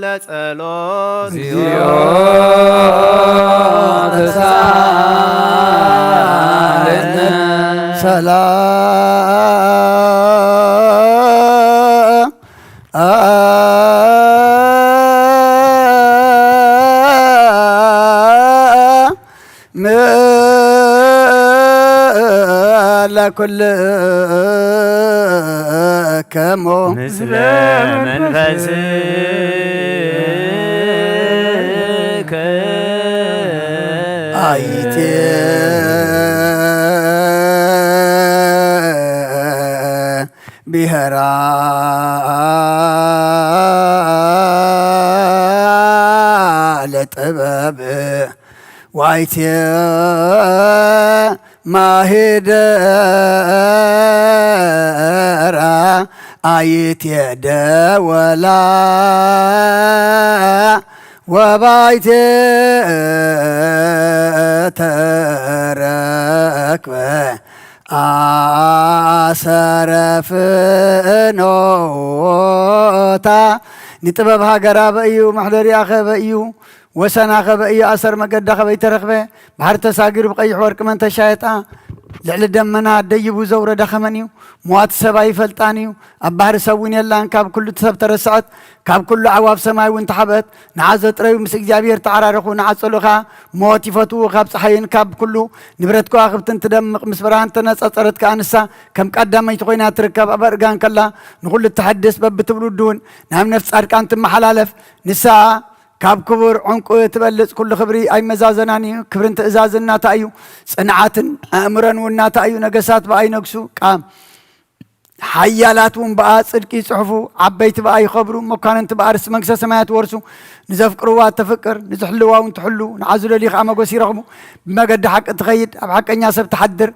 ለጸሎት እግዚኦ ተሳለነ ሰላም ለኩልክሙ ምስለ መንፈስከ አይቴ ብሔራ ለጥበብ ዋይቴ ማሂደራ አይቴ ደወላ ወባይቴ ተረክበ ኣሰረ ፍኖታ ንጥበብ ሃገራ በእዩ መሕደሪኣ ኸበእዩ ወሰና ኸበእዩ ኣሰር መገዳ ኸበይተረኽበ ባሕሪ ተሳጊሩ ብቐይሕ ወርቂ መን ተሻየጣ ልዕሊ ደመና ደይቡ ዘውረዳ ኸመን እዩ ምዋቲ ሰብ ኣይፈልጣን እዩ ኣብ ባሕሪ ሰብ እውን የላን ካብ ኩሉ ሰብ ተረስዐት ካብ ኩሉ ኣዕዋፍ ሰማይ እውን ተሓብአት ንዓ ዘጥረዩ ምስ እግዚኣብሔር ተዓራረኹ ንዓ ጸሉ ኸዓ ሞት ይፈትዉ ካብ ፀሓይን ካብ ኩሉ ንብረት ከዋኽብትን ትደምቕ ምስ ብርሃን ተነጻጸረት ከኣ ንሳ ከም ቀዳመይቲ ኮይና ትርከብ ኣብ ኣእርጋን ከላ ንኹሉ እተሐድስ በብትውልዱ እውን ናብ ነፍሲ ጻድቃን ትመሓላለፍ ንሳ ካብ ክቡር ዕንቁ ትበልጽ ኩሉ ክብሪ ኣይመዛዘናን እዩ ክብርን ትእዛዝን ናታ እዩ ጽንዓትን ኣእምሮን እውን ናታ እዩ ነገሳት ብኣ ይነግሱ ቃ ሓያላት እውን ብኣ ጽድቂ ይጽሕፉ ዓበይቲ ብኣ ይኸብሩ መኳንንቲ ብኣ ርስቲ መንግስተ ሰማያት ይወርሱ ንዘፍቅርዋ እተፍቅር ንዝሕልዋ እውን ትሕሉ ንዓ ዝደልዩ ከዓ መጎስ ይረኽቡ ብመገዲ ሓቂ ትኸይድ ኣብ ሓቀኛ ሰብ ትሓድር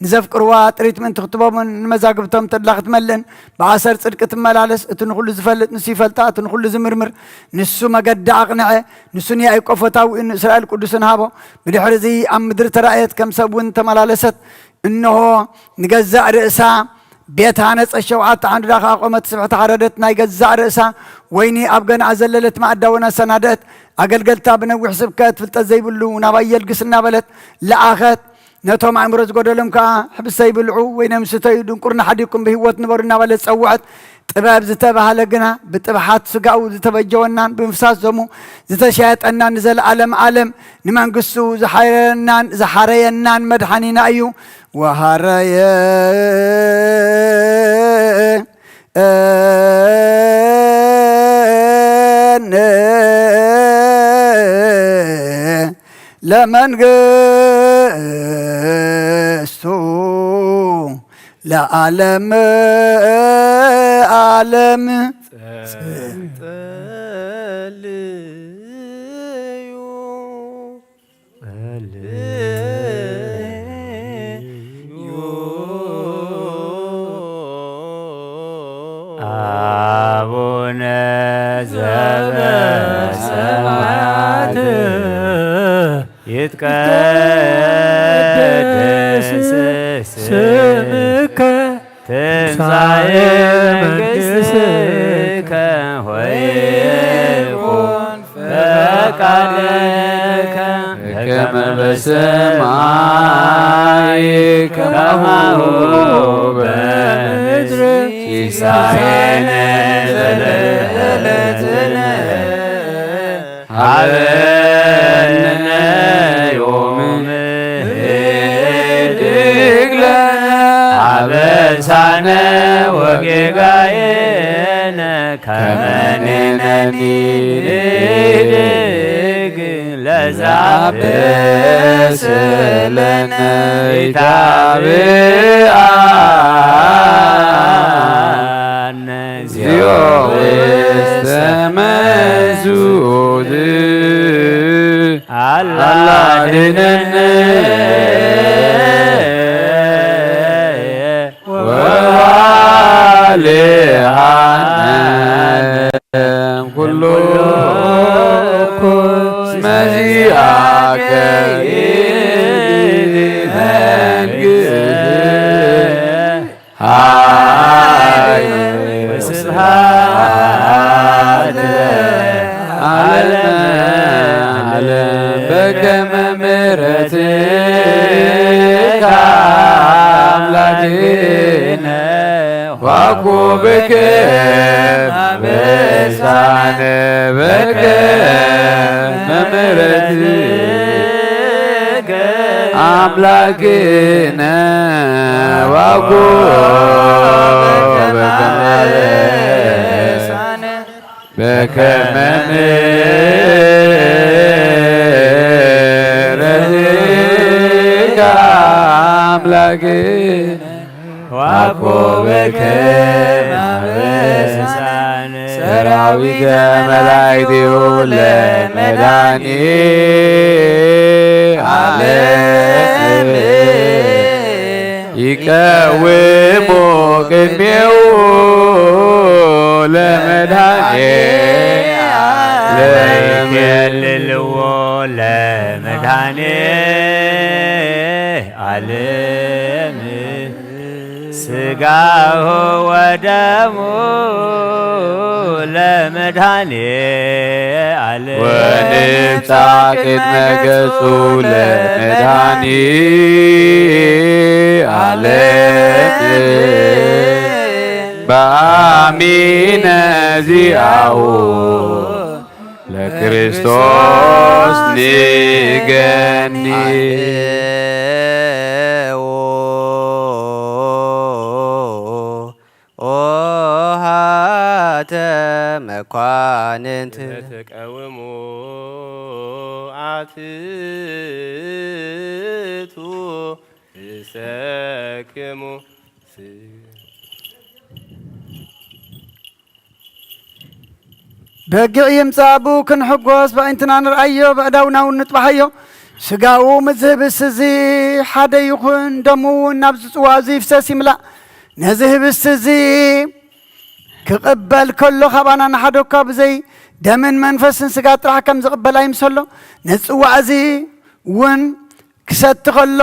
ንዘፍቅርዋ ጥሪት ምእንቲ ክትቦምን ንመዛግብቶም ተድላ ክትመልእን ብኣሰር ጽድቂ ትመላለስ እቲ ንኹሉ ዝፈልጥ ንሱ ይፈልጣ እቲ ንኹሉ ዝምርምር ንሱ መገዲ ኣቕንዐ ንሱ ንያእቆብ ፈታዊኡ ንእስራኤል ቅዱስን ሃቦ ብድሕሪ እዚ ኣብ ምድሪ ተራእየት ከም ሰብ እውን ተመላለሰት እንሆ ንገዛእ ርእሳ ቤት ሃነጸት ሸውዓተ ዓንድዳ ከኣ ቆመት ስብሕቲ ሓረደት ናይ ገዛእ ርእሳ ወይኒ ኣብ ገንኣ ዘለለት ማእዳ ወን ኣሰናደእት ኣገልገልታ ብነዊሕ ስብከት ፍልጠት ዘይብሉ ናባይ የልግስ እናበለት ለኣኸት ነቶም ኣእምሮ ዝጎደሎም ከኣ ሕብስተይ ብልዑ ወይነ ምስተዩ ድንቁርና ሓዲኩም ብህይወት ንበሩ እናበለት ጸውዐት ጥበብ ዝተባህለ ግና ብጥብሓት ስጋኡ ዝተበጀወናን ብምፍሳስ ደሙ ዝተሸየጠናን ንዘለኣለም ኣለም ንመንግስቱ ዝሓረየናን ዝሓረየናን መድሓኒና እዩ ወሃረየ ለመንግስቱ ለዓለም ዓለም ጸልዩ አቡነ ዘበሰማያት ይትቀደስ ስምከ ትምጻኤ መንግሥትከ ወይኩን ፈቃድከ በከመ በሰማይ ከማሁ በምድር። ሲሳየነ ዘለለዕለትነ ሀበነ ዮም ህድግ ለነ አበሳነ ወጌጋየነ ከመ ንሕነኒ ንህድግ ለዘአበሰ ለነ ኢታብአነ እግዚኦ ውስተ መንሱት አላ አድነነ ወባልዓነ ኩሉ መዚአከ መንግስት ኃይል ወስብሐት ዓለመ ዓለም በከመ ምሕረትከ አምላክነ ዋኩብከ አበሳነ በከመ ምሕረትከ አምላክነ ዋኩብከ አበሳነ በከመ ምሕረትከ አምላክነ ዋኮበከ ማበሳነ ሰራዊተ መላእክቲሁ ለመድኃኔ ዓለም ይቀውሙ ቅድሜሁ ለመድኃኔ ዓለም ይኬልልዎ ለመድኃኔ ዓለም ሥጋሁ ወደሙ ለመድኃኔ ዓለም ወንብጻሕ ቅድመ ገጹ ለመድኃኔ ዓለም በአሚነ ዚአሁ ለክርስቶስ ንገኒ። ኦ ሃተ መኳንንት ተቀውሞ አትቱ እሰክሙ በጊዕ ይምጻእ ብኡ ክንሕጎስ፣ በኣይንትና ንርኣዮ፣ በእዳውና እውን ንጥባሓዮ። ስጋኡ ምስ ዝህብስ እዚ ሓደ ይኹን፣ ደሙ እውን ናብዚ ጽዋእ እዚ ይፍሰስ ይምላእ። ነዚ ህብስቲ እዚ ክቕበል ከሎ፣ ካባና ንሓደ እኳ ብዘይ ደምን መንፈስን ስጋ ጥራሕ ከም ዝቕበል ኣይምሰሎ። ነዚ ጽዋእ እዚ እውን ክሰቲ ከሎ፣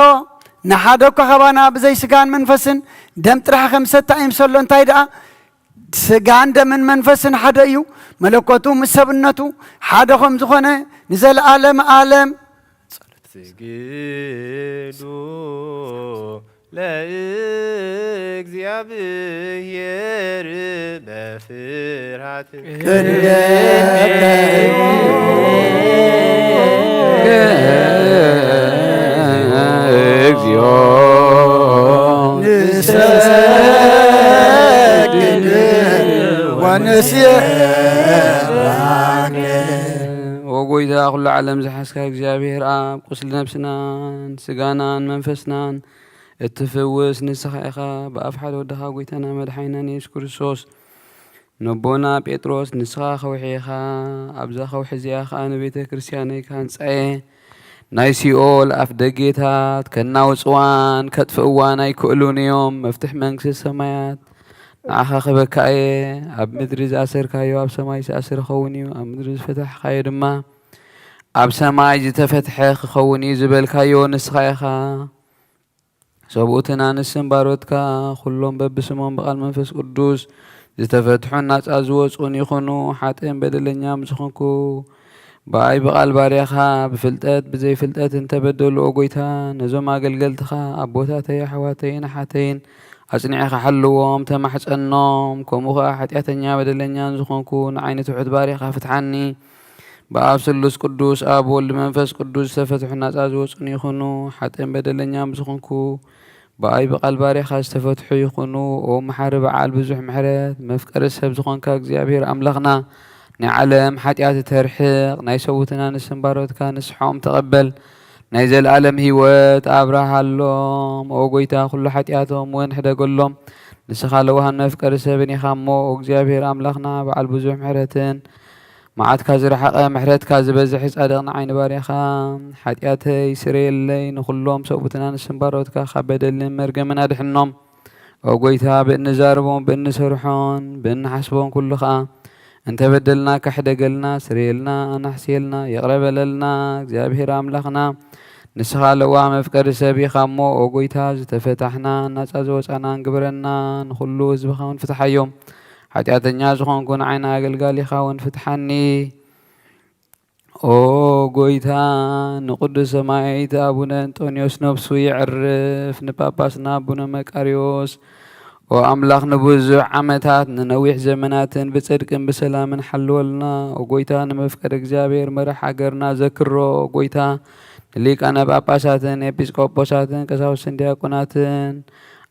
ንሓደ እኳ ካባና ብዘይ ስጋን መንፈስን ደም ጥራሕ ከም ዝሰቲ ኣይምሰሎ። እንታይ ደኣ ስጋን ደምን መንፈስን ሓደ እዩ። መለኮቱ ምስ ሰብነቱ ሓደ ከም ዝኾነ ንዘለዓለም ዓለም ስግዱ ለእግዚኣብሔር በፍርሃት ቅድሜከ እግዚኦ ንሰግድ ወንሴብሐክ። ኦ ጎይታ፣ ኩሉ ዓለም ዝሓዝካ እግዚኣብሔር ኣብ፣ ቁስሊ ነፍስናን ስጋናን መንፈስናን እትፍውስ ንስኻ ኢኻ። ብኣፍ ሓደ ወድኻ ጎይታና መድሓኒናን የሱስ ክርስቶስ ነቦና ጴጥሮስ፣ ንስኻ ከውሒ ኢኻ፣ ኣብዛ ከውሒ እዚኣ ኸኣ ንቤተ ክርስቲያነይ ክሃንጻ እየ። ናይ ሲኦል ኣፍ ደጌታት ከናውጽዋን ከጥፍእዋን ኣይክእሉን እዮም። መፍትሕ መንግስቲ ሰማያት ንዓኻ ክህበካ እየ። ኣብ ምድሪ ዝኣሰርካዮ ኣብ ሰማይ ዝተኣስረ ክኸውን እዩ፣ ኣብ ምድሪ ዝፈታሕካዮ ድማ ኣብ ሰማይ ዝተፈትሐ ክኸውን እዩ ዝበልካዮ ንስኻ ኢኻ። ሰብኡትን ኣንስትን ባሮትካ ኩሎም በብስሞም ብቓል መንፈስ ቅዱስ ዝተፈትሑን ናጻ ዝወጹን ይኹኑ። ሓጥእን በደለኛም ዝኾንኩ ብኣይ ብቓል ባርያኻ ብፍልጠት ብዘይፍልጠት እንተበደሉ፣ ኦ ጎይታ፣ ነዞም ኣገልገልትኻ ኣቦታተይ ኣሕዋተይን ኣሓተይን ኣጽኒዕኻ ሓልዎም፣ ተማሕጸኖም። ከምኡ ኸኣ ሓጢኣተኛ በደለኛን ዝኾንኩ ንዓይ ንትሑት ባርያኻ ፍትሓኒ። ብኣብ ስሉስ ቅዱስ ኣብ ወልድ መንፈስ ቅዱስ ዝተፈትሑ ናጻ ዝወጹን ይኹኑ። ሓጥእን በደለኛም ዝኾንኩ ብኣይ ብቓል ባርያኻ ዝተፈትሑ ይኹኑ። ኦ መሓሪ በዓል ብዙሕ ምሕረት፣ መፍቀሪ ሰብ ዝኾንካ እግዚኣብሔር ኣምላኽና፣ ናይ ዓለም ሓጢኣት ተርሕቕ፣ ናይ ሰቡትን ኣንስትን ባሮትካ ንስሖም ተቐበል፣ ናይ ዘለኣለም ህይወት ኣብርሃሎም። ኦ ጎይታ፣ ኩሉ ሓጢኣቶም እውን ሕደገሎም። ንስኻ ለዋህን መፍቀሪ ሰብን ኢኻ እሞ፣ ኦ እግዚኣብሔር ኣምላኽና፣ በዓል ብዙሕ ምሕረትን መዓትካ ዝረሓቐ ምሕረትካ ዝበዝሕ ጻድቕ ንዓይ ንባርያኻ ሓጢኣተይ ስረየለይ፣ ንኹሎም ሰብኡትን ኣንስትን ባሮትካ ካብ በደልን መርገምን ኣድሕኖም። ኦ ጎይታ፣ ብእንዛረቦን ብእንሰርሖን ብእንሓስቦን ኩሉ ኸኣ እንተበደልናካ ሕደገልና፣ ስረየልና፣ ኣናሕስየልና፣ ይቕረ በለልና። እግዚኣብሔር ኣምላኽና፣ ንስኻ ለዋህ መፍቀሪ ሰብ ኢኻ እሞ፣ ኦ ጎይታ፣ ዝተፈታሕና ናጻ ዝወጻናን ግበረና፣ ንኹሉ ህዝብኻ እውን ፍትሓዮም። ሓጢኣተኛ ዝኾንኩ ንዓይ ንኣገልጋሊኻ እውን ፍትሓኒ። ኦ ጎይታ፣ ንቅዱስ ሰማዕት ኣቡነ እንጦንዮስ ነፍሱ የዕርፍ፣ ንጳጳስና ኣቡነ መቃርዮስ፣ ኦ ኣምላኽ፣ ንብዙሕ ዓመታት ንነዊሕ ዘመናትን ብጽድቅን ብሰላምን ሓልወልና። ኦ ጎይታ፣ ንመፍቀሪ እግዚኣብሔር መራሕ ሃገርና ዘክሮ። ኦ ጎይታ፣ ንሊቃነ ጳጳሳትን ኤጲስቆጶሳትን ቀሳውስትን ዲያቆናትን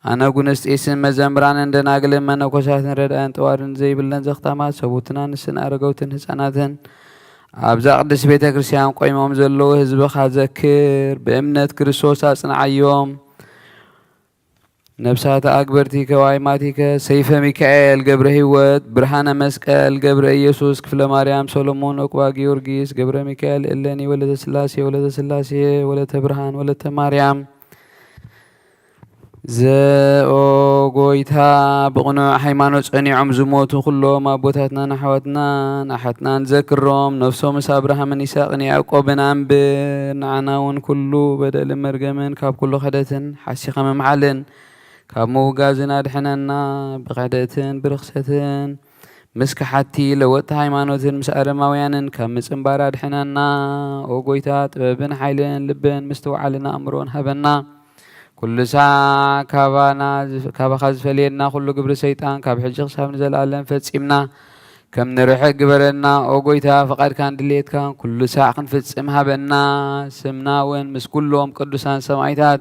ኣነጉንስጢስን መዘምራንን ደናግልን መነኮሳትን ረዳእን ጠዋርን ዘይብለን ዘኽታማት ሰቡትን ኣንስትን ኣረገውትን ህፃናትን ኣብዛ ቅድስት ቤተ ክርስቲያን ቆይሞም ዘለዉ ህዝብኻ ዘክር። ብእምነት ክርስቶስ ኣጽንዓዮም። ነፍሳተ ኣግበርቲ ከዋይማቲከ ሰይፈ ሚካኤል ገብረ ህይወት ብርሃነ መስቀል ገብረ ኢየሱስ ክፍለ ማርያም ሰሎሞን ዑቅባ ጊዮርጊስ ገብረ ሚካኤል እሌኒ ወለተ ስላሴ ወለተ ስላሴ ወለተ ብርሃን ወለተ ማርያም ዘ-፣ ኦ ጎይታ፣ ብቕኑዕ ሃይማኖት ጸኒዖም ዝሞቱ ኩሎም ኣቦታትናን ኣሕዋትናን ኣሓትናን ዘክሮም። ነፍሶም ምስ ኣብርሃምን ይስሐቅን ያዕቆብን ኣንብር። ንዓና እውን ኩሉ በደልን መርገምን ካብ ኩሉ ክሕደትን ሓሲኻ ምምሓልን ካብ ምውጋዝን ኣድሕነና። ብክሕደትን ብርኽሰትን ምስ ከሓድቲ ለወጥቲ ሃይማኖትን ምስ ኣረማውያንን ካብ ምጽንባር ኣድሕነና። ኦ ጎይታ፣ ጥበብን ሓይልን ልብን ምስትውዓልን ኣእምሮን ሃበና። ኩሉ ሳዕ ካባና ዝፍ-፣ ካባኻ ዝፈልየና ኩሉ ግብሪ ሰይጣን ካብ ሕጂ ክሳብ ንዘለኣለም ፈጺምና ከም ንርሕቅ ግበረና። ኦ ጎይታ፣ ፍቓድካን ድሌትካን ኩሉ ሳዕ ክንፍጽም ሃበና። ስምና እውን ምስ ኩሎም ቅዱሳን ሰማዕታት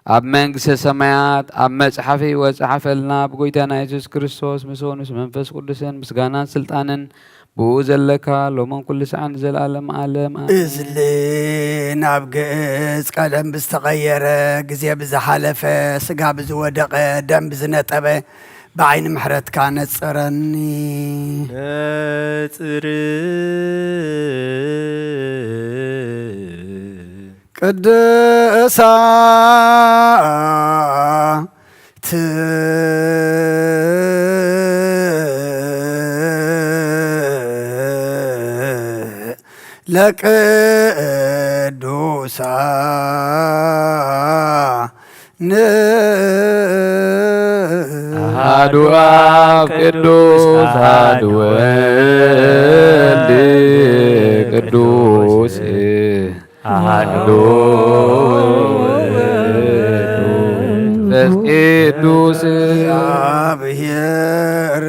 ኣብ መንግስተ ሰማያት ኣብ መጽሓፍ ሕይወት ጸሓፈልና። ብጎይታና የሱስ ክርስቶስ ምስኡን ምስ መንፈስ ቅዱስን ምስጋናን ስልጣንን ብኡ ዘለካ ሎምን ኩሉ ሰዓን ንዘለኣለም ዓለም ኣሜን። እዝሊ ናብ ግእዝ ቀለም ብዝተቐየረ፣ ግዜ ብዝሓለፈ፣ ስጋ ብዝወደቐ፣ ደም ብዝነጠበ፣ ብዓይኒ ምሕረትካ ነጽረኒ። ነጽር ቅድሳት ለቅዱሳን። ኣሃዱ ኣብ ቅዱስ፣ ኣሃዱ ወልድ ቅዱስ፣ ኣሃዱ መንፈስ ቅዱስ። እግዚኣብሔር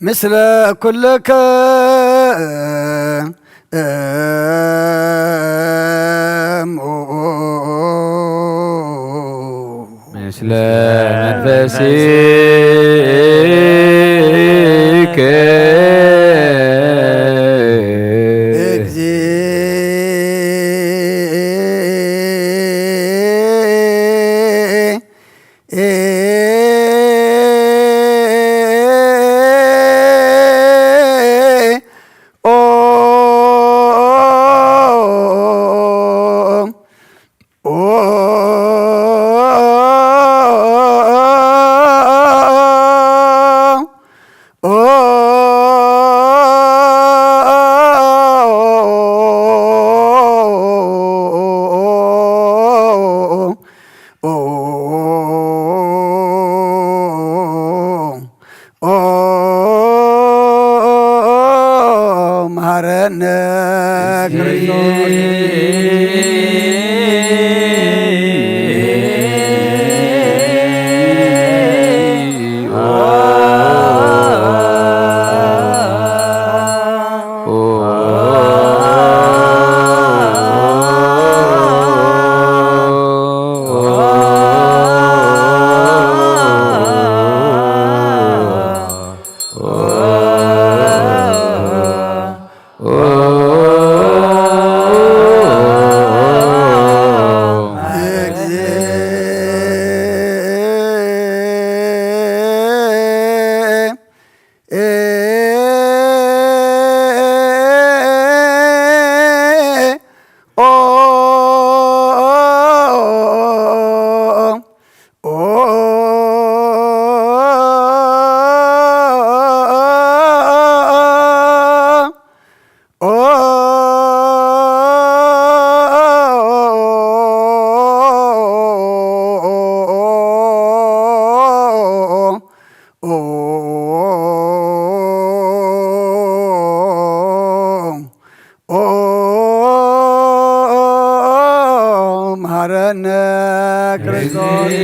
ምስለ ኩልክሙ። ምስለ መንፈስከ። ኦ፣ ኦ፣ ኦ፣ ኦ፣ መሃረነ ክርስቶስ። ኦ፣ መሃረነ ክርስቶስ።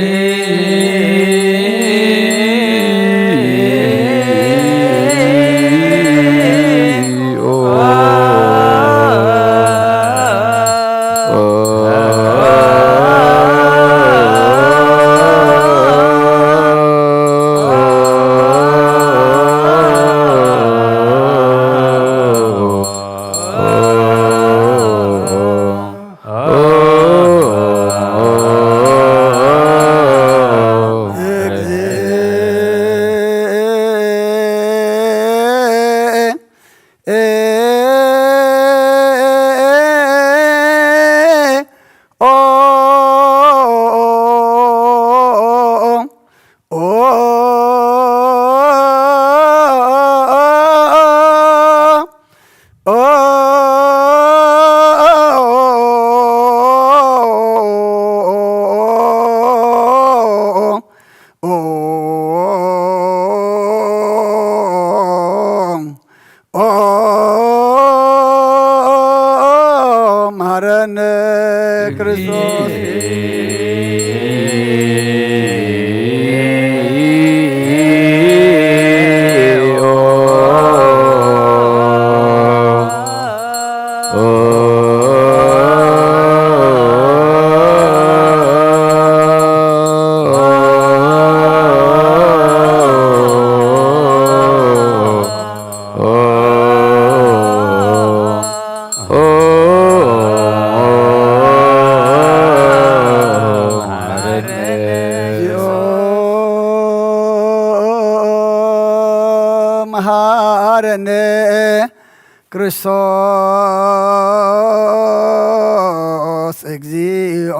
ኦ፣ መሃረነ ክርስቶስ። መሃረነ ክርስቶስ እግዚኦ፣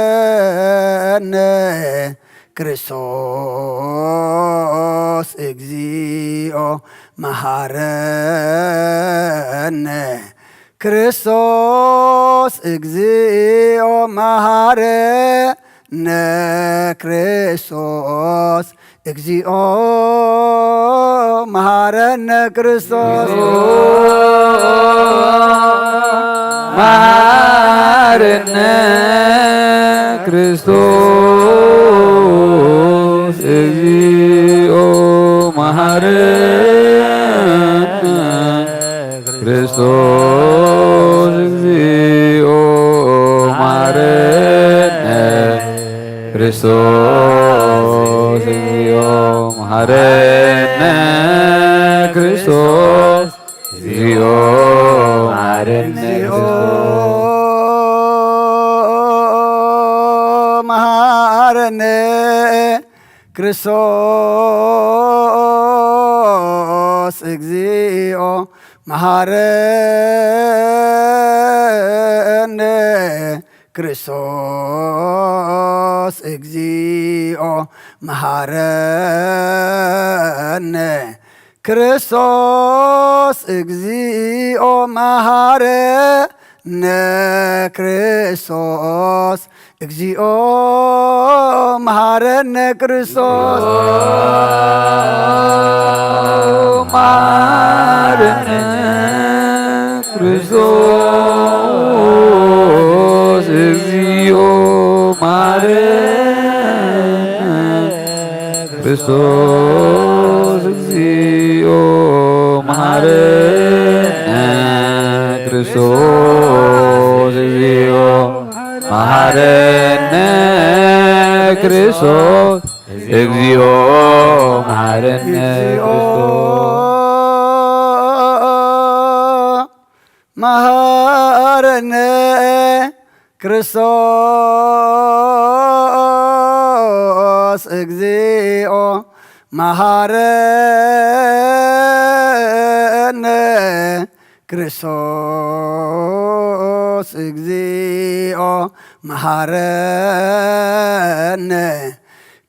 መሃረነ ክርስቶስ እግዚኦ፣ መሃረነ ክርስቶስ እግዚኦ፣ መሃረነ ክርስቶስ እግዚኦ፣ መሃረነ ክርስቶስ። መሃረነ ክርስቶስ እግዚኦ፣ መሃረነ ክርስቶስ እግዚኦ፣ መሃረነ ክርስቶስ እግዚኦ፣ መሃረነ ክርስቶስ እግዚኦ፣ መሃረነ ክርስቶስ። መሃረነ ክርስቶስ እግዚኦ፣ መሃረ ክርስቶስ እግዚኦ መሃረነ። ክርስቶስ እግዚኦ መሃረነ። ክርስቶስ እግዚኦ መሃረነ። ክርስቶስ መሃረነ። ክርስቶስ እግዚኦ መሃረነ። ክርስቶስ እግዚኦ መሃረነ። ክርስቶስ እግዚኦ መሃረነ። ክርስቶስ እግዚኦ መሃረነ። እግዚኦ መሃረነ። ክርስቶስ እግዚኦ መሃረነ። ክርስቶስ እግዚኦ መሃረነ።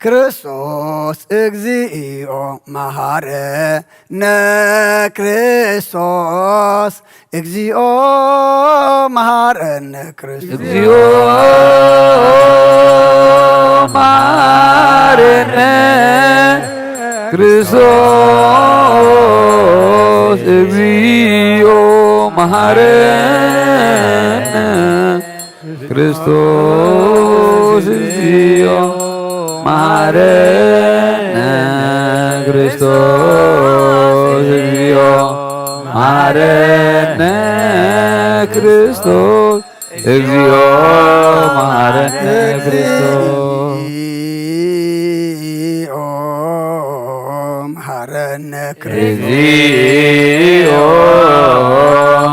ክርስቶስ እግዚኦ መሃረነ። ክርስቶስ እግዚኦ መሃረነ። ክርስቶስ እግዚኦ መሃረነ። ክርስቶስ እግዚኦ መሃረነ። ክርስቶስ እግዚኦ መሃረነ። ክርስቶስ እግዚኦ መሃረነ። ክርስቶስ እግዚኦ መሃረነ። ክርስቶስ እግዚኦ መሃረነ። እግዚኦ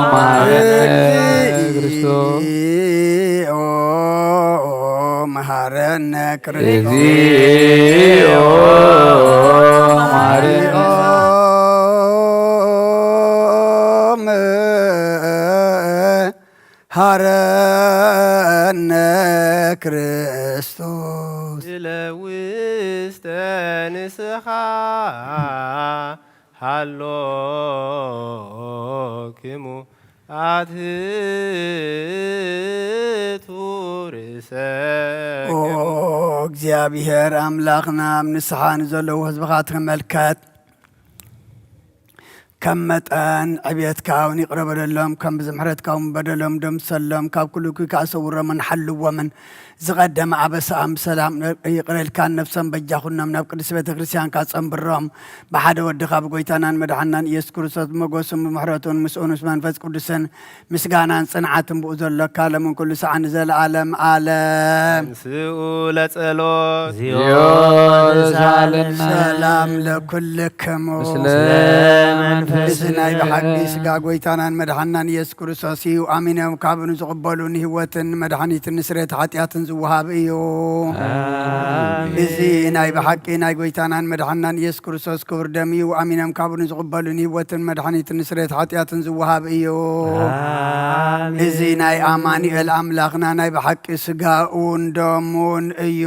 መሃረነ። ክርስቶስ እግዚኦ መሃረነ። ክርስቶስ እግዚኦ መሃረነ። ሃረነ። ክርስቶስ ድለ ውስተ ንስኻ ሃሎክሙ ኣትህቱ ርእሰክሙ። ኦ እግዚኣብሔር ኣምላኽና፣ ኣብ ንስሓ ንዘለዉ ህዝብኻ ተመልከት። ከም መጠን ዕብየትካ እውን ይቕረ በለሎም፣ ከም ብዝሒ ምሕረትካ እውን በደሎም ደምሰሎም፣ ካብ ኩሉ እኩይ ከኣ ሰውሮምን ሓልዎምን። ዝቐደመ ኣበሳኣም ብሰላም ይቕረ ኢልካ ነፍሶም በጃ ኩኖም፣ ናብ ቅድስት ቤተ ክርስቲያንካ ጸንብሮም። ብሓደ ወድኻ ብጎይታናን መድሓናን ኢየሱስ ክርስቶስ ብሞገሱን ብምሕረቱን ምስኡን ምስ መንፈስ ቅዱስን ምስጋናን ጽንዓትን ብኡ ዘሎካ ሎምን ኩሉ ሰዓን ንዘለኣለም ኣለም። ስኡ ለጸሎት። ሰላም ለኩልክሙ። ምስለ መንፈስ እዚ ናይ ብሓቂ ስጋ ጎይታናን መድሓናን ኢየሱስ ክርስቶስ እዩ። ኣሚኖም ካብኡ ንዝቕበሉ ንህይወትን ንመድሓኒትን ንስርየት ሓጢኣትን ዝወሃብ እዩ። ኣሜን። እዚ ናይ ብሓቂ ናይ ጎይታናን መድሓናን ኢየሱስ ክርስቶስ ክቡር ደም እዩ። ኣሚኖም ካብኡ ንዝቕበሉ ንህይወትን መድሓኒትን ንስርየት ሓጢኣትን ዝወሃብ እዩ። ኣሜን። እዚ ናይ ኣማኑኤል ኣምላኽና ናይ ብሓቂ ስጋኡን ደሙን እዩ።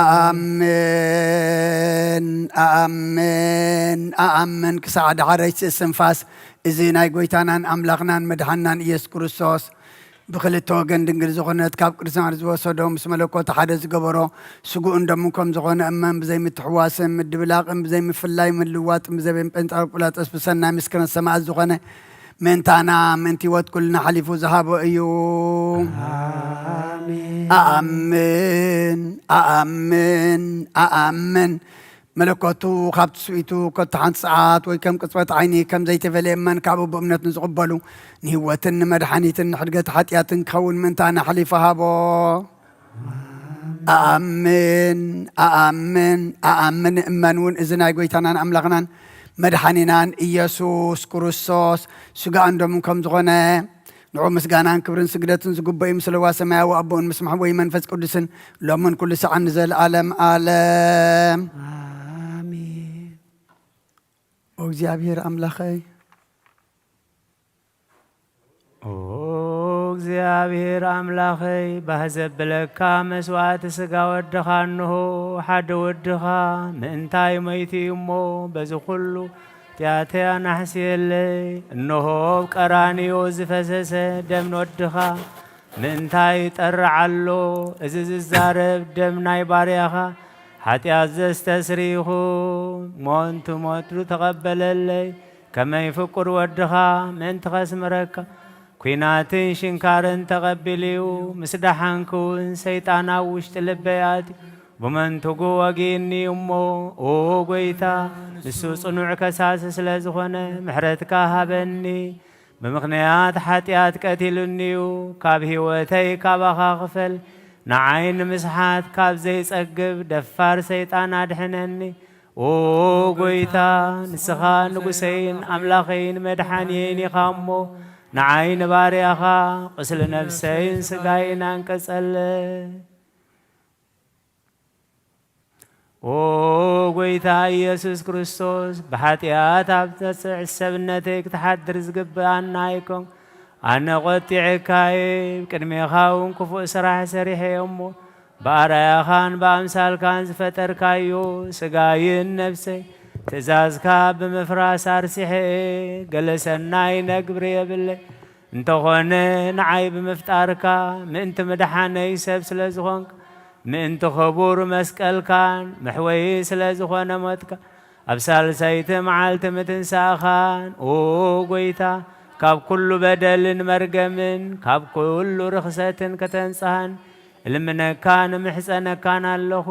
ኣሜን። ኣሜን። ኣሜን። ኣኣምን ክሳዕ ዳሕረይቲ እስትንፋስ እዚ ናይ ጎይታናን ኣምላኽናን መድሓናን ኢየሱስ ክርስቶስ ብኽልተ ወገን ድንግል ዝኾነት ካብ ቅድስቲ ማርያም ዝወሰዶ ምስ መለኮት ሓደ ዝገበሮ ስግኡን ደሙን ከም ዝኾነ እመን። ብዘይምትሕዋስን ምድብላቕን ብዘይምፍላይ ምልዋጥን ብዘይ ጴንጠቆስጣስ ብሰናይ ምስክርነት ሰማዕት ዝኾነ ምእንታና ምእንቲ ህይወት ኩልና ሓሊፉ ዝሃቦ እዩ። ኣሜን። ኣኣምን፣ ኣኣምን፣ ኣኣምን። መለኮቱ ካብ ትስቢቱ ኮታ ሓንቲ ሰዓት ወይ ከም ቅጽበት ዓይኒ ከም ዘይተፈልየ እመን። ካብኡ ብእምነት ንዝቕበሉ ንህይወትን ንመድሓኒትን ንሕድገት ሓጢኣትን ክኸውን ምእንታና ሓሊፉ ሃቦ። ኣኣምን፣ ኣኣምን፣ ኣኣምን። እመን እውን እዚ ናይ ጎይታናን ኣምላኽናን መድሓኒናን ኢየሱስ ክርስቶስ ስጋኡን ደሙን ከም ዝኾነ ንዑ ምስጋናን ክብርን ስግደትን ዝግበኦ እዩ፣ ምስ ለዋ ሰማያዊ ኣቦኡን ምስ መሕወይ መንፈስ ቅዱስን ሎምን ኩሉ ሰዓን ንዘለኣለም ኣለም። ኣሜን። ኦ እግዚኣብሔር ኣምላኸይ፣ ኦ እግዚኣብሔር ኣምላኸይ፣ ባህ ዘብለካ መስዋዕቲ ሥጋ ወድኻ እንሆ፣ ሓደ ወድኻ ምእንታይ ሞይቱ እዩ እሞ፣ በዚ ኹሉ ጢኣተይ ኣናሕስየለይ። እንሆ፣ ኣብ ቀራንዮ ዝፈሰሰ ደም ወድኻ ምእንታይ ይጠርዕ ኣሎ? እዚ ዝዛረብ ደም ናይ ባርያኻ ሓጢኣት ዘስተስሪ ይኹን። ሞንቱ ሞቱ ተቐበለለይ፣ ከመይ ፍቁር ወድኻ ምእንቲ ኸስምረካ፣ ኲናትን ሽንካርን ተቐቢሉ እዩ። ምስ ደሓንኩ እውን ሰይጣን ኣብ ውሽጢ ልበይ ኣትዩ፣ ብመንትጉ ወጊእኒ እዩ እሞ፣ ኦ ጐይታ፣ ንሱ ጽኑዕ ከሳሲ ስለ ዝኾነ፣ ምሕረትካ ሃበኒ። ብምኽንያት ሓጢኣት ቀቲሉኒ እዩ። ካብ ህይወተይ ካባኻ ክፈል፣ ንዓይ ንምስሓት ካብ ዘይጸግብ ደፋር ሰይጣን ኣድሕነኒ። ኦ ጐይታ፣ ንስኻ ንጉሰይን ኣምላኸይን መድሓንየይን ኢኻ እሞ፣ ንዓይ ንባርያኻ ቁስሊ ነፍሰይን ሥጋይን ኣንቅጸለይ። ኦ ጐይታ ኢየሱስ ክርስቶስ፣ ብሓጢኣት ኣብ ተጽዕ ሰብነተይ ክትሓድር ዝግብኣና ኣይኮን። ኣነ ቖጢዐካየ፣ ቅድሜኻ እውን ክፉእ ስራሕ ሰሪሐ እየ እሞ፣ ብኣርኣያኻን ብኣምሳልካን ዝፈጠርካዮ፣ ስጋይን ነፍሰይ ትእዛዝካ ብምፍራስ ኣርሲሐ እየ። ገለ ሰናይ ነግብር የብለይ። እንተኾነ ንዓይ ብምፍጣርካ፣ ምእንቲ ምድሓነይ ሰብ ስለ ዝኾንካ፣ ምእንቲ ኽቡር መስቀልካን መሕወዪ ስለ ዝኾነ ሞትካ፣ ኣብ ሳልሰይቲ መዓልቲ ምትንሳእኻን፣ ኦ ጐይታ፣ ካብ ኩሉ በደልን መርገምን ካብ ኩሉ ርኽሰትን ከተንጽሃን እልምነካን እምሕጸነካን ኣለኹ።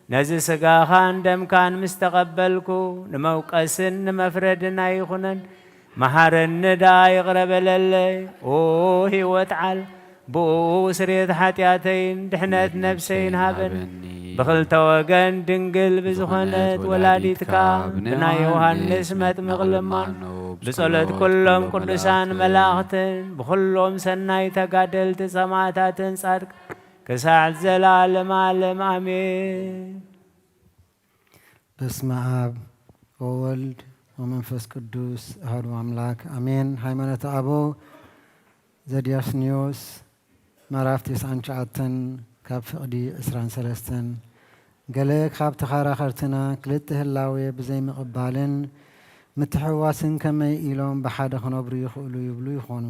ነዚ ሥጋኻን ደምካን ምስ ተቐበልኩ፣ ንመውቀስን ንመፍረድን ኣይኹነን። መሓረኒ ደኣ ይቕረ በለለይ። ኦ ህይወት ዓል፣ ብኡ ስርየት ሓጢኣተይን ድሕነት ነፍሰይን ሃበኒ። ብኽልተ ወገን ድንግል ብዝኾነት ወላዲትካ ብናይ ዮሃንስ መጥምቕ ልማን ብጸሎት ኩሎም ቅዱሳን መላእኽትን ብኹሎም ሰናይ ተጋደልቲ ሰማዕታትን ጻድቃን ክሳዕ ዘለዓለም ዓለም ኣሜን። በስመ ኣብ ወወልድ ወመንፈስ ቅዱስ ኣሐዱ ኣምላክ ኣሜን። ሃይማኖተ ኣበው ዘዲያስኒዮስ ምዕራፍ ተስዓን ትሽዓተን ካብ ፍቕዲ ዕስራን ሰለስተን። ገለ ካብ ተኸራኸርትና ክልተ ህላዌ ብዘይምቕባልን ምትሕውዋስን ከመይ ኢሎም ብሓደ ክነብሩ ይኽእሉ ይብሉ ይኾኑ።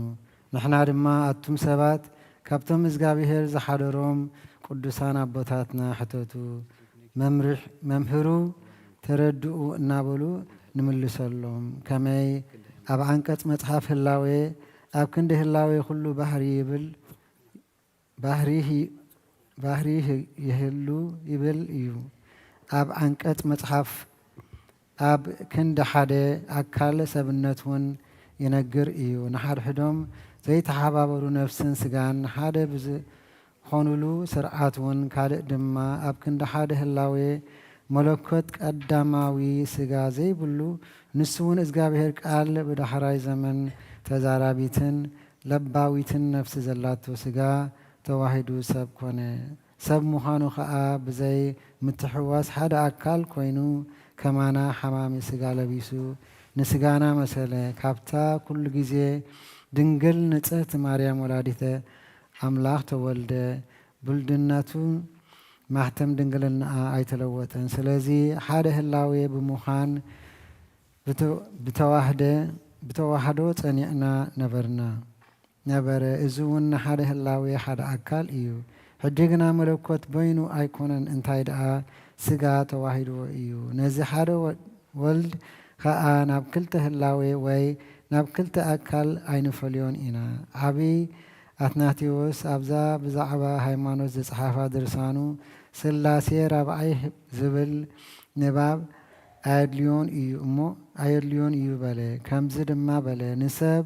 ንሕና ድማ ኣቱም ሰባት ካብቶም እግዚኣብሔር ዝሓደሮም ቅዱሳን ኣቦታትና ሕተቱ፣ መምህሩ ተረድኡ እናበሉ ንምልሰሎም። ከመይ ኣብ ዓንቀጽ መጽሓፍ ህላዌ ኣብ ክንዲ ህላዌ ኩሉ ባህሪ ይብል ባህሪ ይህሉ ይብል እዩ። ኣብ ዓንቀጽ መጽሓፍ ኣብ ክንዲ ሓደ ኣካል ሰብነት እውን ይነግር እዩ። ንሓድሕዶም ዘይተሓባበሩ ነፍስን ስጋን ሓደ ብዝኾኑሉ ስርዓት እውን ካልእ ድማ ኣብ ክንዲ ሓደ ህላዌ መለኮት ቀዳማዊ ስጋ ዘይብሉ ንሱ እውን እግዚኣብሔር ቃል ብዳሕራይ ዘመን ተዛራቢትን ለባዊትን ነፍሲ ዘላቶ ስጋ ተዋሂዱ ሰብ ኮነ። ሰብ ምዃኑ ኸኣ ብዘይ ምትሕዋስ ሓደ ኣካል ኮይኑ ከማና ሓማሚ ስጋ ለቢሱ ንስጋና መሰለ። ካብታ ኩሉ ግዜ ድንግል ንጽህቲ ማርያም ወላዲተ ኣምላኽ ተወልደ። ብውልድነቱ ማሕተም ድንግልናኣ ኣይተለወጠን። ስለዚ ሓደ ህላዌ ብምዃን ብተዋህደ ብተዋህዶ ጸኒዕና ነበርና ነበረ። እዚ እውን ንሓደ ህላዌ ሓደ ኣካል እዩ። ሕጂ ግና መለኮት በይኑ ኣይኮነን፣ እንታይ ደኣ ስጋ ተዋሂድዎ እዩ። ነዚ ሓደ ወልድ ኸኣ ናብ ክልተ ህላዌ ወይ ናብ ክልተ ኣካል ኣይንፈልዮን ኢና። ዓቢ ኣትናቴዎስ ኣብዛ ብዛዕባ ሃይማኖት ዝጸሓፋ ድርሳኑ ስላሴ ራብዓይ ዝብል ንባብ ኣየድልዮን እዩ እሞ ኣየድልዮን እዩ በለ። ከምዚ ድማ በለ፣ ንሰብ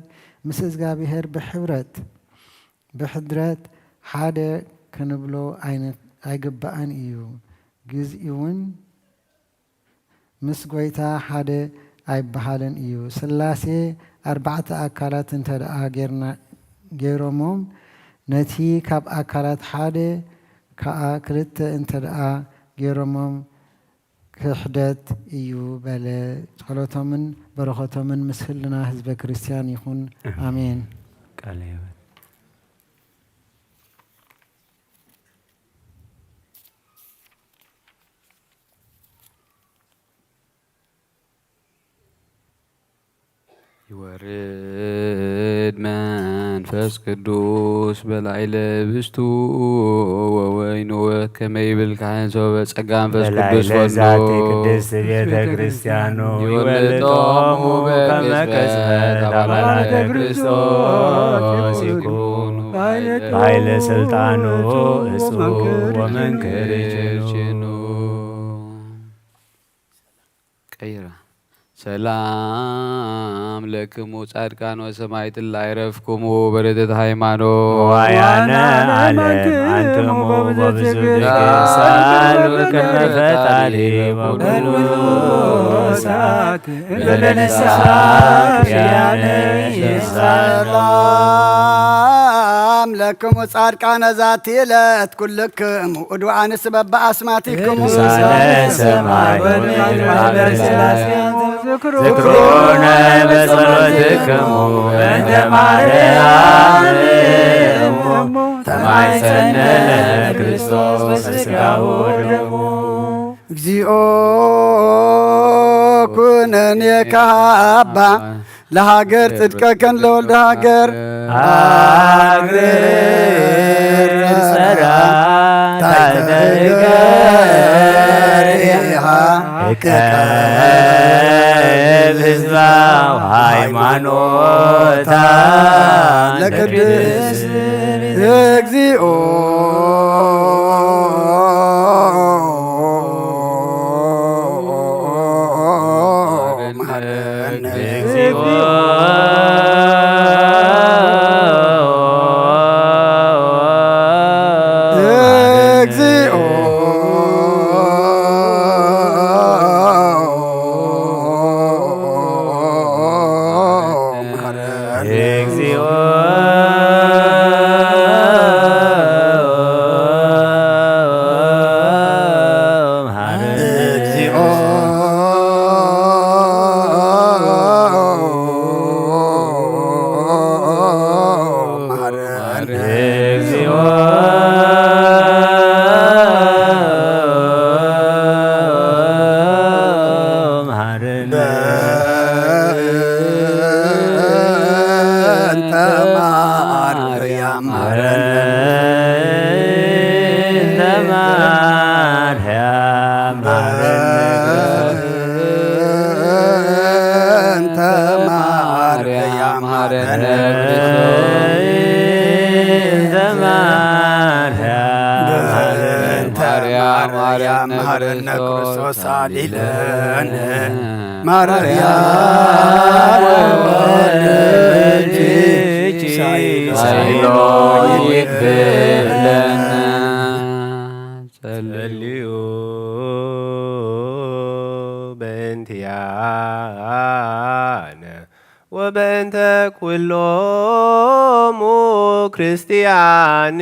ምስ እግዚኣብሔር ብሕብረት ብሕድረት ሓደ ክንብሎ ኣይግባእን እዩ። ግዜውን ምስ ጐይታ ሓደ ኣይበሃልን እዩ። ስላሴ ኣርባዕተ ኣካላት እንተ ደኣ ጌርና ገይሮሞም ነቲ ካብ ኣካላት ሓደ ከኣ ክልተ እንተ ደኣ ገይሮሞም ክሕደት እዩ በለ። ጸሎቶምን በረኸቶምን ምስ ህልና ህዝበ ክርስቲያን ይኹን። ኣሜን። ቃለ ሕይወት። ይወርድ መንፈስ ቅዱስ በላዕለ ህብስቱ ወወይኑ፣ ከመ ይብል ካህን ሶበ ጸጋ መንፈስ በላዕለ ቅዱስ ዛቲ ወልዶ። ቅድስት ቤተ ክርስቲያኑ ይወልጦሙ ይወልጦሙ በቅጽበት በቅጽበት አባላተ አባላተ ክርስቶስ ክርስቶስ ይኩኑ። ይኩኑ። ኃይለ ስልጣኑ እጹ ወመንክር ችኑ። ቀይራ። ሰላም ለክሙ ጻድቃን ወሰማዕት እለ አይረፍክሙ በረድኤተ ሃይማኖት። ዋያነ ዓለም አንትሙ በብዙ ድግሳን ቅድመ ፈጣሪ ወኩሉ ሰዓት በንስሐ ያነ ሰላም ለክሙ ጻድቃነ ዛቲ ዕለት ኩልክሙ እድዋንስ በበአስማቲክሙ ቅዱሳነ ሰማይ ወምድር አበሳስያን ዝክሩነ በጸሎትክሙ በእንተ ማርያም ተማይጸነ ለክርስቶስ በስጋሁ ወደሙ። እግዚኦ ኩነኔ ካባ ለሃገር ጽድቀከን ለወልደ ሃገር። ሃገር ጸራ ታይተገሪሃ እቀብ ህዝባ ሃይማኖታ ለቅድስ እግዚኦ መሐረነ እግዚኦ እግዚኦ መሐረነ እግዚኦ መሐረነ እግዚኦ መሐረነ እግዚኦ መሐረነ በእንተ ማርያም መሐረነ። በእንተ ማርያም መሐረነ። በእንተ ማርያም መሐረነ። በእንተ ማርያም በእንተ ማርያም መሐረነ ክርስቶስ አሊለነ። ማርያም ወልድኪ ሳይሎ ይግብለነ። ጸልዩ በእንቲአነ ወበእንተ ኩሎሙ ክርስቲያን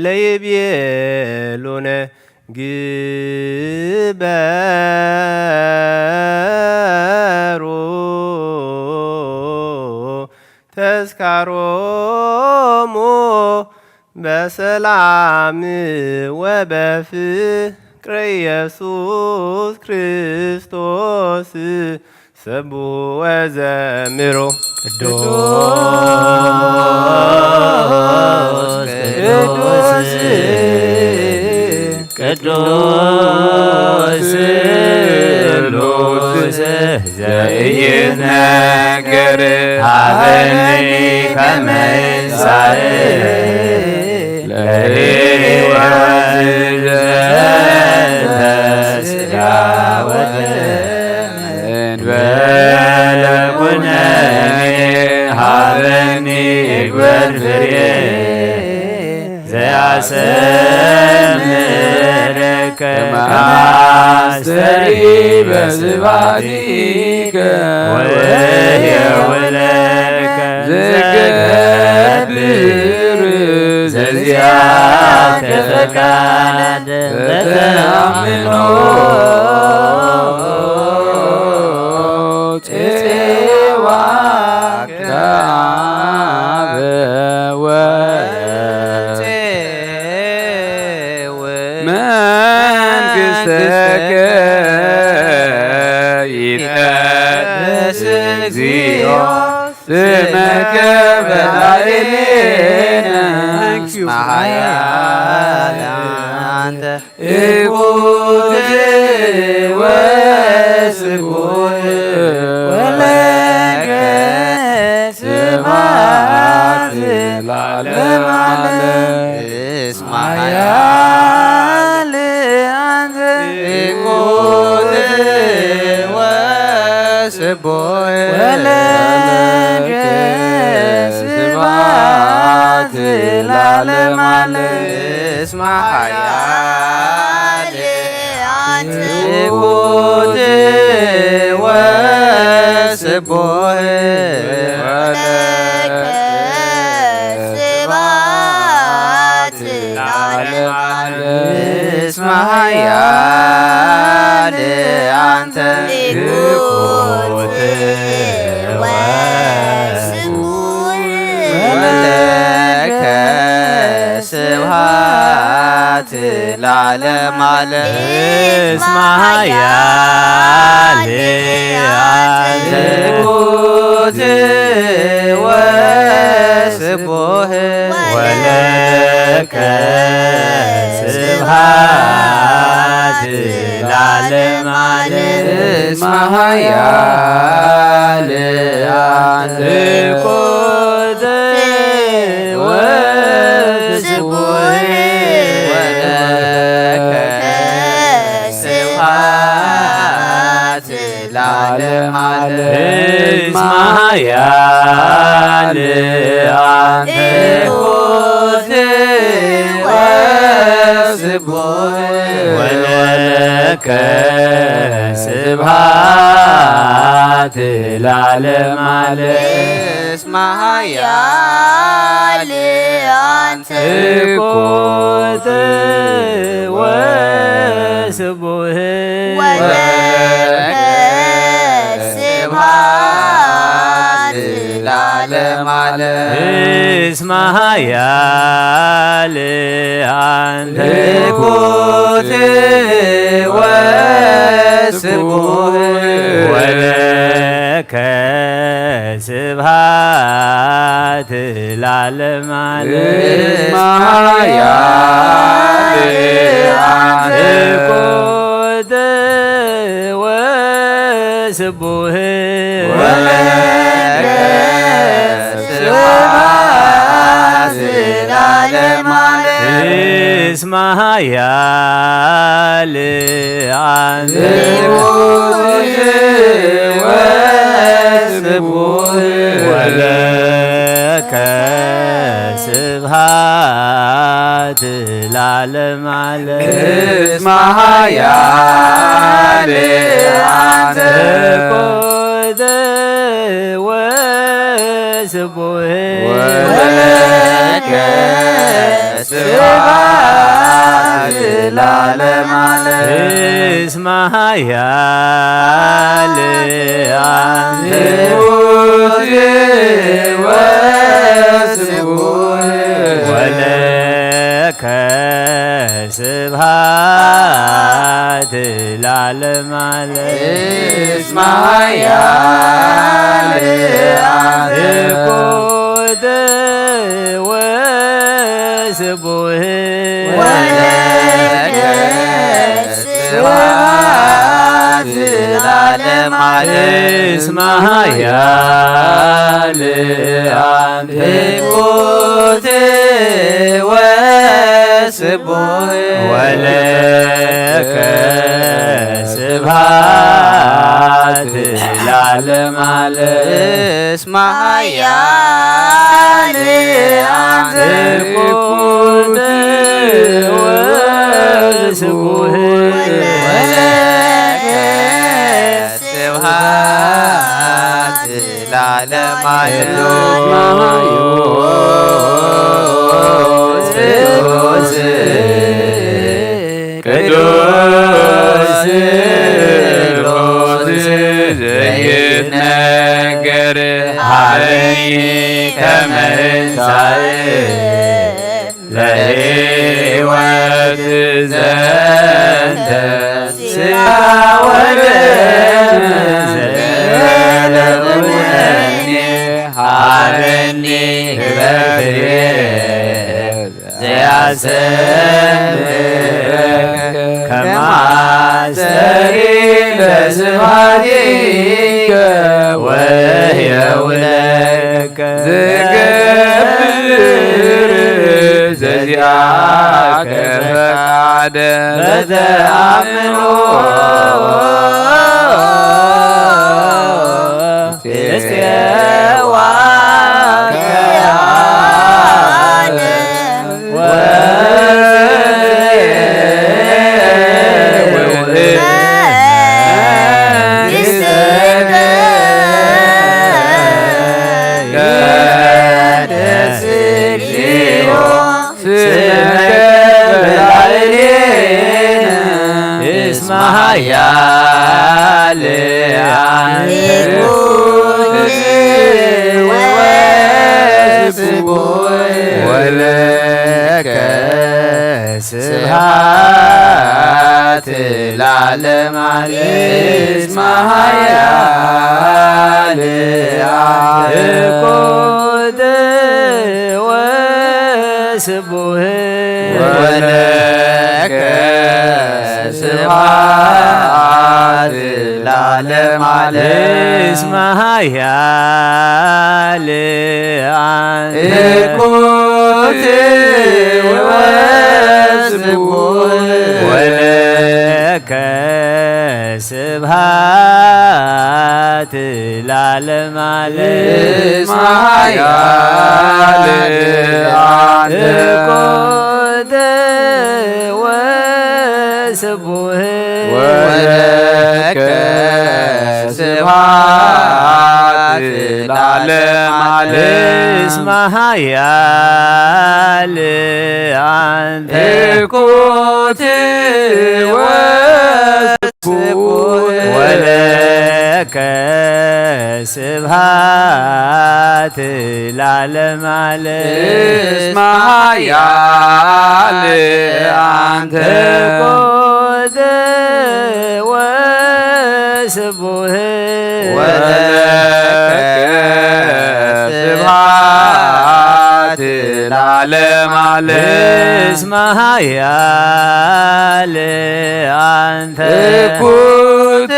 ለይቤሉነ ግበሩ ተስካሮሙ በሰላም ወበፍቅር ኢየሱስ ክርስቶስ። ሰብሑ ወዘምሩ። ቅዱስ ቅዱስ ቅዱስ ስሉስ ዘኢይትነገር ሀበኒ ከመ ይንሳእ ለሕይወት ዘንተ ስጋ ወደም። እንበለ ኩነኔ ሀበኒ እግበር ፍሬ ዘያሰምረከ ከመ አስተሪ በስብሐቲከ ወየውለከ ዝክር ዘዚአከ ፈቃድ በተአምኖ ጽዋ ከአበወ መንግሥተከ ይትቀደስ በላዕሌነ እስመ ኃያል አንተ። እኩት ወስቡሕ ወለከ ስብሐት ለዓለመ ዓለም። እስመ ኃያል አንተ። እኩት ወስቡሕ ወለከ ስብሐት ለዓለመ ዓለም። እስመ ኃያል አንተ። እኩት ወስቡሕ ወለከ ስብሐት ለዓለመ ዓለም። እስመ ኃያል አንተ። እኩት ወስቡሕ ወለከ ስብሐት ለዓለመ ዓለም። እስመ ኃያል አንተ። እኩት ወስቡሕ ወለከ ስብሐት ለዓለመ ዓለም። እስመ ኃያል አንተ። እኩት ወስቡሕ ወለከ ስብሐት ለዓለመ ዓለም። እስመ ኃያል አንተ። እኩት ወስቡሕ ወለከ ስብሐት ለዓለመ ዓለም። እስመ ኃያል አንተ። እኩት ወስቡሕ ወለከ ስብሐት ለዓለመ ዓለም። እስመ ኃያል አንተ። እኩት ወስቡሕ ወለከ ስብሐት ለዓለመ ዓለም። እስመ ኃያል አንተ። እኩት ወስቡሕ ወለከ ስብሐት ለዓለመ ዓለም። እስመ ኃያል አንተ። እኩት ወስቡሕ ወለከ ስብሐት ለዓለመ ዓለም። እስመ ኃያል አንተ። እኩት ወስቡሕ ወለከ ስብሐት ለዓለመ ዓለም። እስመ ኃያል አንተ። እኩት ወስቡሕ ወለከ ስብሐት ለዓለመ ዓለም። እስመ ኃያል አንተ። እኩት ወስቡሕ ወለከ ስብሐት ለዓለመ ዓለም። እስመ ኃያል አንተ። እኩት ወስቡሕ ወለከ ስብሐት ለዓለመ ዓለም። እስመ ኃያል አንተ። እኩት ወስቡሕ ወለከ ስብሐት ለዓለመ ዓለም። ቅዱስ ቅዱስ ቅዱስ ዘይትነገር ሀበኒ ከመ ይንሳእ ለሕይወት ዘንተ ሥጋ ወደም ዘለኩነኒ ሀበኒ ግበር ፍሬ ዘያሰምር ከማስተሪ ለስብሐቲከ ወሕየውለከ ዝገብር ዘዚአከ ፈቃደ በተአምኖ እስመ ኃያል አንቲ ወለከ ስብሐት ለዓለመ ዓለም። እስመ ኃያል አንቲ ወስቡሕ ወለከ ስብሐት ለዓለመ ዓለም። እስመ ኃያል አንቲ እኩት ወስቡሕ ወለከ ስብሐት ለዓለመ ዓለም። እስመ ኃያል አንቲ እኩት ወስቡሕ ወለከ ስብሐት ለዓለመ ዓለም። እስመ ኃያል አንቲ እኩት ወስቡሕ ወለከ ስብሐት ለዓለመ ዓለም። እስመ ኃያል አንቲ እኩት ወስቡሕ ወለከ ስብሐት ለዓለመ ዓለም። እስመ ኃያል አንቲ እኩት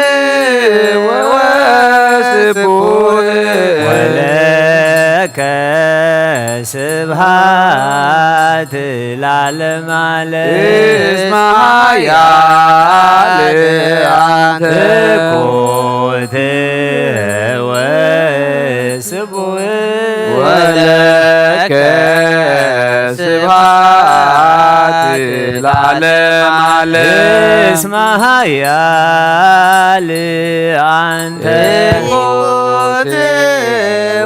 ወስቡሕ ወለከ ስብሐት ለዓለመ ዓለም። እስመ ኃያል አንቲ እኩት ወስቡሕ ወለከ ስብሐት ለዓለመ ዓለም። እስመ ኃያል አንቲ እኩት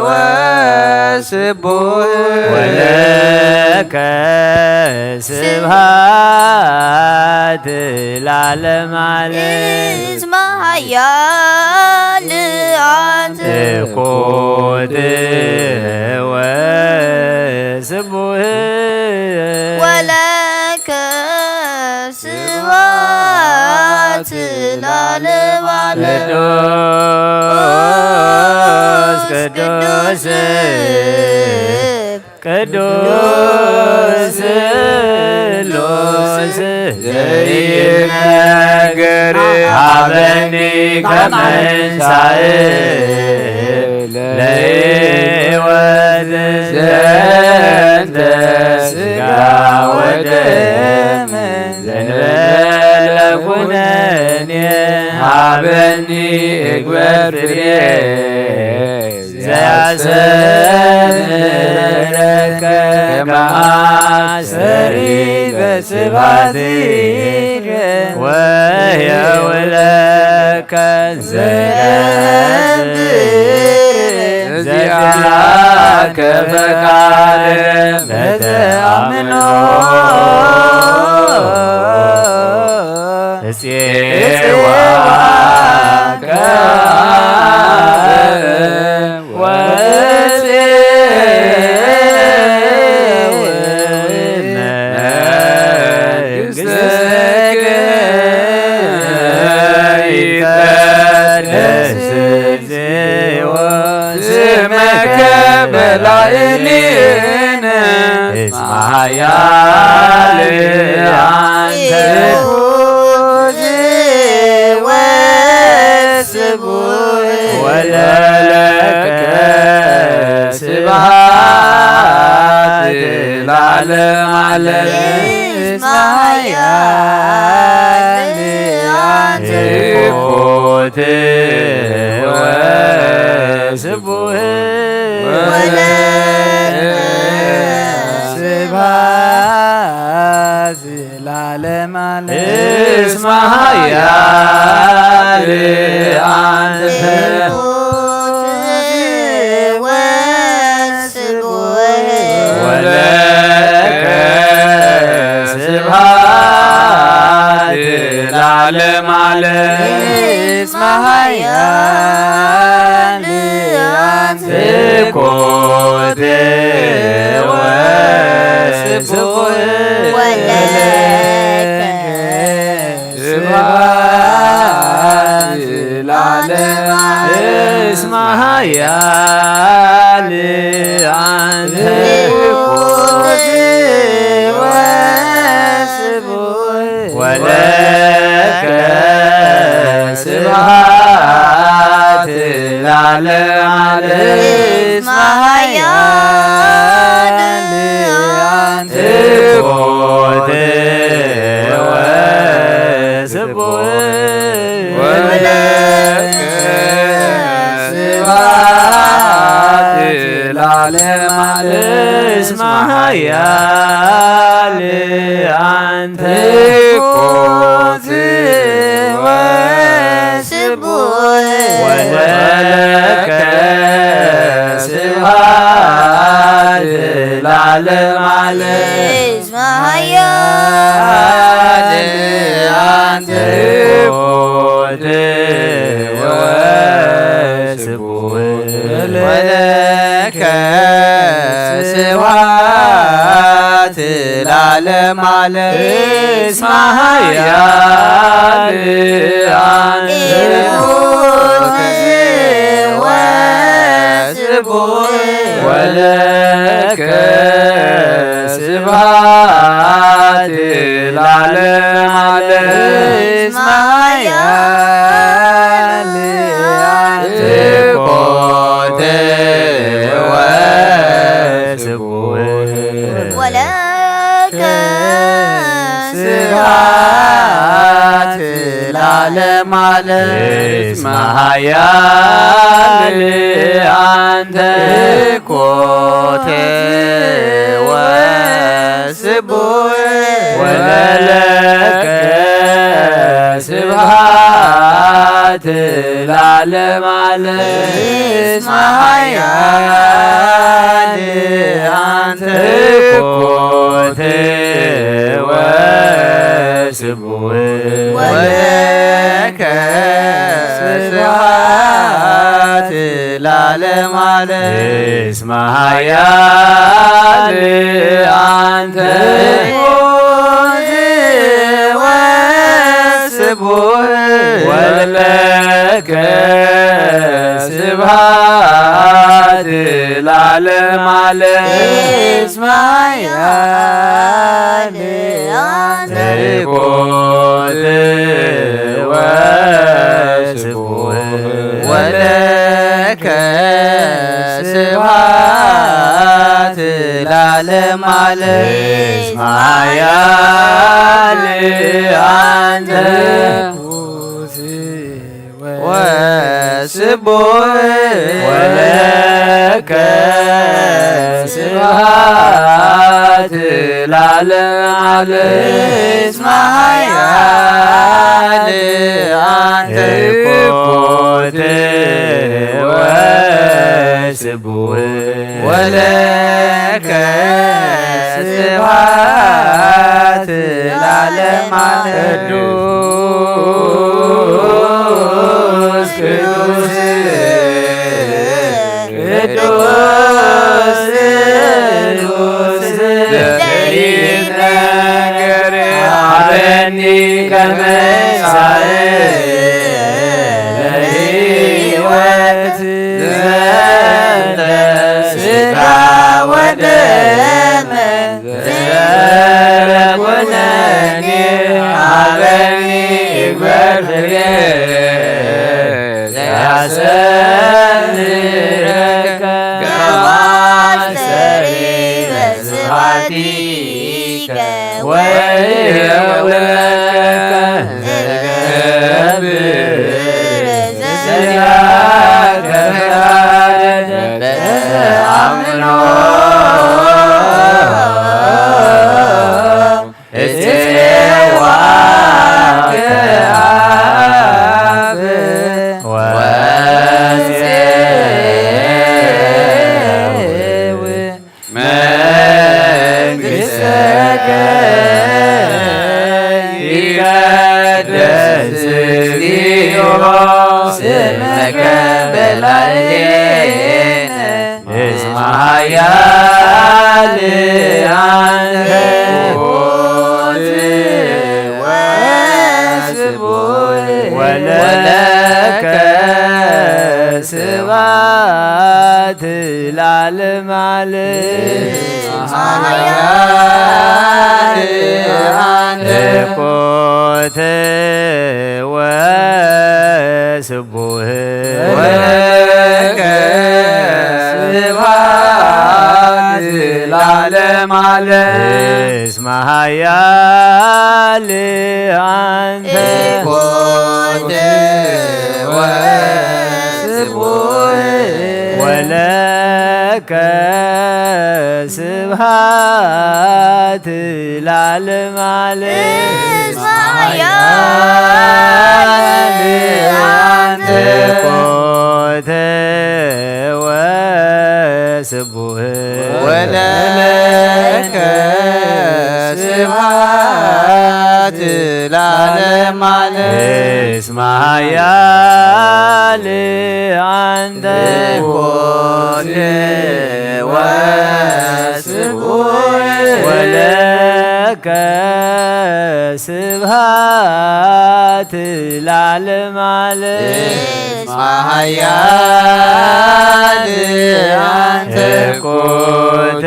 ወስቡሕ ወለከ ስብሐት ለዓለመ ዓለም። እስመ ኃያል አንቲ እኩት ወስቡሕ ወለከ ስብሐት ለዓለመ ዓለም። ቅዱስ ቅዱስ ቅዱስ ስሉስ ዘይነገር ሀበኒ ከመንሳእ ለሕይወት ዘንተ ሥጋ ወደም ዘንበለ ኩነኔ ሀበኒ እግበር ፍሬ ዘያሰምረከ ከመ አስተሪ በስብሐቲከ ወየውለከ ዘገብር ዘዚአከ ፈቃደ በተአምኖ እፄዋ ስምከ በላዕሌነ እስመ ኃያል አንተ። ወለከ ስብሐት ለዓለመ ዓለም። እስመ ኃያል አንተ። ትኩት ወስቡሕ። ወለከ ስብሐት ለዓለመ ዓለም። እስመ ኃያል አንተ። ወለከ ስብሐት ለዓለመ ዓለም። እስመ ኃያል አንተ። ትኩት ወስቡሕ። ወለከ ስብሐት ለዓለመ ዓለም። እስመ ኃያል አንተ። ትኩት ወስቡሕ። ወለከ ስብሐት ለዓለመ ዓለም። እስመ ኃያል አንተ። ትኩት ወስቡሕ። ወለከ ስብሐት ለዓለመ ዓለም። እስመ ኃያል አንተ። ትኩት ወስቡሕ። ወለከ ስብሐት ለዓለመ ዓለም። እስመ ኃያል አንተ። ትኩት ወስቡሕ። ወለከ ስብሐት ለዓለመ ዓለም። እስመ ኃያል አንተ። ትኩት ወስቡሕ። ወለከ ስብሐት ለዓለመ ዓለም። እስመ ኃያል አንተ። ትኩት ወስቡሕ። ወለከ ስብሐት ለዓለመ ዓለም። እስመ ኃያል አንተ። ትኩት ወስቡሕ። ወለከ ስብሐት ለዓለመ ዓለም። እስመ ኃያል አንተ። ትኩት ወስቡሕ። ወለከ ስብሐት ለዓለመ ዓለም። እስመ ኃያል አንተ። ትኩት ወስቡሕ። ወለከ ስብሐት ለዓለመ ዓለም። እስመ ኃያል አንተ። ትኩት ወስቡሕ። ወለከ ስብሐት ለዓለመ ዓለም። እስመ ኃያል አንተ። ወስቡሕ። ወለከ ስብሐት ለዓለመ ዓለም። እስመ ኃያል አንተ። ትኩት ወስቡሕ። ወለከ ስብሐት ለዓለመ ዓለም። ቅዱስ ቅዱስ ቅዱስ ቅዱስ ዘይትነገር። ሀበኒ ከመ ይሳኤል ለሕይወት ዘንተ ስጋ ወደ ዲከ ወይውለከ ዘገብር ዘዚያከ ፍቃድ በተአምኖ እጽዋከ አብ ወጽው መንግሥተከ ይትቀደስ እግዚኦ ስምከ በላዕሌነ እስመ ኃያል አንተ ትሑት ወስቡሕ ወለከ ስብሐት ለዓለመ ዓለም። ኃያል አንተ ትሑት ወስቡሕ ወለከ ስብሐት ለዓለመ ዓለም። እስመ ኃያል አንተ ትሑት ወስቡሕ ወለከ ስብሐት ለዓለመ ዓለም። እስመ ኃያል አንተ ትሑት ወስቡሕ ወለከ ስብሐት ለዓለመ ዓለም። እስመ ኃያል አንተ ትሑት ወስቡሕ ወለከ ስብሐት ለዓለመ ዓለም። እስመ ኃያል አንተ ትሑት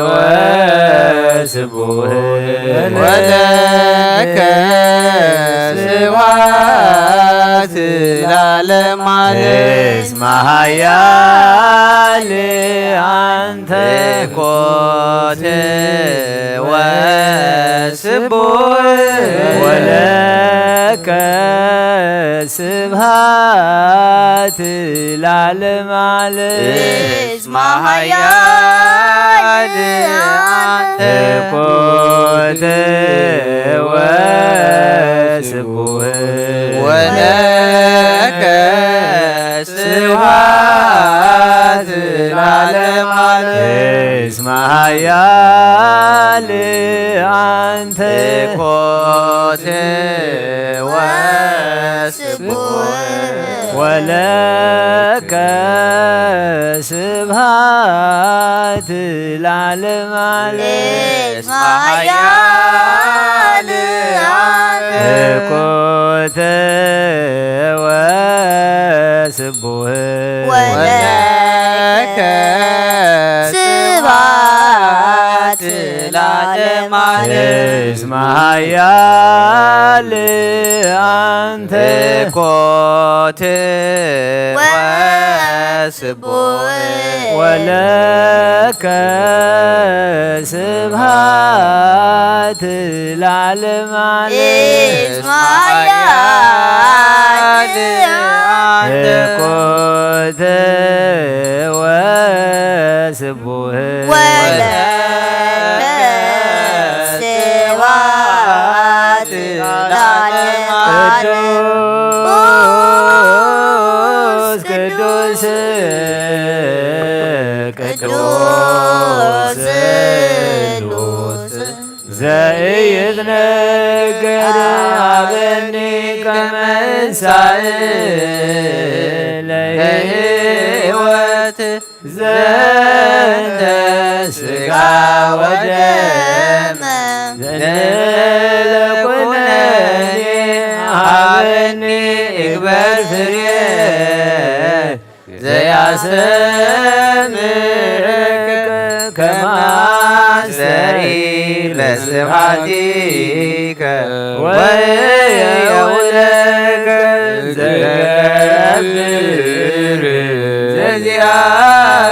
ወስቡሕ ወለከ ስብሐት ለዓለመ ዓለም። እስመ ኃያል አንተ ትሑት ወስቡሕ ወለከ ስብሐት ለዓለመ ዓለም። እስመ ኃያል አንተ ትሑት ወስቡሕ ወለከ ስብሐት ለዓለመ ዓለም። እስመ ኃያል አንተ ትሑት ወስቡሕ ወለከ ስብሐት ለዓለመ ዓለም። እስመ ኃያል አንተ ትሑት ወስቡሕ ወለከ ስብሐት ለዓለመ ዓለም። እስመ ኃያል አንተ ትሑት ወስቡሕ ወለከ ስብሐት ለዓለመ ዓለም። እስመ ኃያል አንተ ትሑት ወስቡሕ ወለከ ስብሐት ለዓለመ ዓለም። ቅዱስ ቅዱስ ቅዱስ ስሉስ ዘኢይትነገር ሀበኒ ከመ እንሳእ ለሕይወት ዘንተ ሥጋ ወደም ዘንበለ ኩነኔ ሀበኒ እግበር ፍሬ ዘያሰምዕከ ከመ አስተርኢ ለስብሐቲከ ወየውለከ ዘገብር ዘዚአ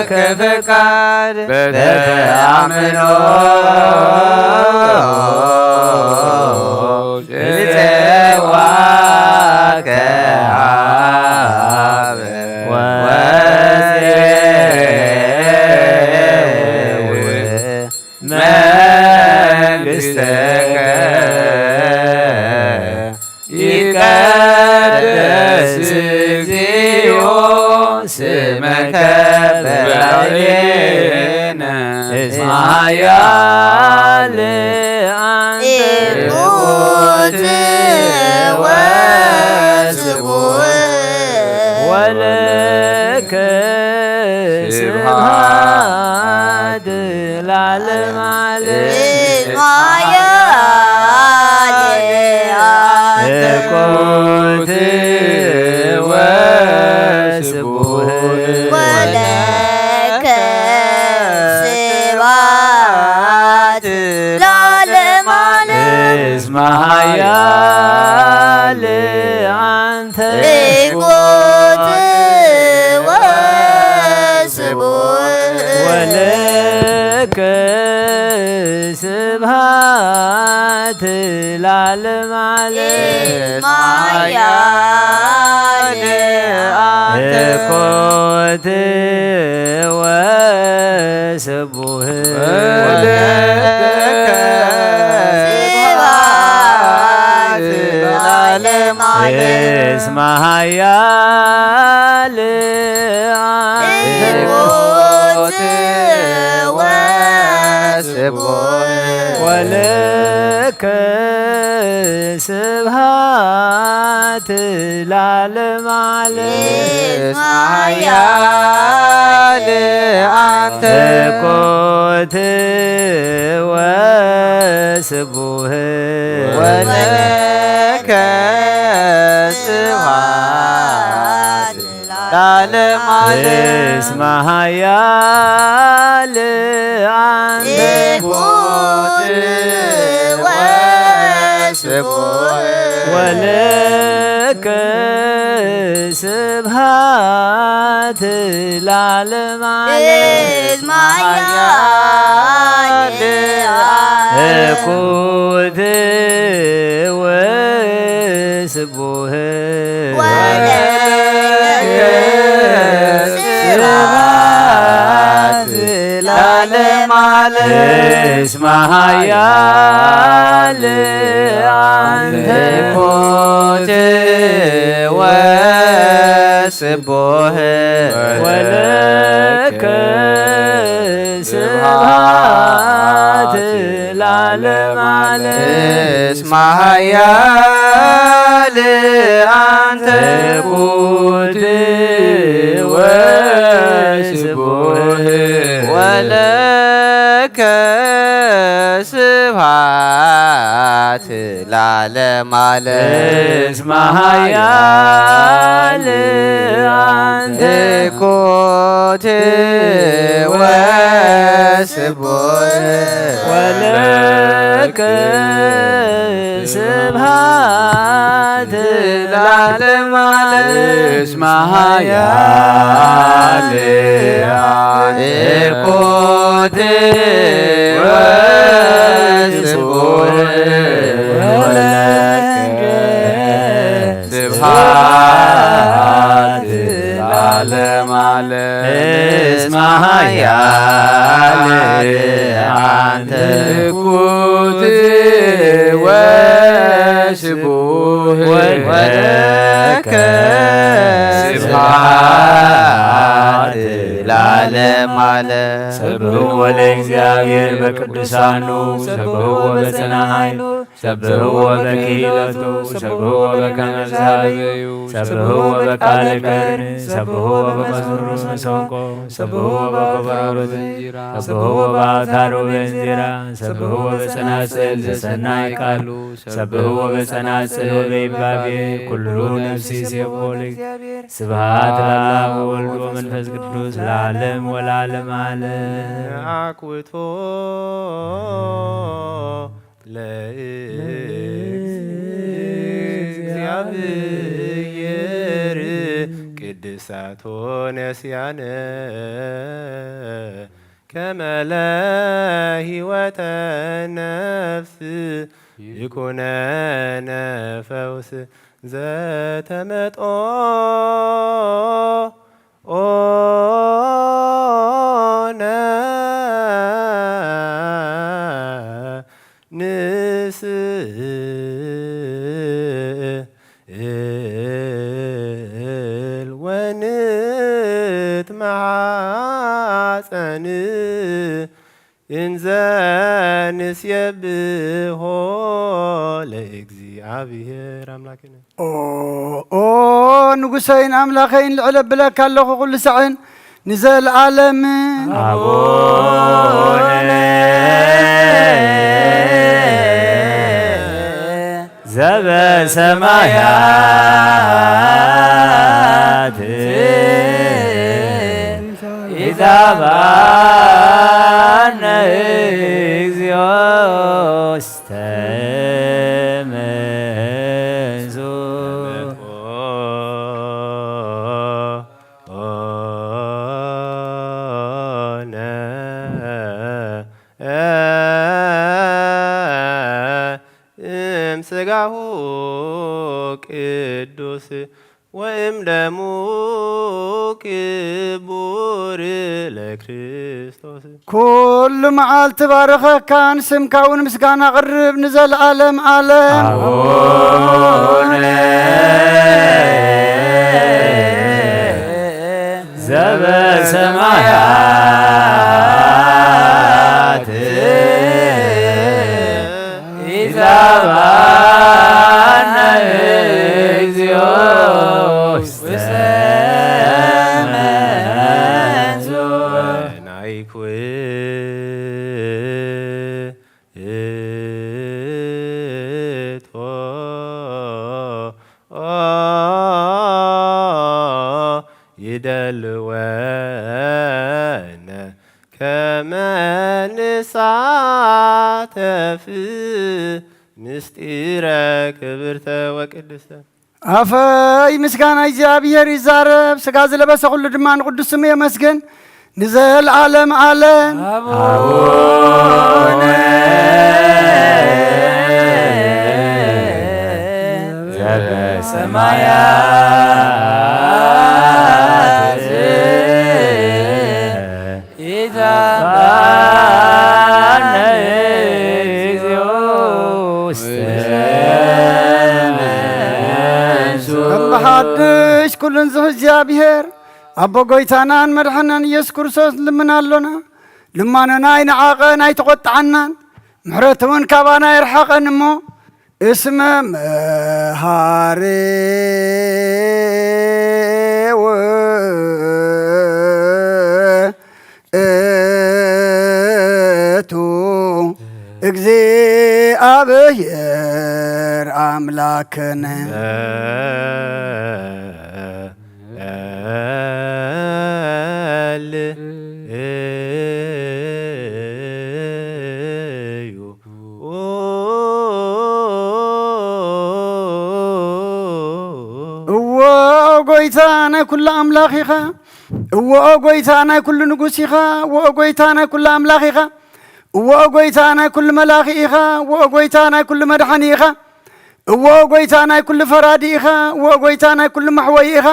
ከፍቃድ በተኣምኖ ጽዋከ ሀበ ወዜው መንግሥተከ ይቀደስ እግዚኦ ስመከ በላዕሌነ እስመ ኃያል አንተ። ኢኩት ወስቡህ ወለከ ስብሐት ለዓለመ ዓለም። እስመ ኃያል አንተ። ኢኩት ወስቡህ ወለከ ስብሐት ለዓለመ ዓለም። እስመ ኃያል አንተ። ኢኩት ወስቡህ ወለከ ስብሐት ለዓለመ ዓለም። እስመ ኃያል አንተ። ኢኮት ወስቡህ ወለከ ስብሐት ለዓለመ ዓለም። እስመ ኃያል አንተ። ኢኮት ወስቡህ ወለከ ስብሐት ለዓለመ ዓለም። እስመ ኃያል አንተ። ኢኮት ወስቡህ ወለከ ስብሐት ለዓለመ ዓለም። እስመ ኃያል አንተ። ኢኮት ወስቡህ ወለከ ስብሐት ለዓለመ ዓለም። እስመ ኃያል አንተ። ኢኮት ወስቡህ ወለከ ስብሐት ለዓለመ ዓለም። እስመ ኃያል አንተ። ኢኮት ወስቡህ ወለከ ስብሐት ለዓለመ ዓለም። እስመ ኃያል አንተ። ኢኮት ወስቡህ ወለከ ስብሐት ለዓለመ ዓለም። እስመ ኃያል አንተ። ኢኮት ወስቡህ ወለከ ስብሐት ለዓለመ ዓለም። እስመ ኃያል አንተ። ኢኮት ወስቡህ ወለከ ስብሐት ለዓለመ ዓለም። እስመ ኃያል አንተ። ኢኮት ወስቡህ ወለከ ስብሐት ለዓለመ ዓለም። ሰብሕዎ ለእግዚአብሔር በቅዱሳኑ፣ ሰብሕዎ በጸናሕ ኃይሉ፣ ሰብሕዎ በክህነቱ፣ ሰብሕዎ በከመ ዛህበዩ፣ ሰብሕዎ በቃለ ቀርን፣ ሰብሕዎ በመዝሙር መሰንቆ፣ ሰብሕዎ በከበሮ በዝንዚራ፣ ሰብሕዎ በአውታር ወበእንዚራ፣ ሰብሕዎ በጸናጽል ዘሰናይ ቃሉ፣ ሰብሕዎ በጸናጽል ወበይባቤ ኩሉ ነፍሲ ሴቦ ለእግዚአብሔር። ስብሐት ለአብ ወወልድ ወመንፈስ ቅዱስ ለዓለም ወለዓለመ ዓለም። አኩቶ ለእግዚአብሔር እሳቶ ነስያነ ከመ ለህይወተ ነፍስ ይኩነነ ፈውስ ዘተመጦ ኦነ ንስእል ወንትመሓፀን እንዘ ንስየብሖ ለእግዚኣብሔር ኣምላክነ። ኦ፣ ኦ፣ ንጉሰይን ኣምላኸይን ልዕል ኣብለካ ኣለኹ ኩሉ ሳዕን ንዘለኣለምን። ኣቡነ ዘበሰማያት ኢታብአነ እግዚኦ ውስተ መንሱ። ኦነ እም ስጋሁ ቅዱስ ወእም ደሙ ክቡር ለክርስቶስ። ኩሉ መዓልቲ ባርኸካን ስምካ እውን ምስጋና ኣቕርብ ንዘለኣለም ኣለም። ኣቡነ ዘበሰማያት ኢታብአነ እግዚኦ ውስተ መንሱ። ናይኩ እቶ ይደልወነ ከመ ንሳተፍ ምስጢረ ክብርተ ወቅድስተ። ኣፈይ ምስጋና እግዚኣብሔር ይዛረብ፣ ስጋ ዝለበሰ ኩሉ ድማ ንቅዱስ ስሙ የመስግን ንዘለዓለም ዓለም። ኣቡነ ዘበሰማያት ኢታብአነ እግዚኦ ውስተ መንሱ። እምሓድሽ ኩሉን ዝሕ እግዚኣብሔር ኣቦ ጎይታናን መድሓናን ኢየሱስ ክርስቶስ ንልምን ኣሎና። ልማኖና ኣይነዓቐን ኣይተቖጥዓናን፣ ምሕረቱ እውን ካባና ኣይርሓቐን እሞ፣ እስመ መሃሪ ውእቱ እግዚኣብሔር ኣምላክነ። እዎ ጎይታ ናይ ኩሉ ኣምላኽ ኢኻ። እዎ ጎይታ ናይ ኩሉ ንጉስ ኢኻ። እዎ ጎይታ ናይ ኩሉ ኣምላኽ ኢኻ። እዎ ጎይታ ናይ ኩሉ መላኺ ኢኻ። እዎ ጎይታ ናይ ኩሉ መድሓኒ ኢኻ። እዎ ጎይታ ናይ ኩሉ ፈራዲ ኢኻ። እዎ ጎይታ ናይ ኩሉ መሕወዪ ኢኻ።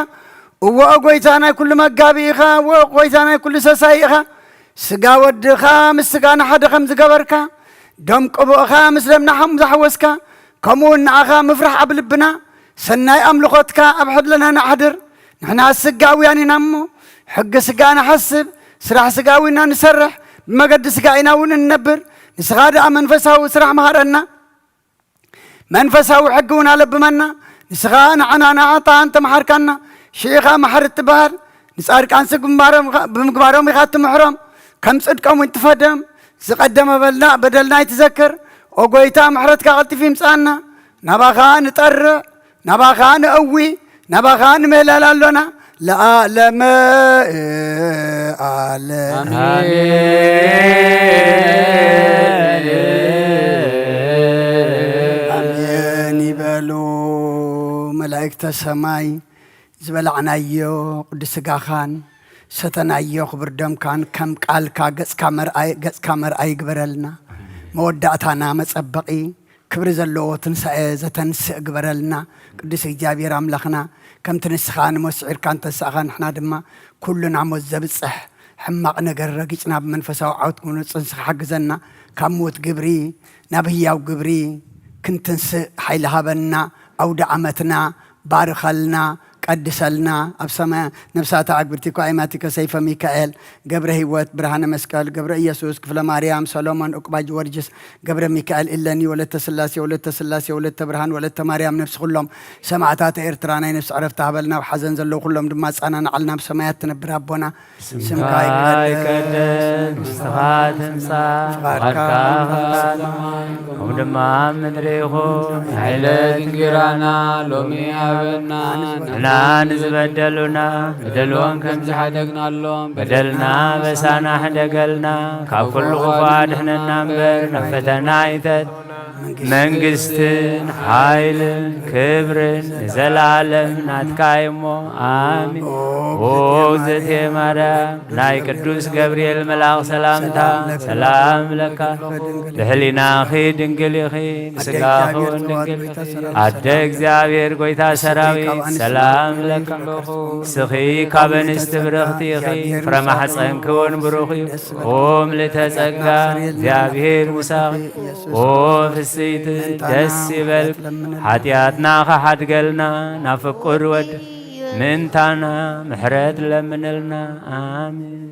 እዎ ጎይታ ናይ ኩሉ መጋቢ ኢኻ። እዎ ጎይታ ናይ ኩሉ ሰሳይ ኢኻ። ስጋ ወድኻ ምስ ስጋና ሓደ ከም ዝገበርካ፣ ደም ቅቡእኻ ምስ ደምና ከም ዝሓወስካ፣ ከምኡ እውን ንዓኻ ምፍራሕ ኣብ ልብና፣ ሰናይ ኣምልኾትካ ኣብ ሕድለና ነሕድር። ንሕና ስጋውያን ኢና እሞ፣ ሕጊ ስጋ ንሓስብ፣ ስራሕ ስጋ እውን ኢና ንሰርሕ፣ ብመገዲ ስጋ ኢና እውን እንነብር። ንስኻ ደኣ መንፈሳዊ ስራሕ መሃረና። መንፈሳዊ ሕጊ እውን ኣለብመና። ንስኻ ንዓና ንዓጣን ተመሓርካና። ሽኢኻ መሓሪ እትበሃል። ንጻድቃንሲ ግንባሮም ኢኻ፣ ብምግባሮም ኢኻ እትምሕሮም። ከም ጽድቆም እውን ትፈደም። ዝቐደመ በልና፣ በደልና ኣይትዘክር። ኦ ጎይታ፣ ምሕረትካ ቀልጢፉ ይምጽኣና። ናባኻ ንጠርዕ፣ ናባኻ ንእዊ፣ ናባኻ ንምህለል ኣሎና። ለዓለመ ዓለም። ኣሜን። ኣሜን ይበሉ መላእክተ ሰማይ። ዝበላዕናዮ ቅዱስ ስጋኻን ሰተናዮ ክቡር ደምካን ከም ቃልካ ገጽካ መርኣይ፣ ገጽካ መርኣይ ይግበረልና። መወዳእታና መጸበቒ ክብሪ ዘለዎ ትንሳኤ ዘተንስእ ግበረልና። ቅዱስ እግዚኣብሔር ኣምላኽና፣ ከምቲ ንስኻ ንሞት ስዒርካ እንተንሳእኻ፣ ንሕና ድማ ኩሉ ናብ ሞት ዘብጽሕ ሕማቕ ነገር ረጊጽና ብመንፈሳዊ ዓወት ክንወጽእ ንስኻ ሓግዘና። ካብ ምዉት ግብሪ ናብ ህያው ግብሪ ክንትንስእ ሓይሊ ሃበና። ኣውደ ዓመትና ባርኸልና፣ ቀድሰልና። ኣብ ሰማያ ነብሳታ ኣግብርቲ እኳ ኣይማቲከ ሰይፈ ሚካኤል፣ ገብረ ህይወት፣ ብርሃነ መስቀል፣ ገብረ ኢየሱስ፣ ክፍለ ማርያም፣ ሰሎሞን፣ ዑቅባ ጊዮርጊስ፣ ገብረ ሚካኤል፣ እለኒ፣ ወለተ ስላሴ፣ ወለተ ስላሴ፣ ወለተ ብርሃን፣ ወለተ ማርያም፣ ነፍሲ ኩሎም ሰማዕታት ኤርትራ ናይ ነፍሲ ዕረፍቲ ሃበልና። ኣብ ሓዘን ዘለዉ ኩሎም ድማ ኣጻናንዓልና። ኣብ ሰማያት ትነብር ኣቦና፣ ስምካ ስምካ ይቀደስ፣ ይቀደስ፣ መንግስትኻ ትምጻእ፣ ፍቓድካ ፍቓድካ ከም ኣብ ሰማይ ከምኡ ድማ ኣብ ምድሪ ይኹን። ናይ ዕለት እንጌራና ሎሚ ሃበና፣ ንሕና ንዝበደሉና በደልዎም ከም ዝሓደግናሎም በደልና በሳና ሕደገልና፣ ካብ ኩሉ ክፉእ ኣድሕነና እምበር ናብ ፈተና ኣይተት መንግስትን ሓይልን ክብርን ንዘለዓለም ናትካ እዩ እሞ፣ ኣሜን። ኦ እግዝእትየ ማርያም፣ ናይ ቅዱስ ገብርኤል መልኣኽ ሰላምታ ሰላም ለካ። ብሕሊናኺ ድንግል ኢኺ፣ ብስጋኺ እውን ድንግል ኢኺ። ኣደ እግዚኣብሔር ጎይታ ሰራዊት ሰላም ለካ። ንስኺ ካብ ኣንስቲ ብርኽቲ ኢኺ፣ ፍረ ማሕፀንኪ እውን ብሩኽ እዩ። ኦ ምልእተ ጸጋ፣ እግዚኣብሔር ምሳኺ። ኦ ፍስይቲ፣ ደስ ይበል። ሓጢኣትና ኸሓድገልና፣ ናብ ፍቁር ወድ ምእንታና ምሕረት ለምንልና። ኣሜን።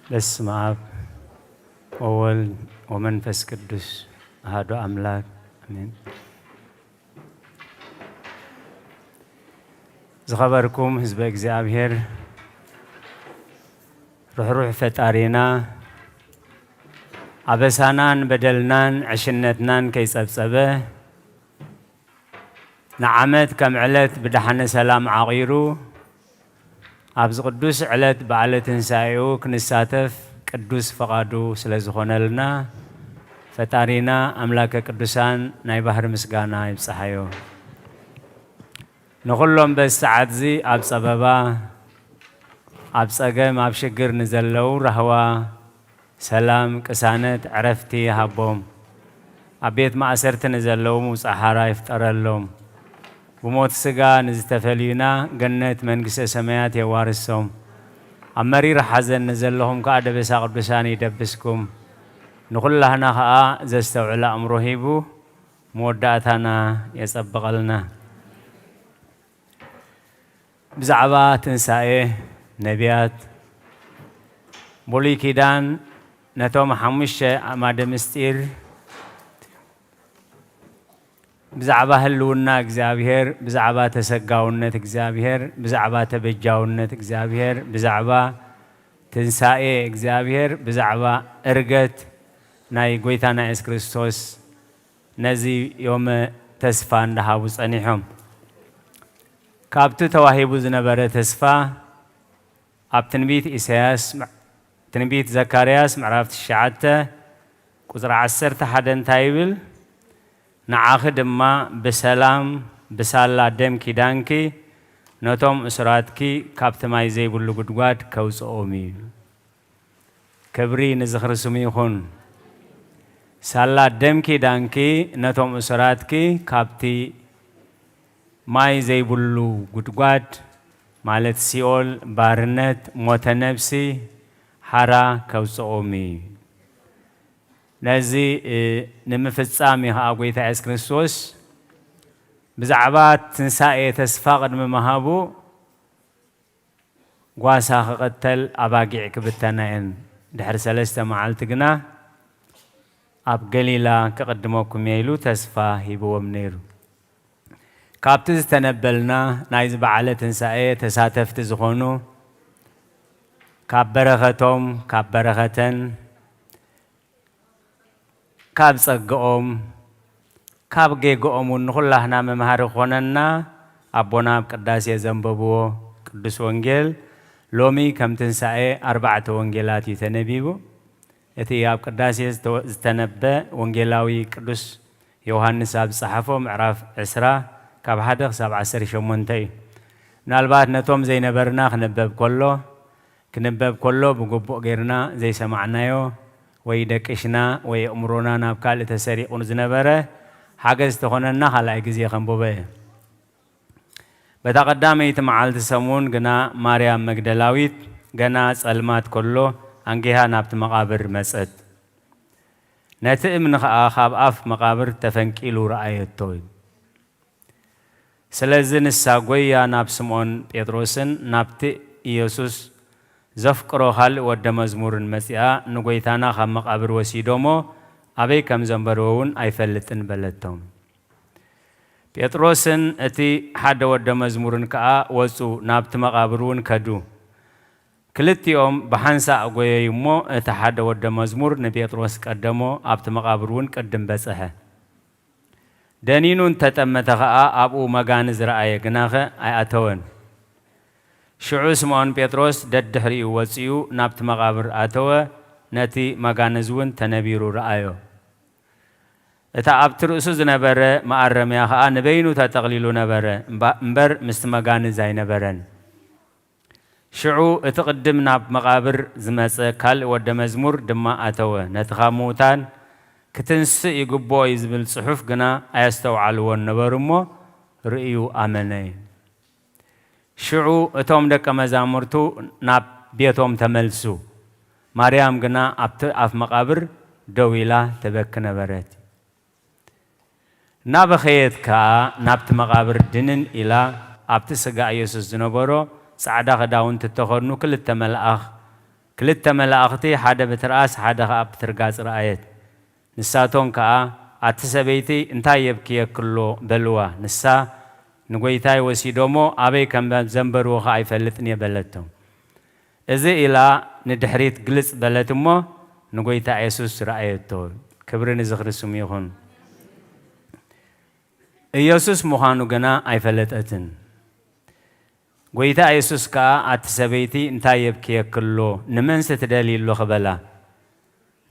በስመ አብ ወወልድ ወመንፈስ ቅዱስ አሐዱ አምላክ አሜን። ዝኸበርኩም ህዝበ እግዚኣብሔር፣ ርሕሩሕ ፈጣሪና ኣበሳናን በደልናን ዕሽነትናን ከይጸብጸበ፣ ንዓመት ከም ዕለት ብደሓነ ሰላም ዓቒሩ፣ ኣብዚ ቅዱስ ዕለት በዓለ ትንሳኤኡ ክንሳተፍ ቅዱስ ፈቓዱ ስለ ዝኾነልና፣ ፈጣሪና ኣምላከ ቅዱሳን ናይ ባህሪ ምስጋና ይብጽሓዮ። ንኹሎም በዚ ሰዓትዚ ኣብ ጸበባ፣ ኣብ ጸገም፣ ኣብ ሽግር ንዘለዉ ራህዋ፣ ሰላም፣ ቅሳነት፣ ዕረፍቲ ይሃቦም። ኣብ ቤት ማእሰርቲ ንዘለዉ ምውጻእ ሓራ ይፍጠረሎም። ብሞት ስጋ ንዝተፈልዩና ገነት መንግስተ ሰማያት የዋርሶም። ኣብ መሪር ሓዘን ንዘለኹም ከኣ ደበሳ ቅዱሳን ይደብስኩም። ንኹላህና ከኣ ዘስተውዕል ኣእምሮ ሂቡ መወዳእታና የጸብቐልና። ብዛዕባ ትንሳኤ ነቢያት፣ ብሉይ ኪዳን ነቶም ሓሙሽተ ኣዕማደ ምስጢር፣ ብዛዕባ ህልውና እግዚኣብሔር፣ ብዛዕባ ተሰጋውነት እግዚኣብሔር፣ ብዛዕባ ተበጃውነት እግዚኣብሔር፣ ብዛዕባ ትንሳኤ እግዚኣብሔር፣ ብዛዕባ እርገት ናይ ጎይታና የሱስ ክርስቶስ፣ ነዚ ዮም ተስፋ እንዳሃቡ ጸኒሖም። ካብቲ ተዋሂቡ ዝነበረ ተስፋ ኣብ ትንቢት ኢሳያስ፣ ትንቢት ዘካርያስ ምዕራፍ ትሽዓተ ቁጽሪ ዓሰርተ ሓደ እንታይ ይብል? ንዓኺ ድማ ብሰላም ብሳላ ደም ኪዳንኪ ነቶም እሱራትኪ ካብቲ ማይ ዘይብሉ ጉድጓድ ከውጽኦም እዩ። ክብሪ ንዝኽሪ ስሙ ይኹን። ሳላ ደም ኪዳንኪ ነቶም እሱራትኪ ካብቲ ማይ ዘይብሉ ጉድጓድ፣ ማለት ሲኦል፣ ባርነት፣ ሞተ ነብሲ፣ ሓራ ከውጽኦም እዩ። ነዚ እ፣ ንምፍጻም እዩ ኸዓ ጐይታ የሱስ ክርስቶስ ብዛዕባ ትንሳኤ ተስፋ ቅድሚ ምሃቡ ጓሳ ክቕተል ኣባጊዕ ክብተና እየን፣ ድሕሪ ሰለስተ መዓልቲ ግና ኣብ ገሊላ ክቕድመኩም እየ ኢሉ ተስፋ ሂብዎም ነይሩ። ካብቲ ዝተነበልና ናይዚ በዓለ ትንሳኤ ተሳተፍቲ ዝኾኑ ካብ በረኸቶም ካብ በረኸተን ካብ ጸግኦም ካብ ጌግኦም እውን ንኹላህና መምሃሪ ክኾነና ኣቦና ኣብ ቅዳሴ ዘንበብዎ ቅዱስ ወንጌል ሎሚ ከም ትንሳኤ ኣርባዕተ ወንጌላት እዩ ተነቢቡ። እቲ ኣብ ቅዳሴ ዝተወ- ዝተነበ ወንጌላዊ ቅዱስ ዮሃንስ ኣብ ዝጸሓፎ ምዕራፍ ዕስራ ካብ ሓደ ክሳብ ዓሰርተ ሸሞንተ እዩ። ምናልባት ነቶም ዘይነበርና ክንበብ ከሎ ክንበብ ከሎ ብግቡእ ጌርና ዘይሰማዕናዮ ወይ ደቂሽና ወይ ኣእምሮና ናብ ካልእ ተሰሪቑ ዝነበረ ሓገዝ ተኾነና ካልኣይ ግዜ ከንብቦ እየ። በታ ቀዳመይቲ መዓልቲ ሰሙን ግና ማርያም መግደላዊት ገና ጸልማት ከሎ ኣንጊሃ ናብቲ መቓብር መጸት። ነቲ እምኒ ኸኣ ካብ ኣፍ መቓብር ተፈንቂሉ ረኣየቶ እዩ። ስለዚ ንሳ ጐይያ ናብ ስምኦን ጴጥሮስን ናብቲ ኢየሱስ ዘፍቅሮ ካልእ ወደ መዝሙርን መጺኣ፣ ንጐይታና ካብ መቓብር ወሲዶሞ ኣበይ ከም ዘንበርዎ እውን ኣይፈልጥን በለቶም። ጴጥሮስን እቲ ሓደ ወደ መዝሙርን ከኣ ወጹ፣ ናብቲ መቓብር እውን ከዱ። ክልቲኦም ብሓንሳእ ጐየዩ እሞ፣ እቲ ሓደ ወደ መዝሙር ንጴጥሮስ ቀደሞ፣ ኣብቲ መቓብር እውን ቅድም በጽሐ። ደኒኑ እንተጠመተ ኸኣ ኣብኡ መጋንዝ ረኣየ፣ ግናኸ ኣይኣተወን። ሽዑ ስምዖን ጴጥሮስ ደድሕሪኡ ወጺኡ ናብቲ መቓብር ኣተወ፣ ነቲ መጋንዝ እውን ተነቢሩ ረኣዮ። እታ ኣብቲ ርእሱ ዝነበረ መኣረምያ ኸኣ ንበይኑ ተጠቕሊሉ ነበረ፣ እምባ- እምበር ምስቲ መጋንዝ ኣይነበረን። ሽዑ እቲ ቅድም ናብ መቓብር ዝመጸ ካልእ ወደ መዝሙር ድማ ኣተወ። ነቲ ካብ ምዉታን ክትንስእ ይግብኦ እዩ ዝብል ጽሑፍ ግና ኣየስተውዓልዎን ነበሩ እሞ ርእዩ ኣመነ። ሽዑ እቶም ደቀ መዛሙርቱ ናብ ቤቶም ተመልሱ። ማርያም ግና ኣብቲ ኣፍ መቓብር ደው ኢላ ተበኪ ነበረት። እናበኸየት ከኣ ናብቲ መቓብር ድንን ኢላ ኣብቲ ስጋ ኢየሱስ ዝነበሮ ጻዕዳ ክዳውንቲ እተኸድኑ ክልተ መልኣኽ ክልተ መላእኽቲ ሓደ ብትርኣስ ሓደ ኸኣ ብትርጋጽ ረኣየት። ንሳቶም ከኣ ኣቲ ሰበይቲ እንታይ የብክየኪ ኣሎ በልዋ። ንሳ ንጐይታይ ወሲዶሞ ኣበይ ከም ዘንበርዎ ኸኣ ኣይፈልጥን እየ በለቶም። እዚ ኢላ ንድሕሪት ግልጽ በለት እሞ ንጐይታ የሱስ ረኣየቶ። ክብሪ ንዝኽሪ ስሙ ይኹን። ኢየሱስ ምዃኑ ግና ኣይፈለጠትን። ጐይታ የሱስ ከኣ ኣቲ ሰበይቲ እንታይ የብክየኪ ኣሎ? ንመንስ ትደልዪ ኣለኺ በላ።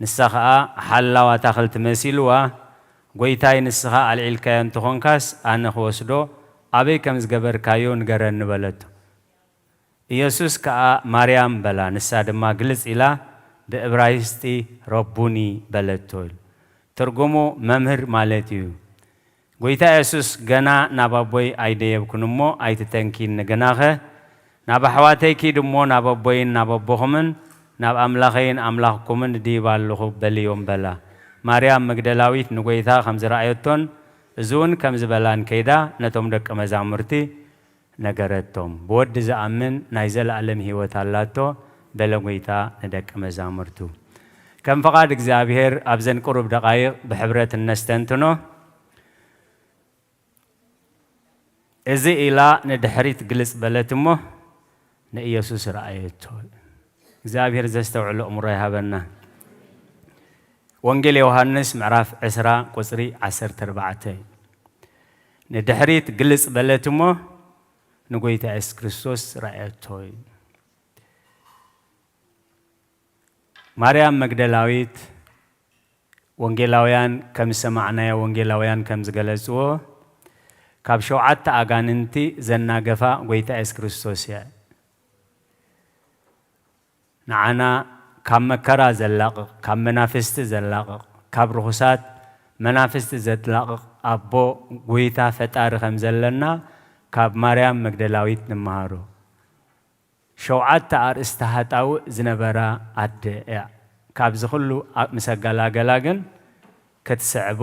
ንሳ ኸኣ ሓላው ኣታኽልቲ መሲልዋ ጐይታይ ንስኻ ኣልዒልካዮ እንተኾንካስ ኣነ ክወስዶ ኣበይ ከም ዝገበርካዮ ንገረኒ በለቶ። ኢየሱስ ከኣ ማርያም በላ፣ ንሳ ድማ ግልጽ ኢላ ብእብራይስጢ ረቡኒ በለቶ። ትርጉሙ መምህር ማለት እዩ። ጐይታ የሱስ ገና ናብ ኣቦይ ኣይደየብኩን እሞ ኣይትተንኪኒ፣ ግናኸ ናብ ኣሕዋተይ ኪድ እሞ ናብ ኣቦይን ናብ ኣቦኹምን ናብ ኣምላኸይን ኣምላኽኩምን እድይብ ኣለኹ በልዮም በላ። ማርያም መግደላዊት ንጐይታ ከም ዝረኣየቶን እዚ እውን ከም ዝበላን ከይዳ ነቶም ደቀ መዛሙርቲ ነገረቶም። ብወዲ ዝኣምን ናይ ዘለኣለም ህይወት ኣላቶ በለ ጐይታ ንደቀ መዛሙርቱ። ከም ፍቓድ እግዚኣብሔር ኣብዘን ቅሩብ ደቓይቕ ብሕብረት እነስተንትኖ። እዚ ኢላ ንድሕሪት ግልጽ በለት እሞ ንኢየሱስ ረኣየቶ። እግዚኣብሔር ዘስተውዕሎ እምሮ ይሃበና። ወንጌል ዮሃንስ ምዕራፍ ዕስራ ቁጽሪ ዓሰርተ ኣርባዕተ። ንድሕሪት ግልጽ በለት እሞ ንጎይታ የሱስ ክርስቶስ ረኣየቶ። ማርያም መግደላዊት ወንጌላውያን ከም ዝሰማዕናዮ ወንጌላውያን ከም ዝገለጽዎ ካብ ሸውዓተ ኣጋንንቲ ዘናገፋ ጎይታ የሱስ ክርስቶስ እያ። ንዓና ካብ መከራ ዘላቕቕ፣ ካብ መናፍስቲ ዘላቕቕ፣ ካብ ርኹሳት መናፍስቲ ዘላቕቕ ኣቦ ጎይታ ፈጣሪ ከም ዘለና ካብ ማርያም መግደላዊት ንመሃሮ። ሸውዓተ ኣርእስቲ ሃጣውእ ዝነበራ ኣደ እያ። ካብዚ ኩሉ ኣ-፣ ምስ ኣገላገላ ግን ክትስዕቦ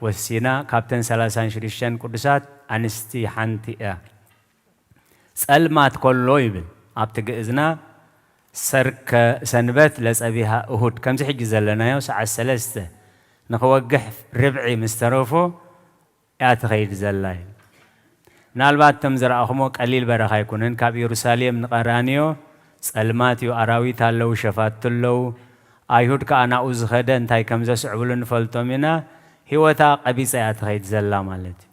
ወሲና፣ ካብተን ሰላሳን ሽዱሽተን ቅዱሳት ኣንስቲ ሓንቲ እያ። ጸልማት ከሎ ይብል ኣብቲ ግእዝና፣ ሰርከ ሰንበት ለጸቢሃ እሁድ፣ ከምዚ ሕጂ ዘለናዮ ሰዓት ሰለስተ ንኽወግሕ ርብዒ ምስ ተረፎ እያ ትኸይድ ዘላ እዩ። ምናልባት እቶም ዝረኣኹሞ ቀሊል በረኻ ኣይኮነን። ካብ ኢየሩሳሌም ንቀራንዮ ጸልማት እዩ። ኣራዊት ኣለዉ፣ ሸፋቱ ኣለዉ። ኣይሁድ ከኣ ናብኡ ዝኸደ እንታይ ከም ዘስዕብሉ ንፈልጦም ኢና። ህይወታ ቀቢጸ እያ ትኸይድ ዘላ ማለት እዩ።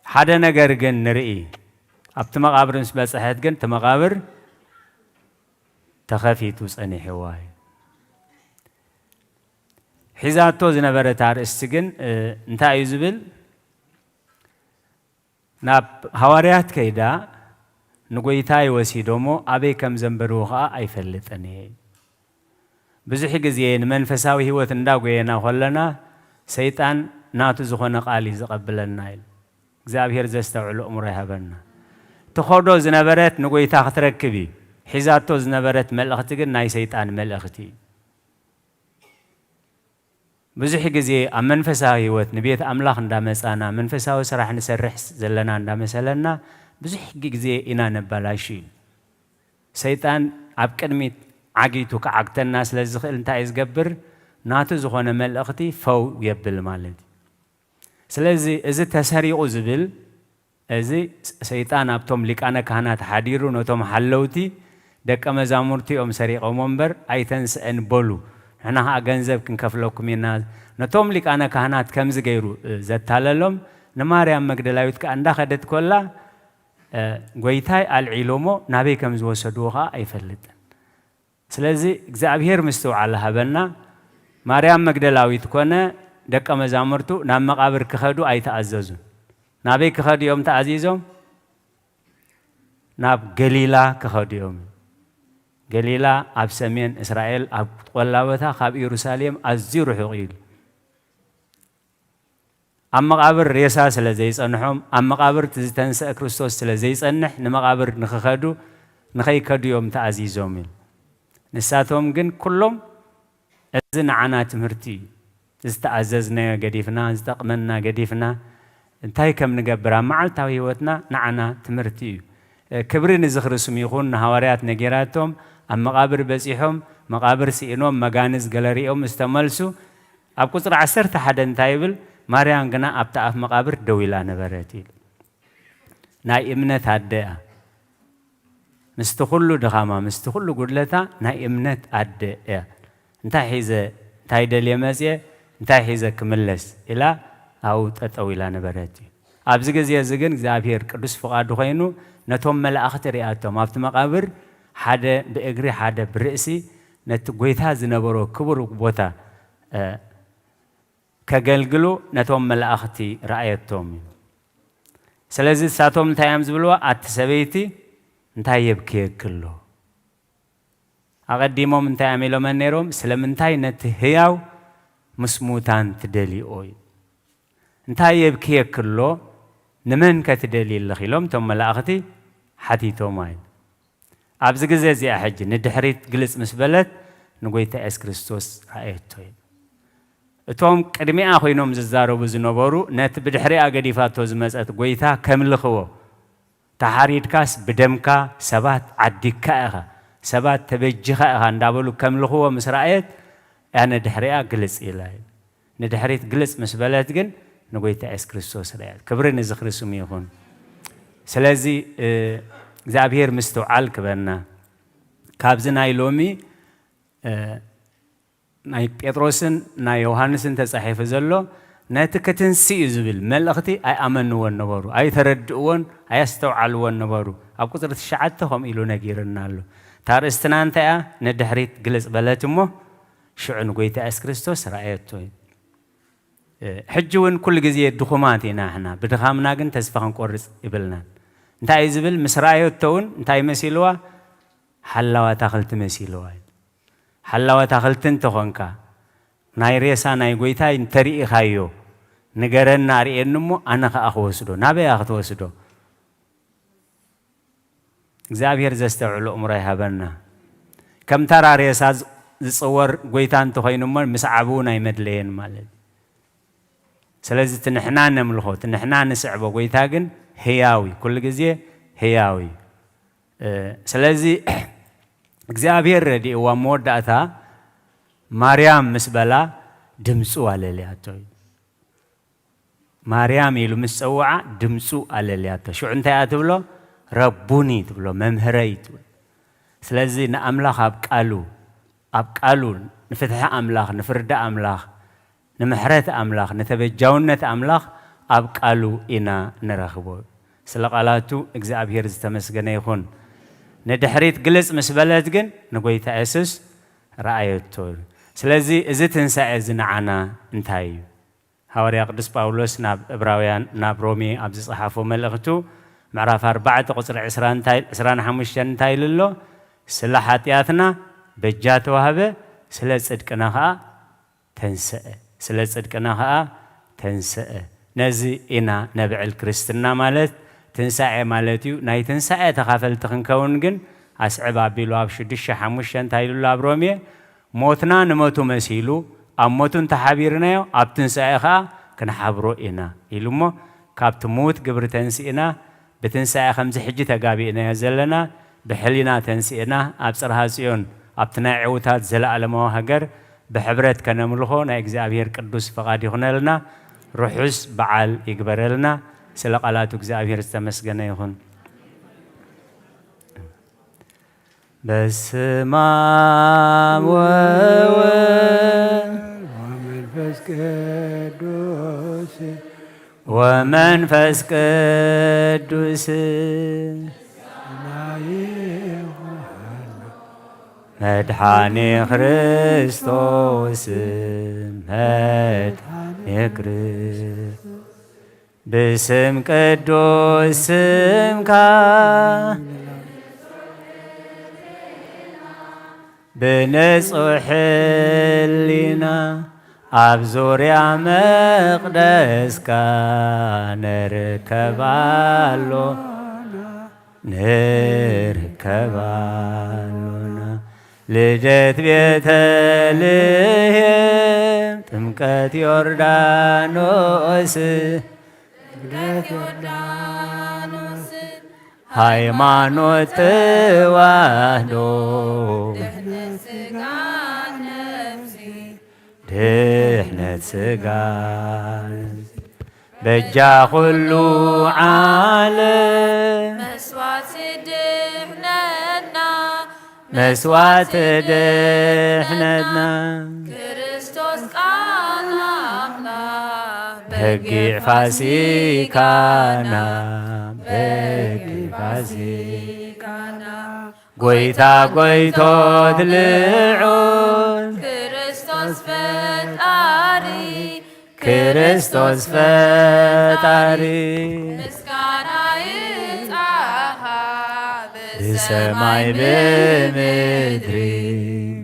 ሓደ ነገር ግን ንርኢ። ኣብቲ መቓብር ምስ በጽሐት ግን እቲ መቓብር ተኸፊቱ ጸኒሕዋ እዩ። ሒዛቶ ዝነበረት ኣርእስቲ ግን፣ እ፣ እንታይ እዩ ዝብል? ናብ ሃዋርያት ከይዳ ንጎይታይ ወሲዶሞ ኣበይ ከም ዘንበርዎ ኸኣ ኣይፈልጥን እየ። ብዙሕ ግዜ ንመንፈሳዊ ህይወት እንዳጎየና ከለና ሰይጣን ናቱ ዝኾነ ቃል እዩ ዝቐብለና ኢሉ። እግዚኣብሔር ዘስተውዕሎ እምሮ ይሃበና። ትኸዶ ዝነበረት ንጎይታ ክትረክብ እዩ። ሒዛቶ ዝነበረት መልእኽቲ ግን ናይ ሰይጣን መልእኽቲ እዩ። ብዙሕ ግዜ ኣብ መንፈሳዊ ህይወት ንቤት ኣምላኽ እንዳመጻና፣ መንፈሳዊ ስራሕ ንሰርሕ ዘለና እንዳመሰለና፣ ብዙሕ ግዜ ኢና ነባላሹ እዩ። ሰይጣን ኣብ ቅድሚት ዓጊቱ ክዓግተና ስለ ዝኽእል እንታይ እዩ ዝገብር? ናቱ ዝኾነ መልእኽቲ ፈው የብል ማለት እዩ። ስለዚ እዚ ተሰሪቑ ዝብል፣ እዚ ሰይጣን ኣብቶም ሊቃነ ካህናት ሓዲሩ ነቶም ሓለውቲ ደቀ መዛሙርቲ እዮም ሰሪቖሞ እምበር ኣይተንስአን በሉ። ንሕና ኸኣ ገንዘብ ክንከፍለኩም ኢና። ነቶም ሊቃነ ካህናት ከምዚ ገይሩ፣ እ፣ ዘታለሎም፣ ንማርያም መግደላዊት ከኣ እንዳኸደት ኮላ፣ እ፣ ጎይታይ ኣልዒሎሞ ናበይ ከም ዝወሰድዎ ኸኣ ኣይፈልጥን። ስለዚ እግዚኣብሔር ምስትውዓል ሃበና። ማርያም መግደላዊት ኮነ ደቀ መዛሙርቱ ናብ መቓብር ክኸዱ ኣይተኣዘዙን። ናበይ ክኸዱ እዮም ተኣዚዞም? ናብ ገሊላ ክኸዱ እዮም። ገሊላ ኣብ ሰሜን እስራኤል ኣብ ቆላ ቦታ ካብ ኢየሩሳሌም ኣዝዩ ርሑቕ እዩ። ኣብ መቓብር ሬሳ ስለ ዘይጸንሖም፣ ኣብ መቓብር እቲ ዝተንስአ ክርስቶስ ስለ ዘይጸንሕ፣ ንመቓብር ንኽኸዱ፣ ንኸይከዱ እዮም ተኣዚዞም ኢሉ። ንሳቶም ግን ኩሎም፣ "እዚ ንዓና ትምህርቲ እዩ። ዝተኣዘዝናዮ ገዲፍና፣ ዝጠቕመና ገዲፍና፣ እንታይ ከም ንገብር ኣብ መዓልታዊ ህይወትና ንዓና ትምህርቲ እዩ።" እ፣ ክብሪ ንዝኽሪ ስሙ ይኹን። ንሃዋርያት ነጊራቶም፣ ኣብ መቓብር በጺሖም፣ መቓብር ስኢኖም፣ መጋንዝ ገለ ሪኦም ምስ ተመልሱ፣ ኣብ ቁጽሪ ዓሰርተ ሓደ እንታይ ይብል? "ማርያም ግና ኣብቲ ኣፍ መቓብር ደው ኢላ ነበረት" ይብል። ናይ እምነት ኣደ እያ። ምስቲ ኩሉ ድኻማ፣ ምስቲ ኩሉ ጉድለታ ናይ እምነት ኣደ እያ። "እንታይ ሒዘ፣ እንታይ ደልየ መጽየ፣ እንታይ ሒዘ ክምለስ?" ኢላ ኣብኡ ጠጠው ኢላ ነበረት እዩ። ኣብዚ ግዜ እዚ ግን እግዚኣብሔር ቅዱስ ፍቓዱ ኮይኑ ነቶም መላእኽቲ ሪኣቶም። ኣብቲ መቓብር ሓደ ብእግሪ ሓደ ብርእሲ ነቲ ጎይታ ዝነበሮ ክቡር ቦታ፣ እ፣ ከገልግሉ ነቶም መላእኽቲ ረኣየቶም እዩ። ስለዚ ንሳቶም እንታይ እዮም ዝብልዋ? "ኣቲ ሰበይቲ እንታይ የብክየኪ ኣሎ?" ኣቐዲሞም እንታይ እዮም ኢሎመን ነይሮም? "ስለምንታይ ነቲ ህያው ምስ ሙታን ትደልይኦ?" እዩ። "እንታይ የብክየኪ ኣሎ? ንመን ከ ትደልዪ ኣለኺ?" ኢሎም እቶም መላእኽቲ ሓቲቶም እዩ። ኣብዚ ግዜ እዚኣ ሕጂ ንድሕሪት ግልጽ ምስ በለት ንጎይታ የሱስ ክርስቶስ ረኣየቶ እዩ። እቶም ቅድሚኣ ኮይኖም ዝዛረቡ ዝነበሩ ነቲ ብድሕሪኣ ገዲፋቶ ዝመጸት ጎይታ ከምልኽዎ፣ "ተሓሪድካስ ብደምካ ሰባት ዓዲግካ ኢኻ፣ ሰባት ተበጂኻ ኢኻ" እንዳበሉ ከምልኽዎ ምስ ረኣየት እያ ንድሕሪኣ ግልጽ ኢላ እዩ። ንድሕሪት ግልጽ ምስ በለት ግን ንጎይታ የሱስ ክርስቶስ ረኣየት። ክብሪ ንዝኽሪ ስሙ ይኹን። ስለዚ፣ እ፣ እግዚኣብሔር ምስትውዓል ክበና። ካብዚ ናይ ሎሚ፣ እ፣ ናይ ጴጥሮስን ናይ ዮሃንስን ተጻሒፉ ዘሎ ነቲ ክትንሲ እዩ ዝብል መልእኽቲ ኣይኣመንዎን ነበሩ፣ ኣይተረድእዎን፣ ኣየስተውዓልዎን ነበሩ። ኣብ ቁጽሪ ትሽዓተ ከምኡ ኢሉ ነጊርና ኣሎ። እታ ርእስትና እንታይ እያ? ንድሕሪት ግልጽ በለት እሞ ሽዑ ንጎይታ የሱስ ክርስቶስ ረኣየቶ እዩ። እ፣ ሕጂ እውን ኩሉ ግዜ ድኹማት ኢና ንሕና፣ ብድኻምና ግን ተስፋ ክንቆርጽ ይብልናን። እንታይ እዩ ዝብል? ምስ ረኣየቶ እውን እንታይ መሲልዋ? ሓላዋ ኣታኽልቲ መሲልዋ እዩ። ሓላዋ ኣታኽልቲ እንተኾንካ፣ ናይ ሬሳ ናይ ጎይታይ እንተሪኢኻዮ፣ ንገረና፣ ኣርእየኒ እሞ ኣነ ኸኣ ክወስዶ። ናበይ እያ ክትወስዶ? እግዚኣብሔር ዘስተውዕሎ እምሮ ይሃበና። ከም ተራ ሬሳ ዝ-፣ ዝጽወር ጎይታ እንተኾይኑ እሞ ምስዓብ እውን ኣይመድለየን ማለት እዩ። ስለዚ እቲ ንሕና ነምልኾ፣ እቲ ንሕና ንስዕቦ ጎይታ ግን ህያው እዩ፣ ኩሉ ግዜ ህያው እዩ። እ፣ ስለዚ እግዚኣብሔር ረዲእዋ ኣብ መወዳእታ ማርያም ምስ በላ ድምፁ ኣለልያቶ እዩ። ማርያም ኢሉ ምስ ጸውዓ ድምፁ ኣለልያቶ። ሽዑ እንታይ እያ ትብሎ? ረቡኒ ትብሎ፣ መምህረይ ትብል። ስለዚ ንኣምላኽ ኣብ ቃሉ፣ ኣብ ቃሉ ንፍትሒ ኣምላኽ፣ ንፍርዲ ኣምላኽ፣ ንምሕረት ኣምላኽ፣ ንተበጃውነት ኣምላኽ ኣብ ቃሉ ኢና ንረኽቦ። ስለ ቃላቱ እግዚኣብሔር ዝተመስገነ ይኹን። ንድሕሪት ግልጽ ምስ በለት ግን ንጎይታ የሱስ ረኣየቶ። ስለዚ እዚ ትንሳኤ እዚ ንዓና እንታይ እዩ? ሃዋርያ ቅዱስ ጳውሎስ ናብ እብራውያን፣ ናብ ሮሜ ኣብ ዝጸሓፎ መልእኽቱ ምዕራፍ ኣርባዕተ ቁጽሪ ዕስራ እንታይ፣ ዕስራን ሓሙሽተን እንታይ ኢሉ ኣሎ? ስለ ሓጢኣትና በጃ ተዋህበ፣ ስለ ጽድቅና ኸኣ ተንስአ። ስለ ጽድቅና ኸኣ ተንስአ። ነዚ ኢና ነብዕል ክርስትና ማለት ትንሳኤ ማለት እዩ። ናይ ትንሳኤ ተኻፈልቲ ክንከውን ግን ኣስዕብ ኣቢሉ ኣብ ሽዱሽተ ሓሙሽተ እንታይ ኢሉ ኣሎ ኣብ ሮሜ? ሞትና ንሞቱ መሲሉ ኣብ ሞቱ እንተሓቢርናዮ ኣብ ትንሳኤ ኸኣ ክንሓብሮ ኢና ኢሉ እሞ ካብቲ ምዉት ግብሪ ተንሲእና ብትንሳኤ ከምዚ ሕጂ ተጋቢእናዮ ዘለና ብሕሊና ተንሲእና ኣብ ጽርሃ ጽዮን ኣብቲ ናይ ዕዉታት ዘለኣለማዊ ሃገር ብሕብረት ከነምልኾ ናይ እግዚኣብሔር ቅዱስ ፍቓድ ይኹነልና። ርሑስ በዓል ይግበረልና። ስለ ቃላቱ እግዚኣብሔር ዝተመስገነ ይኹን። በስመ አብ ወወልድ ወመንፈስ ቅዱስ ወመንፈስ ቅዱስ መድኃኔ ክርስቶስ መድኃኔ ክርስቶስ ብስም ቅዱስ ስምካ ብንጹሕ ሕሊና ኣብ ዙርያ መቕደስካ ንርከብ ኣሎና፣ ንርከብ ኣሎና። ልደት ቤተልሔም፣ ጥምቀት ዮርዳኖስ፣ ጥምቀት ዮርዳኖስ፣ ሃይማኖት ተዋህዶ፣ ድሕነት ሥጋ ነፍሲ፣ ድሕነት ሥጋ ነፍሲ፣ በጃ ኩሉ ዓለም፣ መስዋዕት ድሕነትና፣ መስዋዕት ድሕነትና፣ ክርስቶስ ቃል ኣምላኽ፣ በጊዕ ፋሲካና፣ በጊዕ ፋሲካና፣ ጎይታ ጎይቶት ልዑል፣ ክርስቶስ ፈጣሪ፣ ክርስቶስ ፈጣሪ፣ ምስጋና ይብጻኻ ብሰማይ ብምድሪ፣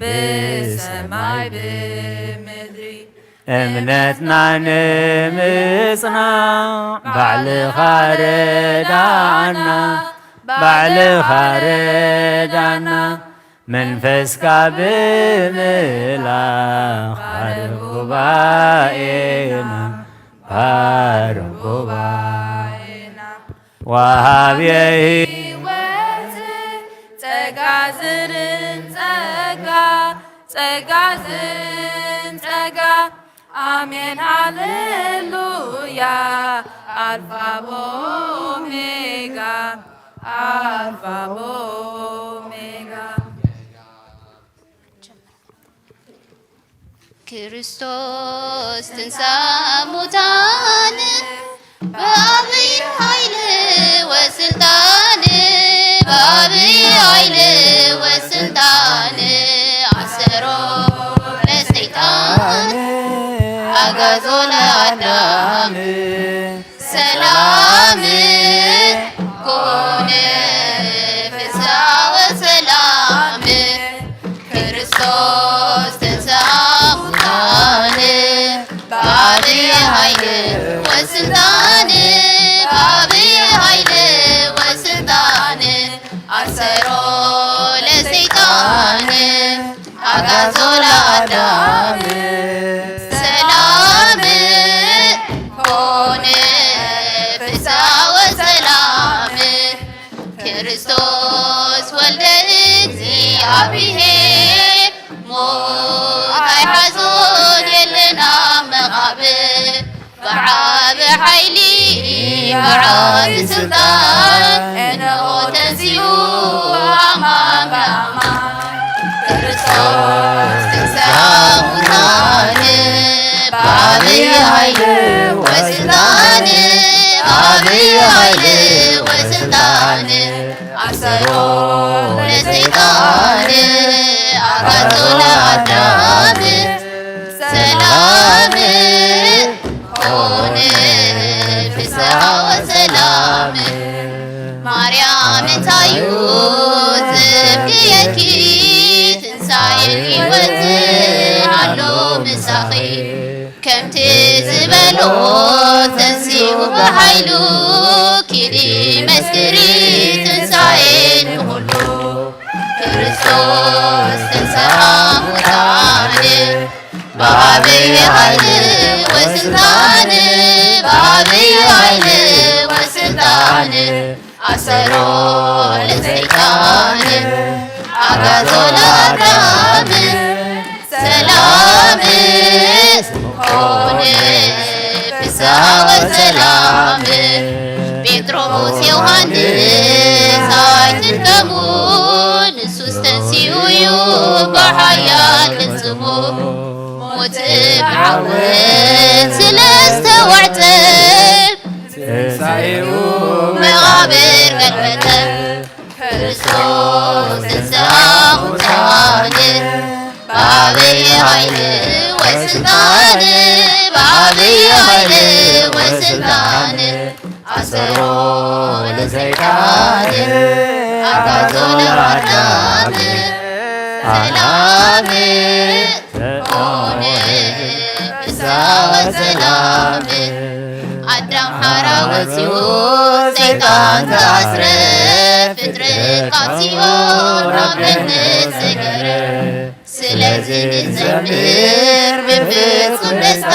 ብሰማይ ብምድሪ። እምነትና ንምጽናዕ ባዕልኻ ርዳና፣ ባዕልኻ ርዳና። መንፈስካ ብምምላኽ ባርኽ ጉባኤና፣ ባርኽ ጉባኤና። ወሃብየ ሕይወት ጸጋ ዝርን ጸጋ፣ ጸጋ ዝርን ጸጋ። ኣሜን ሃሌሉያ። ኣልፋ ኦሜጋ፣ ኣልፋ ኦሜጋ። ክርስቶስ ትንሳ ሙታን ብዓብይ ኃይል ወስልጣን፣ ብዓብይ ኃይል ወስልጣን ኣሰሮ ለሰይጣን ኣጋዞ ለኣዳም። ሰላም ኮነ ፍስሐ ወሰላም። ክርስቶስ ተንሥአ እሙታን በአብይ ኃይል ወስልጣን፣ በአብይ ኃይል ወስልጣን አሰሮ ለሰይጣን። ኣዞላ ኣዳም ሰላም ኮነ ፍስሓ ወሰላም ክርስቶስ ወልደ እግዚኣብሔር ሞት ኣይሓዞን የለን ኣብ መቓብር ብዓቢ ሓይሊ ብዓቢ ስልጣን እንሆ ተንሲኡ ኣማን ብኣማን ክርስቶስ ተንሥአ እሙታን ብዓቢ ሓይሊ ወስልጣን ብዓቢ ሓይሊ ወስልጣን ኣሰሮ ለሰይጣን ኣጋዞ ለኣዳም ሰላም ኮነ ፍስሓ ወሰላም ማርያም እንታዩ ዘብክየኪ ትንሳኤን ሕይወትን ኣሎ ምሳኺ ከምቲ ዝበሎ ተንሲኡ ብሓይሉ ኪዲ መስክሪ ትንሳኤ ንኹሉ ክርስቶስ ተንሥአ እሙታን ብዓቢ ሓይሊ ወስልጣን ብዓቢ ሓይሊ ወስልጣን ኣሰሮ ለሰይጣን ኣጋዞ ለኣዳም ሰላም ኮነ ፍስሓ ወሰላም ጴጥሮስ ዮሃንስ ኣይትድከሙ ንሱስ ተንሲኡ እዩ ብሓያል ቅልጽሙ ሞት ብዓወት ስለ ዝተዋዕጠ ትንሳኤኡ መቓብር ገልበጠ ክርስቶስ ተንሥአ እሙታን ብዓቢ ሓይሊ ወስልጣን ብዓቢ ሓይሊ ወስልጣን ኣሰሮ ለሰይጣን ኣጋዞ ለኣዳም ሰላም ኮነ ፍስሓ ወሰላም ኣዳም ሓራ ወፂኡ ሰይጣን ተኣስረ ፍጥረት ካብ ሲኦል ናብ ገነት ሰገረ ስለዚ ንዘምር ብፍጹም ደስታ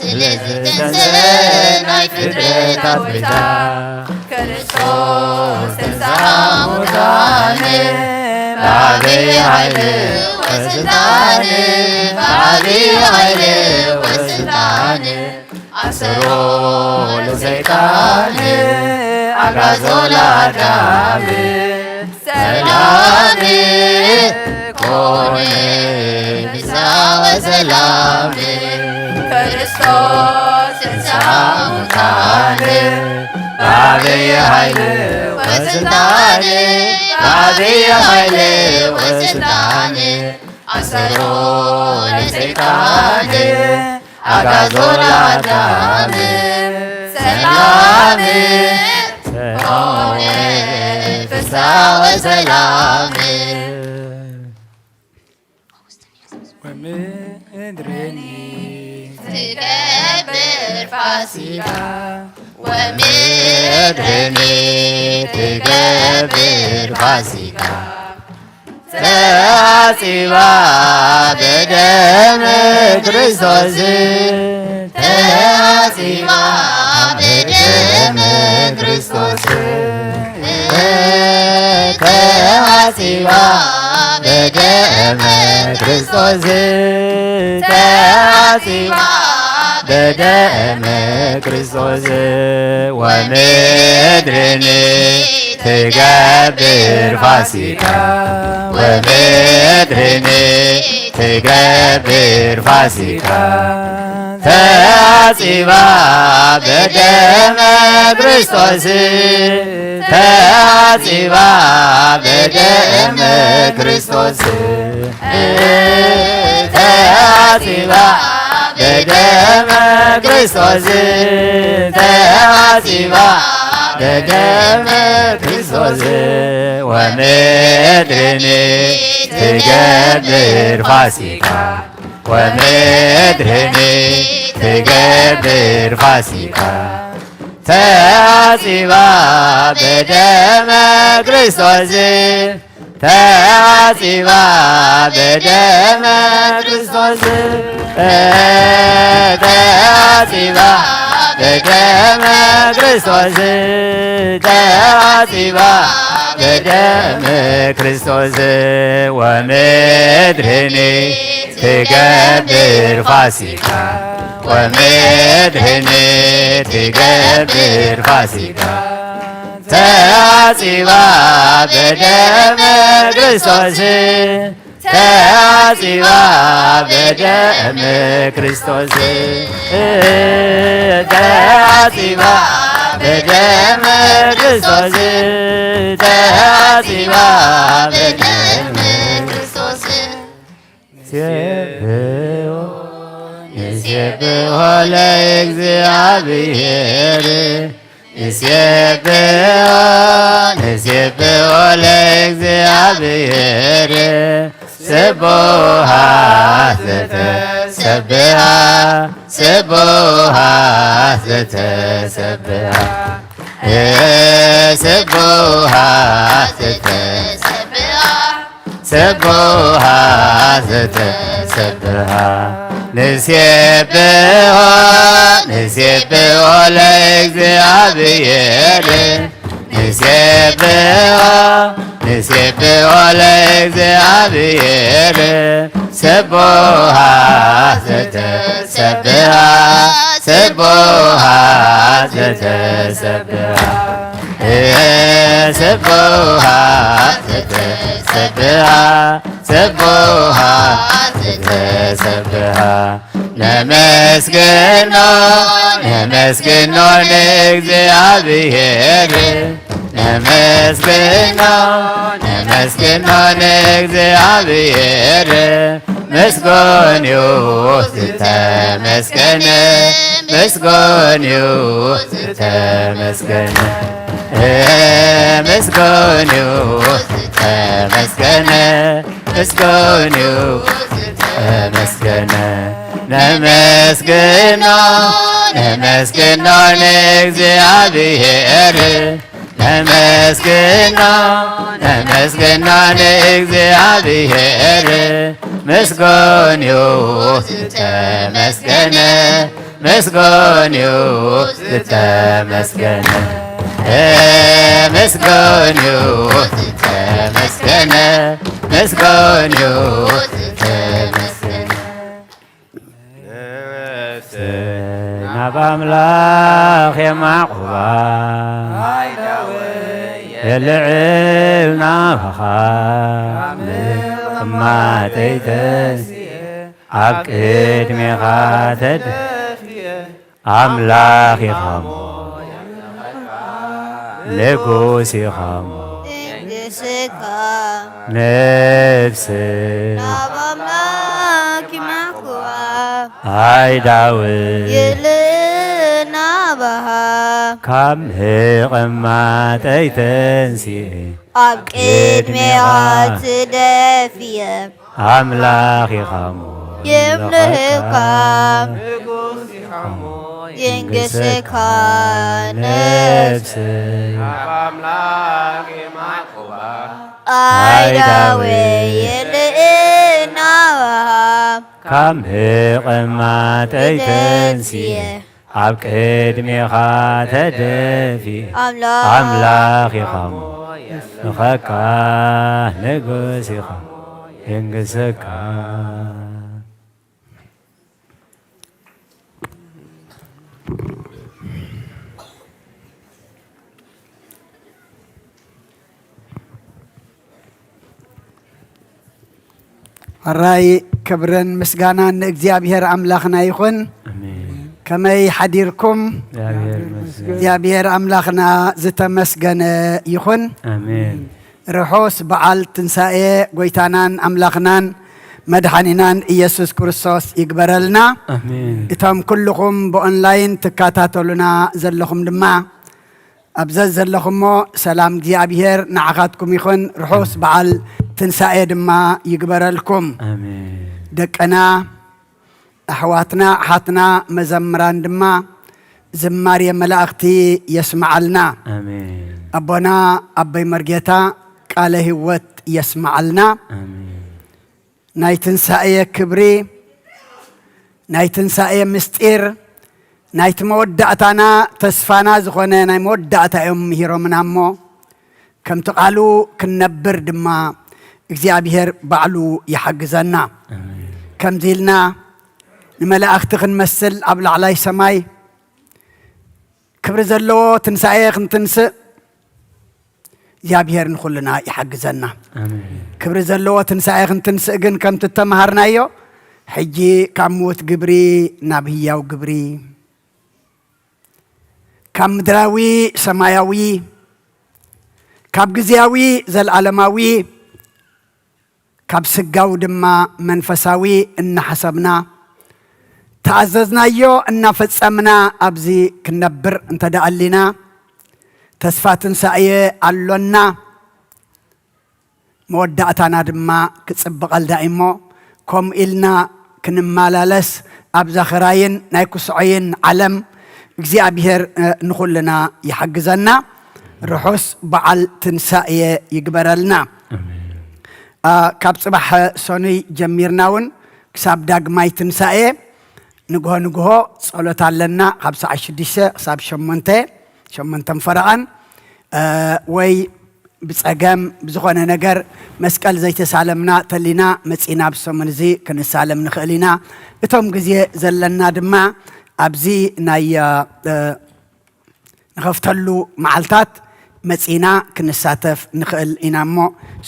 ስለዚ ተንሰ ናይ ፍጥረታት ቤዛ ክርስቶስ ተንሥአ እሙታን ብዓቢ ሓይሊ ወስልጣን ብዓቢ ሓይሊ ወስልጣን ኣሰሮ ለሰይጣን ኣጋዞ ለኣዳም ሰላም ኮነ ፍስሓ ወሰላም ክርስቶስ ተንሥአ እሙታን ብዓቢ ሓይሊ ወስልጣን ብዓቢ ሓይሊ ወስልጣን ኣሰሮ ለሰይጣን ኣጋዞ ለኣዳም ሰላም ኮነ ፍስሓ ወሰላም ወምድርኒ ትገብር ፋሲካ ወምድርኒ ትገብር ፋሲካ ተዓጺባ ብደም ክርስቶስ ተዓጺባ ብደም ክርስቶስ ተዓጺባ ብደም ክርስቶስ ተዓጺባ ብደም ክርስቶስ ወምድርኒ ትገብር ፋሲካ ወምድርኒ ትገብር ፋሲካ ተዓጺባ ብደም ክርስቶስ ተዓጺባ ብደም ክርስቶስ ተዓጺባ ብደም ክርስቶስ ተዓጺባ ብደም ክርስቶስ ወምድርኒ ትገብር ፋሲካ ወምድርኒ ትገብር ፋሲካ ተዓጺባ ብደም ክርስቶስ ተሐጺባ በደመ ክርስቶስ፣ ተሐጺባ በደመ ክርስቶስ፣ ተሐጺባ በደመ ክርስቶስ። ወምድርኒ ትገብር ፋሲካ፣ ወምድርኒ ትገብር ፋሲካ። ተሐጺባ በደመ ክርስቶስ፣ ተሐጺባ በደመ ክርስቶስ፣ ተሐጺባ በደመ ክርስቶስ፣ ተሐጺባ በደመ ክርስቶስ። ንሴብሖ፣ ንሴብሖ ለእግዚኣብሔር፣ ንሴብሖ፣ ንሴብሖ ለእግዚኣብሔር። ስቡሃት ዘተሰብሃ፣ ስቡሃት ዘተሰብሃ፣ ስቡሃት ዘተሰብሃ። ስቡሃት ዘተሰብሃ። ንሴብሖ፣ ንሴብሖ ለእግዚኣብሔር፣ ንሴብሖ፣ ንሴብሖ ለእግዚኣብሔር። ስቡሃት ዘተሰብሃ፣ ስቡሃት ዘተሰብሃ። ስቡሃት ዘተሰብሃ፣ ስቡሃት ዘተሰብሃ። ነመስግኖ፣ ነመስግኖ ንእግዚኣብሔር። ነመስግኖ፣ ነመስግኖ ንእግዚኣብሔር። ምስጉን እዩ ዝተመስገነ፣ ምስጉን እዩ ዝተመስገነ። ምስጉን እዩ ዝተመስገነ፣ ምስጉን እዩ ዝተመስገነ። ነመስግኖ፣ ነመስግኖ ንእግዚኣብሔር። ነመስግኖ፣ ነመስግኖ ንእግዚኣብሔር። ምስጉን እዩ ዝተመስገነ፣ ምስጉን እዩ ዝተመስገነ። ምስጉን እዩ ዝተመስገነ፣ ምስጉን እዩ ዝተመስገነ። ነፍስ ናብ ኣምላኽ የማዕቑባ፣ የልዕል ናባኻ፣ ምቕማጠይ ተንስኤ፣ ኣብ ቅድሜኻ ተደፊኤ። ኣምላኽ ኢኻ እሞ ንጉስ ኢኻ እሞ ንግስካ ነፍስ ናብ ኣምላኽ ይማዕኩዋ። ኣይ ዳዊት ይልናባሃ ካብ ምቕማጠይ ተንሲኤ ኣብ ቅድሜኻ ትደፍየ ኣምላኽ ኢኻ እሞ የምልኸካ። ንጉስ ኢኻ እሞ ይንግሰካ ነፍሰይ። ኣብ ኣምላኽ የማዕቁባ ኣይ ዳዊት ይልእና ካብ ምቕማጠይ ተንሲኤ ኣብ ቅድሜኻ ተደፊ ኣምላኽ ኣምላኽ ኢኻ እሞ የምልኸካ ንጉስ ኢኻ ይንግሰካ። ሕራይ ክብርን ምስጋናን ንእግዚኣብሔር ኣምላኽና ይኹን። ኣሜን። ከመይ ሓዲርኩም? እግዚኣብሔር ይመስገን። እግዚኣብሔር ኣምላኽና ዝተመስገነ ይኹን። ኣሜን። ርሑስ በዓል ትንሳኤ ጐይታናን ኣምላኽናን መድሓኒናን ኢየሱስ ክርስቶስ ይግበረልና። ኣሜን። እቶም ኩልኹም ብኦንላይን ትከታተሉና ዘለኹም ድማ ኣብ ዘዘለኹሞ ሰላም እግዚኣብሔር ንዓኻትኩም ይኹን። ርሑስ በዓል ትንሳኤ ድማ ይግበረልኩም። ኣሜን። ደቅና፣ ኣሕዋትና፣ ኣሓትና መዘምራን ድማ ዝማሬ መላእኽቲ የስምዓልና። ኣሜን። ኣቦና ኣቦይ መርጌታ ቃለ ህይወት የስመዓልና። ኣሜን። ናይ ትንሳኤ ክብሪ፣ ናይ ትንሳኤ ምስጢር፣ ናይቲ መወዳእታና ተስፋና ዝኾነ ናይ መወዳእታ እዮም ምሂሮምና እሞ፣ ከምቲ ቃሉ ክንነብር ድማ እግዚኣብሔር ባዕሉ ይሓግዘና። ኣሜን። ከምዚ ኢልና ንመላእኽቲ ክንመስል ኣብ ላዕላይ ሰማይ ክብሪ ዘለዎ ትንሳኤ ክንትንስእ እግዚኣብሔር ንኹልና ይሓግዘና። ኣሜን። ክብሪ ዘለዎ ትንሳኤ ክንትንስእ ግን ከምቲ እተምሃርናዮ፣ ሕጂ ካብ ምዉት ግብሪ ናብ ህያው ግብሪ፣ ካብ ምድራዊ ሰማያዊ፣ ካብ ግዜያዊ ዘልኣለማዊ፣ ካብ ስጋዊ ድማ መንፈሳዊ እናሓሰብና፣ ተኣዘዝናዮ እናፈጸምና ኣብዚ ክንነብር እንተ ደኣ ኣሊና፣ ተስፋ ትንሳኤ ኣሎና። መወዳእታና ድማ ክጽብቐልና እዩ እሞ፣ ከምኡ ኢልና ክንመላለስ ኣብዛ ኽራይን ናይ ኩስዖይን ዓለም እግዚኣብሔር፣ እ፣ ንኹልና ይሓግዘና። ርሑስ በዓል ትንሳኤ ይግበረልና። ኣሜን። እ፣ ካብ ጽባሕ ሰኑይ ጀሚርና እውን ክሳብ ዳግማይ ትንሳኤ ንግሆ ንግሆ ጸሎት ኣለና። ካብ ሰዓት ሽዱሽተ ክሳብ ሸሞንተ፣ ሸሞንተን ፈረቓን፣ እ፣ ወይ ብጸገም ብዝኾነ ነገር መስቀል ዘይተሳለምና ተሊና መጺና ብሰሙን እዚ ክንሳለም ንኽእል ኢና። እቶም ግዜ ዘለና ድማ ኣብዚ ናይ፣ እ፣ ንኸፍተሉ መዓልታት መጺና ክንሳተፍ ንኽእል ኢና እሞ፣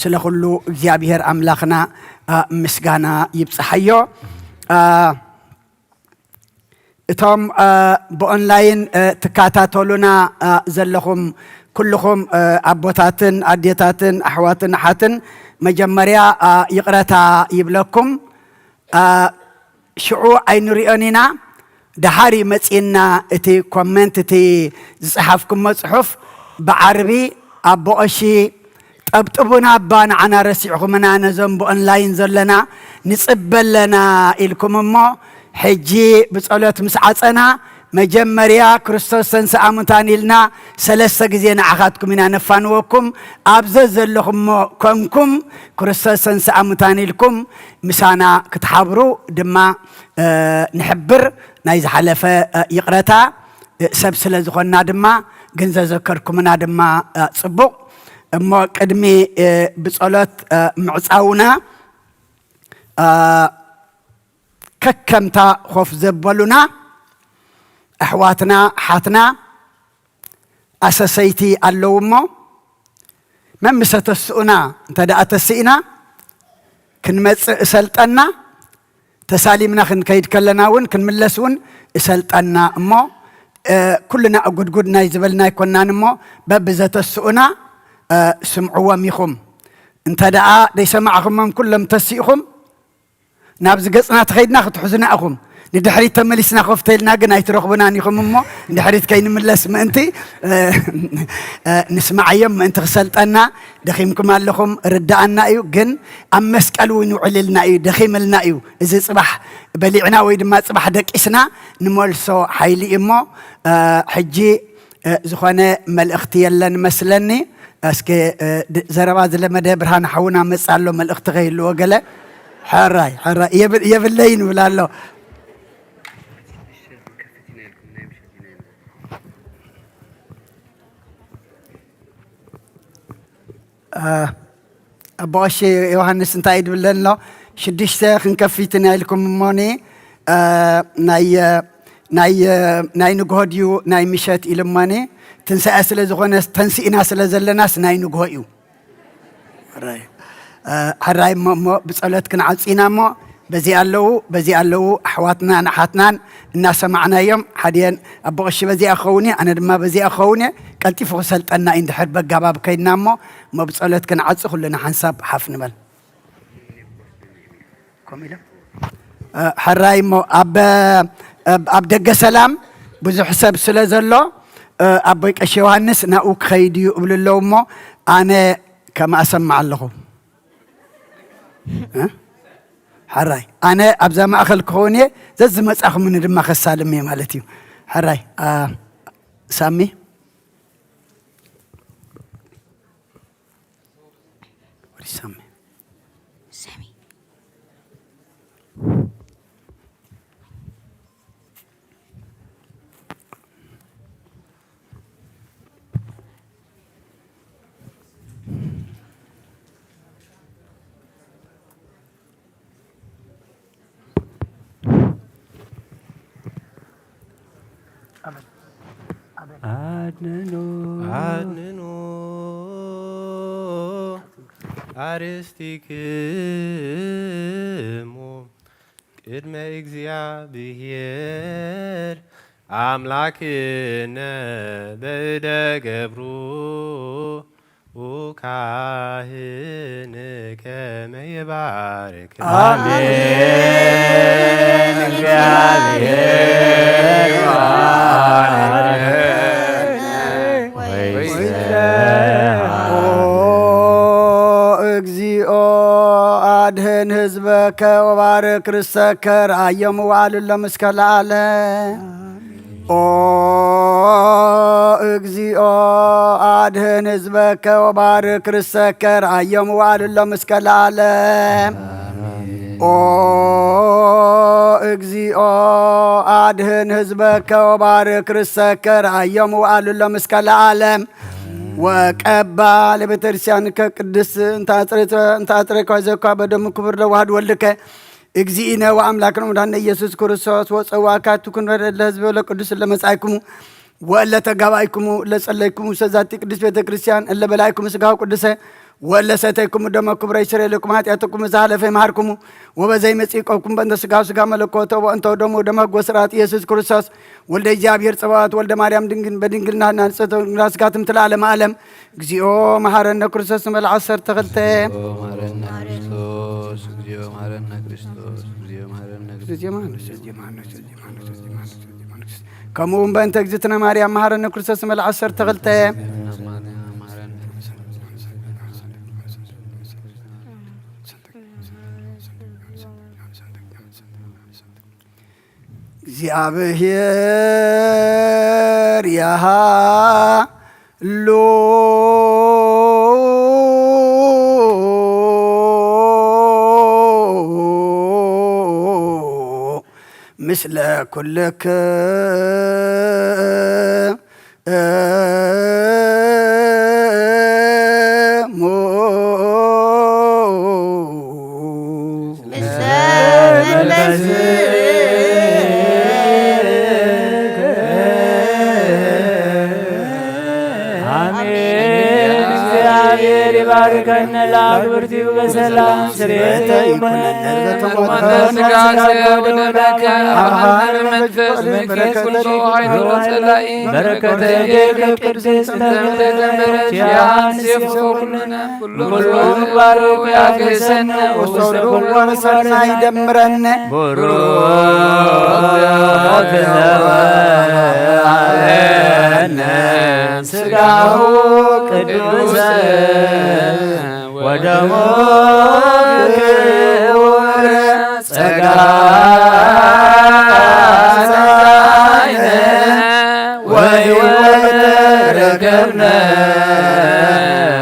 ስለ ኩሉ እግዚኣብሔር ኣምላኽና፣ እ፣ ምስጋና ይብጽሓዮ። እ፣ እቶም፣ እ፣ ብኦንላይን፣ እ፣ ትከታተሉና፣ እ፣ ዘለኹም ኩልኹም፣ እ፣ ኣቦታትን ኣዴታትን ኣሕዋትን ኣሓትን፣ መጀመርያ፣ እ፣ ይቕረታ ይብለኩም። እ፣ ሽዑ ኣይንሪኦን ኢና። ደሓር እዩ መጺእና እቲ ኮመንት፣ እቲ ዝጸሓፍኩሞ ጽሑፍ ብዓርቢ ኣቦ ቀሺ ጠብጥቡና እባ፣ ንዓና ረሲዕኹምና፣ ነዞም ብኦንላይን ዘለና ንጽበ ኣለና ኢልኩም እሞ፣ ሕጂ ብጸሎት ምስ ዓጸና፣ መጀመርያ ክርስቶስ ተንሥአ እሙታን ኢልና ሰለስተ ግዜ ንዓኻትኩም ኢና ነፋንወኩም። ኣብ ዘዘለኹሞ ኮንኩም ክርስቶስ ተንሥአ እሙታን ኢልኩም ምሳና ክትሓብሩ ድማ፣ እ፣ ንሕብር። ናይ ዝሓለፈ፣ እ፣ ይቕረታ፣ እ፣ ሰብ ስለ ዝኾንና ድማ፣ ግን ዘዘከርኩምና ድማ፣ እ፣ ጽቡቕ። እሞ ቅድሚ፣ እ፣ ብጸሎት፣ እ፣ ምዕጻውና፣ እ፣ ከከምታ ኮፍ ዘበሉና ኣሕዋትና፣ ሓትና፣ ኣሰሰይቲ ኣለዉ እሞ፣ መምሰ ተስኡና እንተ ደኣ ተስኢና፣ ክንመጽእ እሰልጠና፣ ተሳሊምና ክንከይድ ከለና እውን ክንምለስ እውን እሰልጠና እሞ፣ እ፣ ኩልና እጉድጉድ ናይ ዝበልና ኣይኮናን እሞ፣ በብዘተስኡና፣ እ፣ ስምዕዎም ኢኹም። እንተ ደኣ ደይሰማዕኹሞም ኩሎም ተሲእኹም፣ ናብዚ ገጽና ተኸይድና ክትሕዙና ኢኹም። ንድሕሪት ተመሊስና ኮፍ ተይልና ግን ኣይትረኽቡናን ኢኹም እሞ፣ ንድሕሪት ከይንምለስ ምእንቲ፣ እ፣ እ፣ ንስማዓዮም ምእንቲ ክሰልጠና፣ ደኺምኩም ኣለኹም፣ ርድኣና እዩ። ግን ኣብ መስቀል እውን ይውዕልልና እዩ፣ ደኺምልና እዩ። እዚ ጽባሕ በሊዕና ወይ ድማ ጽባሕ ደቂስና ንመልሶ ሓይሊ እዩ እሞ፣ እ፣ ሕጂ እ፣ ዝኾነ መልእኽቲ የለን መስለኒ። እስኪ፣ እ፣ ድ-፣ ዘረባ ዝለመደ ብርሃን ሓውና መጽእ ኣሎ፣ መልእኽቲ ከይህልዎ ገለ። ሕራይ፣ ሕራይ፣ የብል-፣ የብለይን ይብል ኣሎ። እ፣ ኣቦ ቀሺ ዮሃንስ እንታይ እዩ ድብለኒ ኣሎ? ሽዱሽተ ክንከፊት ኢና ኢልኩም እሞኒ፣ እ፣ ናይ፣ እ፣ ናይ፣ እ፣ ናይ ንግሆ ድዩ ናይ ምሸት ኢሉ እሞኒ፣ ትንሳኤ ስለ ዝኾነ ተንሲእና ስለ ዘለናስ ናይ ንግሆ እዩ። ሕራይ፣ እ፣ ሕራይ እሞ፣ እሞ ብጸሎት ክንዓጽ ኢና እሞ፣ በዚ ኣለዉ፣ በዚ ኣለዉ ኣሕዋትናን ኣሓትናን እናሰማዕናዮም፣ ሓዲአን ኣቦ ቀሺ በዚኣ ክኸውን እየ፣ ኣነ ድማ በዚኣ ክኸውን እየ፣ ቀልጢፉ ክሰልጠና እዩ እንድሕር በጋባብ ከይድና እሞ፣ እሞ ብጸሎት ክንዓጽ ኩልና ሓንሳብ ሓፍ ንበል። ከምኡ ኢለ፣ እ፣ ሕራይ እሞ ኣብ፣ ኣብ፣ ኣብ ደገ ሰላም ብዙሕ ሰብ ስለ ዘሎ፣ እ፣ ኣቦይ ቀሺ ዮሃንስ ናብኡ ክኸይድ እዩ እብሉ ኣለዉ እሞ፣ ኣነ ከም ኣሰምዕ ኣለኹ። እ? ሕራይ፣ ኣነ ኣብዛ ማእከል ክኸውን እየ፣ ዘዝመጻኹምኒ ድማ ከሳልም እየ ማለት እዩ። ሕራይ፣ ኣ፣ ሳሚ? ይሰማዕ። ሰሚ። ኣድንኖ ኣድንኖ ኣርስቲክሙ ቅድመ እግዚኣብሔር ኣምላክነ በእደ ገብሩ ካህን ከመ ይባርክ። አሜን። እግዚአብሔር ይባርክ። ኦ እግዚኦ አድህን ህዝበከ ወባርክ ርሰከ ርአዮም ወአልሎም እስከ ለዓለም። ኦ እግዚኦ አድህን ህዝበከ ወባርክ ርሰከ ርአዮም ወአልሎም እስከ ለዓለም። ኦ እግዚኦ አድህን ህዝበከ ወባርክ ርሰከ ርአዮም ወአልሎም እስከ ለዓለም። ወቀባ ለቤተክርስቲያንከ ቅድስት እንተ አጽሬከ ዘኳ በደሙ ክቡር ለዋህድ ወልድከ እግዚእነ ወአምላክነ ወመድኃኒነ ኢየሱስ ክርስቶስ ወጸዋካቱ ክንበረ ለህዝብ ለቅዱስ ለመጻእኩሙ ወእለ ተጋባይኩሙ ለጸለይኩሙ ሰዛቲ ቅድስት ቤተ ክርስቲያን እለ በላይኩሙ ስጋሁ ቅዱሰ ወእለ ሰተይኩሙ ደመ ክቡረ ይስረይ ለኩም ኃጢአትኩም እዛ ሀለፈ ይምሃርኩሙ ወበዘይ መጺእ ቆብኩም በእንተ ስጋሁ ስጋ መለኮተ ወእንተ ደሙ ደመ ህጎ ስርዓት ኢየሱስ ክርስቶስ ወልደ እግዚኣብሔር ጸባኦት ወልደ ማርያም ድንግል በድንግልና ናንጸተ ስጋ ትምትል ዓለም ዓለም። እግዚኦ መሐረነ ክርስቶስ ንበል ዓሰርተ ክልተ። እግዚኦ መሐረነ ክርስቶስ፣ እግዚኦ መሐረነ ክርስቶስ፣ እግዚኦ መሐረነ ክርስቶስ። ከምኡ እውን በእንተ እግዝእትነ ማርያም መሐረነ ክርስቶስ ንበል ዓሰርተ ክልተ። እግዚኣብሔር ያሃሉ ምስለ ኩልክ እሙ። አሜን። እግዚአብሔር ይባርከነ ለአግብርቲሁ በሰላም ስሬተ ይኩነነ ለዘተሞተ ስጋ ወደመከ አብርሃም መንፈስ በረከተ ቅድስት ተመለከመረች ያንስ የፈኩነ ኩሉ ምግባሩ ያገሰነ ወሰሉ ወሰና ይደምረነ። ቡሩክ ዘወሃበነ ስጋሁ ቅዱስ ወደሙ ክቡር ጸጋ ጸጋይነ ወሕይወት ተረከብነ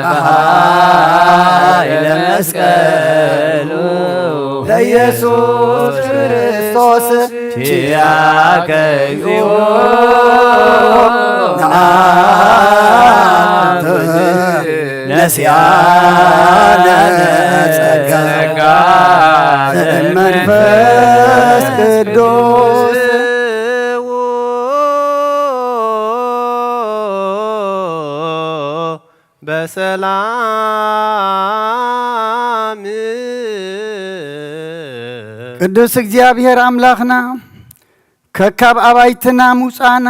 በኃይለ መስቀሉ ለኢየሱስ ክርስቶስ ኪያከ እግዚኦ ነአምን ነሲአነ ጸጋ መንፈስ ቅዱስ። በሰላም ቅዱስ እግዚኣብሔር ኣምላኽና ከካብ ኣባይትና ምውጻእና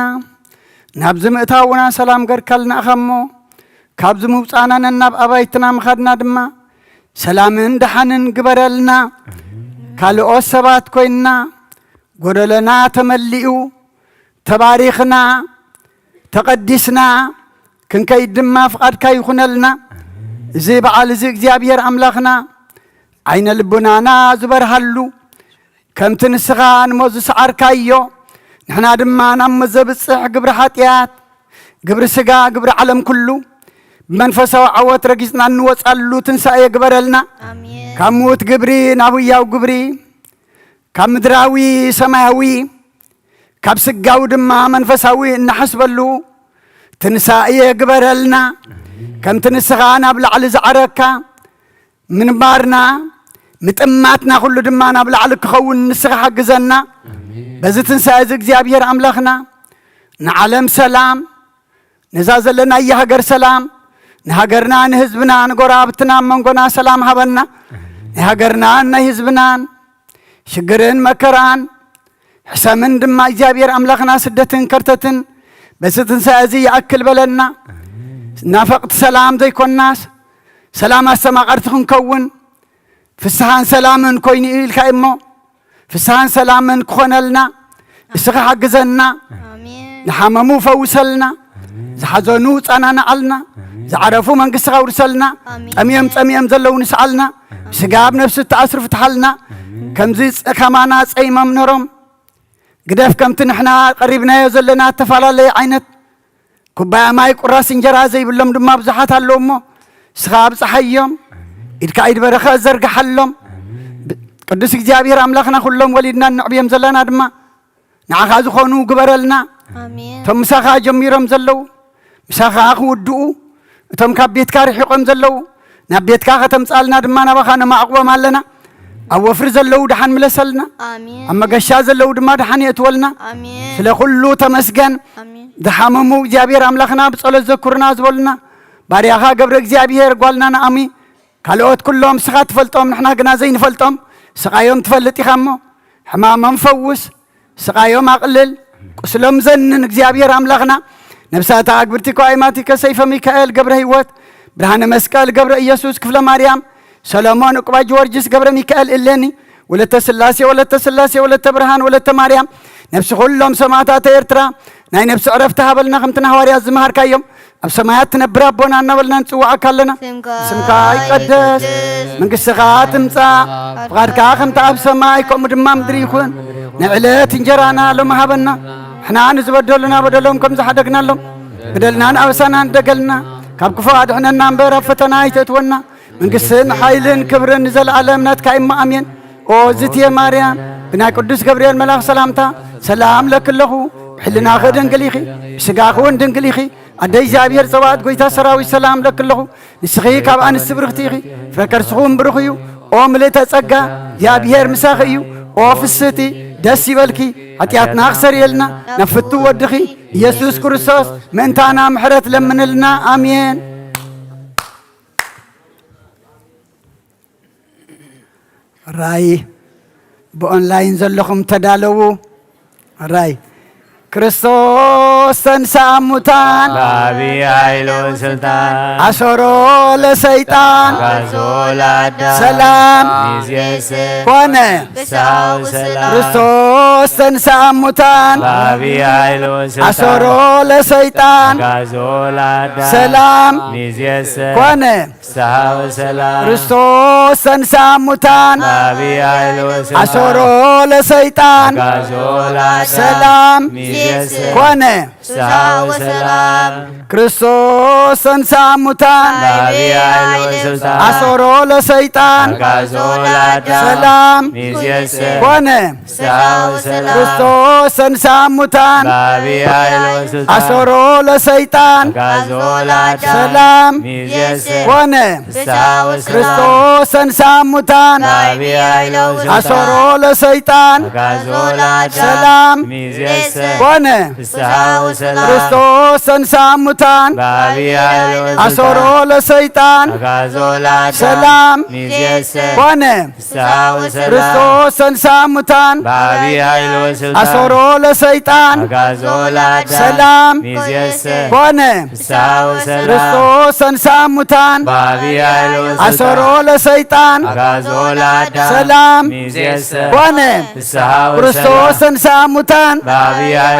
ናብዚ ምእታውና ሰላም ገርካልና ኢኻ እሞ፣ ካብዚ ምውጻእና ነናብ ኣባይትና ምኻድና ድማ ሰላምን ደሓንን ግበረልና። ካልኦት ሰባት ኮይንና፣ ጎደለና ተመሊኡ፣ ተባሪኽና፣ ተቐዲስና ክንከይድ ድማ ፍቓድካ ይኹነልና። እዚ በዓል እዚ እግዚኣብሔር ኣምላኽና ዓይነ ልቡናና ዝበርሃሉ፣ ከምቲ ንስኻ ንሞት ዝሰዓርካዮ፣ ንሕና ድማ ናብ ሞት ዘብጽሕ ግብሪ ሓጢኣት፣ ግብሪ ስጋ፣ ግብሪ ዓለም ኩሉ ብመንፈሳዊ ዓወት ረጊጽና እንወጻሉ ትንሳኤ ግበረልና። ኣሜን። ካብ ምዉት ግብሪ ናብ ህያው ግብሪ፣ ካብ ምድራዊ ሰማያዊ፣ ካብ ስጋዊ ድማ መንፈሳዊ እናሓስበሉ ትንሳኤ ግበረልና። ከምቲ ንስኻ ናብ ላዕሊ ዝዓረግካ ምንባርና፣ ምጥማትና ኩሉ ድማ ናብ ላዕሊ ክኸውን ንስኻ ሓግዘና። ኣሜን። በዚ ትንሳኤ እዚ እግዚኣብሔር ኣምላኽና ንዓለም ሰላም፣ ነዛ ዘለናያ ሃገር ሰላም፣ ንሃገርና ንህዝብና ንጎረባብትና ኣብ መንጎና ሰላም ሃበና። ናይ ሃገርናን ናይ ህዝብናን ሽግርን መከራን ሕሰምን ድማ እግዚኣብሔር ኣምላኽና ስደትን ከርተትን በዚ ትንሳኤ እዚ ይኣክል በለና። ናፈቕቲ ሰላም ዘይኮናስ ሰላም ኣስተማቐርቲ ክንከውን ፍስሓን ሰላምን ኮይኑ እዩ ኢልካ እሞ ፍስሓን ሰላምን ክኾነልና እስኻ ሓግዘና። ኣሜን። ዝሓመሙ ፈውሰልና፣ ኣሜን። ዝሓዘኑ ጸናንዓልና፣ ኣሜን። ዝዓረፉ መንግስትኻ ውርሰልና፣ ኣሜን። ጠሚዮም ጸሚኦም ዘለዉ ንስዓልና፣ ኣሜን። ስጋ ኣብ ነፍሲ እተኣስሩ ፍትሓልና። ኣሜን። ከምዚ ጸ-፣ ከማና ጸይሞም ነሮም ግደፍ፣ ከምቲ ንሕና ቀሪብናዮ ዘለና እተፈላለየ ዓይነት ኩባያ ማይ ቁራስ እንጀራ ዘይብሎም ድማ ብዙሓት ኣለዉ እሞ፣ ንስኻ ኣብጽሓዮም፣ ኢድካ ኢድ በረኸት ዘርግሓሎም። ኣሜን። ብ-፣ ቅዱስ እግዚኣብሔር ኣምላኽና፣ ኩሎም ወሊድና እነዕብዮም ዘለና ድማ ንዓኻ ዝኾኑ ግበረልና። ኣሜን። እቶም ምሳኻ ጀሚሮም ዘለዉ፣ ምሳኻ ክውድኡ፣ እቶም ካብ ቤትካ ርሒቖም ዘለዉ፣ ናብ ቤትካ ከተምጽኣልና ድማ ናባኻ ነማዕቑቦም ኣለና። ኣብ ወፍሪ ዘለዉ ደሓን ምለሰልና። ኣሜን። ኣብ መገሻ ዘለዉ ድማ ደሓን የእትወልና። ኣሜን። ስለ ኩሉ ተመስገን። ኣሜን። ዝሓመሙ እግዚኣብሔር ኣምላኽና ብጸሎት ዘኩርና ዝበሉና ባርያኻ ገብረ እግዚኣብሔር ጓልና ናኦሚ፣ ካልኦት ኩሎም ንስኻ ትፈልጦም፣ ንሕና ግና ዘይንፈልጦም፣ ስቓዮም ትፈልጥ ኢኻ እሞ፣ ሕማሞም ፈውስ፣ ስቓዮም ኣቕልል፣ ቁስሎም ዘንን እግዚኣብሔር ኣምላኽና። ነብሳታ ኣግብርቲ ከዋይማቲከ ሰይፈ ሚካኤል ገብረ ህይወት፣ ብርሃነ መስቀል ገብረ ኢየሱስ ክፍለ ማርያም፣ ሰሎሞን ዕቁባ ጊዮርጊስ ገብረ ሚካኤል እሌኒ፣ ወለተ ስላሴ፣ ወለተ ስላሴ፣ ወለተ ብርሃን፣ ወለተ ማርያም፣ ነብሲ ኩሎም ሰማዕታት ኤርትራ ናይ ነብሲ ዕረፍቲ ሃበልና፣ ከምቲ ንሃዋርያት ዝመሃርካዮም፣ ኣብ ሰማያት ትነብር ኣቦና እናበልና ንጽውዓካ ኣለና። ስምካ ስምካ ይቀደስ፣ ይቀደስ፣ መንግስትኻ ትምጻእ፣ ፍቓድካ ከምቲ ኣብ ሰማይ ከምኡ ድማ ምድሪ ይኹን። ንዕለት እንጀራና ሎሚ ሃበና፣ ንሕና ንዝበደሉና በደሎም ከም ዝሓደግናሎም፣ በደልናን ኣበሳናን ደገልና፣ ካብ ክፉ ኣድሕነና እምበር ኣብ ፈተና ኣይተእትወና። መንግስትን ሓይልን ክብርን ንዘለኣለም ናትካ እሞ ኣሜን። ኦ ዝትየ ማርያም፣ ብናይ ቅዱስ ገብርኤል መልኣኽ ሰላምታ ሰላም ለኪ ኣለኹ። ብሕልናኺ ድንግል ኢኺ፣ ብስጋኺ እውን ድንግል ኢኺ። ኣደ እግዚኣብሔር ጸባኦት፣ ጐይታ ሰራዊት፣ ሰላም ለኪ ኣለኹ። ንስኺ ካብ ኣንስቲ ብርኽቲ ኢኺ፣ ፍረ ከርስኺ እውን ብሩኽ እዩ። ኦ ምልእተ ጸጋ፣ እግዚኣብሔር ምሳኺ እዩ። ኦ ፍስህቲ፣ ደስ ይበልኪ፣ ሓጢኣትና ክሰርየልና ናብ ፍቱ ወድኺ ኢየሱስ ክርስቶስ ምእንታና ምሕረት ለምንልና። ኣሜን። ራይ ብኦንላይን ዘለኹም ተዳለዉ። ራይ ክርስቶስ ተንሥአ እሙታን በዐቢይ ኃይል ወሥልጣን አሰሮ ለሰይጣን አግዓዞ ለአዳም ሰላም ሚዜሰ ኮነ። ፍስሐ ወሰላም። ክርስቶስ ተንሥአ እሙታን በዐቢይ ኃይል ወሥልጣን አሰሮ ለሰይጣን አግዓዞ ለአዳም ሰላም ሚዜሰ ኮነ። ፍስሐ ወሰላም። ክርስቶስ ተንሥአ እሙታን በዐቢይ ኃይል ወሥልጣን አሰሮ ለሰይጣን አግዓዞ ለአዳም ሰላም ሚዜሰ ኮነ። ፍስሐ ወሰላም። ክርስቶስ ተንሥአ እሙታን በዐቢይ ኃይል ወሥልጣን አሰሮ ለሰይጣን አግዓዞ ለአዳም ሰላም ሚዜሰ ኮነ። ፍስሐ ወሰላም። ክርስቶስ ተንሥአ እሙታን በዐቢይ ኃይል ወሥልጣን አሰሮ ለሰይጣን አግዓዞ ለአዳም ሰላም ሚዜሰ ኮነ። ፍስሐ ወሰላም። ክርስቶስ ተንሥአ እሙታን በዐቢይ ኃይል ወሥልጣን አሰሮ ለሰይጣን አግዓዞ ለአዳም ሰላም ሚዜሰ ኮነ። ፍስሐ ወሰላም። ክርስቶስ ተንሥአ እሙታን በዐቢይ ኃይል ወሥልጣን አሰሮ ለሰይጣን አግዓዞ ለአዳም ሰላም ሚዜሰ ኮነ። ፍስሐ ወሰላም። ክርስቶስ ተንሥአ እሙታን በዐቢይ ኃይል ወሥልጣን አሰሮ ለሰይጣን አግዓዞ ለአዳም ሰላም ሚዜሰ ኮነ። ፍስሐ ወሰላም። ክርስቶስ ተንሥአ እሙታን በዐቢይ ኃይል ወሥልጣን አሰሮ ለሰይጣን አግዓዞ ለአዳም ሰላም ሚዜሰ ኮነ። ፍስሐ ወሰላም። ክርስቶስ ተንሥአ እሙታን በዐቢይ ኃይል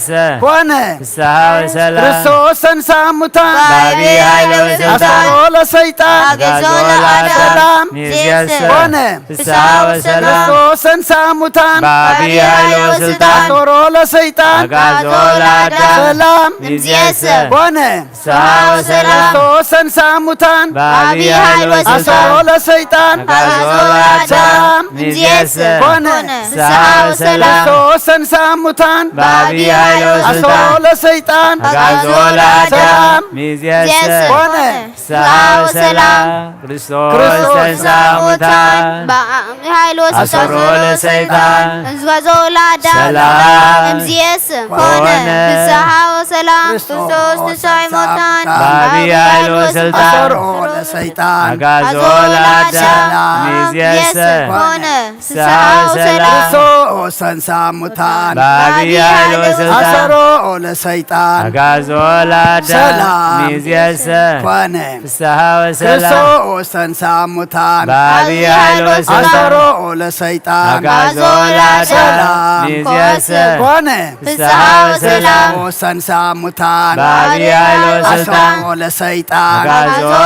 ኮነ። ፍስሐ ወሰላም። ክርስቶስ ተንሥአ እሙታን። በአቢይ ኃይል ወስልጣን። አሰሮ ለሰይጣን። አግዓዞ ለአዳም። ሰላም። ሚእዝየሰ። ኮነ። ፍስሐ ወሰላም። ክርስቶስ ተንሥአ እሙታን። በአቢይ ኃይል ወስልጣን። አሰሮ ለሰይጣን። አግዓዞ ለአዳም። ሰላም። ሚእዝየሰ። ኮነ። ፍስሐ ወሰላም። ክርስቶስ ተንሥአ እሙታን። በአቢይ ኃይል ወስልጣን። አሰሮ ለሰይጣን። አግዓዞ ለአዳም። ሰላም። ሚእዝየሰ። ኮነ። ፍስሐ ወሰላም። ክርስቶስ ተንሥአ እሙታን። በአቢይ ኃይል ወስልጣን። አሰሮ ለሰይጣን። አግዓዞ ለአዳም። ሰላም። ሚእዝየሰ። ኮነ። ፍስሐ ወሰላም። ክርስቶስ ተንሥአ እሙታን። በአቢይ ኃይል ወስልጣን። አሰሮ ለሰይጣን። አግዓዞ ለአዳም። ሰላም። ሚእዝየሰ። ኮነ። ኮነ። ፍስሐ ወሰላም። ክርስቶስ ተንሥአ እሙታን። በአቢይ ኃይል ወስልጣን። አሰሮ ለሰይጣን። አግዓዞ ለአዳም። ሰላም። ሚእዝየሰ። ኮነ። ፍስሐ ወሰላም። ክርስቶስ ተንሥአ እሙታን። በአቢይ ኃይል ወስልጣን። አሰሮ ለሰይጣን። አግዓዞ ለአዳም። ሰላም። ሚእዝየሰ። ኮነ። ፍስሐ ወሰላም። ክርስቶስ ተንሥአ እሙታን። በአቢይ ኃይል ወስልጣን። አሰሮ ለሰይጣን። አግዓዞ ለአዳም። ሰላም። ሚእዝየሰ። ኮነ። ፍስሐ ወሰላም። ክርስቶስ ተንሥአ እሙታን። በአቢይ ኃይል ወስልጣን። አሰሮ ለሰይጣን። አግዓዞ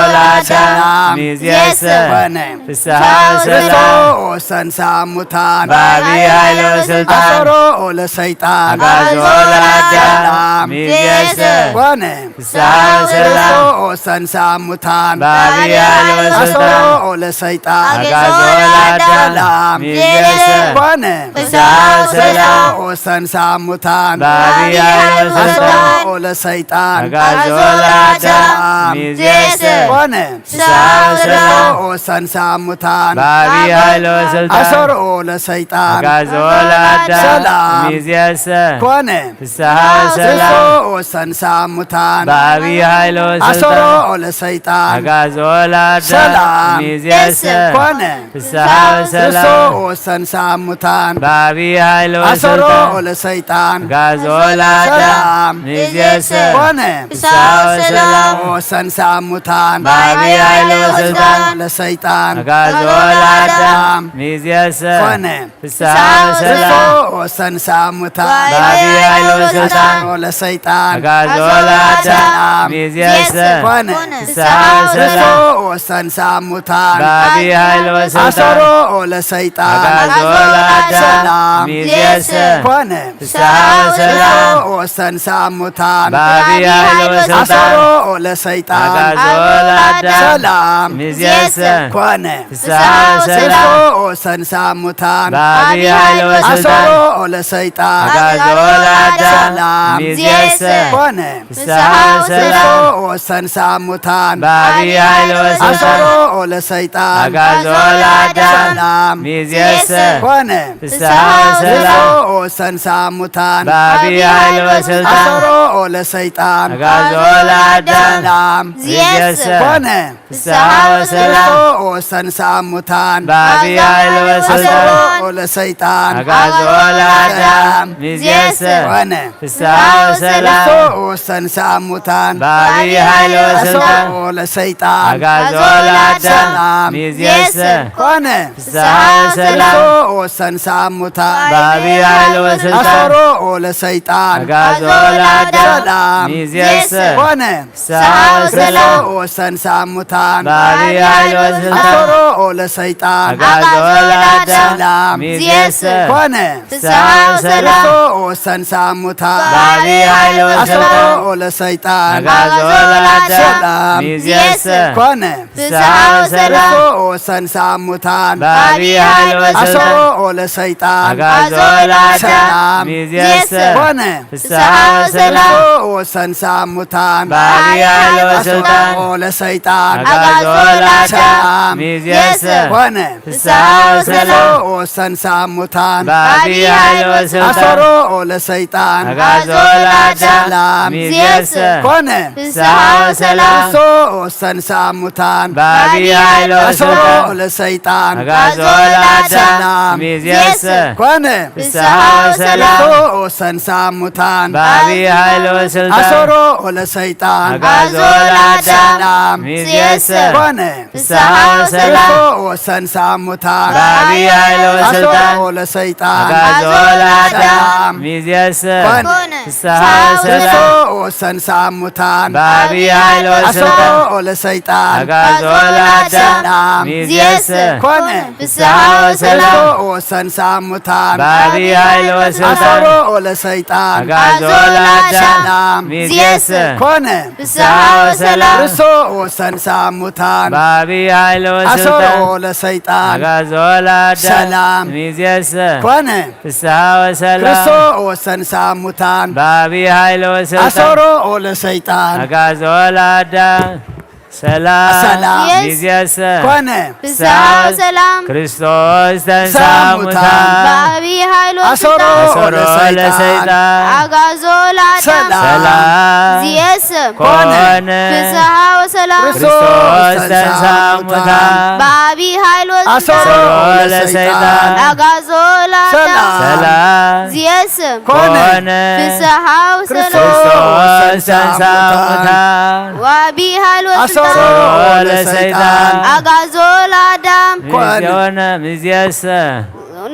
ለአዳም። ሰላም። ሚእዝየሰ። ኮነ። ፍስሐ ወሰላም። ክርስቶስ ተንሥአ እሙታን። በአቢይ ኃይል ወስልጣን። አሰሮ ለሰይጣን። አግዓዞ ለአዳም። ሰላም። ሚእዝየሰ። ኮነ። ፍስሐ ወሰላም። ክርስቶስ ተንሥአ እሙታን። በአቢይ ኃይል ወስልጣን። አሰሮ ለሰይጣን። አግዓዞ ለአዳም። ሰላም። ሚእዝየሰ። ኮነ። ፍስሐ ወሰላም። ክርስቶስ ተንሥአ እሙታን። በአቢይ ኃይል ወስልጣን። አሰሮ ለሰይጣን። አግዓዞ ለአዳም። ሰላም። ሚእዝየሰ። ኮነ። ፍስሐ ወሰላም። ክርስቶስ ተንሥአ እሙታን። በአቢይ ኃይል ወስልጣን። አሰሮ ለሰይጣን። አግዓዞ ለአዳም። ሰላም። ሚእዝየሰ። ኮነ። ፍስሐ ወሰላም። ክርስቶስ ተንሥአ እሙታን። በአቢይ ኃይል ወስልጣን። አሰሮ ለሰይጣን። አግዓዞ ለአዳም። ሰላም። ሚእዝየሰ። ኮነ። ፍስሐ ወሰላም። ክርስቶስ ተንሥአ እሙታን። በአቢይ ኃይል አሰሮ ወስልጣን። ለሰይጣን። አግዓዞ ለአዳም። ሰላም። ሚእዝየሰ። ኮነ። ፍስሐ ወሰላም። ክርስቶስ ተንሥአ እሙታን። በአቢይ ኃይል ወስልጣን። ለሰይጣን። አግዓዞ ለአዳም። ሰላም። ሚእዝየሰ። ኮነ። ፍስሐ ወሰላም። ክርስቶስ ተንሥአ እሙታን። በአቢይ ኃይል ወስልጣን። አሰሮ ለሰይጣን። አግዓዞ ለአዳም። ሰላም። ሚእዝየሰ። ኮነ። ፍስሐ ወሰላም። ክርስቶስ ተንሥአ እሙታን። በአቢይ ኃይል ወስልጣን። አሰሮ ለሰይጣን። አግዓዞ ለአዳም። ሰላም። ሚእዝየሰ። ኮነ። ፍስሐ ወሰላም። ክርስቶስ ተንሥአ እሙታን። በአቢይ ኃይል ወስልጣን። አሰሮ ለሰይጣን። አግዓዞ ለአዳም። ሰላም። ሚእዝየሰ። ኮነ። ፍስሐ ወሰላም። ክርስቶስ ተንሥአ እሙታን። በአቢይ ኃይል ወስልጣን። አሰሮ ለሰይጣን። አግዓዞ ለአዳም። ሰላም። ሚእዝየሰ። ኮነ። ፍስሐ ወሰላም። ክርስቶስ ተንሥአ እሙታን። በአቢይ ኃይል ወስልጣን። አሰሮ ለሰይጣን። አግዓዞ ለአዳም። ሰላም። ሚእዝየሰ። ኮነ። ፍስሐ ወሰላም። ክርስቶስ ተንሥአ እሙታን። በአቢይ ኃይል ወስልጣን። አሰሮ ለሰይጣን። አግዓዞ ለአዳም። ሰላም። ሚእዝየሰ። ኮነ። ፍስሐ ወሰላም። ክርስቶስ ተንሥአ እሙታን። በአቢይ ኃይል ወስልጣን። አሰሮ ለሰይጣን። አግዓዞ ለአዳም። ሰላም። ሚእዝየሰ። ኮነ። ፍስሐ ወሰላም። ክርስቶስ ተንሥአ እሙታን። በአቢይ ኃይል ወስልጣን። አሰሮ ለሰይጣን። አግዓዞ ለአዳም። ሰላም። ሚእዝየሰ። ኮነ። ፍስሐ ወሰላም። ክርስቶስ ተንሥአ እሙታን። በአቢይ ኃይል ወስልጣን። አሰሮ ለሰይጣን። አግዓዞ ለአዳም። ሰላም። ሚእዝየሰ። ኮነ። ፍስሐ ወሰላም። ክርስቶስ ተንሥአ እሙታን። በአቢይ ኃይል ወስልጣን። አሰሮ ለሰይጣን። አግዓዞ ለአዳም። ሰላም። ሚእዝየሰ። ኮነ። ፍስሐ ወሰላም። ክርስቶስ ተንሥአ እሙታን። በአቢይ ኃይል ወስልጣን። አሰሮ ለሰይጣን። አግዓዞ ለአዳም። ሰላም። ሚእዝየሰ። ኮነ። ፍስሐ ወሰላም። ክርስቶስ ተንሥአ እሙታን። በአቢይ ኃይል ወስልጣን። አሰሮ ለሰይጣን። አግዓዞ ለአዳም። ሰላም። ሚእዝየሰ። ኮነ። ፍስሐ ወሰላም። ክርስቶስ ተንሥአ እሙታን። በአቢይ ኃይል ወስልጣን። አሰሮ ለሰይጣን። አግዓዞ ለአዳም። ሰላም። ሚእዝየሰ። ኮነ። ፍስሐ ወሰላም። ክርስቶስ ተንሥአ እሙታን። በአቢይ ኃይል ወስልጣን። አሰሮ ለሰይጣን። አግዓዞ ለአዳም። ሰላም። ሚእዝየሰ። ኮነ። ፍስሐ ወሰላም። ክርስቶስ ተንሥአ እሙታን። በአቢይ ኃይል አሰሮ ወስልጣን። ለሰይጣን። አግዓዞ ለአዳም። ሰላም። ሚእዝየሰ። ኮነ። ፍስሐ ወሰላም። ክርስቶስ ተንሥአ እሙታን። በአቢይ ኃይል ወስልጣን። አሰሮ ለሰይጣን። አግዓዞ ለአዳም። ሰላም። ሚእዝየሰ። ኮነ። ፍስሐ ወሰላም። ክርስቶስ ተንሥአ እሙታን። በአቢይ ኃይል ወስልጣን። አሰሮ ለሰይጣን። አግዓዞ ለአዳም። ሰላም። ሚእዝየሰ። ኮነ። ኮነ። ፍስሐ ፍስሐ ወሰላም ወሰላም ርሶ ወሰን ሳሙታን በአብይ ኃይል አሰሮ ወስልጣን ለሰይጣን አግዓዞ ለአዳም ሰላም ሚዜሰ ሚዜሰ ኮነ። ፍስሐ ወሰላም ርሶ ወሰን ሳሙታን በአብይ ኃይል አሰሮ ወስልጣን ለሰይጣን አግዓዞ ሰላም ለአዳም ሚዜሰ ኮነ። ፍስሐ ወሰላም ርሶ ወሰን ሳሙታን በአብይ ኃይል አሰሮ ወስልጣን ለሰይጣን አግዓዞ ለአዳም ሰላም ሚዜሰ ኮነ። ፍስሐ ወሰላም ርሶ ወሰን ሳሙታን በአብይ ኃይል ወስልጣን አሰሮ ለሰይጣን አግዓዞ ለአዳም ሰላም ሰላም ሚዜሰ ኮነ። ፍስሐ ወሰላም ክርስቶስ ተንሳ ሳሙታን ሙታን በአብይ ኃይል አሰሮ ወስልጣን አሰሮ ለሰይጣን ለሰይጣን አግዓዞ ለአዳም ሰላም ሰላም ሚዜሰ ኮነ። ኮነ ፍስሐ ወሰላም ክርስቶስ ተንሳ ሙታን በአብይ ኃይል አሰሮ ወስልጣን አሰሮ ለሰይጣን ለሰይጣን አግዓዞ ለአዳም ሰላም ሰላም ሚዜሰ ኮነ ፍስሐ ወሰላም ክርስቶስ ተንሳ ሙታን በአብይ ኃይል አሰሮ ወስልጣን ለሰይጣን አግዓዞ ለአዳም ኮነ። ሚዜሰ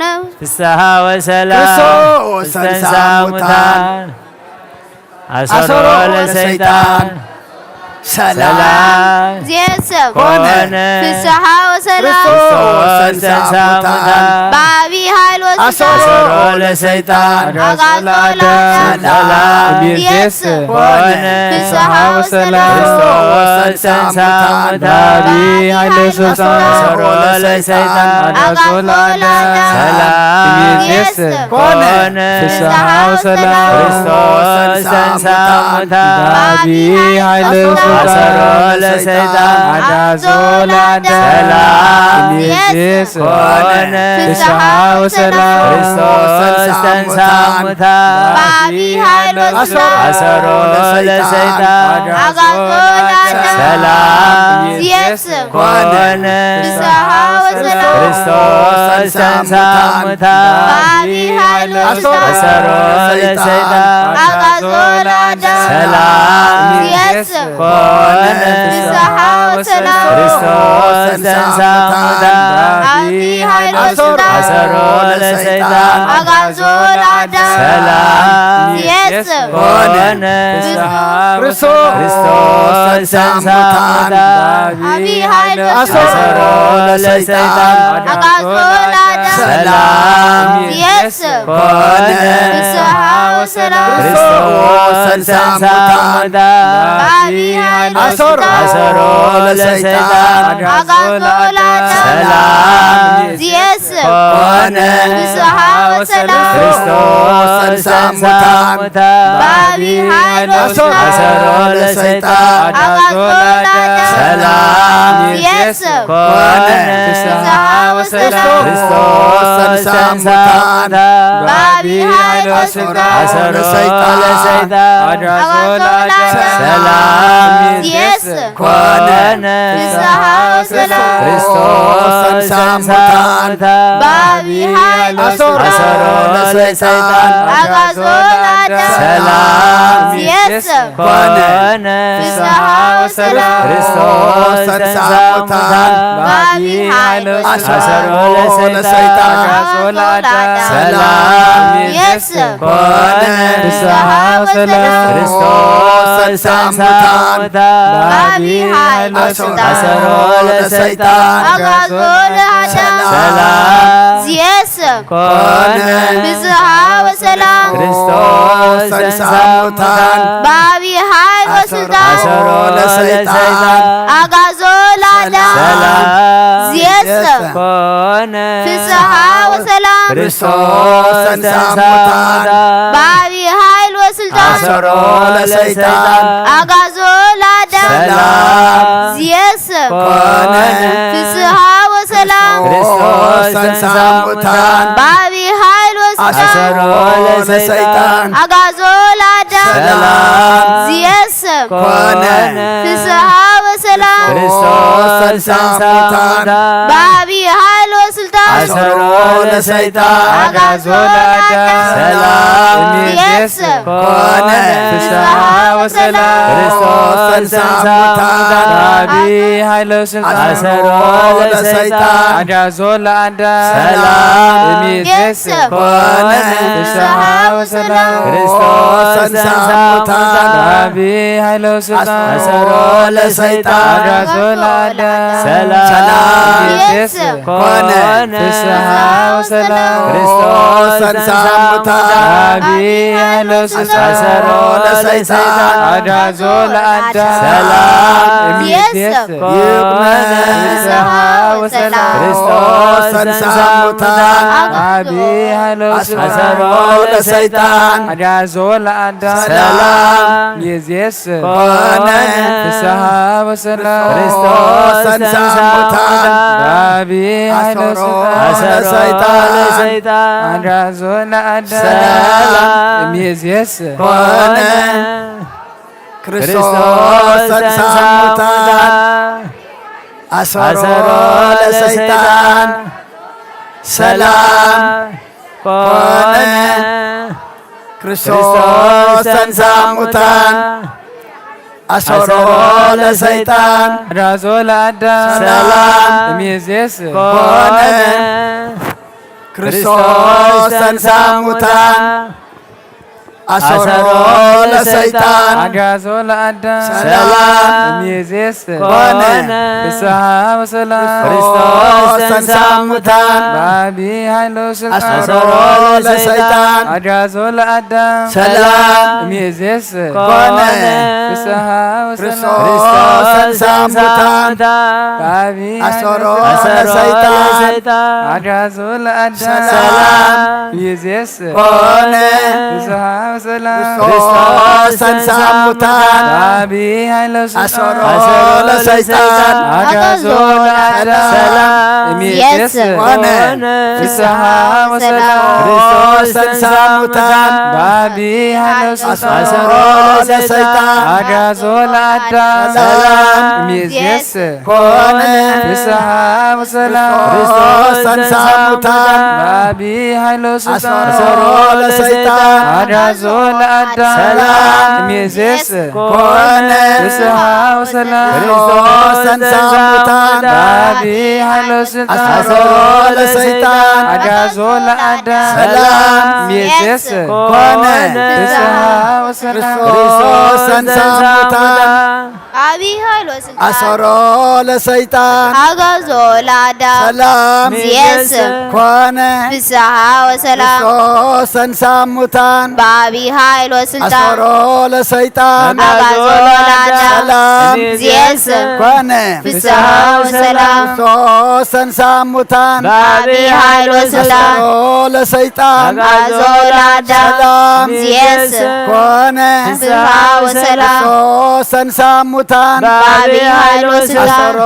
ነው። ፍስሐ ወሰላም ክርስቶስ ተንሳ ተንሳ ሙታን ሙታን አሰሮ አሰሮ ለሰይጣን ለሰይጣን ሰላም ሰላም ሚዜሰ ኮነ ፍስሐ ወሰላም ክርስቶስ ክርስቶስ ተንሳ ተንሳ ሙታን ሙታን በአብይ ኃይል ወስልጣን አሰሮ አሰሮ ለሰይጣን ለሰይጣን አግዓዞ ለአዳም ሰላም ሚዜሰ ኮነ ፍስሐ ወሰላም ክርስቶስ ተንሳ ሙታን በአብይ ኃይል ስልጣን አሰሮ ለሰይጣን አግዓዞ ለአዳም ሰላም ሚዜሰ ኮነ ፍስሐ ወሰላም ክርስቶስ ተንሳ ሙታን በአብይ ኃይል ስልጣን አሰሮ ለሰይጣን አግዓዞ ለአዳም ሰላም ሚዜሰ ኮነ ፍስሐ ወሰላም ክርስቶስ ተንሳ ሙታን በአብይ ኃይል ወስልጣን አሰሮ ለሰይጣን አግዓዞ ለአዳም ሰላም ሚዜሰ ኮነ ፍስሐ ወሰላም ክርስቶስ ተንሳ ሙታን በአብይ ኃይል ወስልጣን አሰሮ ለሰይጣን አግዓዞ ለአዳም ሰላም ሚዜሰ ኮነ ፍስሐ ወሰላም ክርስቶስ ተንሳ ሙታን በአብይ ኃይል ወስልጣን አሰሮ ለሰይጣን አግዓዞ ለአዳም ሰላም ሚዜሰ ኮነ ፍስሐ ክርስቶስ ተንሳ ሙታን አብይ ኃይል አሰሮ ለሰይጣን አግዓዞ ለአዳም ሰላም ሚዜሰ ኮነ ፍስሐ ወሰላም ክርስቶስ ተንሳ ሙታን በአብይ ኃይል ወስልጣን አሰሮ ለሰይጣን አግዓዞ ለአዳም ሰላም ሚዜሰ ኮነ ፍስሐ ወሰላም ክርስቶስ ተንሳ ሙታን በአብይ ኃይል ወስልጣን አሰሮ ለሰይጣን አግዓዞ ለአዳም ሰላም ሚዜሰ ኮነ ፍስሐ ወሰላም ክርስቶስ ተንሳ ሙታን በአብይ ኃይል ወስልጣን አሰሮ ለሰይጣን አግዓዞ ለአዳም ሰላም ሚዜሰ ኮነ ፍስሐ ወሰላም ክርስቶስ ተንሳ ሙታን በአብይ ኃይል አሰሮ ለሰይጣን አግዓዞ ለአዳም ሰላም ሚዜሰ ኮነ ፍስሐ ወሰላም ክርስቶስ ተንሳ ሙታን በአብይ ኃይል አሰሮ ለሰይጣን አግዓዞ ለአዳም ሰላም ሚዜሰ ኮነ ፍስሐ ወሰላም ክርስቶስ ተንሳ ሙታን በአብይ ኃይል አሰሮ ለሰይጣን አግዓዞ ለአዳም ሰላም ሚዜሰ ኮነ ፍስሐ ወሰላም ክርስቶስ ተንሳ ሙታን በአብይ ኃይል ወስልጣን አሰሮ ለሰይጣን አግዓዞ ለአዳም ሰላም ሚዜሰ ኮነ ፍስሐ ወሰላም ክርስቶስ ተንሳ ሙታን በአብይ ኃይል ወስልጣን አሰሮ ለሰይጣን አግዓዞ ለአዳም ሰላም ሚዜሰ ኮነ ፍስሐ ወሰላም ክርስቶስ ተንሳ ሙታን በአብይ ኃይል ወስልጣን አሰሮ ለሰይጣን አግዓዞ ለአዳም ሰላም ሚዜሰ ኮነ ፍስሐ ወሰላም ክርስቶስ ተንሳ ሙታን በአብይ ኃይል ወስልጣን አሰሮ ለሰይጣን አግዓዞ ለአዳም ሰላም ሚዜሰ ኮነ ፍስሐ ወሰላም ክርስቶስ ተንሳ ሙታን አቢ ኃይለ ስልጣን አሰሮ ለሰይጣን አግዓዞ ለአዳም ሰላም እምይእዜሰ ኮነ ፍስሐ ወሰላም። ክርስቶስ ተንሥአ እሙታን አቢ ኃይለ ስልጣን አሰሮ ለሰይጣን አግዓዞ ለአዳም ሰላም እምይእዜሰ ኮነ ፍስሐ ወሰላም። ክርስቶስ ተንሥአ እሙታን አቢ ኃይለ ስልጣን አሰሮ ለሰይጣን አግዓዞ ለአዳም ሰላም እምይእዜሰ ኮነ ፍስሐ ወሰላም። ክርስቶስ ተንሥአ እሙታን አቢ ኃይለ ስልጣን አሰሮ ለሰይጣን አግዓዞ ለአዳም ሰላም እምይእዜሰ ኮነ ፍስሐ ወሰላም። ክርስቶስ ተንሥአ እሙታን አቢ ኃይለ ስልጣን አሰሮ ለሰይጣን አግዓዞ ለአዳም ሰላም እምይእዜሰ ኮነ። ክርስቶስ ተንሥአ እሙታን አሰሮ ለሰይጣን ሰላም ኮነ። ክርስቶስ ተንሥአ እሙታን አሰሮ ለሰይጣን አግዓዞ ለአዳም ሰላም እምይእዜሰ ኮነ። ክርስቶስ ተንሥአ እሙታን አሰሮ ለሰይጣን አግዓዞ ለአዳም ሰላም እምይእዜሰ ኮነ። ፍስሐ ወሰላም። ክርስቶስ ተንሥአ እሙታን በአቢ ኃይሎ ስልጣን አሰሮ ለሰይጣን አግዓዞ ለአዳም ሰላም እምይእዜሰ ኮነ። ፍስሐ ወሰላም። ክርስቶስ ተንሥአ እሙታን በአቢ አሰሮ ለሰይጣን አግዓዞ ለአዳም ሰላም እምይእዜሰ ኮነ። ፍስሐ ወሰላም። ክርስቶስ ተንሥአ እሙታን በአቢ ኃይሎ ስልጣን አሰሮ ለሰይጣን አግዓዞ ለአዳም ሰላም እምይእዜሰ ኮነ። ፍስሐ ወሰላም። ክርስቶስ ተንሥአ እሙታን በአቢ ኃይሎ ስልጣን አሰሮ ለሰይጣን አግዓዞ ለአዳም ሰላም እምይእዜሰ ኮነ። ፍስሐ ወሰላም። ክርስቶስ ተንሥአ እሙታን በአቢ ኃይሎ ስልጣን አሰሮ ለሰይጣን አግዓዞ ለአዳም ሰላም እምይእዜሰ ኮነ። ፍስሐ ወሰላም። ክርስቶስ ተንሥአ እሙታን በአቢ ኃይሎ ስልጣን አሰሮ ለሰይጣን አግዓዞ ለአዳም ሰላም እምይእዜሰ ኮነ። ፍስሐ ወሰላም። ክርስቶስ ተንሥአ እሙታን አቢ ኃይሎ ስልጣን አሰሮ ለሰይጣን አግዓዞ ለአዳም ሰላም እምይእዜሰ ኮነ። ፍስሐ ወሰላም። ክርስቶስ ተንሥአ እሙታን በአቢ ኃይሎ ስልጣን አሰሮ ለሰይጣን አግዓዞ ለአዳም ሰላም እምይእዜሰ ኮነ። ፍስሐ ወሰላም። ክርስቶስ ተንሥአ እሙታን በአቢ ኃይሎ ስልጣን አሰሮ ለሰይጣን አግዓዞ ለአዳም ሰላም እምይእዜሰ ኮነ። ፍስሐ ወሰላም። ክርስቶስ ተንሥአ እሙታን በአቢ ኃይሎ ስልጣን አሰሮ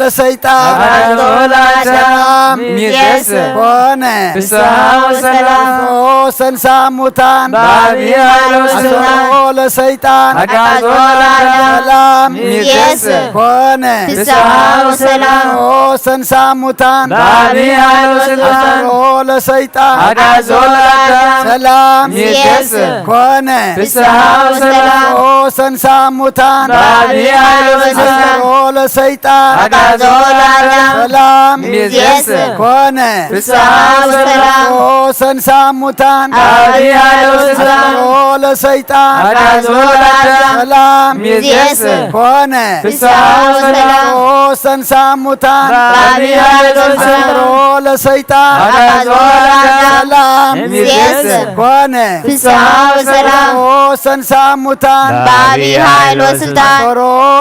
ለሰይጣን አግዓዞ ለአዳም ሰላም እምይእዜሰ ኮነ። ፍስሐ ወሰላም። ክርስቶስ ተንሥአ እሙታን በአቢ ኃይሎ ስልጣን አሰሮ ለሰይጣን አግዓዞ ለአዳም ሰላም እምይእዜሰ ኮነ። ፍስሐ ወሰላም። ክርስቶስ ተንሥአ እሙታን በአቢ ኃይሎ ስልጣን አሰሮ ለሰይጣን አግዓዞ ለአዳም ሰላም እምይእዜሰ ኮነ። ፍስሐ ወሰላም። ክርስቶስ ተንሥአ እሙታን በአቢ ኃይሎ ስልጣን አሰሮ ለሰይጣን አግዓዞ ለአዳም ሰላም እምይእዜሰ ኮነ። ፍስሐ ወሰላም። ክርስቶስ ተንሥአ እሙታን በአቢ ኃይሎ ስልጣን አሰሮ ለሰይጣን አግዓዞ ለአዳም ሰላም እምይእዜሰ ኮነ። ፍስሐ ወሰላም። ክርስቶስ ተንሥአ እሙታን በአቢ ኃይሎ ስልጣን አሰሮ ለሰይጣን አግዓዞ ለአዳም ሰላም እምይእዜሰ ኮነ። ፍስሐ ወሰላም። ክርስቶስ ተንሥአ እሙታን በአቢ ኃይሎ ስልጣን አሰሮ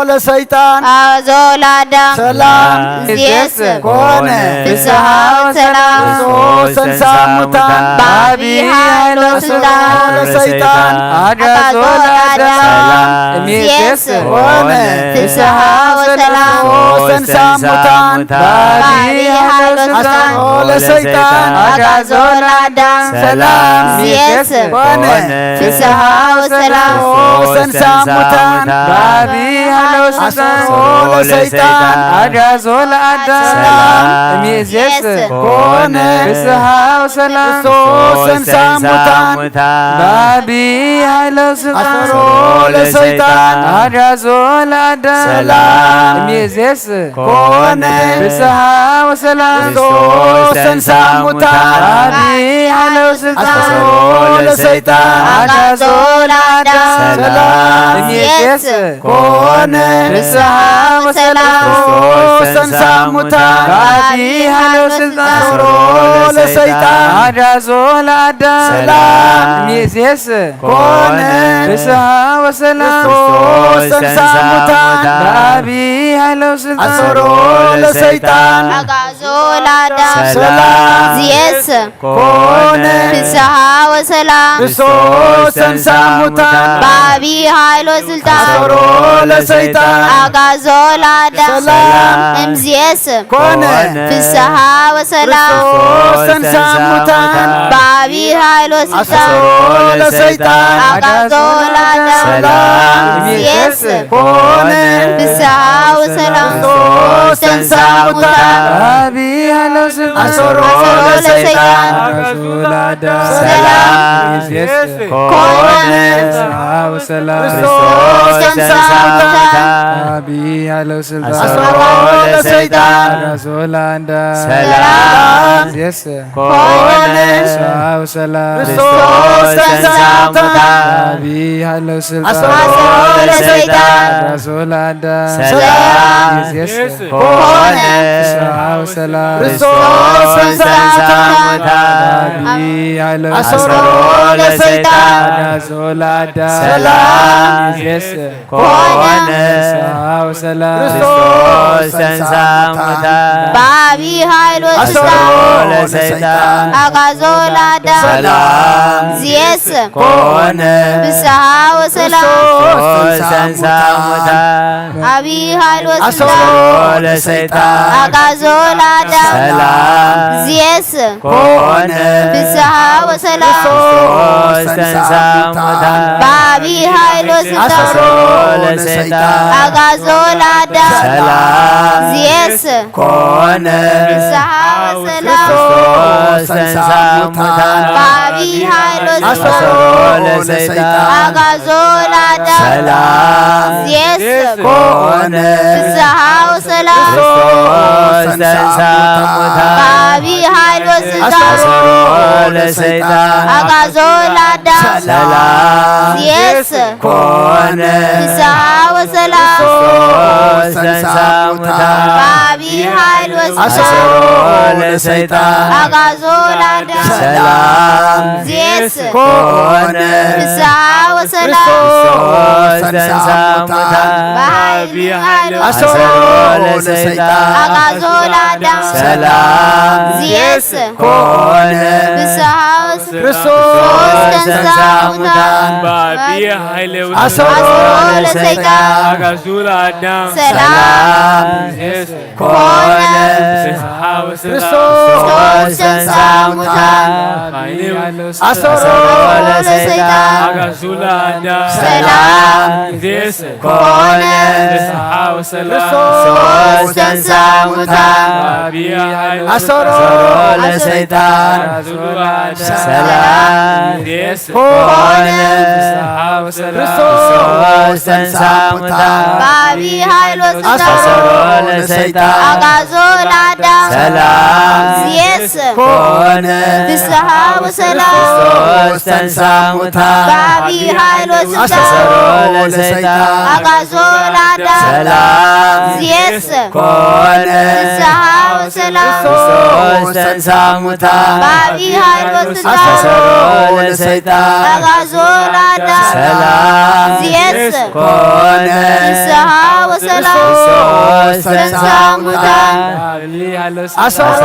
ለሰይጣን አግዓዞ ለአዳም ሰላም እምይእዜሰ ኮነ። ፍስሐ ወሰላም። ክርስቶስ ተንሥአ እሙታን በአቢ ኃይሎ ስልጣን አሰሮ ለሰይጣን አግዓዞ ለአዳም ሰላም እምይእዜሰ ኮነ። ፍስሐ ወሰላም። ክርስቶስ ተንሥአ እሙታን በአቢ ኃይሎ ስልጣን አሰሮ ለሰይጣን አግዓዞ ለአዳም ሰላም እምይእዜሰ ኮነ። ፍስሐ ወሰላም። ክርስቶስ ተንሥአ እሙታን በአቢ ኃይሎ ስልጣን አሰሮ ለሰይጣን አግዓዞ ለአዳም ሰላም እምይእዜሰ ኮነ። ፍስሐ ወሰላም። ክርስቶስ ተንሥአ እሙታን በአቢ ኃይለ ሥልጣን አሰሮ ለሰይጣን አግዓዞ ለአዳም ሰላም እምይእዜሰ ኮነ ፍስሐ ወሰላም ክርስቶስ ተንሥአ እሙታን በአቢይ ኃይለ ሥልጣን አሰሮ ለሰይጣን አግዓዞ ለአዳም ሰላም እምይእዜሰ ኮነ ፍስሐ ወሰላም ክርስቶስ ተንሥአ እሙታን በአቢይ ኃይለ ሥልጣን አሰሮ ለሰይጣን አግዓዞ ለአዳም ሰላም እምይእዜሰ ኮነ ፍስሐ ወሰላም ክርስቶስ ተንሥአ እሙታን በአቢይ ኃይለ ሥልጣን አሰሮ ለሰይጣን አግዓዞ ለአዳም ሰላም እምይእዜሰ ኮነ ፍስሐ ወሰላም ክርስቶስ ተንሥአ እሙታን በአቢይ ኃይሎ ሥልጣን አሰሮ ለሰይጣን አግዓዞ ለአዳም ሰላም እምይእዜሰ ኮነ ፍስሐ ወሰላም ክርስቶስ ተንሥአ እሙታን በአቢይ ኃይሎ ሥልጣን አሰሮ ለሰይጣን አግዓዞ ለአዳም ሰላም እምይእዜሰ ኮነ ፍስሐ ወሰላም ክርስቶስ ተንሥአ እሙታን በአቢይ ኃይሎ ሥልጣን አሰሮ ለሰይጣን አግዓዞ ለአዳም ሰላም እምይእዜሰ ኮነ ፍስሐ ወሰላም ክርስቶስ ተንሥአ እሙታን በአቢይ ኃይሎ ሥልጣን አሰሮ ለሰይጣን አግዓዞ ለአዳም ሰላም እምይእዜሰ ኮነ ፍስሐ ወሰላም ክርስቶስ ተንሥአ እሙታን በአቢይ ኃይሎ ሥልጣን አሰሮ ለሰይጣን አግዓዞ ለአዳም ሰላም እምይእዜሰ ኮነ ፍስሐ ወሰላም ክርስቶስ ተንሥአ እሙታን በአቢይ ኃይሎ አሰሮ ለሰይጣን አግዓዞ ለአዳም ሰላም እምይእዜሰ ኮነ ፍስሐ ወሰላም ክርስቶስ ተንሥአ እሙታን በአቢይ ኃይሎ አሰሮ ሥልጣን ለሰይጣን አግዓዞ ለአዳም ሰላም እምይእዜሰ ኮነ ፍስሐ ወሰላም ክርስቶስ ተንሥአ እሙታን በአቢይ ኃይሎ አሰሮ ሥልጣን ለሰይጣን አግዓዞ ለአዳም ሰላም እምይእዜሰ ኮነ ፍስሐ ወሰላም ክርስቶስ ተንሥአ እሙታን በአቢይ ኃይሎ ሥልጣን አሰሮ ለሰይጣን አግዓዞ ለአዳም ሰላም እምይእዜሰ ኮነ ፍስሐ ወሰላም ክርስቶስ ተንሥአ እሙታን በአቢይ ኃይሎ ሥልጣን አሰሮ ለሰይጣን አግዓዞ ለአዳም ሰላም እምይእዜሰ ኮነ ፍስሐ ወሰላም ክርስቶስ ተንሥአ እሙታን በአቢይ ኃይሎ ሥልጣን አሰሮ ለሰይጣን አግዓዞ ለአዳም ሰላም እምይእዜሰ ኮነ ፍስሐ ወሰላም ክርስቶስ ተንሥአ እሙታን በአቢይ ኃይሎ ሥልጣን አሰሮ ለሰይጣን አግዓዞ ለአዳም ሰላም እምይእዜሰ ኮነ ፍስሐ ወሰላም ክርስቶስ ተንሥአ እሙታን በአቢይ ኃይሎ አሰሮ ለሰይጣን አግዓዞ ለአዳም ሰላም እምይእዜሰ ኮነ ፍስሐ ወሰላም ክርስቶስ ተንሥአ እሙታን በአቢይ ኃይሎ አሰሮ ለሰይጣን አግዓዞ ለአዳም ሰላም እምይእዜሰ ኮነ ፍስሐ ወሰላም ክርስቶስ ተንሥአ እሙታን አሰሮ ለሰይጣን አግዓዞ ለአዳም ሰላም እምይእዜሰ ኮነ ፍስሐ ወሰላም ክርስቶስ ተንሥአ እሙታን አሰሮ ለሰይጣን አግዓዞ ለአዳም ሰላም እምይእዜሰ ኮነ ፍስሐ ወሰላም ክርስቶስ ተንሥአ እሙታን በአቢይ ኃይሎ ሥልጣን አሰሮ ለሰይጣን አግዓዞ ለአዳም ሰላም እምይእዜሰ ኮነ ፍስሐ ወሰላም ክርስቶስ ተንሥአ እሙታን በአቢይ ኃይሎ ሥልጣን አሰሮ ለሰይጣን አግዓዞ ለአዳም ሰላም እምይእዜሰ ኮነ ፍስሐ ወሰላም ክርስቶስ ተንሥአ እሙታን በአቢይ ኃይሎ ሥልጣን አሰሮ ለሰይጣን አግዓዞ ለአዳም ሰላም እምይእዜሰ ኮነ ፍስሐ ወሰላም ክርስቶስ ተንሥአ እሙታን አሰሮ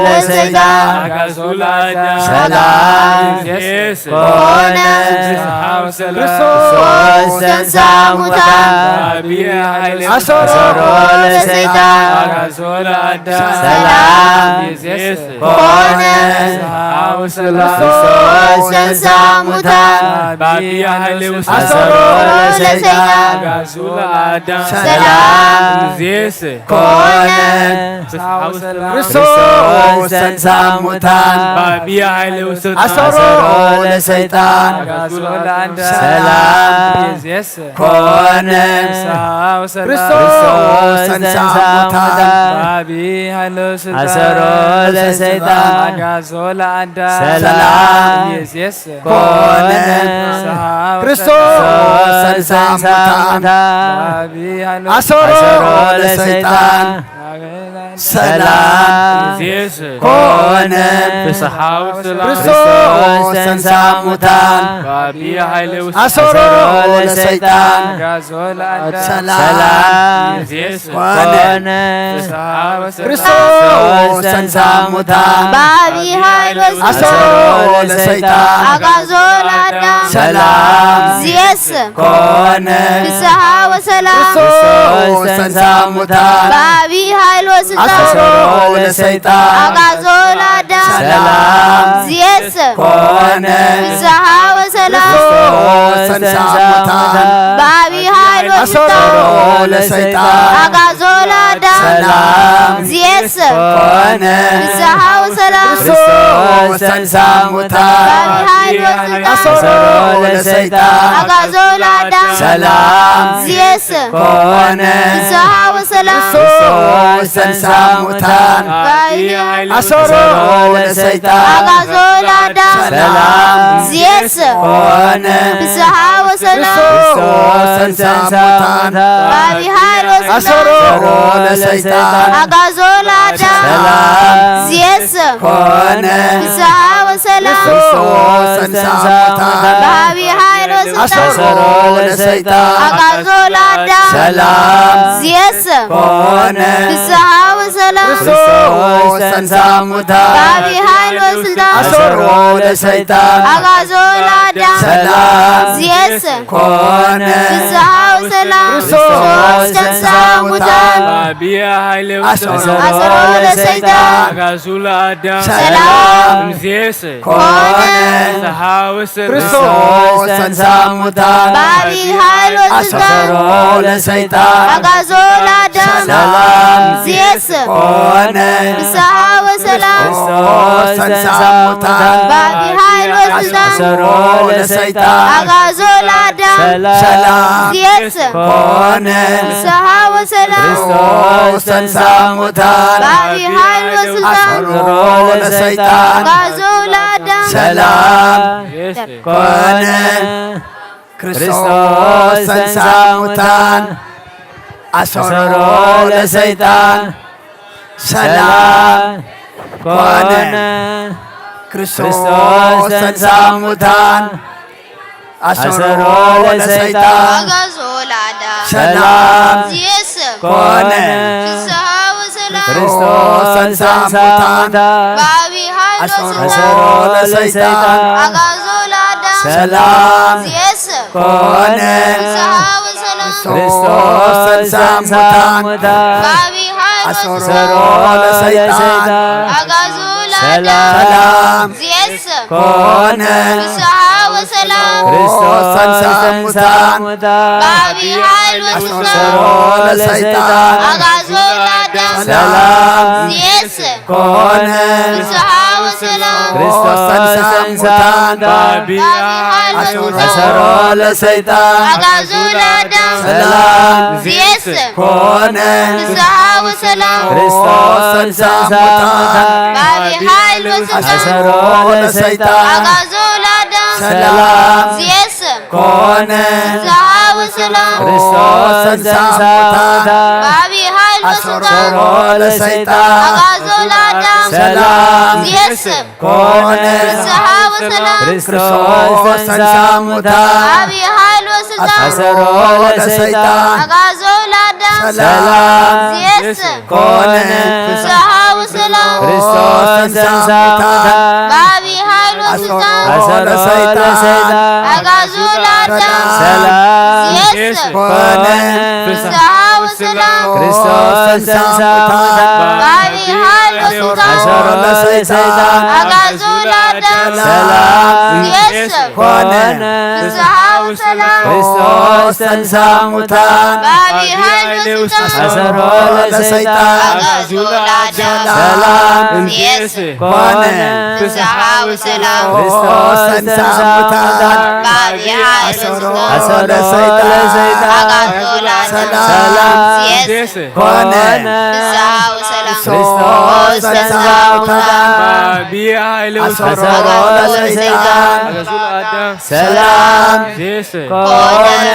ለሰይጣን አግዓዞ ለአዳም ሰላም እምይእዜሰ ኮነ ፍስሐ ወሰላም ክርስቶስ ተንሥአ እሙታን አሰሮ ለሰይጣን አግዓዞ ለአዳም ሰላም እምይእዜሰ ኮነ ፍስሐ ወሰላም ክርስቶስ ተንሥአ እሙታን አሰሮ ለሰይጣን አግዓዞ ለአዳም ሰላም እምይእዜሰ ኮነ ፍስሐ ወሰላም ክርስቶስ ተንሥአ እሙታን አሰሮ ለሰይጣን አግዓዞ ለአዳም ሰላም ይእዜሰ ኮነ። ፍስሓ ወሰላም። ክርስቶስ ተንሥአ እሙታን። በዐቢይ ኃይል ወሥልጣን። አሰሮ ለሰይጣን። አግዓዞ ለአዳም። ሰላም ይእዜሰ ኮነ። ፍስሓ ወሰላም። ክርስቶስ ተንሥአ እሙታን። በዐቢይ ኃይል አሰሮ ለሰይጣን። ሰላም ይእዜሰ ኮነ። ፍስሓ ወሰላም። ክርስቶስ ተንሥአ እሙታን። በዐቢይ ኃይል ወሥልጣን። አሰሮ ለሰይጣን። አግዓዞ ለአዳም። ሰላም ይእዜሰ ኮነ። ፍስሓ ወሰላም። ክርስቶስ ተንሥአ እሙታን። በዐቢይ ኃይል ወሥልጣን። አሰሮ ለሰይጣን። አግዓዞ ለአዳም። ሰላም ይእዜሰ ኮነ። ፍስሓ ወሰላም። ክርስቶስ ተንሥአ እሙታን። በዐቢይ ኃይል ወሥልጣን። አሰሮ ለሰይጣን። አግዓዞ ለአዳም። ሰላም ይእዜሰ ኮነ። ፍስሓ ወሰላም። ክርስቶስ ተንሥአ እሙታን። በዐቢይ ኃይል አሰሮ ወሥልጣን። ለሰይጣን። አግዓዞ ለአዳም። ሰላም ይእዜሰ ኮነ። ፍስሓ ወሰላም። ክርስቶስ ተንሥአ እሙታን። በዐቢይ ኃይል ወሥልጣን። አሰሮ ለሰይጣን። አግዓዞ ለአዳም። ሰላም ይእዜሰ ኮነ። ፍስሓ ወሰላም። ክርስቶስ ተንሥአ እሙታን። በዐቢይ ኃይል አሰሮ ለሰይጣን። አግዓዞ ለአዳም። ሰላም ይእዜሰ ኮነ። ፍስሓ ወሰላም። ክርስቶስ ተንሥአ እሙታን። በዐቢይ ኃይል ወሥልጣን። አሰሮ ለሰይጣን። አግዓዞ ለአዳም። ሰላም ይእዜሰ ኮነ። ፍስሓ ወሰላም። ክርስቶስ ተንሥአ እሙታን። በዐቢይ ኃይል ወሥልጣን። አሰሮ ለሰይጣን። አግዓዞ ለአዳም። ሰላም ይእዜሰ ኮነ። ፍስሓ ወሰላም። ክርስቶስ ተንሥአ እሙታን። በዐቢይ ኃይል ወሥልጣን። አሰሮ ለሰይጣን። አግዓዞ ለአዳም። ሰላም ይእዜሰ ኮነ። ፍስሓ ወሰላም። ክርስቶስ ተንሥአ እሙታን። በዐቢይ ኃይል አሰሮ አሰሮ ለሰይጣን። አግዓዞ ለአዳም። ሰላም ይእዜሰ ኮነ። ፍስሓ ወሰላም። ክርስቶስ ተንሥአ እሙታን። በዐቢይ ኃይል ወሥልጣን። አሰሮ ለሰይጣን። አግዓዞ ለአዳም። ሰላም ይእዜሰ ኮነ። ፍስሓ ወሰላም። ክርስቶስ ተንሥአ እሙታን። በዐቢይ ኃይል ወሥልጣን። አሰሮ ለሰይጣን። አግዓዞ ለአዳም። ሰላም ይእዜሰ ኮነ። ፍስሓ ወሰላም። ክርስቶስ ተንሥአ እሙታን። በዐቢይ ኃይል ወሥልጣን። አሰሮ ለሰይጣን። አግዓዞ ለአዳም። ሰላም ኮነ። ክርስቶስ ተንሥአ እሙታን። አሰሮ ለሰይጣን። ሰላም ኮነ። ክርስቶስ ተንሥአ እሙታን። አሰሮ ለሰይጣን። አግዓዞ ለአዳም። ሰላም ይእዜሰ ኮነ። ፍስሓ ወሰላም። ክርስቶስ ተንሥአ እሙታን። በዐቢይ ኃይል አሰሮ ወሥልጣን። ለሰይጣን። አግዓዞ ለአዳም። ሰላም ይእዜሰ ኮነ። ፍስሓ ወሰላም። ክርስቶስ ተንሥአ እሙታን። በዐቢይ ኃይል አሰሮ ወሥልጣን። ለሰይጣን። አግዓዞ ለአዳም። ሰላም ይእዜሰ ኮነ። ፍስሓ ወሰላም። ክርስቶስ ተንሥአ እሙታን። በዐቢይ ኃይል ወሥልጣን። አሰሮ ለሰይጣን። አግዓዞ ለአዳም። ሰላም ይእዜሰ ኮነ። ፍስሓ ወሰላም። ክርስቶስ ተንሥአ እሙታን። በዐቢይ ኃይል አሰሮ ወሥልጣን። ለሰይጣን። አግዓዞ ለአዳም። ሰላም ይእዜሰ ኮነ። ፍስሓ ወሰላም። ክርስቶስ ተንሥአ እሙታን። በዐቢይ ኃይል ወሥልጣን። አሰሮ ለሰይጣን። አግዓዞ ለአዳም። ሰላም ይእዜሰ ኮነ። ፍስሓ ወሰላም። ክርስቶስ ተንሥአ እሙታን። በዐቢይ ኃይል አሰሮ ወሥልጣን። ለሰይጣን። አግዓዞ ለአዳም። ሰላም ይእዜሰ ኮነ። ፍስሓ ወሰላም። ክርስቶስ ተንሥአ እሙታን። በዐቢይ ኃይል ወሥልጣን። አሰሮ ለሰይጣን። አግዓዞ ለአዳም። ሰላም ይእዜሰ ኮነ። ፍስሓ ወሰላም። ክርስቶስ ተንሥአ እሙታን። በዐቢይ ኃይል አሰሮ ወሥልጣን። ለሰይጣን። አግዓዞ ለአዳም። ሰላም ይእዜሰ ኮነ። ፍስሓ ወሰላም። ክርስቶስ ተንሥአ እሙታን። በዐቢይ ኃይል ወሥልጣን። አሰሮ ለሰይጣን። አግዓዞ ለአዳም። ሰላም ይእዜሰ ኮነ። ፍስሓ ወሰላም። ክርስቶስ ተንሥአ እሙታን። በዐቢይ ኃይል ወሥልጣን። አሰሮ ለሰይጣን። አግዓዞ ለአዳም። ሰላም ይእዜሰ ኮነ። ፍስሓ ወሰላም። ክርስቶስ ተንሥአ እሙታን። በዐቢይ ኃይል ኣሰሮ ለሰይጣን ኣጋዞ ለዓለም ሰላም ኮነ። ፍስሓ ወሰላም ክርስቶስ ተንሥአ እሙታን በዐቢይ ኃይል ወስልጣን አሰሮ ለሰይጣን ሰላም ኮነ።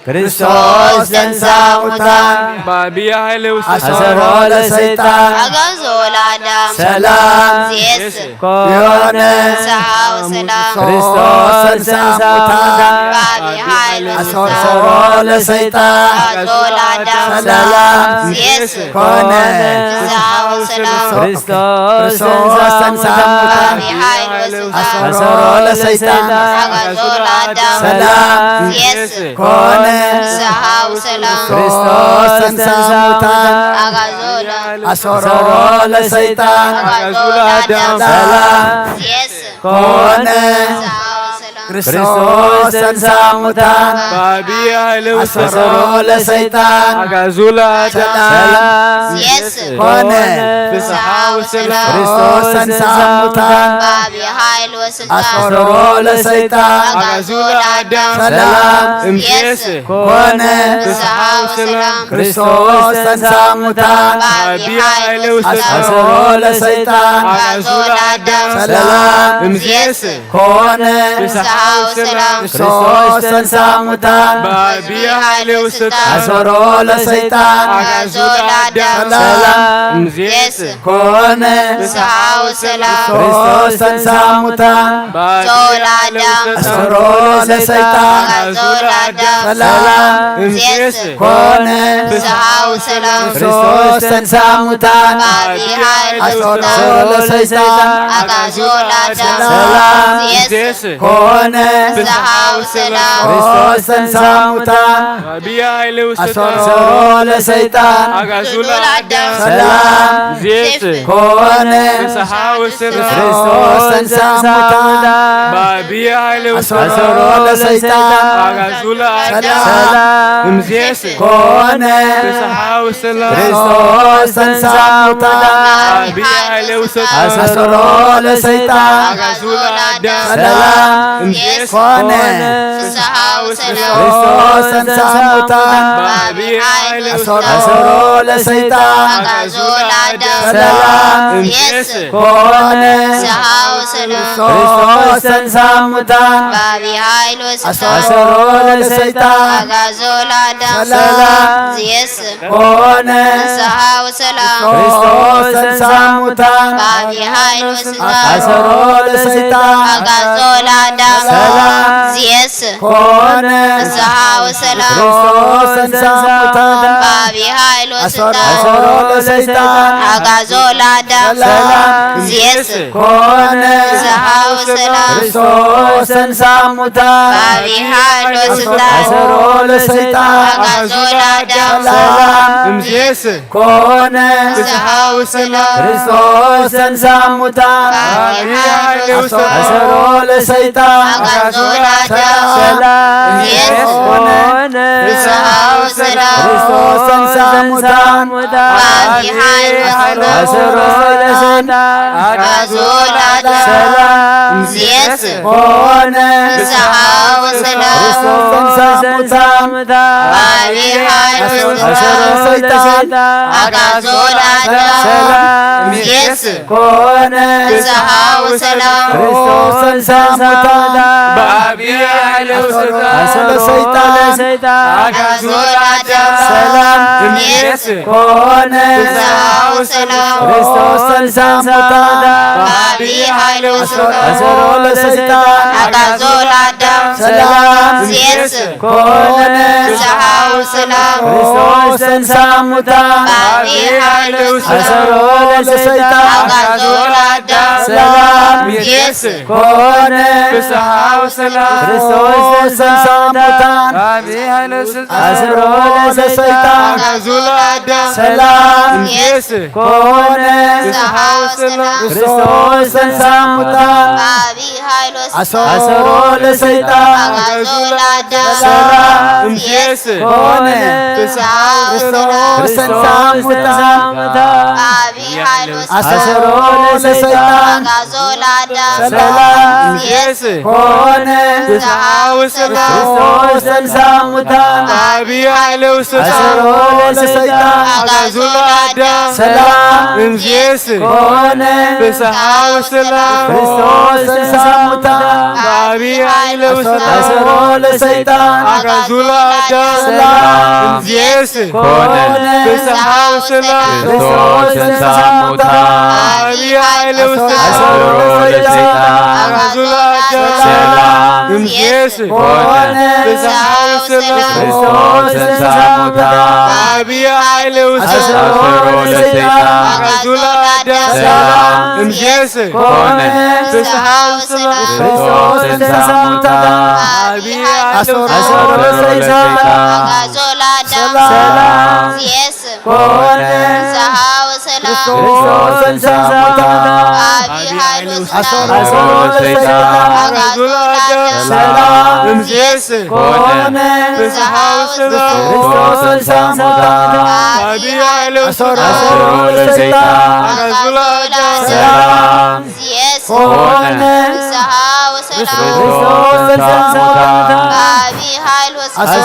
ክርስቶስ ተንሥአ እሙታን በዐቢይ ኃይል ወስልጣን አሰሮ ለሰይጣን አጋዞ ለአዳም ሰላም ኮነ። ፍስሓ ወሰላም ክርስቶስ ተንሥአ እሙታን በዐቢይ ኃይል አሰሮ ለሰይጣን አጋዞ ለአዳም ሰላም ኮነ። ፍስሓ ወሰላም ክርስቶስ ተንሥአ እሙታን በዐቢይ ኃይል ወስልጣን አሰሮ ለሰይጣን አጋዞ ለአዳም ሰላም ኮነ። ፍስሓ ወሰላም ክርስቶስ ተንሥአ እሙታን አጋዞ ለአዳም አሰሮ ለሰይጣን አጋዞ ለአዳም ሰላም ኮነ። ፍስሓ ወሰላም ክርስቶስ ተንሥአ እሙታን በዐቢይ ኃይል አሰሮ ለሰይጣን አጋዞ ለአዳም ሰላም ኮነ። ፍስሓ ወሰላም ክርስቶስ ተንሥአ እሙታን በዐቢይ ኃይል ወስልጣን አሰሮ ለሰይጣን አጋዞ ለአዳም ሰላም እምይእዜሰ ኮነ። ፍስሓ ወሰላም ክርስቶስ ተንሥአ እሙታን በዐቢይ ኃይል ወስልጣን አሰሮ ለሰይጣን አጋዞ ለአዳም ሰላም እምይእዜሰ ኮነ። ፍስሓ ወሰላም ክርስቶስ ተንሥአ እሙታን በዐቢይ ኃይል ወስልጣን አሰሮ ለሰይጣን አጋዞ ለአዳም ሰላም እምይእዜሰ ኮነ። ፍስሓ ወሰላም ክርስቶስ ተንሥአ እሙታን በዐቢይ ኃይል ወስልጣን አሰሮ ለሰይጣን አጋዞ ለአዳም ሰላም እምይእዜሰ ኮነ። ፍስሓ ወሰላም ክርስቶስ ተንሥአ እሙታን በዐቢይ ኃይል አሰሮ ወስልጣን ለሰይጣን አጋዞ ለአዳም ሰላም እምይእዜሰ ኮነ። ፍስሓ ወሰላም ክርስቶስ ተንሥአ እሙታን በዐቢይ ኃይል ወስልጣን አሰሮ ለሰይጣን አጋዞ ለአዳም ሰላም እምይእዜሰ ኮነ። ፍስሓ ወሰላም ክርስቶስ ተንሥአ እሙታን በዐቢይ ኃይል አሰሮ ወስልጣን ለሰይጣን አጋዞ ለአዳም ሰላም እምይእዜሰ ኮነ። ፍስሓ ወሰላም ክርስቶስ ተንሥአ እሙታን በዐቢይ ኃይል ወስልጣን አሰሮ ለሰይጣን አጋዞ ለአዳም ሰላም እምይእዜሰ ኮነ። ፍስሓ ወሰላም ክርስቶስ ተንሥአ እሙታን በዐቢይ ኃይል ወስልጣን አሰሮ ለሰይጣን አጋዞ ለአዳም ሰላም እምይእዜሰ ኮነ። ፍስሓ ወሰላም ክርስቶስ ተንሥአ እሙታን በዐቢይ ኃይል ወስልጣን አሰሮ ለሰይጣን አጋዞ ለአዳም ሰላም እምይእዜሰ ኮነ። ፍስሓ ወሰላም ክርስቶስ ተንሥአ እሙታን በዐቢይ ኃይል ወስልጣን አሰሮ ለሰይጣን አጋዞ ለአዳም ሰላም እምይእዜሰ ኮነ። ፍስሓ ወሰላም ክርስቶስ ተንሥአ እሙታን በዐቢይ ኃይል አሰሮ ወስልጣን ለሰይጣን አጋዞ ለአዳም ሰላም እምይእዜሰ ኮነ። ፍስሓ ወሰላም ክርስቶስ ተንሥአ እሙታን በዐቢይ ኃይል ወስልጣን አሰሮ ለሰይጣን አጋዞ ለአዳም ሰላም እምይእዜሰ ኮነ። ፍስሓ ወሰላም ክርስቶስ ተንሥአ እሙታን በዐቢይ ኃይል ወስልጣን አሰሮ ለሰይጣን አጋዞ ለአዳም ሰላም እምይእዜሰ ኮነ። ፍስሓ ወሰላም ክርስቶስ ተንሥአ እሙታን በዐቢይ ኃይል ወስልጣን አሰሮ ለሰይጣን አጋዞ ለአዳም ሰላም እምይእዜሰ ኮነ። ፍስሓ ወሰላም ክርስቶስ ተንሥአ እሙታን በዐቢይ ኃይል አሰሮ ወስልጣን ለሰይጣን አጋዞ ለአዳም ሰላም እምይእዜሰ ኮነ። ፍስሓ ወሰላም ክርስቶስ ተንሥአ እሙታን በዐቢይ ኃይል ወስልጣን አሰሮ ለሰይጣን አጋዞ ለአዳም ሰላም እምይእዜሰ ኮነ። ፍስሓ ወሰላም ክርስቶስ ተንሥአ እሙታን በዐቢይ ኃይል ወስልጣን አሰሮ ለሰይጣን አጋዞ ለአዳም ሰላም እምይእዜሰ ኮነ። ፍስሓ ወሰላም ክርስቶስ ተንሥአ እሙታን በዐቢይ ኃይል ወስልጣን አሰሮ ለሰይጣን አጋዞ ለአዳም ሰላም እምይእዜሰ ኮነ። ፍስሓ ወሰላም ክርስቶስ ተንሥአ እሙታን በዐቢይ ኃይል ወስልጣን አሰሮ ለሰይጣን አጋዞ ለአዳም ሰላም እምይእዜሰ ኮነ። ፍስሓ ወሰላም ክርስቶስ ተንሥአ እሙታን በዐቢይ ኃይል ወስልጣን አሰሮ ለሰይጣን አጋዞ ለአዳም ሰላም እምዝየስ ኮነ። ፍስሓ ወሰላም። ርእሰ ተንሥአ እሙታን። አቢ ኃይል ውስተ። አሰሮ ለሰይጣን። አግዓዞ ለአዳም። ሰላም። እምዝየስ ኮነ። ፍስሓ ወሰላም። ርእሰ ተንሥአ እሙታን። አቢ ኃይል ውስተ። አሰሮ ለሰይጣን። አግዓዞ ለአዳም። ሰላም። እምዝየስ ኮነ። ፍስሓ ወሰላም። ርእሰ ተንሥአ እሙታን። አቢ ኃይል ውስተ። አሰሮ ለሰይጣን። አግዓዞ ለአዳም። ሰላም። እምዝየስ ኮነ። ፍስሓ ወሰላም። ርእሰ ተንሥአ እሙታን። አቢ ኃይል ውስተ። አሰሮ ለሰይጣን። አግዓዞ ለአዳም። ሰላም። እምዝየስ ኮነ። ፍስሓ ወሰላም። ርእሰ ተንሥአ እሙታን። አቢ ኃይል ውስተ። አሰሮ ለሰይጣን። አግዓዞ ለአዳም። ሰላም። እምዝየስ ኮነ። ፍስሓ ወሰላም። ርእሰ ተንሥአ እሙታን። አቢ ኃይል ውስተ። አሰሮ ለሰይጣን። አግዓዞ ለአዳም። ሰላም። እምዝየስ ኮነ። ፍስሓ ወሰላም። ርእሰ ተንሥአ እሙታን። አቢ ኃይል ውስተ። አሰሮ ለሰይጣን። አግዓዞ ለአዳም። ሰላም። እምዝየስ ኮነ። ፍስሓ ወሰላም። ርእሰ ተንሥአ እሙታን። አቢ ኃይል ውስተ። አሰሮ ለሰይጣን። አግዓዞ ለአዳም። ሰላም። እምዝየስ ኮነ። ፍስሓ ወሰላም። ርእሰ ተንሥአ እሙታን። አቢ ኃይል ውስተ። አሰሮ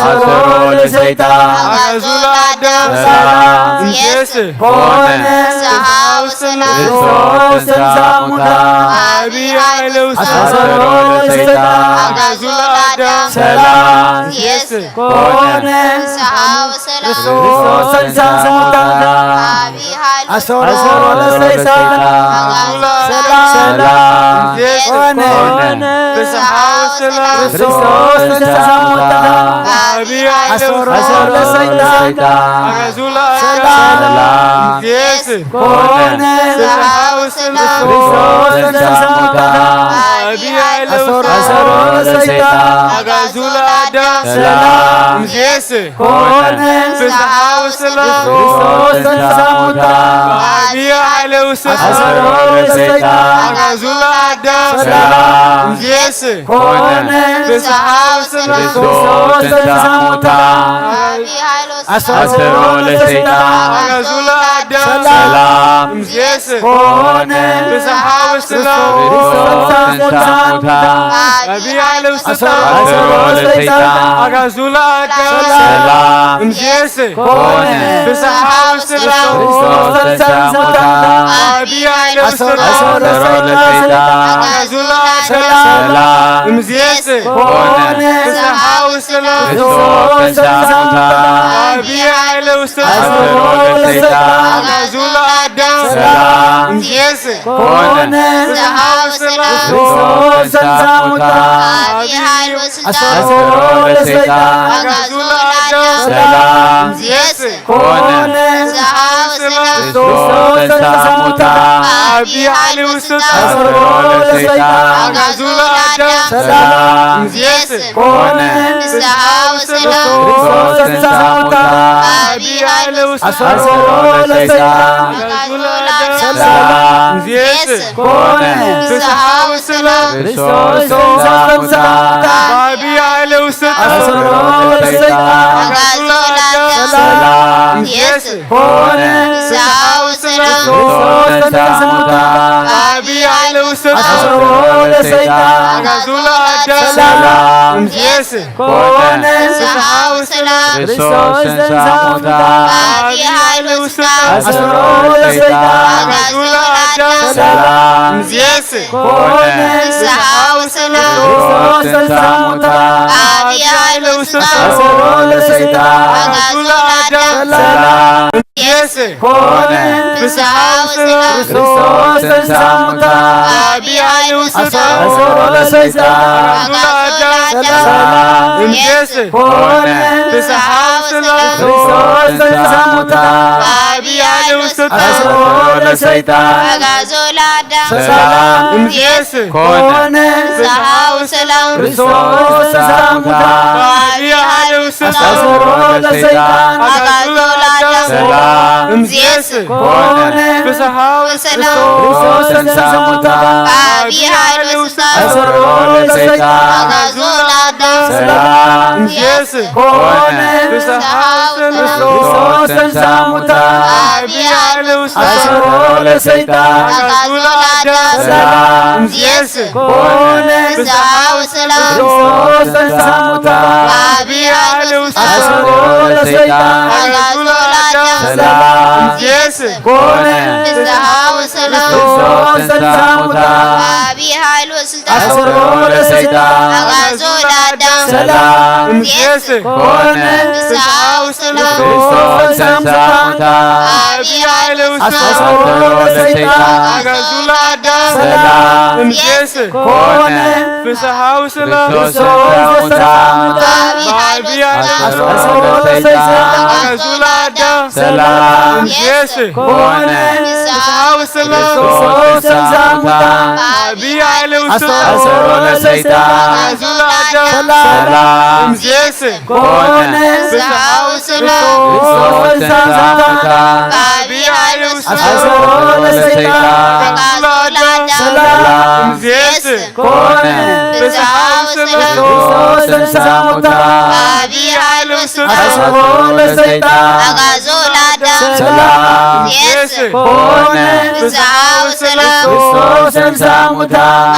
ለሰይጣን። አግዓዞ ለአዳም። ሰላም። እምዝየስ ኮነ። ፍስሓ ወሰላም። ርእሰ ተንሥአ እሙታን። አቢ ኃይል ውስተ። አሰሮ ለሰይጣን። አግዓዞ ለአዳም። ሰላም። እምዝየስ ኮነ። ፍስሓ ወሰላም። ርእሰ ተንሥአ እሙታን። አቢ ኃይል ውስተ። አሰሮ ለሰይጣን። አግዓዞ ለአዳም። ሰላም። እምዝየስ ኮነ። ፍስሓ ወሰላም። ርእሰ ተንሥአ እሙታን። አቢ ኃይል ውስተ። አሰሮ ለሰይጣን። አግዓዞ ለአዳም። ሰላም። እምዝየስ ኮነ። ፍስሓ ወሰላም። ርእሰ ተንሥአ እሙታን። አቢ ኃይል ውስተ። አሰሮ ለሰይጣን። አግዓዞ ለአዳም። ሰላም። እምዝየስ ኮነ። ፍስሓ ወሰላም። ርእሰ ተንሥአ እሙታን። አቢ ኃይል ውስተ። አሰሮ ለሰይጣን። አግዓዞ ለአዳም። ሰላም። እምዝየስ ኮነ። ፍስሓ ወሰላም። ርእሰ ተንሥአ እሙታን። አቢ ኃይል ውስተ። አሰሮ ለሰይጣን። አግዓዞ ለአዳም። ሰላም። እምዝየስ ኮነ። ፍስሓ ወሰላም። ርእሰ ተንሥአ እሙታን። አቢ ኃይል ውስተ። አሰሮ ለሰይጣን። አግዓዞ ለአዳም። ሰላም። እምዝየስ ኮነ። ፍስሓ ወሰላም። ርእሰ ተንሥአ እሙታን። አቢ ኃይል ውስተ። አሰሮ ለሰይጣን። አግዓዞ ለአዳም። ሰላም። እምዝየስ ኮነ። ፍስሓ ወሰላም። ርእሰ ተንሥአ እሙታን። አቢ ኃይል ውስተ። አሰሮ ለሰይጣን። አግዓዞ ለአዳም። ሰላም። እምዝየስ ኮነ። ፍስሓ ወሰላም። ርእሰ ተንሥአ እሙታን። አቢ ኃይል ውስተ። አሰሮ ለሰይጣን። አግዓዞ ለአዳም። ሰላም። እምዝየስ ኮነ። ፍስሓ ወሰላም። ርእሰ ተንሥአ እሙታን። አቢ ኃይል ውስተ። አሰሮ ለሰይጣን። አግዓዞ ለአዳም። ሰላም። እምዝየስ ኮነ። ፍስሓ ወሰላም። ርእሰ ተንሥአ እሙታን። አቢ ኃይል ውስተ። አሰሮ ለሰይጣን። አግዓዞ ለአዳም። ሰላም። እምዝየስ ኮነ። ፍስሓ ወሰላም። ርእሰ ተንሥአ እሙታን። አቢ ኃይል ውስተ። አሰሮ ለሰይጣን። አግዓዞ ለአዳም። ሰላም። እምዝየስ ኮነ። ፍስሓ ወሰላም። ርእሰ ተንሥአ እሙታን። አቢ ኃይል ውስተ። አሰሮ ለሰይጣን። አግዓዞ ለአዳም። ሰላም። እምዝየስ ኮነ። ፍስሓ ወሰላም። ርእሰ ተንሥአ እሙታን። አቢ ኃይል ውስተ። አሰሮ ለሰይጣን። አግዓዞ ለአዳም። ሰላም። እምዝየስ ኮነ። ፍስሓ ወሰላም። ርእሰ ተንሥአ እሙታን። አቢ ኃይል ውስተ። አሰሮ ለሰይጣን። አግዓዞ ለአዳም። ሰላም። እምዝየስ ኮነ። ፍስሓ ወሰላም። ርእሰ ተንሥአ እሙታን። አቢ ኃይል ውስተ። አሰሮ ለሰይጣን። አግዓዞ ለአዳም። ሰላም። እምዝየስ ኮነ። ፍስሓ ወሰላም። ርእሰ ተንሥአ እሙታን። አቢ ኃይል ውስተ። አሰሮ ለሰይጣን። አግዓዞ ለአዳም። ሰላም። እምዝየስ ኮነ። ፍስሓ ወሰላም። ርእሰ ተንሥአ እሙታን። አቢ ኃይል ውስተ። አሰሮ ለሰይጣን። አግዓዞ ለአዳም። ሰላም። እምዝየስ ኮነ። ፍስሓ ወሰላም። ርእሰ ተንሥአ እሙታን። አቢ ኃይል ውስተ። አሰሮ ለሰይጣን። አግዓዞ ለአዳም። ሰላም። እምይእዜሰ ኮነ ፍስሓ ወሰላም። ክርስቶስ ተንሥአ እሙታን። አሰሮ ለሰይጣን። አግዓዞ ለአዳም። ሰላም። እምይእዜሰ ኮነ ፍስሓ ወሰላም። ክርስቶስ ተንሥአ እሙታን። አሰሮ ለሰይጣን። አግዓዞ ለአዳም። ሰላም። እምይእዜሰ ኮነ ፍስሓ ወሰላም። ክርስቶስ ተንሥአ እሙታን። አሰሮ ለሰይጣን። አግዓዞ ለአዳም። ሰላም። እምይእዜሰ ኮነ ፍስሓ ወሰላም። ክርስቶስ ተንሥአ እሙታን። አሰሮ ለሰይጣን። አግዓዞ ለአዳም። ሰላም። እምይእዜሰ ኮነ ፍስሓ ወሰላም። ክርስቶስ ተንሥአ እሙታን። አሰሮ ለሰይጣን። አግዓዞ ለአዳም። ሰላም። እምይእዜሰ ኮነ ፍስሓ ወሰላም። ክርስቶስ ተንሥአ እሙታን። አሰሮ ለሰይጣን። አግዓዞ ለአዳም። ሰላም። እምይእዜሰ ኮነ ፍስሓ ወሰላም። ክርስቶስ ተንሥአ እሙታን። አሰሮ ለሰይጣን። አግዓዞ ለአዳም። ሰላም። እምይእዜሰ ኮነ ፍስሓ ወሰላም። ክርስቶስ ተንሥአ እሙታን። አሰሮ ለሰይጣን። አግዓዞ ለአዳም። ሰላም። እምይእዜሰ ኮነ ፍስሓ ወሰላም። ክርስቶስ ተንሥአ እሙታን።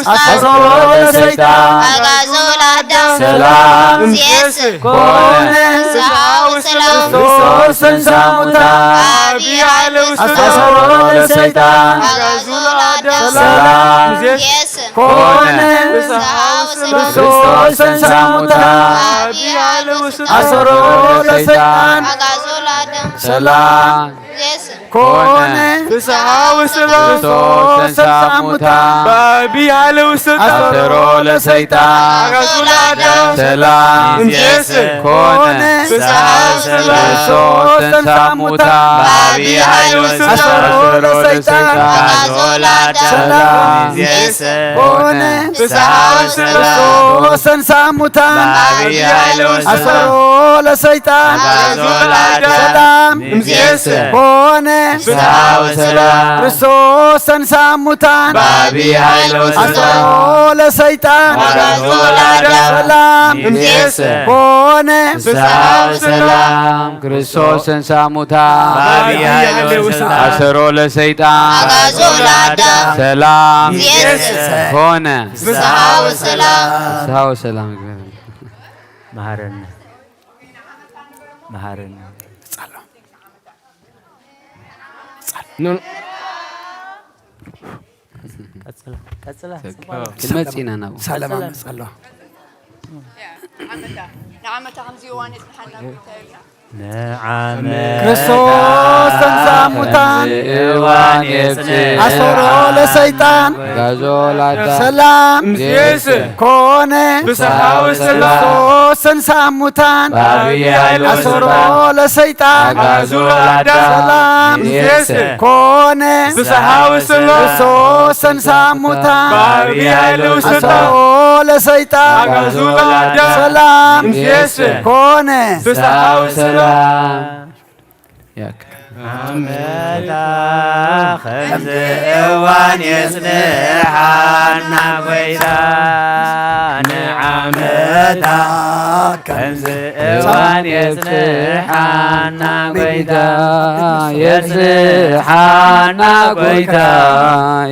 አሰሮ ለሰይጣን። አግዓዞ ለአዳም። ሰላም። እምይእዜሰ ኮነ ፍስሓ ወሰላም። ክርስቶስ ተንሥአ እሙታን። አሰሮ ለሰይጣን። አግዓዞ ለአዳም። ሰላም። እምይእዜሰ ኮነ ፍስሓ ወሰላም። ክርስቶስ ተንሥአ እሙታን። አሰሮ ለሰይጣን። አግዓዞ ለአዳም። ሰላም። እምይእዜሰ ኮነ ፍስሓ ወሰላም። ክርስቶስ ተንሥአ እሙታን። አሰሮ ለሰይጣን። አግዓዞ ለአዳም። ሰላም። እምይእዜሰ ኮነ ፍስሓ ወሰላም። ክርስቶስ ተንሥአ እሙታን። አሰሮ ለሰይጣን። አግዓዞ ለአዳም። ሰላም። እምይእዜሰ ኮነ ፍስሓ ወሰላም። ክርስቶስ ተንሥአ እሙታን። አሰሮ ለሰይጣን። አግዓዞ ለአዳም። ሰላም። እምይእዜሰ ኮነ ፍስሓ ወሰላም። ክርስቶስ ተንሥአ እሙታን። አሰሮ ለሰይጣን። አግዓዞ ለአዳም። ሰላም። እምይእዜሰ ኮነ ፍስሓ ወሰላም። ክርስቶስ ተንሥአ እሙታን። አሰሮ ለሰይጣን። አግዓዞ ለአዳም። ሰላም። እምይእዜሰ ኮነ ፍስሓ ወሰላም። ፍስሓ ወሰላም። መሃረነ። መሃረነ። ኑ። ቀጽላ፣ ቀጽላ። ክንመጽእ ኢና ናብኡ። ሰላም ቀጽላ። ኣመጸሎ። ንዓመታ፣ ንዓመታ ከምዚ እዋን የጽንሓና ጎይታ ኢልና። ንዓመታ ክርስቶስ ተንሥአ እሙታን። ከምዚ እዋን የጽንሓና። ኣሰሮ ለሰይጣን። ኣግዓዞ ለአዳም። ሰላም። እምይእዜሰ ኮነ ፍስሓ ወሰላም። ክርስቶስ ተንሥአ እሙታን። በዐቢይ ኃይል አሰሮ ወስልጣን። ለሰይጣን። አግዓዞ ለአዳም። ሰላም። እምይእዜሰ ኮነ ፍስሓ ወሰላም። ክርስቶስ ተንሥአ እሙታን። በዐቢይ ኃይል ወስልጣን። አሰሮ ለሰይጣን። አግዓዞ ለአዳም። ሰላም። እምይእዜሰ ኮነ ፍስሓ ወሰላም። ያክ። ዓመታ ከምዚ እዋን የጽንሓና ጎይታ፣ ንዓመታ ከምዚ እዋን የጽንሓና ጎይታ፣ የጽንሓና ጎይታ፣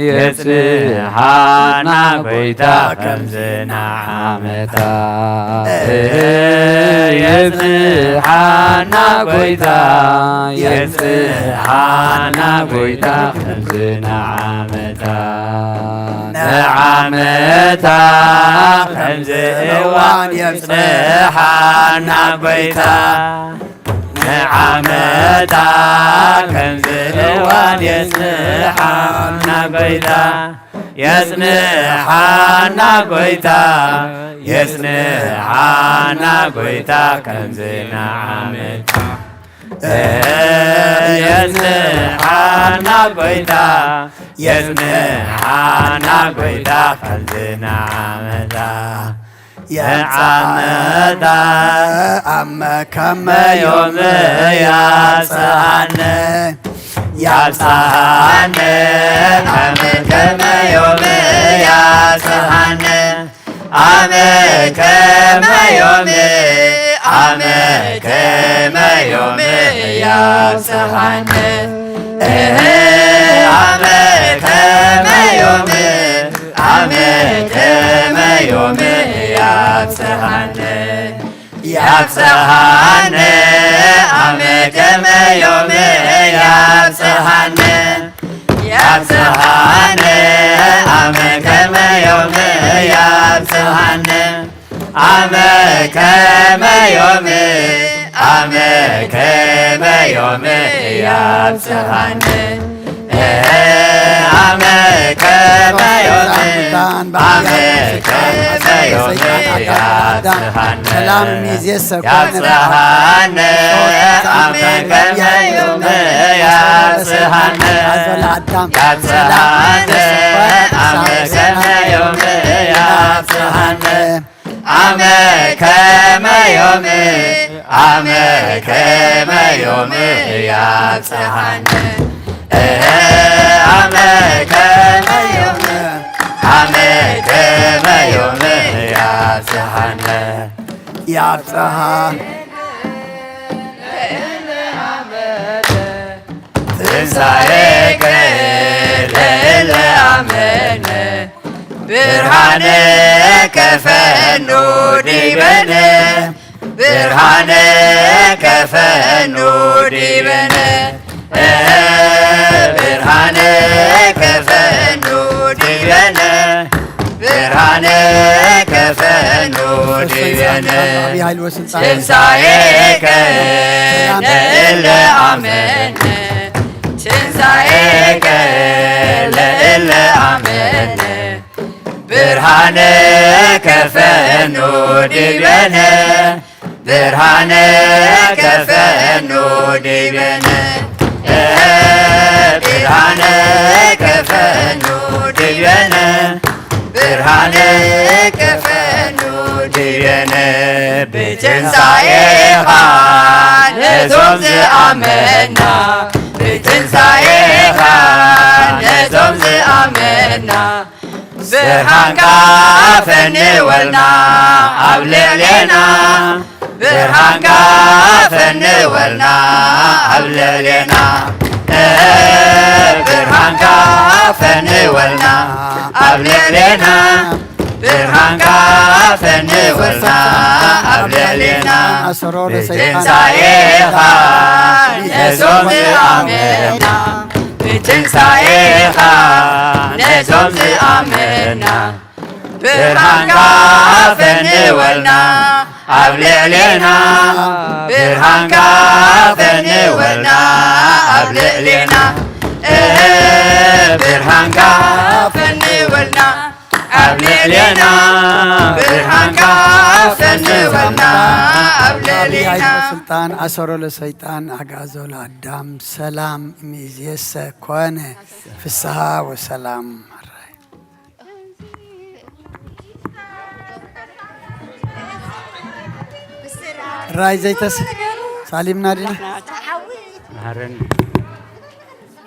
የጽንሓና ጎይታ ከምዚ ንዓመታ። የጽንሓና ጎይታ፣ የጽንሓና ጎይታ፣ ከምዚ ንዓመታ። ንዓመታ ከምዚ እዋን የጽንሓና ጎይታ፣ ንዓመታ ከምዚ እዋን የጽንሓና ጎይታ። የጽንሓና ጎይታ፣ የጽንሓና ጎይታ፣ ከምዚ ንዓመታ። የጽንሓና ጎይታ፣ የጽንሓና ጎይታ፣ ከምዚ ንዓመታ። የዓመታ ኣመ ከመ ዮም ያብጽሓነ፣ ያብጽሓነ ኣመ ከመ ዮም ያብጽሓነ፣ ኣመ ከመ ዮም ኣመ ከመ ዮም ያብጽሓነ። እህ ኣመ ከመ ዮም ኣመ ከመ ዮም ያብጽሓነ። ያብጽሓነ ኣመ ከመ ዮም ያብጽሓነ። ያብጽሓነ ኣመ ከመ ዮም ያብጽሓነ። ኣመ ከመ ዮም ኣመ ከመ ዮም ያብጽሓነ። ኣመ ከመ ዮም ኣመ ከመ ዮም ያብጽሓነ። ሰላም ሚዜሰ ኮነ ያብጽሓነ ኣመ ከመ ዮም ያብጽሓነ። ያብጽሓነ ኣመ ከመ ዮም ያብጽሓነ። ኣመ ከመ ዮም ኣመ ከመ ዮም ያብጽሓነ። እህ ኣመ ከመ ዮም ኣመ ከመ ዮም ያብጽሓነ። ያብጽሓ ትንሳኤከ ለእለ ኣመነ። ብርሃነ ከፈኑ ዲበነ። ብርሃነ ከፈኑ ዲበነ። ብርሃነ ከፈኑ ዲበነ። ብርሃነ ከፈኑ ዲበነ። ትንሳኤከ ለእለ ኣመነ። ትንሳኤከ ለእለ ኣመነ። ብርሃነ ከፈኑ ዲበነ። ብርሃነ ከፈኑ ዲበነ። ብርሃነ ከፈኑ ዲበነ። ብርሃነ ከፈኑ ዲበነ። ብትንሳኤኻ ነዞም ዝኣመና። ብትንሳኤኻ ነዞም ዝኣመና። ብርሃንካ ፈንወልና ኣብ ልዕሌና። ብርሃንካ ፈንወልና ኣብ ልዕሌና። ብርሃንካ ፈንወልና ኣብ ልዕሌና። ብርሃንካ ፈንወልና ኣብ ልዕሌና። ኣሰሮ ለሰይጣን። ብትንሳኤኻ ነዞም ዝኣመና። ብትንሳኤኻ ነዞም ዝኣመና። ብርሃንካ ፈንወልና ኣብ ልዕሌና። ብርሃንካ ፈንወልና ኣብ ልዕሌና። ብርሃንካ ፈንወልና ኣብ ልዕሌና። ብርሃንካ ፈንወልና ኣብ ልዕሌና። ስልጣን ኣሰሮ ለሰይጣን ኣግዓዞ ለኣዳም። ሰላም ሚዜሰ ኮነ። ፍስሃ ወሰላም። ራይ ዘይተስ ሳሊምና ዲና። መሃረኒ።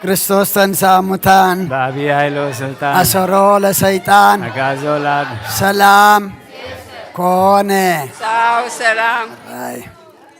ክርስቶስ ተንሳ ሙታን። ብኣብይ ኃይሎ ስልጣን። ኣሰሮ ለሰይጣን። ኣጋዞ ላብ። ሰላም ኮነ። ሳው ሰላም። ራይ።